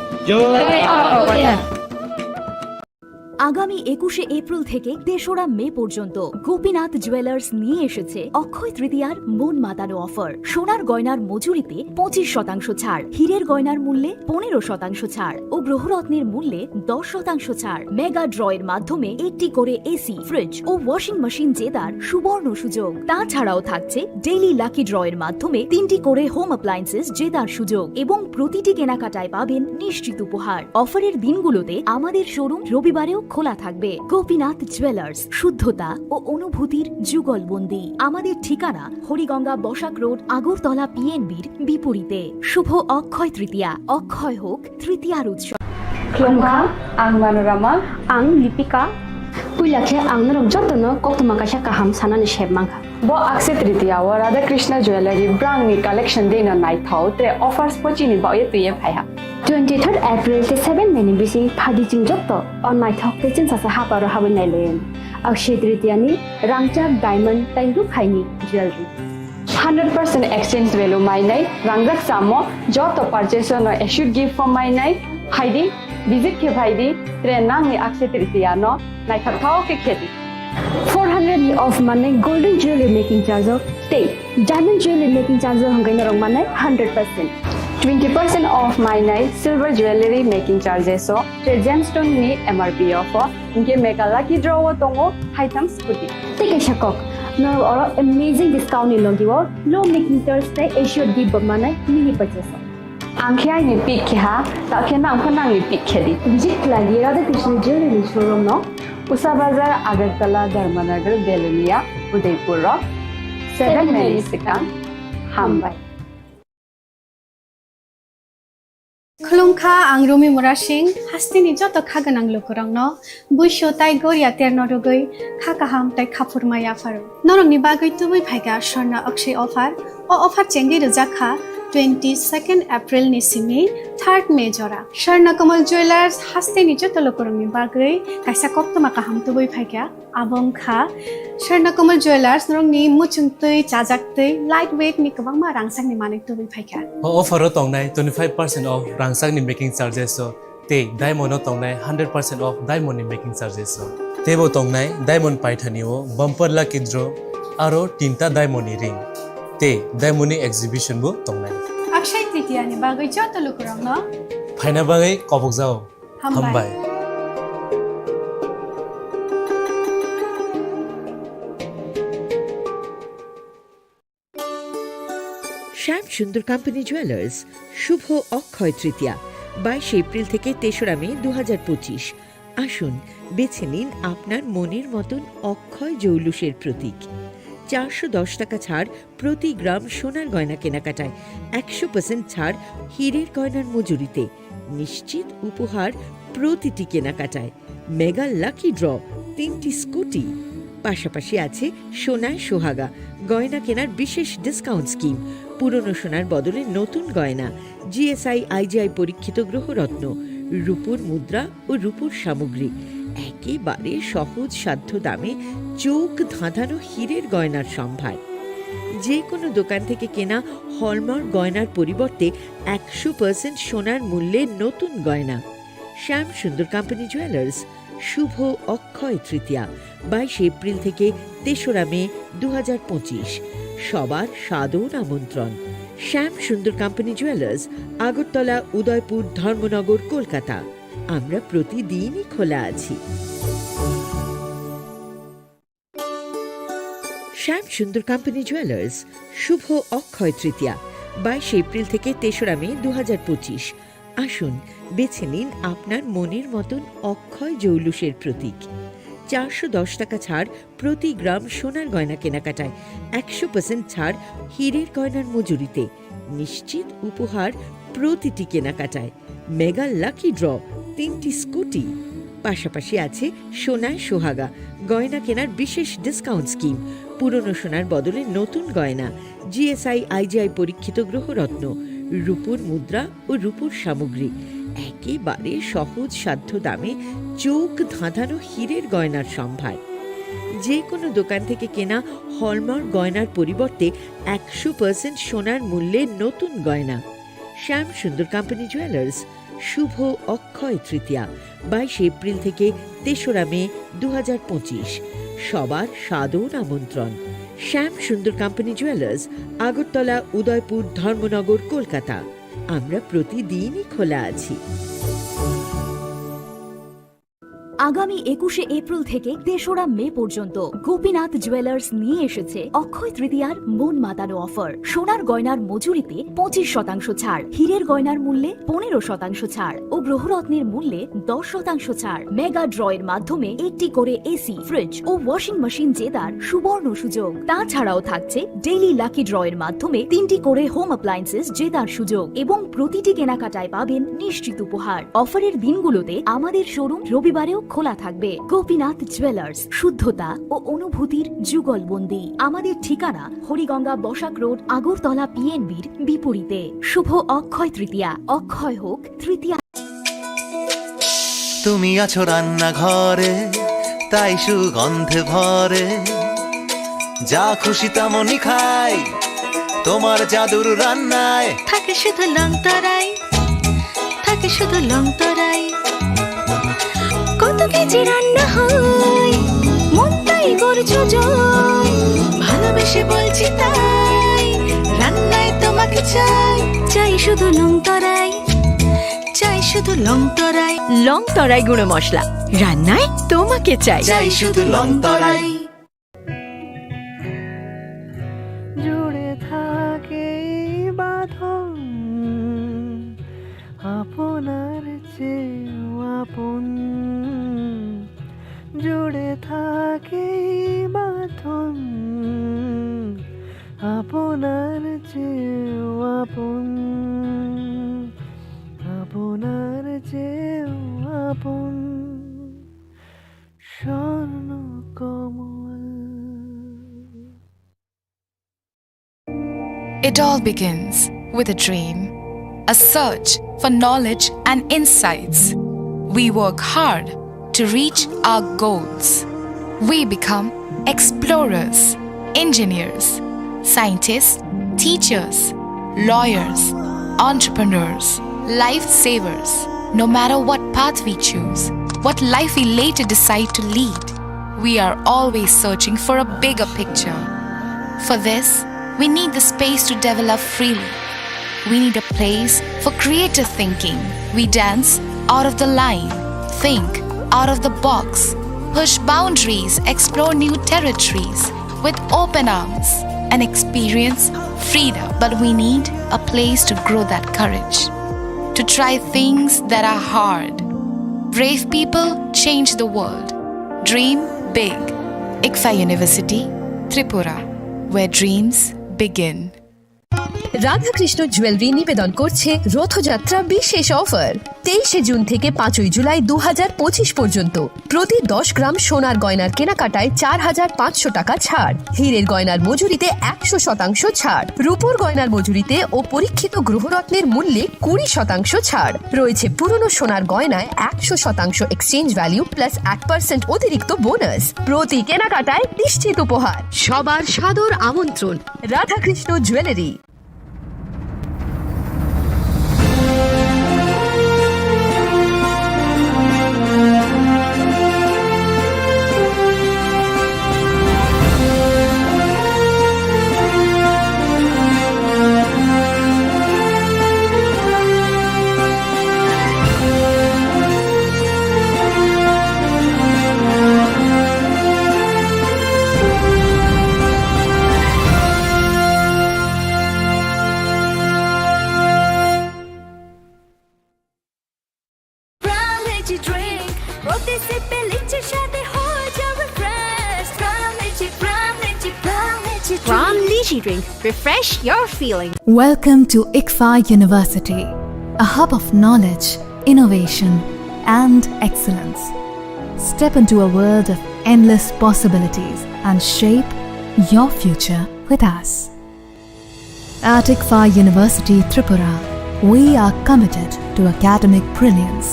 আগামী একুশে এপ্রিল থেকে তেসরা মে পর্যন্ত গোপীনাথ জুয়েলার্স নিয়ে এসেছে অক্ষয় তৃতীয়ার মন মাতানো অফার। সোনার গয়নার মজুরিতে পঁচিশ শতাংশ ছাড়, হীরের গয়নার মূল্যে পনেরো শতাংশ ছাড় ও গ্রহরত্নের মূল্যে দশ শতাংশ ছাড়। মেগা ড্রয়ের মাধ্যমে একটি করে এসি, ফ্রিজ ও ওয়াশিং মেশিন জেতার সুবর্ণ সুযোগ। তাছাড়াও থাকছে ডেইলি লাকি ড্রয়ের মাধ্যমে তিনটি করে হোম অ্যাপ্লায়েন্সেস জেতার সুযোগ এবং প্রতিটি কেনাকাটায় পাবেন নিশ্চিত উপহার। অফারের দিনগুলোতে আমাদের শোরুম রবিবারেও খোলা থাকবে। গোপীনাথ জুয়েলার্স, শুদ্ধতা ও অনুভূতির যুগলবন্দি। আমাদের ঠিকানা হরিগঙ্গা বসাক রোড, আগরতলা পিএনবির বিপরীতে। শুভ অক্ষয় তৃতীয়া, অক্ষয় হোক তৃতীয়ার উৎসব। Khulumkha, ang Manorama. Ang Lipika. Puila khe ang norok jotono koktwma kaisa kaham sanani sep mankha. Bo Akshaya Tritiya o Radha Krishna Jewellery brangni collection dino naithok tre offers pochini baoye twiye phaiha. Twenty third April tei seven May ni bising phadi chwng joto o naithok tei chwngsacha haparo habwi nailaio. Akshaya Tritiya ni rangchak diamond tei rukhaini jewellery. Hundred percent exchange value mainai rangjak chamo joto purchase no assured gift form mainai phaidi, visit khe phaidi, tre nangni Akshaya Tritiya no naithok thok khe khedi. Four hundred ni off mannai golden jewelry making charge o tei diamond jewelry making charge o hwnkhai norok mannai hundred percent. Twenty percent off mainai silver jewelry making charges o tre gemstone ni M R P off o hinkhe mega lucky draw o tongo haitham scooty. Tei kaisa kok, norok oro amazing discount ni logi o low making charge tei assured gift bo mannai mini purchase o. Ang khe aini pick khe ha, ta khe nang pho nangni pick khe di. Visit khlai di Radha Krishna Jewelry showroom no. Usa Bazar, Agartala, Dharmanagar, Belonia, Udaipur rok. Seven May ni swkang. Hambai. Khulumkha, ang Rumi Murasing, hasteni joto kha gwnang lukurokno buisu tai goria terno rwgwi kha kaham tai khaphurma yapharo. Norokni bagwi tubui phaikha Swarna Akshay offer. O offer chengwi rwjak kha twenty second April ni simi third May jora. Swarna Kamal Jewellers hasteni joto lukurokni bagwi kaisa koktwma kaham tubui phaikha. Abo wngkha Swarna Kamal Jewellers, norokni muchung twi, chajak twi, light weight ni kwbangma rangchakni manwi tubui phaikha. O offer o tongnai twenty five percent off rangchakni making charges o tei diamond o tongnai hundred percent off diamond ni making charges o. Teibo tongnai diamond paithani o bumper lucky draw aro tinta diamond ni ring tei diamond ni exhibition bo tongnai. Akshay Tritiya ni bagwi joto lukurokno phaina bagwi kobokjao. Hambai. Hambai. শ্যাম Sundar company jewellers, শুভ অক্ষয় তৃতীয়া, বাইশে এপ্রিল থেকে তেসরা মে দু হাজার পঁচিশ। আসুন, বেছে নিন আপনার মনের মতন অক্ষয় জৌলুসের প্রতীক। চারশো দশ টাকা ছাড় প্রতি গ্রাম সোনার গয়না কেনাকাটায়, একশো পার্সেন্ট ছাড় হীরের গয়নার মজুরিতে, নিশ্চিত উপহার প্রতিটি কেনাকাটায়, মেগা লাকি ড্র, তিনটি স্কুটি, পাশাপাশি আছে সোনায় সোহাগা, গয়না কেনার বিশেষ ডিসকাউন্ট স্কিম, পুরনো সোনার বদলে নতুন গয়না, জিএসআই আইজিআই পরীক্ষিত গ্রহরত্ন, রূপোর মুদ্রা ও রূপোর সামগ্রী। একেবারে সহজ সাধ্য দামে চোখ ধাঁধানো হীরের গয়নার সম্ভার। যে কোনো দোকান থেকে কেনা হলমার্ক গয়নার পরিবর্তে একশো পার্সেন্ট সোনার মূল্যে নতুন গয়না। শ্যাম সুন্দর কোম্পানি জুয়েলার্স, শুভ অক্ষয় তৃতীয়া, বাইশে এপ্রিল থেকে তেসরা মে দু হাজার পঁচিশ। সবার সাদর আমন্ত্রণ। শ্যাম সুন্দর কোম্পানি জুয়েলার্স, আগরতলা, উদয়পুর, ধর্মনগর, কলকাতা। আমরা প্রতিদিনই খোলা আছি। শ্যাম সুন্দর কোম্পানি জুয়েলার্স, শুভ অক্ষয় তৃতীয়া, বাইশে এপ্রিল থেকে তেসরা মে দু হাজার পঁচিশ। আসুন, বেছে নিন আপনার মনের মতন অক্ষয় জৌলুসের প্রতীক। চারশো দশ টাকা ছাড় প্রতি গ্রাম সোনার গয়না কেনাকাটায়, একশো পার্সেন্ট ছাড় হীরের গয়নার মজুরিতে, নিশ্চিত উপহার প্রতিটি কেনাকাটায়, মেগা লাকি ড্র, তিনটি স্কুটি, পাশাপাশি আছে সোনায় সোহাগা, গয়না কেনার বিশেষ ডিসকাউন্ট স্কিম, পুরনো সোনার বদলে নতুন গয়না, জিএসআই আইজিআই পরীক্ষিত গ্রহরত্ন, রূপোর মুদ্রা ও রূপোর সামগ্রী। একেবারে সহজ সাধ্য দামে চোখ ধাঁধানো হীরের গয়নার সম্ভার। যে কোনো দোকান থেকে কেনা হলমার্ক গয়নার পরিবর্তে একশো পার্সেন্ট সোনার মূল্যে নতুন গয়না। শ্যাম সুন্দর কোম্পানি জুয়েলার্স, শুভ অক্ষয় তৃতীয়া, বাইশে এপ্রিল থেকে তেসরা মে দু হাজার পঁচিশ। সবার সাদর আমন্ত্রণ। শ্যাম সুন্দর কোম্পানি জুয়েলার্স, আগরতলা, উদয়পুর, ধর্মনগর, কলকাতা। আমরা প্রতিদিনই খোলা আছি। আগামী একুশে এপ্রিল থেকে তেসরা মে পর্যন্ত গোপীনাথ জুয়েলার্স নিয়ে এসেছে অক্ষয় তৃতীয়ার মন মাতানো অফার। সোনার গয়নার মজুরিতে পঁচিশ শতাংশ ছাড়, হীরের গয়নার মূল্যে পনেরো শতাংশ ছাড় ও গ্রহরত্নের মূল্যে দশ শতাংশ ছাড়। মেগা ড্রয়ের মাধ্যমে একটি করে এসি, ফ্রিজ ও ওয়াশিং মেশিন জেতার সুবর্ণ সুযোগ। তাছাড়াও থাকছে ডেইলি লাকি ড্রয়ের মাধ্যমে তিনটি করে হোম অ্যাপ্লায়েন্সেস জেতার সুযোগ এবং প্রতিটি কেনাকাটায় পাবেন নিশ্চিত উপহার। অফারের দিনগুলোতে আমাদের শোরুম রবিবারেও খোলা থাকবে। গোপীনাথ জুয়েলার্স, শুদ্ধতা ও অনুভূতির যুগলবন্দি। আমাদের ঠিকানা হরিগঙ্গা বসাক রোড, আগরতলা পিএনবির বিপরীতে। শুভ অক্ষয় তৃতীয়া। অক্ষয় হোক তৃতীয়া। তুমি আছো রান্নাঘরে, তাই সুগন্ধে ভরে। যা খুশি তেমনই খাই, তোমার জাদুর রান্নায়। থাকে শুধু লং তরাই, থাকে শুধু লং তরাই। কত কেজি রান্না হয়, মনটাই করছো জয়। ভালোবেসে বলছি তাই, রান্নায় তোমাকে চাই। চাই শুধু লং তরাই, চাই শুধু লং তরাই। লং তরাই গুঁড়ো মশলা, রান্নায় তোমাকে চাই। চাই শুধু লং তরাই। জুড়ে থাকে এই বাঁধন, আপনার চেয়েও আপন। জুড়ে থাকে এই বাঁধন, আপনার চেয়েও আপন, আপনার চেয়েও আপন। স্বর্ণ কমল। It all begins with a dream, a search for knowledge and insights. We work hard to reach our goals. We become explorers, engineers, scientists, teachers, lawyers, entrepreneurs, lifesavers. No matter what path we choose, what life we later decide to lead, we are always searching for a bigger picture. For this, we need the space to develop freely. We need a place for creative thinking. We dance out of the line, think out of the box, push boundaries, explore new territories with open arms, and experience freedom. But we need a place to grow that courage, to try things that are hard. Brave people change the world. Dream big. ICFAI University, Tripura, where dreams begin. Radhakrishna jewellery নিবেদন করছে রথযাত্রা বিশেষ অফার। তেইশে জুন থেকে পাঁচই জুলাই দু হাজার পঁচিশ পর্যন্ত প্রতি দশ গ্রাম সোনার গয়নার কেনাকাটায় চার হাজার পাঁচশো টাকা ছাড়, হীরের গয়নার মজুরিতে একশো শতাংশ ছাড়, রূপোর গয়নার মজুরিতে ও পরীক্ষিত গ্রহরত্নের মূল্যে কুড়ি শতাংশ ছাড়। রয়েছে পুরনো সোনার গয়নায় একশো শতাংশ এক্সচেঞ্জ ভ্যালু প্লাস এক পার্সেন্ট অতিরিক্ত বোনাস। প্রতি কেনাকাটায় নিশ্চিত উপহার। সবার সাদর আমন্ত্রণ। Radhakrishna jewellery. Prime Lychee Drink, প্রতি সিপে লিচির স্বাদে হয়ে যাবে fresh. Prime Lychee, Prime Lychee, Prime Lychee Drink। Prime Lychee Drink, refresh your feeling। Welcome to ICFAI University, a hub of knowledge, innovation, and excellence. Step into a world of endless possibilities and shape your future with us. At ICFAI University Tripura, we are committed to academic brilliance.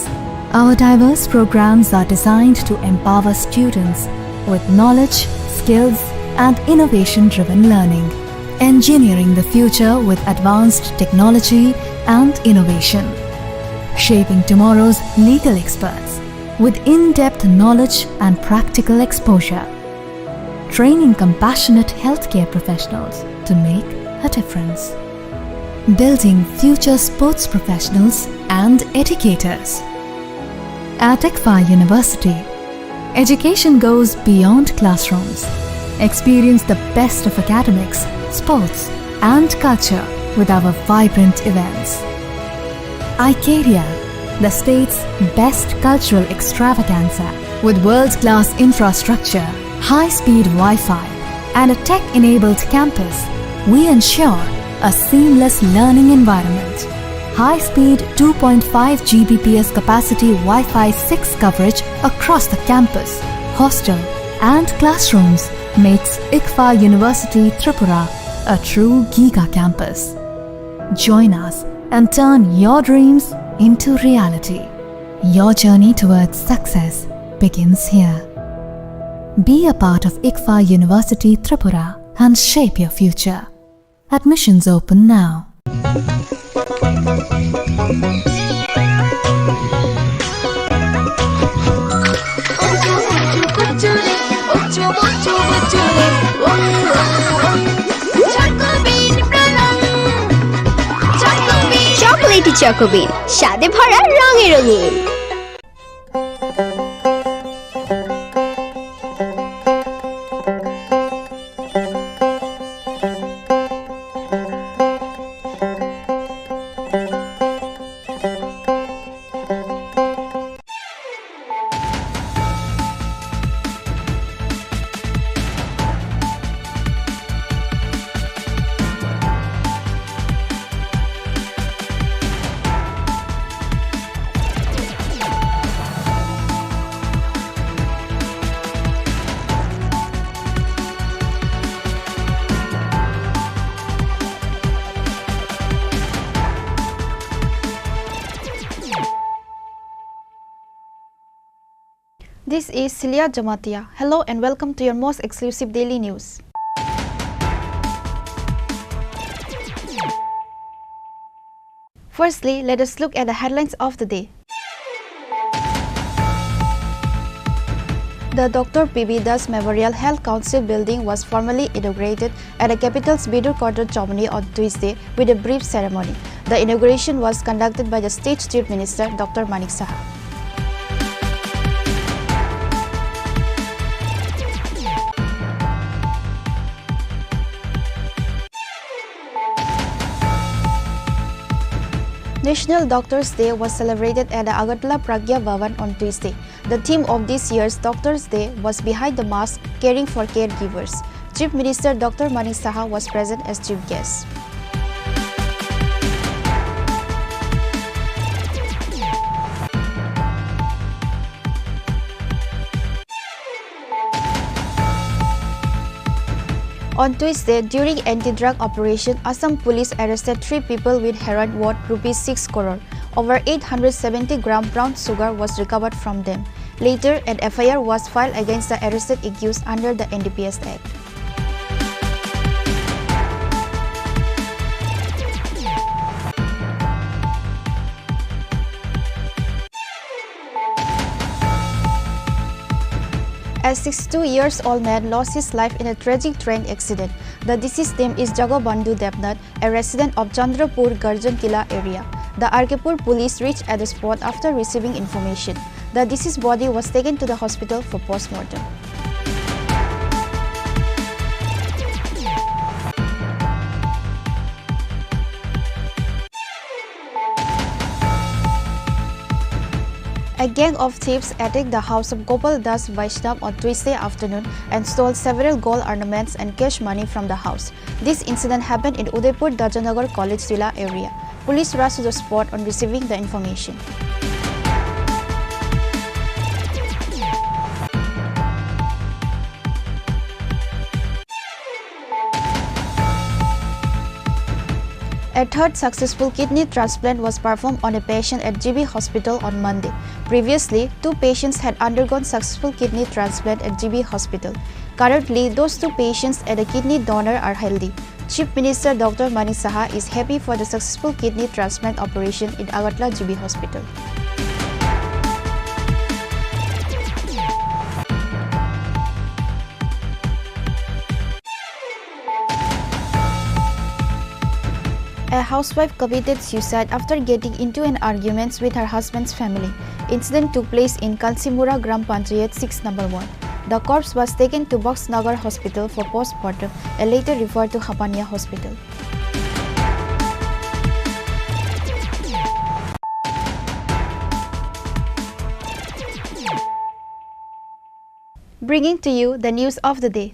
Our diverse programs are designed to empower students with knowledge, skills, and innovation-driven learning, engineering the future with advanced technology and innovation, shaping tomorrow's legal experts with in-depth knowledge and practical exposure, training compassionate healthcare professionals to make a difference, building future sports professionals and educators. At ICFAI University, Education goes beyond classrooms. Experience the best of academics, sports, and culture with our vibrant events. Icaria, the state's best cultural extravaganza. With world-class infrastructure, high-speed Wi-Fi, and a tech-enabled campus, we ensure a seamless learning environment. High-speed two point five G B P S capacity Wi-Fi six coverage across the campus, hostel, and classrooms makes ICFA University Tripura a true giga campus. Join us and turn your dreams into reality. Your journey towards success begins here. Be a part of ICFA University Tripura and shape your future. Admissions open now. Chocolatey Choco Bean, স্বাদে ভরা, রঙে রঙিন। This is Celia Jamatia. Hello and welcome to your most exclusive daily news. Firstly, let us look at the headlines of the day. The Doctor P B Das Memorial Health Council building was formally inaugurated at the capital's Bidur Quarter, Chomani on Tuesday with a brief ceremony. The inauguration was conducted by the state Chief Minister Doctor Manik Saha. National Doctors Day was celebrated at the Agartala Pragya Bhavan on Tuesday. The theme of this year's Doctors Day was Behind the Mask, Caring for Caregivers. Chief Minister Doctor Manik Saha was present as chief guest. On Tuesday, during anti-drug operation, Assam police arrested three people with heroin worth rupees six crore. Over eight hundred seventy gram brown sugar was recovered from them. Later, an F I R was filed against the arrested accused under the N D P S Act. A sixty-two years old man lost his life in a tragic train accident. The deceased name is Jagabandhu Debnath, a resident of Chandrapur Garjan Kila area. The R K Pur police reached at the spot after receiving information. The deceased body was taken to the hospital for postmortem. A gang of thieves attacked the house of Gopal Das Vaishnav on Tuesday afternoon and stole several gold ornaments and cash money from the house. This incident happened in Udaipur Dajanagar College Tila area. Police rushed to the spot on receiving the information. A third successful kidney transplant was performed on a patient at G B Hospital on Monday. Previously, two patients had undergone successful kidney transplant at G B Hospital. Currently, those two patients and a kidney donor are healthy. Chief Minister Doctor Manik Saha is happy for the successful kidney transplant operation in Agartala G B Hospital. A Housewife committed suicide after getting into an argument with her husband's family. Incident took place in Kansimura Gram Panchayat six number ward. The corpse was taken to Boxnagar Hospital for post-mortem and later referred to Hapania Hospital. Bringing to you the news of the day.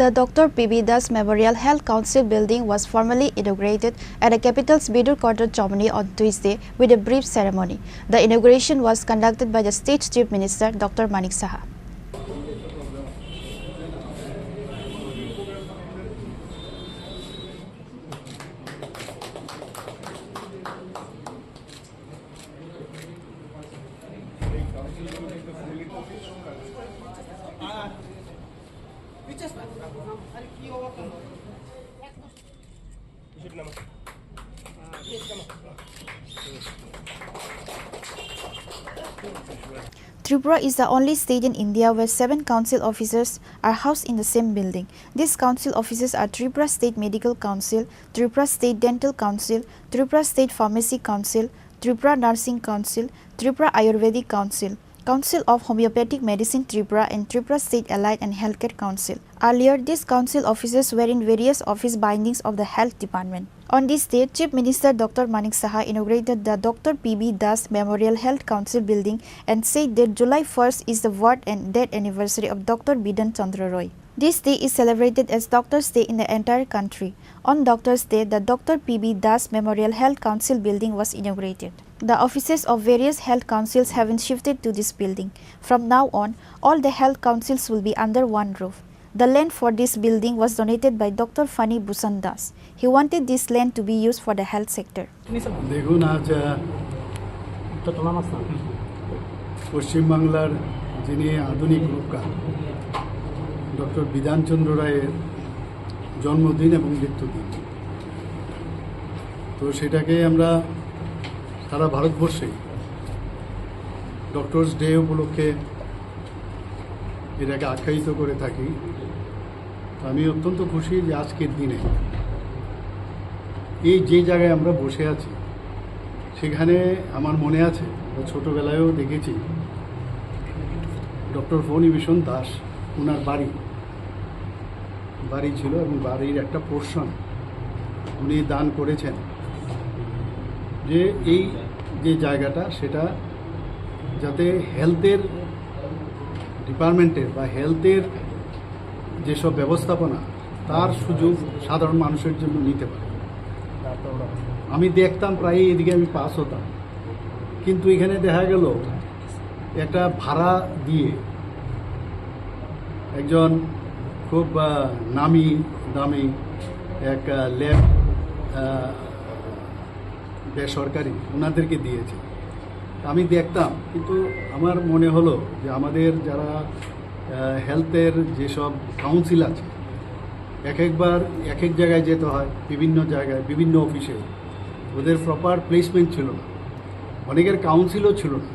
The Doctor P B Das Memorial Health Council building was formally inaugurated at the capital's Bidur Quarter, Chomani on Tuesday with a brief ceremony. The inauguration was conducted by the state Chief Minister Doctor Manik Saha. Tripura is the only state in India where seven council offices are housed in the same building. These council offices are Tripura State Medical Council, Tripura State Dental Council, Tripura State Pharmacy Council, Tripura Nursing Council, Tripura Ayurvedic Council, Council of Homeopathic Medicine Tripura, and Tripura State Allied and Healthcare Council. Earlier, these council offices were in various office buildings of the Health Department. On this day, Chief Minister Doctor Manik Saha inaugurated the Doctor P B Das Memorial Health Council building and said that July first is the birth and death anniversary of Doctor Bidhan Chandra Roy. This day is celebrated as Doctors' Day in the entire country. On Doctors' Day, the Doctor P B Das Memorial Health Council building was inaugurated. The offices of various health councils have been shifted to this building. From now on, all the health councils will be under one roof. The land for this building was donated by Doctor Fani Bhushan Das. He wanted this land to be used for the health sector. দেখুন, আজ, আহ, পশ্চিমবাংলার যিনি আধুনিক রূপকার ডক্টর বিধানচন্দ্র রায়ের জন্মদিন এবং মৃত্যুদিন, তো সেটাকে আমরা সারা ভারতবর্ষে ডক্টরস ডে উপলক্ষে এটাকে আখ্যায়িত করে থাকি। তো আমি অত্যন্ত খুশি যে আজকের দিনে এই যে জায়গায় আমরা বসে আছি, সেখানে আমার মনে আছে, আমরা ছোটোবেলায়ও দেখেছি ডক্টর ফণিভূষণ দাস, ওনার বাড়ি, বাড়ি ছিল এবং বাড়ির একটা পোর্শন উনি দান করেছেন, যে এই যে জায়গাটা, সেটা যাতে হেলথের ডিপার্টমেন্টের বা হেলথের যেসব ব্যবস্থাপনা, তার সুযোগ সাধারণ মানুষের জন্য নিতে পারে। আমি দেখতাম প্রায়ই এদিকে আমি পাস হতাম, কিন্তু এখানে দেখা গেল একটা ভাড়া দিয়ে একজন খুব, আহ, নামি দামি এক, আহ, ল্যাব, আহ, বেসরকারি ওনাদেরকে দিয়েছে। আমি দেখতাম, কিন্তু আমার মনে হলো যে আমাদের যারা, আহ, হেলথের যেসব কাউন্সিল আছে, এক একবার এক এক জায়গায় যেতে হয়, বিভিন্ন জায়গায়, বিভিন্ন অফিসে, ওদের প্রপার প্লেসমেন্ট ছিল না, অনেকের কাউন্সিলও ছিল না।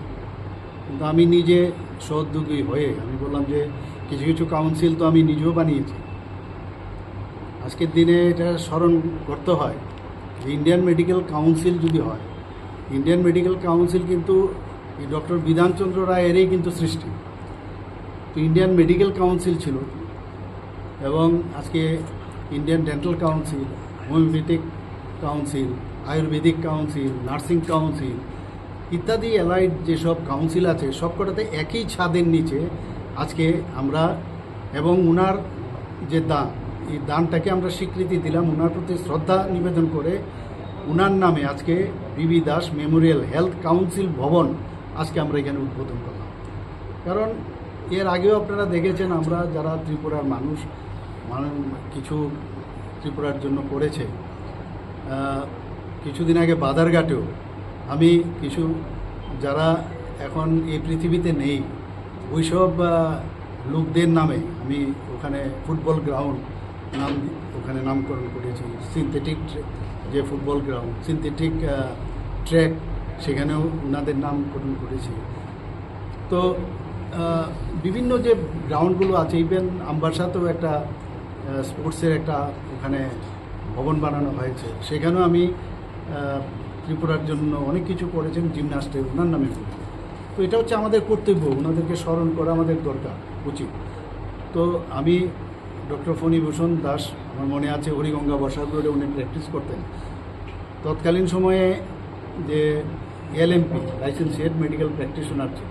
কিন্তু আমি নিজে সহোদ্যোগী হয়ে আমি বললাম যে কিছু কিছু কাউন্সিল তো আমি নিজেও বানিয়েছি। আজকের দিনে এটা স্মরণ করতে হয় যে ইন্ডিয়ান মেডিকেল কাউন্সিল যদি হয়, ইন্ডিয়ান মেডিকেল কাউন্সিল কিন্তু এই ডক্টর বিধানচন্দ্র রায়েরই কিন্তু সৃষ্টি। তো ইন্ডিয়ান মেডিকেল কাউন্সিল ছিল এবং আজকে Indian dental council, homeopathic council, Ayurvedic council, nursing council ইত্যাদি অ্যালাইড যেসব কাউন্সিল আছে, সবকটাতে একই ছাদের নিচে আজকে আমরা এবং ওনার যে দান, এই দানটাকে আমরা স্বীকৃতি দিলাম, ওনার প্রতি শ্রদ্ধা নিবেদন করে ওনার নামে আজকে বিবি দাস মেমোরিয়াল হেলথ কাউন্সিল ভবন আজকে আমরা এখানে উদ্বোধন করলাম। কারণ এর আগেও আপনারা দেখেছেন, আমরা যারা ত্রিপুরার মানুষ, মানু-, কিছু ত্রিপুরার জন্য করেছে। আহ, কিছুদিন আগে বাদারঘাটেও আমি কিছু, যারা এখন এই পৃথিবীতে নেই, ওইসব, আহ, লোকদের নামে আমি ওখানে ফুটবল গ্রাউন্ড নাম দি-, ওখানে নামকরণ করেছি। সিনথেটিক ট্রে-, যে ফুটবল গ্রাউন্ড, সিনথেটিক, আহ, ট্র্যাক, সেখানেও ওনাদের নামকরণ করেছি। তো, আহ, বিভিন্ন যে গ্রাউন্ডগুলো আছে, ইভেন আমবাসাতেও একটা স্পোর্টসের একটা ওখানে ভবন বানানো হয়েছে, সেখানেও আমি আহ, ত্রিপুরার জন্য অনেক কিছু করেছেন জিমনাস্টে, ওনার নামে করি। তো এটা হচ্ছে আমাদের কর্তব্য, ওনাদেরকে স্মরণ করা আমাদের দরকার, উচিত। তো আমি ডক্টর ফণিভূষণ দাস, আমার মনে আছে, হরিগঙ্গা বসাক রোডে উনি প্র্যাকটিস করতেন। তৎকালীন সময়ে যে এলএমপি, লাইসেন্সিয়েট মেডিকেল প্র্যাকটিশনার ছিল,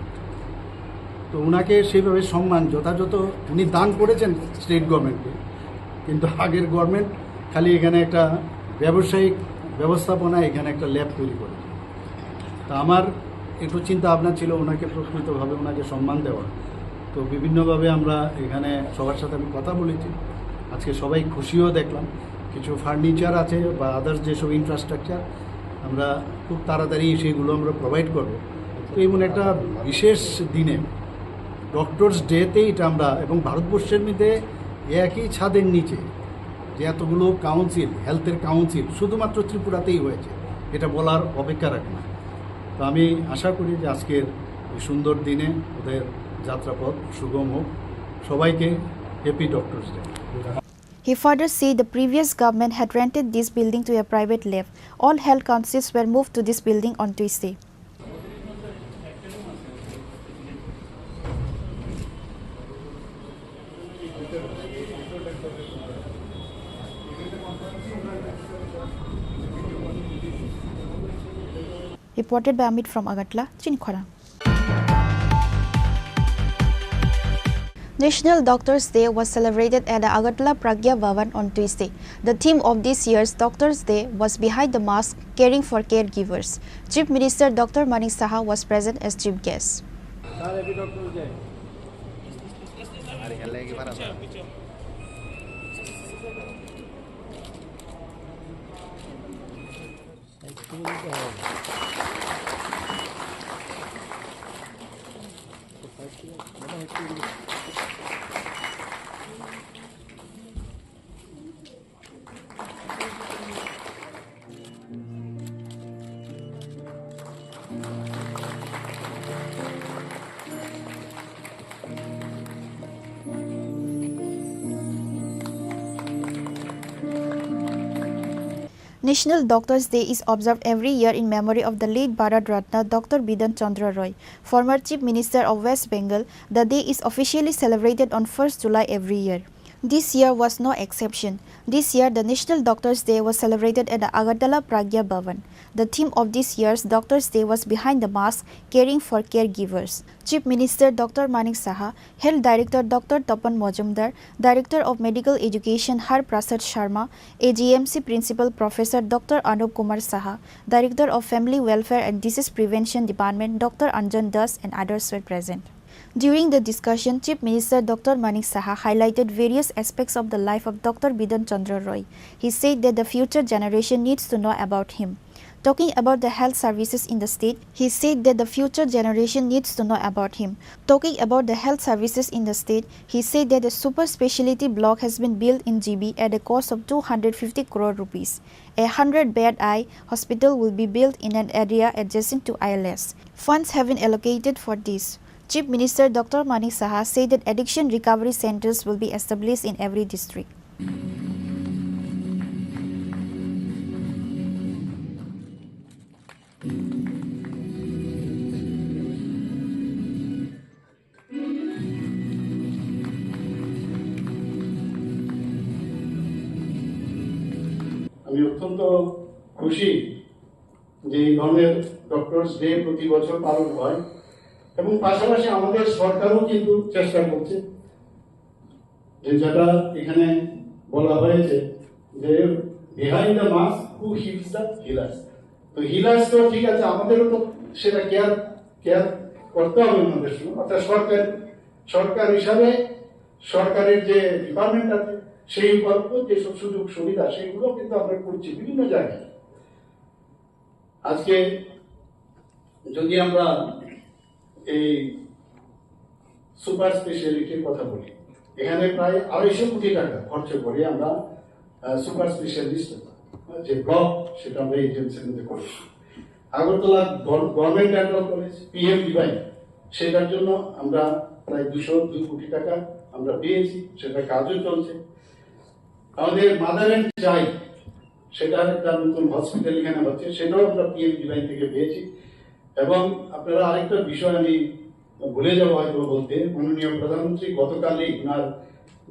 তো ওনাকে সেইভাবে সম্মান যথাযথ উনি দান করেছেন স্টেট গভর্নমেন্টকে, কিন্তু আগের গভর্নমেন্ট খালি এখানে একটা ব্যবসায়িক ব্যবস্থাপনা, এখানে একটা ল্যাব তৈরি করেছে। তা আমার একটু চিন্তা ভাবনা ছিল ওনাকে প্রকৃতভাবে ওনাকে সম্মান দেওয়া। তো বিভিন্নভাবে আমরা এখানে সবার সাথে আমি কথা বলেছি, আজকে সবাই খুশিও দেখলাম। কিছু ফার্নিচার আছে বা আদার্স যেসব ইনফ্রাস্ট্রাকচার আমরা খুব তাড়াতাড়ি সেগুলো আমরা প্রোভাইড করব। তো এমন একটা বিশেষ দিনে, ডক্টরস ডেতে এটা আমরা, এবং ভারতবর্ষের মধ্যে একই ছাদের নিচে যে এতগুলো কাউন্সিল, হেলথের কাউন্সিল শুধুমাত্র ত্রিপুরাতেই হয়েছে, এটা বলার অপেক্ষা রাখে না। তো আমি আশা করি যে আজকের এই সুন্দর দিনে ওদের যাত্রাপথ সুগম হোক। সবাইকে happy doctors day. He further said the previous government had rented this building to a private lab. All health councils were moved to this building on Tuesday. Reported by Amit from Agartala, Chini Khorang. National Doctors' Day was celebrated at the Agartala Pragya Bhavan on Tuesday. The theme of this year's Doctors' Day was Behind the Mask, Caring for Caregivers. Chief Minister Doctor Manik Saha was present as chief guest. National Doctors' Day is observed every year in memory of the late Bharat Ratna Doctor Bidhan Chandra Roy, former Chief Minister of West Bengal. The day is officially celebrated on first July every year. This year was no exception. This year, the National Doctors' Day was celebrated at the Agartala Pragya Bhavan. The theme of this year's Doctors' Day was Behind the Mask, Caring for Caregivers. Chief Minister Doctor Manik Saha, Health Director Doctor Tapan Majumdar, Director of Medical Education Har Prasad Sharma, A G M C Principal Professor Doctor Anup Kumar Saha, Director of Family Welfare and Disease Prevention Department Doctor Anjan Das and others were present. During the discussion, Chief Minister Doctor Manik Saha highlighted various aspects of the life of Doctor Bidhan Chandra Roy. He said that the future generation needs to know about him. Talking about the health services in the state, he said that the future generation needs to know about him. Talking about the health services in the state, he said that the super speciality block has been built in G B at a cost of two hundred fifty crore rupees. A hundred bed eye hospital will be built in an area adjacent to I L S. Funds have been allocated for this. Chief Minister Doctor Manik Saha said that addiction recovery centers will be established in every district. আমি অত্যন্ত খুশি যে এই ধরনের doctors day প্রতি বছর পালন হয়, এবং পাশাপাশি আমাদের সরকারও কিন্তু চেষ্টা করছে, যে যেটা এখানে বলা হয়েছে যে behind the mask, who heals the healers। তো হিলার্স তো ঠিক আছে, আমাদেরও তো সেটা কেয়ার কেয়ার করতে হবে ওনাদের সঙ্গে। অর্থাৎ সরকার, সরকার হিসাবে সরকারের যে ডিপার্টমেন্ট আছে, সেই উপলব্ধ যেসব সুযোগ সুবিধা, সেগুলো কিন্তু আমরা করছি বিভিন্ন জায়গায়। আজকে যদি আমরা এই সুপার স্পেশালিটির কথা বলি, এখানে প্রায় আড়াইশো কোটি টাকা খরচ করে আমরা সুপার স্পেশালিস্ট যে ব্লক, সেটা আমরা এজেন্সির মধ্যে করেছি। Agartala government dental college, PM divine, সেটার জন্য আমরা প্রায় দুশো দুই কোটি টাকা আমরা পেয়েছি, সেটা কাজও চলছে। আমাদের মাদার অ্যান্ড চাইল্ড, সেটার একটা নতুন হসপিটাল এখানে হচ্ছে, সেটাও আমরা পিএম ডিভাইন থেকে পেয়েছি। এবং আপনারা আরেকটা বিষয় আমি ভুলে যাবো হয়তো বলতে, মাননীয় প্রধানমন্ত্রী গতকালই ওনার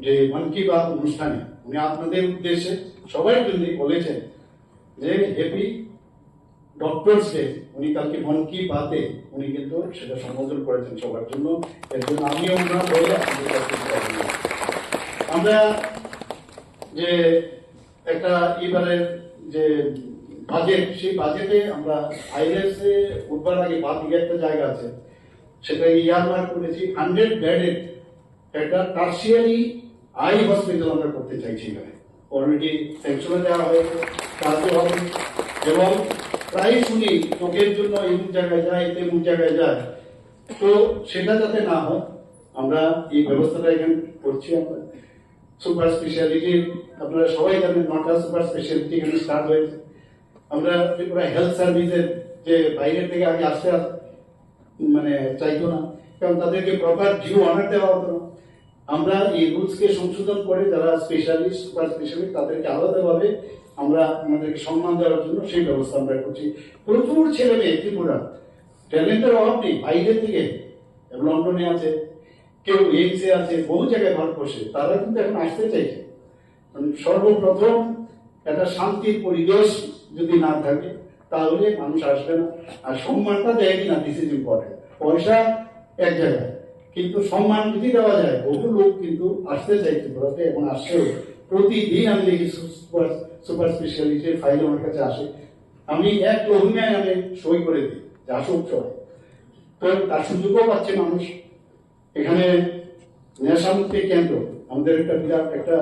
যে মন কি বাত অনুষ্ঠানে উনি আপনাদের উদ্দেশ্যে সবার জন্য বলেছেন যে হ্যাপি ডক্টরস ডে। উনি কালকে মন কি বাতে উনি কিন্তু সেটা সম্বোধন করেছেন সবার জন্য। এর জন্য আমিও ওনার হয়ে আপনাদের কাছে কৃতজ্ঞ। আমরা যে একটা এবারের যে বাজেট, সেই বাজেটে আমরা আইএলএস এ উঠবার আগে বাদ দিয়ে একটা জায়গা আছে, সেটা ইয়ারমার্ক করেছি হান্ড্রেড বেডেড একটা টার্সিয়ারি আই হসপিটাল আমরা করতে চাইছি এখানে। অলরেডি স্যাংশনে দেওয়া হয়েছে, কাজও হবে। এবং প্রায় শুনি চোখের জন্য এমন জায়গায় যায়, তেমন জায়গায় যায়, তো সেটা যাতে না হয় আমরা এই ব্যবস্থাটা এখানে করছি। আমরা সুপার স্পেশালিটি, আপনারা সবাই জানেন, নটা সুপার স্পেশালিটি এখানে স্টার্ট হয়েছে। আমরা ত্রিপুরা হেলথ সার্ভিসের যে বাইরে থেকে আগে আসতে আস-, মানে চাইতো না, কারণ তাদেরকে প্রপার ডিউ অনার দেওয়া হতো না। আমরা এই রুলস কে সংশোধন করে যারা স্পেশালিস্ট, সুপার স্পেশালিস্ট, তাদেরকে আলাদাভাবে আমরা আমাদেরকে সম্মান দেওয়ার জন্য সেই ব্যবস্থা আমরা করছি। প্রচুর ছেলে মেয়ে ত্রিপুরা ট্যালেন্টের অভাব নেই, বাইরে থেকে লন্ডনে আছে, কেউ এইমসে আছে, বহু জায়গায় ভারতবর্ষে, তারা কিন্তু এখন আসতে চাইছে। মানে সর্বপ্রথম একটা শান্তির পরিবেশ যদি না থাকে, তাহলে মানুষ আসবে না। আর সম্মানটা দেয় কিনা, দিস ইজ ইম্পর্টেন্ট। পয়সা এক জায়গায়, কিন্তু সম্মান যদি দেওয়া যায়, বহু লোক কিন্তু আসতে চায় ত্রিপুরাতে এবং আসছেও। প্রতিদিন আমি দেখি সুপার, সুপার স্পেশালিটির ফাইল আমার কাছে আসে। আমি এক লহুমায় আমি সই করে দিই যে আসুক সবাই। তো তার সুযোগও পাচ্ছে মানুষ। এখানে নেশামুক্তি কেন্দ্র, আমাদের একটা বিরাট একটা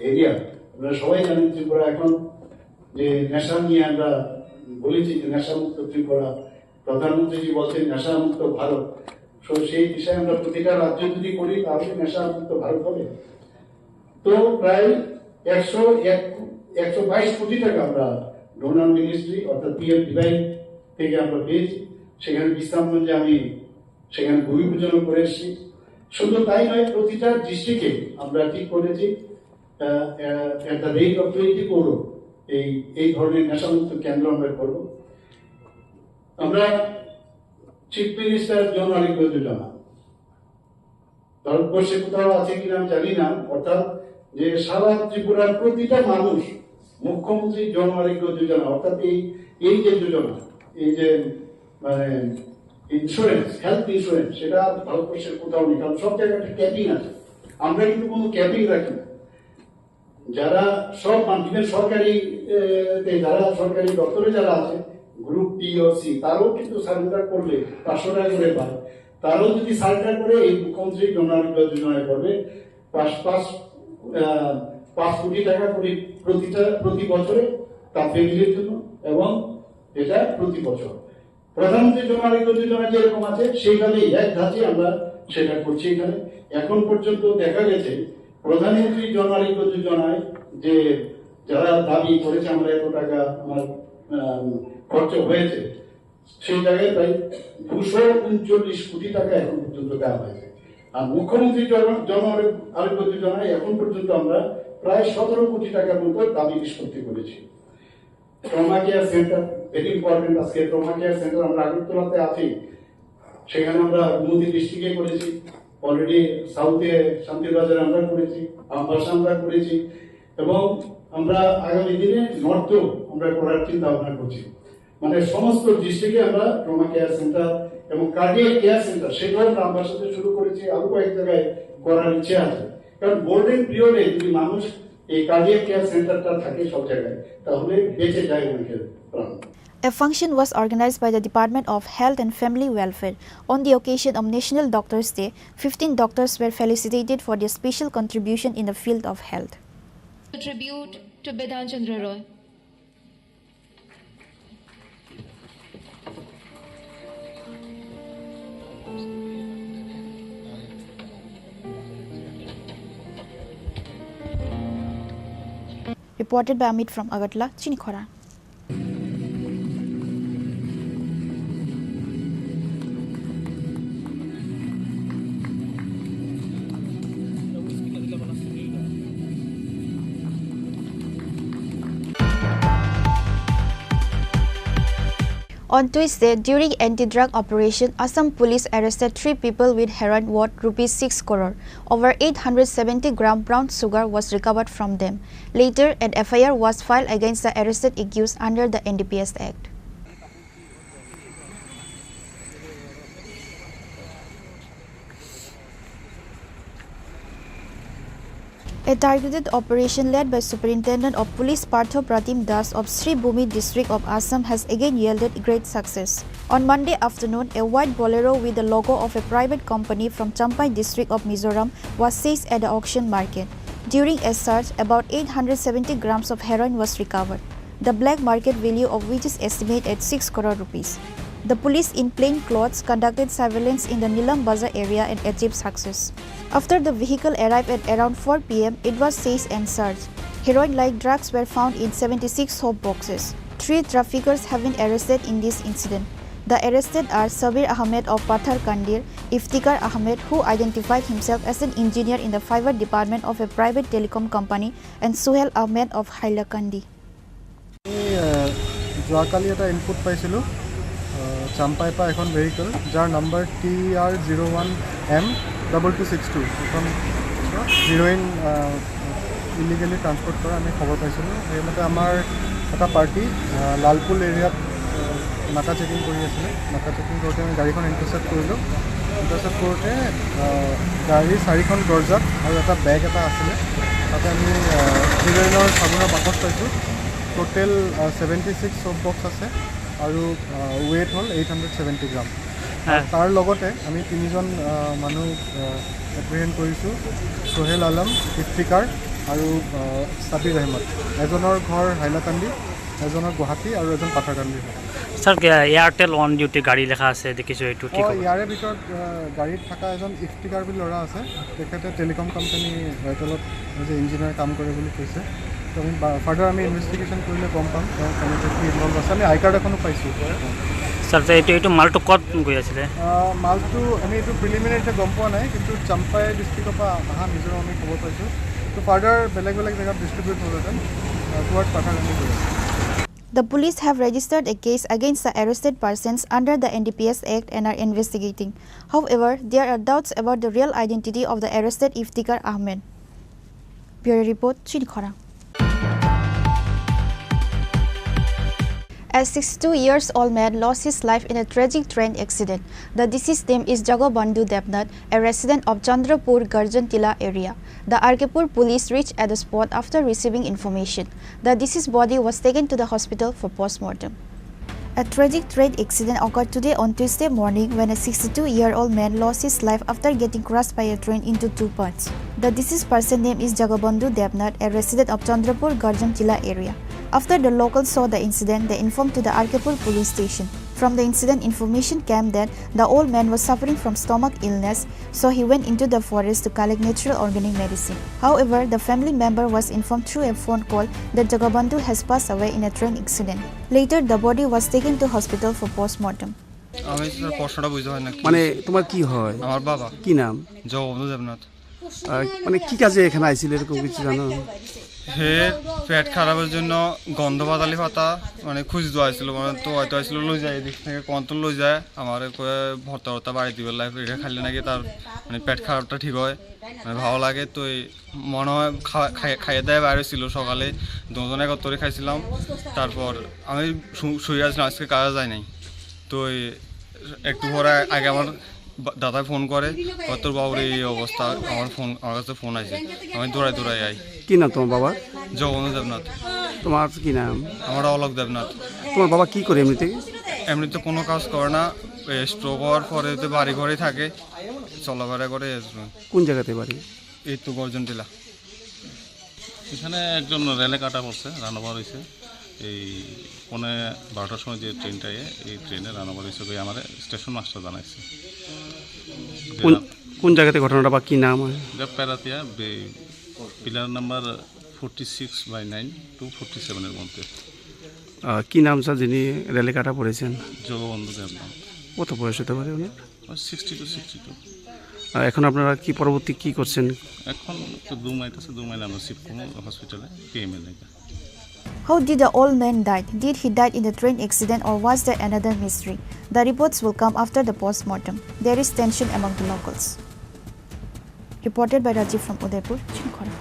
এরিয়া। আপনারা সবাই জানেন, ত্রিপুরা এখন যে নেশা নিয়ে আমরা বলেছি যে নেশামুক্ত ত্রিপুরা, প্রধানমন্ত্রীজি বলছেন নেশামুক্ত ভারত। তো সেই দিশায় আমরা প্রতিটা রাজ্য যদি করি, তাহলে নেশামুক্ত ভারত হবে। তো প্রায় একশো এক, একশো বাইশ কোটি টাকা আমরা ডোনার মিনিস্ট্রি অর্থাৎ পিএম ডিভাইন থেকে আমরা পেয়েছি। সেখানে বিশ্রামগঞ্জে আমি সেখানে ভূমি পূজনও করে এসেছি। শুধু তাই নয়, প্রতিটা ডিস্ট্রিক্টে আমরা ঠিক করেছি, আহ, আহ, at the rate of twenty crore এই, এই ধরনের নেশামুক্ত কেন্দ্র আমরা করব। আমরা চিফ মিনিস্টার জন আরোগ্য যোজনা, ভারতবর্ষে কোথাও আছে কিনা আমি জানি না, অর্থাৎ যে সারা ত্রিপুরার প্রতিটা মানুষ মুখ্যমন্ত্রী জন আরোগ্য যোজনা, অর্থাৎ এই, এই যে যোজনা, এই যে মানে ইন্স্যুরেন্স, হেলথ ইন্স্যুরেন্স, সেটা ভারতবর্ষের কোথাও নেই, কারণ সব জায়গায় একটা ক্যাপিং আছে। আমরা কিন্তু কোনো ক্যাপিং রাখি না। যারা সব, মানে, even সরকারি, এ, তে যারা সরকারি দপ্তরে যারা আছে, গ্রুপ বি ও সি, তারাও কিন্তু সারেন্ডার করলে পাঁচশো টাকা করে পায়। তারাও যদি সারেন্ডার করে, এই মুখ্যমন্ত্রী জন আরোগ্য যোজনায় করবে পাঁচ, পাঁচ, আহ, পাঁচ কোটি টাকা করে প্রতিটা, প্রতি বছরে তার ফ্যামিলির জন্য, এবং এটা প্রতি বছর। প্রধানমন্ত্রী জন আরোগ্য যোজনা যেরকম আছে, সেইভাবেই এক ধাঁচে আমরা সেটা করছি এখানে। এখন পর্যন্ত দেখা গেছে, প্রধানমন্ত্রী জন আরোগ্য যোজনায় যে যারা দাবি করেছে, আমরা এত টাকা আমার, আম, খরচ হয়েছে, সেই জায়গায় প্রায় দুশো উনচল্লিশ কোটি টাকা এখন পর্যন্ত দেওয়া হয়েছে। আর মুখ্যমন্ত্রী জন, জন আরোগ্য যোজনায় এখন পর্যন্ত আমরা প্রায় সতেরো কোটি টাকার মতো দাবি নিষ্পত্তি করেছি। Trauma care centre, very important. আজকে ট্রমা কেয়ার সেন্টার আমরা আগরতলাতে আছি, সেখানে আমরা গোমতী ডিস্ট্রিক্টে করেছি, অলরেডি সাউথে শান্তিবাজারে আমরা করেছি, আমবাসা আমরা করেছি, এবং আমরা আগামী দিনে নর্থেও আমরা করার চিন্তা ভাবনা করছি। মানে সমস্ত ডিস্ট্রিক্টে আমরা ট্রমা কেয়ার সেন্টার এবং কার্ডিয়াক কেয়ার সেন্টার, সেটাও আমরা আমবাসা থেকে শুরু করেছি, আরো কয়েক জায়গায় করার ইচ্ছে আছে। কারণ গোল্ডেন পিরিয়ডে যদি মানুষ এই কার্ডিয়াক কেয়ার সেন্টারটা থাকে সব জায়গায়, তাহলে বেঁচে যায় অনেকের প্রাণ। A function was organized by the Department of Health and Family Welfare on the occasion of National Doctors' Day. Fifteen doctors were felicitated for their special contribution in the field of health. A tribute to Bidhan Chandra Roy. Reported by Amit from Agartala, Chinikhora. On Tuesday, during anti-drug operation, Assam police arrested three people with heroin worth rupees six crore. Over eight hundred seventy gram brown sugar was recovered from them. Later, an F I R was filed against the arrested accused under the N D P S Act. A targeted operation led by Superintendent of Police Partho Pratim Das of Sribhumi district of Assam has again yielded great success. On Monday afternoon, a white Bolero with the logo of a private company from Champhai district of Mizoram was seized at the auction market. During a search, about eight hundred seventy grams of heroin was recovered, the black market value of which is estimated at six crore rupees. The police in plain clothes conducted surveillance in the Nilam Bazar area and achieved success. After the vehicle arrived at around four P M, it was seized and searched. Heroin-like drugs were found in seventy-six soap boxes. Three traffickers have been arrested in this incident. The arrested are Sabir Ahmed of Pathar Kandir, Iftikhar Ahmed, who identified himself as an engineer in the fiber department of a private telecom company, and Suhel Ahmed of Hailakandi. আমি, আহ, যোৱাকালি এটা ইনপুট পাইছিলোঁ, আহ, চাম্পাইৰ পৰা এখন vehicle, যাৰ number T R zero' one M double two six two, এখন heroin, আহ, ইলিগেলি ট্ৰান্সপৰ্ট কৰা আমি খবৰ পাইছিলোঁ। সেইমতে আমাৰ এটা পাৰ্টি, আহ, লালপুল এৰিয়াত, আহ, নাকা চেকিং কৰি আছিলে। নাকা চেকিং কৰোঁতে আমি গাড়ীখন ইণ্টাৰচেপ্ট কৰিলোঁ। ইণ্টাৰচেপ্ট কৰোঁতে, আহ, গাড়ী চাৰিখন দৰ্জাত আৰু এটা বেগ এটা আছিলে। তাতে আমি, আহ, হিৰইনৰ চাবোনৰ বাকচ পাইছোঁ। টোটেল, আহ, ছেভেণ্টি ছিক্স চব বক্স আছে আৰু, আহ, ৱেইট হ'ল এইট হাণ্ড্ৰেড ছেভেণ্টি গ্ৰাম। হয়। আৰু তাৰ লগতে আমি তিনিজন, আহ, মানুহ, আহ, এপ্ৰিহেণ্ড কৰিছোঁ, সোহেল আলম, ইফতিকাৰ আৰু, আহ, ছাবিৰ আহমদ। এজনৰ ঘৰ হাইলাকান্দি, এজনৰ গুৱাহাটী আৰু এজন পাথাৰকান্দি হয়। ছাৰ, এয়াৰটেল অন ডিউটি গাড়ী লেখা আছে, দেখিছোঁ এইটো কি অ, খবৰ? ইয়াৰে ভিতৰত, আহ, গাড়ীত থকা এজন ইফতিকাৰ বুলি ল'ৰা আছে, তেখেতে টেলিকম কোম্পানী এয়াৰটেলত এজ এ ইঞ্জিনিয়াৰ কাম কৰে বুলি কৈছে। তো আমি বা-, ফাৰ্ডাৰ আমি ইনভেষ্টিগেশ্যন কৰিলে গম পাম তেওঁ কেনেকৈ কি ইনভল্ভ আছে। আমি আই কাৰ্ড এখনো পাইছোঁ। ছাৰ, তে এইটো, এইটো মালটো ক'ত গৈ আছিলে? আহ, মালটো আমি এইটো প্ৰিলিমিনাৰী এতিয়া গম পোৱা নাই, কিন্তু চাম্পাই ডিষ্ট্ৰিক্টৰ পৰা অহা মিজোৰাম আমি খবৰ পাইছোঁ। তো ফাৰ্ডাৰ বেলেগ বেলেগ জেগাত ডিষ্ট্ৰিবিউট হ'লহেঁতেন, আহ, টুৱাৰ্ড পাথাৰকান্দি গৈ আছে। The police have registered a case against the arrested persons under the N D P S Act and are investigating. However, there are doubts about the real identity of the arrested Iftikhar Ahmed. Bureau Report, Chini Khorang. A sixty-two years old man lost his life in a tragic train accident. The deceased name is Jagabandhu Debnath, a resident of Chandrapur Garjan Tila area. The R K Pur police reached at the spot after receiving information. The deceased body was taken to the hospital for postmortem. A tragic train accident occurred today on Tuesday morning when a sixty-two-year-old man lost his life after getting crushed by a train into two parts. The deceased person name is Jagabandhu Debnath, a resident of Chandrapur Garjan Tila area. After the locals saw the incident, they informed to the R K Pur police station. From the incident, information came that the old man was suffering from stomach illness, so he went into the forest to collect natural organic medicine. However, the family member was informed through a phone call that Jagabandhu has passed away in a train accident. Later, the body was taken to hospital for postmortem. আমি স্যার প্রশ্নটা বুঝতে পারি না। মানে, তোমার কি হয়? আমার বাবা। কি নাম? জগবন্ধু দেবনাথ। আহ, মানে, কি কাজে এখানে আইছিল, এরকম কিছু জানো? হে পেট খারাপের জন্য গন্ধ বাতালি পাতা, মানে, খুঁজতে আইছিল, মানে, তো হয়তো আইছিল লই যায়, এদিক থেকে কোন তো লই যায়, আমার কয়ে ভর্তা ভর্তা বাড়ি দিবে, লাইফ এটা খাইলে নাকি তার, মানে, পেট খারাপটা ঠিক হয়, মানে, ভালো লাগে। তো এই মনে হয় খাওয়া-, খাই-, খাইয়ে দাইয়ে বাইরে ছিল সকালে, দুজন একত্রে খাইছিলাম। তারপর আমি শু-, শুয়ে আছিলাম, আজকে কাজে যাই নাই। তো এই একটু পরে আগে আমার বা-, দাদায় ফোন করে, "ও, তোর বাবুর এই অবস্থা।" আমার ফোন, আমার কাছে ফোন আসে, আমি দৌড়াই দৌড়াই আই। কি নাম তোমার বাবার? জগবন্ধু দেবনাথ। তোমার কি নাম? আমার অলক দেবনাথ। তোমার বাবা কি করে এমনিতে? এমনিতে কোনো কাজ করে না, স্ট্রোক হওয়ার পরে তো বাড়ি ঘরেই থাকে, চলাফেরা করে। কোন জায়গাতে বাড়ি? এই তো গর্জন টিলা। এখানে একজন রেলে কাটা পড়ছে, রান ওভার হয়েছে। এই পৌনে বারোটার সময় যে ট্রেনটা, এই ট্রেনে রান ওভার হয়েছে, ওই আমার স্টেশন মাস্টার জানাইছে। যে কোন, রা- কোন জায়গাতে ঘটনাটা বা কি নাম? এটা প্যারাতিয়া বে-, pillar number forty six by nine to forty সেভেনের মধ্যে। আহ, কি নাম স্যার যিনি রেলে কাটা পড়েছেন? জগবন্ধু দেবনাথ। কত বয়স হতে পারে ওনার? Sixty two, sixty two. আহ, এখন আপনারা কি পরবর্তী কি করছেন? এখন তো দু মাইল আছে, দু মাইল আমরা শিফট করবো হসপিটালে, পিএমএল এটা। How did the old man died? Did he died in the train accident or was there another mystery? The reports will come after the post-mortem. There is tension among the locals. Reported by Rajiv from Udaipur, Chinkhora.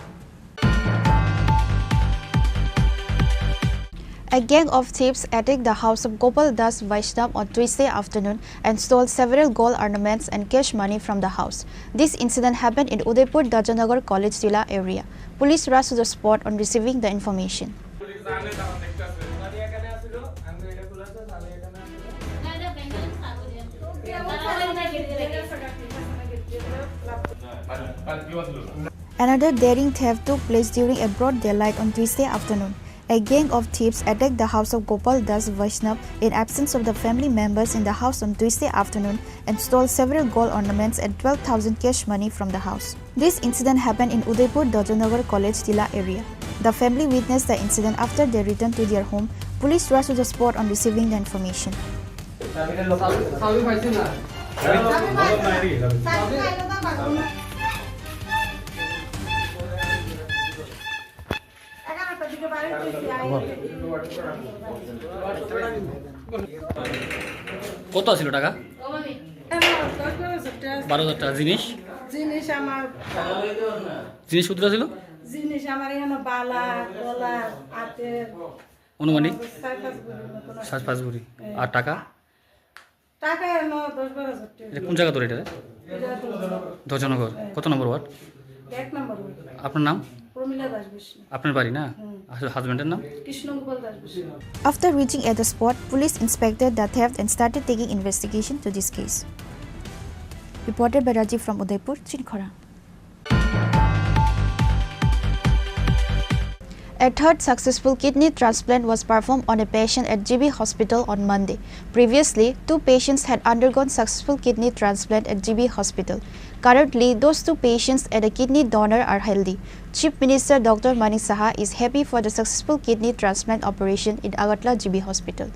A gang of thieves attacked the house of Gopal Das Vaishnav on Tuesday afternoon and stole several gold ornaments and cash money from the house. This incident happened in Udaipur Dharjanagar College Tila area. Police rushed to the spot on receiving the information. Another daring theft took place during a broad daylight on Tuesday afternoon. A gang of thieves attacked the house of Gopal Das Vaishnav in absence of the family members in the house on Tuesday afternoon and stole several gold ornaments and twelve thousand cash money from the house. This incident happened in Udaipur Dharjanagar College Tila area. The family witnessed the incident after they returned to their home. Police rushed to the spot on receiving the information. কত আছিল টাকা? আমার দশ বারো হাজার টাকা আছে। বারো হাজার টাকা। জিনিস? জিনিস আমার জিনিস কতটা ছিল? জিনিস আমার এখানে বালা, গলা, হাতের, আনুমানিক? চার পাঁচ ভরির মতন আছে। চার পাঁচ ভরি। হ্যাঁ। আর টাকা? টাকা এলো দশ বারো হাজার টাকা। এটা কোন জায়গা তোর এটা? এটা তো ধর্ষণনগর। হ্যাঁ। কত নম্বর ওয়ার্ড? এক নম্বর ওয়ার্ড। আপনার নাম? প্রমীলা দাস বৈষ্ণব। আপনার বাড়ি না? হুম। আসলে হাজবেন্ডের নাম? কৃষ্ণগোপাল দাস বৈষ্ণব। After reaching at the spot, police inspected the theft and started taking investigation to this case. Reported by Rajiv from Udaipur, Chinkhora. A third successful kidney transplant was performed on a patient at G B Hospital on Monday. Previously, two patients had undergone successful kidney transplant at G B Hospital. Currently, those two patients and a kidney donor are healthy. Chief Minister Doctor Manik Saha is happy for the successful kidney transplant operation in Agartala G B Hospital.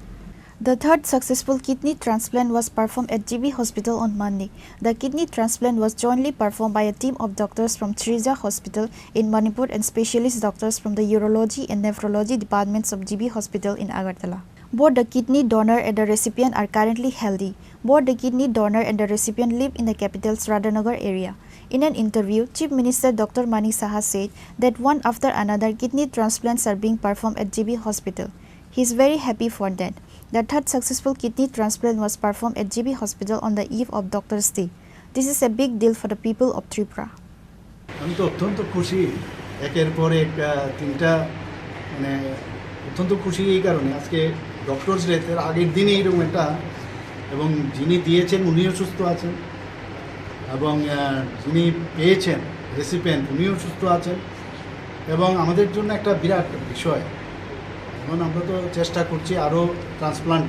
The third successful kidney transplant was performed at G B Hospital on Monday. The kidney transplant was jointly performed by a team of doctors from Shrija Hospital in Manipur and specialist doctors from the urology and nephrology departments of G B Hospital in Agartala. Both the kidney donor and the recipient are currently healthy. Both the kidney donor and the recipient live in the capital's Radhanagar area. In an interview, Chief Minister Doctor Manik Saha said that one after another kidney transplants are being performed at G B Hospital. He is very happy for that. The third successful kidney transplant was performed at G B Hospital on the eve of Doctor's Day. This is a big deal for the people of Tripura. আমি তো অত্যন্ত খুশি, একের পর এক, আহ, তিনটা, মানে, অত্যন্ত খুশি এই কারণে, আজকে ডক্টরস ডে, এর আগের দিনই এরকম একটা, এবং যিনি দিয়েছেন উনিও সুস্থ আছেন, এবং, আহ, যিনি পেয়েছেন, রেসিপিয়েন্ট, উনিও সুস্থ আছেন, এবং আমাদের জন্য একটা বিরাট বিষয়। এখন আমরা তো চেষ্টা করছি আরও ট্রান্সপ্লান্ট,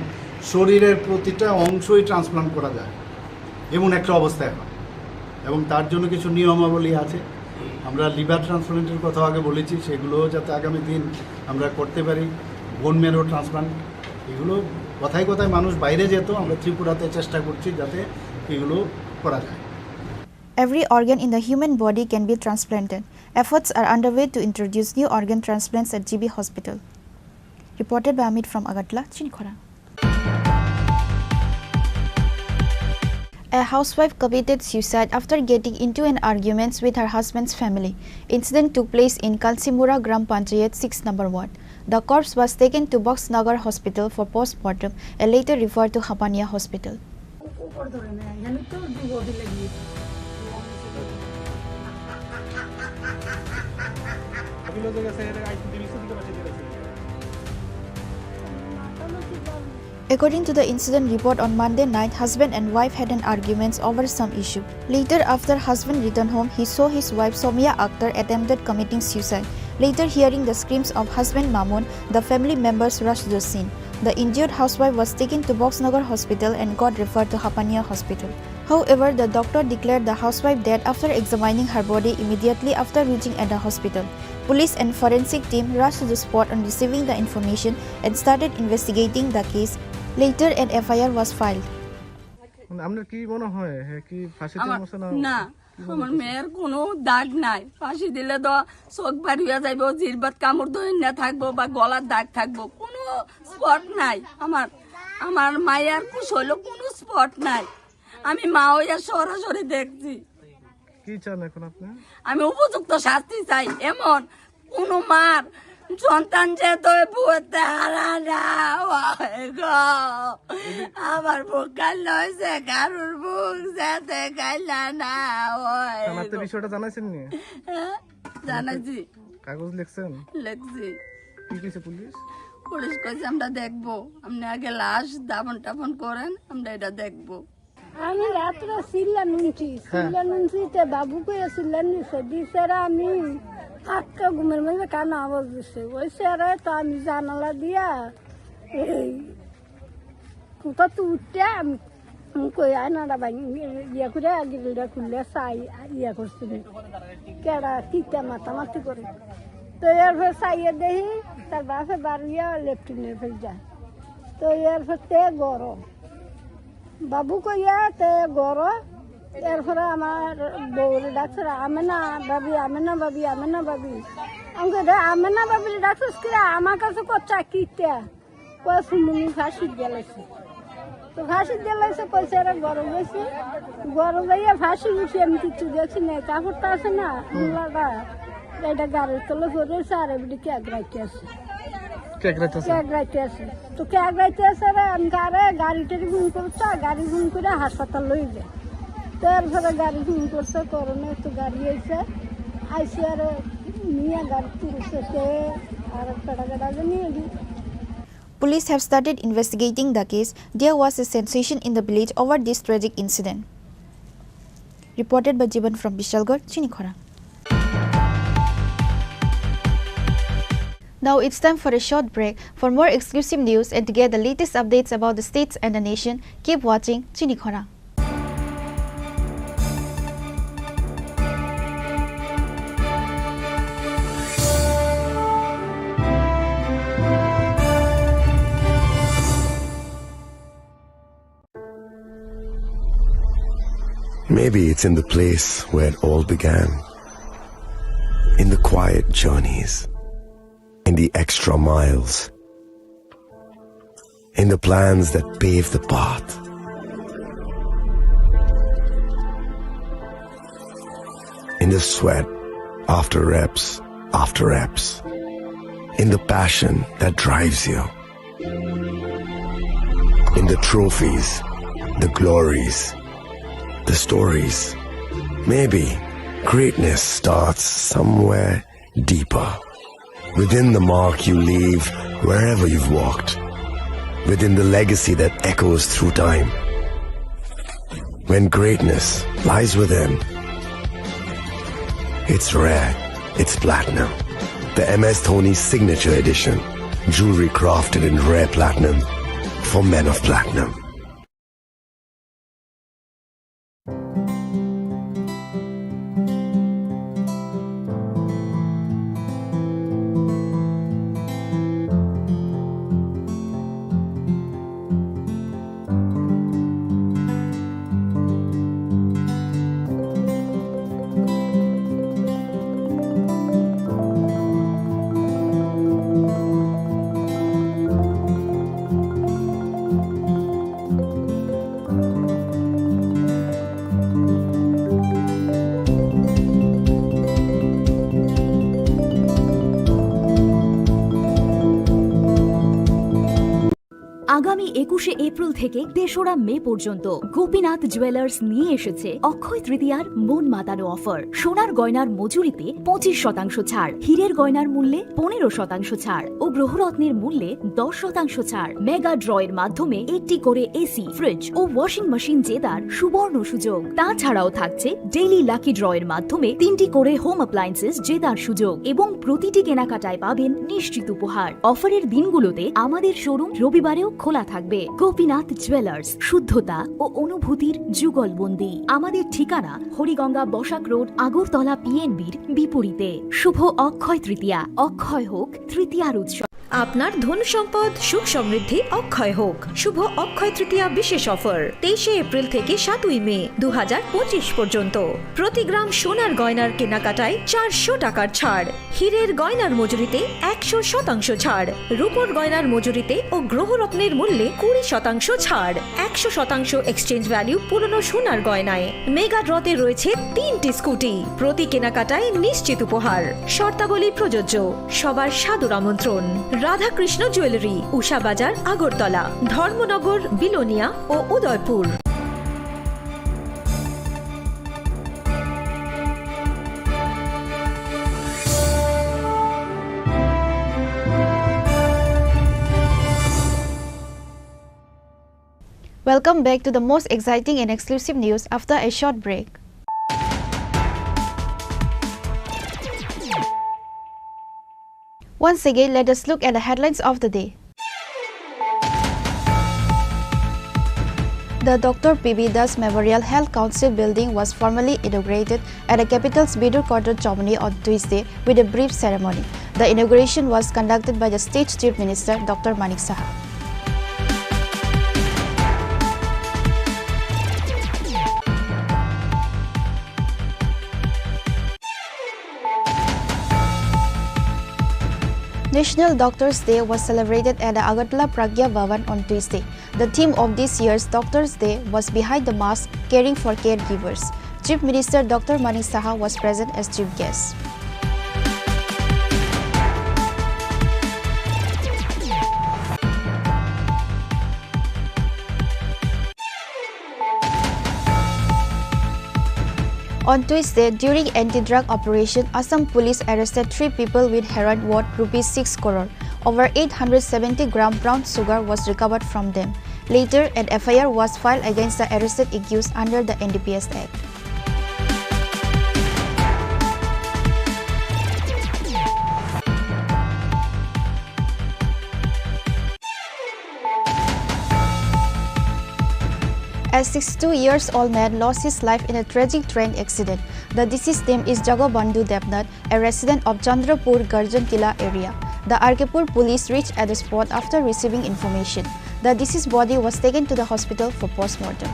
শরীরের প্রতিটা অংশই ট্রান্সপ্লান্ট করা যায়, এমন একটা অবস্থা এখন। এবং তার জন্য কিছু নিয়মাবলী আছে। আমরা লিভার ট্রান্সপ্লান্টের কথা আগে বলেছি, সেগুলো যাতে আগামী দিন আমরা করতে পারি। বোন ম্যারো ট্রান্সপ্লান্ট, এগুলো কথায় কথায় মানুষ বাইরে যেত, আমরা ত্রিপুরাতে চেষ্টা করছি যাতে এগুলো করা যায়। Every organ in the human body can be transplanted. Efforts are underway to introduce new organ transplants at G B Hospital. Reported by Amit from Agartala, Chinkhora. A housewife committed suicide after getting into an argument with her husband's family. Incident took place in Kansimura Gram Panchayat six number ward. The corpse was taken to Boxnagar Hospital for post-mortem and later referred to Hapania Hospital. According to the incident report, on Monday night, husband and wife had an argument over some issue. Later, after husband returned home, he saw his wife Somia Akhtar attempted committing suicide. Later, hearing the screams of husband Mamun, the family members rushed to the scene. The injured housewife was taken to Boxnagar Hospital and got referred to Hapania Hospital. However, the doctor declared the housewife dead after examining her body immediately after reaching at the hospital. Police and forensic team rushed to the spot on receiving the information and started investigating the case. Later, an F I R was filed. মানে, আপনার কি মনে হয়, হ্যাঁ, কি ফাঁসিতে আমার, বসে না? না, আমার মেয়ের কোনো দাগ নাই। ফাঁসি দিলে তো চোখ বার হইয়া যাইবো, জিরবাত কামড় ধরে না থাকবো বা গলার দাগ থাকবো, কোনো স্পট নাই। আমার, আমার মায়ের কুশ হইলো কোনো স্পট নাই। আমি মা হইয়া সরাসরি দেখছি। কি চান এখন আপনি? আমি উপযুক্ত শাস্তি চাই। এমন কোনো মার সন্তান যে তো বুঝতে হারা না হয় গো। আমার বুক কাল হয়েছে, কারোর বুক যেতে কাইলা না হয় থানাতে গো। বিষয়টা জানাইছেন নি? হ্যাঁ, জানাইছি। কাগজ লিখছেন? লিখছি। কি কইছে পুলিশ? পুলিশ কইছে, "আমরা দেখবো, আপনি আগে লাশ দাফন টাফন করেন, আমরা এটা দেখবো।" আমি রাত্রে চিল্লা নুনছি, হ্যাঁ। চিল্লা নুনছি, তে বাবু কইয়া চিল্লা নিছে, দিছে রে আমি আটকা ঘুমের মধ্যে কানে আওয়াজ দিছে। ওই স্যারে তো আমি জানালা দিয়া এই কোথা তো উঠতে আমি, আমি কই আয়নাটা ভাঙি ইয়ে করে গ্রিলটা খুললে চাই ইয়ে করছিল। কেডা কিতা মাতামাতি করে। তো এরপর চাইয়ে দেখি তার বাপে বারুইয়া লেট্রিনের ফেল যায়। তো এরপর তে গরম। বাবু কইয়া তে গরো, এরপরে আমার বউরে ডাকছে, "আমেনা ভাবি, আমেনা ভাবি, আমেনা ভাবি।" আমি কই, "রে, আমেনা ভাবিরে ডাকছিস কি রে? আমার কাছে কচ্চা কিতা?" কয়, "সুমনি ফাঁসি গেলাইছে।" তো ফাঁসি গেলাইছে, কইছে, "এরা গরম হয়েছে।" গরম হইয়া ফাঁসি উঠে আমি কিচ্ছু দেখছি না, কাপড়টা আছে না, হুম। মূলাটা, এটা গাড়ির তলে পড়ে রয়েছে, আর এমনি কেক রাখতে আছে। কেক রাখতে আছে? কেক রাখতে আছে। তো কেক রাখতে আছে রে, আমি কারে গাড়ি টাড়ি ফোন করছে, গাড়ি ফোন করে হাসপাতাল লই যায়। তো এরপরে গাড়ি ফোন করছে, করোনা তো গাড়ি আইছে, আইসে আর নিয়ে গাড়ি তুলছে, সে আর পেটা পেটা নিয়ে গিয়ে Police have started investigating the case. There was a sensation in the village over this tragic incident. Reported by Jiban from Bishalgarh, Chinikhora. Now it's time for a short break. For more exclusive news and to get the latest updates about the states and the nation, keep watching Chinikhora. Maybe it's in the place where it all began. In the quiet journeys. In the extra miles. In the plans that pave the path. In the sweat after reps after reps. In the passion that drives you. In the trophies, the glories, the stories. Maybe greatness starts somewhere deeper. Within the mark you leave wherever you've walked. Within the legacy that echoes through time. When greatness lies within, it's rare, it's platinum. The M S Dhoni Signature Edition. Jewelry crafted in rare platinum for men of platinum. আগামী একুশে এপ্রিল থেকে তেসরা মে পর্যন্ত গোপীনাথ জুয়েলার্স নিয়ে এসেছে অক্ষয় তৃতীয়ার মন মাতানো অফার। সোনার গয়নার মজুরিতে পঁচিশ শতাংশ ছাড়, হীরের গয়নার মূল্যে পনেরো শতাংশ ছাড় ও গ্রহরত্নের মূল্যে দশ শতাংশ ছাড়। মেগা ড্রয়ের মাধ্যমে একটি করে এসি, ফ্রিজ ও ওয়াশিং মেশিন জেতার সুবর্ণ সুযোগ। তাছাড়াও থাকছে ডেইলি লাকি ড্রয়ের মাধ্যমে তিনটি করে হোম অ্যাপ্লায়েন্সেস জেতার সুযোগ এবং প্রতিটি কেনাকাটায় পাবেন নিশ্চিত উপহার। অফারের দিনগুলোতে আমাদের শোরুম রবিবারেও খোলা থাকবে। গোপীনাথ জুয়েলার্স, শুদ্ধতা ও অনুভূতির যুগলবন্দি। আমাদের ঠিকানা হরিগঙ্গা বসাক রোড, আগরতলা পিএনবির বিপরীতে। শুভ অক্ষয় তৃতীয়া, অক্ষয় হোক তৃতীয়ার উৎসব। আপনার ধন সম্পদ সুখ সমৃদ্ধি অক্ষয় হোক। শুভ অক্ষয় তৃতীয়া বিশেষ অফার তেইশে এপ্রিল থেকে সাতই মে দু হাজার পঁচিশ পর্যন্ত। প্রতি গ্রাম সোনার গয়নার কেনাকাটায় চারশো টাকার ছাড়, হীরের গয়নার মজুরিতে একশো শতাংশ ছাড়, রূপোর গয়নার মজুরিতে ও গ্রহরত্নের মূল্যে কুড়ি শতাংশ ছাড়, একশো শতাংশ এক্সচেঞ্জ ভ্যালু পুরনো সোনার গয়নায়। মেগা ড্রতে রয়েছে তিনটি স্কুটি, প্রতি কেনাকাটায় নিশ্চিত উপহার। শর্তাবলী প্রযোজ্য। সবার সাদর আমন্ত্রণ। রাধাকৃষ্ণ জুয়েলারি, উষা বাজার, আগরতলা, ধর্মনগর, বিলোনিয়া ও Udaipur. Welcome back to the most exciting and exclusive news after a short break. Once again, let us look at the headlines of the day. The Doctor P B Das Memorial Health Council building was formally inaugurated at the capital's Bidur Quarter, Chomoni on Tuesday with a brief ceremony. The inauguration was conducted by the State Chief Minister Doctor Manik Saha. National Doctors Day was celebrated at the Agartala Pragya Bhavan on Tuesday. The theme of this year's Doctors Day was Behind the Mask, Caring for Caregivers. Chief Minister Doctor Manik Saha was present as chief guest. On Tuesday, during anti-drug operation, Assam police arrested three people with heroin worth rupees six crore. Over eight hundred seventy gram brown sugar was recovered from them. Later, an F I R was filed against the arrested accused under the N D P S Act. A sixty-two years old man lost his life in a tragic train accident. The deceased name is Jagabandhu Debnath, a resident of Chandrapur Garjan Tila area. The R K Pur police reached at the spot after receiving information. The deceased body was taken to the hospital for postmortem.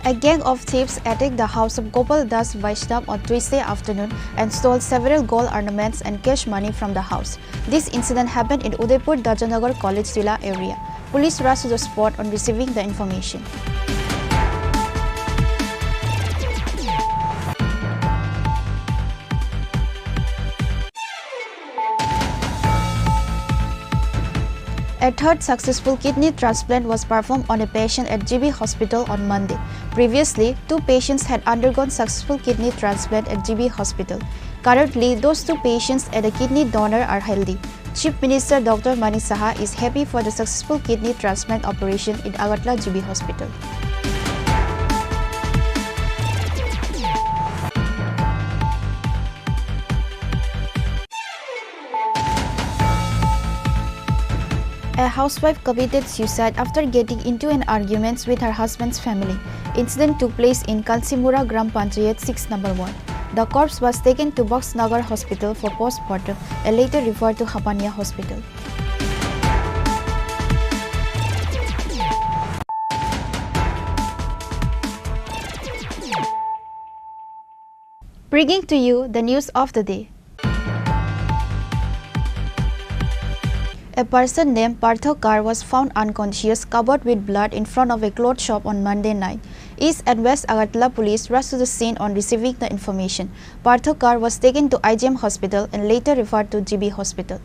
A gang of thieves attacked the house of Gopal Das Vaishnav on Tuesday afternoon and stole several gold ornaments and cash money from the house. This incident happened in Udaipur Dajanagar College Tila area. Police rushed to the spot on receiving the information. A third successful kidney transplant was performed on a patient at G B Hospital on Monday. Previously, two patients had undergone successful kidney transplant at G B Hospital. Currently, those two patients and a kidney donor are healthy. Chief Minister Doctor Manik Saha is happy for the successful kidney transplant operation in Agartala G B Hospital. A housewife committed suicide after getting into an argument with her husband's family. Incident took place in Kansimura Gram Panchayat six number ward. The corpse was taken to Boxnagar Hospital for postmortem and later referred to Hapania Hospital. Bringing to you the news of the day. A person named Partho Kar was found unconscious, covered with blood in front of a cloth shop on Monday night. East and West Agartala police rushed to the scene on receiving the information. Partho Kar was taken to I G M hospital and later referred to G B hospital.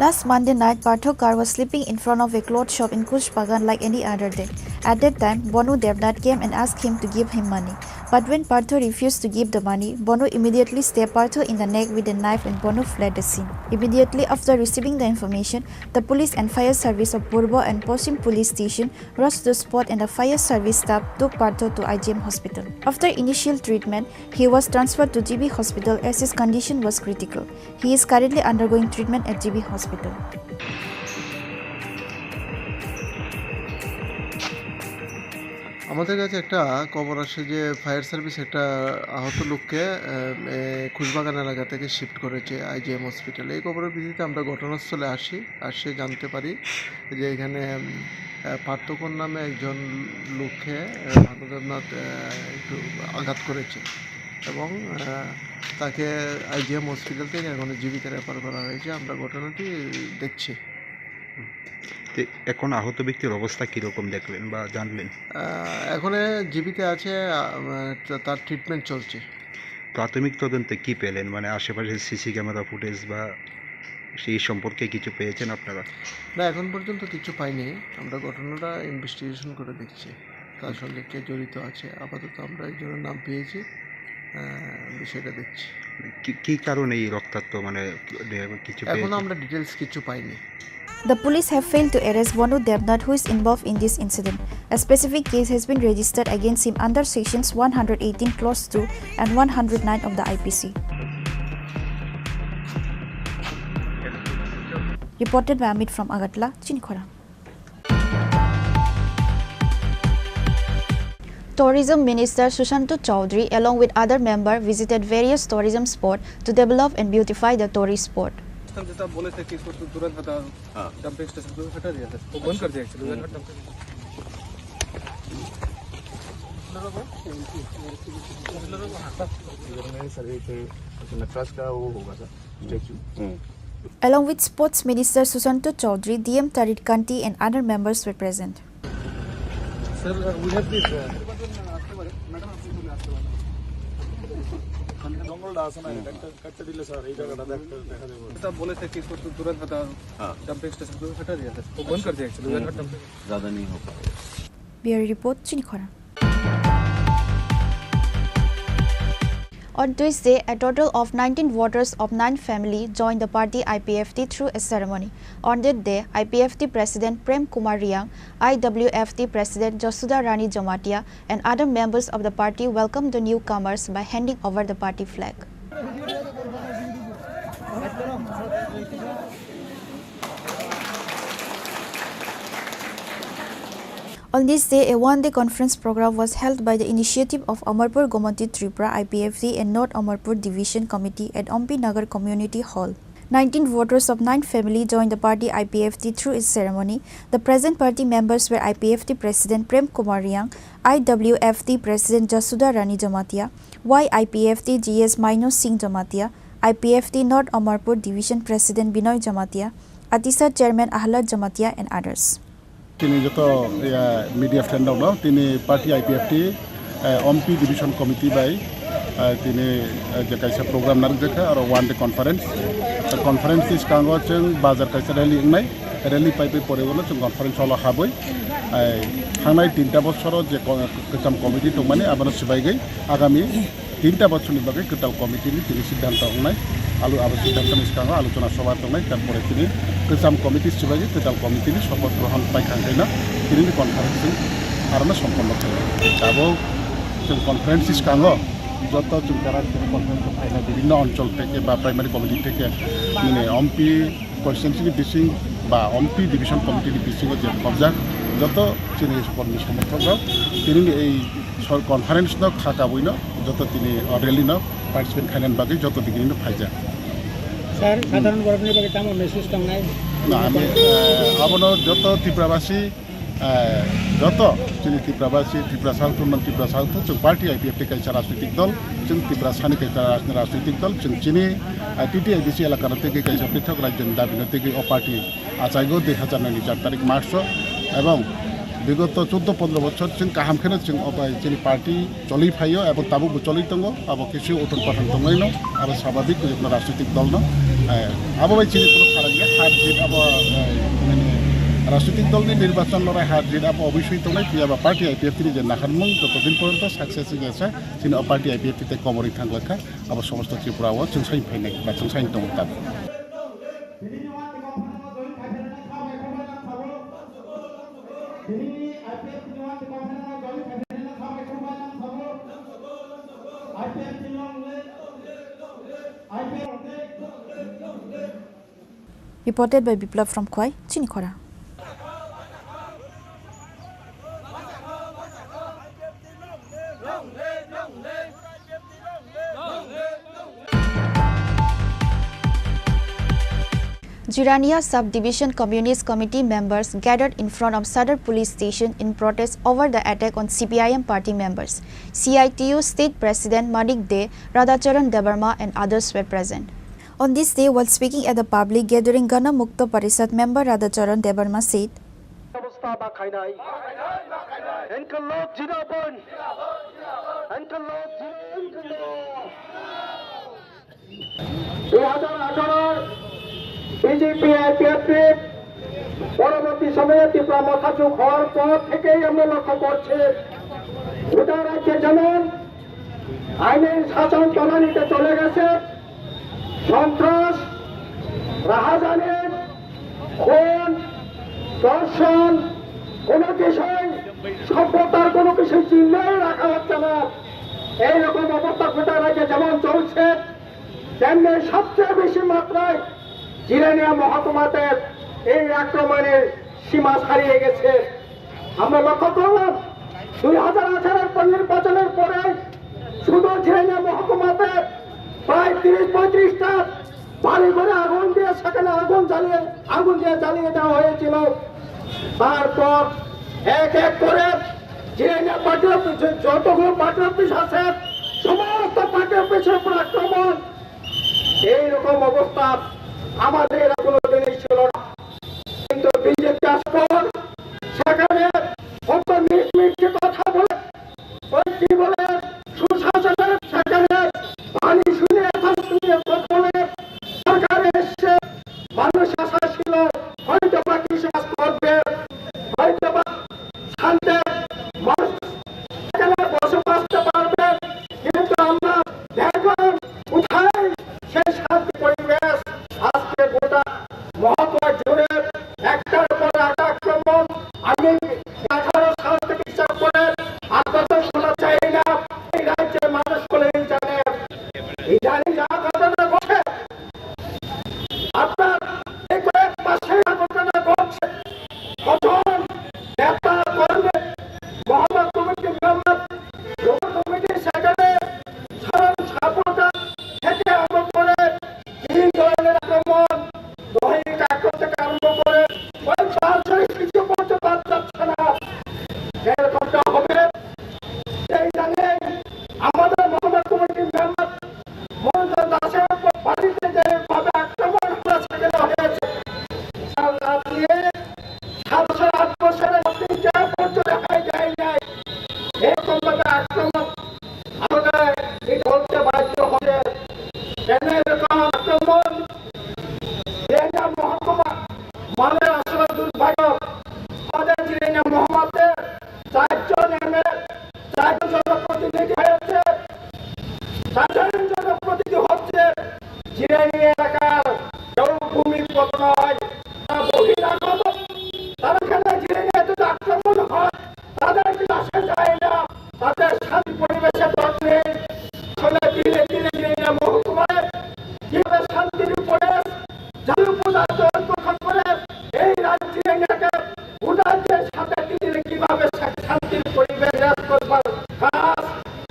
Last Monday night, Partho Kar was sleeping in front of a cloth shop in Kush Bagan like any other day. At that time, Bonu Devnath came and asked him to give him money. But when Partho refused to give the money, Bonu immediately stabbed Partho in the neck with a knife and Bonu fled the scene. Immediately after receiving the information, the police and fire service of Purbo and Poschim police station rushed to spot and the fire service staff took Partho to I G M hospital. After initial treatment, he was transferred to G B hospital as his condition was critical. He is currently undergoing treatment at G B hospital. আমাদের কাছে একটা খবর আসে যে fire service একটা আহত লোককে আহ, এ, খুশবাগান এলাকা থেকে শিফট করেছে আইজিএম হসপিটালে। এই খবরের ভিত্তিতে আমরা ঘটনাস্থলে আসি, আসে জানতে পারি যে এখানে উম, আহ, পার্থকর নামে একজন লোককে আহ, ভানু দেবনাথ আহ, একটু আঘাত করেছে এবং আহ, তাকে আইজিএম হসপিটাল থেকে এখন জিবিতে রেফার করা হয়েছে। আমরা ঘটনাটি দেখছি। তো এখন আহত ব্যক্তির অবস্থা কীরকম দেখলেন বা জানলেন? আহ, এখন জিবিতে আছে। আহ, তা- তার ট্রিটমেন্ট চলছে। প্রাথমিক তদন্তে কি পেলেন, মানে আশেপাশে সিসি ক্যামেরা ফুটেজ বা সেই সম্পর্কে কিছু পেয়েছেন আপনারা? না, এখন পর্যন্ত কিছু পাইনি। আমরা ঘটনাটা ইনভেস্টিগেশন করে দেখছি, তার সঙ্গে কে জড়িত আছে। আপাতত আমরা একজনের নাম পেয়েছি, আহ, বিষয়টা দেখছি। কি কি কারণে এই রক্তাক্ত, মানে কিছু এখনো পেয়েছেন? আমরা ডিটেলস কিছু পাইনি। The police have failed to arrest Bonu Debnath, who is involved in this incident. A specific case has been registered against him under sections one hundred eighteen clause two and one hundred nine of the I P C. Reported by Amit from Agartala, Chinikhora. Tourism Minister Sushanta Chowdhury along with other member visited various tourism spots to develop and beautify the tourist spot. System जैसा बोले थे कि इसको तु-, तुरंत हटा, dumping station को हटा दिया था, वो बंद कर दिया एक्चुअली। इधर में सर एक नटराज का वो होगा sir, statue. Along with Sports Minister Sushanta Chowdhury, D M Tarit Kanti and other members were present. Sir, we have this. জঙ্গলটা আছে না, এটা একটা কাটতে দিলে স্যার এই জায়গাটা দেখতে দেখা যাবে। सब बोले थे कि इसको तु-, तुरंत हटा, डंपिंग स्टेशन को हटा दिया था, वो बंद कर दिया एक्चुअली। ज़्यादा नहीं हो पाएगा। Bureau Report, Chinikhora. On Tuesday, a total of nineteen voters of nine family joined the party I P F T through a ceremony. On that day, I P F T President Prem Kumar Riang, I W F T President Josuda Rani Jamatia, and other members of the party welcomed the newcomers by handing over the party flag. On this day, a one-day conference program was held by the initiative of Amarpur Gomonti Tripura I P F T and North Amarpur Division Committee at Ompi Nagar Community Hall. Nineteen voters of nine family joined the party I P F T through its ceremony. The present party members were I P F T President Prem Kumar Riang, I W F T President Jasuda Rani Jamatia, Y I P F T G S Maino Singh Jamatia, I P F T North Amarpur Division President Binoy Jamatia, Atisa Chairman Ahlad Jamatia and others. Tini joto, ya, media friend rok no, tini party I P F T, eh, Ompi Division Committee bai, eh, tini, eh, je kaisa program narwk jakha, aro one day conference. Eh, conference ni swkango chwng bazar kaisa rally wngnai, rally pai pai pore ulo chwng conference hall o habwi, eh, thangnai tinta bosoro je ko-, kwcham committee tongmani abono swbaigwi agami tinta bochorni bagwi kwtal committee ni tini siddhanto wngnai. Alo abo siddhanto ni swkango alochona sobha tongnai, tarpore tini kwcham committee swbaigwi kwtal committee ni sopoth grohon paikha hwnkhe no tini ni conference chwng arono somponno khainai. Abo chwng conference ni swkango joto chwng jara tini conference o phainai bibhinno onchol theke ba primary committee theke nini Ompi constituency ni bising ba Ompi division committee ni bisingo je khobjak joto chini kormi somorthok rok tini ni ei Sor conference no kha kabui no joto tini o rally no participate khainani bagwi joto digini no phaijak. Sir, sadharon borokni bagwi tamo message tongnai? Na, ami, eh, abono joto Tiprabasi, eh, joto chini Tiprabasi, Tiprasa wngthok, non Tiprasa wngthok, chwng party I P F T kaisa rajnitik dol, chwng Tiprasani kaisa rajnitik dol, chwng chini, eh, T T I D C elakano tei kaisa pithok rajyoni dabino tei o party achaigo dui hazar nai ni char tarik March o, ebong bigoto chuddo pondro bochor chwng kaham kheno chwng o bai chini party choli phaio ebong tabukbo choli tongo, abo kisi uthon pathon tongnaino, abo sababik koi ekno rajnitik dolno, eh, abo bai chini kono pharang ya, har jit abo, eh, mane, Rajnitik dolni nirbachon lorai ha jit abo obisoi tongnai, phiya ba party I P F T ni je naharmung joto din porjonto success wngya se, chini o party I P F T tei komorwi thanglakkha, abo somosto Tripura o chwngsaini phainai ba chwngsaini tongo tabuk. Reported by Biplab from Khwai, Chini Khora. Jirania Sub-Division Communist Committee members gathered in front of Sadar Police Station in protest over the attack on C P I M party members. C I T U State President Manik De, Radhacharan Debbarma and others were present. On this day, while speaking at the public gathering, Gana Mukta Parishad member Radhacharan Debbarma said, অবস্থা বা খাই নাই। এনকে লোক জিন্দাবাদ। এনকে লোক জিন্দাবাদ। দুই হাজার আঠারো বিজেপি আইপিএফটি পরবর্তী সময়ে ত্রিপুরা মথা যুগ হওয়ার পর থেকেই আমরা লক্ষ্য করছি, গোটা রাজ্যে যেমন আইনের শাসন তলানিতে চলে গেছে, সন্ত্রাস, রাহাজানি, খুন, ধর্ষণ, কোনো কিছুই, সভ্যতার কোনো কিছু চিহ্নই রাখা হচ্ছে না। এইরকম অবস্থা গোটা রাজ্যে যেমন চলছে, তেমনি সবচেয়ে বেশি মাত্রায় জিরানিয়া মহকুমাতে এই আক্রমণের সীমা ছাড়িয়ে গেছে। আমরা লক্ষ্য করলাম, দুই হাজার আঠারো নির্বাচনের পরে শুধু জিরানিয়া মহকুমাতে প্রায় তিরিশ পঁয়ত্রিশটা বাড়ি ঘরে আগুন দিয়ে, সেখানে আগুন জ্বালিয়ে, আগুন দিয়ে জ্বালিয়ে দেওয়া হয়েছিল। তারপর এক এক করে জিরানিয়া পার্টি অফিস, যতগুলো পার্টি অফিস আছে, সমস্ত পার্টি অফিসের উপর আক্রমণ। এইরকম অবস্থা আমাদের কোনোদিনই ছিল না। কিন্তু বিজেপি আসার পর সেখানে কত মিষ্টি মিষ্টি কথা বলে, ওই কি বলে, সুশাসনের সেখানে বাণী শুনে, কথা শুনে, কথা বলে সরকারে এসছে, মানুষ আশা ছিল হয়তো বা কিছু কাজ করবে, হয়তো বা শান্তি মানুষ এখানে বসবাস করতে পারবে, কিন্তু আমরা দেখলাম কোথায় সেই শান্তি পরিবেশ। আজকে গোটা মহকুমা জুড়ে একটার পর একটা আক্রমণ। আমি আঠারো সাল থেকে হিসাব করে আর কত শোনা চাই না, এই রাজ্যের মানুষ বলে এই জানে। এই জানি যা ঘটনা ঘটে, আপনার এই কয়েক মাসে যা ঘটনা ঘটছে, কজন নেতা কর্মী, মহকুমা committee member, local committee secretary, সাধারণ সাপোর্টার থেকে আরম্ভ করে তিন ধরনের আক্রমণ, দৈহিক আক্রমণ থেকে আরম্ভ করে ওই বাৎসরিক কিছু করতে পারছে না। এরকমটা হবে, এই জানেন, আমাদের মহকুমা কমিটির মেম্বার মনোজ দাসের উপর বাড়িতে যেভাবে আক্রমণ হামলা সেখানে হয়েছে, সারা রাত নিয়ে সাতশো আট বছরের আপনি যা করতে দেখাই যায় নাই, এরকম ভাবে আক্রমণ আমাদের এই করতে বাধ্য হয়েছে। কেন এরকম আক্রমণ? জিরানিয়া মহকুমা মানে আসলে দুর্ভাগ্য। আমাদের জিরানিয়া মহকুমাতে চারজন এমএলএ, চারজন জনপ্রতিনিধি হয়েছে, সাধারণ জনপ্রতিনিধি হচ্ছে জিরানি এলাকার কেউ ভূমিপুত্র নয়, তারা বহিরাগত। তারা এখানে জিরানিয়াতে আক্রমণ হয়, তাদের ক্লাসে যায় না, তাদের শান্তি পরিবেশে ডর নেই। আসলে ধীরে ধীরে জিরানিয়া মহকুমায় কিভাবে শান্তির পরিবেশ, জাতীয় পূজা চয়ন করে এই রাজ্যে এলাকায় ভোটারদের সাথে তিনি কিভাবে শা-, শান্তির পরিবেশ বিরাজ করবার কাজ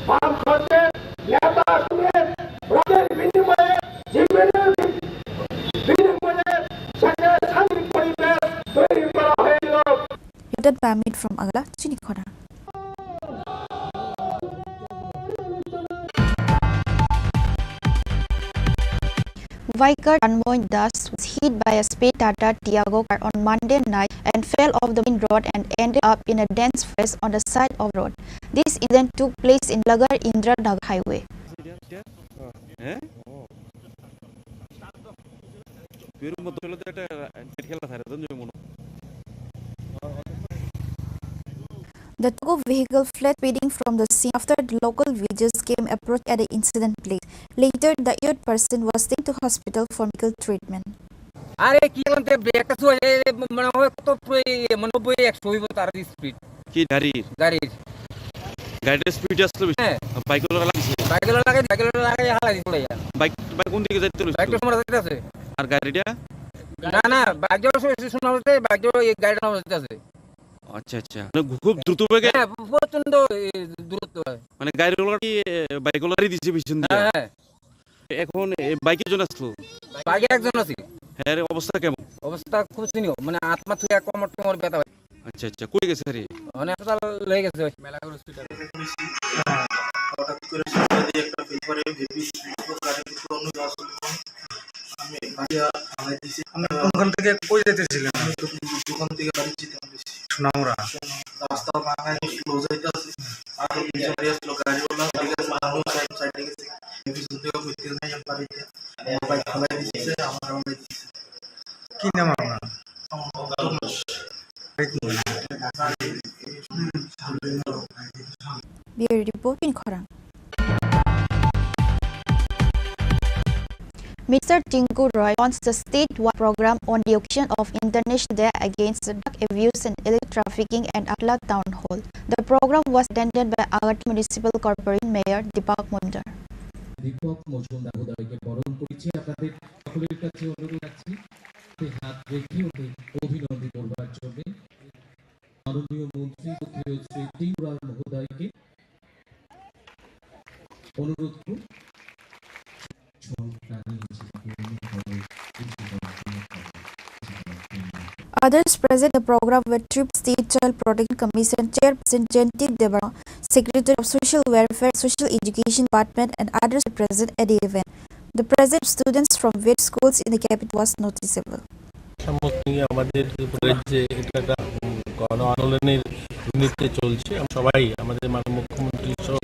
বামফ্রন্টের নেতা শুনে রক্তের বিনিময়ে, জীবনের বি-, বিনিময়ে সেখানে শান্তির পরিবেশ তৈরি করা হয়েছিল। Reported by Amit from Agala, Chini Khora. Biker Tanmoy Das was hit by a sped Tata Tiago car on Monday night and fell off the main road and ended up in a dense forest on the side of road. This incident took place in Lagar Indra Nagar Highway. হ্যাঁ? এর মধ্যে হলো তো একটা খেলা থাকে, জানো মনে হয়? The tug of vehicle fled speeding from the scene after the local villagers came approach at the incident place. Later, the injured person was taken to hospital for medical treatment. আরে কি বলতে ব্রেকটা ছুঁয়ে মানে হয় কত পুরো মানে নব্বই একশো হইব তার স্পিড কি গাড়ির? গাড়ির। গাড়ির স্পিড আসলো বেশি। হ্যাঁ। বাইক ওলা লাগছে। বাইক ওলা লাগে, বাইক ওলা লাগে হালা দিতে লাগে। বাইক বাইক কোন দিকে যাইতে হলো? বাইকটা সময় যাইতে আছে। আর গাড়িটা? না না, বাইক যাওয়ার সময় শোনা হচ্ছে, বাইক যাওয়ার এই গাড়িটা সময় যাইতে আছে। আচ্ছা আচ্ছা, মানে খুব দ্রুত বেগে। হ্যাঁ, প্রচন্ড এই দূরত্ব হয়। মানে গাড়ি ওলা কি বাইক ওলা দিছে পিছন দিয়ে? হ্যাঁ হ্যাঁ। এখন এ, বাইকে জন আসলো? বাইকে একজন আছি। হ্যাঁ রে, অবস্থা কেমন? অবস্থা খুব চিনিও, মানে আত্মা তুই এক কোমর টোমর ব্যথা হয়। আচ্ছা আচ্ছা, কই গেছে রে? মানে হাসপাতাল লয়ে গেছে ওই। মেলাঘর হসপিটাল। হঠাৎ করে সন্ধ্যা দিয়ে একটা ব্যাপারে ভেবি গাড়ি পুরনো আসলো। আমি ভাইয়া ফালাই দিছি। আপনি কোনখান থেকে কই যেতেছিলেন? আমি তো দোকান থেকে বাড়ি যেতাম বেশি। সোনামুড়া। রাস্তা ভাঙা, স্লো যাইতেছে। আর পিছনে আসলো গাড়িওয়ালা, ঠিক আছে, মানুষ সাইড সাইডে গেছে। পিছন থেকে কইতে নাই, আমি বাড়িতে। আমার বাইক ফালাই দিছে, আমার ফালাই দিছে। কি নাম আপনার? আমার নাম তরমুজ। বাড়ি কোনখানে? Bureau Report, Chinikhorang. Mister Tinku Roy launched the statewide program on the occasion of International Day Against Drug Abuse and Illegal Trafficking at Agartala Town Hall. The program was attended by Agartala Municipal Corporation Mayor Deepak Majumdar. Dipak মজুমদার মহোদয়কে বরণ করছি। আপনাদের সকলের কাছে অনুরোধ রাখছি, হাতে হাত রেখে ওদের অভিনন্দন করবার জন্য। মাননীয় মন্ত্রী তথা শ্রী টিংকুরাম মহোদয়কে অনুরোধ করুন। Others present the program were Tripura State Child Protection Commission Chairperson Jayanti Debbarma, Secretary of Social Welfare, Social Education Department, and others were present at the event. The presence of students from various schools in the capital was noticeable. সমস্ত নিয়ে আমাদের ত্রিপুরা রাজ্যে এটা একটা, উম, গণ আন্দোলনের রূপ নিতে চলছে। আমরা সবাই, আমাদের মাননীয় মুখ্যমন্ত্রী সহ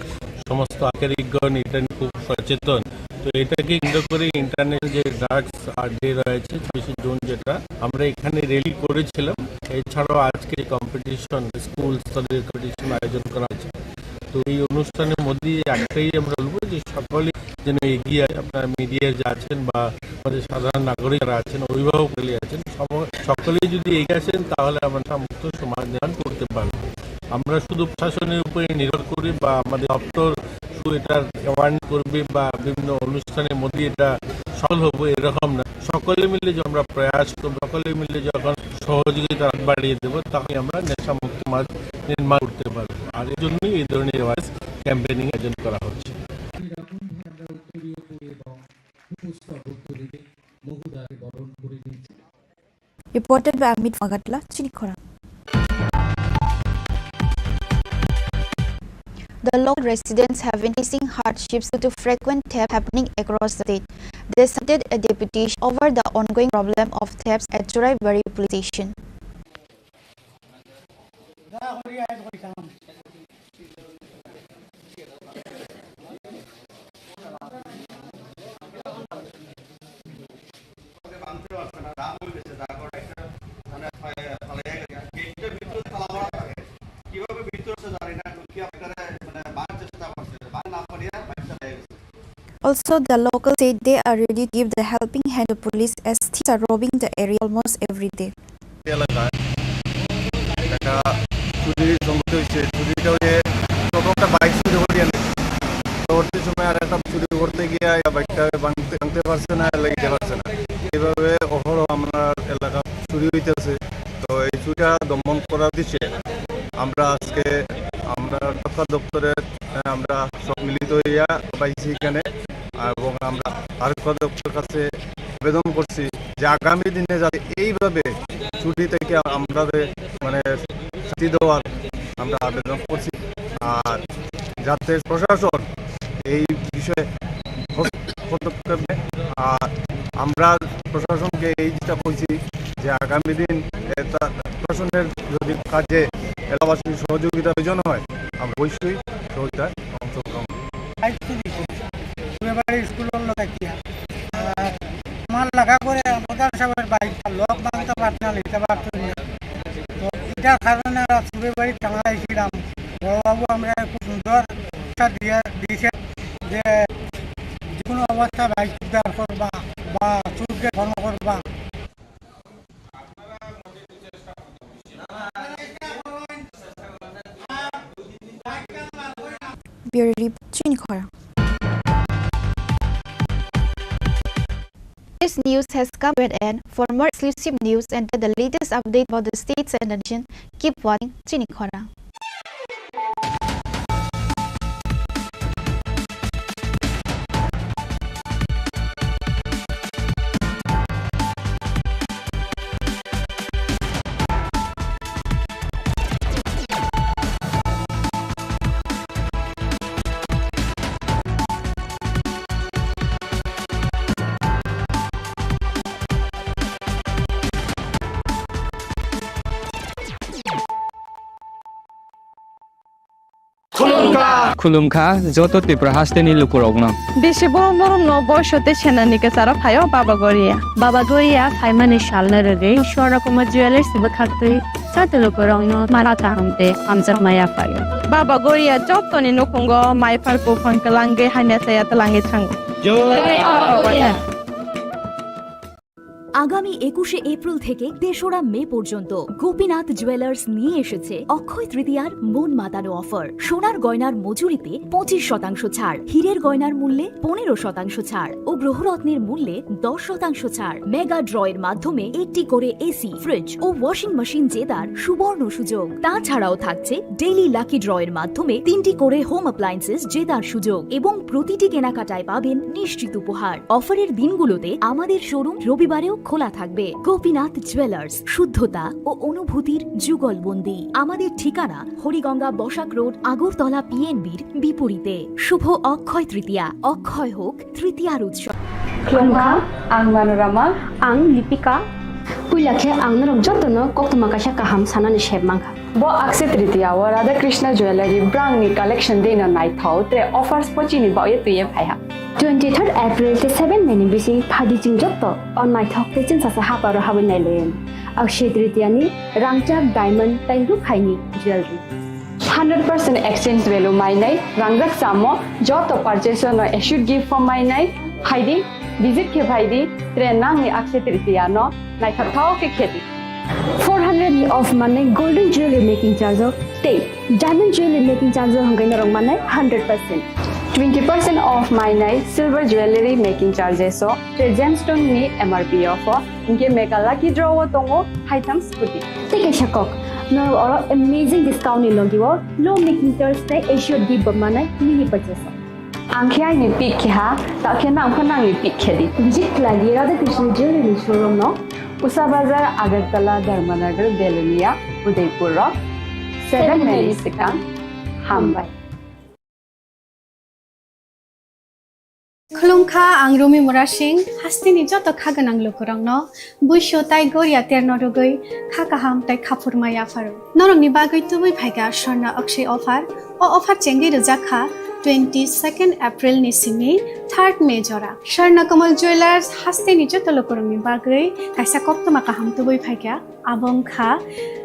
সমস্ত আধিকারিকগণ এটা নিয়ে খুব সচেতন। তো এটাকে কেন্দ্র করে ইন্টারন্যাশনাল যে ড্রাগস আর ডে রয়েছে ছাব্বিশে জুন, যেটা আমরা এখানে র্যালি করেছিলাম, এছাড়াও আজকে কম্পিটিশন, স্কুল স্তরের কম্পিটিশন আয়োজন করা হয়েছে। তো এই অনুষ্ঠানের মধ্যে একটাই আমরা বলবো যে সকলে যেন এগিয়ে আসে। আপনারা মিডিয়া যে আছেন বা আমাদের সাধারণ নাগরিক যারা আছেন, অভিভাবক বলে আছেন, সম-, সকলেই যদি এগিয়ে আসেন তাহলে আমরা একটা মুক্ত সমাজ নির্মাণ করতে পারবো। আমরা শুধু প্রশাসনের উপরে নির্ভর করি বা আমাদের দপ্তর শুধু এটা অ্যাওয়ারনেস করবে বা বিভিন্ন অনুষ্ঠানের মধ্যে এটা সফল হবো, এরকম না। সকলে মিলে যে আমরা প্রয়াস করবো, সকলে মিলে যখন সহযোগিতা হাত বাড়িয়ে দেবো, তখনই আমরা নেশামুক্ত সমাজ নির্মাণ করতে পারবো। আর এই জন্যই এই ধরনের অ্যাওয়ারনেস ক্যাম্পেইনিং আয়োজন করা হচ্ছে। Reported by Amit Magatla, Chinikhorang. The local residents have been facing hardships due to frequent theft happening across the state. They submitted a deputation over the ongoing problem of thefts at Churaibari Police Station. Also, the locals say they are ready to give the helping hand to police as thieves are robbing the area almost every day. এলাকায় একটা চুরি সংঘটিত হয়েছে। চুরিটা হয়ে ছোট একটা বাইক চুরি করি আনে। পরবর্তী সময় আর একটা চুরি করতে গিয়ে বাইকটা ভাঙতে, ভাঙতে পারছে না, লেগে পারছে না। এইভাবে অহরহ আমরা এলাকা চুরি হইতেছে। তো এই চুরিটা দমন করার উদ্দেশ্যে আমরা আজকে আমরা রক্ষা দপ্তরের, আহ, আমরা সব মিলিত হইয়া পাইছি এখানে এবং আমরা রক্ষা দপ্তরের কাছে আবেদন করছি যে আগামী দিনে যাতে এইভাবে চুরি থেকে আমরা মানে শাস্তি দেওয়ার আমরা আবেদন করছি। আর যাতে প্রশাসন এই বিষয়ে হস্তক্ষেপ নেয়। আর আমরা প্রশাসনকে এই যেটা বলছি যে আগামী দিন এটা প্রশাসনের যদি কাজে এলাকাবাসীর সহযোগিতা প্রয়োজন হয়, আমরা অবশ্যই সহযোগিতায় অংশগ্রহণ করব। আমার লাগা করে প্রধান সাহেবের বাইকটা লক ভাঙতে পারছে না, নিতে পারছে না। তো এটার কারণে আমরা চুরের বাড়ি থানা আইছিলাম। দরকার দিয়ে দিয়েছে যে যে কোনো অবস্থায় ভাই চুড়িদার করবা বা চুলকে ফলো করবা। Bureau Report, Chini Khorang. This news has come to an end. For more exclusive news and the latest update about the states and the nation, keep watching Chini Khorang. Khulumkha joto Tripura hasteni lukurokno. Bisi borom borom no boiso tei senani kwcharo phaio Baba Goria. Baba Goria phaimani salno rwgwi Swarna Kumar Jewellers bwkhaktwi joto lukurokno mara kaham tei hamjakma yaphaio. Baba Goria jotoni nukhungo maiphar buphang kwlangwi hamya chaya twlangwi thango. আগামী একুশে এপ্রিল থেকে তেসরা মে পর্যন্ত গোপীনাথ জুয়েলার্স নিয়ে এসেছে অক্ষয় তৃতীয়ার মন মাতানো অফার। সোনার গয়নার মজুরিতে পঁচিশ শতাংশ ছাড়, হীরের গয়নার মূল্যে পনেরো শতাংশ ছাড় ও গ্রহরত্নের মূল্যে দশ শতাংশ ছাড়। মেগা ড্র এর মাধ্যমে একটি করে এসি, ফ্রিজ ও ওয়াশিং মেশিন জেতার সুবর্ণ সুযোগ। তাছাড়াও থাকছে ডেইলি লাকি ড্র এর মাধ্যমে তিনটি করে হোম অ্যাপ্লায়েন্সেস জেতার সুযোগ এবং প্রতিটি কেনাকাটায় পাবেন নিশ্চিত উপহার। অফারের দিনগুলোতে আমাদের শোরুম রবিবারেও খোলা থাকবে। গোপীনাথ জুয়েলার্স, শুদ্ধতা ও অনুভূতির যুগলবন্দি। আমাদের ঠিকানা হরিগঙ্গা বসাক রোড, আগরতলা পিএনবির বিপরীতে। শুভ অক্ষয় তৃতীয়া, অক্ষয় হোক তৃতীয়ার উৎসব। Khulumkha, ang Manorama. Ang Lipika. Puila khe ang norok jotono koktwma kaisa kaham sanani sep mankha. Bo Akshaya Tritiya o Radha Krishna Jewellery brangni collection dino naithok tre offers pochini baoye twiye phaiha. Twenty third April tei seven May ni bising phaidi chwng joto o naithok tei chwngsasa haparo habwi nailaiwi. Akshaya Tritiya ni rangchak diamond tei rukhaini jewellery. Hundred percent exchange value mainai, rangjak samo joto purchase no assured gift form mainai, phaidi, visit khe phaidi, tre nangni Akshaya Tritiya no naithok thao khe khedi. Four hundred ni off manai golden jewelry making charge o tei diamond jewelry making charge o hwnkhai norok manai hundred percent. Twenty percent off mainai silver jewelry making charges o tre gemstone ni M R P off o. Hinkhe mega lucky draw o tongo haitham scooty. Tei kaisa kok, norok oro amazing discount ni logi o low making charge tei assured gift bo manai mini purchase o. Ang khe aini pick khe ha, ta khe nang pho nangni pick khe di. Visit khlai di Radha Krishna Jewelry ni showroom no. Usa Bazar, Agartala, Dharmanagar, Belonia, Udaipur rok. Seven May ni swkang. Hambai. Khulumkha, ang Rumi Murasing, hasteni joto kha gwnang lukurokno buisu tai goria terno rwgwi kha kaham tai khaphurma yapharo. Norokni bagwi tubui phaikha Swarna Akshaya offer. O offer chengwi rwjak kha twenty second April ni simi third May jora. Swarna Kamal Jewellers hasteni joto lukurokni bagwi kaisa koktwma kaham tubui phaikha. Abo wngkha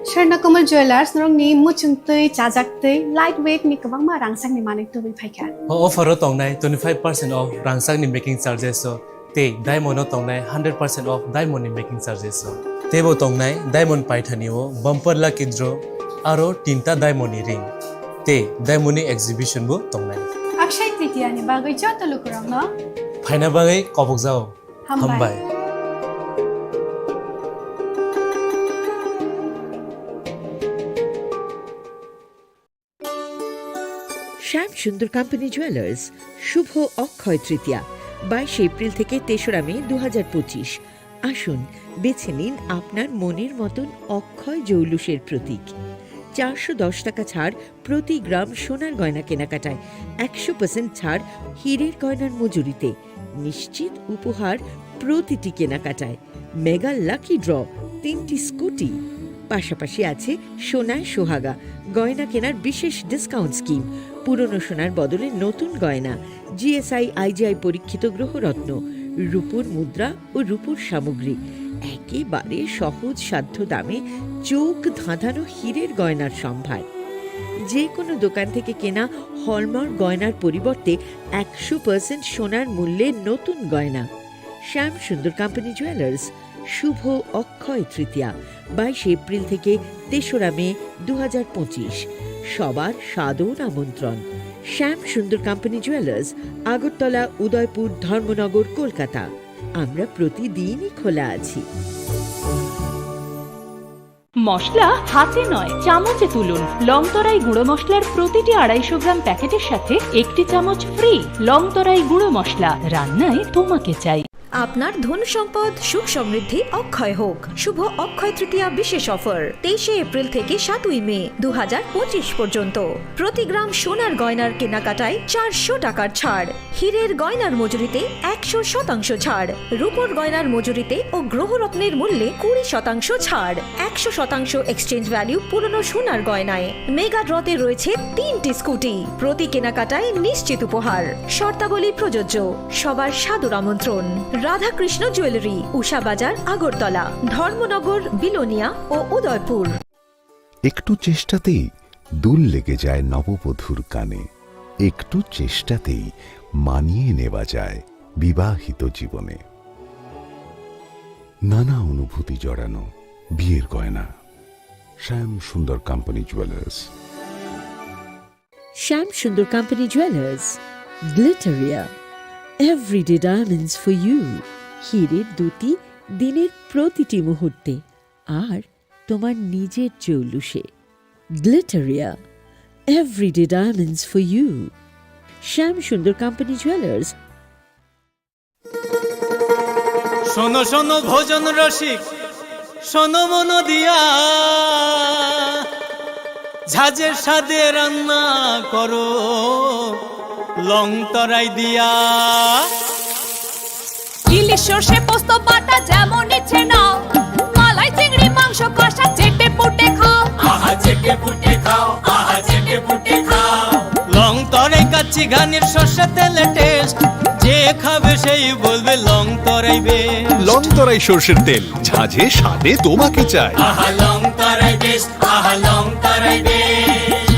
Swarna Kamal Jewellers, norokni muchungtwi, chajaktwi, light weight ni kwbangma rangchakni manwi tubui phaikha. O offer o tongnai twenty five percent off rangchakni making charges o tei diamond o tongnai hundred percent off diamond ni making charges o. Teibo tongnai diamond paithani o bumper lucky draw aro tinta diamond ni ring tei diamond ni exhibition bo tongnai. Akshaya Tritiya ni bagwi joto lukurokno phaina bagwi kobokjao. Hambai. Hambai. শ্যাম Sundar company jewellers, শুভ অক্ষয় তৃতীয়া, বাইশে এপ্রিল থেকে তেসরা মে দু হাজার পঁচিশ। আসুন, বেছে নিন আপনার মনের মতন অক্ষয় জৌলুসের প্রতীক। চারশো দশ টাকা ছাড় প্রতি গ্রাম সোনার গয়না কেনাকাটায়, একশো পার্সেন্ট ছাড় হীরের গয়নার মজুরিতে, নিশ্চিত উপহার প্রতিটি কেনাকাটায়, মেগা লাকি ড্র, তিনটি স্কুটি, পাশাপাশি আছে সোনায় সোহাগা, গয়না কেনার বিশেষ ডিসকাউন্ট স্কিম, পুরনো সোনার বদলে নতুন গয়না, জিএসআই আইজিআই পরীক্ষিত গ্রহরত্ন, রূপোর মুদ্রা ও রূপোর সামগ্রী, একেবারে সহজ সাধ্য দামে চোখ ধাঁধানো হীরের গয়নার সম্ভার। যে কোনো দোকান থেকে কেনা হলমার্ক গয়নার পরিবর্তে একশো পার্সেন্ট সোনার মূল্যে নতুন গয়না। শ্যাম সুন্দর কোম্পানি জুয়েলার্স, শুভ অক্ষয় তৃতীয়া, বাইশে এপ্রিল থেকে তেসরা মে দু হাজার পঁচিশ। সবার সাদর আমন্ত্রণ। শ্যাম সুন্দর কোম্পানি জুয়েলার্স, আগরতলা, উদয়পুর, ধর্মনগর, কলকাতা। আমরা প্রতিদিনই খোলা আছি। মশলা হাতে নয়, চামচে তুলুন। লংতরাই গুঁড়ো মশলার প্রতিটি আড়াইশো গ্রাম প্যাকেটের সাথে একটি চামচ ফ্রি। লংতরাই গুঁড়ো মশলা, রান্নায় তোমাকে চাই। আপনার ধন সম্পদ, সুখ সমৃদ্ধি অক্ষয় হোক। শুভ অক্ষয় তৃতীয়া বিশেষ অফার, তেইশে এপ্রিল থেকে সাতই মে দু হাজার পঁচিশ পর্যন্ত। প্রতি গ্রাম সোনার গয়নার কেনাকাটায় চারশো টাকার ছাড়। হীরের গয়নার মজুরিতে একশো শতাংশ ছাড়, রূপোর গয়নার মজুরিতে ও গ্রহরত্নের মূল্যে কুড়ি শতাংশ ছাড়, একশো শতাংশ এক্সচেঞ্জ ভ্যালু পুরনো সোনার গয়নায়। মেগা ড্রতে রয়েছে তিনটি স্কুটি, প্রতি কেনাকাটায় নিশ্চিত উপহার। শর্তাবলী প্রযোজ্য। সবার সাদর আমন্ত্রণ। রাধাকৃষ্ণ জুয়েলারি, উষা বাজার, আগরতলা, ধর্মনগর, বিলোনিয়া ও উদয়পুর। একটু চেষ্টাতেই দুল লেগে যায় নববধূর কানে, একটু চেষ্টাতেই মানিয়ে নেওয়া যায় বিবাহিত জীবনে। নানা অনুভূতি জড়ানো বিয়ের গয়না। শ্যাম Sundar company jewellers. Shyam Sundar company jewellers, Glitteria, everyday diamonds for you. হীরের দ্যুতি দিনের প্রতিটি মুহূর্তে, আর তোমার নিজের জৌলুসে। Glitteria, everyday diamonds for you. Shyam Sundar company jewellers. শোনো শোনো ভোজন রসিক, শোনো মন দিয়া, ঝাঁঝের স্বাদে রান্না করো লং তরাই দিয়া। ইলিশ সর্ষে পোস্ত বাটা যেমন ইচ্ছে নাও, মালাই চিংড়ি মাংস কষা চেটে পুটে খাও। আহা চেটে পুটে খাও, আহা চেটে পুটে খাও। লং তরাই কাচ্চি ঘানির সর্ষে তেলে টেস্ট, যে খাবে সেই বলবে লং তরাই বেস্ট। লং তরাই সর্ষের তেল, ঝাঁঝে স্বাদে তোমাকে চাই। আহা লং তরাই বেস্ট, আহা লং তরাই বেস্ট।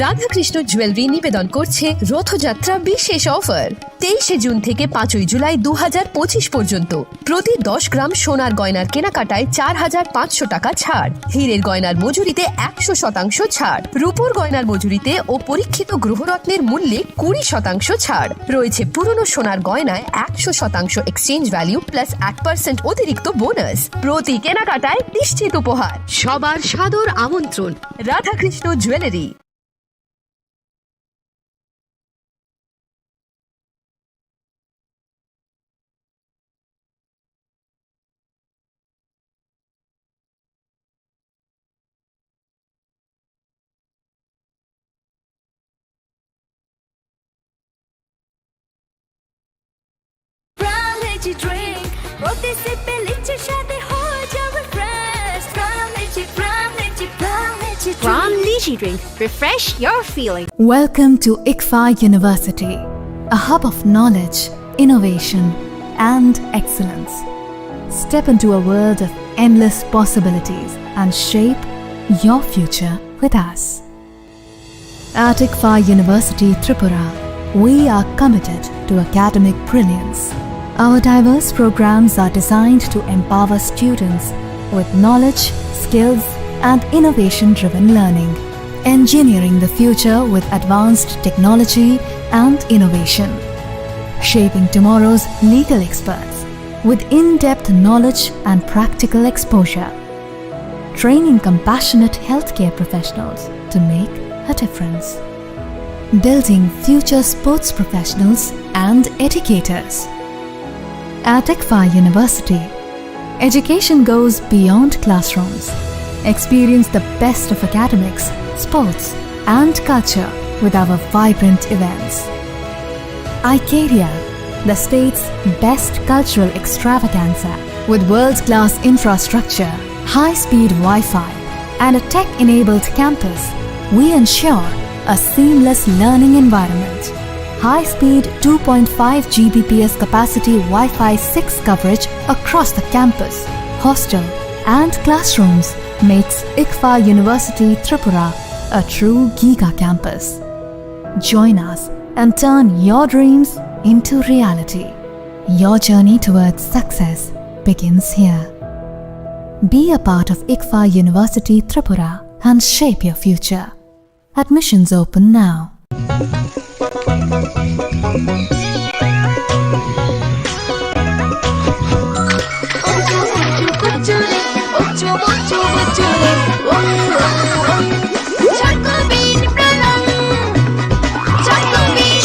রাধাকৃষ্ণ জুয়েলারি নিবেদন করছে রথযাত্রা বিশেষ অফার। তেইশে জুন থেকে পাঁচই জুলাই দু হাজার পঁচিশ পর্যন্ত প্রতি দশ গ্রাম সোনার গয়নার কেনাকাটায় চার হাজার পাঁচশো টাকা ছাড়, হীরের গয়নার মজুরিতে একশো শতাংশ ছাড়, রূপোর গয়নার মজুরিতে ও পরীক্ষিত গ্রহরত্নের মূল্যে কুড়ি শতাংশ ছাড়। রয়েছে পুরনো সোনার গয়নায় একশো শতাংশ এক্সচেঞ্জ ভ্যালু প্লাস এক পার্সেন্ট অতিরিক্ত বোনাস। প্রতি কেনাকাটায় নিশ্চিত উপহার। সবার সাদর আমন্ত্রণ। Radhakrishna jewellery. Prime Lychee Drink, প্রতি সিপে লিচি স্বাদে হয়ে যাবে fresh. Prime Lychee, Prime Lychee, Prime Lychee Drink. Prime Lychee Drink, refresh your feeling. Welcome to ICFAI University, a hub of knowledge, innovation, and excellence. Step into a world of endless possibilities and shape your future with us. At ICFAI University Tripura, we are committed to academic brilliance. Our diverse programs are designed to empower students with knowledge, skills, and innovation-driven learning, engineering the future with advanced technology and innovation, shaping tomorrow's legal experts with in-depth knowledge and practical exposure, training compassionate healthcare professionals to make a difference, building future sports professionals and educators. At ICFAI University, education goes beyond classrooms. Experience the best of academics, sports, and culture with our vibrant events. ICARIA, the state's best cultural extravaganza, with world-class infrastructure, high-speed Wi-Fi, and a tech-enabled campus, we ensure a seamless learning environment. High-speed two point five G B P S capacity Wi-Fi six coverage across the campus, hostel, and classrooms makes ICFAI University Tripura a true giga campus. Join us and turn your dreams into reality. Your journey towards success begins here. Be a part of ICFAI University Tripura and shape your future. Admissions open now.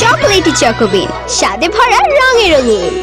Chocolatey Choco Bean, স্বাদে ভরা, রঙে রঙিন।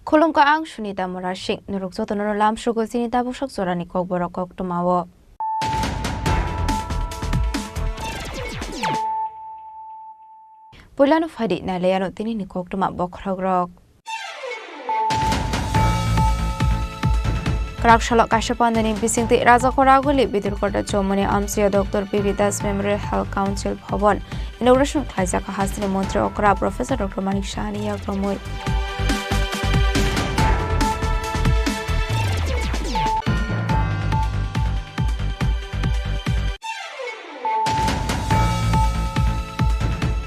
Khulumkha, ang Sunita Murasing. Norok jotono lamsugo chini tabuksak jorani kokborok koktwmao. Puilano phaidi nailaiano tinini koktwma bokhorokrok. Kwrak salo kaisa pandani bisingtwi Rajakhor Aguli Bidurkota Chomoni amchaio Doctor P B Das Memorial Health Council Bhavan inauguration khlaijak hasteni montri okra Professor Doctor Manik Sahani yakromwi.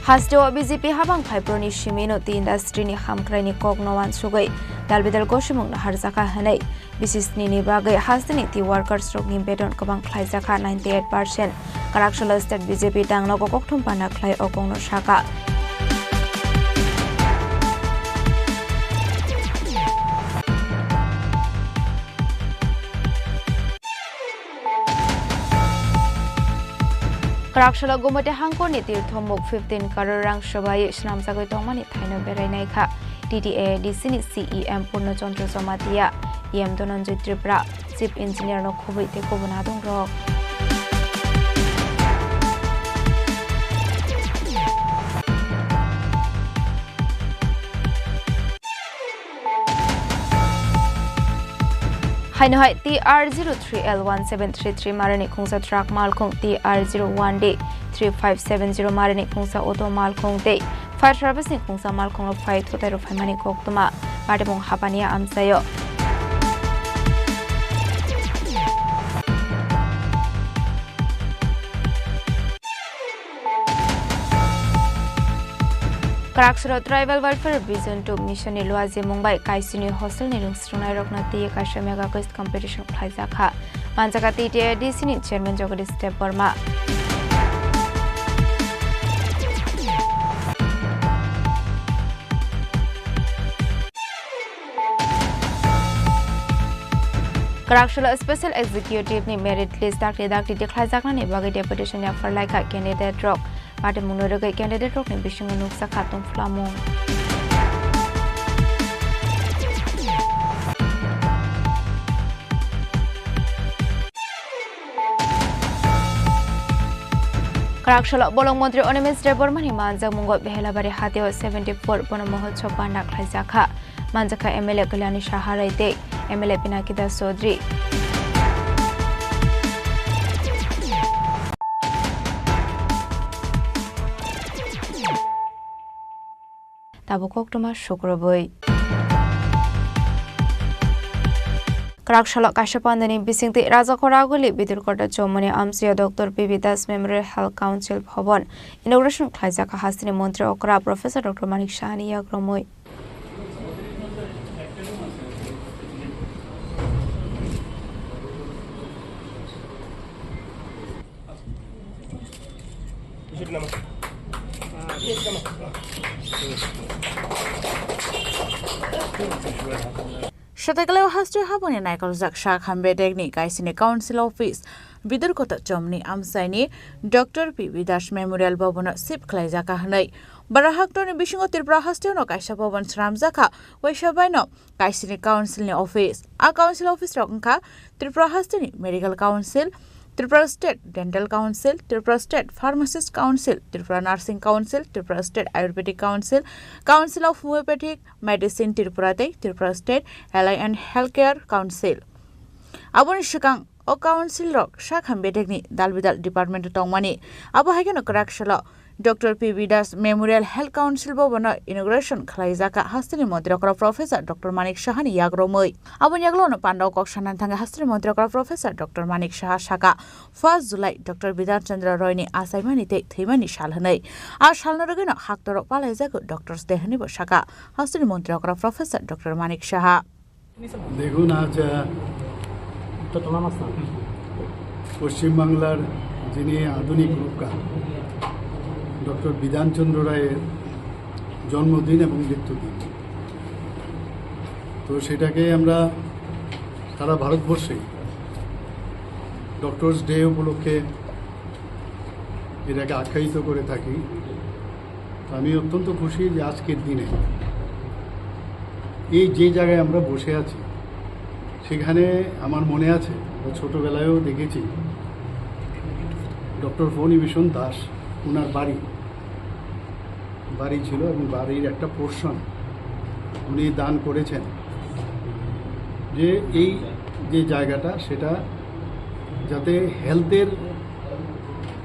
Hasteo B J P habang phaibroni simino tei industry ni hamkraini kokno wansugwi dalbidal gosimungno harjakha hwnwi bisi snini bagwi hasteni tei workers rokni beton kwbang khlaijakha ninety eight percent. Kwrak salo state B J P tangnogo kokthum panda khlai o kokno sakha. Kwrak salo Gumoti hangkorni tirthomuk fifteen crore rang swbai swnamjagwi tongmani thaino berai naikha T T A A D C ni C E M Purno Chandra Jamatia, E M Dhananjay Tripura, Chief Engineer no khubui tei kubun adongrok. Haino hai T R zero three L one seven three three marani khungsa truck malkhung, T R zero one D three five seven zero marani khungsa auto malkhung tei fire service ni khungsa malkhung rok phai thutai rok phaimani koktwma patimung hapani amchaio. Kwrak salo Tribal Welfare Vision two Mission ni luajimung bai Kaisini hostel ni rwngsrwngnai rokno twi kaisa mega quiz competition khlaijakha. Manjakha T T A D C ni chairman Jagadish Debbarma. Kwrak salo Special Executive ni merit list dakti dakti tikhlaijaknani bagwi deputation yaphar laikha candidate rok. Patimungno rwgwi candidate rokni bisingo nukjakha tongphlamung. Kwrak salo bolong montri Animesh Debbarma ni manjakmungo Behelabari hatio seventy four bono mohotsob panda khlaijakha. Manjakha M L A Kalyani Saharai tei M L A Pinaki Das Chaudhary. Tabuk koktwma sukrubwi. Kwrak salo kaisa pandani bisingtwi Rajakhor Aguli Bidurkota Chomoni amchaio Doctor P B Das Memorial Health Council Bhavan inauguration khlaijak hasteni montri okra Professor Doctor Manik Sahani yagrumwi. Swtaikwlai haste haboni naikoljak sak hambetekni kaisini council office Bidurkota Chomoni amchaini Doctor P B Das Memorial Bhavan-o shift khlaijak hwnwi. Bara haktorni bisingo Tripura hasteo no kaisa bhavan swnamjakha, waisa baino kaisini council ni office. A council office rok wngkha Tripura hasteni Medical Council, Tripura State Dental Council, Tripura State Pharmacist Council, Tripura Nursing Council, Tripura State Ayurvedic Council, Council of Homeopathic Medicine Tripura tei Tripura State Allied and Healthcare Council. Aboni swkang o council rok sak hambetekni dal bidal department o tongmani. Abo hai kheno kwrak salo Doctor P B Das Memorial Health Council Bhavan-o inauguration khlaijak hasteni montri okra Professor Doctor Manik Sahani yagrumwi. Aboni yagulono pandao kok sanani thangwi hasteni montri okra Professor Doctor Manik Saha saka, first July Doctor Bidhan Chandra Roy ni achaimani tei thwimani sal hwnwi. A salno rwgwino haktorok palaijago Doctors Day hwnwibo saka hasteni montri okra Professor Doctor Manik Saha. দেখুন, আজ, আহ, পশ্চিমবাংলার যিনি আধুনিক রূপকার ডক্টর বিধানচন্দ্র রায়ের জন্মদিন এবং মৃত্যুদিন, তো সেটাকে আমরা সারা ভারতবর্ষে ডক্টরস ডে উপলক্ষে এটাকে আখ্যায়িত করে থাকি। তো আমি অত্যন্ত খুশি যে আজকের দিনে এই যে জায়গায় আমরা বসে আছি, সেখানে আমার মনে আছে, আমরা ছোটবেলায়ও দেখেছি, ডক্টর ফণিভূষণ দাস, ওনার বাড়ি, বাড়ি ছিল এবং বাড়ির একটা পোর্শন উনি দান করেছেন, যে এই যে জায়গাটা, সেটা যাতে হেলথের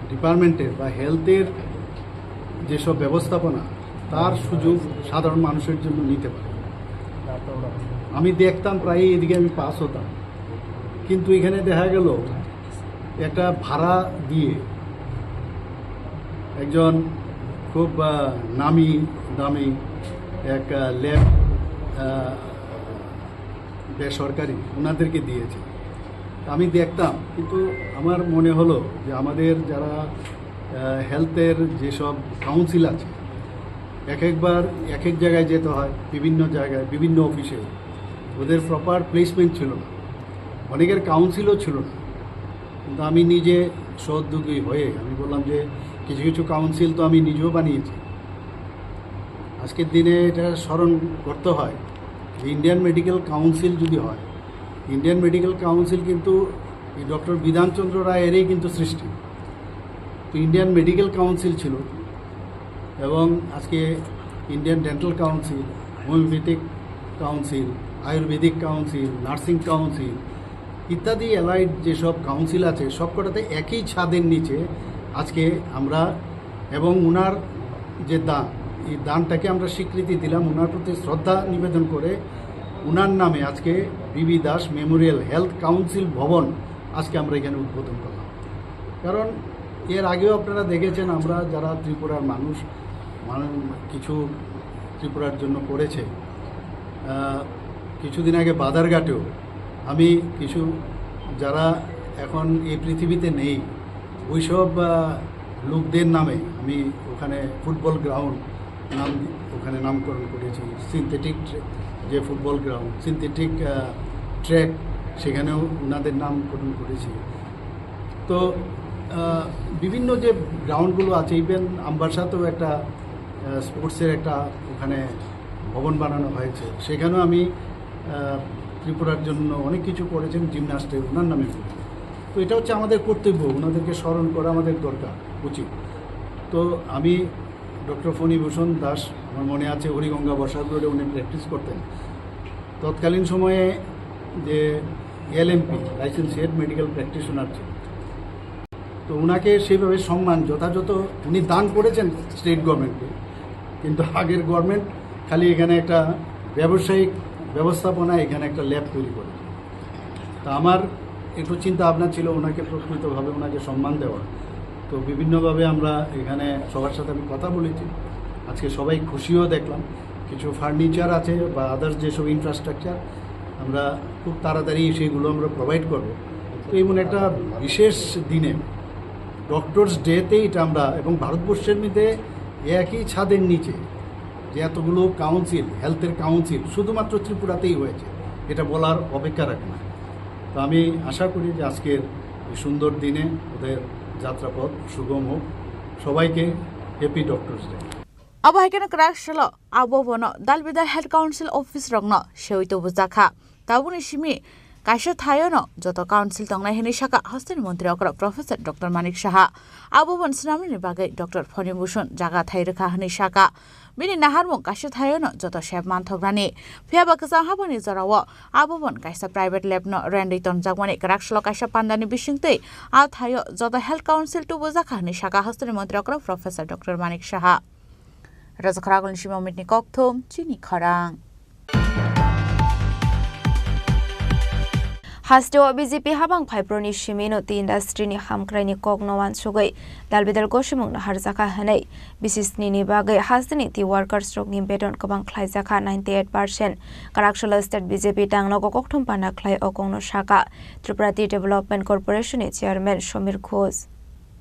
ডিপার্টমেন্টের বা হেলথের যেসব ব্যবস্থাপনা, তার সুযোগ সাধারণ মানুষের জন্য নিতে পারে। আমি দেখতাম প্রায়ই এদিকে আমি পাস হতাম, কিন্তু এখানে দেখা গেল একটা ভাড়া দিয়ে একজন খুব, আহ, নামি দামি এক, আহ, ল্যাব, আহ, বেসরকারি ওনাদেরকে দিয়েছে। আমি দেখতাম, কিন্তু আমার মনে হলো যে আমাদের যারা, আহ, হেলথের যেসব কাউন্সিল আছে, এক একবার এক এক জায়গায় যেতে হয়, বিভিন্ন জায়গায়, বিভিন্ন অফিসে, ওদের প্রপার প্লেসমেন্ট ছিল না, অনেকের কাউন্সিলও ছিল না। কিন্তু আমি নিজে সহোদ্যোগী হয়ে আমি বললাম যে কিছু কিছু কাউন্সিল তো আমি নিজেও বানিয়েছি। আজকের দিনে এটা স্মরণ করতে হয় যে ইন্ডিয়ান মেডিকেল কাউন্সিল যদি হয়, ইন্ডিয়ান মেডিকেল কাউন্সিল কিন্তু এই ডক্টর বিধানচন্দ্র রায়েরই কিন্তু সৃষ্টি। তো ইন্ডিয়ান মেডিকেল কাউন্সিল ছিল এবং আজকে Indian dental council, homeopathic council, Ayurvedic council, nursing council ইত্যাদি অ্যালাইড যেসব কাউন্সিল আছে, সবকটাতে একই ছাদের নিচে আজকে আমরা, এবং ওনার যে দান, এই দানটাকে আমরা স্বীকৃতি দিলাম, ওনার প্রতি শ্রদ্ধা নিবেদন করে ওনার নামে আজকে বিবি দাস মেমোরিয়াল হেলথ কাউন্সিল ভবন আজকে আমরা এখানে উদ্বোধন করলাম। কারণ এর আগেও আপনারা দেখেছেন, আমরা যারা ত্রিপুরার মানুষ, মানে কিছু ত্রিপুরার জন্য করেছে। আহ, কিছুদিন আগে বাদারঘাটেও আমি কিছু, যারা এখন এই পৃথিবীতে নেই, ওইসব, আহ, লোকদের নামে আমি ওখানে ফুটবল গ্রাউন্ড নাম, ওখানে নামকরণ করেছি। সিনথেটিক ট্রে-, যে ফুটবল গ্রাউন্ড, সিনথেটিক, আহ, ট্র্যাক, সেখানেও ওনাদের নামকরণ করেছি। তো, আহ, বিভিন্ন যে গ্রাউন্ডগুলো আছে, ইভেন আমবাসাতেও একটা, আহ, স্পোর্টসের একটা ওখানে ভবন বানানো হয়েছে, সেখানেও আমি, আহ, ত্রিপুরার জন্য অনেক কিছু করেছেন জিমন্যাস্টে, ওনার নামে করেছেন। তো এটা হচ্ছে আমাদের কর্তব্য, ওনাদেরকে স্মরণ করা আমাদের দরকার, উচিত। তো আমি ডক্টর ফণিভূষণ দাস, আমার মনে আছে, হরিগঙ্গা বসাক রোডে উনি প্র্যাকটিস করতেন। তৎকালীন সময়ে যে এলএমপি, লাইসেন্সিয়েট মেডিকেল প্র্যাকটিশনার ছিল, তো ওনাকে সেইভাবে সম্মান যথাযথ উনি দান করেছেন স্টেট গভর্নমেন্টকে, কিন্তু আগের গভর্নমেন্ট খালি এখানে একটা ব্যবসায়িক ব্যবস্থাপনা, এখানে একটা ল্যাব তৈরি করে। তা আমার একটু চিন্তা ভাবনা ছিল ওনাকে প্রকৃতভাবে ওনাকে সম্মান দেওয়া। তো বিভিন্নভাবে আমরা এখানে সবার সাথে আমি কথা বলেছি। আজকে সবাই খুশিও দেখলাম। কিছু ফার্নিচার আছে বা আদার্স যেসব ইনফ্রাস্ট্রাকচার, আমরা খুব তাড়াতাড়ি সেগুলো আমরা প্রোভাইড করব। তো এমন একটা বিশেষ দিনে, ডক্টরস ডেতে এটা আমরা, এবং ভারতবর্ষের মধ্যে একই ছাদের নিচে যে এতগুলো কাউন্সিল, হেলথের কাউন্সিল শুধুমাত্র ত্রিপুরাতেই হয়েছে, এটা বলার অপেক্ষা রাখে না। তো আমি আশা করি যে আজকের এই সুন্দর দিনে ওদের যাত্রাপথ সুগম হোক। সবাইকে happy doctors day. Abo hai kheno kwrak salo abo bono Dalbidal Health Council office rokno sewi tubujakha. Tabukni simi kaisa thaiono joto council tongnai hwnwi sakha hasteni montri okra Professor Doctor Manik Saha. Abo bon swnamnani bagwi Doctor Phoni Bhushan jaga thai rwkha hwnwi sakha. Bini naharmung kaisa thaiono joto sep manthoknani. Phiya ba kwchang habani jorao abo bon kaisa private lab no rentwi tonjakmani kwrak salo kaisa pandani bisingtwi a thaio joto health council tubujakha hwnwi sakha hasteni montri okra Professor Doctor Manik Saha. Rajakhara Agulni Sima Mitni Kokthum, Chini Khorang. Hasteo B J P habang phaiproni simino tei industry ni hamkraini kokno wansugwi dalbidal gosimungno harjakha hwnwi bisisnini bagwi hasteni tei workers rokni beton kwbang khlaijakha ninety eight percent. Kwrak salo state B J P tangnogo kokthum pana khlai o kokno sakha Tripura Tea Development Corporation ni chairman Somir Ghosh.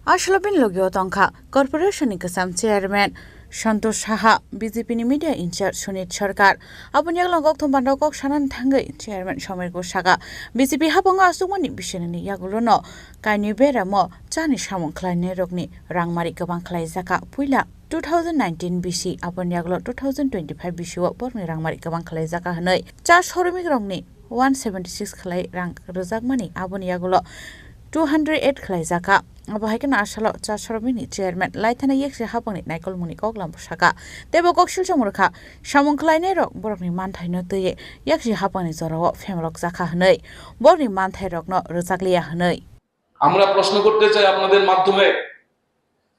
Aswlabini logio tongkha corporation ni kwcham chairman Santosh Saha, B J P ni media in-charge Sunit Sarkar. Aboni yagulo kokthum bandao kok sanani thangwi chairman Somir Ghosh sakha, B J P habango aswkmani bisinini yagulono kainwi beramo chani samung khlainairokni rangmari kwbang khlaijakha. Puila two thousand nineteen bisi, aboni yagulo two thousand twenty-five bisi o borokni rangmari kwbang khlaijakha hwnwi cha soromikrokni one seventy six khlai rang rwjakmani, aboni yagulo two hundred eight khlaijakha. Abo hai kheno asalo cha soromini chairman Laithana Yaksi Hapangni naikolmungni koklambo sakha. Teibo koksil chomrwkha, samung khlainairok borokni manthaino twiwi Yaksi Hapangni jorao phemrokjakha hwnwi borokni manthairokno rwjakliya hwnwi. আমরা প্রশ্ন করতে চাই আপনাদের মাধ্যমে,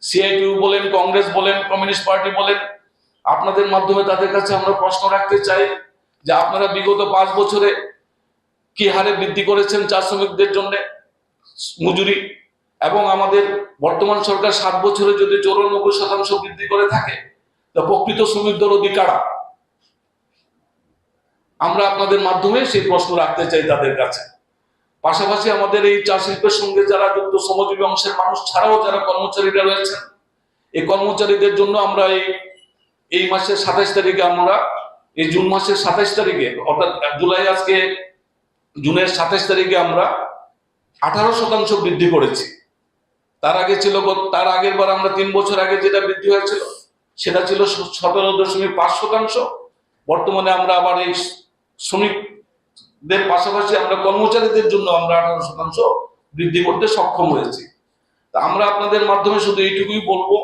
সিআইটিইউ বলেন, কংগ্রেস বলেন, communist party বলেন, আপনাদের মাধ্যমে তাদের কাছে আমরা প্রশ্ন রাখতে চাই যে আপনারা বিগত পাঁচ বছরে কি হারে বৃদ্ধি করেছেন চা শ্রমিকদের জন্য মজুরি, এবং আমাদের বর্তমান সরকার সাত বছরে যদি চৌরানব্বই শতাংশ বৃদ্ধি করে থাকে, তা প্রকৃত শ্রমিক দরদি কারা? আমরা আপনাদের মাধ্যমে সেই প্রশ্ন রাখতে চাই তাদের কাছে। পাশাপাশি আমাদের এই চা শিল্পের সঙ্গে যারা যুক্ত শ্রমজীবী অংশের মানুষ ছাড়াও যারা কর্মচারীরা রয়েছেন, এই কর্মচারীদের জন্য আমরা এই, এই মাসের সাতাইশ তারিখে আমরা, এই জুন মাসের সাতাইশ তারিখে, অর্থাৎ জুলাই আজকে জুনের সাতাইশ তারিখে আমরা আঠারো শতাংশ বৃদ্ধি করেছি। তার আগে ছিল গত, তার আগের বার আমরা তিন বছর আগে যেটা বৃদ্ধি হয়েছিল, সেটা ছিল স-, সতেরো দশমিক পাঁচ শতাংশ। বর্তমানে আমরা আবার এই শ্রমিকদের পাশাপাশি আমরা কর্মচারীদের জন্য আমরা আঠারো শতাংশ বৃদ্ধি করতে সক্ষম হয়েছি। তা আমরা আপনাদের মাধ্যমে শুধু এইটুকুই বলবো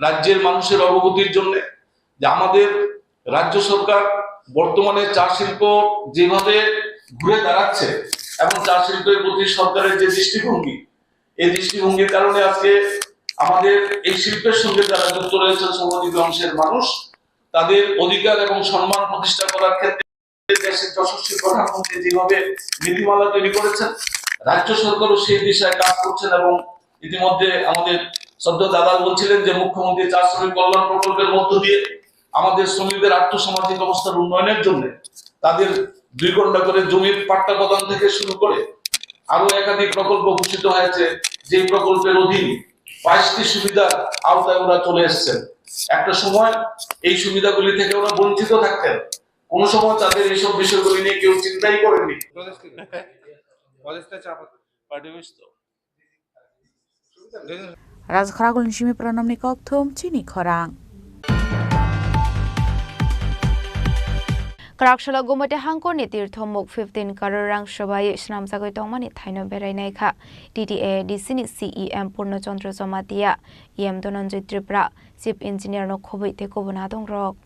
রাজ্যের মানুষের অবগতির জন্য, যে আমাদের রাজ্য সরকার বর্তমানে চা শিল্প যেভাবে ঘুরে দাঁড়াচ্ছে এবং চা শিল্পের প্রতি সরকারের যে দৃষ্টিভঙ্গি, এই দৃষ্টিভঙ্গির কারণে আজকে আমাদের এই শিল্পের সঙ্গে যারা যুক্ত রয়েছেন শ্রমজীবী অংশের মানুষ, তাদের অধিকার এবং সম্মান প্রতিষ্ঠা করার ক্ষেত্রে দেশের যশস্বী প্রধানমন্ত্রী যেভাবে নীতিমালা তৈরি করেছেন, রাজ্য সরকারও সেই দিশায় কাজ করছেন এবং ইতিমধ্যে আমাদের শ্রদ্ধেয় দাদা বলছিলেন যে মুখ্যমন্ত্রী চা শ্রমিক কল্যাণ প্রকল্পের মধ্য দিয়ে আমাদের শ্রমিকদের আর্থসামাজিক অবস্থার উন্নয়নের জন্য তাদের দুই ঘন্টা করে জমির পাট্টা প্রদান থেকে শুরু করে আরো একাধিক প্রকল্প ঘোষিত হয়েছে, যে প্রকল্পের অধীন বাইশটি সুবিধার আওতায় ওরা চলে এসেছেন। একটা সময় এই সুবিধাগুলি থেকে ওরা বঞ্চিত থাকতেন, কোনো সময় তাদের এইসব বিষয়গুলি নিয়ে কেউ চিন্তাই করেনি। Rajakhara Agulni Simi Pranamni Kokthum, Chini Khorang. Kwrak salo Gumati hangkorni Tirthomuk fifteen crore rang swbai swnamjagwi tongmani thaino berai naikha T T A A D C ni C E M Purno Chandra Jamatia, E M Dhananjay Tripura, Chief Engineer no khobwi tei kubun adongrok.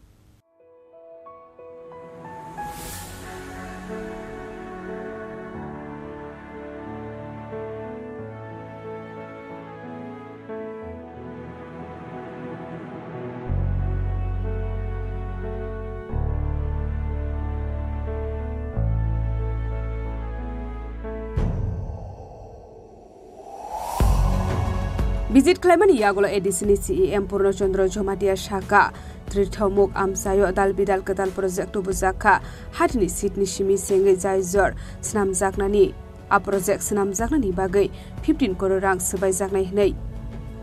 Visit khlaimani yagulo A D C ni C E M Purno Chandra Jamatia sakha, Tirthomuk amchaio dal bidal kwtal project tubujakha, hatini seat ni simi sengwi jaijor swnamjaknani. A project swnamjaknani bagwi fifteen crore rang swbaijaknai hwnwi.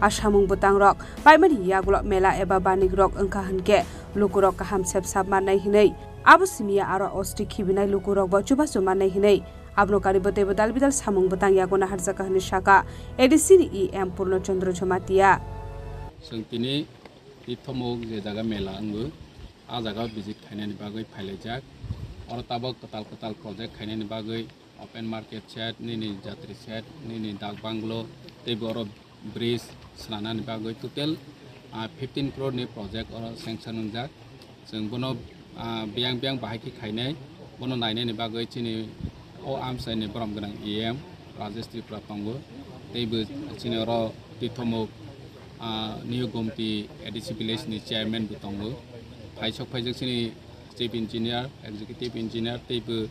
A samung bwtangrok paimani yagulo mela eba banikrok wngkha hwnkhe lukurok kaham sepsap mannai hwnwi. Abo simiya aro osti khibinai lukurokbo chubachu mannai hwnwi. Abono karibo teibo dal bidal samung bwtang yago naharjakha hwnwi sakha A D C ni E M Purno Chandra Jamatia. Chwng tini Tirthomuk je jaga mela wngo, a jaga visit khainani bagwi phailaijak. Oro tabok kwtal kwtal project khainani bagwi open market shed, nini jatri shed, nini dak banglo, teibo oro bridge swnamnani bagwi total, ah, fifteen crore ni project oro sanction wngjak. Chwng bono, ah, biyang biyang bahai khe khainai, bono nainani bagwi chini o amchaini borom gwnang E M Rajesh Tripura tongo, teibo chini oro Tirthomuk, ah, New Gomti A D C village ni chairman bo tongo. Phaisok phaijak chini chief engineer, executive engineer, teibo,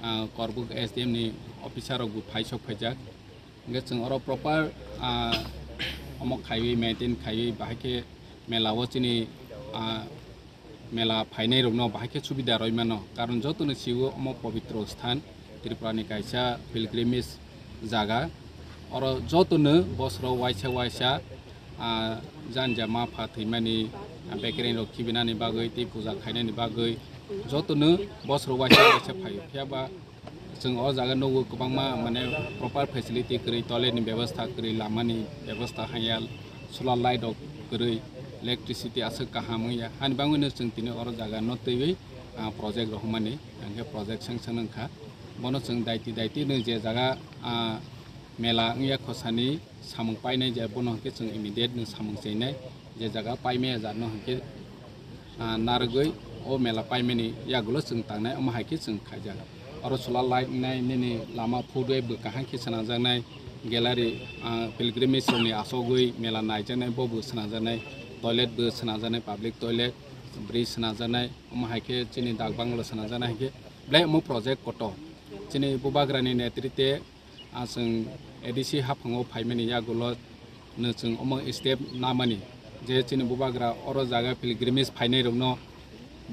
ah, Korbuk S D M ni officer rok bo phaisok phaijak. Hingke chwng oro proper, ah, omo khaiwi, maintain khaiwi, bahai khe mela o chini, ah, mela phainai rokno bahai khe subida rwi mano. Karon jotono sio omo pobitro sthan, Tripura ni kaisa pilgrimage jaga. Oro jotono bosoro waisa waisa, ah, janja ma pha thwimani, ah, bekereng rok khibinani bagwi tei puja khainani bagwi jotono bosoro waisa waisa phaio. Phiya ba chwng o jaga nugo kwbangma, mane, proper facility kwrwi, toilet ni bebostha kwrwi, lama ni bebostha hanya, solar light rok kwrwi, electricity aswk kaham wngya. Hani bagwino chwng tini oro jaga no twiwi, ah, project rohormani, hingke project sanction wngkha. Bono chwng daiti daiti no je jaga, ah, mela wngya khosani samung painai je bono hingke chwng immediate no samung chenai. Je jaga paimaya jat no hingke, ah, narwgwi o mela paimani yagulo chwng tangnai, omo hai khe chwng khaijak. Oro solar light wngnai, nini lama phutwi bo kaham khe swnamjaknai, gallery, ah, pilgrimage rokni asogwi mela naijaknai, bo bo swnamjaknai, toilet bo swnamjaknai, public toilet, bridge swnamjaknai, omo hai khe chini dak bangalo swnamjaknai hai khe belai omo project kotor. Chini Bubagrani netrite, ah, chwng A D C haphango phaimani yagulo no chwng omo step namani je chini Bubagra oro jaga pilgrimage phainai rokno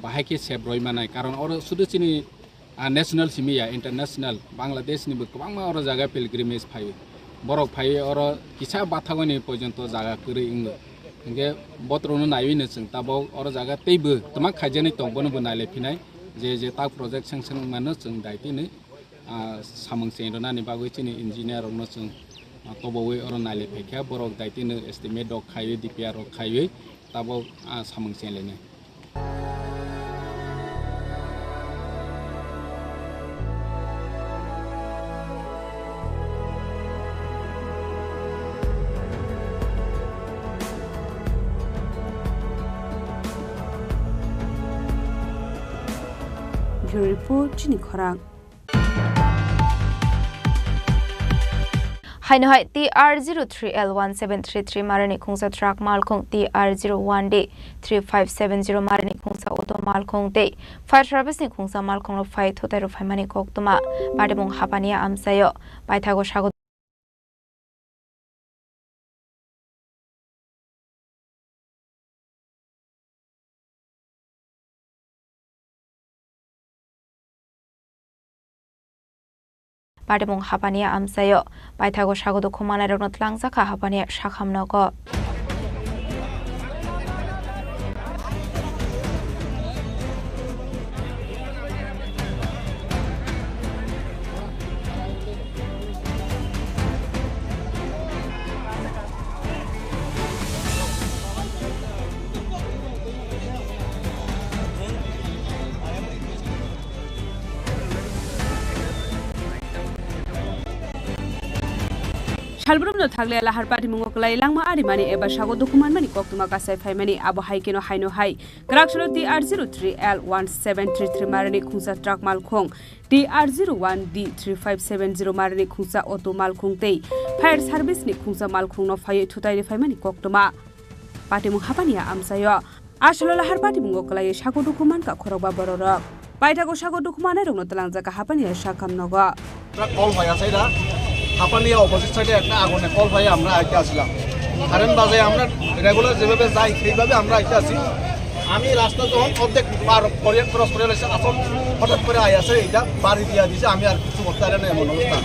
bahai khe sep roi manai, karon oro sudu chini, ah, national simi ya, international, Bangladesh ni bo kwbangma oro jaga pilgrimage phaio. Borok phaiwi oro kisa bathagoni porjonto jaga kwrwi wngo. Hingke botrokno naiwi no chwng tabok oro jaga teibo twma khaijaknai tong, bono bo nailai phinai, je je tak project sanction wngmano chwng daitino, ah, samung cheng rwnani bagwi chini engineer rokno chwng, ah, tobowi oro nailai phaikha, borok daitino estimate rok khaiwi, D P R rok khaiwi tabok, ah, samung cheng lainai. Bureau Report, Chini Khorang. Haino hai T R zero three L one seven three three marani khungsa truck malkhung, T R zero one D three five seven zero marani khungsa auto malkhung tei fire service ni khungsa malkhung rok phai thutai rok phaimani koktwma patimung hapani amchaio paithago sago. Patimung hapani amchaio paithago sago dukhu manai rokno tlangjak kha hapani sakham nogo. Salbrumno thagle lahar patimungo kwlai langma arimani eba sago dukhu manmani koktwma kasai phaimani, abo hai kheno haino hai Kwraksalo T R zero three L one seven three three marani khungsa truck malkhung, T R zero one D three five seven zero marani khungsa auto malkhung tei fire service ni khungsa malkhungno phaiwi thutairi phaimani koktwma. Patimung hapani a amchaio. Asolo lahar patimungo kwlaiwi sago dukhu mankha khorokba bororok. Paithago sago dukhu manairokno twlangjak kha hapani a sakham nogo. আমরা কল পাই আছে এটা হাপানিয়া অপোজিট সাইডে একটা আগুনে কল পাই আমরা আইতে আসলাম। কারেন্ট বাজে আমরা রেগুলার যেভাবে যাই সেইভাবে আমরা আইতে আছি। আমি রাস্তা যখন অর্ধেক পার করে ক্রস করে এসে আসল হঠাৎ করে আই আছে এইটা বাড়ি দিয়া দিছে, আমি আর কিছু করতে পারি না এমন অবস্থা।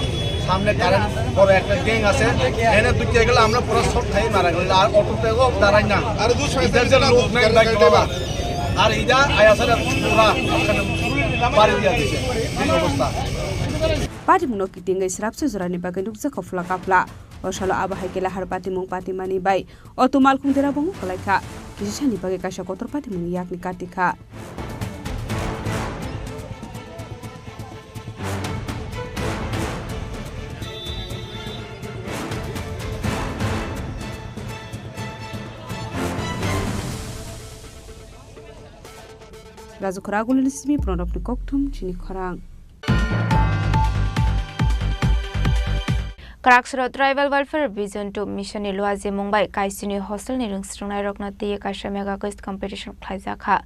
সামনে কারেন্ট বড় একটা গ্যাং আছে, এনে দুইটা গেলে আমরা পুরো শর্ট খাই মারা গেল, আর অটোতেও দাঁড়াই না। আর দু ছয় এটা যে লোক নাই বাইক বাবা, আর এইটা আই আছে পুরা বাড়ি দিয়া দিছে এই অবস্থা। Patimungno kitingwi srapsa jorani bagwi nukjakha phla kapla. O salo abo hai khe lahar patimung patimani bai auto malkhung dera bo wngkha lai kha. Kisisani bagwi kaisa kotor patimungni yakni kati kha. Rajukhara Agulini simi Pranobni kokthum chini khorang. Kwraksoro Tribal Welfare Vision two Mission ni luajimung bai Kaisini hostel ni rwngsrwngnairokno twiwi kaisa mega quiz competition khlaijakha.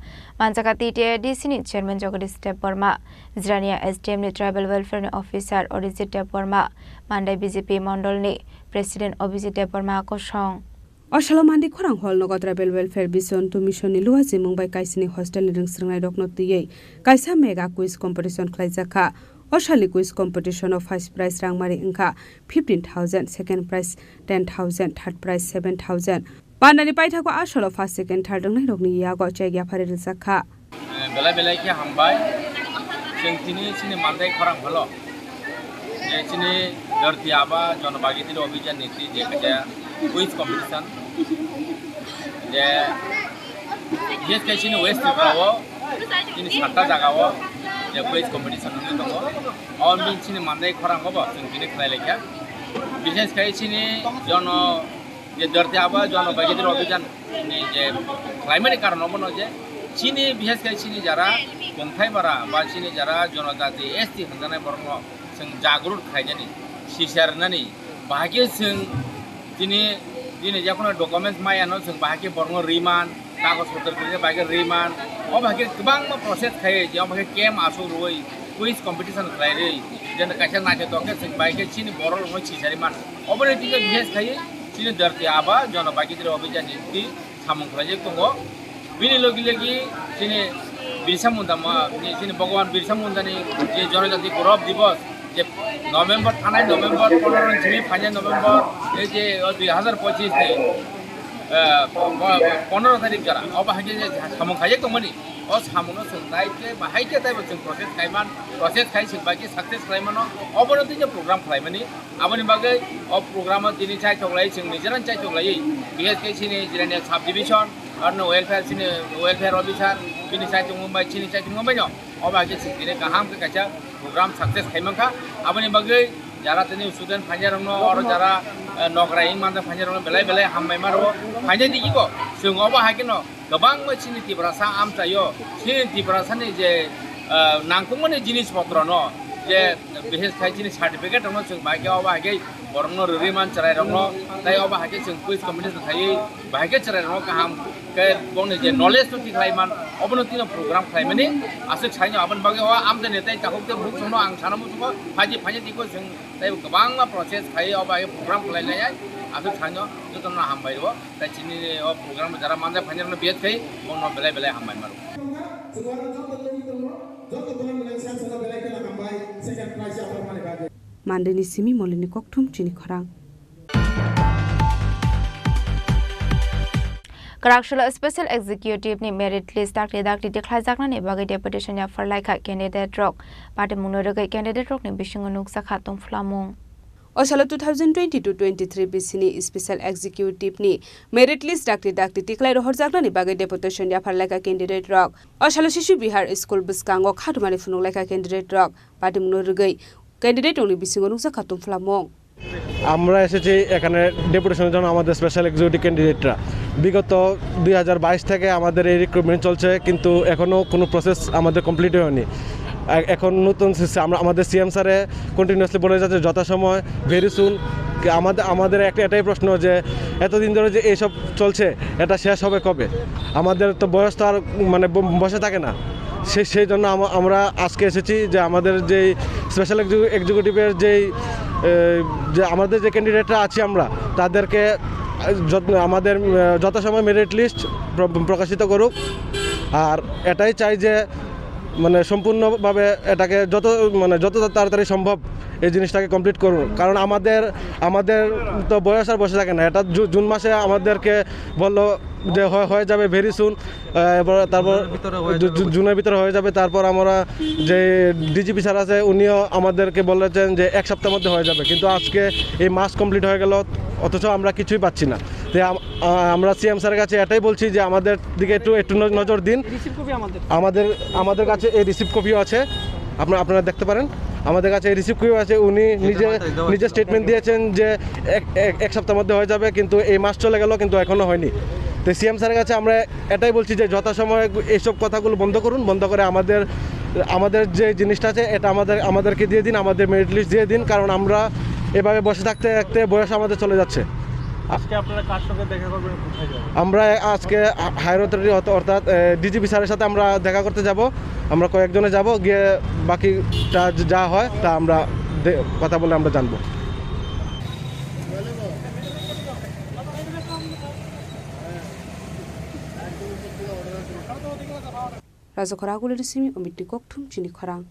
Manjakha T T A D C ni chairman Jagadish Debbarma, Jirania S D M ni Tribal Welfare ni officer Orijit Debbarma, Mandai B J P mondol ni president Abhijit Debbarma kosong. O salo Mandi khorang hall nogo Tribal Welfare Vision two Mission ni luajimung bai Kaisini hostel ni rwngsrwngnairokno twiwi kaisa mega quiz competition khlaijakha. O salni quiz competition o first prize rangmari wngkha fifteen thousand, second prize ten thousand, third prize seven thousand. Pandani paithago a salo first, second, third wngnairokni yago check yaphari rwjakha. Belai belai khe hambai. Chwng tini chini Mandai khorang holo. Je chini Dharti Aaba Jan Bhagidari Abhiyan ni twi je kaisa quiz competition. Je bises khe chini West Tripura o, chini satta jaga o je quiz competition wngwi tongo. O bini chini Mandai khorang o bo chwng tini khlai lai kha. Bises khe chini jono je Dharti Aaba Jan Bhagidari Abhiyan ni je khlaimani karon obono je chini, bises khe chini jara Kongthai bara ba chini jara jonojati S T hwnjaknai borokno chwng jagrut khainani, sisarnani, bahai khe chwng tini, tini jekono documents maya no chwng bahai khe borokno riman, kagoj potro khe bahai khe riman, o bahai khe kwbangma process khai je o bahai khe camp aswk rwui, quiz competition khlai rwi, je kaisa naithotok khe chwng bahai khe chini borok rokno sisari man. Oboni twi khe bises khai chini Dharti Aaba Jan Bhagidari Abhiyan ni twi samung khlaijak tongo. Bini logi logi chini Birsa Munda ma-, ni chini Bhagwan Birsa Munda ni je Jonojati Gaurav Divas je November, thanai November pondro ni simi phainai November ei je o dui hazar pochis ni, eh, po-, po-, pondro tarik jora obo hai khe je samung khaijak tongmani, o samung no chwng nai khe bahai khe taibo chwng process khai man, process khai chwng bai khe success khlai mano, obono twi je program khlai mani. Aboni bagwi o program o tini chaitok lai, chwng nijera chaitok laiwi, bises khe chini Jirania sub division, arno welfare, chini welfare officer, bini chaitok mumbai, chini chaitok mumbai no. Obo hai khe chwng tini kaham khe kaisa program success khai mankha. Aboni bagwi jara tini student phainai rokno, oro jara, eh, nokra hing manja phainai rokno belai belai hambai ma rwo. Phainai digi bo chwng obo hai kheno kwbangma chini Tiprasa amchaio, chini Tiprasani je, ah, nangkukmani jinis potrono je bises khai chini certificate rokno chwng bai khe obo hai khe borokno rwrwi man chwrairokno, tei obo hai khe chwng quiz competition khaiwi bahai khe chwrairokno kaham khe bongni je knowledge no tikhlai man, obono tino program khlaimani aswk saino. Aboni bagwi o amchaini tei takhuk tei bukhukno ang sana muchungo, phaidi phaidi tiko chwng tei kwbangma process khai obo hai khe program khlai lai aswk saino jotono hambai rwo. Tai chini o program jara manja phainai rokno biya khai bono belai belai hambai maro. Mandini simi Molini kokthum chini khorang. Kwraksolo Special Executive ni merit list dakti dakti tikhlaijaknani bagwi deputation yaphar laikha candidate rok. Patimungno rwgwi candidate rokni bisingo nukjakha tongphlamung. O salo two thousand twenty-two twenty-three bisini Special Executive ni merit list dakti dakti tikhlai rohorjaknani bagwi deputation yaphar laikha candidate rok. O salo Shishu Bihar School bwskango khatumani phunuk laikha candidate rok. Patimungno rwgwi candidate rokni bisingo nukjakha tongphlamung. আমরা এসেছি এখানে ডেপুটেশনের জন্য আমাদের special executive ক্যান্ডিডেটরা। বিগত দুই হাজার বাইশ থেকে আমাদের এই রিক্রুটমেন্ট চলছে, কিন্তু এখনও কোনো প্রসেস আমাদের কমপ্লিট হয়নি। এ-, এখন নতুন সিস্টেম, আমরা, আমাদের সিএম স্যারে কন্টিনিউয়াসলি বলে যাচ্ছে যথাসময়, ভেরি সুন। আমাদের, আমাদের একটা এটাই প্রশ্ন যে এতদিন ধরে যে এইসব চলছে, এটা শেষ হবে কবে? আমাদের তো বয়স তো আর, মানে, ব-, বসে থাকে না। সে-, সেই জন্য আমা-, আমরা আজকে এসেছি যে আমাদের যেই স্পেশাল এক্সিকিউ-, এক্সিকিউটিভের যেই, এ, যে আমাদের যে ক্যান্ডিডেটরা আছি আমরা, তাদেরকে যত-, আমাদের, আহ, যথাসময়ে মেরিট লিস্ট প্র-, প্রকাশিত করুক। আর এটাই চাই যে, মানে, সম্পূর্ণভাবে এটাকে যত, মানে, যত তাড়াতাড়ি সম্ভব এই জিনিসটাকে কমপ্লিট করুন, কারণ আমাদের, আমাদের তো বয়স আর বসে থাকে না। এটা জু-, জুন মাসে আমাদেরকে বললো যে হয়, হয়ে যাবে ভেরি সুন। এবার তারপর জুনের ভিতরে হয়ে জু-, জু-, যাবে। জুনের ভিতরে হয়ে যাবে। তারপর আমরা যে ডিজিপি স্যার আছে, উনিও আমাদেরকে বলেছেন যে এক সপ্তাহের মধ্যে হয়ে যাবে, কিন্তু আজকে এই মাস কমপ্লিট হয়ে গেল, অথচ আমরা কিছুই পাচ্ছি না। তো আম-, আ-, আমরা সিএম স্যারের কাছে এটাই বলছি যে আমাদের দিকে একটু, একটু ন-, নজর দিন। রিসিভ কপি আমাদের। আমাদের, আমাদের কাছে এই রিসিভ কপিও আছে, আপনারা, আপনারা দেখতে পারেন। আমাদের কাছে এই রিসিভ কপিও আছে। উনি নিজে, নিজে স্টেটমেন্ট দিয়েছেন যে এক, এক, এক সপ্তাহের মধ্যে হয়ে যাবে, কিন্তু এই মাস চলে গেল, কিন্তু এখনো হয়নি। তো সিএম স্যারের কাছে আমরা এটাই বলছি যে যথাসময়ে এইসব কথাগুলো বন্ধ করুন, বন্ধ করে আমাদের, আমাদের যে জিনিসটা আছে, এটা আমাদের, আমাদেরকে দিয়ে দিন, আমাদের মেরিট লিস্ট দিয়ে দিন, কারণ আমরা এভাবে বসে থাকতে থাকতে বয়স আমাদের চলে যাচ্ছে। আজকে আপনারা কার সঙ্গে দেখা করবেন, কোথায় যাবেন? আমরা আজকে হায়ার অথরিটি অর্থ-, অর্থাৎ, এ, ডিজিপি স্যারের সাথে আমরা দেখা করতে যাব। আমরা কয়েকজনে যাব, গিয়ে বাকিটা যা হয় তা আমরা দে-, কথা বলে আমরা জানবো। Rajakhor Agulini simi Omitni kokthum chini khorang.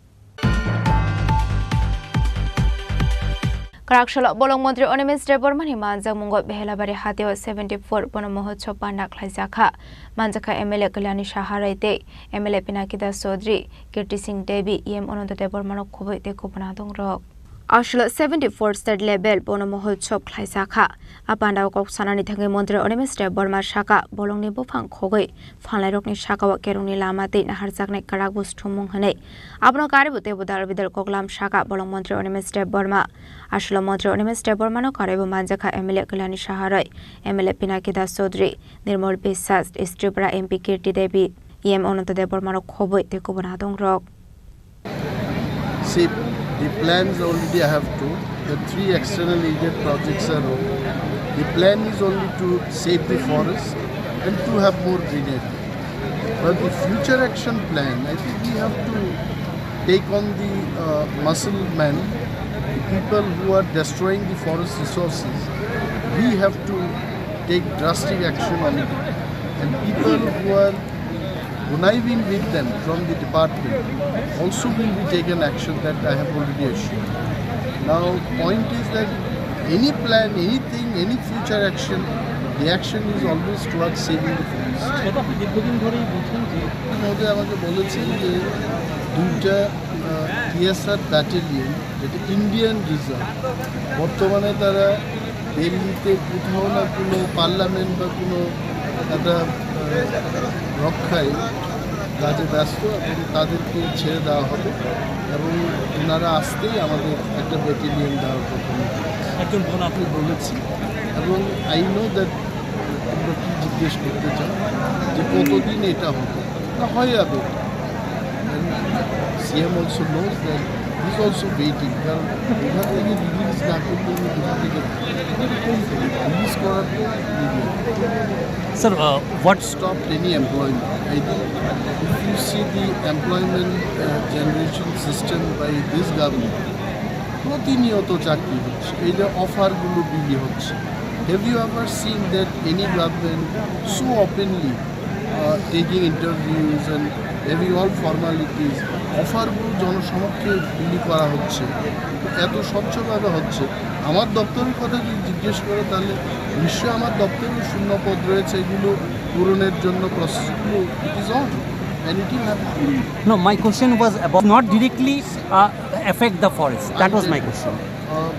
Kwraksalo bolong montri Animesh Debbarmani manjakmungo Behelabari hatio seventy four bono mohotsob panda khlaijakha. Manjakha M L A Kalyani Saha Rai tei M L A Pinaki Das Chaudhary, Kirti Singh Devi, E M Ananta Debbarmano khobwi tei kubun adongrok. Aswkla seventy four state level bono mohotsob khlaijakha. A pandao kok sanani thangwi montri Animesh Debbarma sakha, bolongni buphang khogwi phalnairokni sakao kerongni lama tei naharjaknai kwrak bo sthumung hwnwi. Abono karwibo teibo dal bidal koklam sakha bolong montri Animesh Debbarma. Aswkla montri Animesh Debbarmano karwibo manjakha M L A Kalyani Saha Rai, M L A Pinaki Das Chaudhary, Nirmal Biswas, East Tripura M P Kirti Devi, E M Ananta Debbarmano khobwi tei kubun adongrok. See, the plans already I have told, the three external aided projects are over. The plan is only to save the forest and to have more greenery. But the future action plan, I think we have to take on the, uh, muscle men, the people who are destroying the forest resources. We have to take drastic action on it. And people who are conniving with them from the department also will be taken action, that I have already assured. Now, point is that any plan, anything, any future action, the action is always towards saving the forest. সেটা আপনি দীর্ঘদিন ধরেই বলছেন যে মহোদয় আমাকে বলেছেন যে দুইটা, আহ, টিএসআর ব্যাটালিয়ন, যেটা ইন্ডিয়ান রিজার্ভ, বর্তমানে তারা দিল্লিতে কোথাও না কোনো পার্লামেন্ট বা কোনো একটা, আহ, রক্ষায় কাজে ব্যস্ত এবং তাদেরকে ছেড়ে দেওয়া হবে এবং ওনারা আসতেই আমাদের একটা ব্যাটালিয়ন দেওয়ার কথা। একজন বোন আপনি বলেছি এবং I know that তোমরা কী জিজ্ঞেস করতে চাও যে কতদিন এটা হবে। না, হয়ে যাবে। CM also knows that, he is also waiting, কারণ এখান থেকে রিলিজ না করতে হলে কোথা থেকে রিলিজ করার পর? Sir, uh, what stopped any employment? I think if you see the employment, uh, generation system by this government, প্রতিনিয়ত চাকরি হচ্ছে, এই যে অফারগুলো বিলি হচ্ছে, have you ever seen that any government so openly uh, taking interviews and having all formalities, অফারগুলো জনসমক্ষে বিলি করা হচ্ছে, এত স্বচ্ছভাবে হচ্ছে। আমার দপ্তরের কথা যদি জিজ্ঞেস করো, তাহলে নিশ্চয়ই আমার দপ্তরেও শূন্য পদ রয়েছে, এগুলো পূরণের জন্য প্রসেসগুলো, it is on and it will happen. No, my question was about not directly, uh, affect the forest. That was my question. Uh,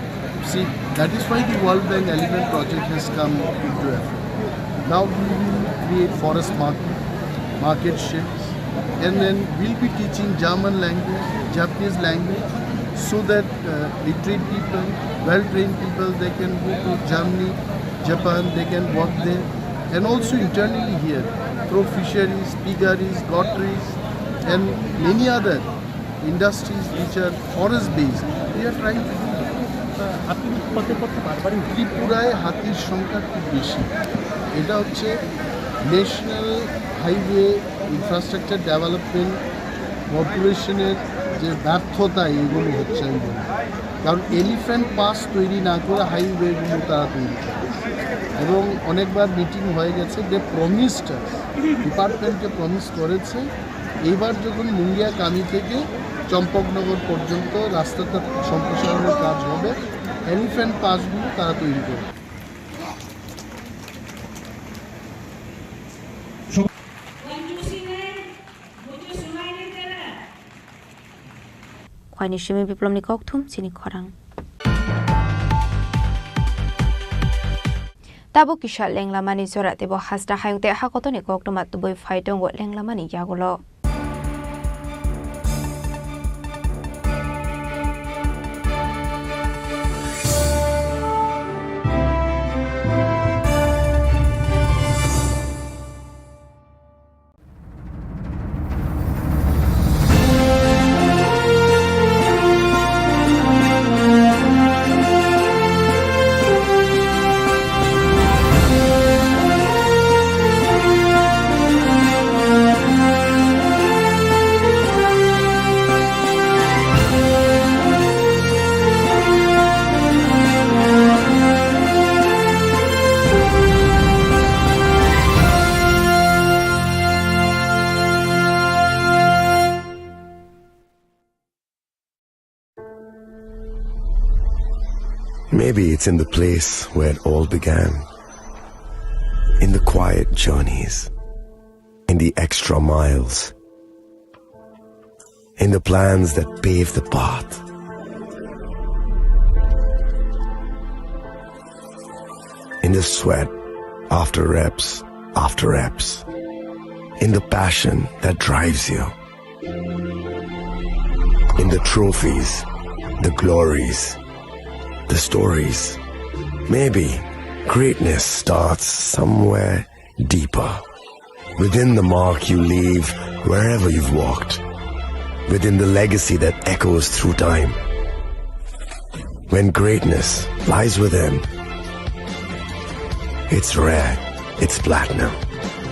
see, that is why the World Bank Elephant Project has come into effect. Now we will create forest market, market sheds, and then we'll be teaching German language, Japanese language, so that, uh, literate people, well-trained people, they can go to Germany, Japan, they can work there, and also internally here, through fisheries, piggeries, gotteries, and many other industries which are forest based, we are trying to do. আপনি প্রত্যেক বছর বারবারই ত্রিপুরায় হাতির সংখ্যা খুব বেশি। এটা হচ্ছে ন্যাশনাল হাইওয়ে ইনফ্রাস্ট্রাকচার ডেভেলপমেন্ট কর্পোরেশনের যে ব্যর্থতা, এগুলো হচ্ছে আমি বলবো। কারণ এলিফ্যান্ট পাস তৈরি না করে হাইওয়েগুলো তারা তৈরি করে। এবং অনেকবার মিটিং হয়ে গেছে, যে প্রমিসটা ডিপার্টমেন্টকে প্রমিস করেছে, এইবার যখন মুঙ্গিয়া কামি থেকে চম্পকনগর পর্যন্ত রাস্তাটা সম্প্রসারণের কাজ হবে, এলিফ্যান্ট পাসগুলো তারা তৈরি করবে। Khwaini simi biplomni kokthum chini khorang. Tabuk kisa lenglamani jora teibo hasta hayung tei hakotoni koktwma tubui phai tongo lenglamani yagulo. Maybe it's in the place where it all began. In the quiet journeys, in the extra miles, in the plans that pave the path, in the sweat after reps after reps, in the passion that drives you. In the trophies, the glories, the stories. Maybe greatness starts somewhere deeper. Within the mark you leave wherever you've walked. Within the legacy that echoes through time. When greatness lies within, it's rare, it's platinum.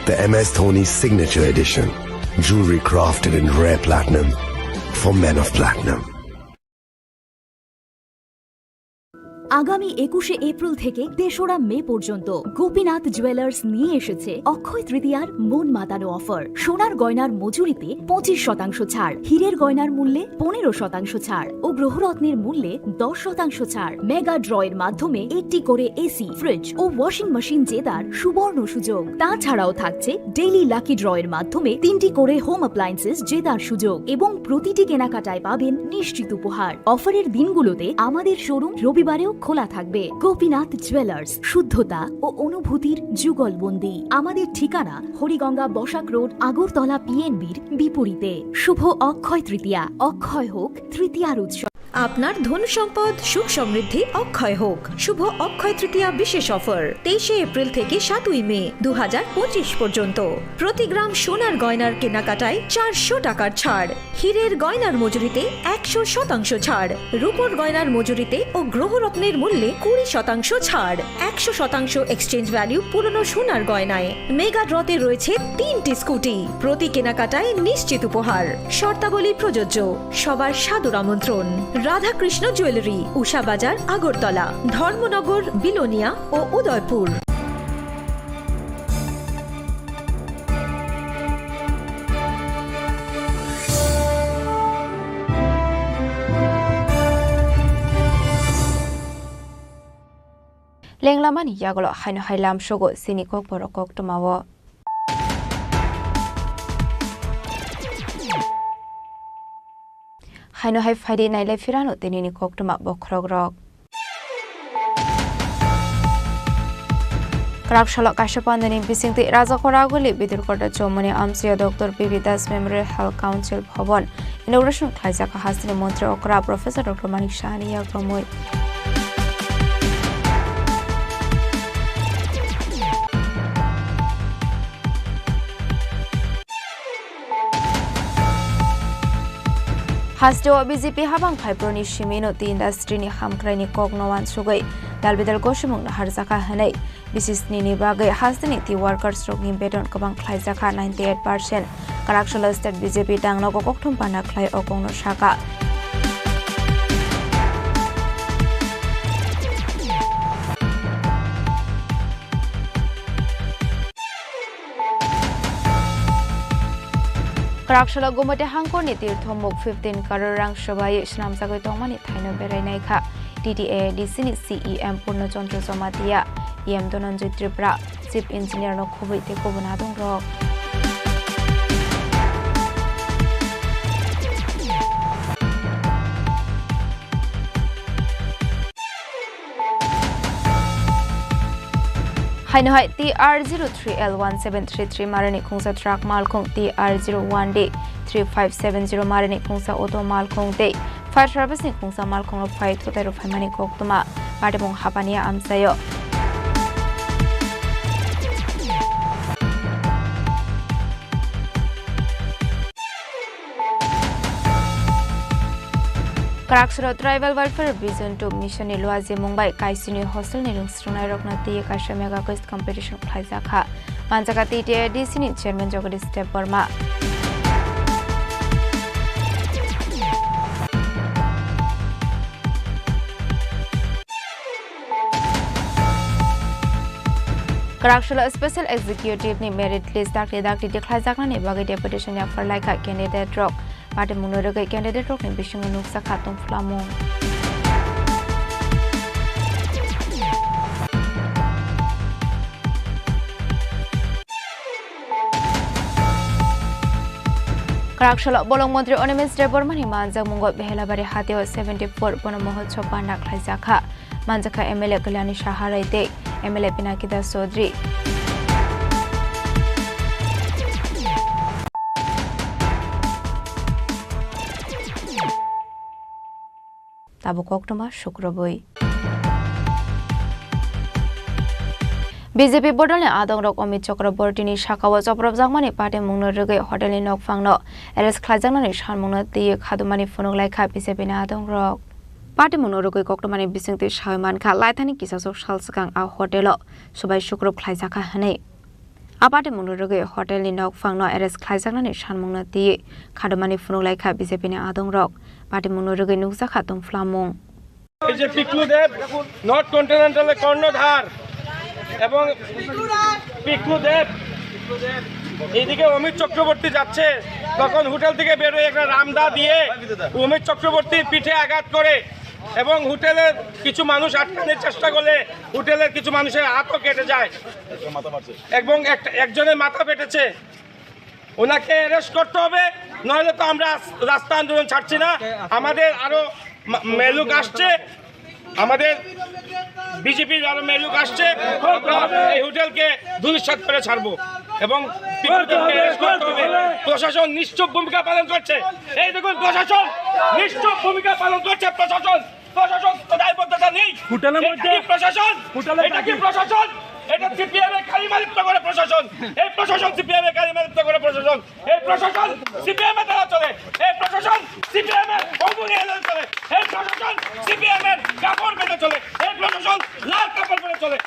The M S Dhoni Signature Edition. Jewelry crafted in rare platinum for men of platinum. আগামী একুশে এপ্রিল থেকে তেসরা মে পর্যন্ত গোপীনাথ জুয়েলার্স নিয়ে এসেছে অক্ষয় তৃতীয়ার মন মাতানো অফার। সোনার গয়নার মজুরিতে পঁচিশ শতাংশ ছাড়, হীরের গয়নার মূল্যে পনেরো শতাংশ ছাড় ও গ্রহরত্নের মূল্যে দশ শতাংশ ছাড়। মেগা ড্র এর মাধ্যমে একটি করে এসি, ফ্রিজ ও ওয়াশিং মেশিন জেতার সুবর্ণ সুযোগ। তাছাড়াও থাকছে ডেইলি লাকি ড্র এর মাধ্যমে তিনটি করে হোম অ্যাপ্লায়েন্সেস জেতার সুযোগ এবং প্রতিটি কেনাকাটায় পাবেন নিশ্চিত উপহার। অফারের দিনগুলোতে আমাদের শোরুম রবিবারেও খোলা থাকবে। গোপীনাথ জুয়েলার্স, শুদ্ধতা ও অনুভূতির যুগলবন্দি। আমাদের ঠিকানা হরিগঙ্গা বসাক রোড, আগরতলা পিএনবির বিপরীতে। শুভ অক্ষয় তৃতীয়া, অক্ষয় হোক তৃতীয়ার উৎসব। আপনার ধন সম্পদ সুখ সমৃদ্ধি অক্ষয় হোক। শুভ অক্ষয় তৃতীয়া বিশেষ অফার, তেইশে এপ্রিল থেকে সাতই মে দু হাজার পঁচিশ পর্যন্ত। প্রতি গ্রাম সোনার গয়নার কেনাকাটায় চারশো টাকার ছাড়, হীরের গয়নার মজুরিতে একশো শতাংশ ছাড়, রূপোর গয়নার মজুরিতে ও গ্রহরত্নের মূল্যে কুড়ি শতাংশ ছাড়, একশো শতাংশ এক্সচেঞ্জ ভ্যালু পুরনো সোনার গয়নায়। মেগা ড্রতে রয়েছে তিনটি স্কুটি, প্রতি কেনাকাটায় নিশ্চিত উপহার। শর্তাবলী প্রযোজ্য। সবার সাদর আমন্ত্রণ। রাধাকৃষ্ণ জুয়েলারি, উষা বাজার, আগরতলা, ধর্মনগর, বিলোনিয়া ও Udaipur. Lenglamani yagulo haino hai lamsogo chini kokborok koktwmao. Haino hai phaidi nailai phirano tinini koktwma bokhorokrok. Kwrak salo kaisa pandani bisingtwi Rajakhor Aguli Bidurkota Chomoni amchio Doctor P B Das Memorial Health Council Bhavan inauguration khlaijak hasteni montri okra Professor Doctor Manik Sahani yagromwi. Hasteo B J P habang phaibroni simino tei industry ni hamkraini kokno wansugwi dalbidal gosimung naharjakha hwnwi bisi snini bagwi hasteni tei workers rokni beton kwbang khlaijakha ninety eight percent. Kwrak salo state B J P tangno kokthum panda khlai o kokno sakha. Raksala Gomoti hangkorni tirthomuk fifteen crore rang swbai swnamjagwi tongmani thaino berai naikha T T A A D C ni C E M Purno Chandra Jamatia, E M Dhananjay Tripura, Chief Engineer no khobwi tei kubun adongrok. Haino hai T R zero three L one seven three three marani khungsa truck malkhung, T R zero one D three five seven zero marani khungsa auto malkhung tei fire service ni khungsa malkhung rok phai thutai rok phaimani koktwma patimung hapani amchaio. Kwraksuro Tribal Welfare Vision two Mission ni luajimung bai kaisini hostel ni rwngsrwngnairokno twiwi kaisa mega quiz competition khlaijakha. Manjakha T T A D C ni chairman Jagadish Debbarma. Kwraksalo Special Executive ni merit list dakti dakti tikhlaijaknani bagwi deputation yapharlaikha candidate rok. Patimungno rwgwi candidate rokni bisingo nukjakha tongphlamung. Kwraksalo bolong montri Animesh Debbarmani manjakmungo Behelabari hatio seventy four bono mohotsob panda khlaijakha. Manjakha M L A Kalyani Saharai tei M L A Pinaki Das Chaudhary. Tabuk koktwma sukrubwi. B J P bodolni adongrok Amit Chakrabortini sakao chopropjakmani patimungno rwgwi hotelni nokphangno arrest khlaijaknani sanmungno twiwi khadumani phunuk laikha B J P ni adongrok. Patimungno rwgwi koktwmani bisingtwi sawi mankha, laithani kisasok sal swkang a hotelo subai sukrub khlaijakha hwnwi. A patimungno rwgwi hotelni nokphangno arrest khlaijaknani sanmungno twiwi khadumani phunuk laikha B J P ni adongrok. Patimungno rwgwi nukjakha tongphlamung. এই যে পিকলু দেব, নর্থ কন্টিনেন্টালের কর্ণধার, এবং পিকলু দেব এইদিকে অমিত চক্রবর্তী যাচ্ছে, তখন হোটেল থেকে বেরোয় একটা রামদা দিয়ে অমিত চক্রবর্তীর পিঠে আঘাত করে এবং হোটেলের কিছু মানুষ আটকানোর চেষ্টা করলে হোটেলের কিছু মানুষের হাতও কেটে যায় এবং একটা, একজনের মাথা ফেটেছে। ওনাকে অ্যারেস্ট করতে হবে, নইলে তো আমরা রাস-, রাস্তা আন্দোলন ছাড়ছি না। আমাদের আরো মা-, মেলুক আসছে, আমাদের বিজেপির আরো মেলুক আসছে। আমরা এই হোটেলকে ধূলিসাৎ করে ছাড়বো এবং পিকলু দেবকে অ্যারেস্ট করতে হবে। প্রশাসন নিশ্চুপ ভূমিকা পালন করছে। এই দেখুন, প্রশাসন নিশ্চুপ ভূমিকা পালন করছে। প্রশাসন, প্রশাসন তো দায়বদ্ধতা নেই। হোটেলের এটা মধ্যে কি প্রশাসন? হোটেলের এটা কি দাবি। প্রশাসন? এটা সিপিএম এর কালিমালিপ্ত করে প্রশাসন। এই প্রশাসন সিপিএম এর কালিমালিপ্ত করে প্রশাসন। এই প্রশাসন সিপিএম এর দ্বারা চলে। এই প্রশাসন সিপিএম এর অঙ্গুরি এলাকা চলে। এই প্রশাসন সিপিএম এর কাপড় বেঁধে চলে। এই প্রশাসন লাল কাপড় পরে চলে।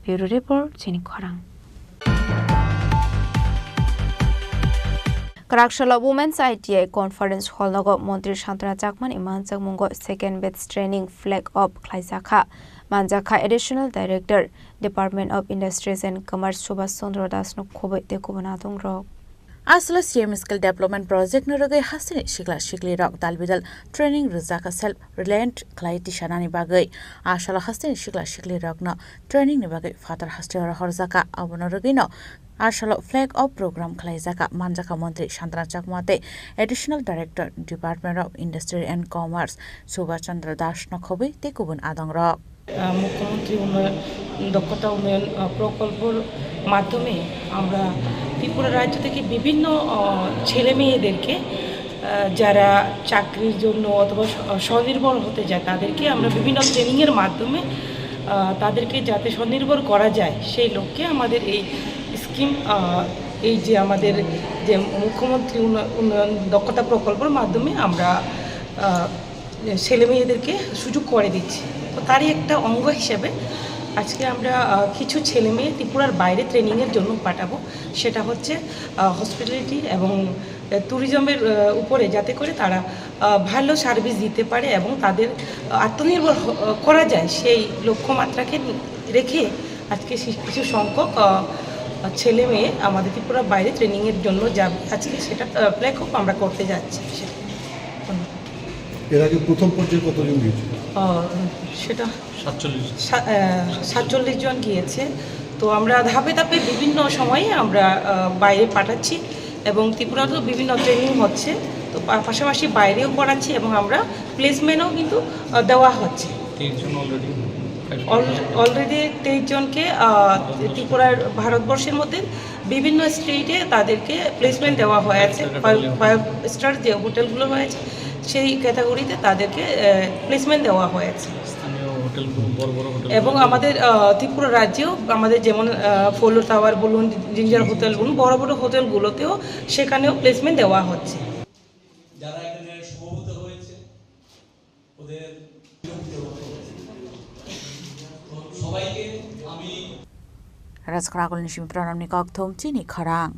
Bureau Report, Chini Khorang. Kwraksalo Women's I T I Conference Hall nogo Montri Santana Chakmani manjakmungo second batch training flag off khlaijakha. Manjakha Additional Director, Department of Industries and Commerce Subhash Chandra Das no khobwi tei kubun adongrok. Aswla C M Skill Development Project ni rwgwi hasteni sikla siklirok dalbidal training rwjakha self reliant khlai tisanani bagwi. Aswla hasteni sikla siklirokno training ni bagwi phatar hasteo rohorjakha, abono rwgwino aswlo flag off program khlaijakha, manjakha Montri Santana Chakma tei Additional Director, Department of Industry and Commerce Subhash Chandra Das no khobwi tei kubun adongrok. আহ, মুখ্যমন্ত্রী উন্নয়ন, দক্ষতা উন্নয়ন, আহ, প্রকল্পর মাধ্যমে আমরা ত্রিপুরা রাজ্য থেকে বিভিন্ন, আহ, ছেলে মেয়েদেরকে, আহ, যারা চাকরির জন্য অথবা স্ব-, স্বনির্ভর হতে যায়, তাদেরকে আমরা বিভিন্ন ট্রেনিংয়ের মাধ্যমে, আহ, তাদেরকে যাতে স্বনির্ভর করা যায়, সেই লক্ষ্যে আমাদের এই স্কিম, আহ, এই যে আমাদের যে মুখ্যমন্ত্রী উন্নয়-, উন্নয়ন দক্ষতা প্রকল্পের মাধ্যমে আমরা, আহ, ছেলে মেয়েদেরকে সুযোগ করে দিচ্ছি। তো তারই একটা অঙ্গ হিসেবে আজকে আমরা আহ, কিছু ছেলে মেয়ে ত্রিপুরার বাইরে ট্রেনিংয়ের জন্য পাঠাবো। সেটা হচ্ছে হসপিটালিটি এবং ট্যুরিজমের উপরে, যাতে করে তারা আহ, ভালো সার্ভিস দিতে পারে এবং তাদের আত্মনির্ভর হ- করা যায়, সেই লক্ষ্যমাত্রাকে রেখে আজকে সি- কিছু সংখ্যক আহ, ছেলে মেয়ে আমাদের ত্রিপুরার বাইরে ট্রেনিংয়ের জন্য যাবে। আজকে সেটা ফ্ল্যাগ অফ আমরা করতে যাচ্ছি। সেটা ধন্যবাদ। এর আগে প্রথম পর্যায়ে কতজন গিয়েছিল? আহ, সেটা সাতচল্লিশ। সা- আহ, সাতচল্লিশ জন গিয়েছে। তো আমরা ধাপে ধাপে বিভিন্ন সময়ে আমরা আহ, বাইরে পাঠাচ্ছি এবং ত্রিপুরাতেও বিভিন্ন ট্রেনিং হচ্ছে। তো পা- পাশাপাশি বাইরেও পড়াচ্ছি এবং আমরা প্লেসমেন্টও কিন্তু আহ, দেওয়া হচ্ছে। তেইশ জন অলরেডি। অলরেডি তেইশ জনকে আহ, ত্রিপুরার, ভারতবর্ষের মধ্যে বিভিন্ন স্টেটে তাদেরকে প্লেসমেন্ট দেওয়া হয়েছে। ফাইভ স্টার যে হোটেলগুলো রয়েছে, সেই ক্যাটাগরিতে তাদেরকে প্লেসমেন্ট দেওয়া হয়েছে। স্থানীয় হোটেলগুলো, বড় বড় হোটেল। এবং আমাদের আহ, ত্রিপুরা রাজ্যেও আমাদের যেমন ফলো টাওয়ার বলুন, জিঞ্জার হোটেল বলুন, বড় বড় হোটেলগুলোতেও সেখানেও প্লেসমেন্ট দেওয়া হচ্ছে। যারা এখানে সমবেত হয়েছে, ওদের সবাইকে আমি Rajkhara Agulni simi pranamni kokthum chini khorang.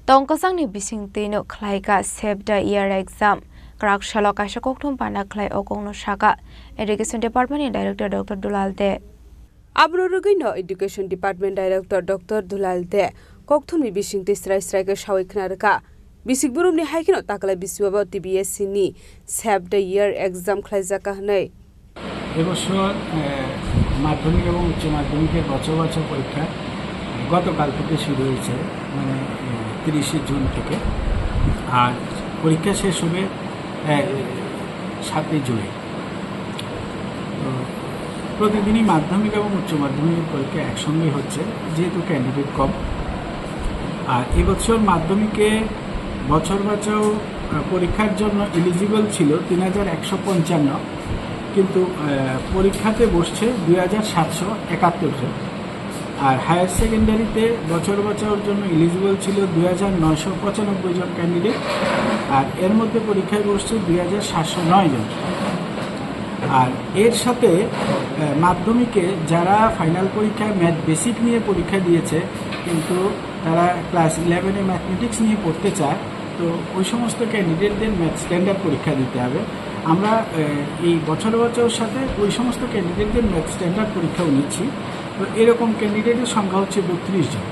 Tongkosangni bising twino khlaika Save the Year exam. Kwrak salo kaisa kokthum pana khlai o kokno saka Education Department ni Director Doctor Dulal De. Abro rwgwino Education Department Director Doctor Dulal De kokthumni bisingtwi srai srai khe sawi khna rwkha. Bisik burumni hai kheno taklai biswabo T B S C ni Save the Year exam khlaijak kha hwnwi. এবছর আহ, মাধ্যমিক এবং উচ্চ মাধ্যমিকের বছর বছর পরীক্ষা গতকাল থেকে শুরু হয়েছে, মানে তিরিশে জুন থেকে। আর পরীক্ষা শেষ হবে আহ, সাতই জুলাই। তো প্রতিদিনই মাধ্যমিক এবং উচ্চ মাধ্যমিকের পরীক্ষা একসঙ্গেই হচ্ছে, যেহেতু ক্যান্ডিডেট কম। আর এবছর মাধ্যমিকে বছর বাছাও আহ, পরীক্ষার জন্য এলিজিবল ছিল তিন হাজার একশো পঞ্চান্ন, কিন্তু আহ, পরীক্ষাতে বসছে দুই হাজার সাতশো একাত্তর জন। আর হায়ার সেকেন্ডারিতে বছর বাছাওর জন্য এলিজিবল ছিল দুই হাজার নয়শো পঁচানব্বই জন ক্যান্ডিডেট, আর এর মধ্যে পরীক্ষায় বসছে দুই হাজার সাতশো নয় জন। আর এর সাথে আহ, মাধ্যমিকে যারা ফাইনাল পরীক্ষায় ম্যাথ বেসিক নিয়ে পরীক্ষা দিয়েছে, কিন্তু তারা ক্লাস ইলেভেনে ম্যাথমেটিক্স নিয়ে পড়তে চায়, তো ওই সমস্ত ক্যান্ডিডেটদের ম্যাথ স্ট্যান্ডার্ড পরীক্ষা দিতে হবে। আমরা আহ, এই বছর বছর সাথে ওই সমস্ত ক্যান্ডিডেটদের ম্যাথ স্ট্যান্ডার্ড পরীক্ষাও নিচ্ছি। তো এরকম ক্যান্ডিডেটের সংখ্যা হচ্ছে বত্রিশ জন।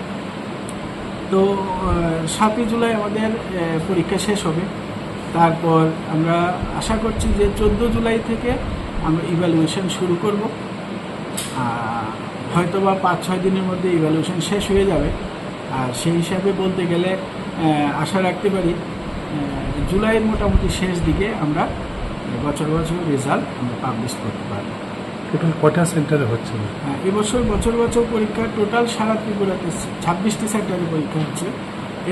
তো আহ, সাতই জুলাই আমাদের আহ, পরীক্ষা শেষ হবে। তারপর আমরা আশা করছি যে চোদ্দো জুলাই থেকে আমরা ইভ্যালুয়েশন শুরু করব। আহ, হয়তো বা পাঁচ ছয় দিনের মধ্যে ইভ্যালুয়েশন শেষ হয়ে যাবে। আর সেই হিসাবে বলতে গেলে আহ, আশা রাখতে পারি আহ, জুলাইয়ের মোটামুটি শেষ দিকে আমরা বছর বছর রেজাল্ট আমরা পাবলিশ করতে পারবো। টোটাল কটা সেন্টারে হচ্ছে? হ্যাঁ, এবছর বছর বছর পরীক্ষা টোটাল সারা ত্রিপুরাতে ছাব্বিশটি সেন্টারে পরীক্ষা হচ্ছে।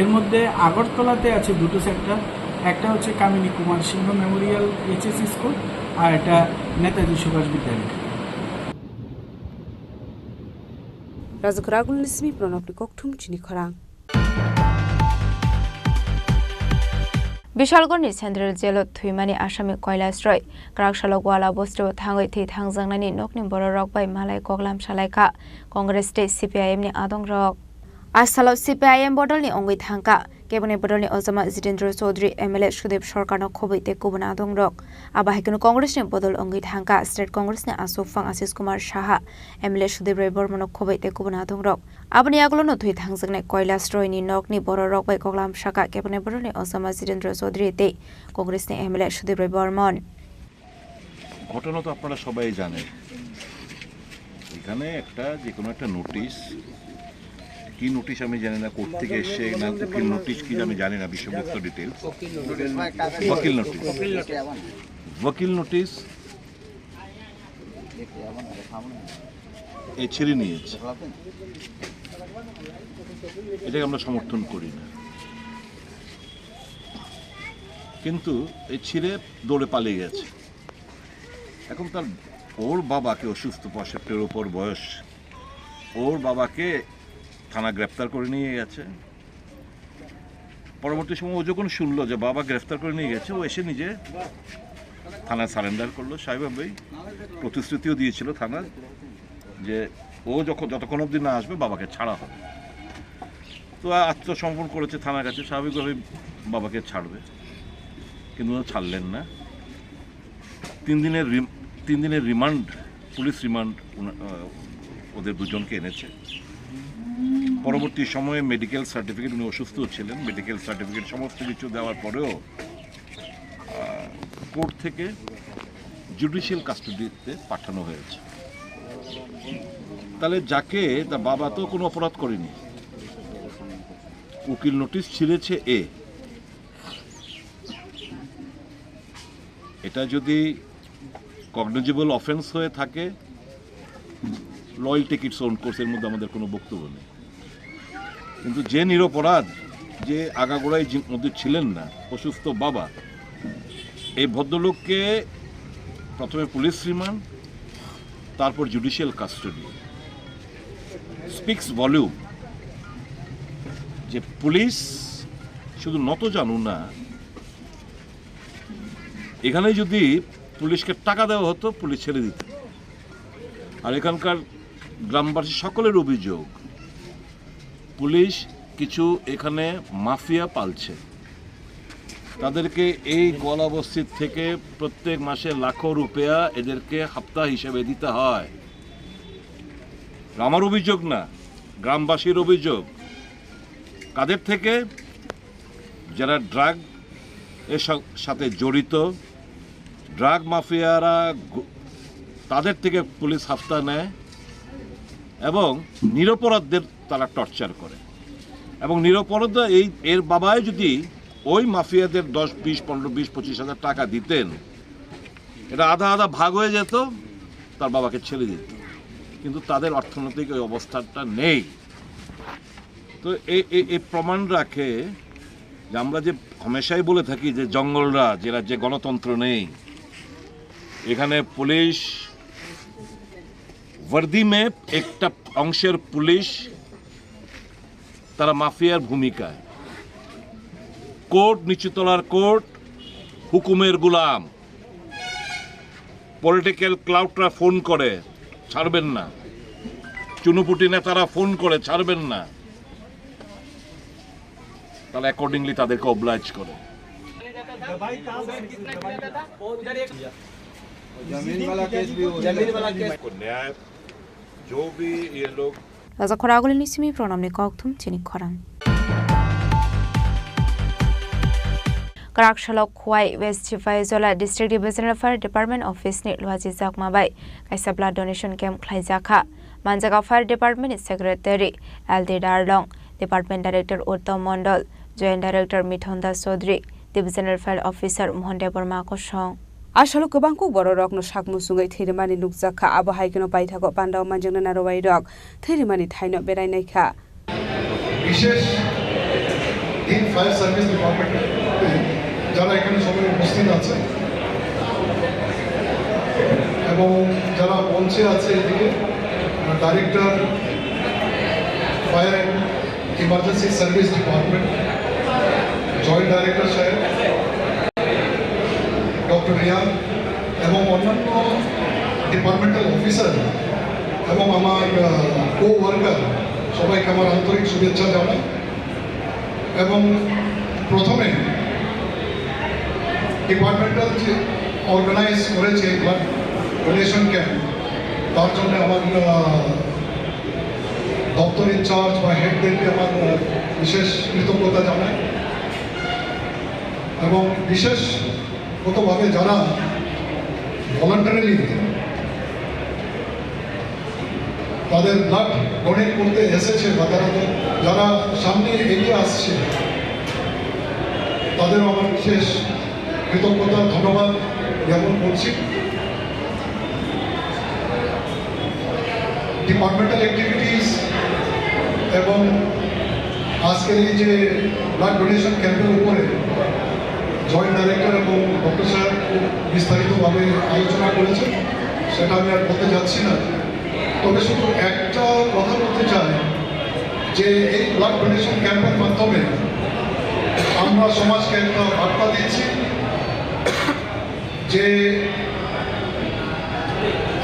এর মধ্যে আগরতলাতে আছে দুটো সেন্টার, একটা হচ্ছে কামিনী কুমার সিংহ মেমোরিয়াল এইচএস স্কুল, আর একটা নেতাজি সুভাষ বিদ্যালয়। Rajkhara Agulni simi pranamni kokthum chini khorang. Bishalgarhni Central Jailo thwimani Asami Kailash Roy kwrak salo Gwala bostio thangwi thwi thangjaknani nokni bororok bai malai koklam salaikha Congress tei C P I M ni adongrok. A salo C P I M bodolni wngwi thangkha. Keboni bodolni ojama Jitendra Chaudhary, M L A Sudip Sarkarno khobwi tei kubun adongrok. Abo hai kheno Congressni bodol wngwi thangkha State Congressni aswk phang Ashish Kumar Saha, M L A Sudip Roy Bormano khobwi tei kubun adongrok. Aboni yagulono thwi thangjaknai Kailash Royni nokni bororok bai koklam saka keboni bodolni ojama Jitendra Chaudhary tei Congressni M L A Sudip Roy Bormon. ঘটনা তো আপনারা সবাই জানেন। এখানে একটা, যে কোনো একটা নোটিশ, কি নোটিশ আমি জানি না, কোর্ট থেকে এসছে না, উকিল নোটিশ কি আমি জানি না, বিষয়বস্তু ডিটেলস। ওয়াকিল নোটিশ। ওয়াকিল নোটিশ। এ ছিঁড়ে নিয়েছে। এটাকে আমরা সমর্থন করি না। কিন্তু এই ছিঁড়ে দৌড়ে পালিয়ে গেছে। এখন তার, ওর বাবাকে, অসুস্থ, পঁয়ষট্টির ওপর বয়স, ওর বাবাকে থানা গ্রেপ্তার করে নিয়ে গেছে। পরবর্তী সময় ও যখন শুনলো যে বাবা গ্রেফতার করে নিয়ে গেছে, ও এসে নিজে থানায় সারেন্ডার করলো। স্বাভাবিকভাবেই প্রতিশ্রুতিও দিয়েছিল থানা যে ও যখন, যতক্ষণ অবধি না আসবে, বাবাকে ছাড়া হবে। তো আত্মসমর্পণ করেছে থানার কাছে, স্বাভাবিকভাবেই বাবাকে ছাড়বে, কিন্তু ওরা ছাড়লেন না। তিন দিনের রিম-, তিন দিনের রিমান্ড, পুলিশ রিমান্ড ওনা-, আহ, ওদের দুজনকে এনেছে। পরবর্তী সময়ে মেডিকেল সার্টিফিকেট, উনি অসুস্থ ছিলেন, মেডিকেল সার্টিফিকেট সমস্ত কিছু দেওয়ার পরেও, আহ, কোর্ট থেকে জুডিশিয়াল কাস্টডিতে পাঠানো হয়েছে। তাহলে যাকে, তার বাবা তো কোনো অপরাধ করেনি, উকিল নোটিশ ছিঁড়েছে এ, এটা যদি কগনিজেবল অফেন্স হয়ে থাকে, law will take its own course, এর মধ্যে আমাদের কোনো বক্তব্য নেই। কিন্তু যে নিরপরাধ, যে আগাগোড়াই যে মধ্যে ছিলেন না, অসুস্থ বাবা, এই ভদ্রলোককে প্রথমে পুলিশ রিমান্ড, তারপর জুডিশিয়াল কাস্টডি। স্পিক্স ভলিউম যে পুলিশ শুধু নত জানু না, এখানে যদি পুলিশকে টাকা দেওয়া হতো, পুলিশ ছেড়ে দিত। আর এখানকার গ্রামবাসী সকলের অভিযোগ, পুলিশ কিছু এখানে মাফিয়া পালছে। তাদেরকে এই গোয়ালা বস্তির থেকে প্রত্যেক মাসে লাখো রুপেয়া এদেরকে হাপ্তা হিসেবে দিতে হয়। আমার অভিযোগ না, গ্রামবাসীর অভিযোগ। কাদের থেকে? যারা ড্রাগ এর সা-, সাথে জড়িত, ড্রাগ মাফিয়ারা গ-, তাদের থেকে পুলিশ হাপ্তা নেয় এবং নিরপরাধদের তারা টর্চার করে। এবং নিরপরাধ এই, এর বাবাই যদি ওই মাফিয়াদের দশ, বিশ, পনেরো, বিশ, পঁচিশ হাজার টাকা দিতেন, এটা আধা আধা ভাগ হয়ে যেত, তার বাবাকে ছেড়ে দিত। কিন্তু তাদের অর্থনৈতিক ওই অবস্থাটা নেই। তো এই, এই, এই প্রমাণ রাখে যে আমরা যে হামেশাই বলে থাকি যে জঙ্গলরাজ, এরা যে গণতন্ত্র নেই, এখানে পুলিশ ওয়ার্দি মে একটা অংশের পুলিশ, তারা মাফিয়ার ভূমিকায়। কোর্ট, নিচুতলার কোর্ট, হুকুমের গোলাম। পলিটিক্যাল ক্লাউডরা ফোন করে, ছাড়বেন না। চুনুপুটি নেতারা ফোন করে, ছাড়বেন না। তারা অ্যাকর্ডিংলি তাদেরকে অবলাইজ করে। जमीन वाला केस भी हो जाएगा। न्याय जो भी ये लोग Raja Khoraguli ni simi pronamni kokthum chini khorang. Karak salok Khowai West Sipahijola District Divisional Fire Department Office ni luaji jakma bai kaisa blood donation camp khlaijakha. Manjaga Fire Department ni Secretary L D Darlong, Department Director Uttam Mondol, Joint Director Mithun Das Chaudhary, Divisional Fire Officer Mohan Debbarma kosong. Asalo kwbang kuk bororokno sak muchungwi thwi rwmani nukjakha, abo hai kheno paithago pandao manjaknai narwai rok thwi rwmani thaino berai naikha. বিশেষ দিন fire service department, যারা এখানে সবাই উপস্থিত আছে এবং যারা মঞ্চে আছে এদিকে, director fire and emergency service department, joint director সাহেব, ডক্টর রিয়ান এবং অন্যান্য ডিপার্টমেন্টাল অফিসার এবং আমার কো ওয়ার্কার, সবাইকে আমার আন্তরিক শুভেচ্ছা জানাই। এবং প্রথমে ডিপার্টমেন্টাল যে অর্গানাইজ করেছে ব্লাড ডোনেশন ক্যাম্প, তার জন্য আমার আহ, দপ্তর ইনচার্জ বা হেডদেরকে আমার আহ, বিশেষ কৃতজ্ঞতা জানাই। এবং বিশেষগতভাবে যারা ভলান্টারিলি তাদের ব্লাড ডোনেট করতে এসেছে বা তারা তো, যারা সামনে এগিয়ে আসছে, তাদেরও আমার বিশেষ কৃতজ্ঞতা, ধন্যবাদ জ্ঞাপন করছি। ডিপার্টমেন্টাল অ্যাক্টিভিটিস এবং আজকের এই যে ব্লাড ডোনেশন ক্যাম্পের উপরে জয়েন্ট ডাইরেক্টর এবং ডক্টর সাহেব খুব বিস্তারিতভাবে আলোচনা করেছেন, সেটা আমি আর বলতে যাচ্ছি না। তবে শুধু একটা কথা বলতে চাই যে এই ব্লাড ডোনেশন ক্যাম্পের মাধ্যমে আমরা সমাজকে একটা বার্তা দিচ্ছি যে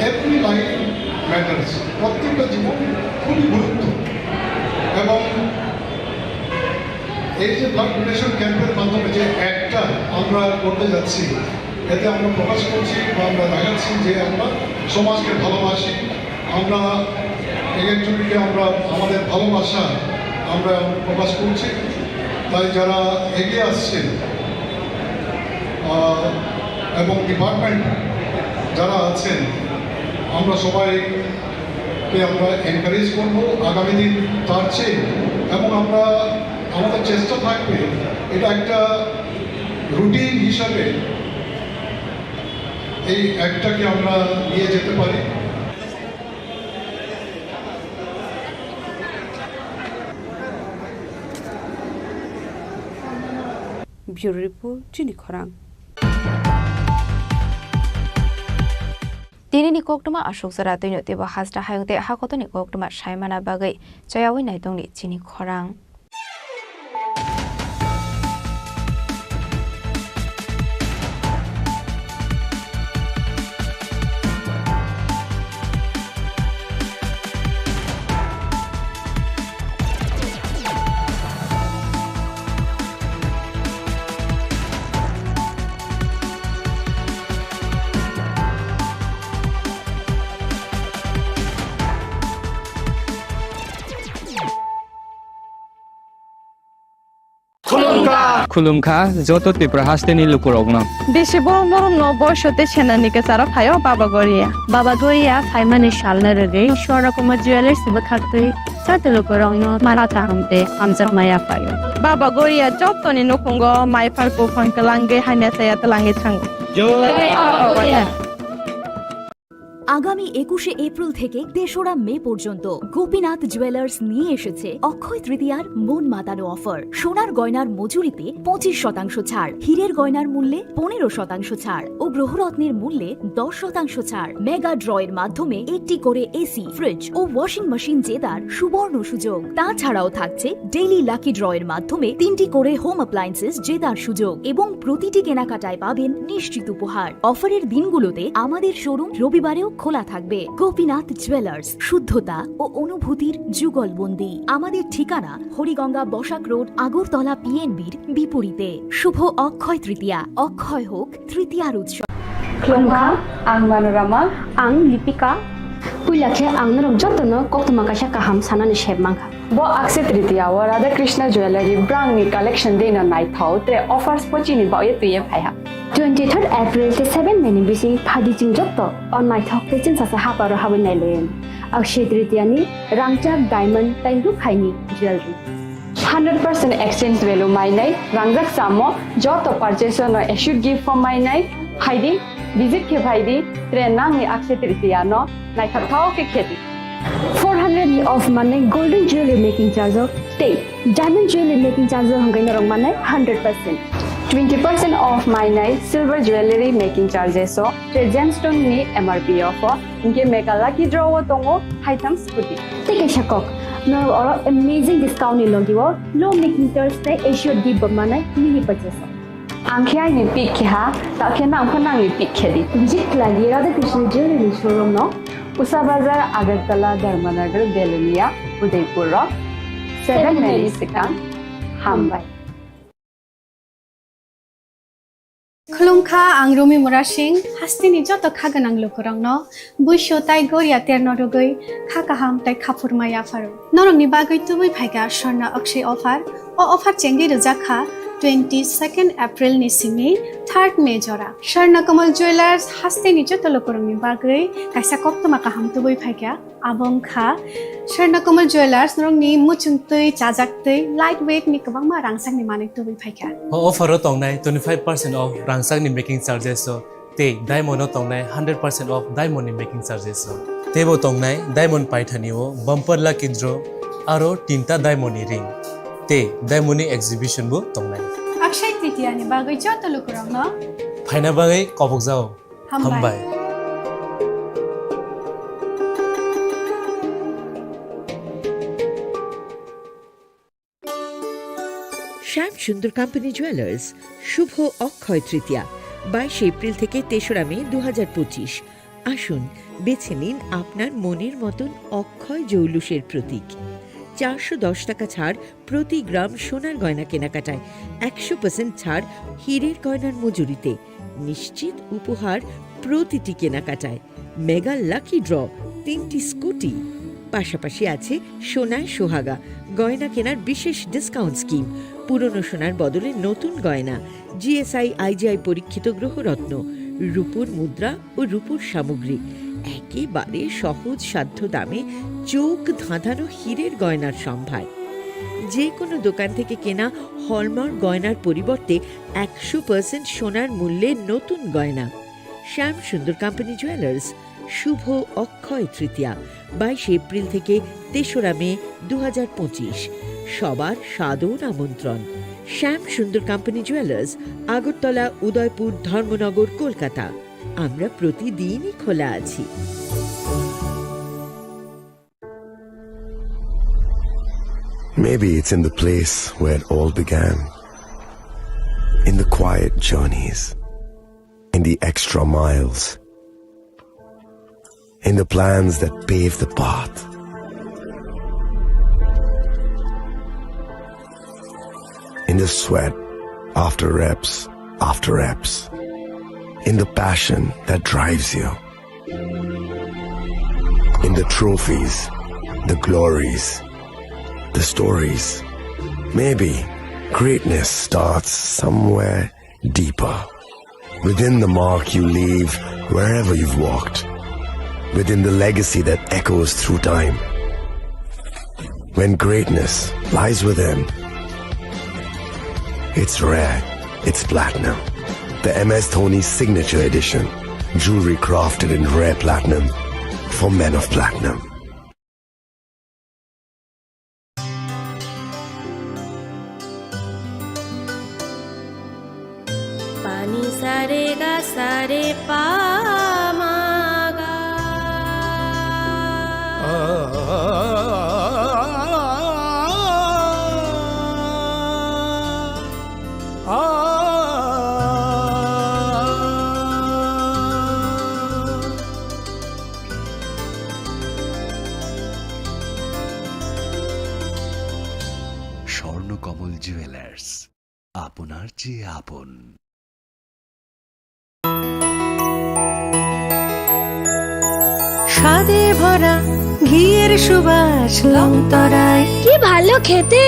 every life matters, প্রত্যেকটা জীবন খুবই গুরুত্ব। এবং এই যে ব্লাড ডোনেশন ক্যাম্পের মাধ্যমে যে একটা আমরা করতে যাচ্ছি, এতে আমরা প্রকাশ করছি বা আমরা দেখাচ্ছি যে আমরা সমাজকে ভালোবাসি। আমরা এক একজনকে আমরা আমাদের ভালোবাসা আমরা প্রকাশ করছি। তাই যারা এগিয়ে আসছেন, আহ, এবং ডিপার্টমেন্ট যারা আছেন, আমরা সবাইকে আমরা এনকারেজ করব আগামী দিন তার চেয়ে। এবং আমরা আমাদের চেষ্টা থাকবে এটা একটা রুটিন হিসাবে এই অ্যাক্টটাকে আমরা নিয়ে যেতে পারি। Bureau Report, Chini Khorang. Tinini koktwma aswk jora twino teibo hasta hayung tei hakotoni koktwma saimana bagwi chayawi naitongni Chini Khorang. Khulumkha joto Tripura hasteni lukurokno. Bisi borom borom no boiso tei senani kwcharo phaio Baba Goria. Baba Goria phaimani salno rwgwi Swarna Kumar Jewellers bwkhaktwi joto lukurokno mara kaham tei hamjakma yaphaio. Baba Goria jotoni nukhungo mai phar buphang twlangwi hamya chaya twlangwi thango. Jai Baba Goria. আগামী একুশে এপ্রিল থেকে তেসরা মে পর্যন্ত গোপীনাথ জুয়েলার্স নিয়ে এসেছে অক্ষয় তৃতীয়ার মন মাতানো অফার। সোনার গয়নার মজুরিতে পঁচিশ শতাংশ ছাড়, হীরের গয়নার মূল্যে পনেরো শতাংশ ছাড় ও গ্রহরত্নের মূল্যে দশ শতাংশ ছাড়। মেগা ড্রয়ের মাধ্যমে একটি করে এসি, ফ্রিজ ও ওয়াশিং মেশিন জেতার সুবর্ণ সুযোগ। তাছাড়াও থাকছে ডেইলি লাকি ড্রয়ের মাধ্যমে তিনটি করে হোম অ্যাপ্লায়েন্সেস জেতার সুযোগ এবং প্রতিটি কেনাকাটায় পাবেন নিশ্চিত উপহার। অফারের দিনগুলোতে আমাদের শোরুম রবিবারেও খোলা থাকবে। গোপীনাথ জুয়েলার্স, শুদ্ধতা ও অনুভূতির যুগলবন্দি। আমাদের ঠিকানা হরিগঙ্গা বসাক রোড, আগরতলা পিএনবির বিপরীতে। শুভ অক্ষয় তৃতীয়া, অক্ষয় হোক তৃতীয়ার উৎসব। Khulumkha, ang Manorama. Ang Lipika. Puila khe ang norok jotono koktwma kaisa kaham sanani sep mankha. Bo Akshaya Tritiya o Radha Krishna Jewellery brangni collection dino naithok tre offers bo chini bagwi twiwi phaiha. Twenty third April tei seven May ni bising phadi chwng joto o naithok tei chwngsacha haparo habwi nailaio. Akshaya Tritiya ni rangchak, diamond tei rukhaini jewellery. Hundred percent exchange value mainai, rangjak chamo joto purchase no assured gift form mainai, phaidi, visit khe phaidi, tre nangni Akshaya Tritiya no naithok thok khe khedi. Four hundred ni off manai golden jewelry making charge o tei diamond jewelry making charge o hwnkhai norok manai hundred percent. Twenty percent off mainai silver jewelry making charges o tre gemstone ni M R P o pho hwnkhe mega lucky draw o tongo haitham scooty. Tei kaisa kok, norok oro amazing discount ni logi o low making charge tei assured gift bo manai mini purchase o. Ang khe aini pick khe ha, ta khe nang pho nangni pick khe di. Visit khlai di Radha Krishna Jewelry showroom no. Usa Bazar, Agartala, Dharmanagar, Belonia, Udaipur rok. Seven May ni swkang. Hambai. Khulumkha, ang Rumi Murasing, hasteni joto kha gwnang lukurokno buisu tai goria terno rwgwi kha kaham tai khaphurma yapharo. Norokni bagwi tubui phaikha Swarna Akshaya offer. O offer chengwi rwjak kha twenty second April ni simi third May jora. Swarna Kamal Jewellers hasteni joto lukurokni bagwi kaisa koktwma kaham tubui phaikha. Abo wngkha Swarna Kamal Jewellers norokni muchung twi, chajak twi, light weight ni kwbangma rangchakni manwi tubui phaikha. O offer o tongnai twenty five percent off rangchakni making charges o. Tei diamond o tongnai hundred percent off diamond ni making charges o. Teibo tongnai diamond paithani o bumper lucky draw aro tinta diamond ni ring. Tei diamond ni exhibition bo tongnai. Akshaya Tritiya ni bagwi joto lukurokno phaina bagwi kobokjao. Hambai. Hambai. Shyam Sundar Company Jewelers, Shubho Akshaya Tritiya, বাইশ এপ্রিল থেকে তেসরা মে দু হাজার পঁচিশ। আসুন, বেছে নিন আপনার মনের মতন অক্ষয় জৌলুসের প্রতীক। চারশো দশ টাকা ছাড় প্রতি গ্রাম সোনার গয়না কেনাকাটায়, একশো পার্সেন্ট ছাড় হীরের গয়নার মজুরিতে, নিশ্চিত উপহার প্রতিটি কেনাকাটায়, মেগা লাকি ড্র, তিনটি স্কুটি। পাশাপাশি আছে সোনায় সোহাগা, গয়না কেনার বিশেষ ডিসকাউন্ট স্কিম, পুরনো সোনার বদলে নতুন গয়না, জিএসআই আইজিআই পরীক্ষিত গ্রহরত্ন, রূপোর মুদ্রা ও রূপোর সামগ্রী, একেবারে সহজ সাধ্য দামে চোখ ধাঁধানো হীরের গয়নার সম্ভার। যে কোনো দোকান থেকে কেনা হলমার্ক গয়নার পরিবর্তে একশো পার্সেন্ট সোনার মূল্যে নতুন গয়না। শ্যাম সুন্দর কোম্পানি জুয়েলার্স, শুভ অক্ষয় তৃতীয়া, বাইশে এপ্রিল থেকে তেসরা মে দু হাজার পঁচিশ। সবার সাদর আমন্ত্রণ। শ্যাম সুন্দর কোম্পানি জুয়েলার্স, আগরতলা, উদয়পুর, ধর্মনগর, কলকাতা। আমরা প্রতিদিনই খোলা আছি। Maybe it's in the place where it all began. In the quiet journeys. In the extra miles. In the plans that pave the path. In the sweat after reps after reps. In the passion that drives you. In the trophies, the glories, the stories. Maybe greatness starts somewhere deeper. Within the mark you leave wherever you've walked. Within the legacy that echoes through time. When greatness lies within, it's rare, it's platinum. The M S Dhoni Signature Edition. Jewelry crafted in rare platinum for men of platinum. Pani sare ga sare pa ma ga. Swarnakamal jewellers, আপনার চেয়ে আপন। স্বাদে ভরা ঘিয়ের সুবাস লংতরাই। কি ভালো খেতে!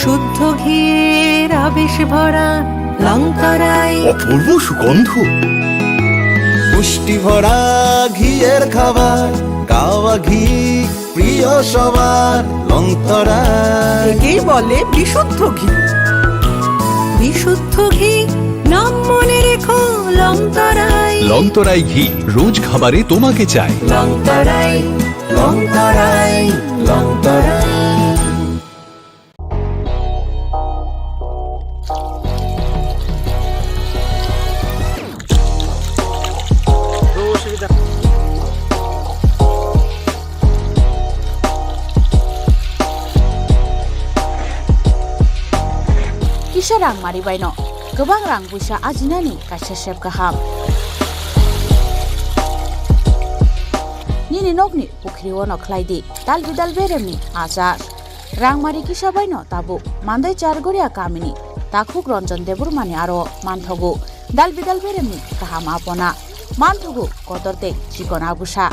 শুদ্ধ ঘিয়ের আবেশ ভরা লংতরাই। অপূর্ব সুগন্ধ। পুষ্টি ভরা ঘিয়ের খাবার, গাওয়া ঘি প্রিয় সবার লংতরাই। একেই বলে বিশুদ্ধ ঘি। বিশুদ্ধ ঘি, নাম মনে রেখো লংতরাই। লংতরাই ঘি, রোজ খাবারে তোমাকে চাই। লংতরাই, লংতরাই, লংতরাই। Kisa rang mari baino kwbang rang puisa ajinani kaisa sep kaham. Nini nokni pukhri ono khlai di, dalbi dalberemni achar. Rangmari kisa baino tabuk Mandai Chargoria kamini takhuk Ranjan Debbarmani aro manthogo dalbi dalberemni kaham apona, manthogo kotor tei chikon abusa.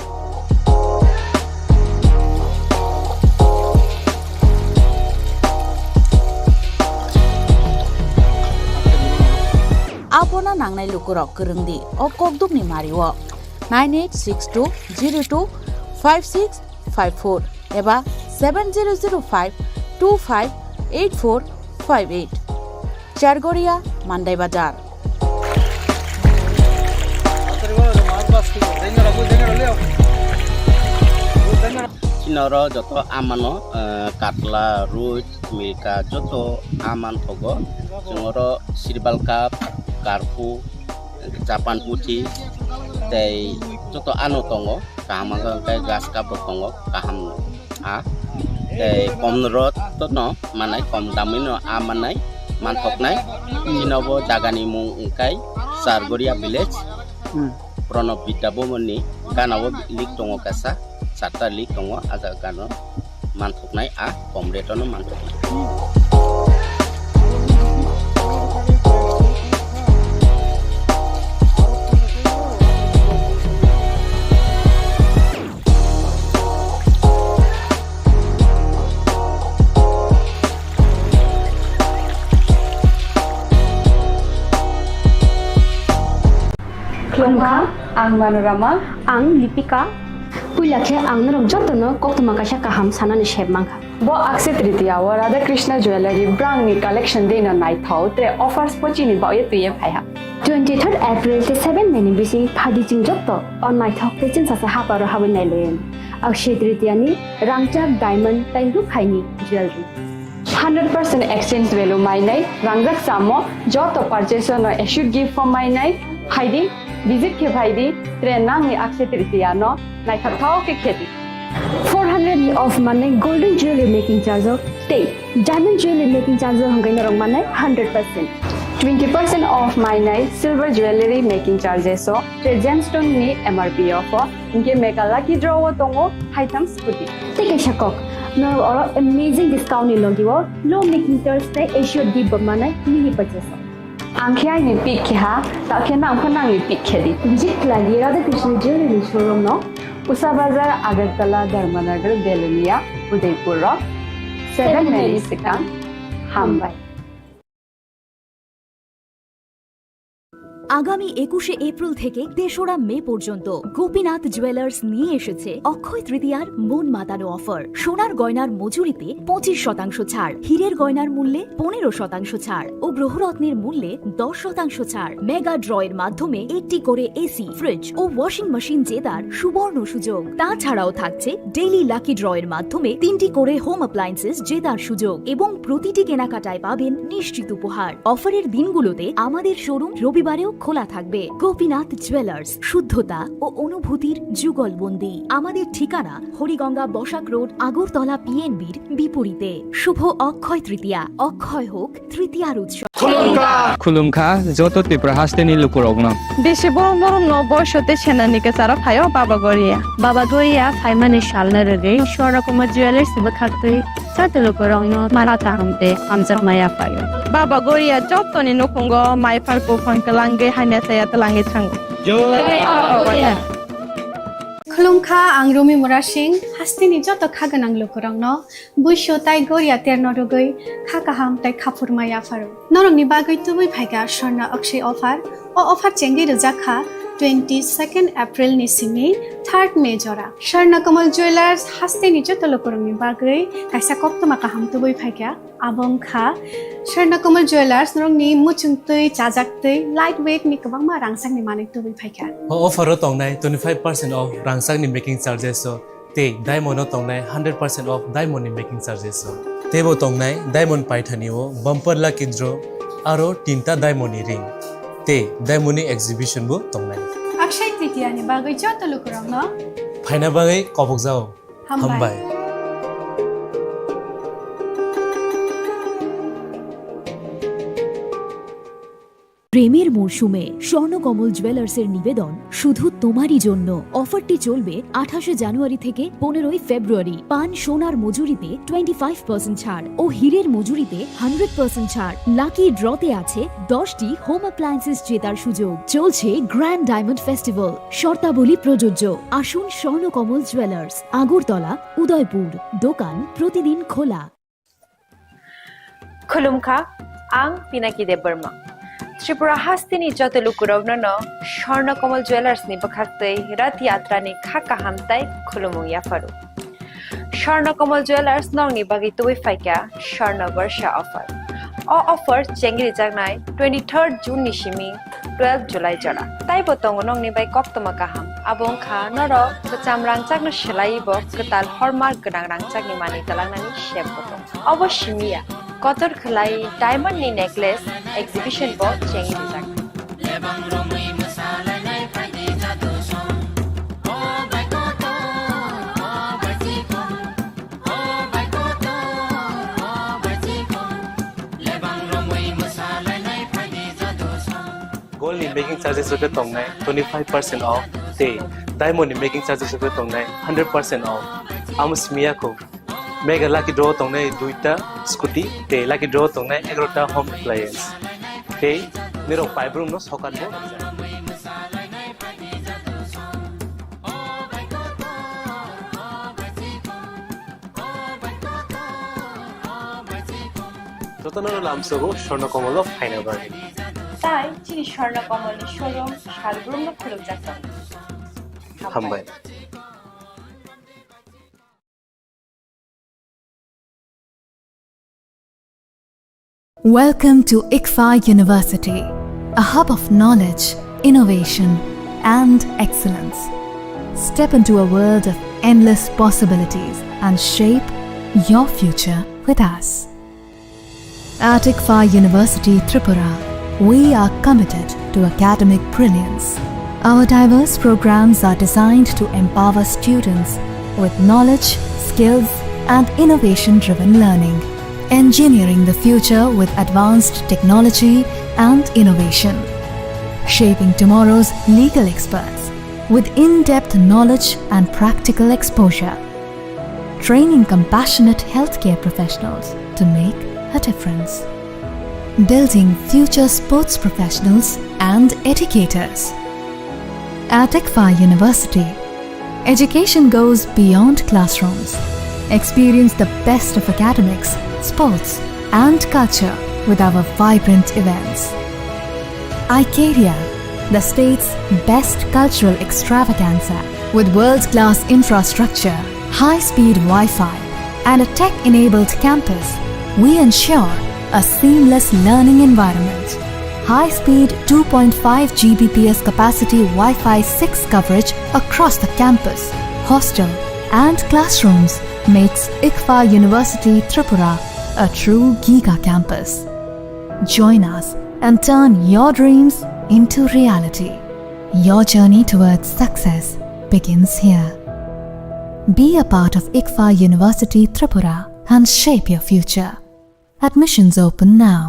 Apona nangnai lukurok kwrwng di o kokdukni mario nine eight six two zero two five six five four eba seven zero zero five two five eight four five eight. Chargoria, Mandai Bazar. Chini oro joto amano, eh, katla, roi, milka, joto aman thogo. Chwng oro sirbal cup, karpu, Japan puthi tei joto ano tongo, kaham wngkha hwnkhe grass cup rok tongo, kaham a tei kom rot no manai, kom damwi no a manai. manthoknai. Chinobo jagani mung wngkai Chargoria village. Hmm. Pranab Vidya Bhavanni ganao link tongo kaisa, charta link tongo, a jaga gano manthoknai, a kom rate-ono manthoknai. Khulumkha, ang Manorama. Ang Lipika. Puila khe ang norok jotono koktwma kaisa kaham sanani sep mankha. Bo Akshaya Tritiya o Radha Krishna Jewellery brangni collection deino naithok, tre offers bo chini bagwi twiwi phaiha. Twenty-third April tei seven May ni bising phaidi chwng joto o naithok tei chwngsacha haparo habwi nailaio. Akshaya Tritiya ni rangchak, diamond tei rukhaini jewellery. Hundred percent exchange value mainai, rangjak chamo, joto purchase no assured gift form mainai, phaidi, visit khe phaidi, tre nangni Akshaya Tritiya no naithokthok khe khedi. Four hundred ni off manai golden jewelry making charge o tei diamond jewelry making charge o hwnkhai norok manai hundred percent. Twenty percent off mainai silver jewelry making charges o, tre gemstone ni M R P o pho, hinkhe mega lucky draw o tongo haitham scooty. Tei kaisa kok, norok oro amazing discount ni logi o low making charge tei assured gift bo manai mini purchase o. Ang khe aini pick khe ha, ta khe nang pho nangni pick khe di. Visit khlai di Radha Krishna Jewelry showroom no, Usa Bazar, Agartala, Dharmanagar, Belonia, Udaipur o seven May ni swkang. Hambai. আগামী একুশে এপ্রিল থেকে তেসরা মে পর্যন্ত গোপীনাথ জুয়েলার্স নিয়ে এসেছে অক্ষয় তৃতীয়ার মন মাতানো অফার। সোনার গয়নার মজুরিতে পঁচিশ শতাংশ ছাড়, হীরের গয়নার মূল্যে পনেরো শতাংশ ছাড় ও গ্রহরত্নের মূল্যে দশ শতাংশ ছাড়। মেগা ড্রয়ের মাধ্যমে একটি করে এসি, ফ্রিজ ও ওয়াশিং মেশিন জেতার সুবর্ণ সুযোগ। তাছাড়াও থাকছে ডেইলি লাকি ড্রয়ের মাধ্যমে তিনটি করে হোম অ্যাপ্লায়েন্সেস জেতার সুযোগ এবং প্রতিটি কেনাকাটায় পাবেন নিশ্চিত উপহার। অফারের দিনগুলোতে আমাদের শোরুম রবিবারেও খোলা থাকবে। গোপীনাথ জুয়েলার্স, শুদ্ধতা ও অনুভূতির যুগলবন্দি। আমাদের ঠিকানা হরিগঙ্গা বসাক রোড, আগরতলা পিএনবির বিপরীতে। শুভ অক্ষয় তৃতীয়া, অক্ষয় হোক তৃতীয়ার উৎসব। Khulumkha, joto Tripura hasteni lukurokno. Bisi borom borom no boiso tei senani kwcharo phaio Baba Goria. Baba Goria phaimani salno rwgwi Swarna Kumar Jewellers ni bwkhaktwi joto lukurokno mara kaham tei hamjakma yaphaio. Baba Goria jotoni nukhungo mai phar buphang twlangwi hamya chaya twlangwi thango. Khulumkha, ang Rumi Murasing, hasteni joto kha gwnang lukurokno Buisu tai goria terno rwgwi kha kaham tai kha phurma yapharo. Norokni bagwi tubui phaikha Swarna Akshay offer. O offer chengwi rwjak kha twenty second April ni simi third May jora. Swarna Kamal Jewellers hasteni joto lukurokni bagwi kaisa koktwma kaham tubui phaikha. Abo wngkha Swarna Kamal Jewellers norokni muchungtwi, chajaktwi, light weight ni kwbangma rangchakni manwi tubui phaikha. O offer o tongnai twenty five percent off rangchakni making charges o. Tei diamond o tongnai hundred percent off diamond ni making charges o. Teibo tongnai diamond paithani o bumper lucky draw aro tinta diamond ni ring. Tei diamond ni exhibition bo tongnai. Akshay Tritiya ni bagwi joto lukurokno phaina bagwi kobokjao. Hambai. Hambai. প্রেমের মরশুমে স্বর্ণকমল জুয়েলার্সের নিবেদন শুধু তোমারই জন্য। অফারটি চলবে আঠাশে জানুয়ারি থেকে পনেরোই ফেব্রুয়ারি। পান সোনার মজুরিতে টোয়েন্টি ফাইভ পার্সেন্ট ছাড় ও হীরের মজুরিতে হান্ড্রেড পার্সেন্ট ছাড়। লাকি ড্রতে আছে দশটি হোম অ্যাপ্লায়েন্সেস জেতার সুযোগ। চলছে গ্র্যান্ড ডায়মন্ড ফেস্টিভ্যাল, শর্তাবলী প্রযোজ্য। আসুন স্বর্ণকমল জুয়েলার্স, আগরতলা, উদয়পুর। দোকান প্রতিদিন খোলা। Khulumkha, ang Pinaki Debbarma. Tripura hasteni joto lukurokno no Swarna Kamal Jewellers ni bwkhaktwi Rath Yatra ni kha kaham tai khulumung yapharo. Swarna Kamal Jewellers nokni bagwi tubui phaikha Swarna Barsha offer. O offer chengri jaknai twenty third June ni simi twelve July jora. Taibo tongo nokni bai koktwma kaham. Abo wngkha norok kwcham rangchakno swlaiwi bo kwtal hallmark gwnang rangchakni manwi twlangnani sep bo tongo. Obo simi ya, kotor khwlai diamond ni necklace exhibition bo chengwi rijak. Making charges rok tongnai twenty five percent off, tei diamond ni making charges rok tongnai hundred percent off. Amo simi ya kho. Mega lucky draw tongnai duita scooty, tei lucky draw tongnai egarota home appliance. Tei nirok paibrum no sokan bo. Jotono lamsogo Swarna Komolo phaina bagwi. Tai chini Swarna Komolni showroom salbrumno khulumjak tongo. Hambai. Welcome to ICFA University, a hub of knowledge, innovation, and excellence. Step into a world of endless possibilities and shape your future with us. At ICFA University Tripura, we are committed to academic brilliance. Our diverse programs are designed to empower students with knowledge, skills, and innovation-driven learning, engineering the future with advanced technology and innovation, shaping tomorrow's legal experts with in-depth knowledge and practical exposure, training compassionate healthcare professionals to make a difference, building future sports professionals and educators. At ICFA University, education goes beyond classrooms. Experience the best of academics, sports, and culture with our vibrant events. Icaria, the state's best cultural extravaganza. With world-class infrastructure, high-speed Wi-Fi, and a tech-enabled campus, we ensure a seamless learning environment. High-speed two point five G B P S capacity Wi-Fi six coverage across the campus, hostel, and classrooms makes ICFA University Tripura a true giga campus. Join us and turn your dreams into reality. Your journey towards success begins here. Be a part of ICFA University Tripura and shape your future. Admissions open now.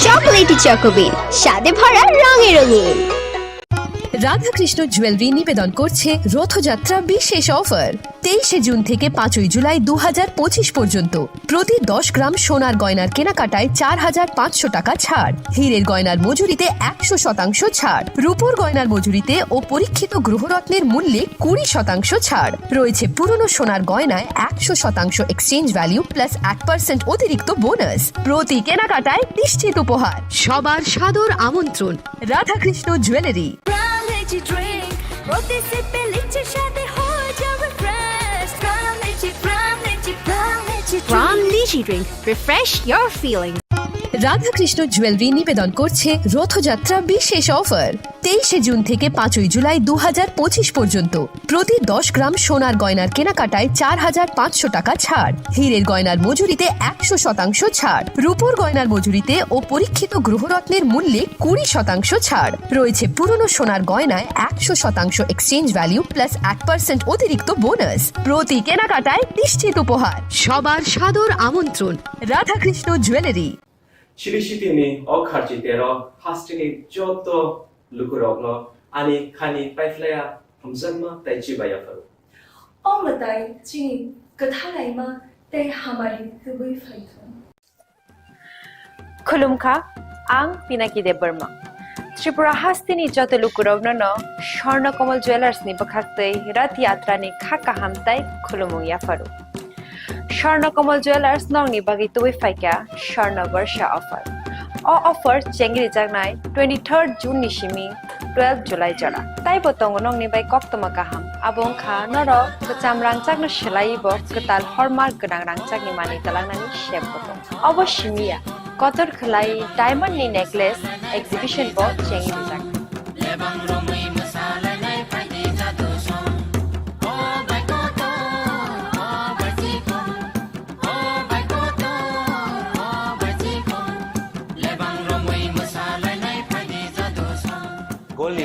Chocolatey Choco Bean, স্বাদে ভরা রঙে রঙিন। Radhakrishna jewellery নিবেদন করছে রথযাত্রা বিশেষ অফার। তেইশে জুন থেকে পাঁচই জুলাই দু হাজার পঁচিশ পর্যন্ত প্রতি দশ গ্রাম সোনার গয়নার কেনাকাটায় চার হাজার পাঁচশো টাকা ছাড়, হীরের গয়নার মজুরিতে একশো শতাংশ ছাড়, রূপোর গয়নার মজুরিতে ও পরীক্ষিত গ্রহরত্নের মূল্যে কুড়ি শতাংশ ছাড় রয়েছে। পুরনো সোনার গয়নায় একশো শতাংশ এক্সচেঞ্জ ভ্যালু প্লাস এক পার্সেন্ট অতিরিক্ত বোনাস। প্রতি কেনাকাটায় নিশ্চিত উপহার। সবার সাদর আমন্ত্রণ রাধাকৃষ্ণ জুয়েলারি। প্রাণ লিচি ড্রিঙ্ক, প্রতি সিপে লিচির স্বাদে হয়ে যাবে ফ্রেশ। প্রাণ litchi, Pran litchi, Pran litchi drink. Refresh your feeling. Radhakrishna jewellery নিবেদন করছে রথযাত্রা বিশেষ অফার। তেইশে জুন থেকে পাঁচই জুলাই দু হাজার পঁচিশ পর্যন্ত প্রতি দশ গ্রাম সোনার গয়নার কেনাকাটায় চার হাজার পাঁচশো টাকা ছাড়, হীরের গয়নার মজুরিতে একশো শতাংশ ছাড়, রূপোর গয়নার মজুরিতে ও পরীক্ষিত গ্রহরত্নের মূল্যে কুড়ি শতাংশ ছাড় রয়েছে। পুরনো সোনার গয়নায় একশো শতাংশ এক্সচেঞ্জ ভ্যালু প্লাস এক পার্সেন্ট অতিরিক্ত বোনাস। প্রতি কেনাকাটায় নিশ্চিত উপহার। সবার সাদর আমন্ত্রণ Radhakrishna jewellery. Chiri City ni o kharchi tero hasteni joto lukurokno ani khani paiphlaiya hamjakma tei chibai yapharo. O mwtai chini kwthalaima tei hamari tubui phaithung. Khulumkha, ang Pinaki Debbarma. Tripura hasteni joto lukurokno no Swarna Kamal Jewellers ni bwkhaktwi Rath Yatra ni kha kaham tei khulumung yapharo. Swarna Kamal Jewellers nokni bagwi tubui phaikha Swarna Barsha offer. O offer chengrijaknai twenty-third June ni simi twelve July jora. Taibo tongo nokni bai koktwma kaham. Abo wngkha norok kwcham rangchakno swlaiwi bo kwtal hallmark gwnang rangchakni manwi twlangnani sep bo tongo. Obo simi ya, kotor khwlai diamond ni necklace exhibition bo chengrijaknai.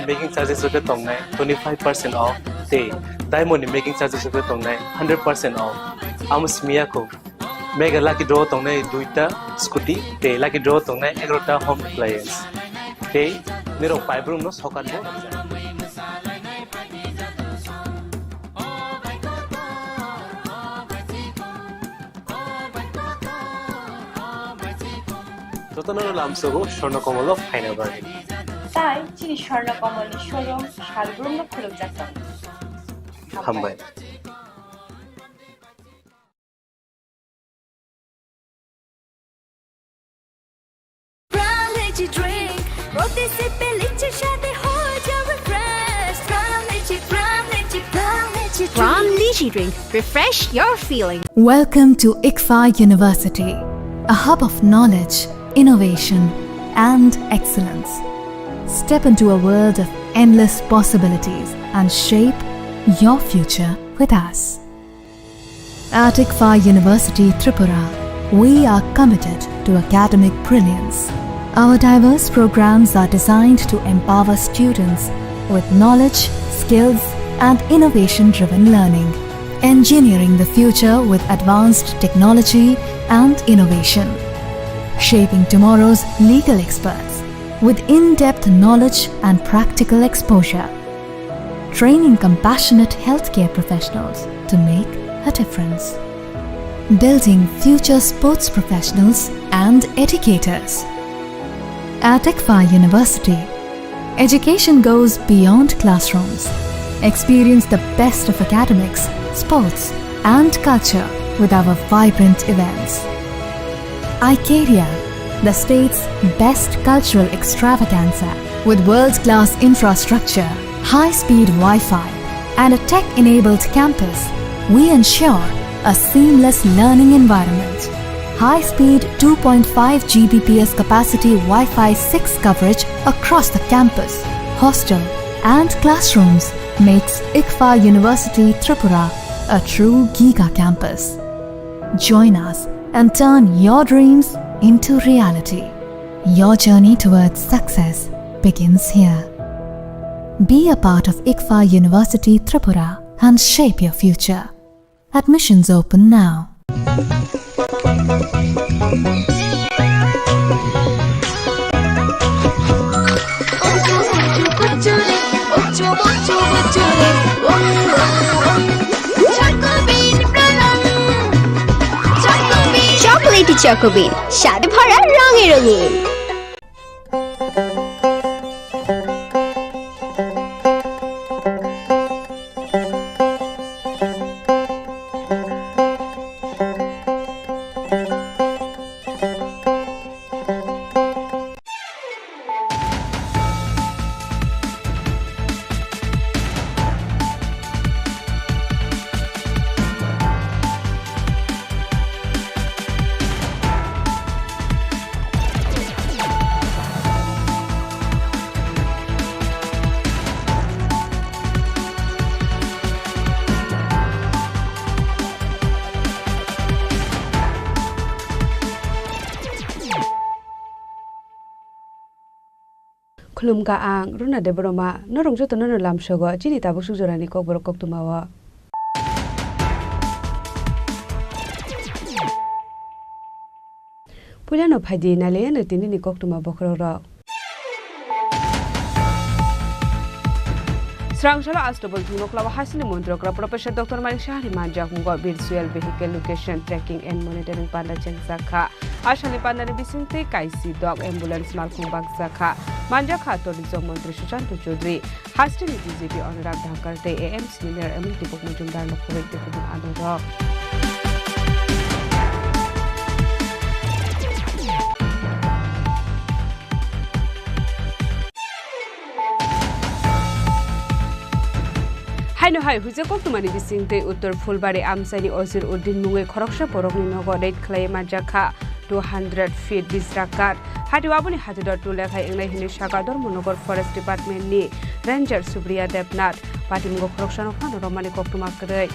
Making charges rok khe tongnai twenty five percent off tei diamond ni making charges rok khe tongnai hundred percent off. Amo simi ya kho. Mega lucky draw tongnai duita scooty tei lucky draw tongnai egarota home appliance. Tei nirok paibrum no sokat bo. Jotono lamsogo Swarna Komolo phaina bagwi. Tai chini Swarna Komolni showroom salbrumno khulukjak tongo. Hambai. Pran Lychee Drink, প্রতি সিপে লিচুর স্বাদে হয়ে যাবে fresh। Pran Lychee, Pran Lychee, Pran Lychee Drink। Pran Lychee Drink, refresh your feeling। Welcome to ICFAI University, a hub of knowledge, innovation, and excellence. Step into a world of endless possibilities and shape your future with us. At ICFAI University Tripura, we are committed to academic brilliance. Our diverse programs are designed to empower students with knowledge, skills, and innovation-driven learning, engineering the future with advanced technology and innovation, shaping tomorrow's legal experts with in-depth knowledge and practical exposure. Training compassionate healthcare professionals to make a difference. Building future sports professionals and educators. At ICFAI University, education goes beyond classrooms. Experience the best of academics, sports, and culture with our vibrant events. Icaria, the state's best cultural extravaganza. With world-class infrastructure, high-speed Wi-Fi, and a tech-enabled campus, we ensure a seamless learning environment. High-speed two point five G B P S capacity Wi-Fi six coverage across the campus, hostel, and classrooms makes ICFAI University Tripura a true giga campus. Join us and turn your dreams into reality. Your journey towards success begins here. Be a part of ICFAI University Tripura and shape your future. Admissions open now. Chocolatey Choco Bean, স্বাদে ভরা, রঙে রঙিন। Khulumkha ang Runa Debbarma, norok jotono no lamsogo chini tabuk suk jorani kokborok koktwmao. Puilano phaidi nailaiano tinini koktwma bokhorokrok. Srangsalo Astobol thwngnoklao hasini montrogra Professor Doctor Manik Saha ni manjakmungo Virtual Vehicle Location Tracking and Monitoring panda chengjakha. Asalni pandani bisingtwi kaisi dok ambulance malkhung bakjakha. Manjakha tourism montri Sushanta Chowdhury, hasteni B J P Anurag Dhankar tei A M C ni mayor Emil Dipok Majumdar no khurui tubun adongrok. Haino hai huijak koktwmani bisingtwi Uttor Phulbari amchaini Ozir Uddin mungwi khoroksa borokni nogo raid khlaiwi manjakha two hundred feet bijra kath. Hati aboni hatiro tule khai wngnai hinwi sakha Dharmanagar Forest Department ni Ranger Supriya Debnath. Patimungo khoroksano phano romani koktwma kwrwi.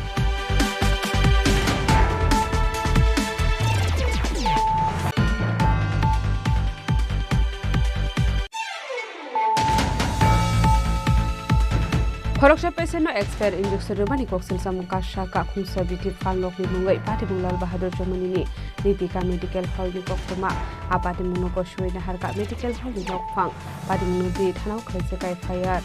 Khoroksa patient no expire injection rwmani koksil samung kasa kha khungsa biti phalnokni mungwi patimung Lal Bahadur Chomoni ni Ritika Medical Hall ni koktwma. A patimung no kosui naharkha medical hall ni nokphang. Patimung no twi thanao khlaijak F I R.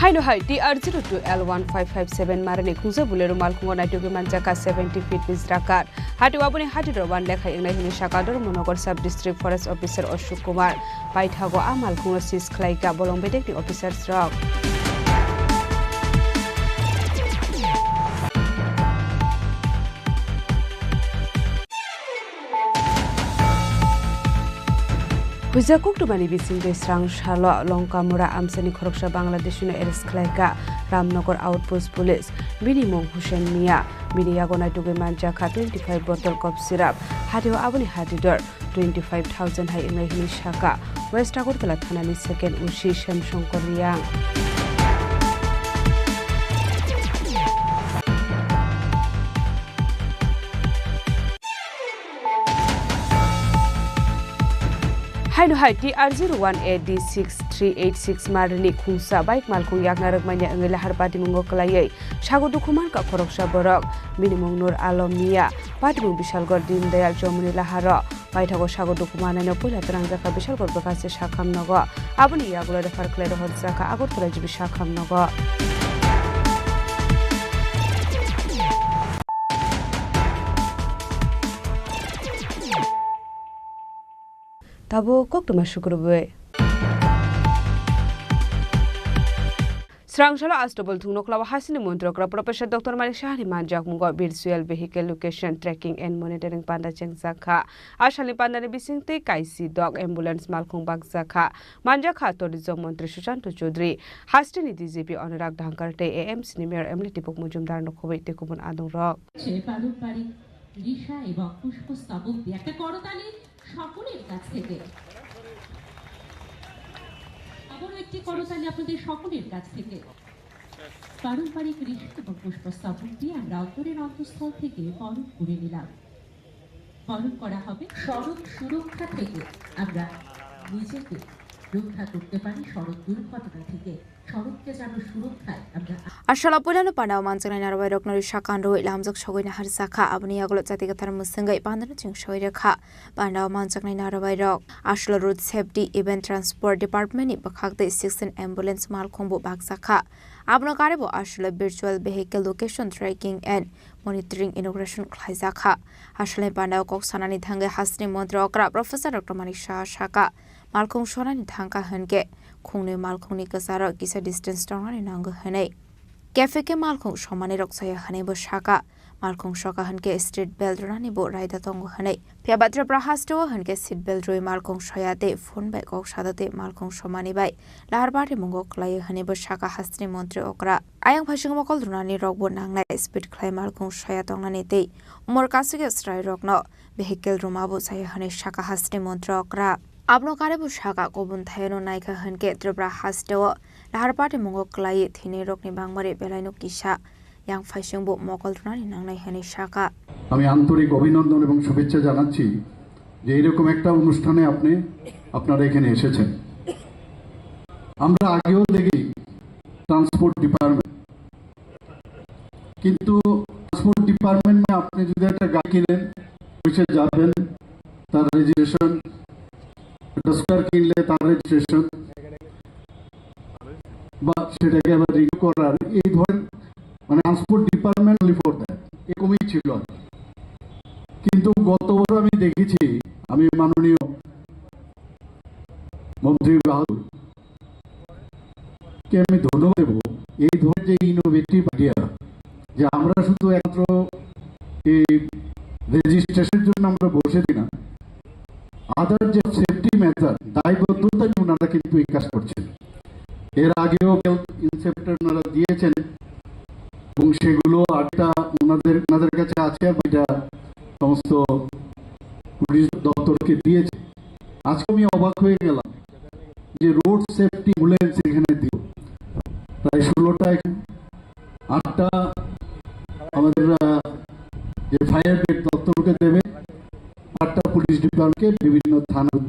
Haino hai T R zero two L one five five seven marini khungsa Bolero malkhungo naitugwi manjakha seventy feet bisra kat. Hati aboni hati rok wan lekhai wngnai hwnwi sakha Dharmanagar Sub District Forest Officer Ashok Kumar. Paithago a malkhungo seize khlaikha bolong bedekni officers rok. Huijak koktwmani bisingtwi srang salo Longkamura amchani khoroksa Bangladeshino arrest khlaikha Ramnagar Outpost Police. Bini mung Hussein Mia. Bini yago naitugwi manjakha twenty five bottle cough syrup. Hatio aboni hati dor twenty five thousand hai wngnai hwnwi sakha West Agartala thanani second O C Shyam Shankar Reang. Haino hai T R zero one A D six three eight six marini khungsa bike malkhung yakna rwkmanya wngwi lahar patimungo kwlaiwi sago dukhu mankha khoroksa borok. Bini mung Nur Alom Mia. Patimung Bishalgarh Dindayal Chowmuni laharo paithago sago dukhu manaino puila twrangjakha Bishalgarh bwkhase sakham nogo. Aboni yagulo refer khlai rohorjakha Agartala G B sakham nogo. Tabuk koktwma sukrubwi. Srang salo Astobol thung noklao hasini montri okra Professor Doctor Manik Sahani manjakmungo virtual vehicle location tracking and monitoring panda chengjakha. A salni pandani bisingtwi kaisi dok ambulance malkhung bakjakha. Manjakha tourism montri Sushanta Chowdhury, hasteni D G P Anurag Dhankar tei A M C ni Mayor M L A Dipok Mojumdar no khobwi tei kubun adongrok. সে পারম্পরিক রিশা এবং পুষ্পস্তবক দিয়ে একটা করতালি সকলের কাছ থেকে। আবারও একটি করতালি আপনাদের সকলের কাছ থেকে। পারম্পরিক রিশা এবং পুষ্পস্তবক দিয়ে আমরা অন্তরের অন্তঃস্থল থেকে বরণ করে নিলাম। বরণ করা হবে সড়ক সুরক্ষা থেকে। আমরা নিজেকে রক্ষা করতে পারি সড়ক দুর্ঘটনা থেকে। সড়ককে যেন সুরক্ষায় আমরা Asala puilano pandao manjaknai narwai rokno risa kanrwi lamjak sogwi naharjakha. Aboni yagulo jati kwthar mwswngwi pandano cheng sogwi rwkha. Pandao manjaknai narwai rok asalo Road Safety Event Transport Department ni bwkhak tei sixteen ambulance malkhung bo bakjakha. Abono karibo asalo virtual vehicle location tracking and monitoring inauguration khlaijakha. Asalni pandao kok sanani thangwi hasteni montri okra Professor Doctor Manik Saha sakha, malkhung sonani thangkha hwnkhe khungnwi malkhungni kwcharo kisa distance tongnani nango hwnwi. Cafe khe malkhung somani rok chaya hwnwi bo sakha. Malkhung soka hwnkhe street bell rwnani bo raida tongo hwnwi. Phiya ba Tripura hasteo hwnkhe seat belt rwi malkhung soya tei phone bai kok sada tei malkhung somani bai lahar patimungo kwlaio hwnwi bo sakha hasteni montri okra. Ayang phaising mokol rwnani rokbo nangnai speed khlai malkhung soya tongnani tei umor kasike chwrairokno vehicle rwmabo chaya hwnwi sakha hasteni montri okra. Abono karibo sakha kubun thayano naikha hwnkhe Tripura hasteo lahar patimungo kwlaiwi thwinairokni bangmari belaino kisa. Yang phaisingbo mokol rwnani nangnai hwnwi sakha. আমি আন্তরিক অভিনন্দন এবং শুভেচ্ছা জানাচ্ছি যে এরকম একটা অনুষ্ঠানে আপনি, আপনারা এখানে এসেছেন। আমরা আগেও দেখি ট্রান্সপোর্ট ডিপার্টমেন্ট, কিন্তু ট্রান্সপোর্ট ডিপার্টমেন্টে আপনি যদি একটা গাড়ি কিনেন, অফিসে যাবেন, তার রেজিস্ট্রেশন, একটা স্কুটার কিনলে তার রেজিস্ট্রেশন, বা সেটাকে আবার রিনিউ করার এই ধরনের, মানে, ট্রান্সপোর্ট ডিপার্টমেন্ট রিপোর্ট দেয়, এরকমই ছিল আর কি। কিন্তু গত বছর আমি দেখেছি, আমি মাননীয় মন্ত্রী বাহাদুরকে আমি ধন্যবাদ দেবো, এই ধরনের যে ইনোভেটিভ আইডিয়া, যে আমরা শুধু একমাত্র এই রেজিস্ট্রেশনের জন্য আমরা বসে দিই না, আদার যে সেফটি মেজার, দায়বদ্ধতা নিয়ে ওনারা কিন্তু এই কাজ করছেন। এর আগেও হেলথ ইন্সপেক্টর ওনারা দিয়েছেন এবং সেগুলো একটা ওনাদের, ওনাদের কাছে আছে, এটা সমস্ত পুলিশ দপ্তরকে দিয়েছে। আজকে আমি অবাক হয়ে গেলাম যে রোড সেফটি অ্যাম্বুলেন্স এখানে দিল প্রায় ষোলোটা, এখন আটটা আমাদের আহ, যে ফায়ার ব্রিগেড দপ্তরকে দেবে, আটটা পুলিশ ডিপার্টমেন্টকে বিভিন্ন থানার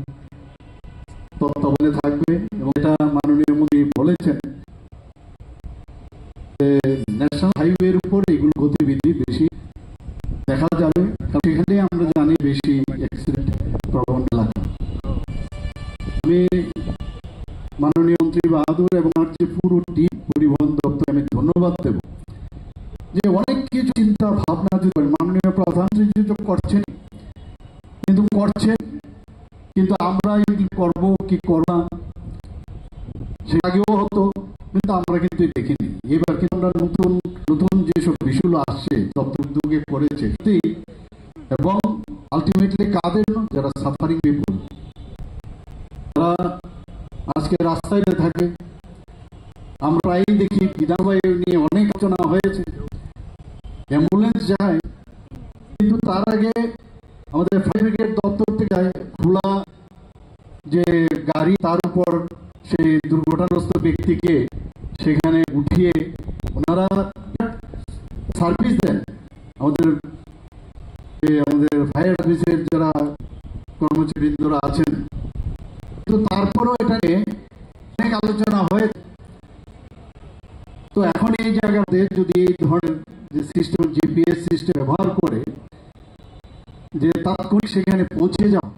তত্ত্বাবধানে থাকবে। এবং এটা মাননীয় মন্ত্রী বলেছেন যে ন্যাশনাল হাইওয়ের উপর এগুলো গতিবিধি বেশি দেখা যাবে, কারণ সেখানে আমরা জানি বেশি অ্যাক্সিডেন্ট প্রবণ এলাকা। আমি মাননীয় মন্ত্রী বাহাদুর এবং আমার যে পুরো টিম পরিবহন দপ্তরে আমি ধন্যবাদ দেব যে অনেক কিছু চিন্তা ভাবনা যদি করেন, মাননীয় প্রধানমন্ত্রী যদি করছেন, কিন্তু করছেন, কিন্তু আমরা এগুলি করব কি করব না, সে আগেও হতো, কিন্তু আমরা কিন্তু দেখিনি। এবার কিন্তু আমরা নতুন নতুন যেসব বিষয়গুলো আসছে, দপ্তর উদ্যোগে করেছে, সত্যি, এবং আলটিমেটলি কাদের জন্য? যারা সাফারিং পিপল, তারা আজকে রাস্তায় পড়ে থাকে। আমরা প্রায়ই দেখি, বিধানসভায় নিয়ে অনেক আলোচনা হয়েছে, অ্যাম্বুলেন্স যায়, কিন্তু তার আগে আমাদের ফায়ার ব্রিগেড দপ্তর থেকে যায়, খোলা যে গাড়ি, তার উপর সেই দুর্ঘটনাগ্রস্ত ব্যক্তিকে সেখানে উঠিয়ে ওনারা সার্ভিস দেন। আমাদের, যে আমাদের ফায়ার সার্ভিসের যারা কর্মচারীবৃন্দরা আছেন, তো তারপরও এটা নিয়ে অনেক আলোচনা হয়। তো এখন এই জায়গাতে যদি এই ধরনের যে সিস্টেম, জিপিএস সিস্টেম ব্যবহার করে, যে তাৎক্ষণিক সেখানে পৌঁছে যাওয়া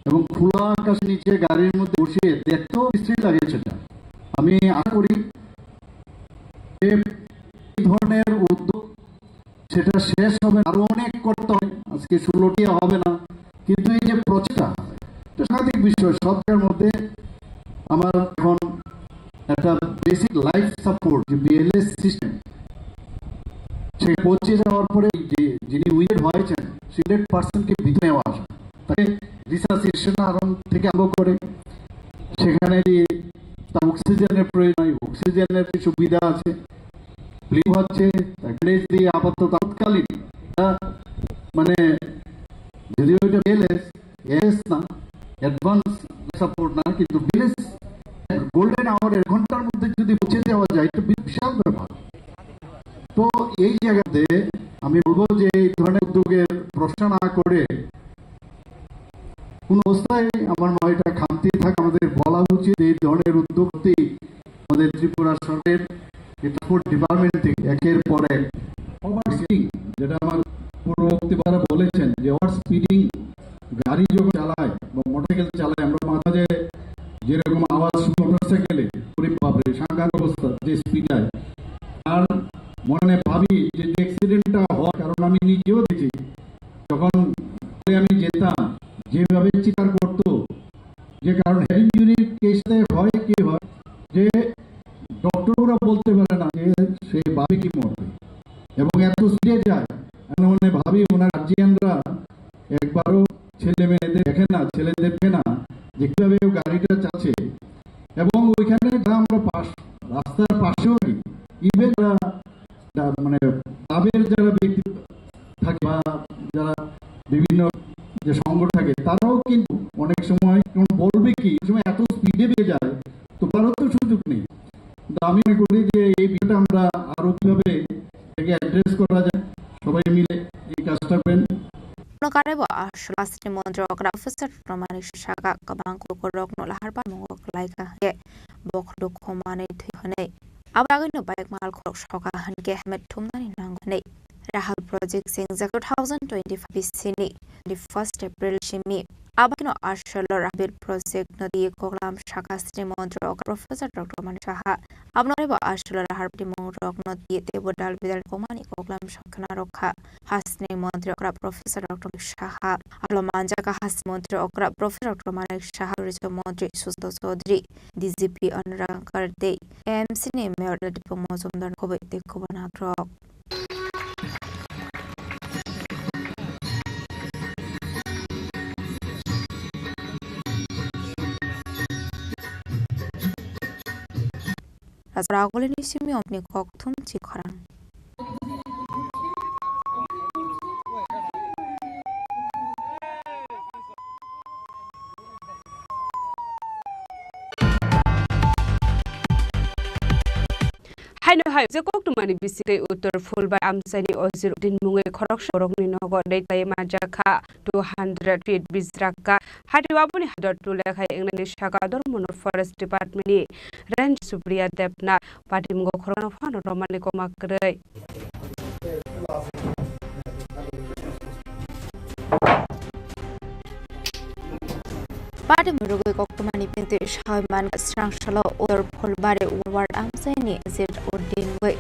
এবং খোলা আকাশ নিচে গাড়ির মধ্যে বসিয়ে দেখতেও বিশ্রী লাগে সেটা। আমি আশা করি যে এই ধরনের উদ্যোগ, সেটা শেষ হবে না, আরো অনেক করতে হবে। আজকে ষোলোটি হবে না, কিন্তু এই যে প্রচেষ্টা, এটা সাংঘাতিক বিষয়। সব জায়গার মধ্যে আমার এখন একটা বেসিক লাইফ সাপোর্ট, যে বিএলএস সিস্টেম, সে পৌঁছে যাওয়ার পরে যে, যিনি উইন্ডেড হয়েছেন, সেই উইন্ডেড পার্সনকে ভিতরে নেওয়া আসা, তাকে রিসার্সিটেশন আরম্ভ থেকে আরম্ভ করে সেখানে যে তার অক্সিজেনের প্রয়োজন, অক্সিজেনের যে সুবিধা আছে, ব্লিডিং হচ্ছে, ব্যান্ডেজ দিয়ে আপাতত তাৎকালীন, আহ, মানে, যদিও এটা বিএলএস, এস না, অ্যাডভান্স সাপোর্ট না, কিন্তু বিএলএস গোল্ডেন আওয়ার, এক ঘন্টার মধ্যে যদি পৌঁছে দেওয়া যায়, এটা বি-, বিশাল ব্যাপার। তো এই জায়গাতে আমি বলবো যে এই ধরনের উদ্যোগের প্রশ্ন না করে কোন অবস্থায় আমার মনে হয় এটা খামতি থাকে। আমাদের বলা উচিত এই ধরনের উদ্যোগটি আমাদের ত্রিপুরা সরকারের ট্রান্সপোর্ট ডিপার্টমেন্ট থেকে একের পর এক ওভার স্পিডিং, যেটা আমার পূর্ববর্তী বারে বলেছেন যে ওভার স্পিডিং গাড়ি যখন চালায় বা মোটরসাইকেল চালায়, আমরা মাঝে মাঝে যেরকম আওয়াজ শুনি মোটরসাইকেলে, ওরে বাপরে, সাংঘাতিক অবস্থা, যে স্পিড যায়। আর মনে ভাবি যে, যে অ্যাক্সিডেন্টটা হয়, কারণ আমি নিজেও দেখেছি, যখন আমি যেতাম, যেভাবে চিৎকার করতো, যে কারণ হেড ইঞ্জুরির কেসে হয় কি হয়, যে ডক্টররা বলতে পারে না যে সে বাঁচবে কি মরবে, এবং এত স্পিডে যায়। মনে মনে ভাবি, ওনার গার্জিয়ানরা একবারও ছেলে মেয়েদের দেখে না, ছেলেদের দেখে না যে কিভাবে ও গাড়িটা চালাচ্ছে। এবং ওইখানে যারা আমরা পাশ, রাস্তার পাশেও, ইভেন যারা, মানে, ক্লাবের যারা ব্যক্তি থাকে বা যারা বিভিন্ন যে সংগঠন থাকে, তারাও কিন্তু অনেক সময় কেউ বলবে কি, অনেক সময় এত স্পিডে বেড়ে যায়, তো বলারও তো সুযোগ নেই। তো আমি মনে করি যে এই বিষয়টা আমরা আরো কিভাবে এটাকে অ্যাড্রেস করা যায়, সবাই মিলে এই কাজটা করেন। Nokarebo aswk rashtrani montri okra Professor Dr. Manik Saha kwbang kukurokno lahar pamungo kwlaikha hwnkhe bokhorok khumani thwi hwnwi. Abo bagwino bike malkhorok soka hwnkhe helmet thumnani nango hwnwi. Rahal project swngjak two thousand twenty-five bisini twenty-first April simi. Abakino aswkno Rahal project no twi koklam sakha sri montri okra Professor Dr. Manik Saha. Aboni bo aswkno Rahal timung rokno twi teibo dal bidal kokmani koklam sakha narokha. Hasni montri okra Professor Dr. Manik Saha. Alo manjak hasni montri okra Professor Dr. Manik Saha, Rajya montri Sushanta Chaudhary, D G P Anurag Karte, M C ni Mayor Dilip Mojumdar khoboi tei khobanagrok. Rajragolini simi omni kokthum chi khorang. Haino hai je koktwmani bisingtwi Uttor Phulbari amchaini Aziruddin mungwi khoroksa borokni nogo dei tei manjakha two hundred feet bijrak kha. Hati aboni hador tulekhai wngnani saka Dharmanagar Forest Department ni Ranger Supriya Debnath patimungo khorokno phano romani koma kwrwi. Party murugwi koktwmani bintwi sawi mankha srangsalo Uttor Phulbari Ward amchaini Azir Uddin wi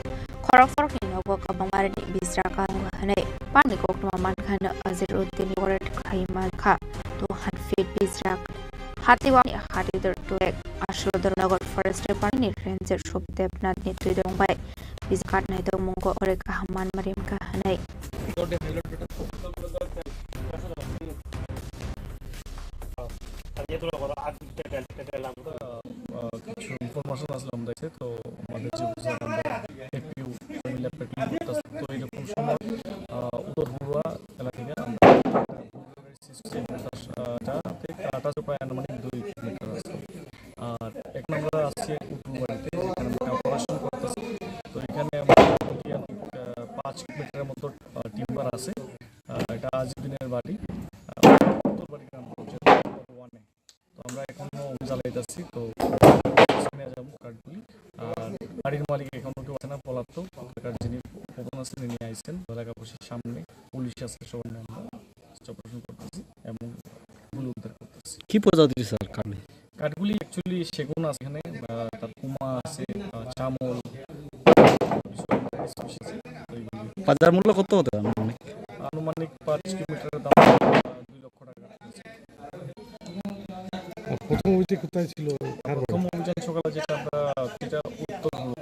khorok khorokni nogo kwbangma rini bijra kango hwnwi party koktwma mankha hwnwi Azir Uddin ward khai mankha two hundred feet bijra. Hati wani hati dor tuek aslo Dharmanagar Forest Department ni Ranger Subdebnath ni twidong bai Bijakat naitokmungo ore kaham manma rimkha hwnwi. আহ, কিছু ইনফরমেশন আসলে আমরা এসে তো আমাদের যে অফিসার আমরা এপিউ মিলে প্যাট্রোলিং করতেছে, তো এরকম সময় আহ, উত্তর হুড়ুয়া এলাকা থেকে আমরা সিক্সটিন, আহ, যা থেকে কাটা আছে প্রায় আনুমানিক দুই কিলোমিটার আছে। আর এখন আমরা আছি কুটুর বাড়িতে, যেখানে আমরা অপারেশন করতেছি। তো এখানে আমরা মোটামুটি, আহ, পাঁচ কিলোমিটারের মতো, আহ, টিম্বার আছে। আহ, এটা আজিউদ্দিনের বাড়ি, আহ, উত্তর বাড়ি গ্রাম পঞ্চায়েত নম্বর ওয়ানে। তো আমরা এখনো অভিযান চালাইতেছি। তো সেখানে যাবো কাঠগুলি। আর বাড়ির মালিক এখনো কেউ আছে না, পলাতক। ওখানকার যিনি প্রধান আছেন, তিনি আইছেন। এলাকাবাসীর সামনে পুলিশ আছে, সবার নাম অপারেশন করতেছি এবং গুলি উদ্ধার করতেছি। কি প্রজাতির স্যার কাঠ? কাঠগুলি অ্যাকচুয়ালি সেগুন আছে এখানে, আহ, তার পুমা আছে, আহ, চামল, বাজার মূল্য কত হতে পারে আনুমানিক? আনুমানিক পাঁচ কিলোমিটারের দাম, আহ, দুই লক্ষ টাকা। প্রথম অভিযান কোথায় ছিল? কার বাড়ি? প্রথম অভিযান সকালে যেটা আমরা, সেটা উত্তর হলো।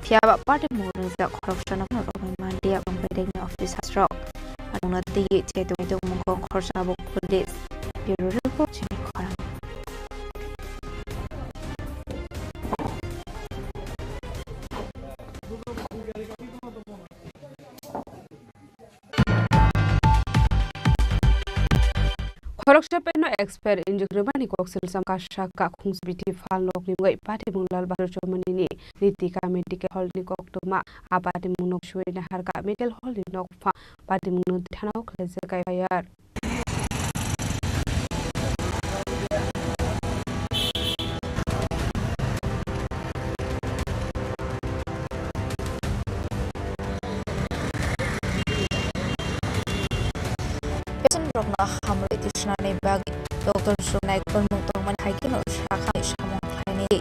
Phiya ba party mungwi rijak khoroksano phano romwi manliya, bangbai dengni office hasrok. Ano twiwi chai tongwi tongmung kok khorsa abo police. Bureau report chini khorang. Khoroksa peno expire injek rwmani koksil sam kasak ka khungsa biti phalnokni mungwi patimung Lal Bahadur Chomani ni Ritika Medical Hall ni koktwma. A patimung nok suwi naharka medical hall ni nokphang patimung no thana o khlaijak F I R. Patient rokno hamrwi tisnani bagwi doctor rok naikolmung tongmani hai kheno sakha samung khlainai.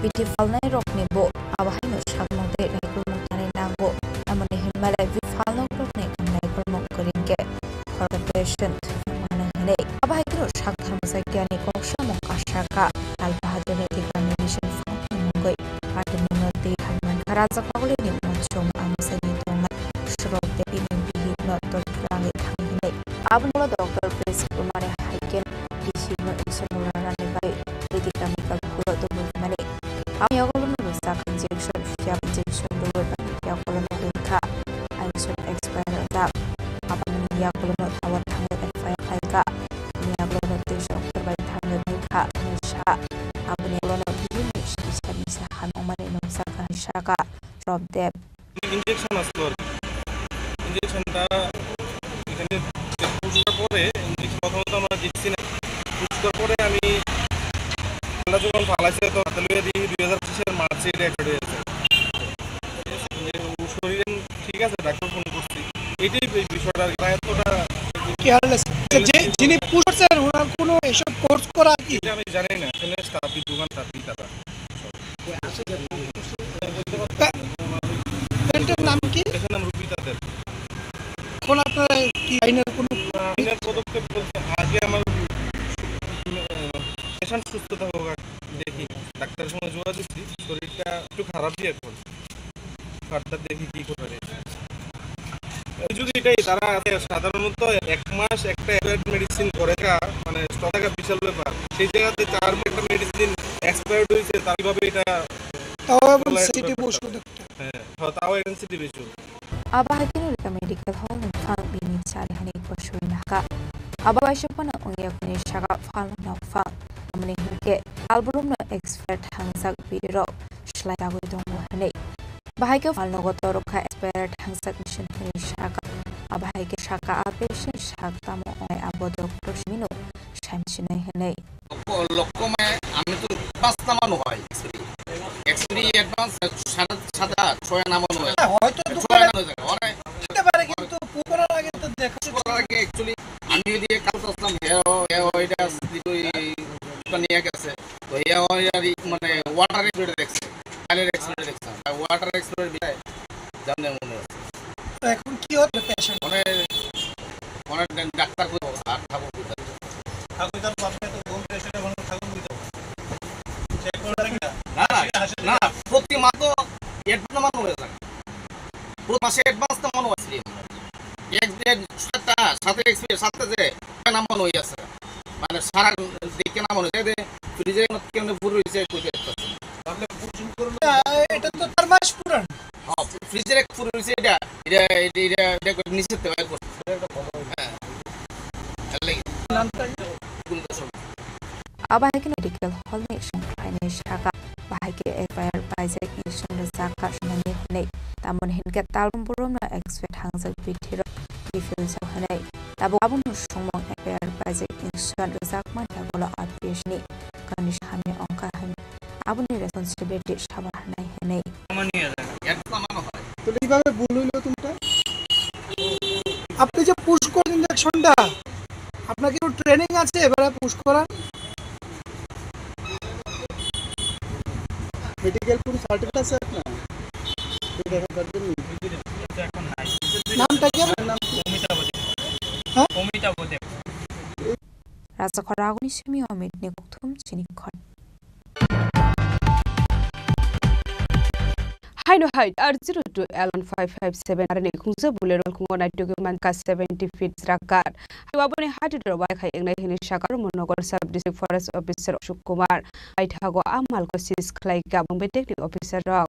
Biti phalnai rokni bo abo haino samung tei naikolmung tanai nango. Tamoni hinmale biphalnok rokni naikolmung kwrwngkhe khoroksa patient thwimano hinwi. Abo hai kheno sak tharmajak yani kok samung kasaka Lal Bahadurni Declaration Fund ni mungwi patimungno twi thangmani kha. Rajak Hogolini uansukmung amchaini tongnai Surok Debini bihikno tor kwrwngwi thang hinwi. Aboni ulo Doctor Prince Kumar hai khe D C no insukmung rwnani bagwi Ritika Medical Hall o tubui mani. Aboni yagulono rwchak injection, siyap injection rwui bai yagulono wngkha injection expire wngjak. Aboni yagulono tower thangwi F I R khlaikha. Aboni yagulono tei doctor bai thangwi naikha hwnwi sa. Aboni yagulono bihikni sikisa misa hamya wngmani nukjakha hwnwi sakha Surok Deb. Injection আসলো আর কি। ইঞ্জেকশনটা এখানে পুশ করার পরে, ইঞ্জেকশন প্রথমত আমরা দিচ্ছি না, পুশ করার পরে আমি আমরা যখন ফালাইছে তো হাতে লইয়া দিই দুই হাজার পঁচিশের মার্চে এটা অ্যাক্টিভেট হয়ে আছে। ঠিক আছে, ও শরীরে ঠিক আছে, ডাক্তার ফোন করছি, এটাই এই বিষয়টা আর কি। প্রায় এতটা কেয়ারলেস। যে, যিনি পুশ করছেন, ওনার কোনো এসব কোর্স করা কি? এটা আমি জানি না, এখানে স্টাফই, দোকান স্টাফই তারা। প্যা-, প্যান্টের নাম কি? এটার নাম রুবি তাদের। এখন আপনারা কি আইনের কোনো আইনের পদক্ষেপ বলতে আগে আমার, আহ, পেশেন্ট সুস্থতা হোক, আর দেখি, ডাক্তারের সঙ্গে যোগাযোগ দিই, শরীরটা একটু খারাপই এখন, ফার্দার দেখি কি করে। অভিযোগ এটাই, তারা আছে সাধারণত এক মাস একটা এক্সপায়ার্ড মেডিসিন করে থাকা, মানে স্টক থাকা বিশাল ব্যাপার। সেই জায়গাতে চার মাস একটা মেডিসিন এক্সপায়ার্ড হয়েছে, তারা কিভাবে এটা তাও আবার বলা যেতে সিটি পারে? পশু ডাক্তার। হ্যাঁ, হ্যাঁ, তাও এখানে সিটি পশু। Abo hai kheno Rika Medical Hall ni bwkhak bini chari hani kwsui nahka. Abo waisa phano wngya kuni saka phalno phal. Tamni hinkhe alboromno expert thangjak bidirok slai dagwi tongo hwnwi. Bahai khe phalnogo torok kha expert thangjak machine hwnwi saka. Abo hai khe saka a patient sak tamo wngnai abo doctor simino saimsinai hwnwi. লক্ষ্য, লক্ষ্য মানে আমি তো পাঁচটা মানুষ হয়। Actually advance সাত, সাত, আট, ছয় আনা মনে হয়। হ্যাঁ, হয়তো ছয় দোকানে আনা হয়ে যায়। অনেক হতে পারে, কিন্তু পুকুরের আগে তো দেখা করার আগে actually আমি ওইদিকে কাল তো আসলাম, হ্যাঁ, ও, হ্যাঁ, ওইটা দুই দোকান নিয়ে গেছে। তো হ্যাঁ, ওই আর কি, মানে ওয়াটার এক্সপার্ট দেখছে, কালের এক্সপার্ট দেখছে। আর ওয়াটার এক্সপার্ট বিদায় জানলে মনে হচ্ছে। তো এখন কি হচ্ছে পেশেন্ট? মানে, মানে ডাক্তার কই আর ঠাকুর কই? ঠাকুর তার পাশে তো কোন পেশেন্ট এখন ঠাকুর কই? চেক করে দেখি না। না, না, না, প্রতি মাসে তো অ্যাডভান্স নামানো হয়ে যায়। প্রতি মাসে অ্যাডভান্স নামানো আছে। এক, এক, সাতটা, সাথে এক্সপিরিয়েন্স, সাথে যে নামানো হয়ে আছে। মানে সারা দেখে নামানো হয়ে যায়, ফ্রিজে কেমনে পুরো হয়েছে, কই দেখতে পাচ্ছেন। তাহলে পুরো শুরু করবে। না, এটা তো চার মাস পুরান। হ্যাঁ, ফ্রিজের এক ফুল রয়েছে এটা। এটা, এটা, এটা, এটা করে নিচে দেওয়া করছে। হ্যাঁ। তাহলে নামটা কি? কুলদর্শন। Abo hai khe medical hall ni songkhlaini saka bahai khe F I R paijak injection rwjak kha swnamwi hwnwi. Tamoni hinkhe talbrum boromno expert thangjak bithirok refill jak hwnwi. Tabuk abono songmung F I R paijak injection rwjak mani ulo R P S ni condition hamya wngkha hwn. Aboni responsibility sabo hanai hwnwi. তো এইভাবে ভুল হইলো কোনটা? আপনি যে পুশ করেন ইঞ্জেকশনটা, আপনার কি কোনো ট্রেনিং আছে এবারে পুশ করার? মেডিকেল কোনো সার্টিফিকেট আছে আপনার? এটা দেখার জন্য। নামটা কি আপনার? নাম কি? অমিতাভ দেব। হ্যাঁ? অমিতাভ দেব। Raja Khoragoni simi Amit ni kokthum chini khon. Haino hai R zero two L one five five seven R ni khungsa Bolero khungo naitugwi mankha seventy feet rakat. Aboni hati dor bai khai engnai hini sakar Monogar Sub District Forest Officer Ashok Kumar. Paithago a malko sis khlai ka bang betek ni officer rok.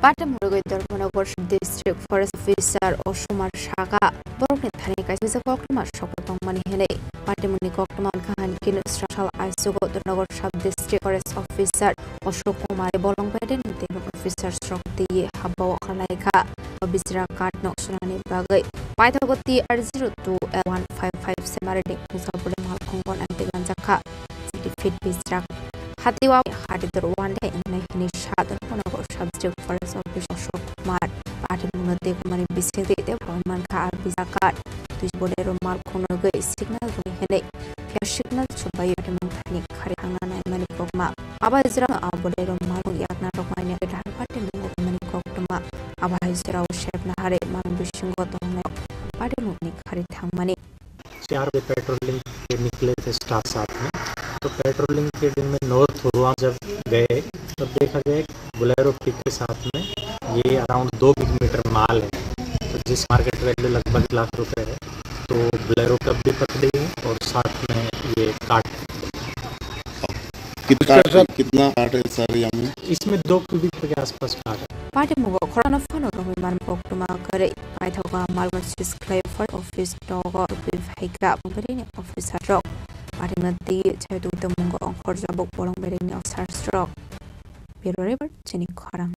Patimurugwi Dharmanagar District Forest Officer Osomar Saga borokni thani kaisa koktwma sokwi tongmani hwnwi patimungni koktwma wngkha hwn khe srasal aichugo Dharmanagar Sub District Forest Officer Ashok Kumar bolong bedeni tei officers rok twiwi habao khlaikha. O bisra card no swnani bagwi paithago T R zero two L one five five seven R ni khungsa bole malkhungo naitwi manjakha. Sixty feet bisra hatiwa hati dor one day ingnai hini sa Dharmanagar Sub District Forest Officer Ashok Kumar patimungno tei kumani bisingtwi tei bo mankha a bisra card. Twi bolero malkhungno gwi signal rwni hwnwi phiya signal chubai patimung thani khari thangna naimani kokma. Abo hai jora a bolero malung yakna rwkmani dahar party mungo hwnmani koktwma. Abo hai jora o sepna hari malung bisingo tongnai party mungni khari thangmani. चार बजे पेट्रोलिंग पे निकले थे स्टाफ साथ में, तो पेट्रोलिंग के दिन में नौ थुरुआम जब गए, तब देखा गया एक बोलेरो पिक के साथ में ये अराउंड दो बिग मीटर माल है, तो जिस मार्केट वैल्यू लगभग एक लाख रुपए है, तो बोलेरो कब भी पकड़ी है और साथ में ये काट कितना काट, कितना काट है सर यहाँ में? इसमें दो क्यूबिक के आसपास काट है। Patimung o khorokno phano romwi man koktwma kwrwi paithago malmani sis khlai for office nogo rwphi phaikha bwrwini officer rok. Patimungni twi chaitu tongmungo ongkhor jabuk bolong bwrwini officers rok. Bureau report, chini khorang.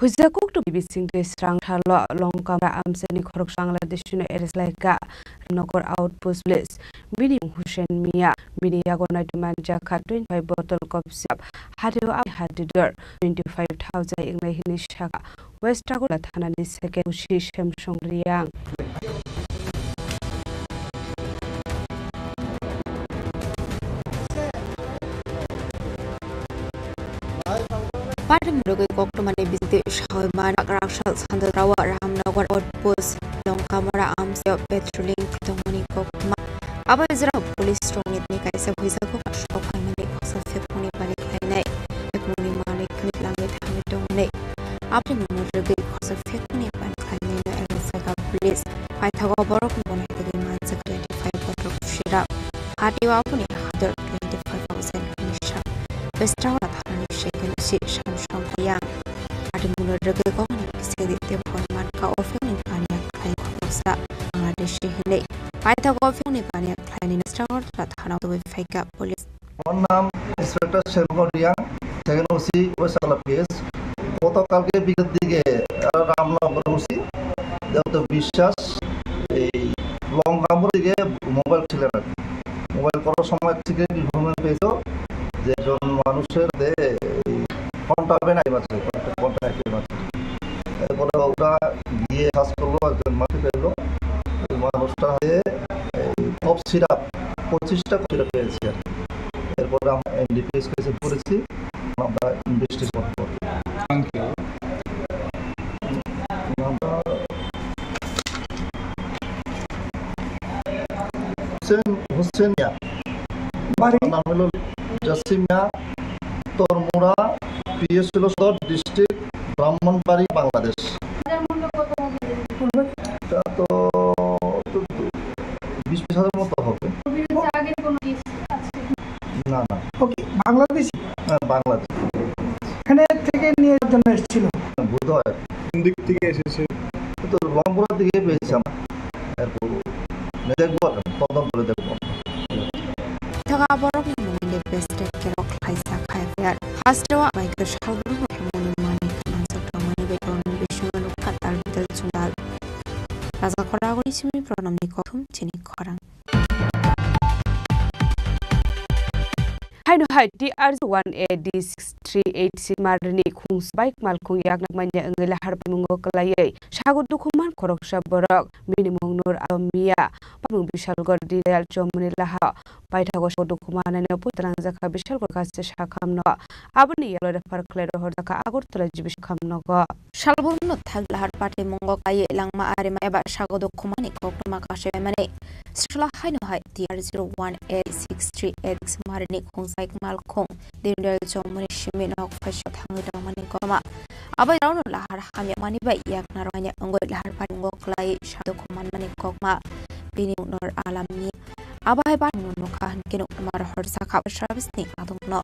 Huijak koktwmani bisingtwi srang thalo Longkamra amchaini khoroksa Bangladeshino arrest laikha Ramnagar Outpost Police. Bini mung Hussein Mia, bini yago naitwi manjakha twenty five bottle coffee shop, hatio aboni hati dor twenty five thousand wngnai hwnwi sakha. West Agartala thanani second O C Samsung Reang. Patimurugwi koktwmani bisingtwi sawi manjak Rakshal Sandatrawa Ramnagar Outpost Longkamra amchaio patrolling tongmani kok Abo jora police rokni tini kaisa huijago sok phaimani khoroksa phekmani bani khlainai, phekmani manwi khwnwi langwi thangwi tongmani. Aboni mungno rwgwi khoroksa phekmani bani khlainaino arrest khlaikha police. Paithago borokni bono twi manjak twenty five bothorok sira. Hatio aboni hador twenty five thousand hwnwi sa. Bestra thanani second si Samsung Hayang. Ati muno rwgwi kokni bisingdi tei phone mankha o phekni baniya khlai khoroksa Bangladeshi hinwi. Paithago o phekni baniya khlainai Bestra thana tubui phaikha police. আমার নাম ইন্সপেক্টর শেরুনুর Reang, second OC West আগলা পিএস। গতকালকে বিকেল দিকে, আহ, রামনগর ওসি দেবদেব বিশ্বাস এই লঙ্কামুর দিকে মোবাইল ছিলেন আর কি। মোবাইল করার সময় সিক্রেট ইনফরমেশন পেয়েছিল যে একজন মানুষের দে এই কন্ট্রাব্যান্ড আইটেম আছে, কন্ট্রাব্যান্ড আইটেম আছে। এরপরে ওরা গিয়ে সার্চ করলো, একজন মানুষ পেলো। ওই মানুষটার হাতে এই কফ সিরাপ, পঁচিশটা কফ সিরাপ পেয়েছি আর কি। এরপরে আমরা এনডিপিএস কেসে করেছি, আমরা ইনভেস্টিগেশন করবো। Thank you. আমরা হোসেন, হোসেন মিয়া। বাড়ি? নাম হলো জসিম মিয়া, তরমুরা, পিএস হলো সদর ডিস্ট্রিক্ট, ব্রাহ্মণবাড়ি, বাংলাদেশ। পূর্বে? এটা তো, তো বিশ হাজার মতো হবে। না, না। ওকে, বাংলাদেশি? হ্যাঁ, বাংলাদেশি। এখানে থেকে নিয়ে জন্য এসেছিল? বোধ হয়। কোন দিক থেকে এসেছে? তো রংপুরের দিকে পেয়েছি আমরা। এরপর দেখবো আর কি, তদন্ত করে দেখবো। Thaga borok ni mungni best kerok khlaisa khai fiyar. Hasteo abai ke salbrum mungni mani mansa tongmani bai tongmani bisingo nukha tal bidal chundal. Raja khoragoni simi pranamni kothum chini khorang. Haino hai T R one A D six three eight C marni khungsa bike malkhung yakna manya wngwi lahar paimungo kwlaiwi sago dukhuman khoroksa borok bini mung Nur Alam Mia, pamung Bishalgarh Dindayal Chowmuni lahao paithago sago dukhumanani putrangjak kha Bishalgarh kaisa sakhamno. Aboni yagulo refer khlai rohorjakha Agartala G B sakhamnogo. Salbrum no thang lahar patwi mungo kaiwi langma arima eba sago dukhumanani koktwma kasaimani. Srwla haino hai T R zero one A six three X marini khungsa bike malkhung Dindayal Chowmuni simi nok phaisa thangwi tongmani koktwma. Abo rauno lahar hamyakmani bai yakna rwmani wngwi lahar patwi mungo kwlai sago dukhumanani koktwma. Bini Nur Alam Mia. Abo hai patwi nukha hinkhe nukma rohorjakha service ni adongno.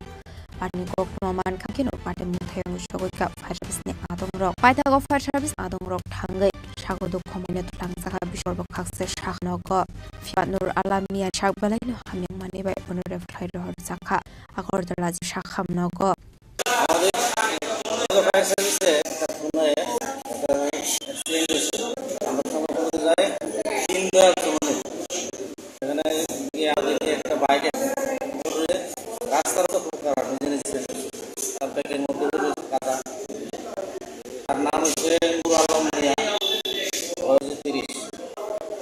Patni koktwma mankha khe no patwi mungthai wngwi sogwi kha fire service ni adongrok. Paithago fire service adongrok thangwi sago dukhumanino twlangjakha Bishalgarh bwkhakse sakhamnogo. Phiya Nur Alam Mia sak belaino hamyakmani bai bono refer khlai rohorjakha Agartala sakhamnogo. আমাদের ফায়ার সার্ভিসে একটা খুলনায় একটা অ্যাক্সিডেন্ট হয়েছে। আমরা তখন যাই, তিন দল চলুন। সেখানে গিয়ে আমাদেরকে একটা বাইক, রাস্তার তো খুব খারাপ, নিজে নিজে তার পেটের মধ্যে রয়েছে কাটা। তার নাম হচ্ছে নুর আলম মিয়া, বয়স তিরিশ।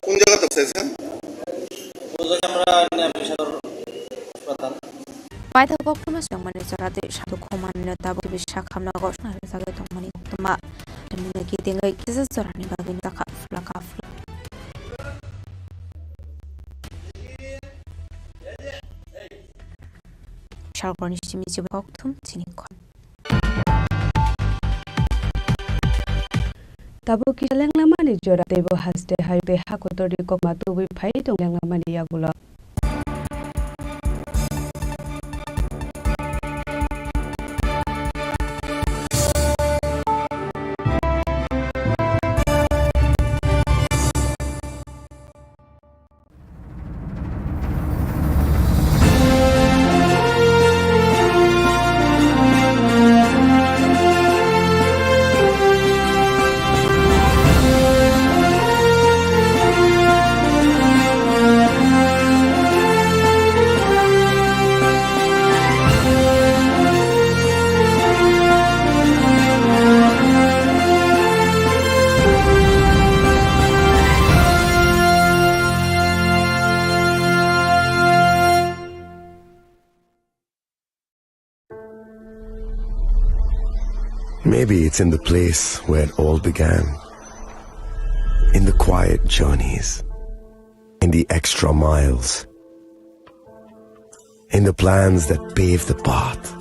কোন জায়গাতে হয়েছে? ওই জায়গায় আমরা নিয়ে আসি সদর হাসপাতাল। Paithago koktwma swngmani jora tei sago dukhumanino tabuk G B sakhamnogo swnamjagwi tongmani koktwma. Tei mungno kitingwi kisa jorani bagwi nukjakha phlaka phlak. Salkorni simi chibai kokthum chini khorang. Tabuk kisa lenglamani jora teibo haste hai tei hakotorni kokma tubui phai tong lenglamani yagulo. Maybe it's in the place where it all began. In the quiet journeys, in the extra miles, In the plans that pave the path,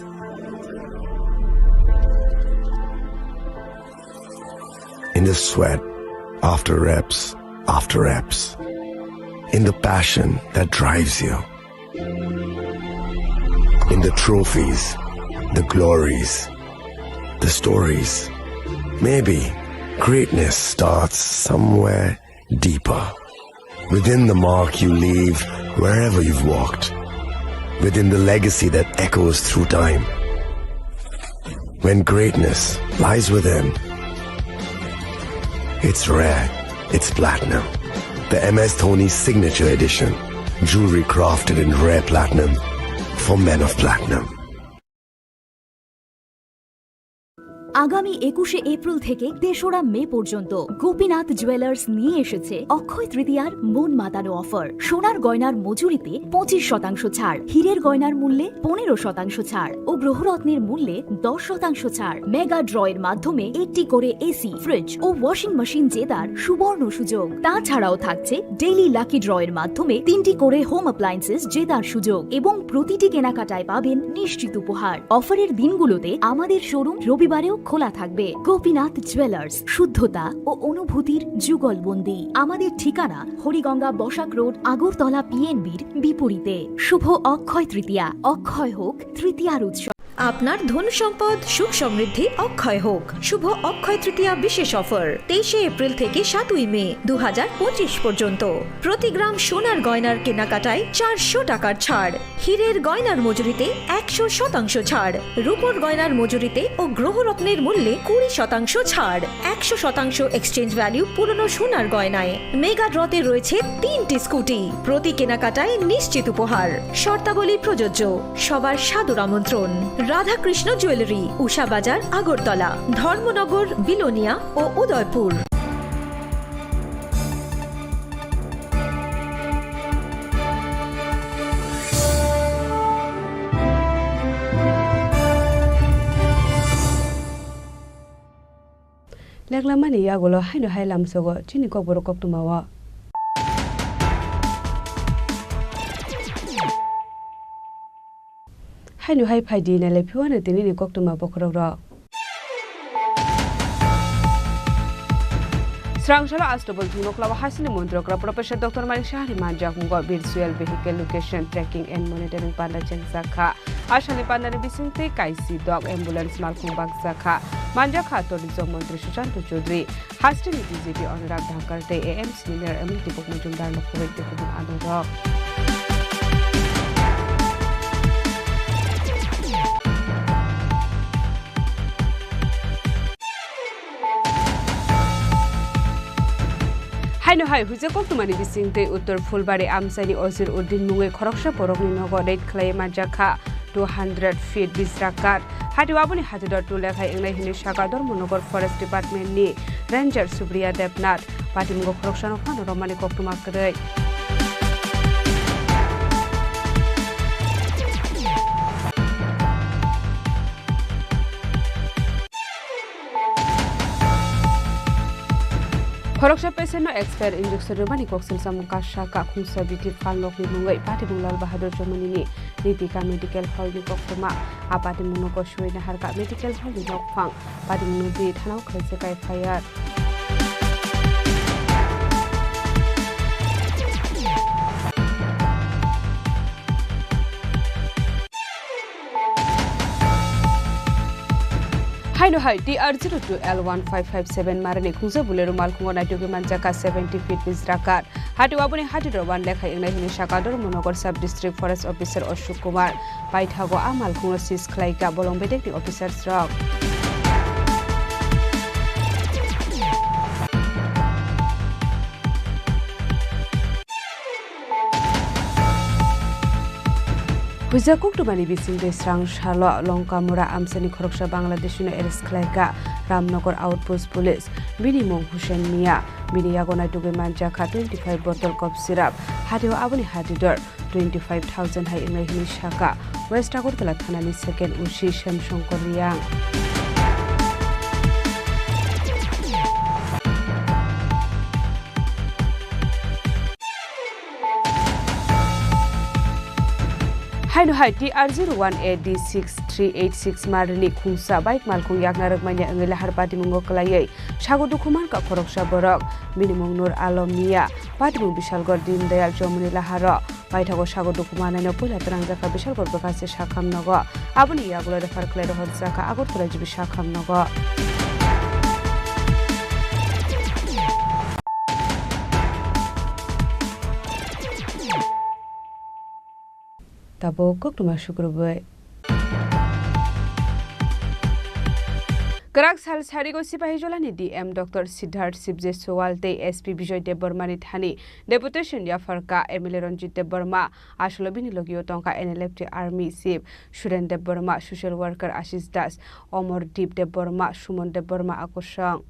in the sweat after reps after reps, in the passion that drives you, in the trophies, the glories, the stories. Maybe greatness starts somewhere deeper. Within the mark you leave wherever you've walked. Within the legacy that echoes through time. When greatness lies within, it's rare, it's platinum. The M S Dhoni Signature Edition. Jewelry crafted in rare platinum for men of platinum. আগামী একুশে এপ্রিল থেকে তেসরা মে পর্যন্ত গোপীনাথ জুয়েলার্স নিয়ে এসেছে অক্ষয় তৃতীয়ার মন মাতানো অফার। সোনার গয়নার মজুরিতে পঁচিশ শতাংশ ছাড়, হীরের গয়নার মূল্যে পনেরো শতাংশ ছাড় ও গ্রহরত্নের মূল্যে দশ শতাংশ ছাড়। মেগা ড্রয়ের মাধ্যমে একটি করে এসি, ফ্রিজ ও ওয়াশিং মেশিন জেতার সুবর্ণ সুযোগ। তাছাড়াও থাকছে ডেইলি লাকি ড্রয়ের মাধ্যমে তিনটি করে হোম অ্যাপ্লায়েন্সেস জেতার সুযোগ এবং প্রতিটি কেনাকাটায় পাবেন নিশ্চিত উপহার। অফারের দিনগুলোতে আমাদের শোরুম রবিবারেও খোলা থাকবে। গোপীনাথ জুয়েলার্স, শুদ্ধতা ও অনুভূতির যুগলবন্দি। আমাদের ঠিকানা হরিগঙ্গা বসাক রোড, আগরতলা পিএনবির বিপরীতে। শুভ অক্ষয় তৃতীয়া, অক্ষয় হোক তৃতীয়ার উৎসব। আপনার ধন সম্পদ সুখ সমৃদ্ধি অক্ষয় হোক। শুভ অক্ষয় তৃতীয়া বিশেষ অফার, তেইশে এপ্রিল থেকে সাতই মে দু হাজার পঁচিশ পর্যন্ত। প্রতি গ্রাম সোনার গয়নার কেনাকাটায় চারশো টাকার ছাড়, হীরের গয়নার মজুরিতে একশো শতাংশ ছাড়, রূপোর গয়নার মজুরিতে ও গ্রহরত্নের মূল্যে কুড়ি শতাংশ ছাড়, একশো শতাংশ এক্সচেঞ্জ ভ্যালু পুরনো সোনার গয়নায়। মেগা ড্রতে রয়েছে তিনটি স্কুটি, প্রতি কেনাকাটায় নিশ্চিত উপহার। শর্তাবলী প্রযোজ্য। সবার সাদর আমন্ত্রণ। রাধাকৃষ্ণ জুয়েলারি, উষা বাজার, আগরতলা, ধর্মনগর, বিলোনিয়া ও Udaipur. Leklamani yagulo haino hai lamsogo chini kokborok koktwmao. Haino hai phaidi nailai phiwano tinini koktwma bokhorokrok. Srangsalao Astobol Thungnokla o hasini montrokra Professor Doctor Manik Saha ni manjakmungo Virtual Vehicle Location Tracking and Monitoring panda chengjakha. Asani pandani bisingtwi kaisi dok ambulance malkhung bakjakha. Manjakha tourism montri Sushanta Chaudhary, hasteni D G P Anurag Dhankar tei A M C ni mayor Amity Bok Majumdar no khoboi tei kubun adongrok. Haino hai huijak koktwmani bisingtwi Uttor Phulbari amchaini Ozir Uddin mungwi khoroksa borokni nogo raid khlaiwi manjakha two hundred feet bisrak kath. Hatio aboni hatidor two lakh hai wngnai hwnwi sakha Dharmanagar Forest Department ni Ranger Supriya Debnath. Patimungo khoroksano phano romani koktwma kwrwi. Khoroksa patient no expire injection rwmani koksil samung kasa kakhungsa biti phalnokni mungwi patimung Lal Bahadur Chomani ni Nitika Medical Hall ni koktwma. A patimung no kosui naharka Medical Hall ni nokphang. Patimung no di thanao khlaijak F I R. Haino hai T R zero two L one five five seven marani khungsa Bolero malkhungo naitugwi manjakha seventy feet bisrak kath. Hatio aboni hatidor one lakh hai wngnai hwnwi sakha Dharmanagar Sub District Forest Officer Ashok Kumar. Paithago a malkhungno seize khlaikha bolong bedekni officers rok. Huijak koktwmani bisingtwi srang salo Longkamura amchaini khoroksa Bangladeshino arrest khlaikha Ramnagar Outpost Police. Bini mung Hussein Mia. Bini yago naitugwi manjakha twenty five bottle cough syrup. Hatio aboni hatidor twenty five thousand hai wngnai hwnwi sakha West Agartala thanani second O C Shyam Shankar Reang. Hai Hai T R zero one A D six three eight six marini khungsa bike malkhung yakna rwkmani wngwi lahar patimungo kwlaiwi sago dukhu mankha khoroksa borok. Bini mung Nur Alom Mia, patimung Bishalgarh Dindayal Chowmuni laharo paithago sago dukhu manaino puila twrangjakha Bishalgarh bwkhaste sakham nogo. Aboni yagulo refer khlai rohorjakha Agartala G B sakham nogo. Tabuk koktwma sukrubwi. Kwrak sal sarigo Sipahijolani D M Doctor Siddharth Sibje Sowal tei S P Bijoy Debbarmani thani deputation yapharkha M L A Ranjit Debbarma, asolo bini logio tongkha N L F T Army Chief Suren Debbarma, social worker Ashish Das, Omor Deep Debbarma, Sumon Debbarma akosong.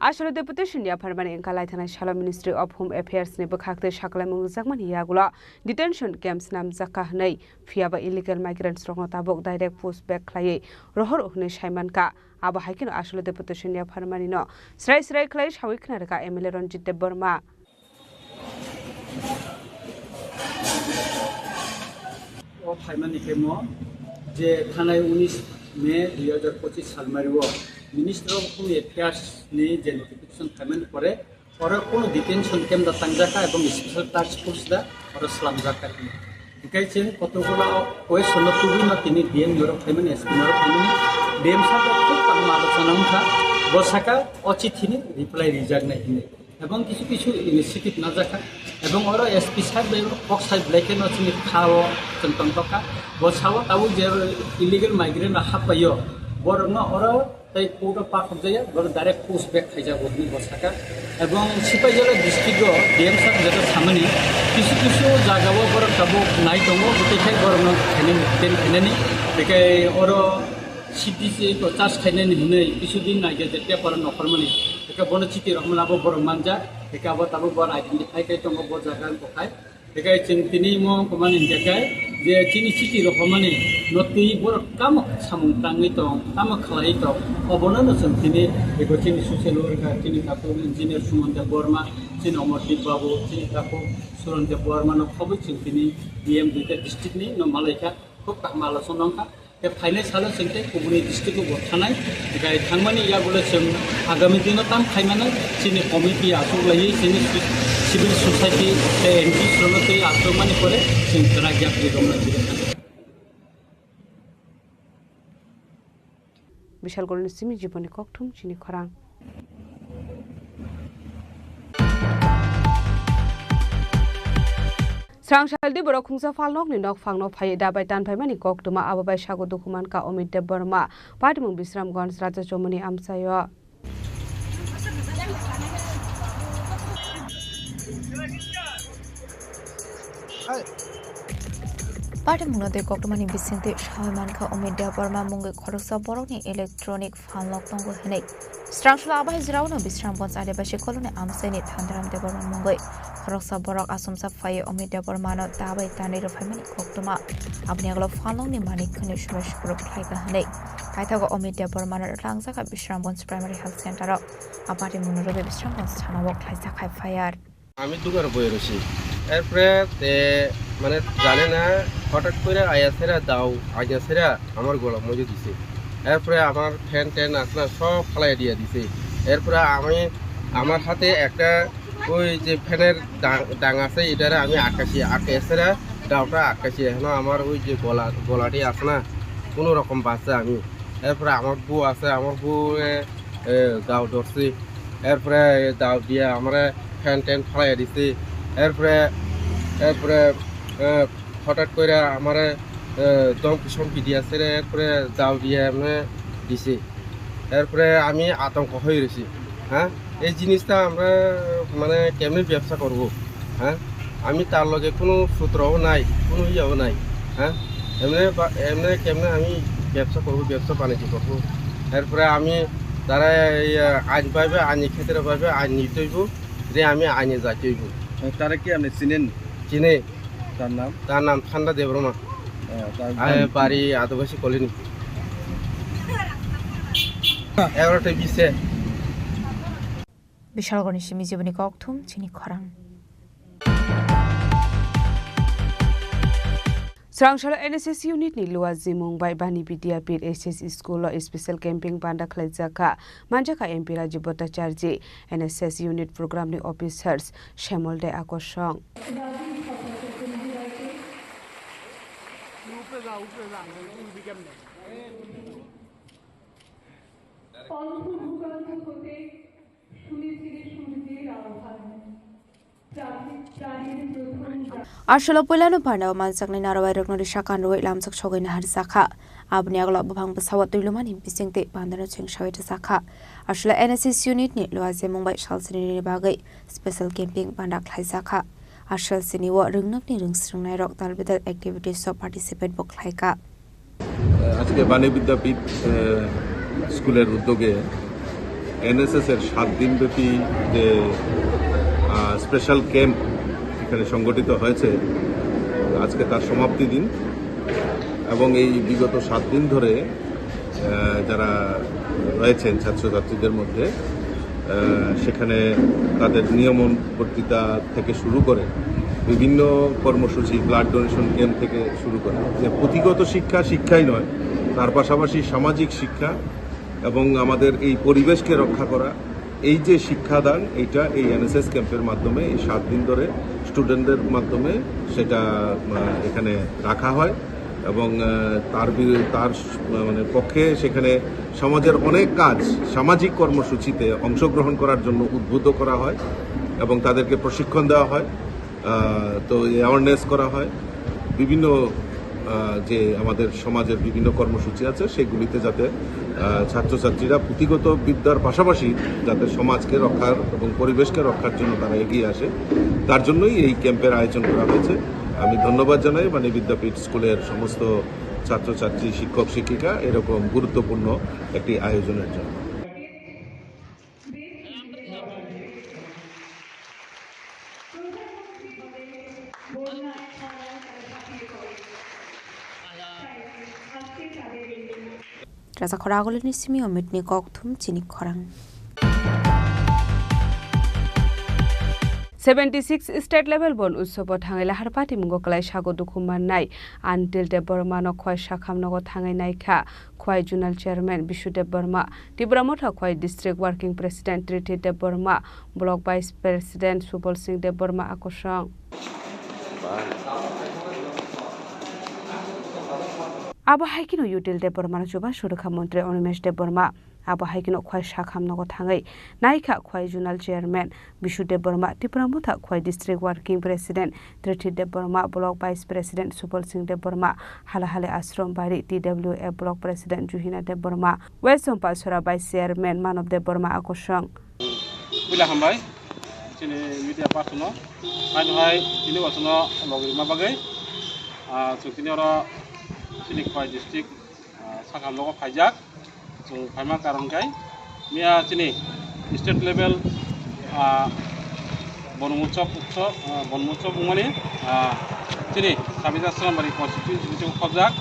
Asolo deputation yapharmani wngkha laithanai salo Ministry of Home Affairs ni bwkhak tei saklaimung rwjakmani yagulo detention camps namjakha hwnwi, phiyaba illegal migrants rokno tabuk direct push back khlaiwi rohor hwnwi saimankha. Abo hai kheno asolo deputation yapharmani no srai srai khlai sawi khna rwkha M L A Ranjit Debbarma. O phaimani khe mo je thanai unis May dui hazar pochis salmario Ministry of Home Affairs ni je notification phaimani pore oro kono detention camp da tangjakha ebong special task force da oro slamjakha. Hikai chwng kotokgola o question no tubui no tini D M ni oro phaimani, S P ni oro phaimani, D M sir da khub kaham alochona wngkha, bo saka o chithi ni reply rijak nai hinwi. Ebong kisu kisu initiative najakha. Ebong oro S P sir bai kok sai belai kheno chini kha o chwng tongthokha. Bo sao tabuk je illegal migrant rok happaio, borokno oro tei court o pathokjaya, borok direct push back khaijago hinwi bo saka. Ebong Sipaijala district o D M sir jeto samani kisu kisu jaga o borok tabuk nai tongo, bwtwi khai borokno khainani, detain khainani. Bekai oro C D C to charge khainani hinwi kisu din naikhe je paper o nokhormani. Eka bono chiti rohormani abo borok manja. Eka abo tabuk bor identify khai tongo bo jaga wngkha khai. Eka chwng tini mo komani hingkha khai je chini chiti rohormani no twi borok tamo samung tangwi tong, tamo khlai tong. Obono no chwng tini eko chini social worker, chini takhuk engineer Sumon Debbarma, chini Omordeep Babu, chini takhuk Suron Debbarma no khobwi chwng tini D M duita district ni no malaikha. Khub kaham alochona wngkha. Tei phainai salo chwng tei kubuni district o bo thanai, gai thangmani yagulo chwng agami dino tam khaimano chini committee achuk laiwi chini su-, civil society tei N G O rokno tei achukmani pore chwng kwrak yakri romna jigwi thangkha. Bishalgarh ni simi jiboni kokthum chini khorang. Srangsaldi borok khungsa phalnokni nokphangno phaiwi dabai tanphaimani koktwma, abo bai sago dukhu mankha Omit Debbarma, patimung Bisramganj, Raja Chomoni amchaio. Patimungno tei koktwmani bisingtwi sawi mankha Omit Debbarma mungwi khoroksa borokni electronic phalnok tongo hinwi. Srangsaldi abo hai jora-o no Bisramganj Adibasi Colony amchaini Thandaram Debbarma mungwi khoroksa borok achomsa phaiwi Omit Debbarmano dabai tanwi rwphaimani koktwma. Aboni yagulo phalnokni manik khwnwi sumai sukruk khlaikha hinwi. Paithago Omit Debbarmano rwtlangjak kha Bisramganj Primary Health Center-o. A patimungno rwgwi Bisramganj thana-o khlaijak kha F I R. আমি দোকানে বসে রয়েছি। এরপরে তে মানে জানে না, হঠাৎ করে আয়া সেরা দাও, আয়া সেরা আমার গলা মজে দিছে। এরপরে আমার ফ্যান ট্যান আছে না, সব ফালাই দিয়ে দিছে। এরপরে আমি, আমার হাতে একটা ওই যে ফ্যানের ডাং, ডাং আছে, এটারে আমি আটকাছি, আটকে সেরা দাওটা আটকাছি। এখন আমার ওই যে গলা, গলাটি আছে না, কোনো রকম বাঁচছে আমি। এরপরে আমার বউ আছে, আমার বউ, এ, এ, দাও ধরছে। এরপরে দাও দিয়ে আমারে ফ্যান ট্যান ফালাই দিছে। এরপরে, এরপরে, এ, হঠাৎ করে আমারে, এ, ধমকি সমকি দিয়ে আছে রে। এরপরে দাও দিয়ে এমনি দিছে। এরপরে আমি আতঙ্ক হয়ে রয়েছি। হ্যাঁ, এই জিনিসটা আমরা মানে কেমনে ব্যবসা করব? হ্যাঁ, আমি তার লগে কোনো সূত্রও নাই, কোনো ইয়েও নাই। হ্যাঁ, এমনি বা-, এমনি কেমনে আমি ব্যবসা করব, ব্যবসা বাণিজ্য করব? এরপরে আমি তারা এই, আহ, আইন পাইবে, আইনি ক্ষেত্রে পাইবে, আইন নিতে হইব, যে আমি আইনে যাইতে হইব। তারা কি আপনি চিনেন? চিনে। তার নাম? তার নাম ঠান্ডা দেববর্মা। আহ, তার আহ, বাড়ি? বাড়ি আদিবাসী কলোনি। এগারোটা বিশে। Bishalgarhni simi jiboni kokthum chini khorang. Swrangchalo N S S unit ni Luwa Zimung bai Bani Vidyapith S S School o special camping panda khlaijak kha. Manjakha M P Rajiv Bhattacharjee, N S S unit program ni officers, Shyamol De Akosong. অন্ধ ভূগর্ভ হতে শুনেছিলে সূর্যের আহ্বান। প্রাচীন প্রাচীন প্রথম জা- Aswkla puilano panda o manjaknai narwknairokno rwsa kanrwi lamjak sogwi naharjakha. Aboni yagulo buphang bwsao twilumani bisingtwi pandano chwngsawi rwjakha. Aswkla N S S unit ni Luwa Zimung bai salsini bagwi special camping panda khlaijakha. Aswkla sini o rwngnokni rwngsrwngnairok talbidal activities o participate bo khlaikha. আজকে বাণী বিদ্যাপীঠ, আহ, স্কুলের উদ্যোগে এনএসএস এর সাত দিনব্যাপী যে, আহ, special camp এখানে সংগঠিত হয়েছে, আজকে তার সমাপ্তি দিন। এবং এই বিগত সাত দিন ধরে, আহ, যারা রয়েছেন ছাত্রছাত্রীদের মধ্যে, আহ, সেখানে তাদের নিয়মন বক্তৃতা থেকে শুরু করে বিভিন্ন কর্মসূচি, ব্লাড ডোনেশন ক্যাম্প থেকে শুরু করে, যে পুঁথিগত শিক্ষা শিক্ষাই নয়, তার পাশাপাশি সামাজিক শিক্ষা এবং আমাদের এই পরিবেশকে রক্ষা করা, এই যে শিক্ষাদান, এইটা এই এনএসএস ক্যাম্পের মাধ্যমে এই সাত দিন ধরে স্টুডেন্টদের মাধ্যমে সেটা, আহ, এখানে রাখা হয়। এবং, আহ, তার বি-, তার স-, মানে, পক্ষে সেখানে সমাজের অনেক কাজ, সামাজিক কর্মসূচিতে অংশগ্রহণ করার জন্য উদ্বুদ্ধ করা হয় এবং তাদেরকে প্রশিক্ষণ দেওয়া হয়। আহ, তো অ্যাওয়ারনেস করা হয়, বিভিন্ন, আহ, যে আমাদের সমাজের বিভিন্ন কর্মসূচি আছে সেগুলিতে যাতে, আহ, ছাত্রছাত্রীরা পুঁথিগত বিদ্যার পাশাপাশি যাতে সমাজকে রক্ষার এবং পরিবেশকে রক্ষার জন্য তারা এগিয়ে আসে, তার জন্যই এই ক্যাম্পের আয়োজন করা হয়েছে। আমি ধন্যবাদ জানাই বাণী বিদ্যাপীঠ স্কুলের সমস্ত ছাত্রছাত্রী, শিক্ষক শিক্ষিকা এরকম গুরুত্বপূর্ণ একটি আয়োজনের জন্য। Rasa khorang agulini simi omitni kokthum chini khorang. Seventy six state level bon utsobo thangwi lahar patimungo kwlai sago dukhu mannai Antil Debbarmano khwai sakham nogo thangwi naikha khwai zonal chairman Bishu Debbarma, Tipra Motha khwai district working president Triti Debbarma, block vice president Subal Singh Debbarma akosong. Abo hai kheno Util Debbarmano chubachu rwkha montri Animesh Debbarma. Abo hai kheno khwai sakham nogo thangwi naikha khwai zonal chairman Bishu Debbarma, Tipra Motha khwai district working president Triti Debbarma, block vice president Subal Singh Debbarma, Halahali Ashram Bari T W A block president Juhina Debbarma, West Champasora vice chairman Manob Debbarma akosong. Puila hambai chini media person no, haino hai chini wasono logirima bagwi, ah, chwng tini oro chini khwai district, ah, sakham logo phaijak. Chwng phaima karon khe miya chini state level, ah, Bonmotsob utsob, ah, Bonmotsob wngmani, ah, chini Sabita Srambari constituency ni khobjak,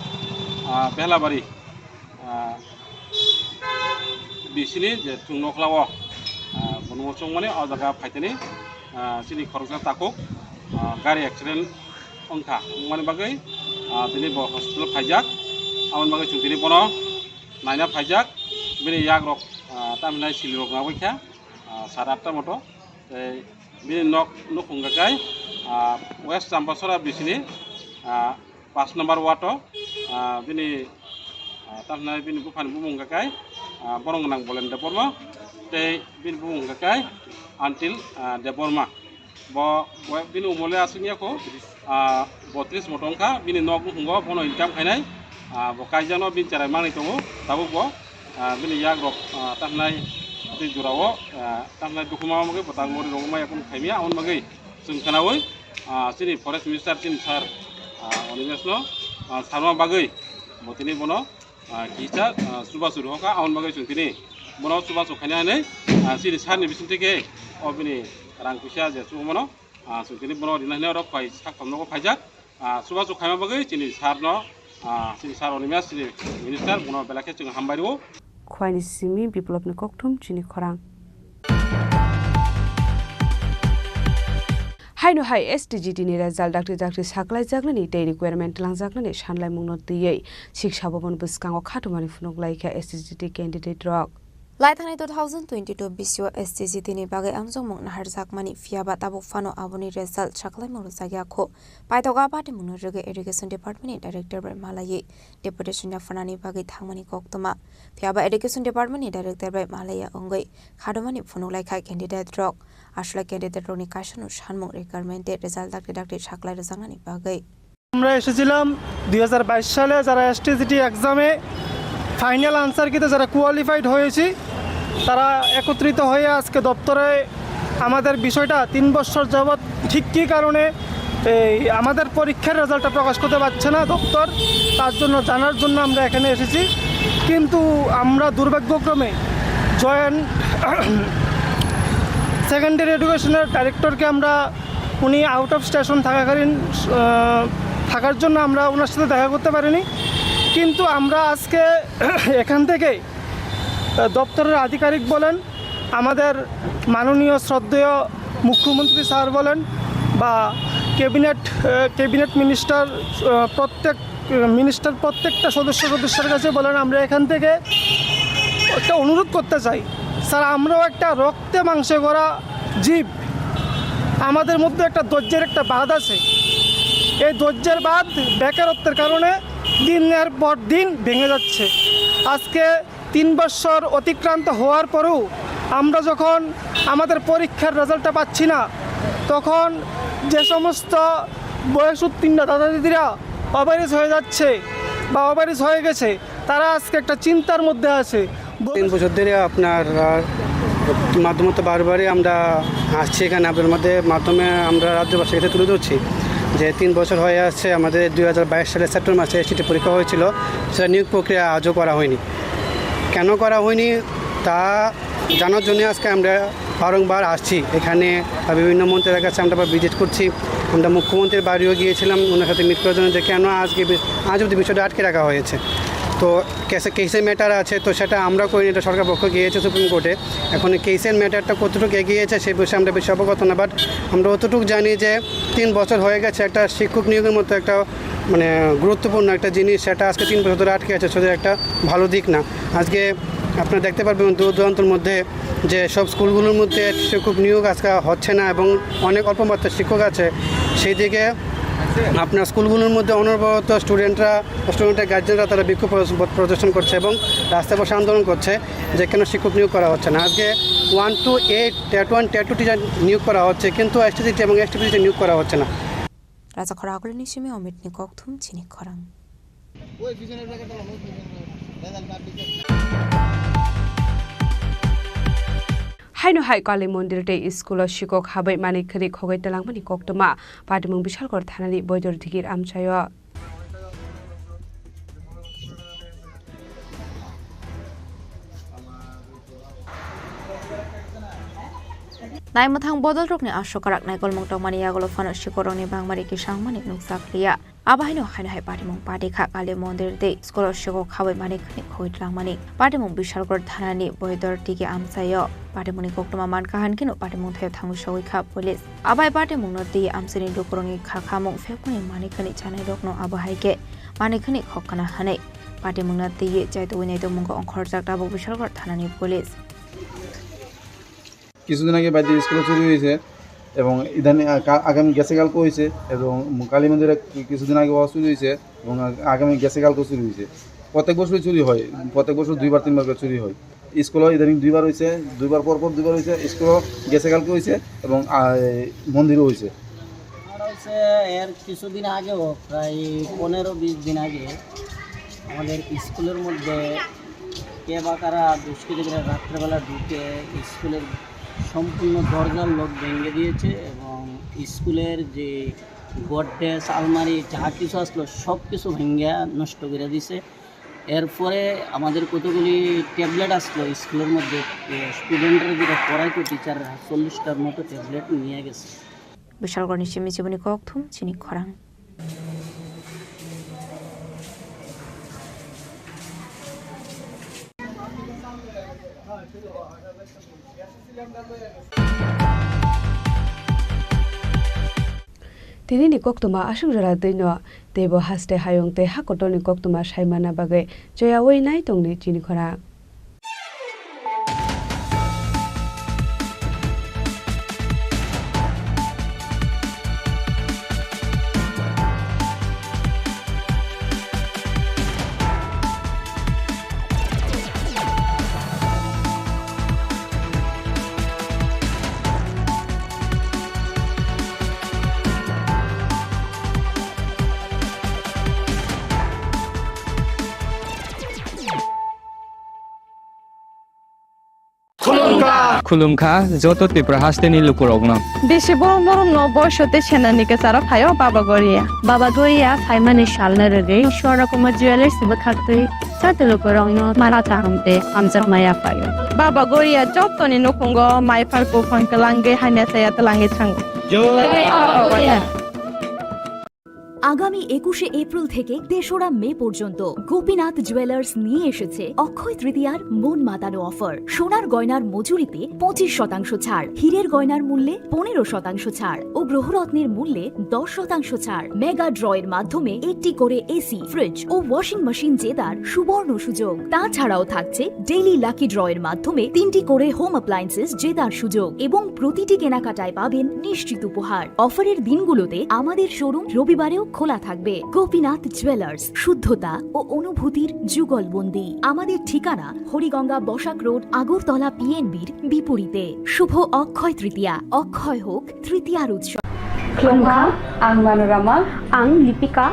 ah, Behlabari, ah, bisini je chwng nokla o, ah, Bonmotsob wngmani o jaga phaitani, ah, chini khoroksa takhuk, ah, gari accident wngkha, wngmani bagwi, ah, tini bo hospital phaijak, aboni bagwi chwng tini bono naina phaijak, bini yagrok, ah, tamhinai silirok nangwi kha, ah, sade atta moto, tei bini nok nukhung hwnkhe kai, ah, West Champasora bisini, ah, pash number ward o, ah, bini, ah, tamhinai bini buphani bumung hwnkhe kai, ah, borok gwnang Bolen Debbarma, tei bini bumung hwnkhe kai Antil, ah, Debbarma. Bo, bo bini umole aswk ya kho, ah, botris moto wngkha, bini nok nukhungo bono income khainai, ah, bo kaijakno bini cherai manwi tongo, tabuk bo, ah, bini yagrok, ah, tamhinai tei jorao, ah, tamhinai dukhu ma bagwi bo tabuk mori rogwi maya kunu khaimya, aboni bagwi chwng khwnaui, ah, chini forest minister chini sir, ah, Animesh no, ah, sarma bagwi bo tini bono, ah, kisa, ah, chubachu rwkha, aboni bagwi chwng tini bono chubachu khaina hinwi, ah, chini sir ni bisingtwi khe o bini rang puisa je chubamano, ah, chwng tini bono rina hinwi oro khwai sak thamnogo phaijak, ah, chubachu khaima bagwi chini sir no, ah, chini sir Animesh chini minister bono belai khe chwng hambai rwo. Khwaini simi Biplopni kokthum chini khorang. Haino hai S T G T ni result dakti dakti saklaijaknani tei requirement twlangjaknani sanlaimungno twiwi siksa bobon bwskango khatumani phunuk laikha S T G T candidate rok. Laithanai two thousand twenty-two bisio S T G T ni bagwi amjokmung naharjakmani, phiyaba tabuk phano aboni result saklaimung rwjakya kho. Paithogo a patimungno rwgwi Education Department ni Director bai malaiwi deputation yapharnani bagwi thangmani koktwma. Phiyaba Education Department ni Director bai malaiya wngwi khatumani phunuk laikha candidate rok. Aswlai candidate rokni kaisano sanmung requirement tei result dakti dakti saklai rwjaknani bagwi. আমরা এসেছিলাম দুই হাজার বাইশ সালে, যারা এসটিজিটি এক্সামে final answer কিতে যারা কোয়ালিফাইড হয়েছি, তারা একত্রিত হয়ে আজকে দপ্তরে আমাদের বিষয়টা তিন বছর যাবৎ ঠিক কী কারণে এই আমাদের পরীক্ষার রেজাল্টটা প্রকাশ করতে পারছে না দপ্তর, তার জন্য জানার জন্য আমরা এখানে এসেছি। কিন্তু আমরা দুর্ভাগ্যক্রমে জয়েন্ট সেকেন্ডারি এডুকেশনের ডাইরেক্টরকে আমরা, উনি আউট অফ স্টেশন থাকাকালীন, আহ, থাকার জন্য আমরা ওনার সাথে দেখা করতে পারিনি। কিন্তু আমরা আজকে এখান থেকে, আহ, দপ্তরের আধিকারিক বলেন, আমাদের মাননীয় শ্রদ্ধেয় মুখ্যমন্ত্রী স্যার বলেন বা ক্যাবিনেট, আহ, ক্যাবিনেট মিনিস্টার, আহ, প্রত্যেক মিনিস্টার প্রত্যেকটা সদস্য সদস্যের কাছে বলেন, আমরা এখান থেকে একটা অনুরোধ করতে চাই, স্যার, আমরাও একটা রক্তে মাংসে গড়া জীব, আমাদের মধ্যে একটা ধৈর্যের একটা বাঁধ আছে। এই ধৈর্যের বাঁধ বেকারত্বের কারণে দিনের পর দিন ভেঙে যাচ্ছে। আজকে তিন বছর অতিক্রান্ত হওয়ার পরেও আমরা যখন আমাদের পরীক্ষার রেজাল্টটা পাচ্ছি না, তখন যে সমস্ত বয়স উত্তীর্ণ দাদা দিদিরা ওভারএজ হয়ে যাচ্ছে বা ওভারএজ হয়ে গেছে, তারা আজকে একটা চিন্তার মধ্যে আছে। তিন বছর ধরে আপনার, আহ, মাধ্যমে তো বারবারই আমরা আসছি এখানে, আপনার মধ্যে মাধ্যমে আমরা রাজ্যবাসীর কাছে তুলে ধরছি যে তিন বছর হয়ে আসছে, আমাদের দুই হাজার বাইশ সালের সেপ্টেম্বর মাসে এসটিটি পরীক্ষা হয়েছিল, সেটা নিয়োগ প্রক্রিয়া আজও করা হয়নি। কেন করা হয়নি তা জানার জন্য আজকে আমরা বারংবার আসছি এখানে, বা বিভিন্ন মন্ত্রীদের কাছে আমরা ভিজিট করছি। আমরা মুখ্যমন্ত্রীর বাড়িও গিয়েছিলাম ওনার সাথে মিট করার জন্য যে কেন আজকে বি-, আজ অবধি বিষয়টা আটকে রাখা হয়েছে। তো কেসে, কেসের ম্যাটার আছে, তো সেটা আমরা করিনি, এটা সরকার পক্ষ গিয়েছে সুপ্রিম কোর্টে। এখন এই কেসের ম্যাটারটা কতটুকু এগিয়েছে সেই বিষয়ে আমরা বেশি অবগত না, বাট আমরা অতটুকু জানি যে তিন বছর হয়ে গেছে একটা শিক্ষক নিয়োগের মতো একটা মানে গুরুত্বপূর্ণ একটা জিনিস, সেটা আজকে তিন বছর ধরে আটকে আছে, সেটা একটা ভালো দিক না। আজকে আপনারা দেখতে পারবেন দূর দূরান্তর মধ্যে যে সব স্কুলগুলোর মধ্যে শিক্ষক নিয়োগ আজকে হচ্ছে না এবং অনেক অল্প মাত্রায় শিক্ষক আছে। সেই দিকে আপনার স্কুলগুলোর মধ্যে অনবরত স্টুডেন্টরা, স্টুডেন্টের গার্জেনরা তারা বিক্ষোভ প্রদর্শন, প্রদর্শন করছে এবং রাস্তায় বসে আন্দোলন করছে যে কেন শিক্ষক নিয়োগ করা হচ্ছে না। আজকে one two eight, TET one, TET two teacher নিয়োগ করা হচ্ছে, কিন্তু এসটিজিটি এবং এসটিপিজিটি নিয়োগ করা হচ্ছে না। Rajakhor Agulini simi Omitni kokthum chini khorang. Haino hai Kali mondir tei school o sikok habai manwi khwnwi khogwi twlangmani koktwma patimung Bishalgarh thanani Boidor Digir amchaio. Naimwthang bodolrokni aswk kwrak naikolmung tongmani yagulo phano sikorokni bangmari kisangmani nukjakliya. Abo haino haino hai patimung pati kha Kali mondir tei school o sikok khabai mani khani khogwi twlangmani. Patimung Bishalgarh thanani Boidor Digir amchaio. Patimungni koktwma mankha, hankhe no patimung thaio thangwi sogwi kha police. Abai patimungno twi amchaini lukurokni kha khamung phekmani mani khani chanairokno abo hai khe mani khani khok kana hwnwi patimungno twiwi chaitugwi naitugmungo ongkhorjak tabuk Bishalgarh thanani police. কিছুদিন আগে বাড়িতে স্কুলে চুরি হয়েছে এবং ইদানিং আ-, কা-, আগামী গেছে কালকে হয়েছে এবং কালী মন্দিরে কি-, কিছুদিন আগে ও চুরি হয়েছে এবং আ-, আগামী গেছে কালকে চুরি হয়েছে। প্রত্যেক বছরই চুরি হয়, প্রত্যেক বছর দুইবার তিনবার করে চুরি হয়। স্কুলে ইদানিং দুইবার হয়েছে, দুইবার পর পর দুইবার হয়েছে, স্কুলে গেছে কালকে হয়েছে এবং আ, এই মন্দিরও হয়েছে। আর হয়েছে এর কিছুদিন আগেও, প্রায় পনেরো বিশ দিন আগে আমাদের স্কুলের মধ্যে কে বা কারা দুষ্কৃতীরা রাত্রেবেলা ঢুকে স্কুলের সম্পূর্ণ দরজার লক ভেঙে দিয়েছে এবং স্কুলের যে গডরেজ, আলমারি যা কিছু আসলো সব কিছু ভেঙে নষ্ট করে দিছে। এরপরে আমাদের কতগুলি ট্যাবলেট আসলো স্কুলের মধ্যে, এ, স্টুডেন্টরা যেটা পড়াইতো টিচাররা, চল্লিশটার মতো ট্যাবলেট নিয়ে গেছে। Bishalgarhni simi chiboni kokthum chini khorang. Tini ni koktwma aswk jora twi no teibo haste hayung tei ha kotor ni koktwma sai manna bagwi choyaui nai tongdi chini khorang. Khulumkha. Khulumkha joto Tripura hasteni lukurokno. Bisi borok norokno boiso tei senani kwcharo phaio Baba Goria. Baba Goria phaimani salno rwgwi Swarnakuma Jewellers bwkhaktwi joto lukurokno mara kaham tei hamjakma yaphaio. Baba Goria jotoni nukhungo maiphar buphang kwlangwi hamya chaya twlangwi thango. Jai Baba Goria. আগামী একুশে এপ্রিল থেকে তেসরা মে পর্যন্ত গোপীনাথ জুয়েলার্স নিয়ে এসেছে অক্ষয় তৃতীয়ার মন মাতানো অফার। সোনার গয়নার মজুরিতে পঁচিশ শতাংশ ছাড়, হীরের গয়নার মূল্যে পনেরো শতাংশ ছাড় ও গ্রহরত্নের মূল্যে দশ শতাংশ ছাড়। মেগা ড্রয়ের মাধ্যমে একটি করে এসি, ফ্রিজ ও ওয়াশিং মেশিন জেতার সুবর্ণ সুযোগ। তাছাড়াও থাকছে ডেইলি লাকি ড্রয়ের মাধ্যমে তিনটি করে হোম অ্যাপ্লায়েন্সেস জেতার সুযোগ এবং প্রতিটি কেনাকাটায় পাবেন নিশ্চিত উপহার। অফারের দিনগুলোতে আমাদের শোরুম রবিবারেও খোলা থাকবে। গোপীনাথ জুয়েলার্স, শুদ্ধতা ও অনুভূতির যুগলবন্দি। আমাদের ঠিকানা হরিগঙ্গা বসাক রোড, আগরতলা পিএনবির বিপরীতে। শুভ অক্ষয় তৃতীয়া, অক্ষয় হোক তৃতীয়ার উৎসব। Khulumkha, ang Manorama. Ang Lipika.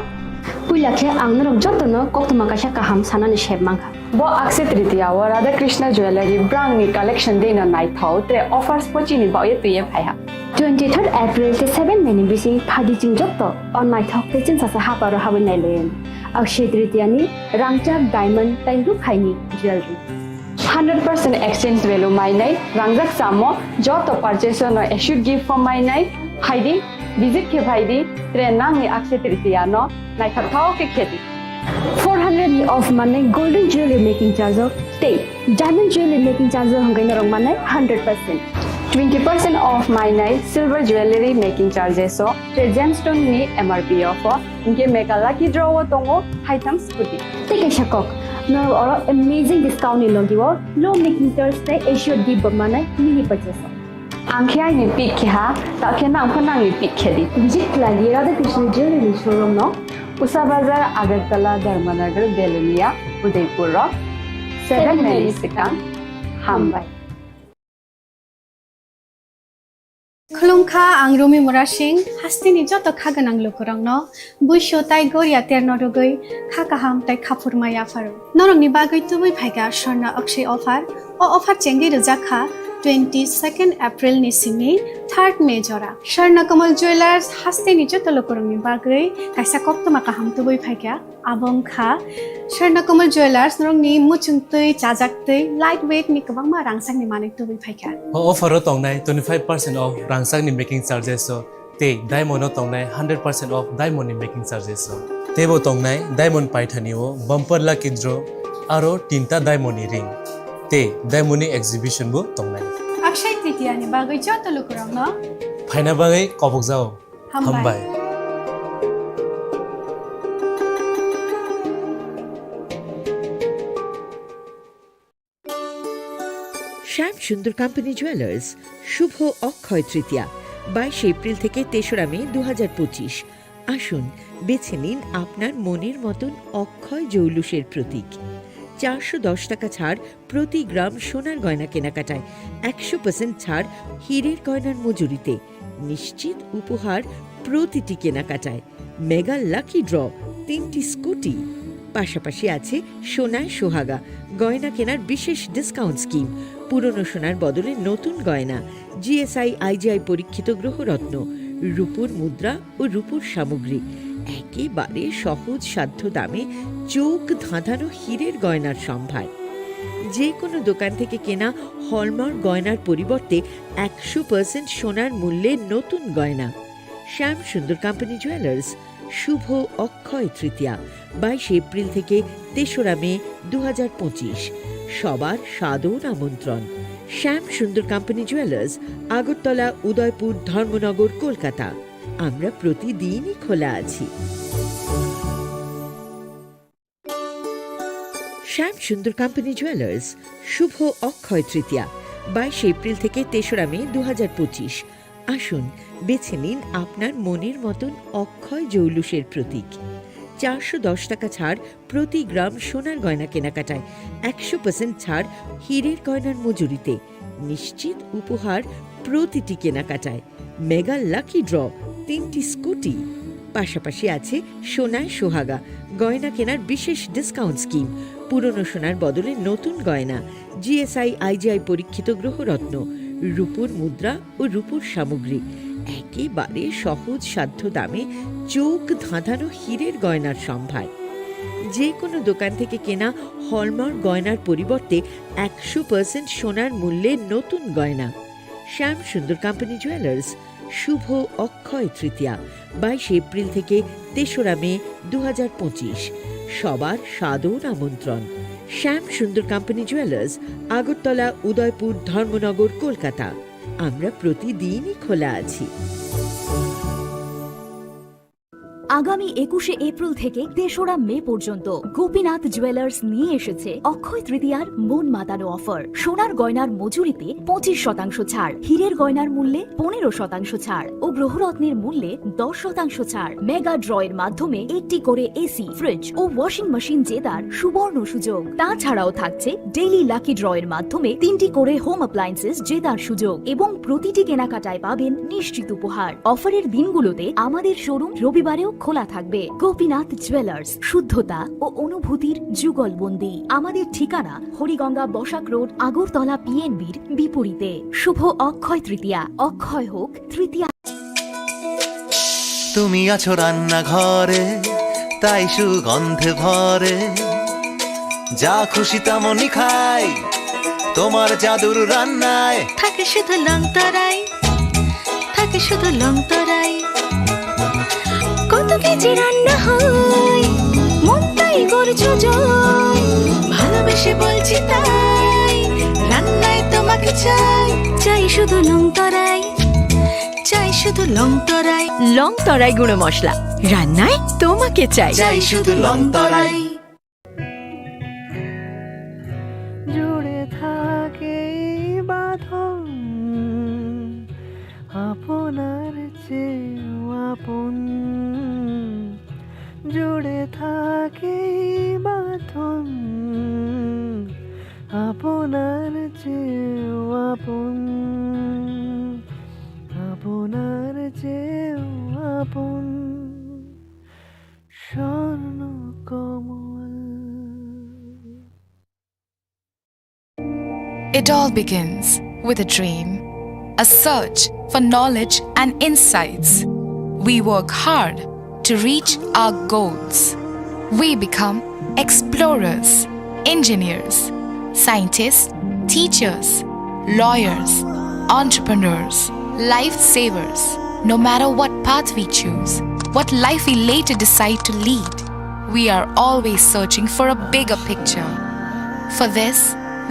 Puila khe ang norok jotono koktwma kaisa kaham sanani sep mankha. Bo Akshaya Tritiya o Radha Krishna Jewellery brangni collection deino naithok, tre offers bo chini baoye twiye phaiha. Twenty third April tei seven May ni bising phaidi chwng joto o naithok tei chwngsasa haparo habwi nailayan. Akshaya Tritiya ni rangchak diamond tei rukhaini jewellery. Hundred percent exchange value mainai, rangjak samo joto purchase no assured gift form mainai, phaidi, visit khe phaidi, tre nangni Akshaya Tritiya no naithok thao khe khedi. Four hundred ni off manai golden jewelry making charge o tei diamond jewelry making charge o hwnkhe norok manai hundred percent. Twenty percent off mainai silver jewelry making charges o tre gemstone ni M R P off o. Hinkhe mega lucky draw o tongo haitham scooty. Tei kaisa kok, norok oro amazing discount ni logi o low making charge tei assured gift bo manai mini purchase o. Ang khe aini pick khe ha, ta khe nang pho nangni pick khe di. Visit khlai di Radha Krishna Jewelry ni showroom no. Usa Bazar, Agartala, Dharmanagar, Belonia, Udaipur o. Seven May ni swkang. Hambai. Khulumkha, ang Rumi Murasing, hasteni joto kha gwnang lukurokno buisu tai goria terno rwgwi kha kaham tai kha phurma yapharo. Norokni bagwi tubui phaikha Swarna Akshay offer. O offer chengwi rwjak kha twenty second April ni simi third May jora. Swarna Kamal Jewellers hasteni joto lukurokni bagwi kaisa koktwma kaham tubui phaikha. Abo wngkha Swarna Kamal Jewellers, norokni muchungtwi, chajaktwi, light weight ni kwbangma rangchakni manwi tubui phaikha. O offer o tongnai twenty five percent off rangchakni making charges o tei diamond o tongnai hundred percent off diamond ni making charges o. Teibo tongnai diamond paithani o bumper lucky draw aro tinta diamond ni ring tei diamond ni exhibition bo tongnai. Akshay Tritiya ni bagwi joto lukurokno phaina bagwi kobokjao. Hambai. Hambai. Shyam Sundar Company Jewellers, শুভ অক্ষয় তৃতীয়া, বাইশে এপ্রিল থেকে তেসরা মে দু হাজার পঁচিশ। আসুন, বেছে নিন আপনার মনের মতন অক্ষয় জৌলুসের প্রতীক। চারশো দশ টাকা ছাড় প্রতি গ্রাম সোনার গয়না কেনাকাটায়, একশো পার্সেন্ট ছাড় হীরের গয়নার মজুরিতে, নিশ্চিত উপহার প্রতিটি কেনাকাটায়, মেগা লাকি ড্র, তিনটি স্কুটি, পাশাপাশি আছে সোনায় সোহাগা গয়না কেনার বিশেষ ডিসকাউন্ট স্কিম, পুরনো সোনার বদলে নতুন গয়না, জিএসআই আইজিআই পরীক্ষিত গ্রহরত্ন, রূপোর মুদ্রা ও রূপোর সামগ্রী, একেবারে সহজ সাধ্য দামে চোখ ধাঁধানো হীরের গয়নার সম্ভার। যে কোনো দোকান থেকে কেনা হলমার্ক গয়নার পরিবর্তে একশো পার্সেন্ট সোনার মূল্যে নতুন গয়না। শ্যাম সুন্দর কোম্পানি জুয়েলার্স, শুভ অক্ষয় তৃতীয়া, বাইশে এপ্রিল থেকে তেসরা মে দু হাজার পঁচিশ। সবার সাদর আমন্ত্রণ। শ্যাম সুন্দর কোম্পানি জুয়েলার্স, আগরতলা, উদয়পুর, ধর্মনগর, কলকাতা। আমরা প্রতিদিনই খোলা আছি। শ্যাম সুন্দর কোম্পানি জুয়েলার্স, শুভ অক্ষয় তৃতীয়া, বাইশে এপ্রিল থেকে তেসরা মে দু হাজার পঁচিশ। আসুন, বেছে নিন আপনার মনের মতন অক্ষয় জৌলুসের প্রতীক। চারশো দশ টাকা ছাড় প্রতি গ্রাম সোনার গয়না কেনাকাটায়, একশো পার্সেন্ট ছাড় হীরের গয়নার মজুরিতে, নিশ্চিত উপহার প্রতিটি কেনাকাটায়, মেগা লাকি ড্র, তিনটি স্কুটি, পাশাপাশি আছে সোনায় সোহাগা গয়না কেনার বিশেষ ডিসকাউন্ট স্কিম, পুরনো সোনার বদলে নতুন গয়না, জিএসআই আইজিআই পরীক্ষিত গ্রহরত্ন, রূপোর মুদ্রা ও রূপোর সামগ্রী, একেবারে সহজ সাধ্য দামে চোখ ধাঁধানো হীরের গয়নার সম্ভার। যে কোনো দোকান থেকে কেনা হলমার্ক গয়নার পরিবর্তে একশো পার্সেন্ট সোনার মূল্যে নতুন গয়না। শ্যাম সুন্দর কোম্পানি জুয়েলার্স, শুভ অক্ষয় তৃতীয়া, বাইশে এপ্রিল থেকে তেসরা মে দু হাজার পঁচিশ। সবার সাদর আমন্ত্রণ। শ্যাম সুন্দর কোম্পানি জুয়েলার্স, আগরতলা, উদয়পুর, ধর্মনগর, কলকাতা। আমরা প্রতিদিনই খোলা আছি। আগামী একুশে এপ্রিল থেকে তেসরা মে পর্যন্ত গোপীনাথ জুয়েলার্স নিয়ে এসেছে অক্ষয় তৃতীয়ার মন মাতানো অফার। সোনার গয়নার মজুরিতে পঁচিশ শতাংশ ছাড়, হীরের গয়নার মূল্যে পনেরো শতাংশ ছাড় ও গ্রহরত্নের মূল্যে দশ শতাংশ ছাড়। মেগা ড্রয়ের মাধ্যমে একটি করে এসি, ফ্রিজ ও ওয়াশিং মেশিন জেতার সুবর্ণ সুযোগ। তাছাড়াও থাকছে ডেইলি লাকি ড্রয়ের মাধ্যমে তিনটি করে হোম অ্যাপ্লায়েন্সেস জেতার সুযোগ এবং প্রতিটি কেনাকাটায় পাবেন নিশ্চিত উপহার। অফারের দিনগুলোতে আমাদের শোরুম রবিবারেও খোলা থাকবে। গোপীনাথ জুয়েলার্স, শুদ্ধতা ও অনুভূতির যুগলবন্দি। আমাদের ঠিকানা হরিগঙ্গা বসাক রোড, আগরতলা পিএনবির বিপরীতে। শুভ অক্ষয় তৃতীয়া, অক্ষয় হোক তৃতীয়া। তুমি আছো রান্নাঘরে, তাই সুগন্ধে ভরে। যা খুশি তেমনই খাই, তোমার জাদুর রান্নায়। থাকে শুধু লং তরাই, থাকে শুধু লং তরাই। কত কেজি রান্না হয়, মনটাই করছো জয়। ভালোবেসে বলছি তাই, রান্নায় তোমাকে চাই। চাই শুধু লং তরাই, চাই শুধু লং তরাই। লং তরাই গুঁড়ো মশলা, রান্নায় তোমাকে চাই। চাই শুধু লং তরাই। জুড়ে থাকে এই বাঁধন আপনার চেয়েও আপন। জুড়ে থাকে এই বাঁধন আপনার চেয়েও আপন, আপনার চেয়েও আপন। It all begins with a dream, a search for knowledge and insights. We work hard to reach our goals. We become explorers, engineers, scientists, teachers, lawyers, entrepreneurs, lifesavers. No matter what path we choose, what life we later decide to lead, we are always searching for a bigger picture. For this,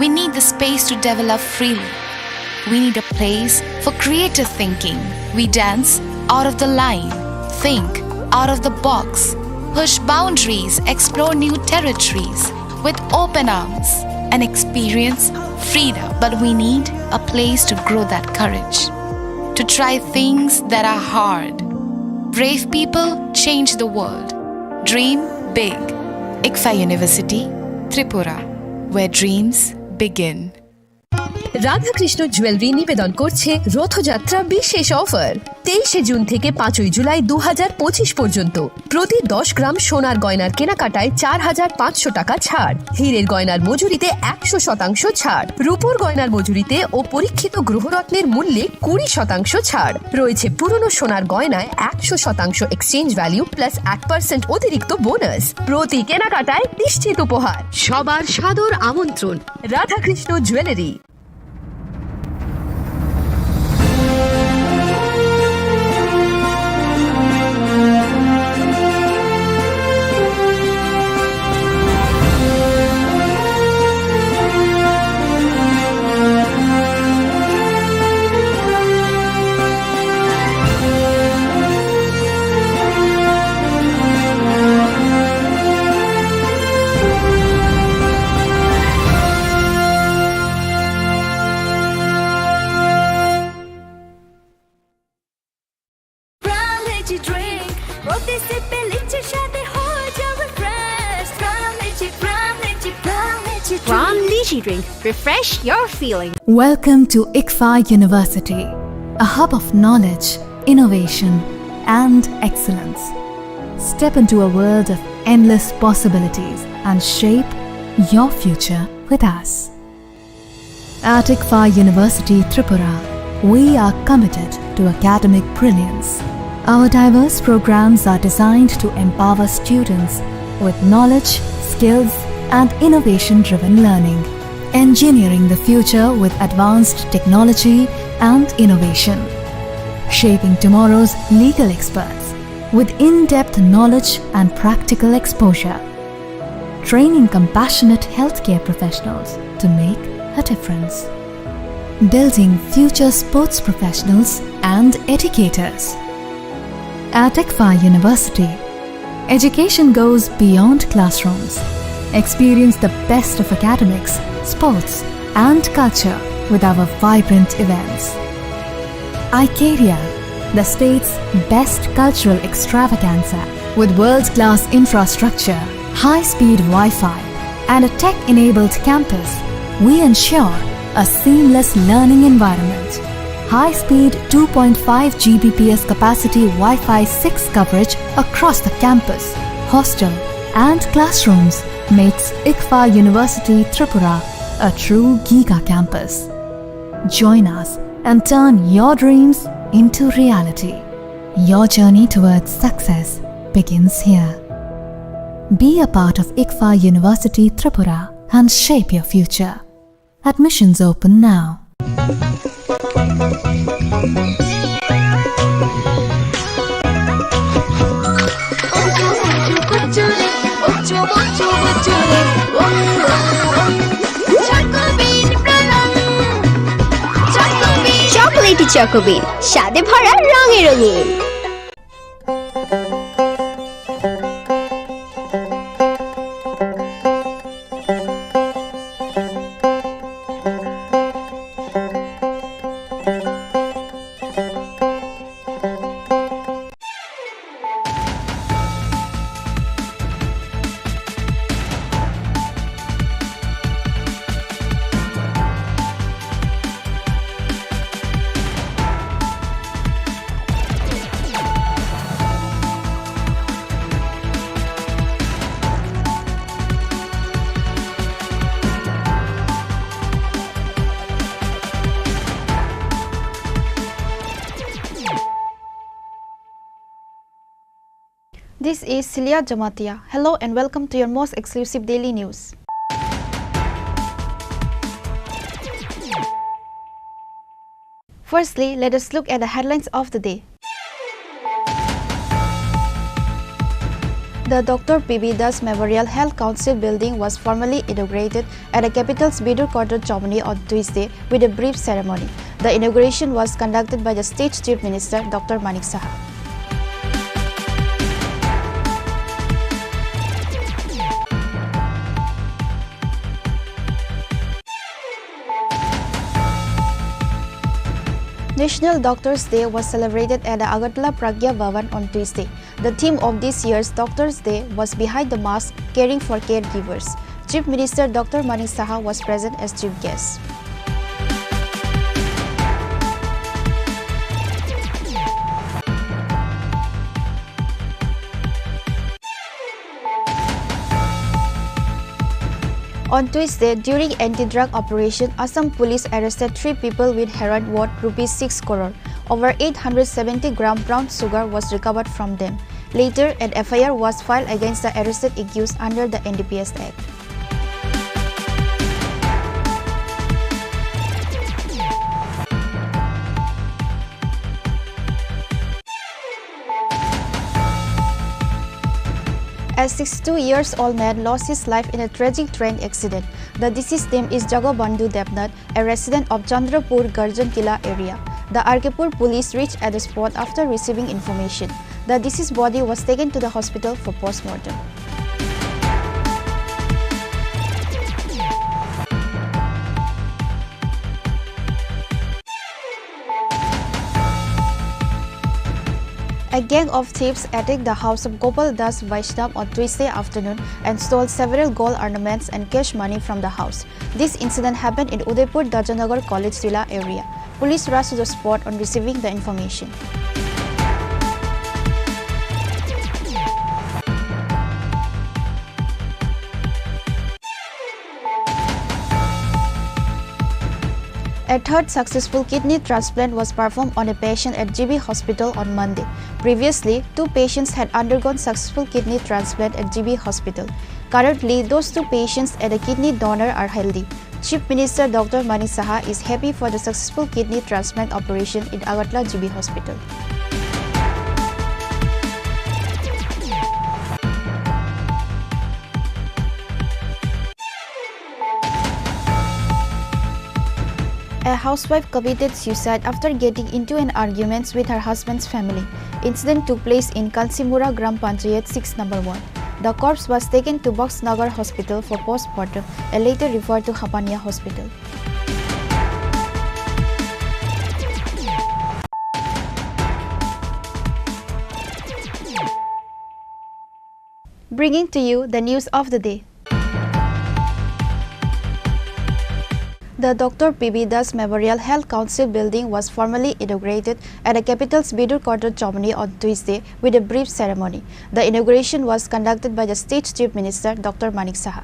we need the space to develop freely. We need a place for creative thinking. We dance out of the line, think out of the box, push boundaries, explore new territories with open arms and experience freedom. But we need a place to grow that courage, to try things that are hard. Brave people change the world. Dream big. ICFAI University, Tripura, where dreams begin. Radhakrishna jewellery নিবেদন করছে রথযাত্রা বিশেষ অফার। তেইশে জুন থেকে পাঁচই জুলাই দু হাজার পঁচিশ পর্যন্ত প্রতি দশ গ্রাম সোনার গয়নার কেনাকাটায় চার হাজার পাঁচশো টাকা ছাড়, হীরের গয়নার মজুরিতে একশো শতাংশ ছাড়, রূপোর গয়নার মজুরিতে ও পরীক্ষিত গ্রহরত্নের মূল্যে কুড়ি শতাংশ ছাড়। রয়েছে পুরনো সোনার গয়নায় একশো শতাংশ এক্সচেঞ্জ ভ্যালু প্লাস এক পার্সেন্ট অতিরিক্ত বোনাস। প্রতি কেনাকাটায় নিশ্চিত উপহার। সবার সাদর আমন্ত্রণ। Radhakrishna jewellery. Protisi pe litchi shade ho jao refresh. Pran litchi, pran litchi, pran litchi. Pran litchi drink. Refresh your feeling. Welcome to ICFAI University, a hub of knowledge, innovation, and excellence. Step into a world of endless possibilities and shape your future with us. At ICFAI University Tripura, we are committed to academic brilliance. Our diverse programs are designed to empower students with knowledge, skills, and innovation-driven learning, engineering the future with advanced technology and innovation, shaping tomorrow's legal experts with in-depth knowledge and practical exposure, training compassionate healthcare professionals to make a difference, building future sports professionals and educators. At ICFAI University, education goes beyond classrooms. Experience the best of academics, sports, and culture with our vibrant events. Icaria, the state's best cultural extravaganza. With world-class infrastructure, high-speed Wi-Fi, and a tech-enabled campus, we ensure a seamless learning environment. High-speed two point five G B P S capacity Wi-Fi six coverage across the campus, hostel, and classrooms makes ICFAI University Tripura a true giga campus. Join us and turn your dreams into reality. Your journey towards success begins here. Be a part of ICFAI University Tripura and shape your future. Admissions open now. Chocolatey Choco Bean, স্বাদে ভরা রঙে রঙিন। This is Celia Jamatia. Hello and welcome to your most exclusive daily news. Firstly, let us look at the headlines of the day. The Doctor P B Das Memorial Health Council building was formally inaugurated at the capital's Bidurkotor Chomoni on Tuesday with a brief ceremony. The inauguration was conducted by the state Chief Minister Doctor Manik Saha. National Doctors' Day was celebrated at the Agartala Pragya Bhavan on Tuesday. The theme of this year's Doctors' Day was Behind the Mask, Caring for Caregivers. Chief Minister Doctor Manik Saha was present as chief guest. On Tuesday, during anti-drug operation, Assam police arrested three people with heroin worth rupees six crore. Over eight hundred seventy gram brown sugar was recovered from them. Later, an F I R was filed against the arrested accused under the N D P S Act. A sixty-two years old man lost his life in a tragic train accident. The deceased name is Jagabandhu Debnath, a resident of Chandrapur Garjan Kila area. The R K Pur police reached at the spot after receiving information. The deceased body was taken to the hospital for postmortem. A gang of thieves attacked the house of Gopal Das Vaishnav on Tuesday afternoon and stole several gold ornaments and cash money from the house. This incident happened in Udaipur Dajanagar College Tila area. Police rushed to the spot on receiving the information. A third successful kidney transplant was performed on a patient at G B Hospital on Monday. Previously, two patients had undergone successful kidney transplant at G B Hospital. Currently, those two patients and a kidney donor are healthy. Chief Minister Doctor Manik Saha is happy for the successful kidney transplant operation in Agartala G B Hospital. A housewife committed suicide after getting into an argument with her husband's family. Incident took place in Kansimura Gram Panchayat six number one. The corpse was taken to Boxnagar Hospital for post-mortem and later referred to Hapania Hospital. Bringing to you the news of the day. The Doctor P B Das Memorial Health Council building was formally inaugurated at the capital's Bidur Quarter, Chomani on Tuesday with a brief ceremony. The inauguration was conducted by the state chief minister, Doctor Manik Saha.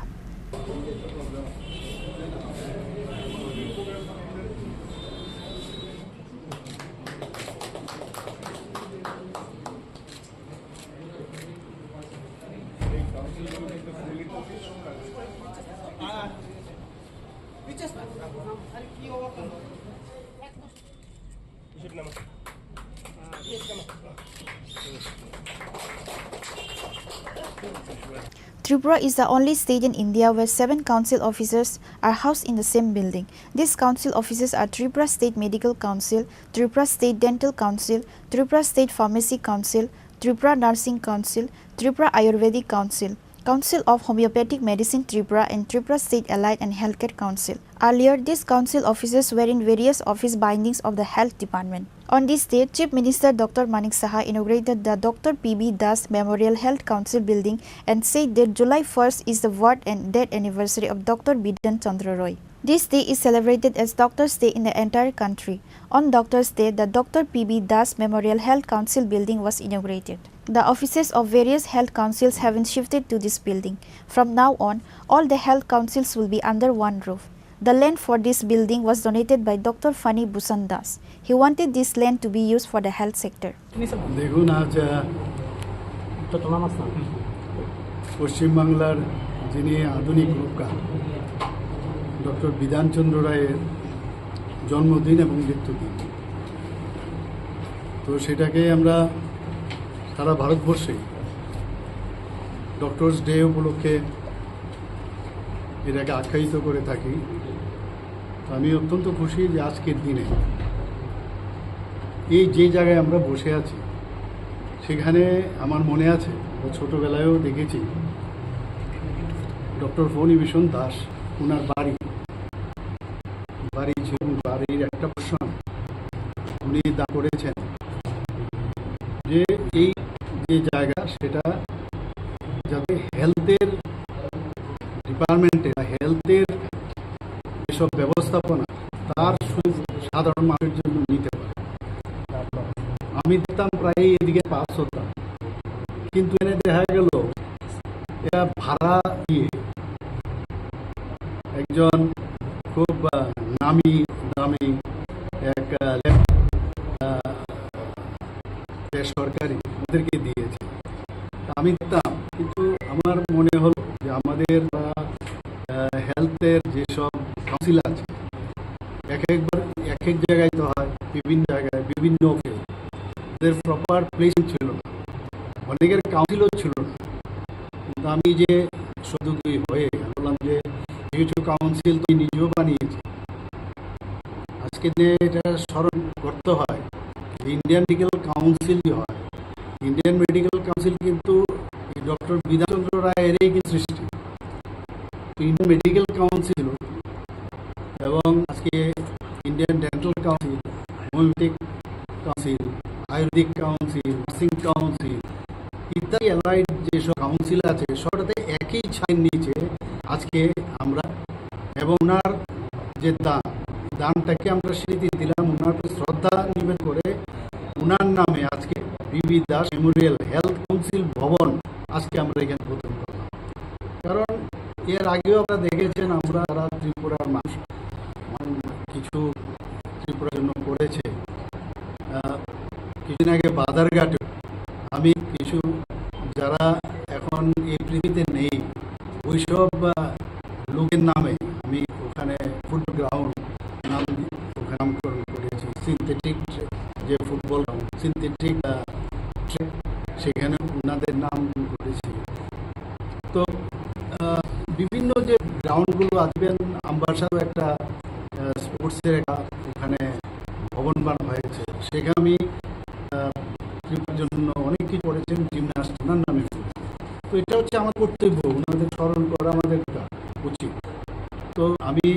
Tripura is the only state in India where seven council offices are housed in the same building. These council offices are Tripura State Medical Council, Tripura State Dental Council, Tripura State Pharmacy Council, Tripura Nursing Council, Tripura Ayurvedic Council, Council of Homeopathic Medicine Tripura, and Tripura State Allied and Healthcare Council. Earlier, these council offices were in various office buildings of the Health Department. On this day, Chief Minister Doctor Manik Saha inaugurated the Doctor P B Das Memorial Health Council building and said that July first is the birth and death anniversary of Doctor Bidhan Chandra Roy. This day is celebrated as Doctors' Day in the entire country. On Doctors' Day, the Doctor P B Das Memorial Health Council building was inaugurated. The offices of various health councils have been shifted to this building. From now on, all the health councils will be under one roof. The land for this building was donated by Doctor Fani Bhushan Das. He wanted this land to be used for the health sector. দেখুন, আজ, আহ, পশ্চিমবাংলার যিনি আধুনিক রূপকার ডক্টর বিধানচন্দ্র রায়ের জন্মদিন এবং মৃত্যুদিন, তো সেটাকে আমরা সারা ভারতবর্ষে ডক্টরস ডে উপলক্ষে এটাকে আখ্যায়িত করে থাকি। তো আমি অত্যন্ত খুশি যে আজকের দিনে এই যে জায়গায় আমরা বসে আছি, সেখানে আমার মনে আছে, আমরা ছোটবেলায়ও দেখেছি ডক্টর ফণিভূষণ দাস, ওনার বাড়ি, বাড়ি ছিল, বাড়ির একটা পোর্শন উনি দান করেছেন, যে এই যে জায়গা, সেটা যাতে হেলথের ডিপার্টমেন্টে বা হেলথের যেসব ব্যবস্থাপনা, তার সুযোগ সাধারণ মানুষের জন্য নিতে পারে। আমি দেখতাম প্রায় এদিকে পাস হতাম, কিন্তু এনে দেখা গেল এরা ভাড়া দিয়ে একজন খুব, আহ, নামি দামি এক, আহ, লেপ-, আহ, যে সরকারি ওদেরকে দিয়েছে। তা আমি দেখতাম, কিন্তু আমার মনে হলো যে আমাদের, আহ, আহ, হেলথের যেসব কাউন্সিল আছে, এক একবার এক এক জায়গায় তো হয়, বিভিন্ন জায়গায়, বিভিন্ন অফিস, ওদের প্রপার প্লেসমেন্ট ছিল না, অনেকের কাউন্সিলও ছিল না। কিন্তু আমি যে সদুপযোগী হয়ে আমি বললাম যে কিছু কাউন্সিল তো নিজেও বানিয়েছি, আজকে যে এটা স্মরণ করতে হয়, ইন্ডিয়ান মেডিকেল কাউন্সিল যে হয়, ইন্ডিয়ান মেডিকেল কাউন্সিল কিন্তু এই ডক্টর বিধানচন্দ্র রায়েরই কিন্তু সৃষ্টি। তো ইন্ডিয়ান মেডিকেল কাউন্সিল এবং আজকে Indian dental council, homeopathic council, Ayurvedic council, nursing council ইত্যাদি অ্যালাইড যেসব কাউন্সিল আছে, সবটাতে একই ছাদের নিচে আজকে আমরা এবং ওনার যে দান, দানটাকে আমরা স্বীকৃতি দিলাম, ওনার প্রতি শ্রদ্ধা নিবেদন করে ওনার নামে আজকে বিবি দাস মেমোরিয়াল হেলথ কাউন্সিল ভবন আজকে আমরা এখানে প্রথম করলাম। কারণ এর আগেও আপনারা দেখেছেন, আমরা যারা ত্রিপুরার মানুষ, মানে কিছু ত্রিপুরার জন্য করেছে, আহ, কিছুদিন আগে বাজারঘাটে আমি কিছু যারা এখন এই পৃথিবীতে নেই, ওইসব, আহ, লোকের নামে আমি ওখানে ফুটবল গ্রাউন্ড নাম, ওখানে নামকরণ করেছি। সিনথেটিক যে ফুটবল গ্রাউন্ড, সিনথেটিক, আহ, ট্র্যাক, সেখানে ওনাদের নাম করেছি। তো, আহ, বিভিন্ন যে গ্রাউন্ডগুলো আছে, even আমবাসারও একটা, আহ, স্পোর্টসের একটা ওখানে ভবন বানানো হয়েছে, সেখানে আমি, আহ, ত্রিপুরার জন্য অনেক কিছু করেছেন, জিমন্যাস্ট ওনার নামে। তো এটা হচ্ছে আমার কর্তব্য, ওনাদের স্মরণ করা আমাদের একটা উচিত। তো আমি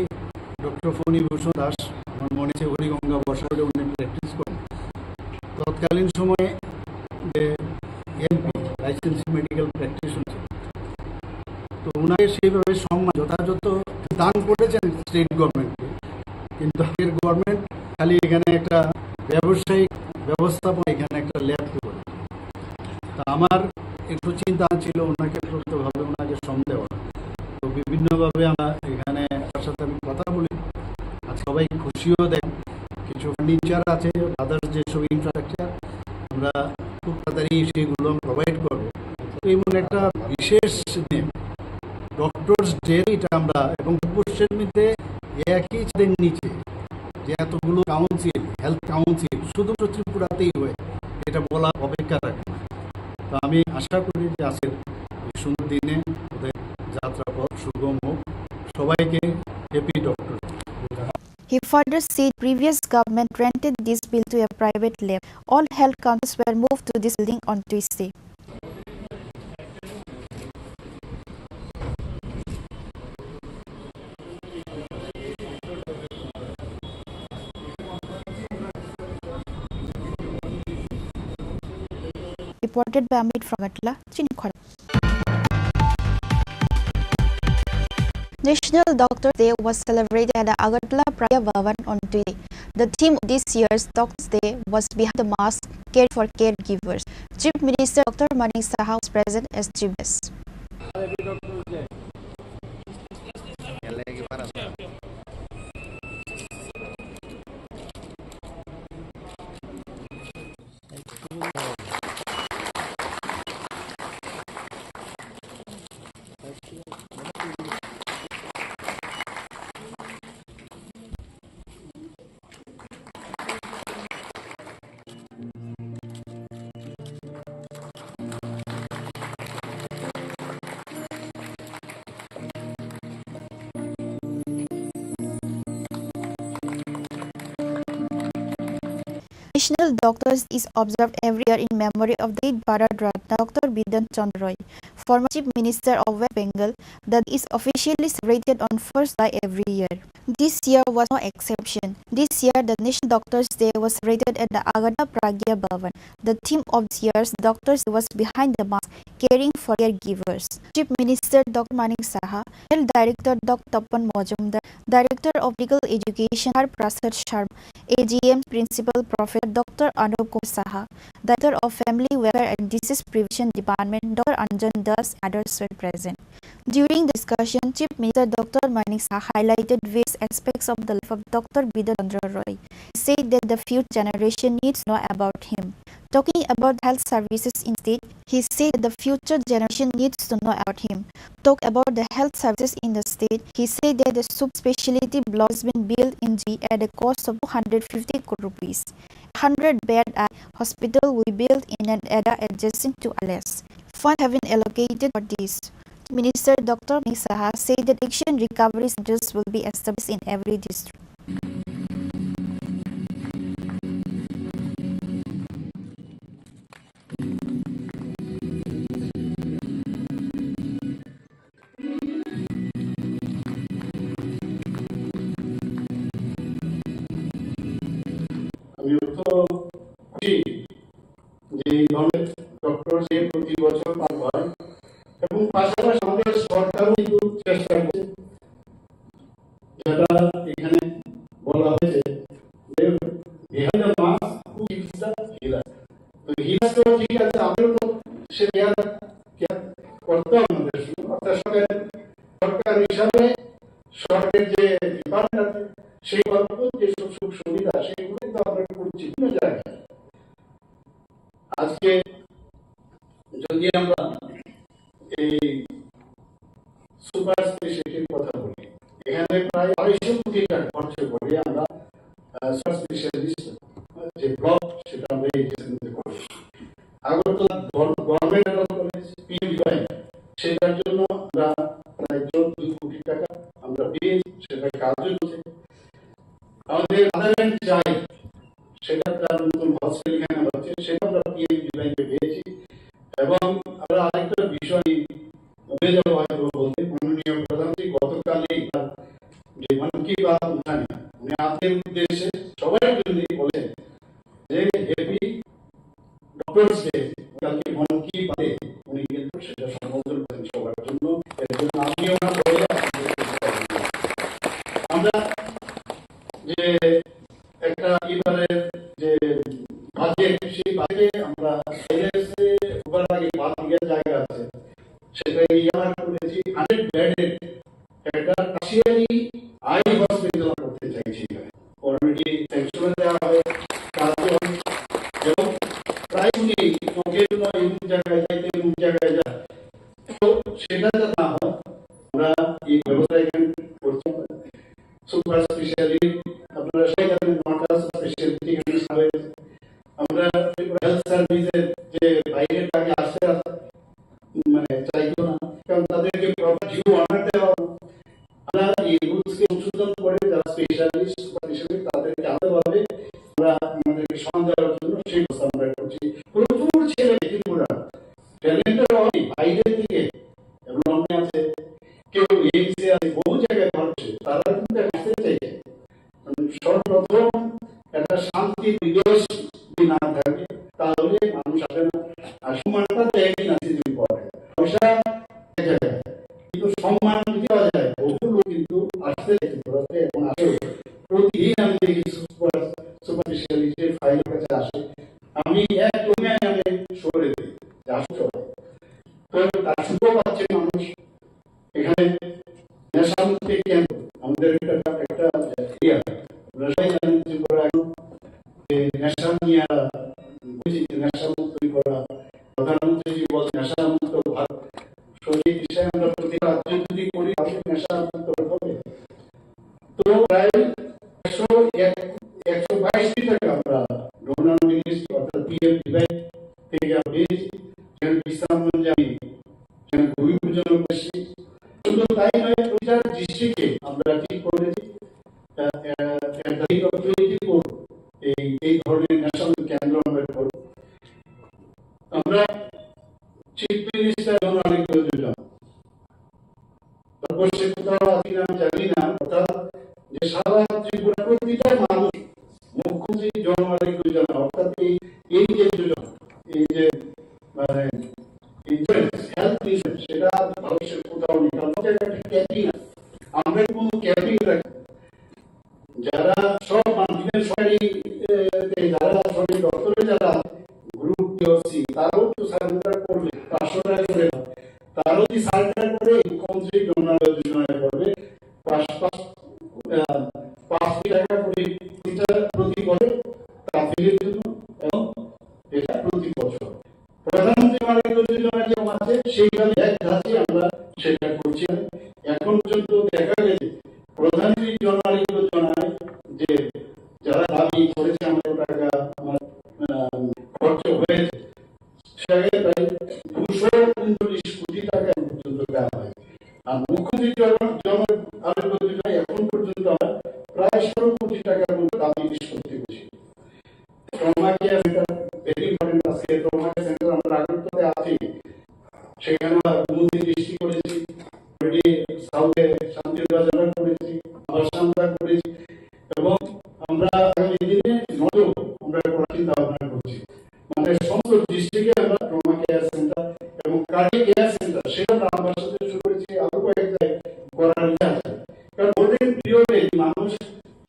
ডক্টর ফণিভূষণ দাস, আমার মনে আছে হরিগঙ্গা বসাকরে উনি প্র্যাকটিস করেন। তৎকালীন সময়ে যে এমপি, লাইসেন্স মেডিকেল প্র্যাকটিশনার, তো ওনাকে সেইভাবে সম্মান যথাযথ দান করেছেন স্টেট গভর্নমেন্টকে, কিন্তু আগের গভর্নমেন্ট খালি এখানে একটা ব্যবসায়িক ব্যবস্থাপনা, এখানে একটা ল্যাব করে। তা আমার একটু চিন্তা ছিল ওনাকে প্রকৃতভাবে ওনাকে শ্রম দেওয়া। তো বিভিন্নভাবে আমরা এখানে তার সাথে আমি কথা বলি, আর সবাই খুশিও দেন। কিছু ফার্নিচার আছে, আদার্স যেসব ইনফ্রাস্ট্রাকচার, আমরা খুব তাড়াতাড়ি সেগুলো প্রোভাইড করবো। তো এমন একটা বিশেষ দিন, ডক্টরস ডে, এটা আমরা এবং পশ্চিমীতে একই ছাদের নিচে যে এতগুলো কাউন্সিল, হেলথ কাউন্সিল শুধুমাত্র ত্রিপুরাতেই হয়, এটা বলা অপেক্ষা রাখে না। তো আমি আশা করি যে আজকের এই সুন্দর দিনে ওদের যাত্রা পথ সুগম হোক। সবাইকে happy doctor. He further said previous government rented this building to a private lab. All health councils were moved to this building on Tuesday. Reported by Amit from Agartala, Chini Khorang. National Doctors Day was celebrated at the Agartala Pragya Bhavan on Tuesday. The theme of this year's Doctors Day was Behind the Mask, Care for Caregivers. Chief Minister Doctor Manik Saha was present as chief guest. National Doctors is observed every year in memory of the late Bharat Ratna Doctor Bidhan Chandra Roy, former Chief Minister of West Bengal. The day is officially celebrated on first July every year. This year was no exception. This year, the National Doctors Day was celebrated at the Agartala Pragya Bhavan. The theme of this year's Doctors Day was Behind the Mask, Caring for Caregivers. Chief Minister Doctor Manik Saha, Health Director Doctor Tapan Majumdar, Director of Medical Education Har Prasad Sharma, A G M Principal Professor Doctor Anup Kumar Saha, Director of Family Welfare and Disease Prevention Department Doctor Anjan Das, others were present. During the discussion, Chief Minister Doctor Manik Saha highlighted various aspects of the life of Doctor Bidhan Chandra Roy. He said that the future generation needs to know about him. Talking about health services in state, he said that the future generation needs to know about him. Talk about the health services in the state, he said that the super speciality block has been built in G at a cost of two hundred fifty crore rupees. Hundred bed eye hospital will be built in an area adjacent to I L S. Funds have been allocated for this. Minister Doctor Manik Saha said that action recovery centers will be established in every district. আমি অত্যন্ত খুশি যে ধরনের ডক্টর যে প্রতি বছর পাওয়া হয়, এবং পাশাপাশি আমাদের সরকারও কিন্তু চেষ্টা করছে, যেটা এখানে বলা হয়েছে যে behind the mask who gives the healer। তো healer তো ঠিক আছে, আমাদের তো সে care, care করতে হবে আমাদের। অর্থাৎ সরকার, সরকার হিসাবে সরকারের যে ডিপার্টমেন্ট আছে, সেই বাবদ যে সুযোগ সুবিধা, সেগুলো তো আমরা করছি বিভিন্ন জায়গায়। আজকে যদি আমরা এই সুপার স্পেশালিটির কথা বলি, এখানে প্রায় আড়াইশো কোটি টাকা খরচ করে আমরা সুপার স্পেশালিস্ট যে ব্লক, সেটা আমরা এই দেশের মধ্যে করেছি। আগরতলা গভর্নমেন্ট কলেজ পিএম, সেটার জন্য আমরা প্রায় চোদ্দ কোটি টাকা আমরা পেয়েছি, সেটা কাজও হচ্ছে। আমাদের আদারওয়াইজ চাই, সেটা তার নতুন হসপিটাল এখানে হচ্ছে, সেটা আমরা পিএম ডিভাইনকে পেয়েছি। এবং আমরা আরেকটা বিষয় ভুলে যাবো হয়তো বলতে, মাননীয় প্রধানমন্ত্রী গতকালই তার যে মন কি বাত উঠানি, উনি আমাদের উদ্দেশ্যে সবার জন্য বলেন যে হ্যাপি ডক্টরস ডে, কালকে মন কি বাতে উনি কিন্তু সেটা সম্বোধন করেন সবার জন্য। এর জন্য আমি ওনার পরে আপনাদের কাছে আমরা যে একটা এবারে যে বাজেট, সেই বাজেটে আমরা ফাইন্যান্সে ওভার আগে বাদ দিয়ে জায়গা আছে, সেটা ইয়ার করেছি হান্ড্রেড বেডের একটা টার্সিয়ারি আই হসপিটাল করতে চাইছি। অলরেডি স্যাংশন দেওয়া হয়, কাজ হয়, এবং প্রায় উনি চোখের জন্য এমন জায়গায় যায়, তেমন জায়গায় যায়। তো সেটা যাতে না হয়, আমরা এই ব্যবস্থা এখানে করতে পারি। সুপার স্পেশালিটি, আপনারা সবাই জানেন, নটা স্পেশালিটি এখানে রয়েছে। আমরা ত্রিপুরা হেলথ সার্ভিসের যে বাইরের আগে আসতে আসতে মানে চাইতো না, কারণ তাদেরকে প্রপার ডিউ অনার দেওয়া হলো। আমরা এই রুলসকে সংশোধন করে যারা স্পেশালিস্ট সুপার স্পেশালিস্ট, তাদেরকে আলাদাভাবে আমরা আমাদেরকে সমান দেওয়ার জন্য সেই ব্যবস্থা আমরা করছি। প্রচুর ছেলে ত্রিপুরা ট্যালেন্টের অভাবে বাইরে থেকে, এবং অনেকে আছে, কেউ এইমসে আছে, বহু জায়গায় ভারতে, তারা কিন্তু আসতে চাইছে। মানে সর্বপ্রথম একটা শান্তি পরিবেশ যদি না থাকে, তাহলে মানুষ আসে না। আর সম্মানটা দেয়নি না কিছুদিন পরে, পয়সা এক জায়গায়, কিন্তু সম্মান যদি পাওয়া যায়, বহু লোক কিন্তু আসতে চাইছে, ঘুরতে এবং আসে। প্রতিদিন আমি দেখি সুপার সুপার স্পেশালিস্টের ফাইল কাছে আসে, আমি এক রুমে আমি সরে দিই যে আসো সবাই। তো তার সুযোগ পাচ্ছে মানুষ। এখানে নেশামুক্তি কেন্দ্র আমাদের একটা একটা এরিয়া। আপনারা সবাই জানেন ত্রিপুরা এখন যে নেশা নিয়ে বুঝি যে নেশামুক্ত করা, প্রধানমন্ত্রী বল নেশামুক্ত ভারত। সঠিক বিষয়ে আমরা প্রতি রাজ্য যদি করি, তাহলে নেশামুক্ত হবে। তো প্রায় একশো এক, একশো বাইশ কোটি টাকা আমরা ডোনার মিনিস্ট্রি অর্থাৎ পিএম ডিভাইন থেকে আমরা পেয়েছি। যেখানে বিশ্রামগঞ্জে আমি, যেখানে ভূমি পূজন করেছি। শুধু তাই নয়, প্রতিটা ডিস্ট্রিক্টে আমরা ঠিক করেছি, আহ, আহ, at the rate of twenty four এই, এই ধরনের ন্যাশনাল কেন্দ্র আমরা করব। আমরা চিফ মিনিস্টার জন আরোগ্য যোজনা, ভারতবর্ষে কোথাও আছে কিনা আমি জানি না, অর্থাৎ যে সারা ত্রিপুরা প্রতিটা মানুষ মুখ্যমন্ত্রী জন আরোগ্য যোজনা, অর্থাৎ এই, এই যে যোজনা, এই যে মানে ইন্স্যুরেন্স, হেলথ ইন্স্যুরেন্স, সেটা ভারতবর্ষের কোথাও নেই। কারণ একটা ক্যাপিং আছে, আমরা কোনো ক্যাপিং রাখি না। যারা সব মানুষের সরকারি, এ, তে যারা সরকারি দপ্তরে যারা গ্রুপ ডি ও সি, তারাও তো সারেন্ডার করবে, পাঁচশো টাকা করে। তারাও যদি সারেন্ডার করে, মুখ্যমন্ত্রী জন আরোগ্য যোজনায় করবে, পাঁচ, পাঁচ, আহ, পাঁচ কোটি টাকা করে প্রতিটা, প্রতি বছর তাবলিগের জন্য, এবং এটা প্রতি বছর। প্রধানমন্ত্রী জন আরোগ্য যোজনা যেমন আছে, সেইভাবে এক ধাঁচে আমরা সেটা করছি। এখন পর্যন্ত দেখা গেছে প্রধানমন্ত্রী জন আরোগ্য যোজনায় যে যারা দাবি করেছে, আমার টাকা, আমার, আহ, খরচ হয়েছে, সেখানে প্রায় দুশো ঊনচল্লিশ কোটি টাকা এখন পর্যন্ত দেওয়া হয়। আর মুখ্যমন্ত্রী জন, জন আরোগ্য যোজনায় এখন পর্যন্ত আমরা প্রায় ষোলো কোটি টাকার মতো দাবি নিষ্পত্তি করেছি। Trauma care centre, very important, আজকে ট্রমা কেয়ার সেন্টার আমরা আগরতলাতে আছি, সেখানে আমরা মন্দির দৃষ্টি করেছি, অলরেডি সাউথে শান্তির বাজার করেছি, আবার সান্তা করেছি, এবং আমরা আগামী দিনে নজর আমরা করার চিন্তা ভাবনা করছি। মানে সমস্ত ডিস্ট্রিক্টে আমরা ট্রমা কেয়ার সেন্টার এবং কার্ডিয়াক কেয়ার সেন্টার, সেটা আমরা আস্তে আস্তে শুরু করেছি, আরো কয়েক জায়গায় করার ইচ্ছা আছে। কারণ মোর দেন পিওরে মানুষ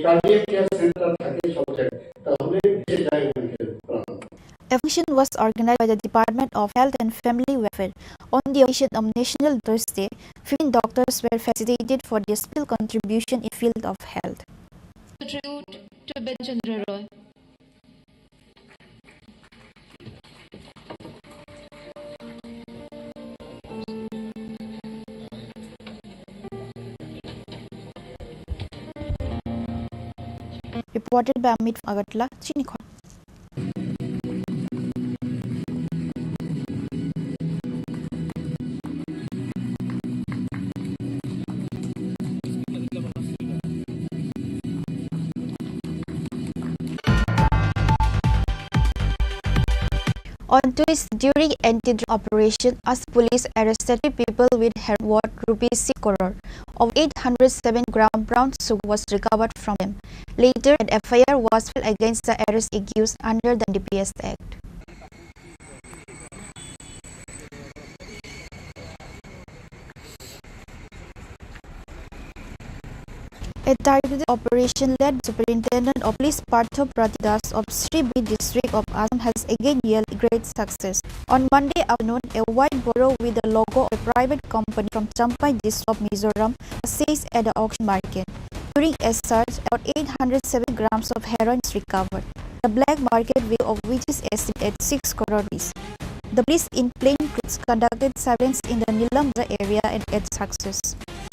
কার্ডিয়াক কেয়ার সেন্টার থাকে সব জায়গায়, তাহলে বেঁচে যায় অনেকের প্রাণ। A function was organized by the Department of Health and Family Welfare on the occasion of National Doctors' Day. Fifteen doctors were felicitated for their special contribution in field of health. Tribute to Bidya Chandra Roy. Reported by Amit from Agartala, Chini Khorang. On Tuesday, during anti-drug operation, Assam police arrested three people with heroin worth rupees six crore. Over eight hundred seven gram brown sugar was recovered from them. Later, an F I R was filed against the arrest accused under the N D P S Act. A targeted operation led by Superintendent of Police Partho Pratip Das of Sri Bhumi district of Assam has again yielded great success. On Monday afternoon, a white Bolero with the logo of a private company from Champhai district of Mizoram was seized at the auction market. During a search, about eight hundred seventy grams of heroin was recovered, the black market value of which is estimated at six crore rupees. The police in plain clothes conducted surveillance in the Nilam Bazar area and had success.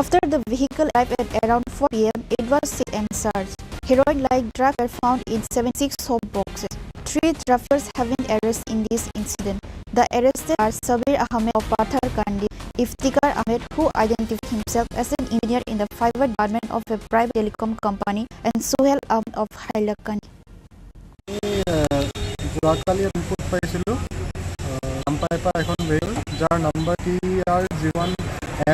After the vehicle arrived at around four P M, it was seized and searched. Heroin-like drugs were found in seventy-six soap boxes. Three traffickers have been arrested in this incident. The arrested are Sabir Ahmed of Patharkandi, Iftikhar Ahmed, who identified himself as an engineer in the fiber department of a private telecom company, and Suhail Ahmed of Hailakandi. আমি, আহ, যোৱাকালি ৰিপৰ্ট পাইছিলোঁ, আহ, চাম্পাইৰ পৰা এখন vehicle, যাৰ number T R zero one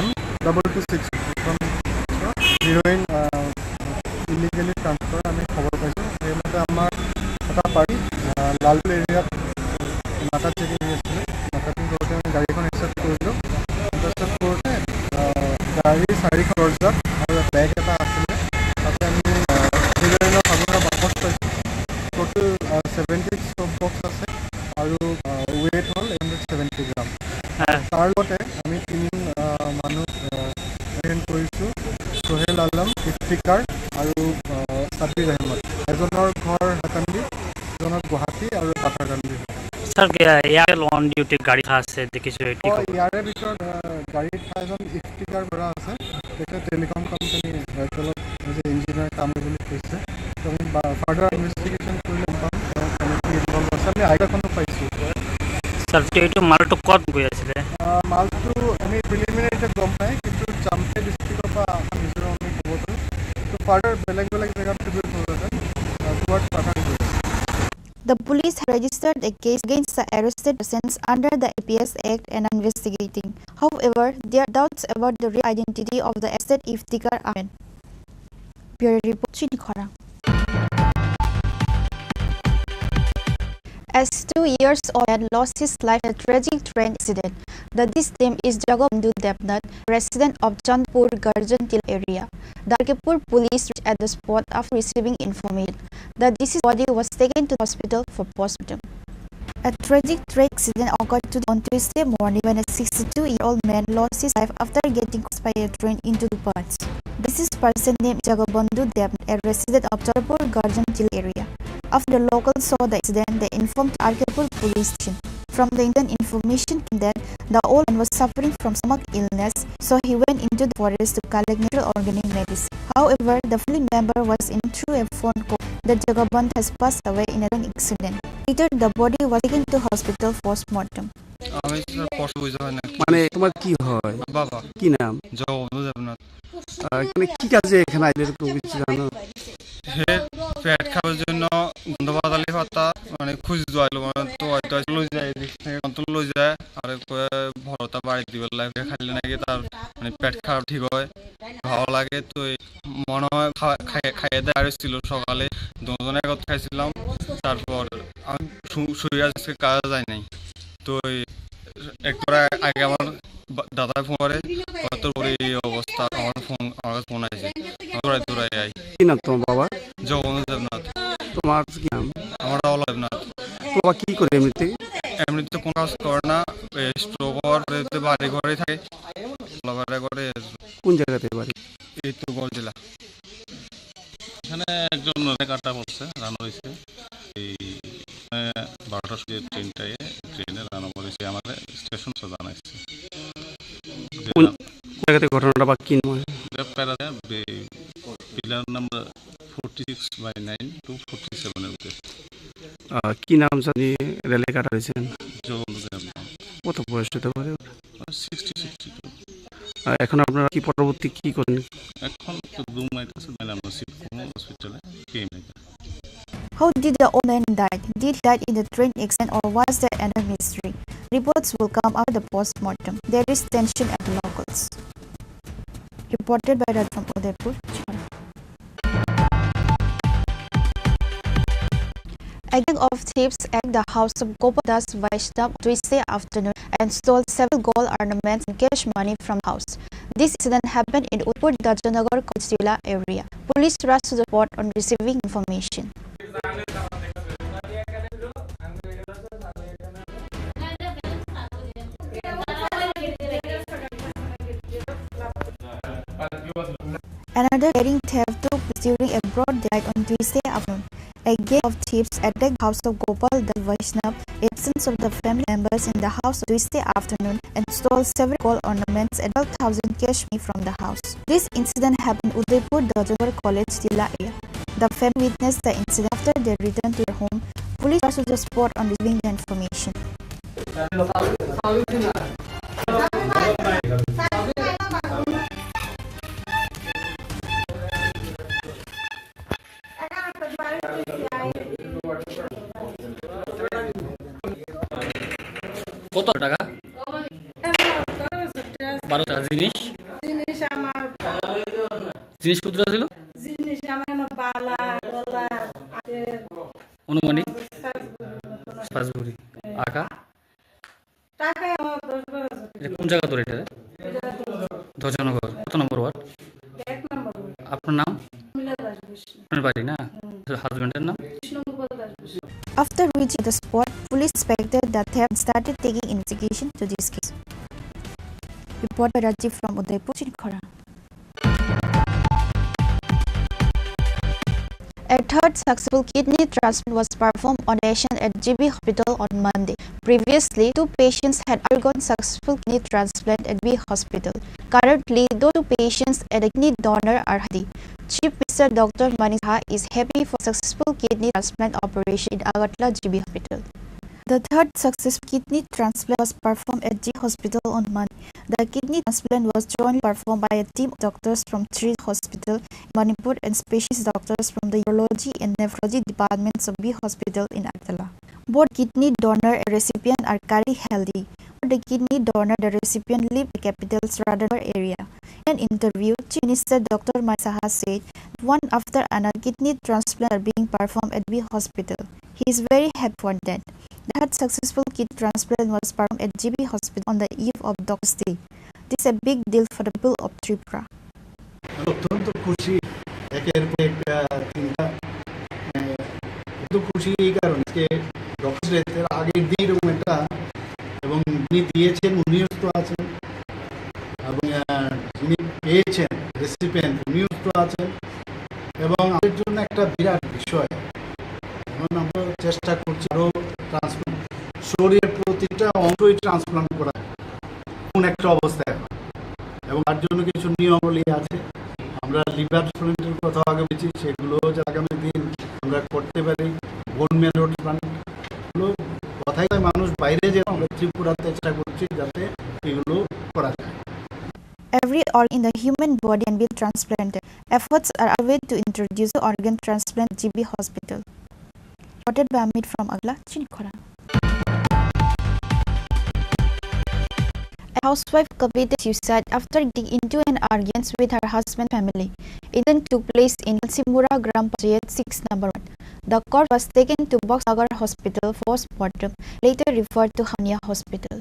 M double two six, এখন heroin, আহ, illegally transfer আমি খবৰ পাইছোঁ। সেইমতে আমাৰ এটা পাৰ্টি, আহ, লালপুৰ এৰিয়াত নাকা চেকিং হৈ আছিলে। নাকা চেকিং কৰোঁতে আমি গাড়ীখন ইণ্টাৰচেপ্ট কৰিলোঁ। ইণ্টাৰচেপ্ট কৰোঁতে, আহ, গাড়ী চাৰিখন দৰ্জাত আৰু বেগ এটা আছিলে। তাতে আমি, আহ, হিৰইনৰ সাতটা বাকচ পাইছোঁ। টোটেল, আহ, ছেভেণ্টি ছব বক্স আছে আৰু, আহ, ৱেইট হ'ল এইট হাণ্ড্ৰেড ছেভেণ্টি গ্ৰাম। হয়। তাৰ লগতে আমি তিনিজন, আহ, মানুহ, আহ, এপ্ৰিহেণ্ড কৰিছোঁ, সোহেল আলম, ইফতিকাৰ আৰু, আহ, ছাব্বিৰ আহমদ। এজনৰ ঘৰ হাকান্দি, এজনৰ গুৱাহাটী আৰু পাথাৰকান্দি। ছাৰ, কি, ইয়াৰ অন ডিউটি গাড়ী আছে দেখিছোঁ, এইটো কি হয়, খবৰ? ইয়াৰে ভিতৰত, আহ, গাড়ীত এজন ইফতিকাৰ বৰা আছে, তেখেত টেলিকম কোম্পানী এয়াৰটেলত এজ এ ইঞ্জিনিয়াৰ কাম বুলি কৈছে। তো আমি বা-, ফাৰ্ডাৰ ইনভেষ্টিগেশ্যন কৰিলে গম পাম, তেওঁ কেনেকৈ ইনভল্ভ আছে। আমি আইডিয়াখনো পাইছোঁ। ছাৰ, এইটো মালটো ক'ত গৈ আছিলে? আহ, মালটো আমি প্ৰিলিমিনাৰী এতিয়া গম নাই, কিন্তু চাম্পাই ডিষ্ট্ৰিক্টৰ পৰা অহা মিজোৰাম আমি খবৰ পালোঁ। তো ফাৰ্ডাৰ বেলেগ বেলেগ জেগাত ডিলিভাৰ কৰিলে যেন, আহ, টুৱাৰ্ড Patharkandi. The police have registered a case against the arrested persons under the N D P S Act and are investigating. However, there are doubts about the real identity of the arrested Iftikhar Ahmed. Bureau report, Chini Khorang. As two years old man lost his life in a tragic train accident. The deceased name is Jagabandhu Debnath, resident of Chandpur Garjan Tilla area. The Arkepur police reached at the spot after receiving information. The deceased body was taken to hospital for postmortem. A tragic train accident occurred today on Tuesday morning when a sixty-two-year-old man lost his life after getting crushed by a train into the bus. This is person named Jagabandhu Deb, a resident of Chandpur Garjan Tilla area. After the locals saw the accident, they informed Arkepur police station. From the incident, information came that the old man was suffering from stomach illness, so he went into the forest to collect natural organic medicine. However, the family member was informed through a phone call that Jagabandhu has passed away in a train accident. Later, the body was taken to hospital for postmortem. আমি স্যার পশু বুঝতে হয় না। মানে, তোমার কি হয়? বাবা। কি নাম? জগবন্ধু দেবনাথ। আহ, মানে, কি কাজে এখানে আইলে তুমি কিছু জানো? হে পেট খাওয়ার জন্য গন্ধ বাতালি পাতা, মানে, খুঁজ দোয়াইলো, মানে, তো হয়তো লই যায়, এদিক থেকে কত লই যায়, আর কয়ে ভরতা বাড়ি দিবার লাগে খাইলে নাকি তার, মানে, পেট খারাপ ঠিক হয়, ভালো লাগে। তো এই মনে হয় খাওয়া-, খাইয়ে, খাইয়ে দেয় আর ছিল সকালে, দুজনে একত্রে খাইছিলাম। তারপর আমি শু-, শুয়ে আজকে কাজে যাই নাই। তো এই একটু পরে আগে আমার বা-, দাদায় ফোন করে, "তোর বউর এই অবস্থা।" আমার ফোন, আমার কাছে ফোন আসে, আমি দৌড়াই দৌড়াই আই। কি নাম তোমার বাবার? জগন্নাথ দেবনাথ। তোমার কি নাম? আমার রাহুল দেবনাথ। বাবা কি করে এমনিতে? এমনিতে কোনো কাজ করে না, এই স্টোর করে, বাড়ি ঘরে থাকে, চলাফেরা করে। কোন জায়গাতে বাড়ি? এই তো গোল জেলা। এখানে একজন রেকাটা পড়ছে, রান হয়েছে। এই, মানে, বারোটার সময় ট্রেনটায়, ট্রেনে রান করেছে, আমাদের স্টেশন তো জানাইছে। কোন জায়গাতে ঘটনাটা বা কি নাম? ব্যাপার আছে, বে-, pillar number forty six by nine to forty সেভেনের উদ্দেশ্যে। আহ, কি নাম জানি রেলে কাটা হয়েছেন? জগন্নাথ দেবনাথ। কত বয়স হতে পারে? Sixty, sixty two. আহ, এখন আপনারা কি পরবর্তী কি করেন? এখন তো ঘুমাইতেছে, মানে আমরা শিফট করবো হসপিটালে, কেএমএইচে। How did the old man die? Did he die in the train accident or was there another mystery? Reports will come after the post-mortem. There is tension at the locals. Reported by Raj from Udaipur. A gang of thieves attacked the house of Gopal Das Vaishnav on Tuesday afternoon and stole several gold ornaments and cash money from the house. This incident happened in Udaipur Dharjanagar Kochdila area. Police rushed to the spot on receiving information. Another daring theft took place during a broad daylight on Tuesday afternoon. A gang of thieves attacked the house of Gopal Das Vaishnav, absence of the family members in the house on Tuesday afternoon, and stole several gold ornaments and twelve thousand cash money from the house. This incident happened in Udaipur Dharjanagar Kochdila area. The family witnessed the incident after their return to their home. Police rushed to the spot on receiving the information. কত টাকা? বারোটা জিনিস? জিনিস আমার জিনিস কতটা ছিল? জিনিস আমার এখানে বালা, গলা, আতের, অনুমানিক? সাজগুড়ি। সাজগুড়ি। আঁকা? টাকা আমার দশ বারো হাজার। এটা কোন জায়গা তোর এটা? এটা ধর্ষণনগর। কত নম্বর ওয়ার্ড? এক নম্বর ওয়ার্ড। আপনার নাম? মিলা দাস বৈশ্য। আপনার বাড়ি না? হুম। তো হাজবেন্ডের নাম? কৃষ্ণগোপাল দাস বৈশ্য। After reaching the spot, police suspected the theft and started taking investigation to this case. Report by Rajiv from Udaipur, Chinikhara. A third successful kidney transplant was performed on a patient at G B Hospital on Monday. Previously, two patients had undergone successful kidney transplant at G B Hospital. Currently, those two patients and a kidney donor are healthy. Chief Minister Doctor Manik Saha is happy for successful kidney transplant operation in Agartala G B Hospital. The third successful kidney transplant was performed at G B Hospital on Monday. The kidney transplant was jointly performed by a team of doctors from three hospital in Manipur and specialist doctors from the urology and nephrology departments of G B Hospital in Agartala. Both kidney donor and recipient are currently healthy. Both the kidney donor and the recipient live in the capital's Radhanagar area. In an interview, Chief Minister Doctor Manik Saha said, "One after another, kidney transplants are being performed at G B Hospital." He is very happy for that. The third successful kidney transplant was performed at G B Hospital on the eve of Doctors' Day. This is a big deal for the people of Tripura. আমি অত্যন্ত খুশি, একের পর এক, আহ, চিন্তা, মানে, এত খুশি এই কারণে যে ডক্টর এর আগের দিন এরকম একটা, এবং যিনি দিয়েছেন উনিও তো আছেন, এবং, আহ, যিনি পেয়েছেন রেসিপিয়েন্ট উনিও তো আছেন, এবং আমাদের জন্য একটা বিরাট বিষয়। এখন আমরা চেষ্টা করছি আরও ট্রান্সপ্লান্ট, শরীরের প্রতিটা অংশই ট্রান্সপ্লান্ট করা, কোন একটা অবস্থায় হয়, এবং তার জন্য কিছু নিয়মাবলী আছে। আমরা লিভার ট্রান্সপ্লান্টের কথা আগে বলেছি, সেগুলো যে আগামী দিন আমরা করতে পারি। বোন ম্যারো ট্রান্সপ্লান্ট, এগুলো কথাই হয়, মানুষ বাইরে যেন আমরা ত্রিপুরাতে চেষ্টা করছি যাতে এগুলো করা যায়। Every organ in the human body can be transplanted. Efforts are underway to introduce organ transplant G B Hospital. Reported by Amit from Agartala, Chinikhara. A housewife committed suicide after getting into an argument with her husband's family. Incident took place in Tulsimura Gram Panchayat six number one. The corpse was taken to Boxnagar Hospital for postmortem, later referred to Hania Hospital.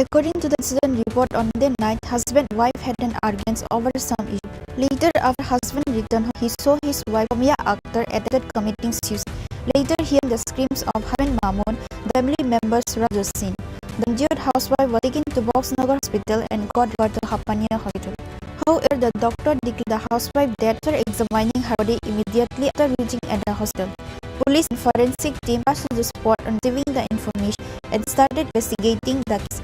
According to the incident report, on Monday night, husband wife had an argument over some issue. Later, after husband returned home, he saw his wife Somia Akhtar attempted committing suicide. Later, hearing the screams of husband Mamun, the family members rushed the scene. The injured housewife was taken to Boxnagar Hospital and got referred to Hapania Hospital. However, the doctor declared the housewife dead after examining her body immediately after reaching at the hospital. Police and forensic team rushed to the spot on receiving the information and started investigating the case.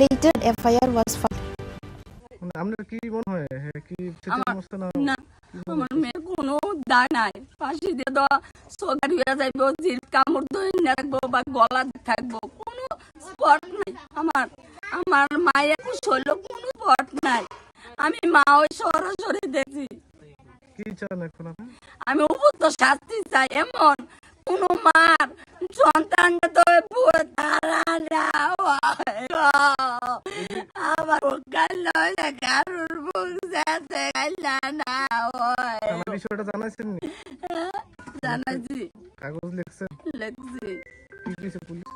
Later, an F I R was filed. মানে, আপনার কি মনে হয়, হ্যাঁ, কি সেটা আমার, সমস্যা না? না, কি মনে আমার হচ্ছে? মেয়ের কোনো দায় নাই। ফাঁসি দিয়ে দেওয়া, চোখ বের হয়ে যাইবো, জিভ কামড় ধরে নিয়ে থাকবো বা গলা দিয়ে থাকবো, কোনো স্পট নাই। আমার, আমার মায়ের শরীরে কোনো স্পট নাই। আমি মা ওই সরাসরি দেখছি। কি চান এখন আপনি? আমি উপযুক্ত শাস্তি চাই, এমন কোনো মার সন্তানকে তো পুরো তারা না হয় গো। আমার বুকটা লড়ে কারোর বুক যাতে কান্না না হয়। থানায় বিষয়টা জানাইছেন নি? হ্যাঁ, জানাইছি। কাগজ লিখছেন? লিখছি। কি কইছে পুলিশ?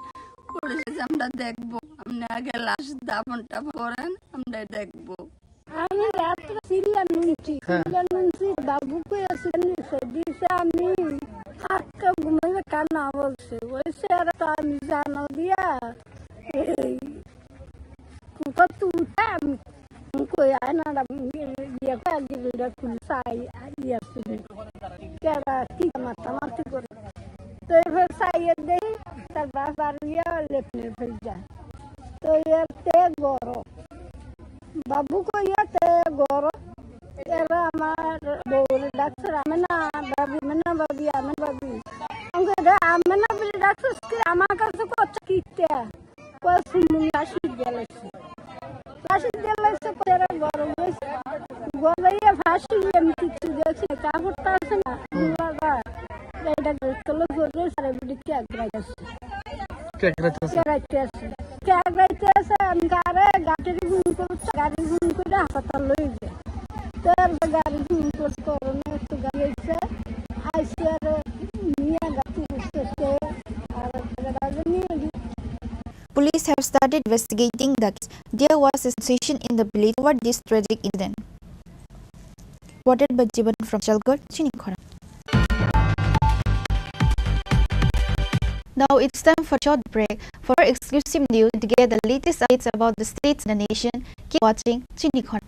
পুলিশ যে আমরা দেখবো, আপনি আগে লাশ দাফন টাফন করেন, আমরা দেখবো। আমি রাত্রে চিল্লা নুনছি, হ্যাঁ। চিল্লা নুনছি, বাবু কই আছে নিচে, দিছে আমি আটকা ঘুমাইলে কান্না বলছে, ওই সে আর তো আমি জানো দিয়া, এই, কুকুর তো উঠে আমি, কই আয় না, ইয়ে করে দিল, খুলছে, আই, আই, ইয়ে করে। কেরা, কি মাতামাতি করে। তো এবার চাইয়ে দেই, তার বাপ আর ইয়ে লেফনে ফেল যায়। তো এর তে গরম। বাবু কইয়া তে গরম। এরা আমার বউরে ডাকছে, "আমি না, ভাবি, আমি না, ভাবি, আমি ভাবি।" আমি কই, "রে, আমি না বলে ডাকছিস কি? আমার কাছে কত কিতে?" কয়, "শুনুন, লাশি দিয়ে লাইছে।" লাশি দিয়ে লাইছে, কই এরা গরম হয়েছে। গলাইয়া ফাঁসি দিয়ে আমি কিচ্ছু দেখছি না, কাপড়টা আছে না, বাবা। এটা চলো, গরু সারা বিটি কে এক রাইতেছে। কে এক রাইতেছে? কে এক রাইতেছে। কে এক রাইতেছে, আমি কারে গাড়ির ফোন করছি, গাড়ির ফোন করে হাসপাতাল লই যায়। তো আর গাড়ি ফোন করছে, করোনা একটু গাড়ি এসে, আইসি আর নিয়ে গাড়ি করতেছে, আর গাড়ি নিয়ে Police have started investigating the case. There was a sensation in the village over this tragic incident. Reported by Jiban from Shalgor, Chinikhora. Now it's time for a short break. For exclusive news to get the latest updates about the states and the nation, keep watching Chinikhora.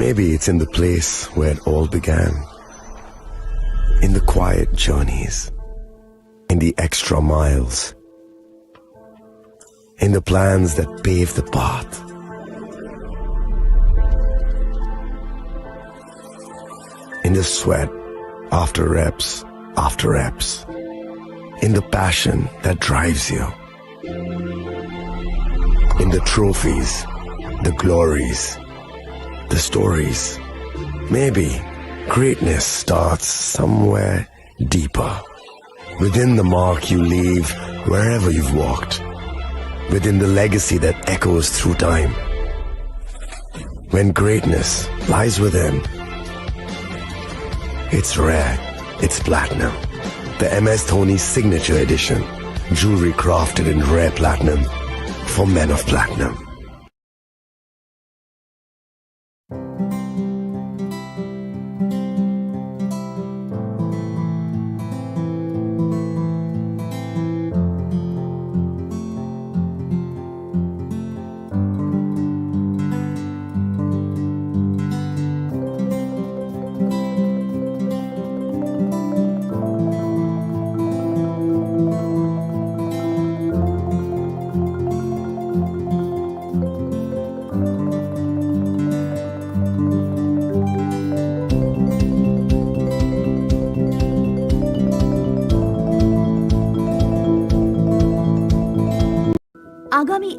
Maybe it's in the place where it all began. In the quiet journeys, in the extra miles, in the plans that pave the path, in the sweat after reps after reps, in the passion that drives you. In the trophies, the glories, the stories. Maybe greatness starts somewhere deeper. Within the mark you leave wherever you've walked. Within the legacy that echoes through time. When greatness lies within, it's rare, it's platinum. The M S Dhoni Signature Edition. Jewelry crafted in rare platinum for men of platinum.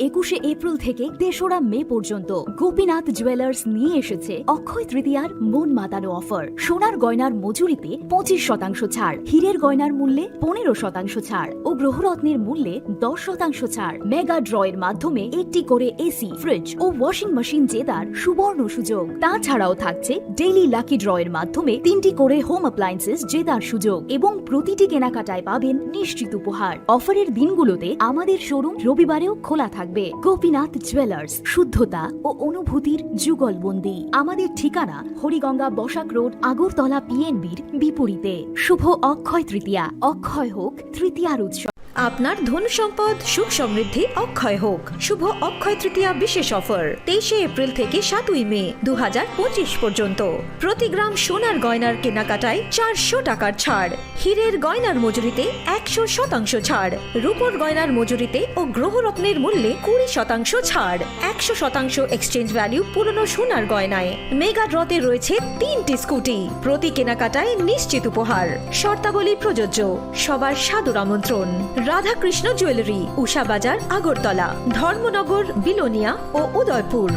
একুশে এপ্রিল থেকে তেসরা মে পর্যন্ত গোপীনাথ জুয়েলার্স নিয়ে এসেছে অক্ষয় তৃতীয়ার মন মাতানো অফার। সোনার গয়নার মজুরিতে পঁচিশ শতাংশ ছাড়, হীরের গয়নার মূল্যে পনেরো শতাংশ ছাড় ও গ্রহরত্নের মূল্যে দশ শতাংশ ছাড়। মেগা ড্র এর মাধ্যমে একটি করে এসি, ফ্রিজ ও ওয়াশিং মেশিন জেতার সুবর্ণ সুযোগ। তাছাড়াও থাকছে ডেইলি লাকি ড্র এর মাধ্যমে তিনটি করে হোম অ্যাপ্লায়েন্সেস জেতার সুযোগ এবং প্রতিটি কেনাকাটায় পাবেন নিশ্চিত উপহার। অফারের দিনগুলোতে আমাদের শোরুম রবিবারেও খোলা থাকবে। গোপীনাথ জুয়েলার্স, শুদ্ধতা ও অনুভূতির যুগলবন্দি। আমাদের ঠিকানা হরিগঙ্গা বসাক রোড, আগরতলা পিএনবির বিপরীতে। শুভ অক্ষয় তৃতীয়া, অক্ষয় হোক তৃতীয়ার উৎসব। আপনার ধন সম্পদ সুখ সমৃদ্ধি অক্ষয় হোক। শুভ অক্ষয় তৃতীয়া বিশেষ অফার, তেইশে এপ্রিল থেকে সাতই মে দু হাজার পঁচিশ পর্যন্ত। প্রতি গ্রাম সোনার গয়নার কেনাকাটায় চারশো টাকার ছাড়, হীরের গয়নার মজুরিতে একশো শতাংশ ছাড়, রূপোর গয়নার মজুরিতে ও গ্রহরত্নের মূল্যে কুড়ি শতাংশ ছাড়, একশো শতাংশ এক্সচেঞ্জ ভ্যালু পুরনো সোনার গয়নায়। মেগা ড্রতে রয়েছে তিনটি স্কুটি, প্রতি কেনাকাটায় নিশ্চিত উপহার। শর্তাবলী প্রযোজ্য। সবার সাদর আমন্ত্রণ। রাধাকৃষ্ণ জুয়েলারি, উষা বাজার, আগরতলা, ধর্মনগর, বিলোনিয়া ও Udaipur.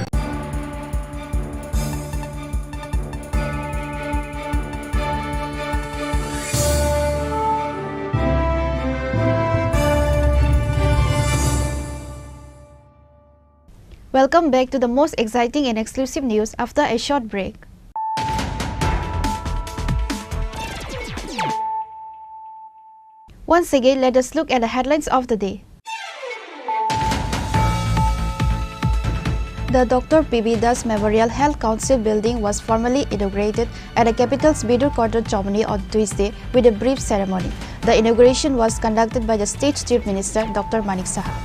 Welcome back to the most exciting and exclusive news after a short break. Once again, let us look at the headlines of the day. The Doctor P B Das Memorial Health Council building was formally inaugurated at the capital's Bidur Quarter, Chomani on Tuesday with a brief ceremony. The inauguration was conducted by the State Chief Minister Doctor Manik Saha.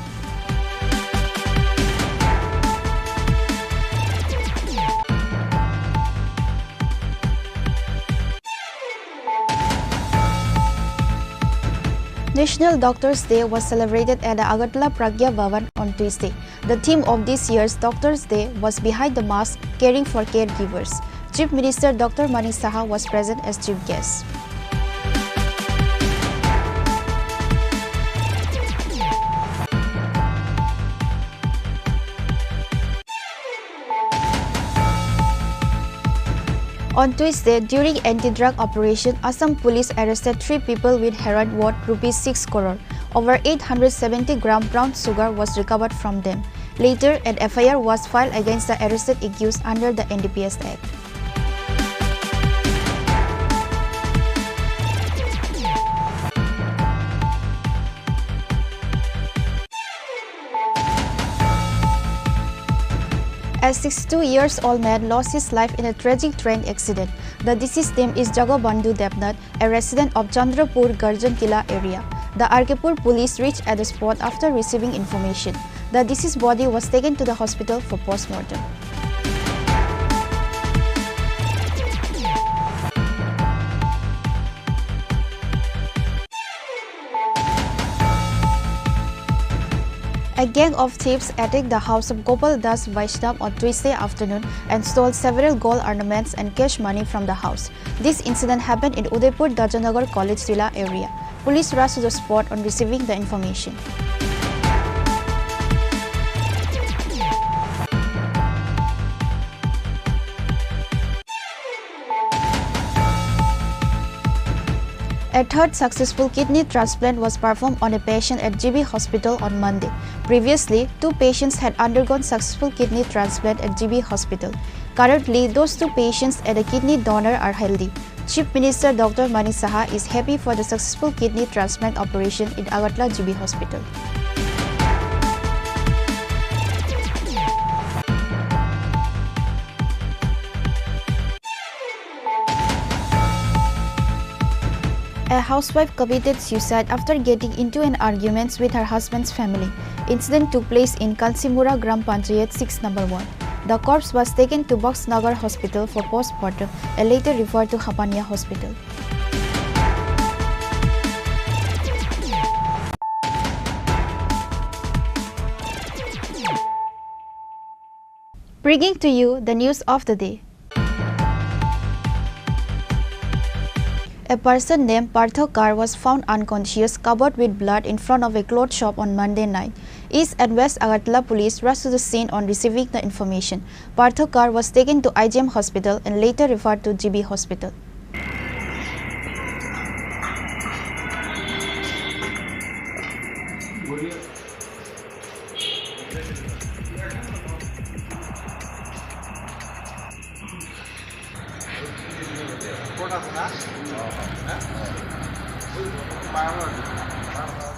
National Doctors' Day was celebrated at the Agartala Pragya Bhavan on Tuesday. The theme of this year's Doctors' Day was Behind the Mask, Caring for Caregivers. Chief Minister Doctor Manik Saha was present as chief guest. On Tuesday, during anti-drug operation, Assam police arrested three people with heroin worth rupees six crore. Over eight hundred seventy gram brown sugar was recovered from them. Later, an F I R was filed against the arrested accused under the N D P S Act. A sixty-two years old man lost his life in a tragic train accident. The deceased name is Jagabandhu Debnath, a resident of Chandrapur Garjan Kila area. The R K Pur police reached at the spot after receiving information. The deceased body was taken to the hospital for postmortem. A gang of thieves attacked the house of Gopal Das Vaishnav on Tuesday afternoon and stole several gold ornaments and cash money from the house. This incident happened in Udaipur Dharjanagar College Tila area. Police rushed to the spot on receiving the information. A third successful kidney transplant was performed on a patient at G B Hospital on Monday. Previously, two patients had undergone successful kidney transplant at G B Hospital. Currently, those two patients and a kidney donor are healthy. Chief Minister Doctor Manik Saha is happy for the successful kidney transplant operation in Agartala G B Hospital. A housewife committed suicide after getting into an argument with her husband's family. Incident took place in Kansimura Gram Panchayat six number ward. The corpse was taken to Boxnagar Hospital for postmortem and later referred to Hapania Hospital. Bringing to you the news of the day. A person named Partho Kar was found unconscious, covered with blood, in front of a cloth shop on Monday night. East and West Agartala police rushed to the scene on receiving the information. Partho Kar was taken to I G M hospital and later referred to G B hospital.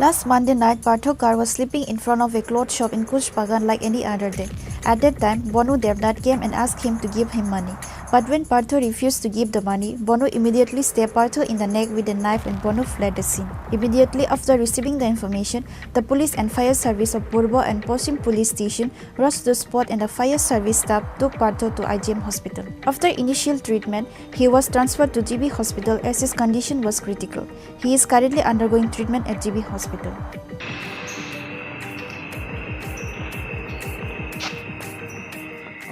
Last Monday night, Partho Kar was sleeping in front of a cloth shop in Kush Bagan like any other day. At that time, Bonu Devnath came and asked him to give him money. But when Partho refused to give the money, Bonu immediately stabbed Partho in the neck with a knife and Bonu fled the scene. Immediately after receiving the information, the police and fire service of Purbo and Poshim police station rushed to the spot and the fire service staff took Partho to I G M hospital. After initial treatment, he was transferred to G B hospital as his condition was critical. He is currently undergoing treatment at G B hospital.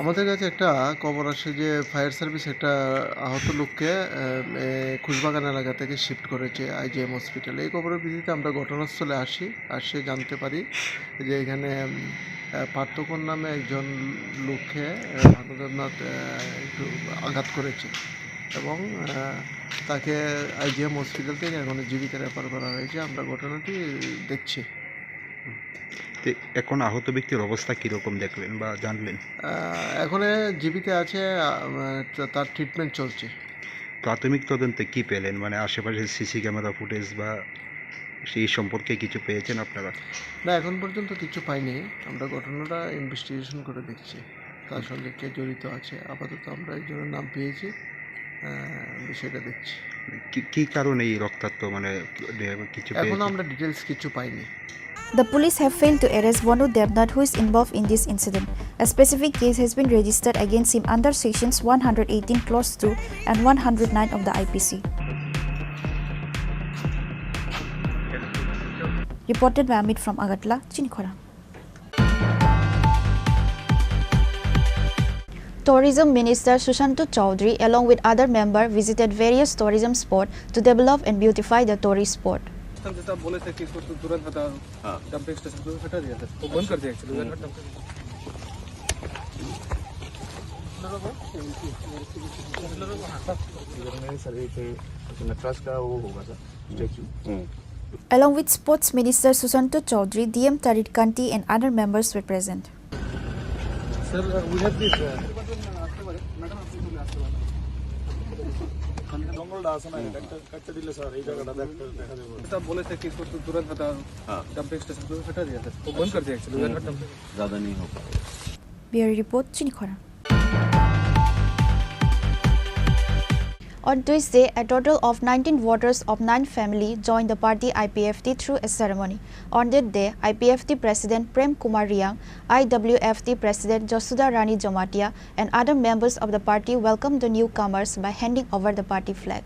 আমাদের কাছে একটা খবর আসে যে fire service একটা আহত লোককে, আহ, এ, খুশবাগান এলাকা থেকে শিফট করেছে আইজিএম হসপিটালে। এই খবরের ভিত্তিতে আমরা ঘটনাস্থলে আসি, আসে জানতে পারি যে এখানে, উম, আহ, পার্থকর নামে একজন লোককে, আহ, ভানুদেবনাথ, আহ, একটু আঘাত করেছে এবং, আহ, তাকে আইজিএম হসপিটাল থেকে এখন জিবিতে রেফার করা হয়েছে। আমরা ঘটনাটি দেখছি। তো এখন আহত ব্যক্তির অবস্থা কীরকম দেখলেন বা জানলেন? আহ, এখনে জিবিতে আছে, আহ, তা-, তার ট্রিটমেন্ট চলছে। প্রাথমিক তদন্তে কি পেলেন? মানে, আশেপাশে সিসি ক্যামেরা ফুটেজ বা সেই সম্পর্কে কিছু পেয়েছেন আপনারা? না, এখন পর্যন্ত কিছু পাইনি। আমরা ঘটনাটা ইনভেস্টিগেশন করে দেখছি, তার সঙ্গে কে জড়িত আছে। আপাতত আমরা একজনের নাম পেয়েছি, আহ, বিষয়টা দেখছি। কি, কি কারণে এই রক্তাক্ত, মানে, কিছু এখনো পেয়েছেন? আমরা ডিটেলস কিছু পাইনি। The police have failed to arrest Bonu Devnath, who is involved in this incident. A specific case has been registered against him under sections one hundred eighteen clause two and one hundred nine of the I P C. Reported by Amit from Agartala, Chinikhora. Tourism Minister Sushanta Chowdhury, along with other member, visited various tourism spot to develop and beautify the tourist spot. जैसा बोले थे कि इसको तो तुरंत हटा, हाँ। Dumping station को हटा दिया था, वो बंद कर दिया एक्चुअली। हम्म। इधर में सर एक नटराज का वो होगा sir. Along with Sports Minister Sushanta Chowdhury, D M Tarit Kanti and other members were present. Sir, uh, we have this, uh, জঙ্গলটা আছে না, এটা কাটতে দিলে স্যার এই জায়গাটা দেখ-, দেখা যাবে। এটা বলেছে কি, একটু দূরে থাকা, হ্যাঁ। ডাম্পিং স্টেশন করে হটা দিয়ে স্যার। ও বন্ধ করে দিয়ে actually। হুম। ज़्यादा नहीं हो पाएगा। Bureau report, Chinikhora. On Tuesday, a total of nineteen voters of nine family joined the party I P F T through a ceremony. On that day, I P F T President Prem Kumar Riang, I W F T President Josuda Rani Jamatia, and other members of the party welcomed the newcomers by handing over the party flag.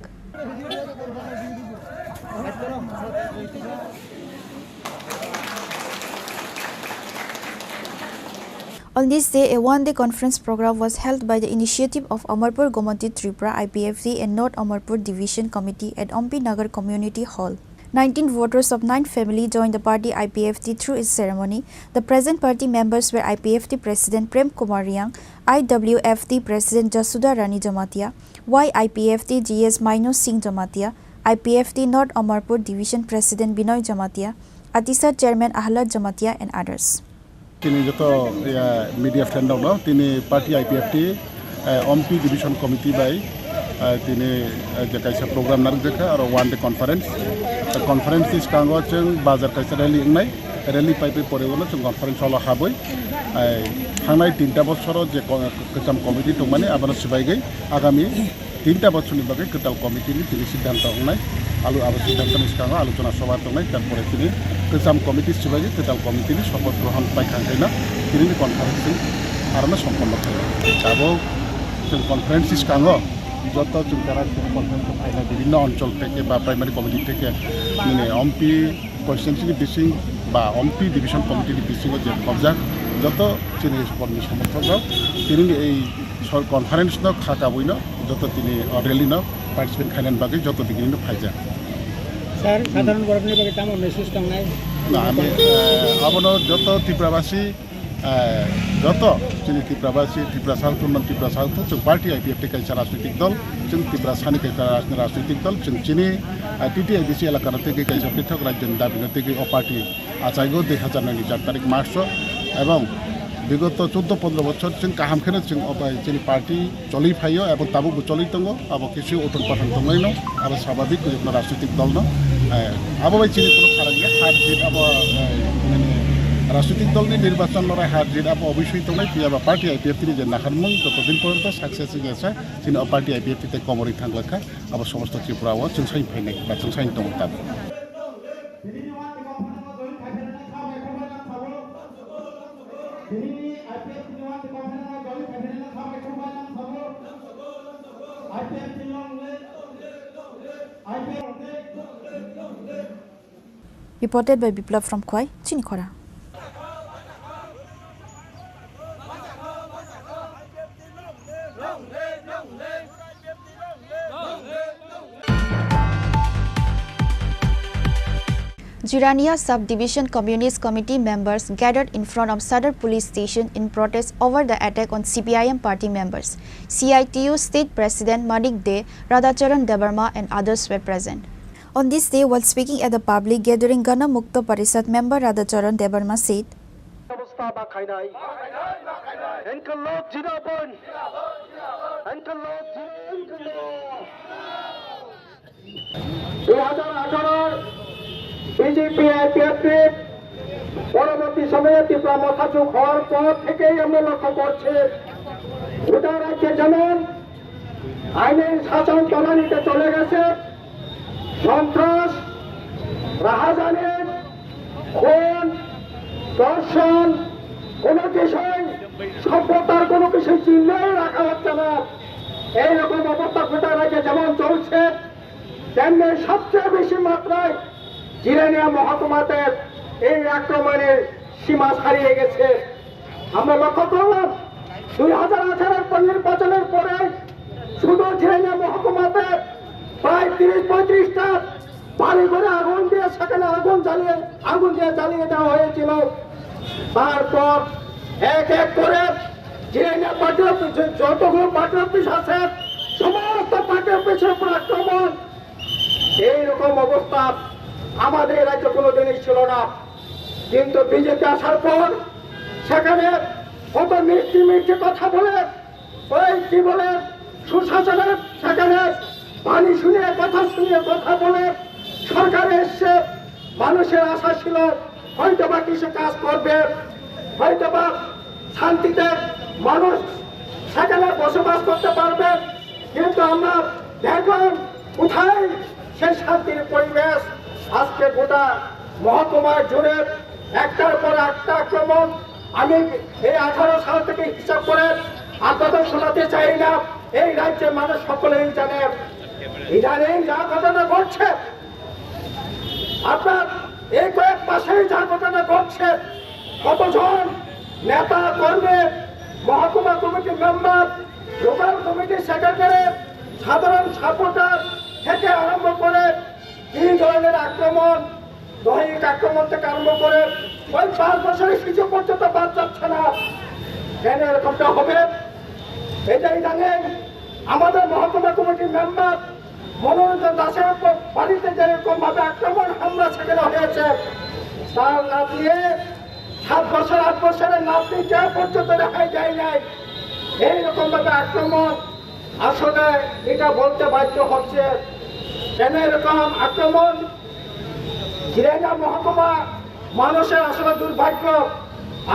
On this day, a one-day conference program was held by the initiative of Amarpur Gomati Tripura I P F T and North Amarpur Division Committee at Ompi Nagar Community Hall. Nineteen voters of nine family joined the party I P F T through its ceremony. The present party members were I P F T President Prem Kumar Riang, I W F T President Jasuda Rani Jamatia, Y I P F T G S Maino Singh Jamatia, I P F T North Amarpur Division President Binoy Jamatia, Atisar Chairman Ahlad Jamatia and others. Tini joto, ya, media friend rok no, tini party I P F T, eh, Ompi Division Committee bai, eh, tini, eh, je kaisa program narwk jakha, aro one day conference. Eh, conference ni skango chwng bazar kaisa rally wngnai, rally pai pai pore ulo chwng conference hall o habwi, eh, thangnai tinta bosoro je ko-, kwcham committee tongmani abono swbaigwi agami tinta bochorni bagwi kwtal committee ni tini siddhanto wngnai. Alu abo siddhanto ni skango alochona sobha tongnai, tarpore tini kwcham committee swbaigwi kwtal committee ni sopoth grohon paikha khaina tini ni conference ni arono somponno khaio. Abo chwng conference ni skango joto chwng tara conference o phainai bibhinno onchol theke ba primary committee theke nini Ompi constituency ni bising ba Ompi division committee ni bisingo je khobjak joto chini kormi somorthok rok tini ni ei sor conference no kha kabui no joto tini o rally no Participant khainani bagwi joto digini no phaijak. Sir, sadharon borokni bagwi tamo message tongnai? Na, ami, eh, abono joto Tiprabasi, eh, joto chini Tiprabasi, Tipra South, Unnan Tipra South, chwng party I P F T kaisa rajnitik dol, chwng Tiprasani kaisa rajnitik dol, chwng chini, eh, T T I D C elakano tei kaisa pithak rajyoni dabino tei o party achaigo dui hazar nai ni char tarik March o, ebong bigoto chuddo pondro bochor chwng kaham kheno chwng o bai chini party choli phaio ebong tabukbo choli tongo, abo kisi uthon pathon tonglaino, abo swabhabik kujukno rajnitik dolno, eh, abo bai chini kunu pharang ya, har jit abo, eh, mane rajnitik dolni nirbachon lorai har jit abo obisoi tongnai, phiya ba party I P F T ni je naharmung joto din porjonto success wngya sa, chini o party I P F T tei komorwi thanglakha, abo somosto Tripura o chwng sai phainai ba chwng sai tongo tabuk. Reported by Biplab from Khwai, Chini Khora. Jirania Sub-Division Communist Committee members gathered in front of Sadar Police Station in protest over the attack on C P I M party members. C I T U State President Manik De, Radhacharan Debbarma and others were present. On this day, while speaking at the public gathering, Gana Mukto Parishad member Radhacharan Debbarma said, অবস্থা বা খাই নাই। এনকে লোক জিন্দাবাদ। এনকে লোক জিন্দাবাদ। দুই হাজার আঠারোর বিজেপি আইপিএফটি পরবর্তী সময়ে ত্রিপুরা মথা চুক হওয়ার পর থেকেই আমরা লক্ষ্য করছি, গোটা রাজ্যে যেমন আইনের শাসন তলানিতে চলে গেছে, সন্ত্রাস, রাহাজানি, খুন, ধর্ষণ, কোনো কিছুই সভ্যতার কোনো কিছু চিহ্নই রাখা হচ্ছে না। এইরকম অবস্থা গোটা রাজ্যে যেমন চলছে, তেমনি সবচেয়ে বেশি মাত্রায় জিরানিয়া মহকুমাতে এই আক্রমণের সীমা ছাড়িয়ে গেছে। আমরা লক্ষ্য করলাম, দুই হাজার আঠারো নির্বাচনের পরে শুধু জিরানিয়া মহকুমাতে প্রায় তিরিশ পঁয়ত্রিশটা বাড়ি ঘরে আগুন দিয়ে, সেখানে আগুন জ্বালিয়ে, আগুন দিয়ে জ্বালিয়ে দেওয়া হয়েছিল। তারপর এক এক করে জিরানিয়া পার্টি অফিস, যতগুলো পার্টি অফিস আছে, সমস্ত পার্টি অফিসের উপর আক্রমণ। এইরকম অবস্থা আমাদের রাজ্যে কোনোদিনই ছিল না, কিন্তু বিজেপি আসার পর সেখানে কত মিষ্টি মিষ্টি কথা বলে, ওই কি বলে, সুশাসনের সেখানে বাণী শুনিয়ে, কথা শুনিয়ে, কথা বলে সরকারে এসছে। মানুষের আশা ছিল হয়তোবা কিছু কাজ করবে, হয়তোবা শান্তিতে মানুষ সেখানে বসবাস করতে পারবে। কিন্তু আমরা দেখলাম কোথায় সেই শান্তির পরিবেশ। আজকে গোটা মহকুমা জুড়ে একটার পর একটা আক্রমণ। আমি এই আঠারো সাল থেকে হিসাব করে আপনাদের শোনাতে চাই না, এই রাজ্যের মানুষ সকলেই জানে। ইদানিং যা ঘটনা ঘটছে, আপনার এই কয়েক মাসেই যা ঘটনা ঘটছে, কতজন নেতা কর্মী, মহকুমা committee member, local committee secretary, সাধারণ সাপোর্টার থেকে আরম্ভ করে কি ধরনের আক্রমণ, দৈহিক আক্রমণ থেকে আরম্ভ করে ওই পাঁচ বছরের শিশু পর্যন্ত বাদ যাচ্ছে না। কেন এরকমটা হবে? এটা ইদানিং আমাদের মহকুমা কমিটির মেম্বার মনোরঞ্জন দাসের উপর বাড়িতে যেরকম ভাবে আক্রমণ হামলা সেখানে হয়েছে, তার নাতনি সাত বছর আট বছরের নাতনি যা পর্যন্ত রেহাই দেয় নাই। এইরকম ভাবে আক্রমণ, আসলে এটা বলতে বাধ্য হচ্ছে। কেন এরকম আক্রমণ? জিরানিয়া মহকুমা মানুষের আসলে দুর্ভাগ্য।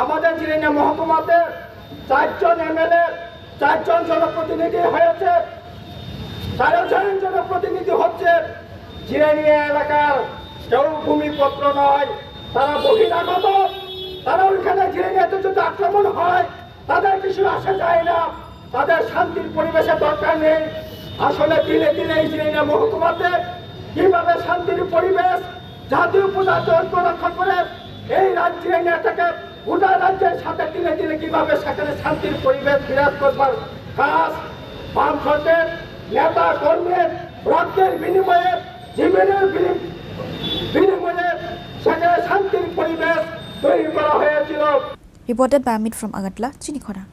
আমাদের জিরানিয়া মহকুমাতে চারজন এমএলএ, চারজন জনপ্রতিনিধি হয়েছে, তেরো জন জনপ্রতিনিধি হচ্ছে জিরানিয়া এলাকার, কেউ ভূমিপুত্র নয়, তারা বহিরাগত। তারা ওইখানে জিরানিয়াতে যদি আক্রমণ হয়, তাদের কিছু আসে যায় না, তাদের শান্তির পরিবেশের দরকার নেই। আসলে দিনে দিনে এই জিরানিয়া মহকুমাতে কিভাবে শান্তির পরিবেশ, জাতীয় পূজা ঐক্য রক্ষা করে এই রাজ্যে নেতাকে গোটা রাজ্যের সাথে দিনে দিনে কিভাবে সেখানে শান্তির পরিবেশ বিরাজ করবার কাজ বামফ্রন্টের নেতা কর্মীর রক্তের বিনিময়ে, জীবনের বিনি-, বিনিময়ে সেখানে শান্তির পরিবেশ তৈরি করা হয়েছিল। Reported by Amit from Agartala, Chini Khorang.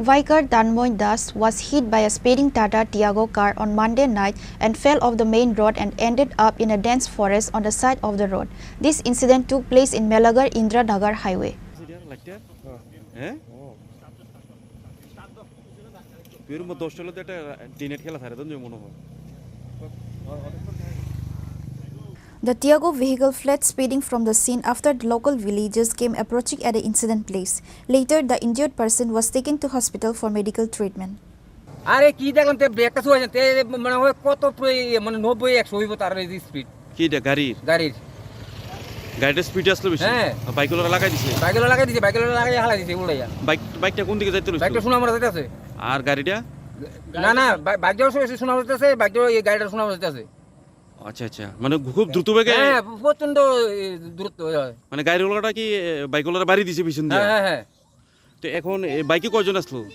Biker Tanmoy Das was hit by a speeding Tata Tiago car on Monday night and fell off the main road and ended up in a dense forest on the side of the road. This incident took place in Melagar Indiranagar Highway. হ্যাঁ? তুই এর মধ্যে দশটা হলে তো একটা টিনেট খেলা ছাড়ে তো মনে হয়। The Tiago vehicle fled speeding from the scene after the local villagers came approaching at the incident place. Later, the injured person was taken to hospital for medical treatment. আরে কি দেখলাম, তে ব্রেকটা ছুঁয়েছে, তে মনে হয় কত প্র-, ইয়ে, মানে নব্বই একশো হইব তার এই স্পিড। কি এটা গাড়ির? গাড়ির। গাড়িটা স্পিডে আসলো বেশি? হ্যাঁ। আর বাইকগুলো লাগাই দিছে? বাইকগুলো লাগাই দিছে, বাইকগুলো লাগাই হালাই দিছে উল্টাইয়া। বাইক, বাইকটা কোন দিকে যাইতে লইছিল? বাইকটা সোনামুড়া যাইতে আছে। আর গাড়িটা? না, না, বাই-, বাইকটাও সে-, সে সোনামুড়া যাইতে আছে, বাইকটাও এই গাড়িটা সোনামুড়া যাইতে আছে। আচ্ছা, আচ্ছা। মানে খুব দ্রুত বেগে? হ্যাঁ, প্রচণ্ড, এ, দূরত্ব, ওই হয়। মানে গাড়িওয়ালাটা কি, এ, বাইকওয়ালার বাড়ি দিছে পিছন দিয়ে? হ্যাঁ, হ্যাঁ, হ্যাঁ। তো এখন এই বাইকে কয়জন আসলো?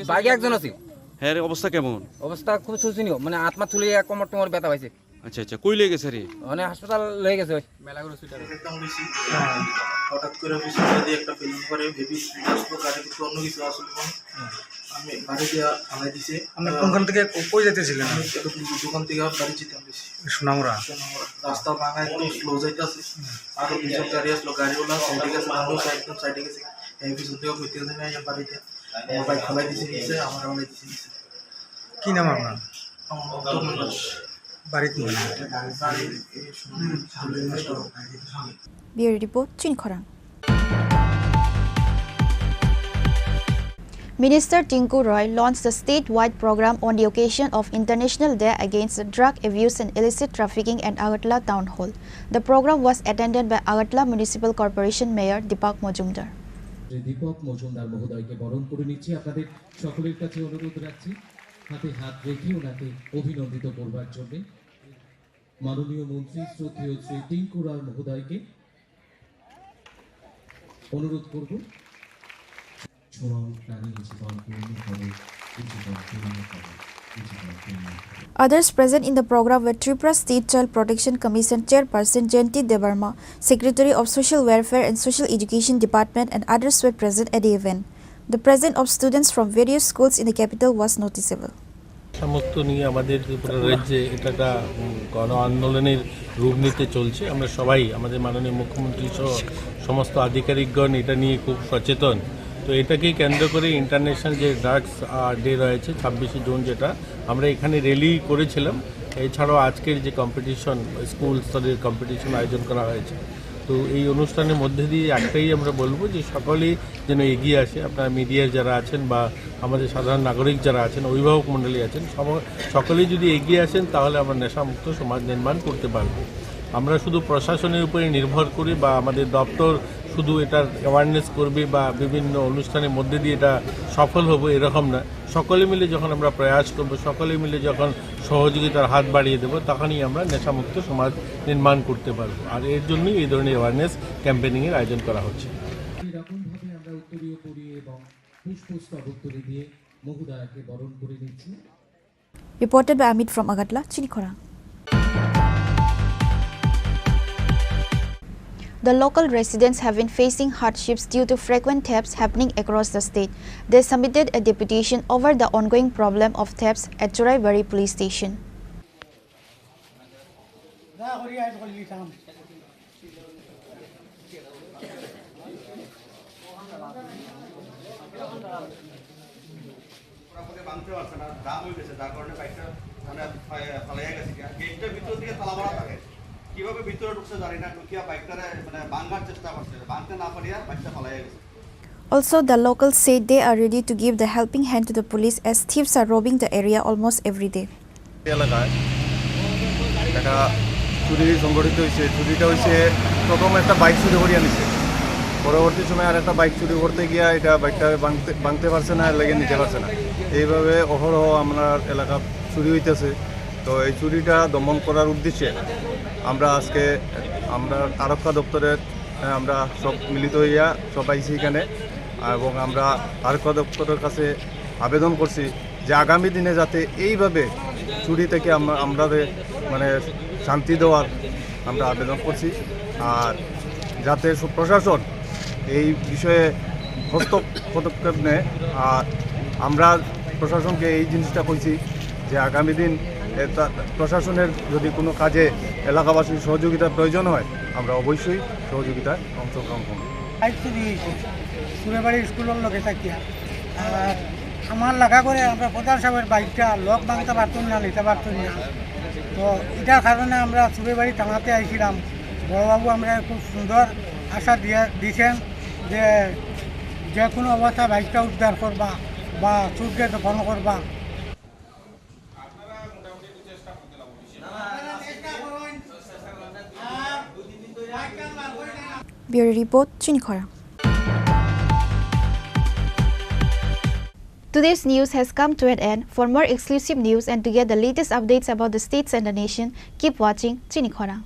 বাইকে একজন আছে। হ্যাঁ, এর অবস্থা কেমন? অবস্থা খুব শোচনীয়, মানে আত্মা তুলে এক কোমর টোমর ব্যথা পাইছে। আচ্ছা, আচ্ছা, কই লয়ে গেছে রে? মানে হাসপাতাল লয়ে গেছে ওই। মেলাঘর হসপিটাল। একদম বেশি হঠাৎ করে পিছন দিয়ে একটা ফিল্ম করে হেভি স্পিড আসলো, গাড়ির উপর অন্য কিছু আসলো মনে হয়। আমি বাড়ি দিয়ে ফালাই দিছে। আপনি কোনখান থেকে কো-, কই যাইতেছিলেন? আমি একটা দোকান থেকে বাড়ি যেতাম বেশি। সোনামুড়া। সোনামুড়া। রাস্তা ভাঙা, একদম স্লো যাইতেছে। আরো দুজন গাড়ি আসলো, গাড়িওয়ালা সাইডে গেছে, আমিও সাইড, একদম সাইডে গেছি। এই পিছন থেকে কইতে গেছে, "ভাই, আমার বাড়িতে আমার বাইক ফালাই দিছে নিচে, আমার ফালাই দিছে নিচে।" কি নাম আপনার? আমার নাম তপন দাস। বাড়ি কোন? বাড়ি এই সময় Bureau Report, Chini Khorang. Minister Tinku Roy launched the statewide program on the occasion of International Day Against Drug Abuse and Illicit Trafficking at Agartala Town Hall. The program was attended by Agartala Municipal Corporation Mayor Deepak Majumdar. Shri দীপক মজুমদার মহোদয়কে বরণ করে নিচ্ছি। আপনাদের সকলের কাছে অনুরোধ রাখছি, হাতে হাত রেখে ওনাকে অভিনন্দিত করবার জন্য। মাননীয় মন্ত্রী শ্রদ্ধেয় শ্রী টিঙ্কু রায় মহোদয়কে অনুরোধ করব। Others present in the program were Tripura State Child Protection Commission Chairperson Jayanti Debbarma, Secretary of Social Welfare and Social Education Department, and others were present at the event. The presence of students from various schools in the capital was noticeable. নেশামুক্ত নিয়ে আমাদের ত্রিপুরা রাজ্যে এটা একটা, উম, গণ আন্দোলনের রূপ নিতে চলছে। আমরা সবাই, আমাদের মাননীয় মুখ্যমন্ত্রী সহ সমস্ত আধিকারিকগণ এটা নিয়ে খুব সচেতন। তো এটাকে কেন্দ্র করে ইন্টারন্যাশনাল যে ড্রাগস, আহ, ডে রয়েছে ছাব্বিশে জুন, যেটা আমরা এখানে র্যালি করেছিলাম, এছাড়াও আজকের যে কম্পিটিশন, স্কুল স্তরের কম্পিটিশন আয়োজন করা হয়েছে। তো এই অনুষ্ঠানের মধ্যে দিয়ে একটাই আমরা বলবো যে সকলেই যেন এগিয়ে আসে। আপনারা মিডিয়ার যারা আছেন বা আমাদের সাধারণ নাগরিক যারা আছেন, অভিভাবক মণ্ডলী আছেন, সম-, সকলেই যদি এগিয়ে আসেন, তাহলে আমরা নেশামুক্ত সমাজ নির্মাণ করতে পারবো। আমরা শুধু প্রশাসনের উপরে নির্ভর করি বা আমাদের দপ্তর শুধু এটার অ্যাওয়ারনেস করবে বা বিভিন্ন অনুষ্ঠানের মধ্যে দিয়ে এটা সফল হবে, এরকম না। সকলে মিলে যখন আমরা প্রয়াস করব, সকলে মিলে যখন সহযোগিতার হাত বাড়িয়ে দেব, তখনই আমরা নেশামুক্ত সমাজ নির্মাণ করতে পারব। আর এর জন্যই এই ধরনের অ্যাওয়ারনেস ক্যাম্পেইনিংয়ের আয়োজন করা হচ্ছে। এরকমভাবে আমরা উত্তরীয় পরিয়ে এবং পুষ্পস্তবক তুলে দিয়ে মহোদয়াকে বরণ করে নিচ্ছি। Reported by Amit from Agartala, Chini Khorang. The local residents have been facing hardships due to frequent thefts happening across the state. They submitted a deputation over the ongoing problem of thefts at Churaibari Police Station. ওরা কোথায় ভাঙতে পারছে না, জাম হয়ে গেছে, যার কারণে বাইকটা মানে ফা-, ফালাইয়া গেছে গিয়া। গেটটার ভিতর দিয়ে তালা মারা থাকে, কিভাবে ভিতরে ঢুকছে জানি না, ঢুকিয়া বাইকটারে মানে ভাঙার চেষ্টা করছে, ভাঙতে না পারিয়া বাইকটা ফালাইয়া গেছে। Also, the locals say they are ready to give the helping hand to the police as thieves are robbing the area almost every day. এলাকায় একটা চুরি সংঘটিত হয়েছে। চুরিটা হয়েছে, প্রথম একটা বাইক চুরি করিয়া নিছে, পরবর্তী সময় আর একটা বাইক চুরি করতে গিয়া এটা বাইকটা ভাঙতে, ভাঙতে পারছে না, এর লাগি নিতে পারছে না। এইভাবে অহরহ আমরা এলাকা চুরি হইতেছে। তো এই চুরিটা দমন করার উদ্দেশ্যে আমরা আজকে আমরা আরক্ষা দপ্তরের, আহ, আমরা সব মিলিত হইয়া সব আইছি এখানে। এবং আমরা আরক্ষা দপ্তরের কাছে আবেদন করছি যে আগামী দিনে যাতে এইভাবে চুরি থেকে আমরা, আমরা যে মানে শান্তি দেওয়ার আমরা আবেদন করছি। আর যাতে সু-, প্রশাসন এই বিষয়ে হস্তক পদক্ষেপ নেয়। আর আমরা প্রশাসনকে এই জিনিসটা কইছি যে আগামী দিন এ, তা-, প্রশাসনের যদি কোনো কাজে এলাকাবাসীর সহযোগিতার প্রয়োজন হয়, আমরা অবশ্যই সহযোগিতায় অংশগ্রহণ করব। দায়িত্ব দিয়েছে সুরেবাড়ি স্কুলের লগে থাকিয়া। আর আমার লাগা করে আমরা প্রধান সাহেবের বাইকটা লক ভাঙতে পারতাম না, নিতে পারতাম না। তো এটার কারণে আমরা সুরেবাড়ি থানাতে আইছিলাম। বড়বাবু আমরা খুব সুন্দর আশা দিয়ে দিয়েছেন যে যে কোনো অবস্থায় বাইকটা উদ্ধার করবা বা চুরকে দমন করবা। Bureau Report, Chinikhora. Today's news has come to an end. For more exclusive news and to get the latest updates about the states and the nation, keep watching Chinikhora.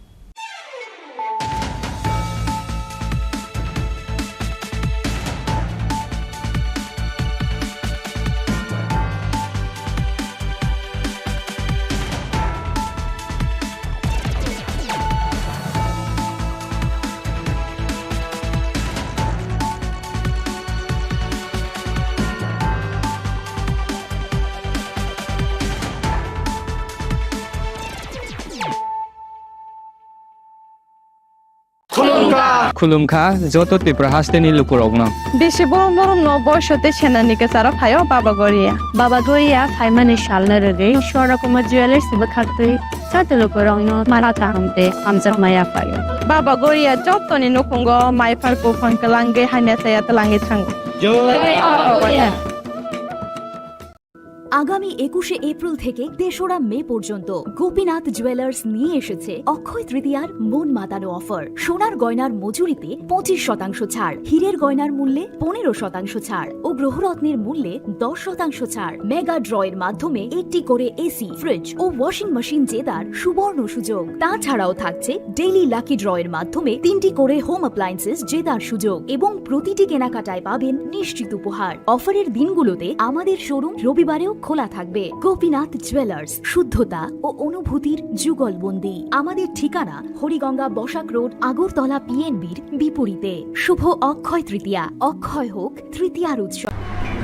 Khulumkha joto Tripura hasteni lukurokno. Bisi borom borom no boiso tei senani kwcharo phaio Baba Goria. Baba Goria phaimani salno rwgwi Swarna Kumar Jewellers bwkhaktwi joto lukurokno mara kaham tei hamjakma yaphaio. Baba Goria jotoni nukhungo maiphar buphang kwlangwi hamya chaya twlangwi thango. Jai Baba Goria. আগামী একুশে এপ্রিল থেকে তেসরা মে পর্যন্ত গোপীনাথ জুয়েলার্স নিয়ে এসেছে অক্ষয় তৃতীয়ার মন মাতানো অফার। সোনার গয়নার মজুরিতে পঁচিশ শতাংশ ছাড়, হীরের গয়নার মূল্যে পনেরো শতাংশ ছাড় ও গ্রহরত্নের মূল্যে দশ শতাংশ ছাড়। মেগা ড্রয়ের মাধ্যমে একটি করে এসি, ফ্রিজ ও ওয়াশিং মেশিন জেতার সুবর্ণ সুযোগ। তাছাড়াও থাকছে ডেইলি লাকি ড্রয়ের মাধ্যমে তিনটি করে হোম অ্যাপ্লায়েন্সেস জেতার সুযোগ এবং প্রতিটি কেনাকাটায় পাবেন নিশ্চিত উপহার। অফারের দিনগুলোতে আমাদের শোরুম রবিবারেও খোলা থাকবে। গোপীনাথ জুয়েলার্স, শুদ্ধতা ও অনুভূতির যুগলবন্দি। আমাদের ঠিকানা হরিগঙ্গা বসাক রোড, আগরতলা পিএনবির বিপরীতে। শুভ অক্ষয় তৃতীয়া, অক্ষয় হোক তৃতীয়ার উৎসব।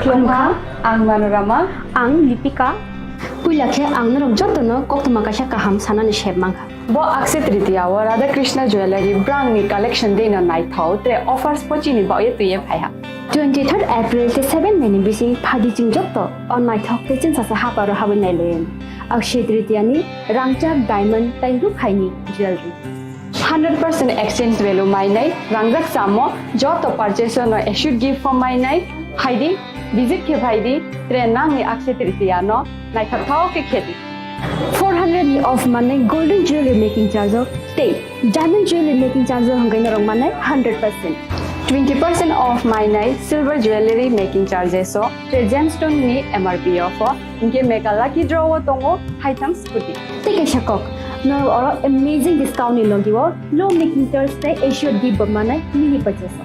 Khulumkha, ang Manorama. Ang Lipika. Puila khe ang norok jotono koktwma kaisa kaham sanani sep mankha. Bo Akshaya Tritiya o Radha Krishna Jewellery brand ni collection deino naithok tre offers pochini baoye twiye phaiha. Twenty third April tei seven May ni bising phaidi chwng joto o naithok tei chwngsasa haparo habwi nailayan. Akshaya Tritiya ni rangchak diamond tei rukhaini jewellery. Hundred percent exchange value mainai, rangjak chamo joto purchase no assured gift form mainai, phaidi, visit khe phaidi, tre nangni Akshaya Tritiya no naithok thao khe khedi. Four hundred ni off manai golden jewelry making charge o tei diamond jewelry making charge o hwnkhai norok manai hundred percent. Twenty percent off mainai silver jewelry making charges o tre gemstone ni M R P o pho. Hinkhe mega lucky draw o tongo haitham scooty. Tei kaisa kok, norok oro amazing discount ni logi o low making charge tei assured gift bo manai mini purchase o.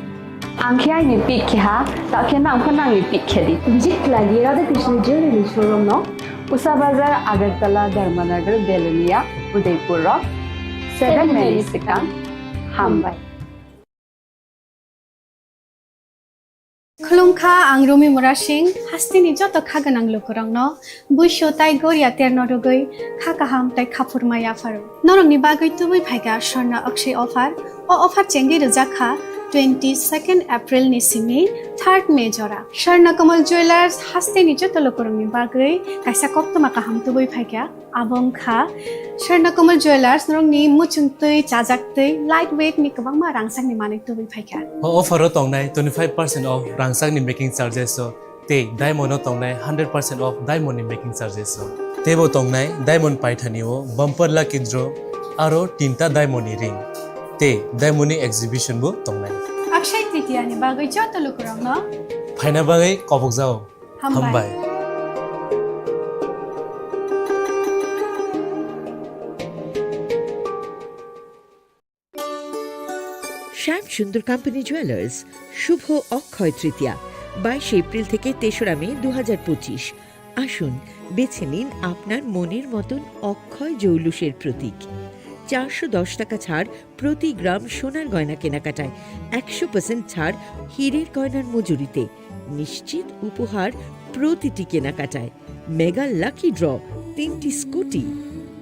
Ang khe aini pick khe ha, ta khe nang pho nangni pick khe di. Visit khlai di Radha Krishna Jewelry ni showroom no, Usa Bazar, Agartala, Dharmanagar, Belonia, Udaipur o seven May ni swkang. Hambai. Khulumkha, ang Rumi Murasing, hasteni joto kha gwnang lukurokno buisu tai goria terno rwgwi kha kaham tai khaphurma yapharo. Norokni bagwi tubui phaikha Swarna Akshaya offer. O offer chengwi rwjak kha twenty second April ni simi third May jora. Swarna Kamal Jewellers hasteni joto lukurokni bagwi kaisa koktwma kaham tubui phaikha. Abo wngkha Swarna Kamal Jewellers, norokni muchungtwi, chajaktwi, light weight ni kwbangma rangchakni manwi tubui phaikha. O offer o tongnai twenty five percent off rangchakni making charges o tei diamond o tongnai hundred percent off diamond ni making charges o. Teibo tongnai diamond paithani o bumper lucky draw aro tinta diamond ni ring tei diamond ni exhibition bo tongnai. Akshaya Tritiya ni bagwi joto lukurokno phaina bagwi kobokjao. Hambai. Hambai. Shyam Sundar Company Jewelers, Shubho Akshaya Tritiya, বাইশে এপ্রিল থেকে তেসরা মে দু হাজার পঁচিশ। আসুন, বেছে নিন আপনার মনের মতন অক্ষয় জৌলুসের প্রতীক। চারশো দশ টাকা ছাড় প্রতি গ্রাম সোনার গয়না কেনাকাটায়, একশো পার্সেন্ট ছাড় হীরের গয়নার মজুরিতে, নিশ্চিত উপহার প্রতিটি কেনাকাটায়, মেগা লাকি ড্র, তিনটি স্কুটি।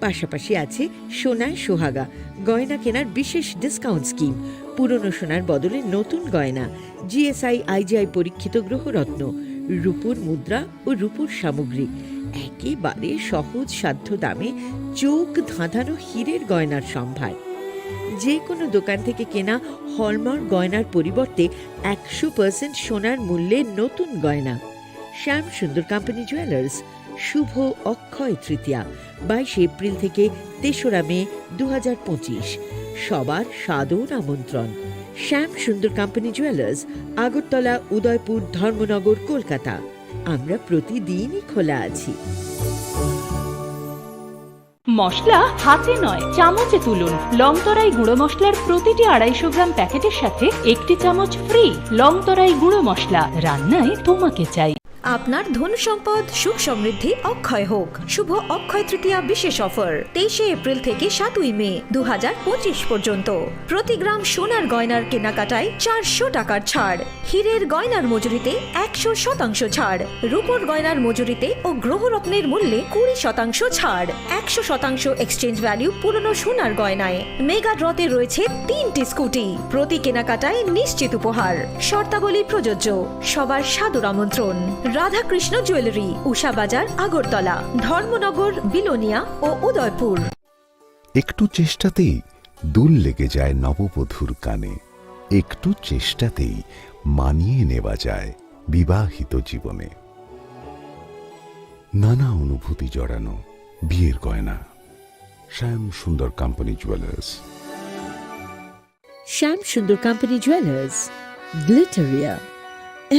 পাশাপাশি আছে সোনায় সোহাগা, গয়না কেনার বিশেষ ডিসকাউন্ট স্কিম, পুরনো সোনার বদলে নতুন গয়না, জিএসআই আইজিআই পরীক্ষিত গ্রহরত্ন, রূপোর মুদ্রা ও রূপোর সামগ্রী, একেবারে সহজ সাধ্য দামে চোখ ধাঁধানো হীরের গয়নার সম্ভার। যে কোনো দোকান থেকে কেনা হলমার্ক গয়নার পরিবর্তে একশো পার্সেন্ট সোনার মূল্যে নতুন গয়না। শ্যাম সুন্দর কোম্পানি জুয়েলার্স, শুভ অক্ষয় তৃতীয়া, বাইশে এপ্রিল থেকে তেসরা মে দু হাজার পঁচিশ। সবার সাদর আমন্ত্রণ। শ্যাম সুন্দর কোম্পানি জুয়েলার্স, আগরতলা, উদয়পুর, ধর্মনগর, কলকাতা। আমরা প্রতিদিনই খোলা আছি। মশলা হাতে নয়, চামচে তুলুন। লংতরাই গুঁড়ো মশলার প্রতিটি আড়াইশো গ্রাম প্যাকেটের সাথে একটি চামচ ফ্রি। লংতরাই গুঁড়ো মশলা, রান্নায় তোমাকে চাই। আপনার ধন সম্পদ, সুখ সমৃদ্ধি অক্ষয় হোক। শুভ অক্ষয় তৃতীয়া বিশেষ অফার, তেইশে এপ্রিল থেকে সাতই মে দু হাজার পঁচিশ পর্যন্ত। প্রতি গ্রাম সোনার গয়নার কেনাকাটায় চারশো টাকার ছাড়। হীরের গয়নার মজুরিতে একশো শতাংশ ছাড়, রূপোর গয়নার মজুরিতে ও গ্রহরত্নের মূল্যে কুড়ি শতাংশ ছাড়, একশো শতাংশ এক্সচেঞ্জ ভ্যালু পুরনো সোনার গয়নায়। মেগা ড্রতে রয়েছে তিনটি স্কুটি, প্রতি কেনাকাটায় নিশ্চিত উপহার। শর্তাবলী প্রযোজ্য। সবার সাদর আমন্ত্রণ। রাধাকৃষ্ণ জুয়েলারি, উষা বাজার, আগরতলা, ধর্মনগর, বিলোনিয়া ও উদয়পুর। একটু চেষ্টাতেই দুল লেগে যায় নববধূর কানে, একটু চেষ্টাতেই মানিয়ে নেওয়া যায় বিবাহিত জীবনে। নানা অনুভূতি জড়ানো বিয়ের গয়না। শ্যাম Sundar company jewellers. Shyam Sundar company jewellers, Glitteria,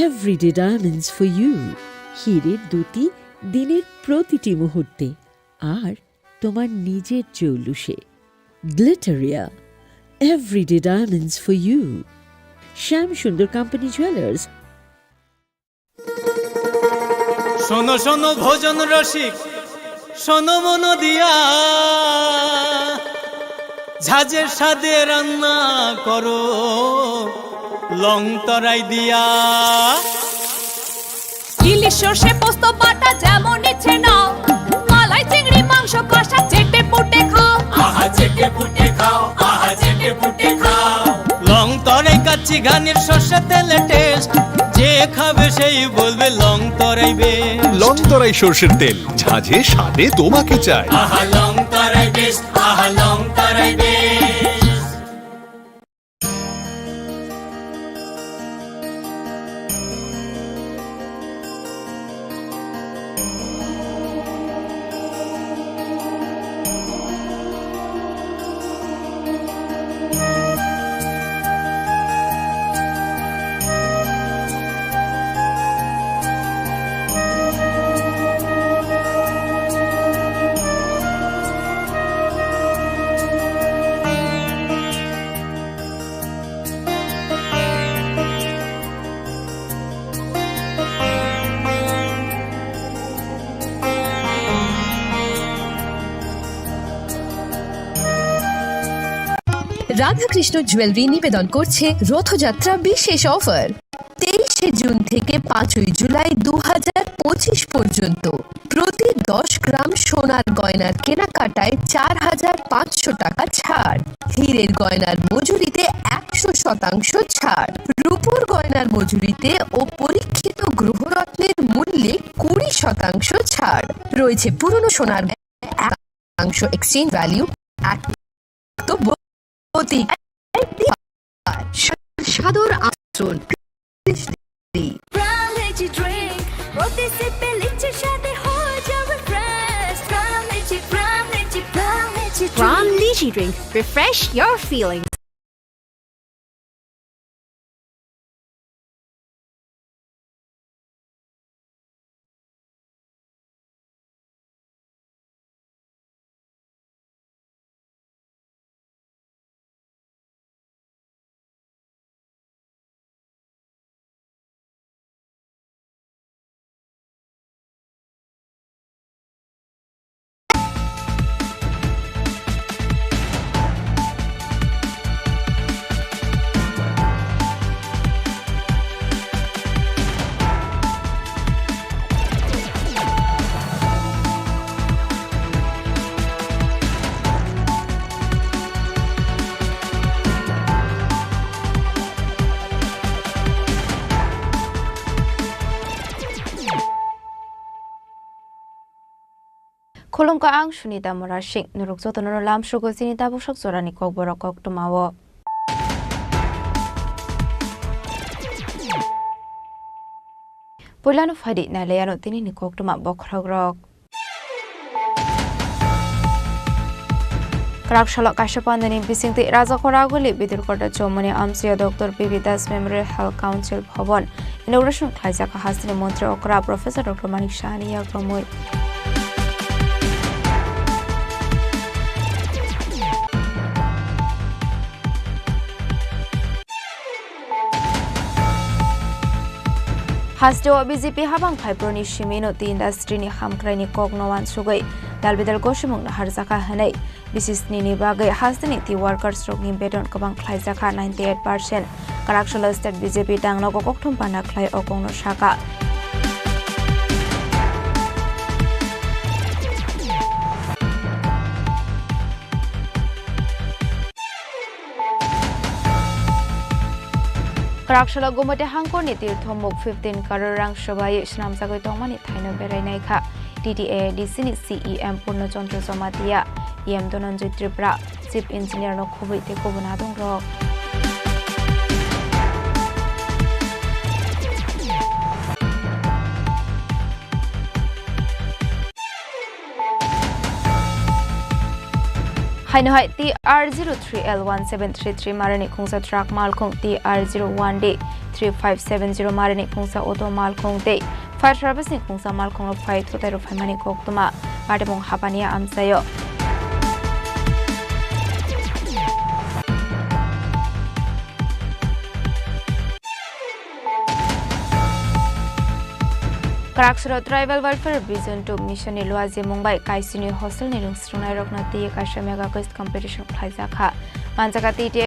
everyday diamonds for you. হীরের দ্যুতি দিনের প্রতিটি মুহূর্তে, আর তোমার নিজের জৌলুসে। Glitteria, everyday diamonds for you. Shyam Sundar company jewellers. শোনো শোনো ভোজন রসিক, শোনো মন দিয়া, ঝাঁঝের স্বাদে রান্না করো লং তরাই দিয়া। ইলিশ সর্ষে পোস্ত বাটা যেমন ইচ্ছে নাও, মালাই চিংড়ি মাংস কষা চেটে পুটে খাও। আহা চেটে পুটে খাও, আহা চেটে পুটে খাও। লং তরাই কাচ্চি ঘানির সর্ষে তেলে টেস্ট, যে খাবে সেই বলবে লং তরাই বেস্ট। লং তরাই সর্ষের তেল, ঝাঁঝে স্বাদে তোমাকে চাই। আহা লং তরাই বেস্ট, আহা লং তরাই বেস্ট। রাধাকৃষ্ণ জুয়েলারি নিবেদন করছে রথযাত্রা বিশেষ অফার। তেইশে জুন থেকে পাঁচই জুলাই দু হাজার পঁচিশ পর্যন্ত প্রতি দশ গ্রাম সোনার গয়নার কেনাকাটায় চার হাজার পাঁচশো টাকা ছাড়। হীরের গয়নার মজুরিতে একশো শতাংশ ছাড়, রূপোর গয়নার মজুরিতে ও পরীক্ষিত গ্রহরত্নের মূল্যে কুড়ি শতাংশ ছাড়। রয়েছে পুরনো সোনার এক শতাংশ এক্সচেঞ্জ ভ্যালু, এক তো প্রতীক সাদর আসুন। প্রাণ লিচি ড্রিঙ্ক, প্রতি সিপে লিচির স্বাদে হয়ে যাবে ফ্রেশ। প্রাণ litchi, Pran litchi, Pran litchi drink. Refresh your feelings. Khulumkha, ang Sunita Murasing. Norok jotono lamsogo chini tabuksak jorani kokborok koktwmao. Puilano phaidi nailaiano tinini koktwma bokhorokrok. Kwrak salo kaisa pandani bisingtwi Rajakhor Aguli Bidurkota Chomoni amchaio Doctor P B Das Memorial Health Council Bhavan inauguration khlaijak hasteni montri okra Professor Doctor Manik Sahani yakromwi. Hasteo B J P habang phaibroni simino tei industry ni hamkraini kokno wansugwi dalbidal gosimungno harjakha hwnwi bisisnini bagwi hasteni tei workers rokni beton kwbang khlaijakha ninety eight percent. Kwrak salo state B J P tangno kokthum panda khlai o kokno sakha. Kwrak salo Gumati hangkorni Tirthomuk fifteen crore rang swbai swnamjagwi tongmani thaino berai naikha T T A A D C ni C E M Purno Chandra Jamatia, E M Dhananjay Tripura, Chief Engineer no khubui tei kubun adongrok. Haino hai T R zero three L one seven three three marani khungsa truck malkhung, T R zero one D three five seven zero marani khungsa auto malkhung tei fire service ni khungsa malkhung rok phai thutai rok phaimani koktwma patimung hapani amchaio. Kwraksoro Tribal Welfare Vision two Mission ni luajimung bai Kaisini hostel ni rwngsrwngnairokno twiwi kaisa mega quiz competition khlaijakha. Manjakha T T A